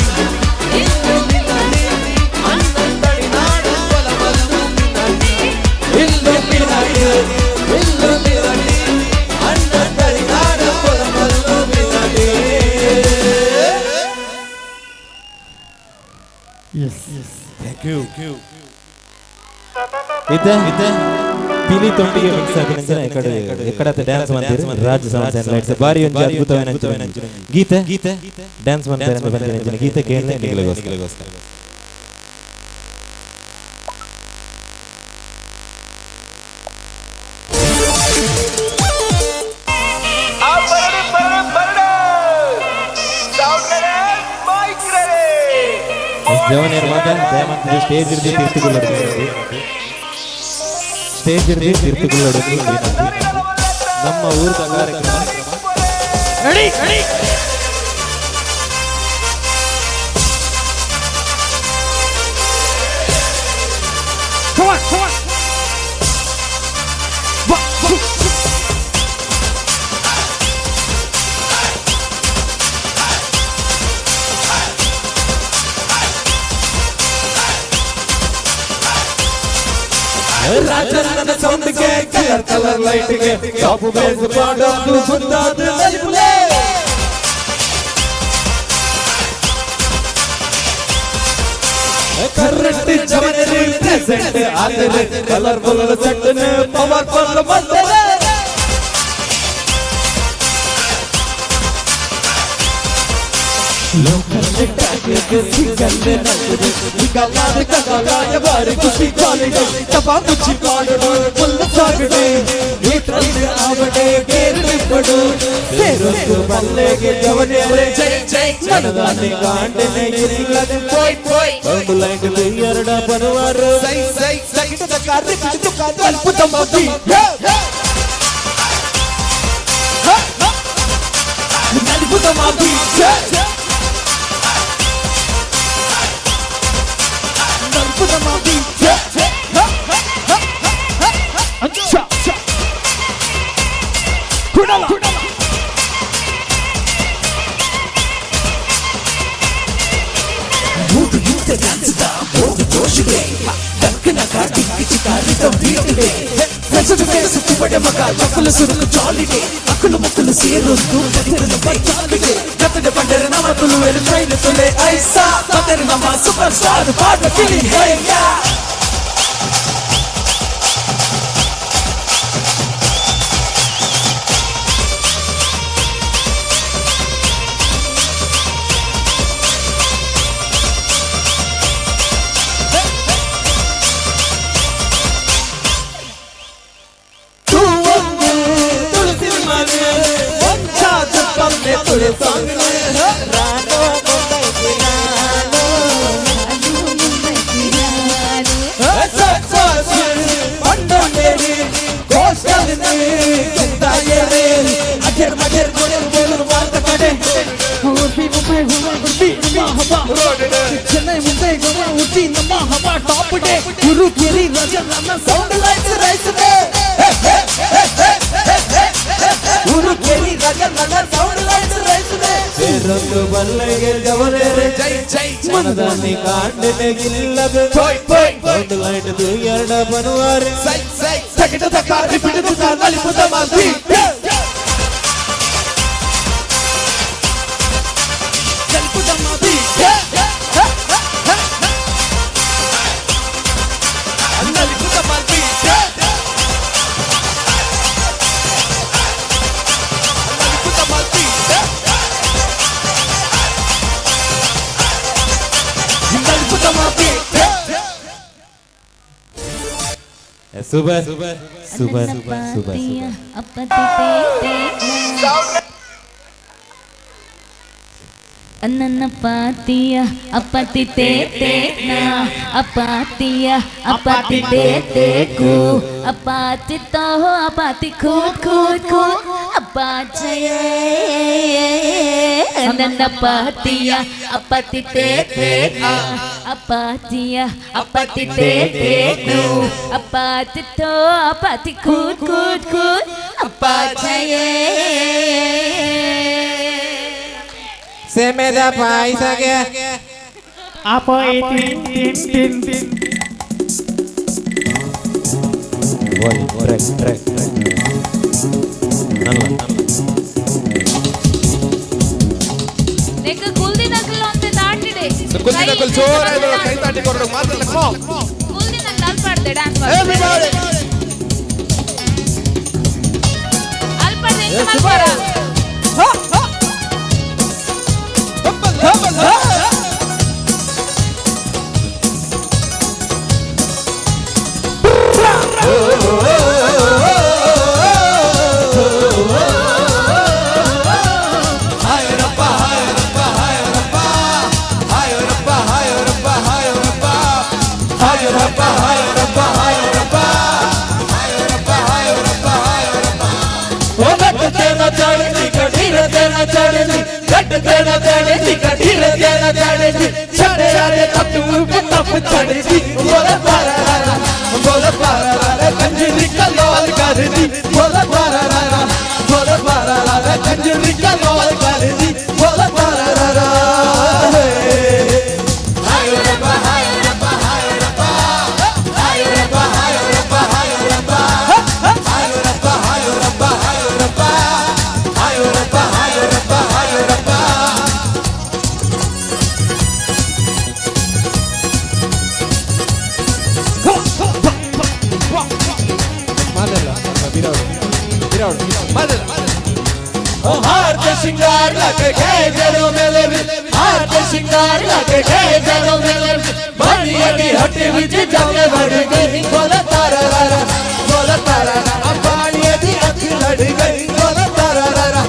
You. ಇತ್ತೆ ಪಿಲಿ ತೊಂಟಿಗೆ ಮಿಕ್ಸ್ ಆಪಿನ ಎಕಡೆ ಎಕ್ಕಡತ ಡ್ಯಾನ್ಸ್ ಮಂದಿರ ರಾಜ್ಯ ಸಮಾಜ ಲೈಟ್ಸ್ ಬಾರಿ ಒಂಜಿ ಅದ್ಭುತವಾಯಿನ ಗೀತೆ ಗೀತೆ ಡ್ಯಾನ್ಸ್ ಮಂದಿರ ಬಂದಿನ ಗೀತೆ ಕೇಳನೆ ನಿಗಲಗೋಸ್ಕರ. ಜವನೇರ್ ಮಾತ ದಯಮಂತ ಸ್ಟೇಜ್ ಇರ್ದಿ ತೀರ್ಥುಕೊಳ್ಳೋದು, ಸ್ಟೇಜ್ ಇರ್ದಿ ತೀರ್ಥುಕೊಳ್ಳೋದು ನಮ್ಮ ಊರದ ಕಾರ್ಯಕ್ರಮ. Ready ready. Come on, come on. One, two, three. ರಾಜಣ್ಣನ ಸೌಂಡ್ಗೆ ಕಲರ್ ಕಲರ್ ಲೈಟ್ಗೆ ಟಾಪ್ ಬೇಸ್ ಪಾಡೋದು ಬಂದಾದ ನಲಿಪುಲೆ. ಕರೆಕ್ಟ್ ಜವನರಿ ಪ್ರೆಸೆಂಟ್ ಆದರೆ ಕಲರ್ಫುಲ್ ಸೆಟ್ನ ಪವರ್ಫುಲ್ ಬಂದರೆ Super star ಪಾಡ ಕಿಲಿ ಹೇ ಯಾ. Chennai Mumbai Goa Ooty ನಮ್ಮ ಹವಾ ಟಾಪ್ ಡೇ ಗುರು ಕೇರಿ ರಾಜ ಸೌಂಡ್ ಲೈಟ್ಸ್ ರೈಸ್ ಡೇ ಗುರು ಕೇರಿ ರಾಜ ಸೌಂಡ್ ಲೈಟ್ಸ್ ರೈಸ್ ಡೇ ಸೇರೊಂದು ಬಲ್ಲೆಗೆ ಜವನೇರೆ ಜೈ ಜೈ ಮನದಾನಿ ಕಾಂಡನೆ ಗಿಲ್ಲದ ಒಂದು ಲೈಟ್ ಎರಡ ಬನುವಾರೆ ಸೈ ಸೈ ತಕಿಟ ತಕಾರಿ ಬಿಡದು ನಲಿಪುತ ಮಾತಿ ನಲಿಪುತ ಮಾತಿ ನಲಿಪುತ ಮಾತಿ ನಲಿಪುತ ಮಾತಿ ನಲಿಪುತ ಮಾತಿ. Super super super super. ನನ್ನ ಪಾತಿಯ ಅಪ್ಪತಿ ತೇ ತೇ ನಾ ಅಪಾತಿಯ ಅಪಾತಿ ತೇ ತೇ ಕು ಅಪಾತಿ ತೋ ಅಪಾತಿ ಕೂತ್ ಕೂತ್ ಕೂತ್ ಅಪಾಚಯ. ನನ್ನ ಪಾತಿಯ ಅಪ್ಪತಿ ತೇ ತೇ ನಾ ಅಪಾತಿಯ ಅಪ್ಪತಿ ತೇ ತೇ ಕು ಅಪಾತಿ ತೋ ಅಪಾತಿ ಕೂತ್ ಕೂತ್ ಕೂತ್ ಅಪಾಚಯ. ಸೇಮೆದ ಪಾಯಸಗೆ ಟ್ರ್ಯಾಕ್ ಟ್ರ್ಯಾಕ್ ನಲ್ಲ ನೆಕ್ ಕುಲ್ದಿನಕ್ಲು ಅಂತ ದಾಟಿಡೆ. ಕುಲ್ದಿನ ಕುಲ್ ಜೋರಾಗಿ ಕೈ ತಾಟಿ ಕೊರಡು ಮಾತ್ರ. Come on. ಕುಲ್ದಿನಲ್ಲಿ ಅಲ್ಪಾಡ್ದೆ ಡ್ಯಾನ್ಸ್. Everybody. ಅಲ್ಪಾಡ್ದೆ ಎಂತ ಮಲ್ಪಾರ? ಹಾಯರಪ್ಪ ಹಾಯರಪ್ಪ ಹಾಯರಪ್ಪ ಹಾಯರಪ್ಪ ಹಾಯರಪ್ಪ ಹಾಯರಪ್ಪ ಹಾಯರಪ್ಪ ಹಾಯರಪ್ಪ ಹಾಯರಪ್ಪ ಹಾಯರಪ್ಪ ಹಾಯರಪ್ಪ ಹಾಯರಪ್ಪ. ಓ ಗಟ್ಟ ಚಡದಿ ಕಟೀರ ತೇನ ಚಡದಿ, ಗಟ್ಟ ತೇನ ಚಡದಿ ಕಟೀರ ತೇನ ಚಡದಿ, ਛੜੇ ਆਲੇ ਤੱਤੂ ਤੱਪ ਚੜਦੀ, ਬੋਲ ਪਾਰਾ ਰਾਰਾ ਬੋਲ ਪਾਰਾ ਰਾਰਾ ਕੰਜਰੀ ਕਲੋਲ ਕਰਦੀ, ਬੋਲ ਪਾਰਾ ਰਾਰਾ ਬੋਲ ਪਾਰਾ ਰਾਰਾ ਕੰਜਰੀ ਕਲੋਲ ਕਰਦੀ, ਬੋਲ ਪਾਰਾ ਰਾਰਾ। ಹಾಯರಪ್ಪ ಹಾಯರಪ್ಪ ಹಾಯರಪ್ಪ ಹಾಯರಪ್ಪ ಹಾಯರಪ್ಪ ಹಾಯರಪ್ಪ ಹಾಯರಪ್ಪ ಹಾಯರಪ್ಪ ಹಾಯರಪ್ಪ ಹಾಯರಪ್ಪ ಹಾಯರಪ್ಪ ಹಾಯರಪ್ಪ. ओ हार ते श्रृंगार लगे गए जड़ों मेले विच, हार ते श्रृंगार लगे गए जड़ों मेले विच, बनिए दी हट्टी विच जाके वड़ गई, बोल तारा रारा बोल तारा रारा पानिए दी अख लड़ गई, बोल तारा रारा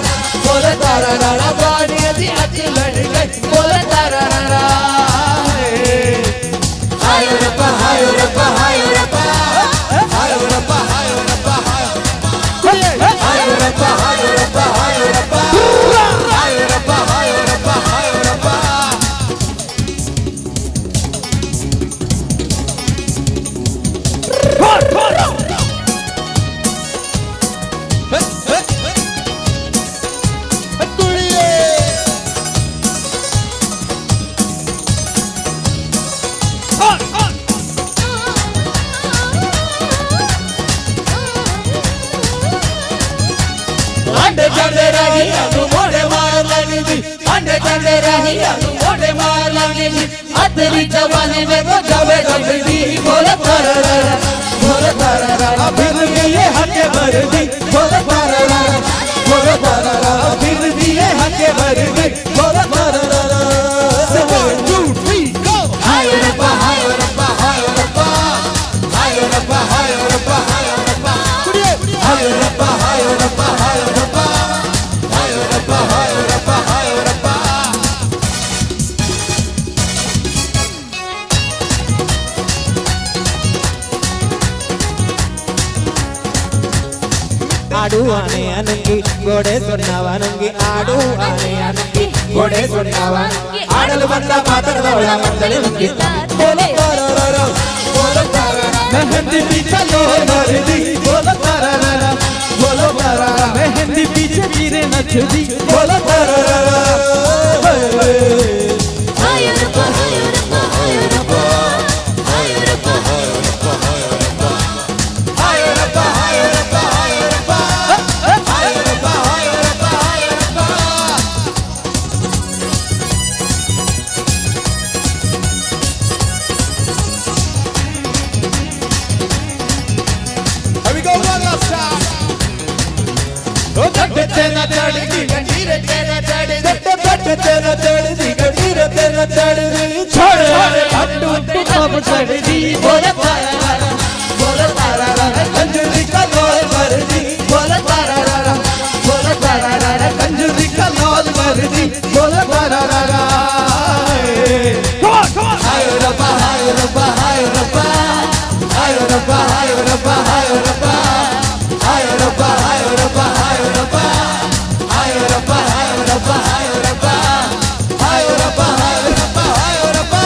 बोल तारा रारा पानिए दी अख लड़ गई, बोल तारा रारा। ಹಾಯರಪ್ಪ ಹಾಯರಪ್ಪ ಹಾಯರಪ್ಪ ಹಾಯರಪ್ಪ ಹಾಯರಪ್ಪ ಹಾಯರಪ್ಪ ಹಾಯರಪ್ಪ ಹಾಯರಪ್ಪ ಹಾಯರಪ್ಪ ಹಾಯರಪ್ಪ ಹಾಯರಪ್ಪ. आंडे चढ़े रही अनु मोड़े मार लगदी, आंडे चढ़े रही अनु मोड़े मार लगदी, अतरी जवानी में तो जावे डबदी, बोल तारा रारा बोल तारा रारा फिर भी ये हके भर दी, बोल तारा रारा बोल तारा रारा फिर भी ये हके भर दी, बोल तारा रारा। 1 2 3 go. ಹಾಯರಪ್ಪ ಹಾಯರಪ್ಪ ಹಾಯರಪ್ಪ ಹಾಯರಪ್ಪ ಹಾಯರಪ್ಪ ಹಾಯರಪ್ಪ ಹಾಯರಪ್ಪ ಹಾಯರಪ್ಪ ಹಾಯರಪ್ಪ ಹಾಯರಪ್ಪ ಹಾಯರಪ್ಪ ಹಾಯರಪ್ಪ. ಆಡು ಆನೆ ಅನಂಗಿ ಗೋಡೆ ಸೊನ್ನವನಂಗಿ, ಆಡು ಆನೆ ಅನಂಗಿ ಗೋಡೆ ಸೊನ್ನವನಂಗಿ, ಆಡಲು ಬಂದ ಪಾತ್ರದವಳ ಮಂದಳಿ ನುಗ್ಗಿ, ಬೋಲ ತಾರರ ಬೋಲ ತಾರರ mehndi ಪೀಛೆ ಲೋಲ್ ಮರದಿ, ಬೋಲ ತಾರರ ಬೋಲ ತಾರರ mehndi ಪೀಛೆ ವೀರೆ ನಚದಿ, ಬೋಲ ತಾರರ. ಹಾಯರಪ್ಪ ಹಾಯರಪ್ಪ ಹಾಯರಪ್ಪ ಹಾಯರಪ್ಪ ಹಾಯರಪ್ಪ ಹಾಯರಪ್ಪ ಹಾಯರಪ್ಪ ಹಾಯರಪ್ಪ ಹಾಯರಪ್ಪ ಹಾಯರಪ್ಪ ಹಾಯರಪ್ಪ. Here we go one last time. ओ गड्ढे ते ना चढ़दी गंढीर ते ना चढ़दी, गड्ढे गड्ढे ते ना चढ़दी गंढीर ते ना चढ़दी, छोड़ हट्टू टप चढ़दी, बोल तारा रारा बोल तारा रारा कंजरी का लोल मरदी, बोल तारा रारा बोल तारा रारा कंजरी का लोल मरदी, बोल तारा रारा। ಹಾಯರಪ್ಪ ಹಾಯರಪ್ಪ ಹಾಯರಪ್ಪ ಹಾಯರಪ್ಪ ಹಾಯರಪ್ಪ ಹಾಯರಪ್ಪ ಹಾಯರಪ್ಪ ಹಾಯರಪ್ಪ ಹಾಯರಪ್ಪ ಹಾಯರಪ್ಪ ಹಾಯರಪ್ಪ ಹಾಯರಪ್ಪ ಹಾಯರಪ್ಪ ಹಾಯರಪ್ಪ ಹಾಯರಪ್ಪ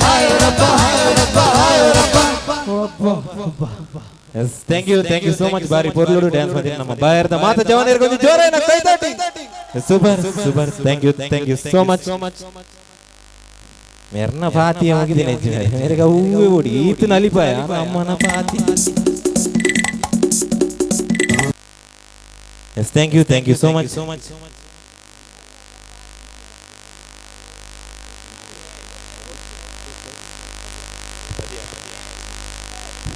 ಹಾಯರಪ್ಪ ಹಾಯರಪ್ಪ ಹಾಯರಪ್ಪ. Yes, thank you, thank you so much. ಬಾರಿ ಪೊರ್ಲುಡು ಡ್ಯಾನ್ಸ್ ಮಾಡಿದ ನಮ್ಮ ಬಾಯರ್ದ ಮಾತ ಜವಾನಿಯರಿಗೆ ಒಂದು ಜೋರೇನ ಕೈತಾಟಿ. Super super, thank you, thank you so much. ಮೆರ್ನ ಪಾತಿ ಹೋಗಿದ್ದೀನಿ ಮೇರೆಗ ಹೂವೆ ಓಡಿ ಈತ ನಲಿಪಾಯ ಅಮ್ಮನ ಪಾತಿ. Yes, thank you, thank you so much.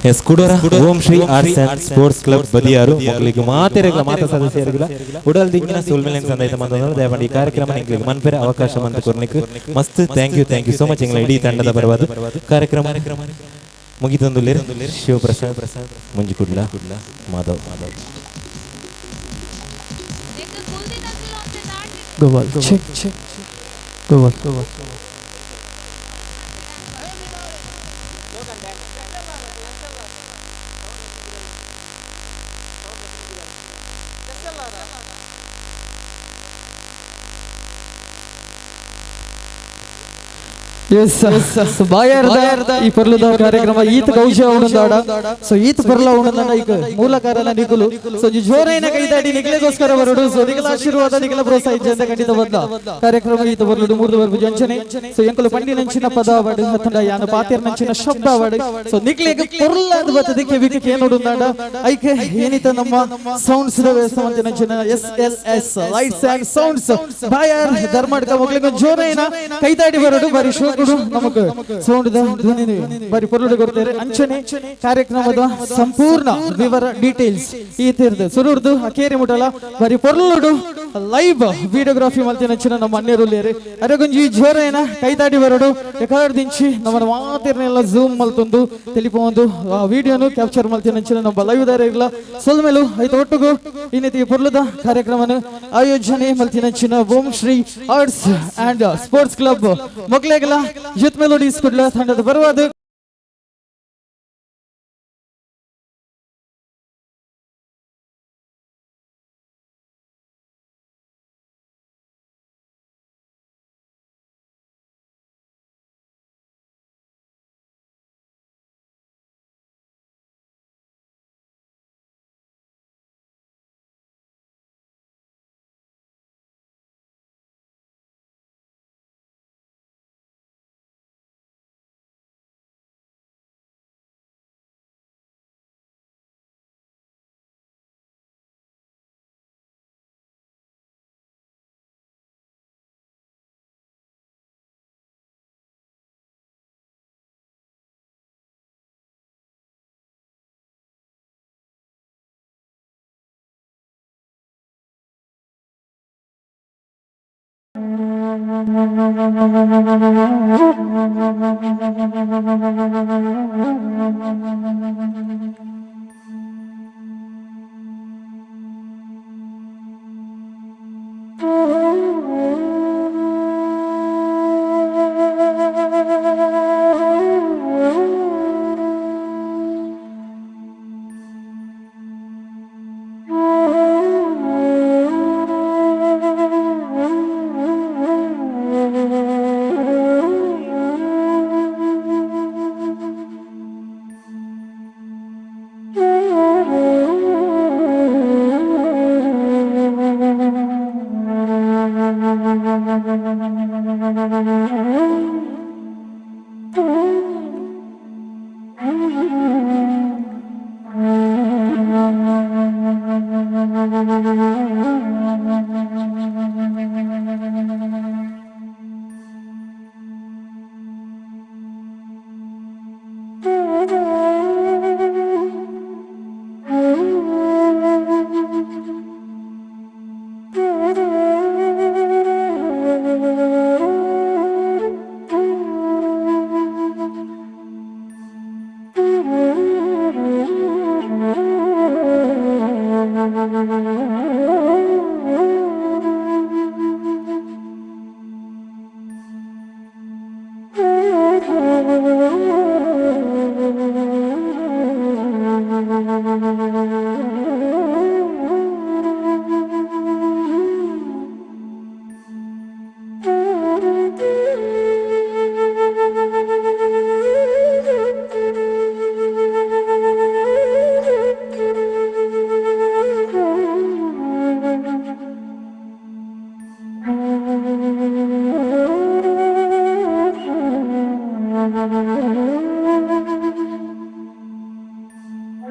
Yes ಕುಡೋರ Om Shri arts and sports club Badiyaru ಮೊಗಲಿಗೆ ಮಾತೆರೆಗ್ಲ ಮಾತ ಸದಸ್ಯರಿಗಳ ಉಡಲ್ ದಿಂಗಿನ ಸೋಲ್ಮೇಲೆ ಸಂದಾಯಿತ ಮಂದೊಂದು ದಯಮಾಡಿ ಈ ಕಾರ್ಯಕ್ರಮ ನಿಂಗ್ಲಿಗೆ ಮನ್ಪೆರೆ ಅವಕಾಶ ಮಂತ್ ಕೊರ್ನಿಕ್ ಮಸ್ತ್ thank you so much ಎಂಗ್ಲ ಇಡೀ ತಂಡದ ಪರವಾದ ಕಾರ್ಯಕ್ರಮ ಮುಗಿತೊಂದುಲ್ಲೆರ್ Shivaprasad ಮುಂಜಿಕುಡ್ಲ Madhav Gopal check check Gopal Gopal yes ಬಾಯಾರ್ದ ಈ ಪರ್ಲದ ಕಾರ್ಯಕ್ರಮ ಈತ ಕೌಶ ಉಂಡಾಡ. ಸೊ ಈತ ಪರ್ಲ ಉಂಡಾಡ ಈಗ ಮೂಲ ಕಾರಣ ನಿಕುಲು. ಸೊ ಜೋರೈನ ಕೈದಾಡಿ ನಿಕಲೆಗೋಸ್ಕರ ಬರಡು. ಸೊ ನಿಕಲ ಆಶೀರ್ವಾದ ನಿಕಲ ಪ್ರೋತ್ಸಾಹ ಇಜ್ಜಂತ ಖಂಡಿತ ಬಂದ ಕಾರ್ಯಕ್ರಮ ಈತ ಬರ್ಲುಡು ಮೂರ್ದು ಬರ್ಬು ಜಂಚನೆ. ಸೊ ಎಂಕುಲು ಪಂಡಿ ನಂಚಿನ ಪದ ಅವಡು ಹತ್ತಂಡ ಯಾನ ಪಾತಿರ್ ನಂಚಿನ ಶಬ್ದ ಅವಡು. ಸೊ ನಿಕ್ಲೆಗ್ ಪೊರ್ಲಾದ್ ಬತ್ತದ ಕೆವಿಗೆ ಕೇನುಡುಂದಾಡ ಐಕೆ ಏನಿತ ನಮ್ಮ ಸೌಂಡ್ಸ್ the ವ್ಯವಸ್ಥೆ ಮಂತಿ ನಂಚಿನ S L S lights and sounds Bayar Dharmadka ಮೊಗಲಿಗೆ ಜೋರೈನ ಕೈದಾಡಿ ಬರಡು. ಬಾರಿ ಶೋಕುಡು ನಮಕ್ ಸೌಂಡ್ ಧ್ವನಿ ಬಾರಿ ಪೊರ್ಲುಡು ಕೊಡ್ತಾರೆ. ಅಂಚನೆ ಕಾರ್ಯಕ್ರಮದ ಸಂಪೂರ್ಣ ವಿವರ ಡೀಟೇಲ್ಸ್ ಈ ತೀರ್ದು ಸುರುರ್ದು ಅಕೇರಿ ಮುಟಲ ಬಾರಿ ಪೊರ್ಲುಡು ಲೈವ್ ವಿಡಿಯೋಗ್ರಫಿ ಮಲ್ತಿನಂಚಿನ ನಮ್ಮ ಅನ್ಯರುಲ್ಲೇರು ಅರೆಗೊಂಜಿ ಜೋರೇನ ಕೈತಾಡಿ ಬರಡು. ಎಕಾರ್ದಿಂಚಿ ನಮ್ಮ ಮಾತಿರ್ನೆಲ್ಲ ಝೂಮ್ ಮಲ್ತೊಂದು ತೆಲಿಪೊಂದು ಆ ವಿಡಿಯೋನು ಕ್ಯಾಪ್ಚರ್ ಮಲ್ತಿನಂಚಿನ ನಮ್ಮ ಲೈವ್ ದಾರ ಇರ್ಲ ಸೊಲ್ಮೆಲು ಐತ ಒಟ್ಟುಗು ಇನ್ನಿತಿ ಪೊರ್ಲುದ ಕಾರ್ಯಕ್ರಮನ ಆಯೋಜನೆ ಮಲ್ತಿನಂಚಿನ Om Shri arts and sports club ಮೊಗ್ಲೆಗಲ youth melodies Kudla ತಂಡದ ಬರುವಾದ.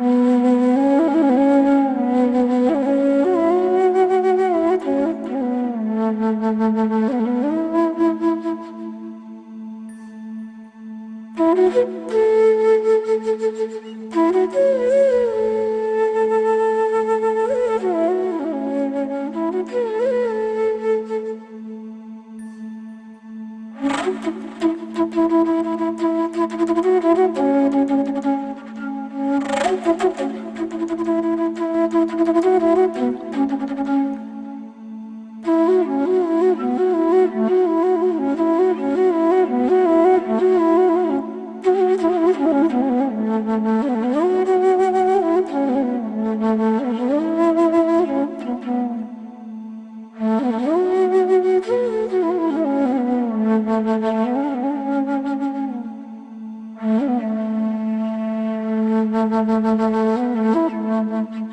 Thank you. Thank you.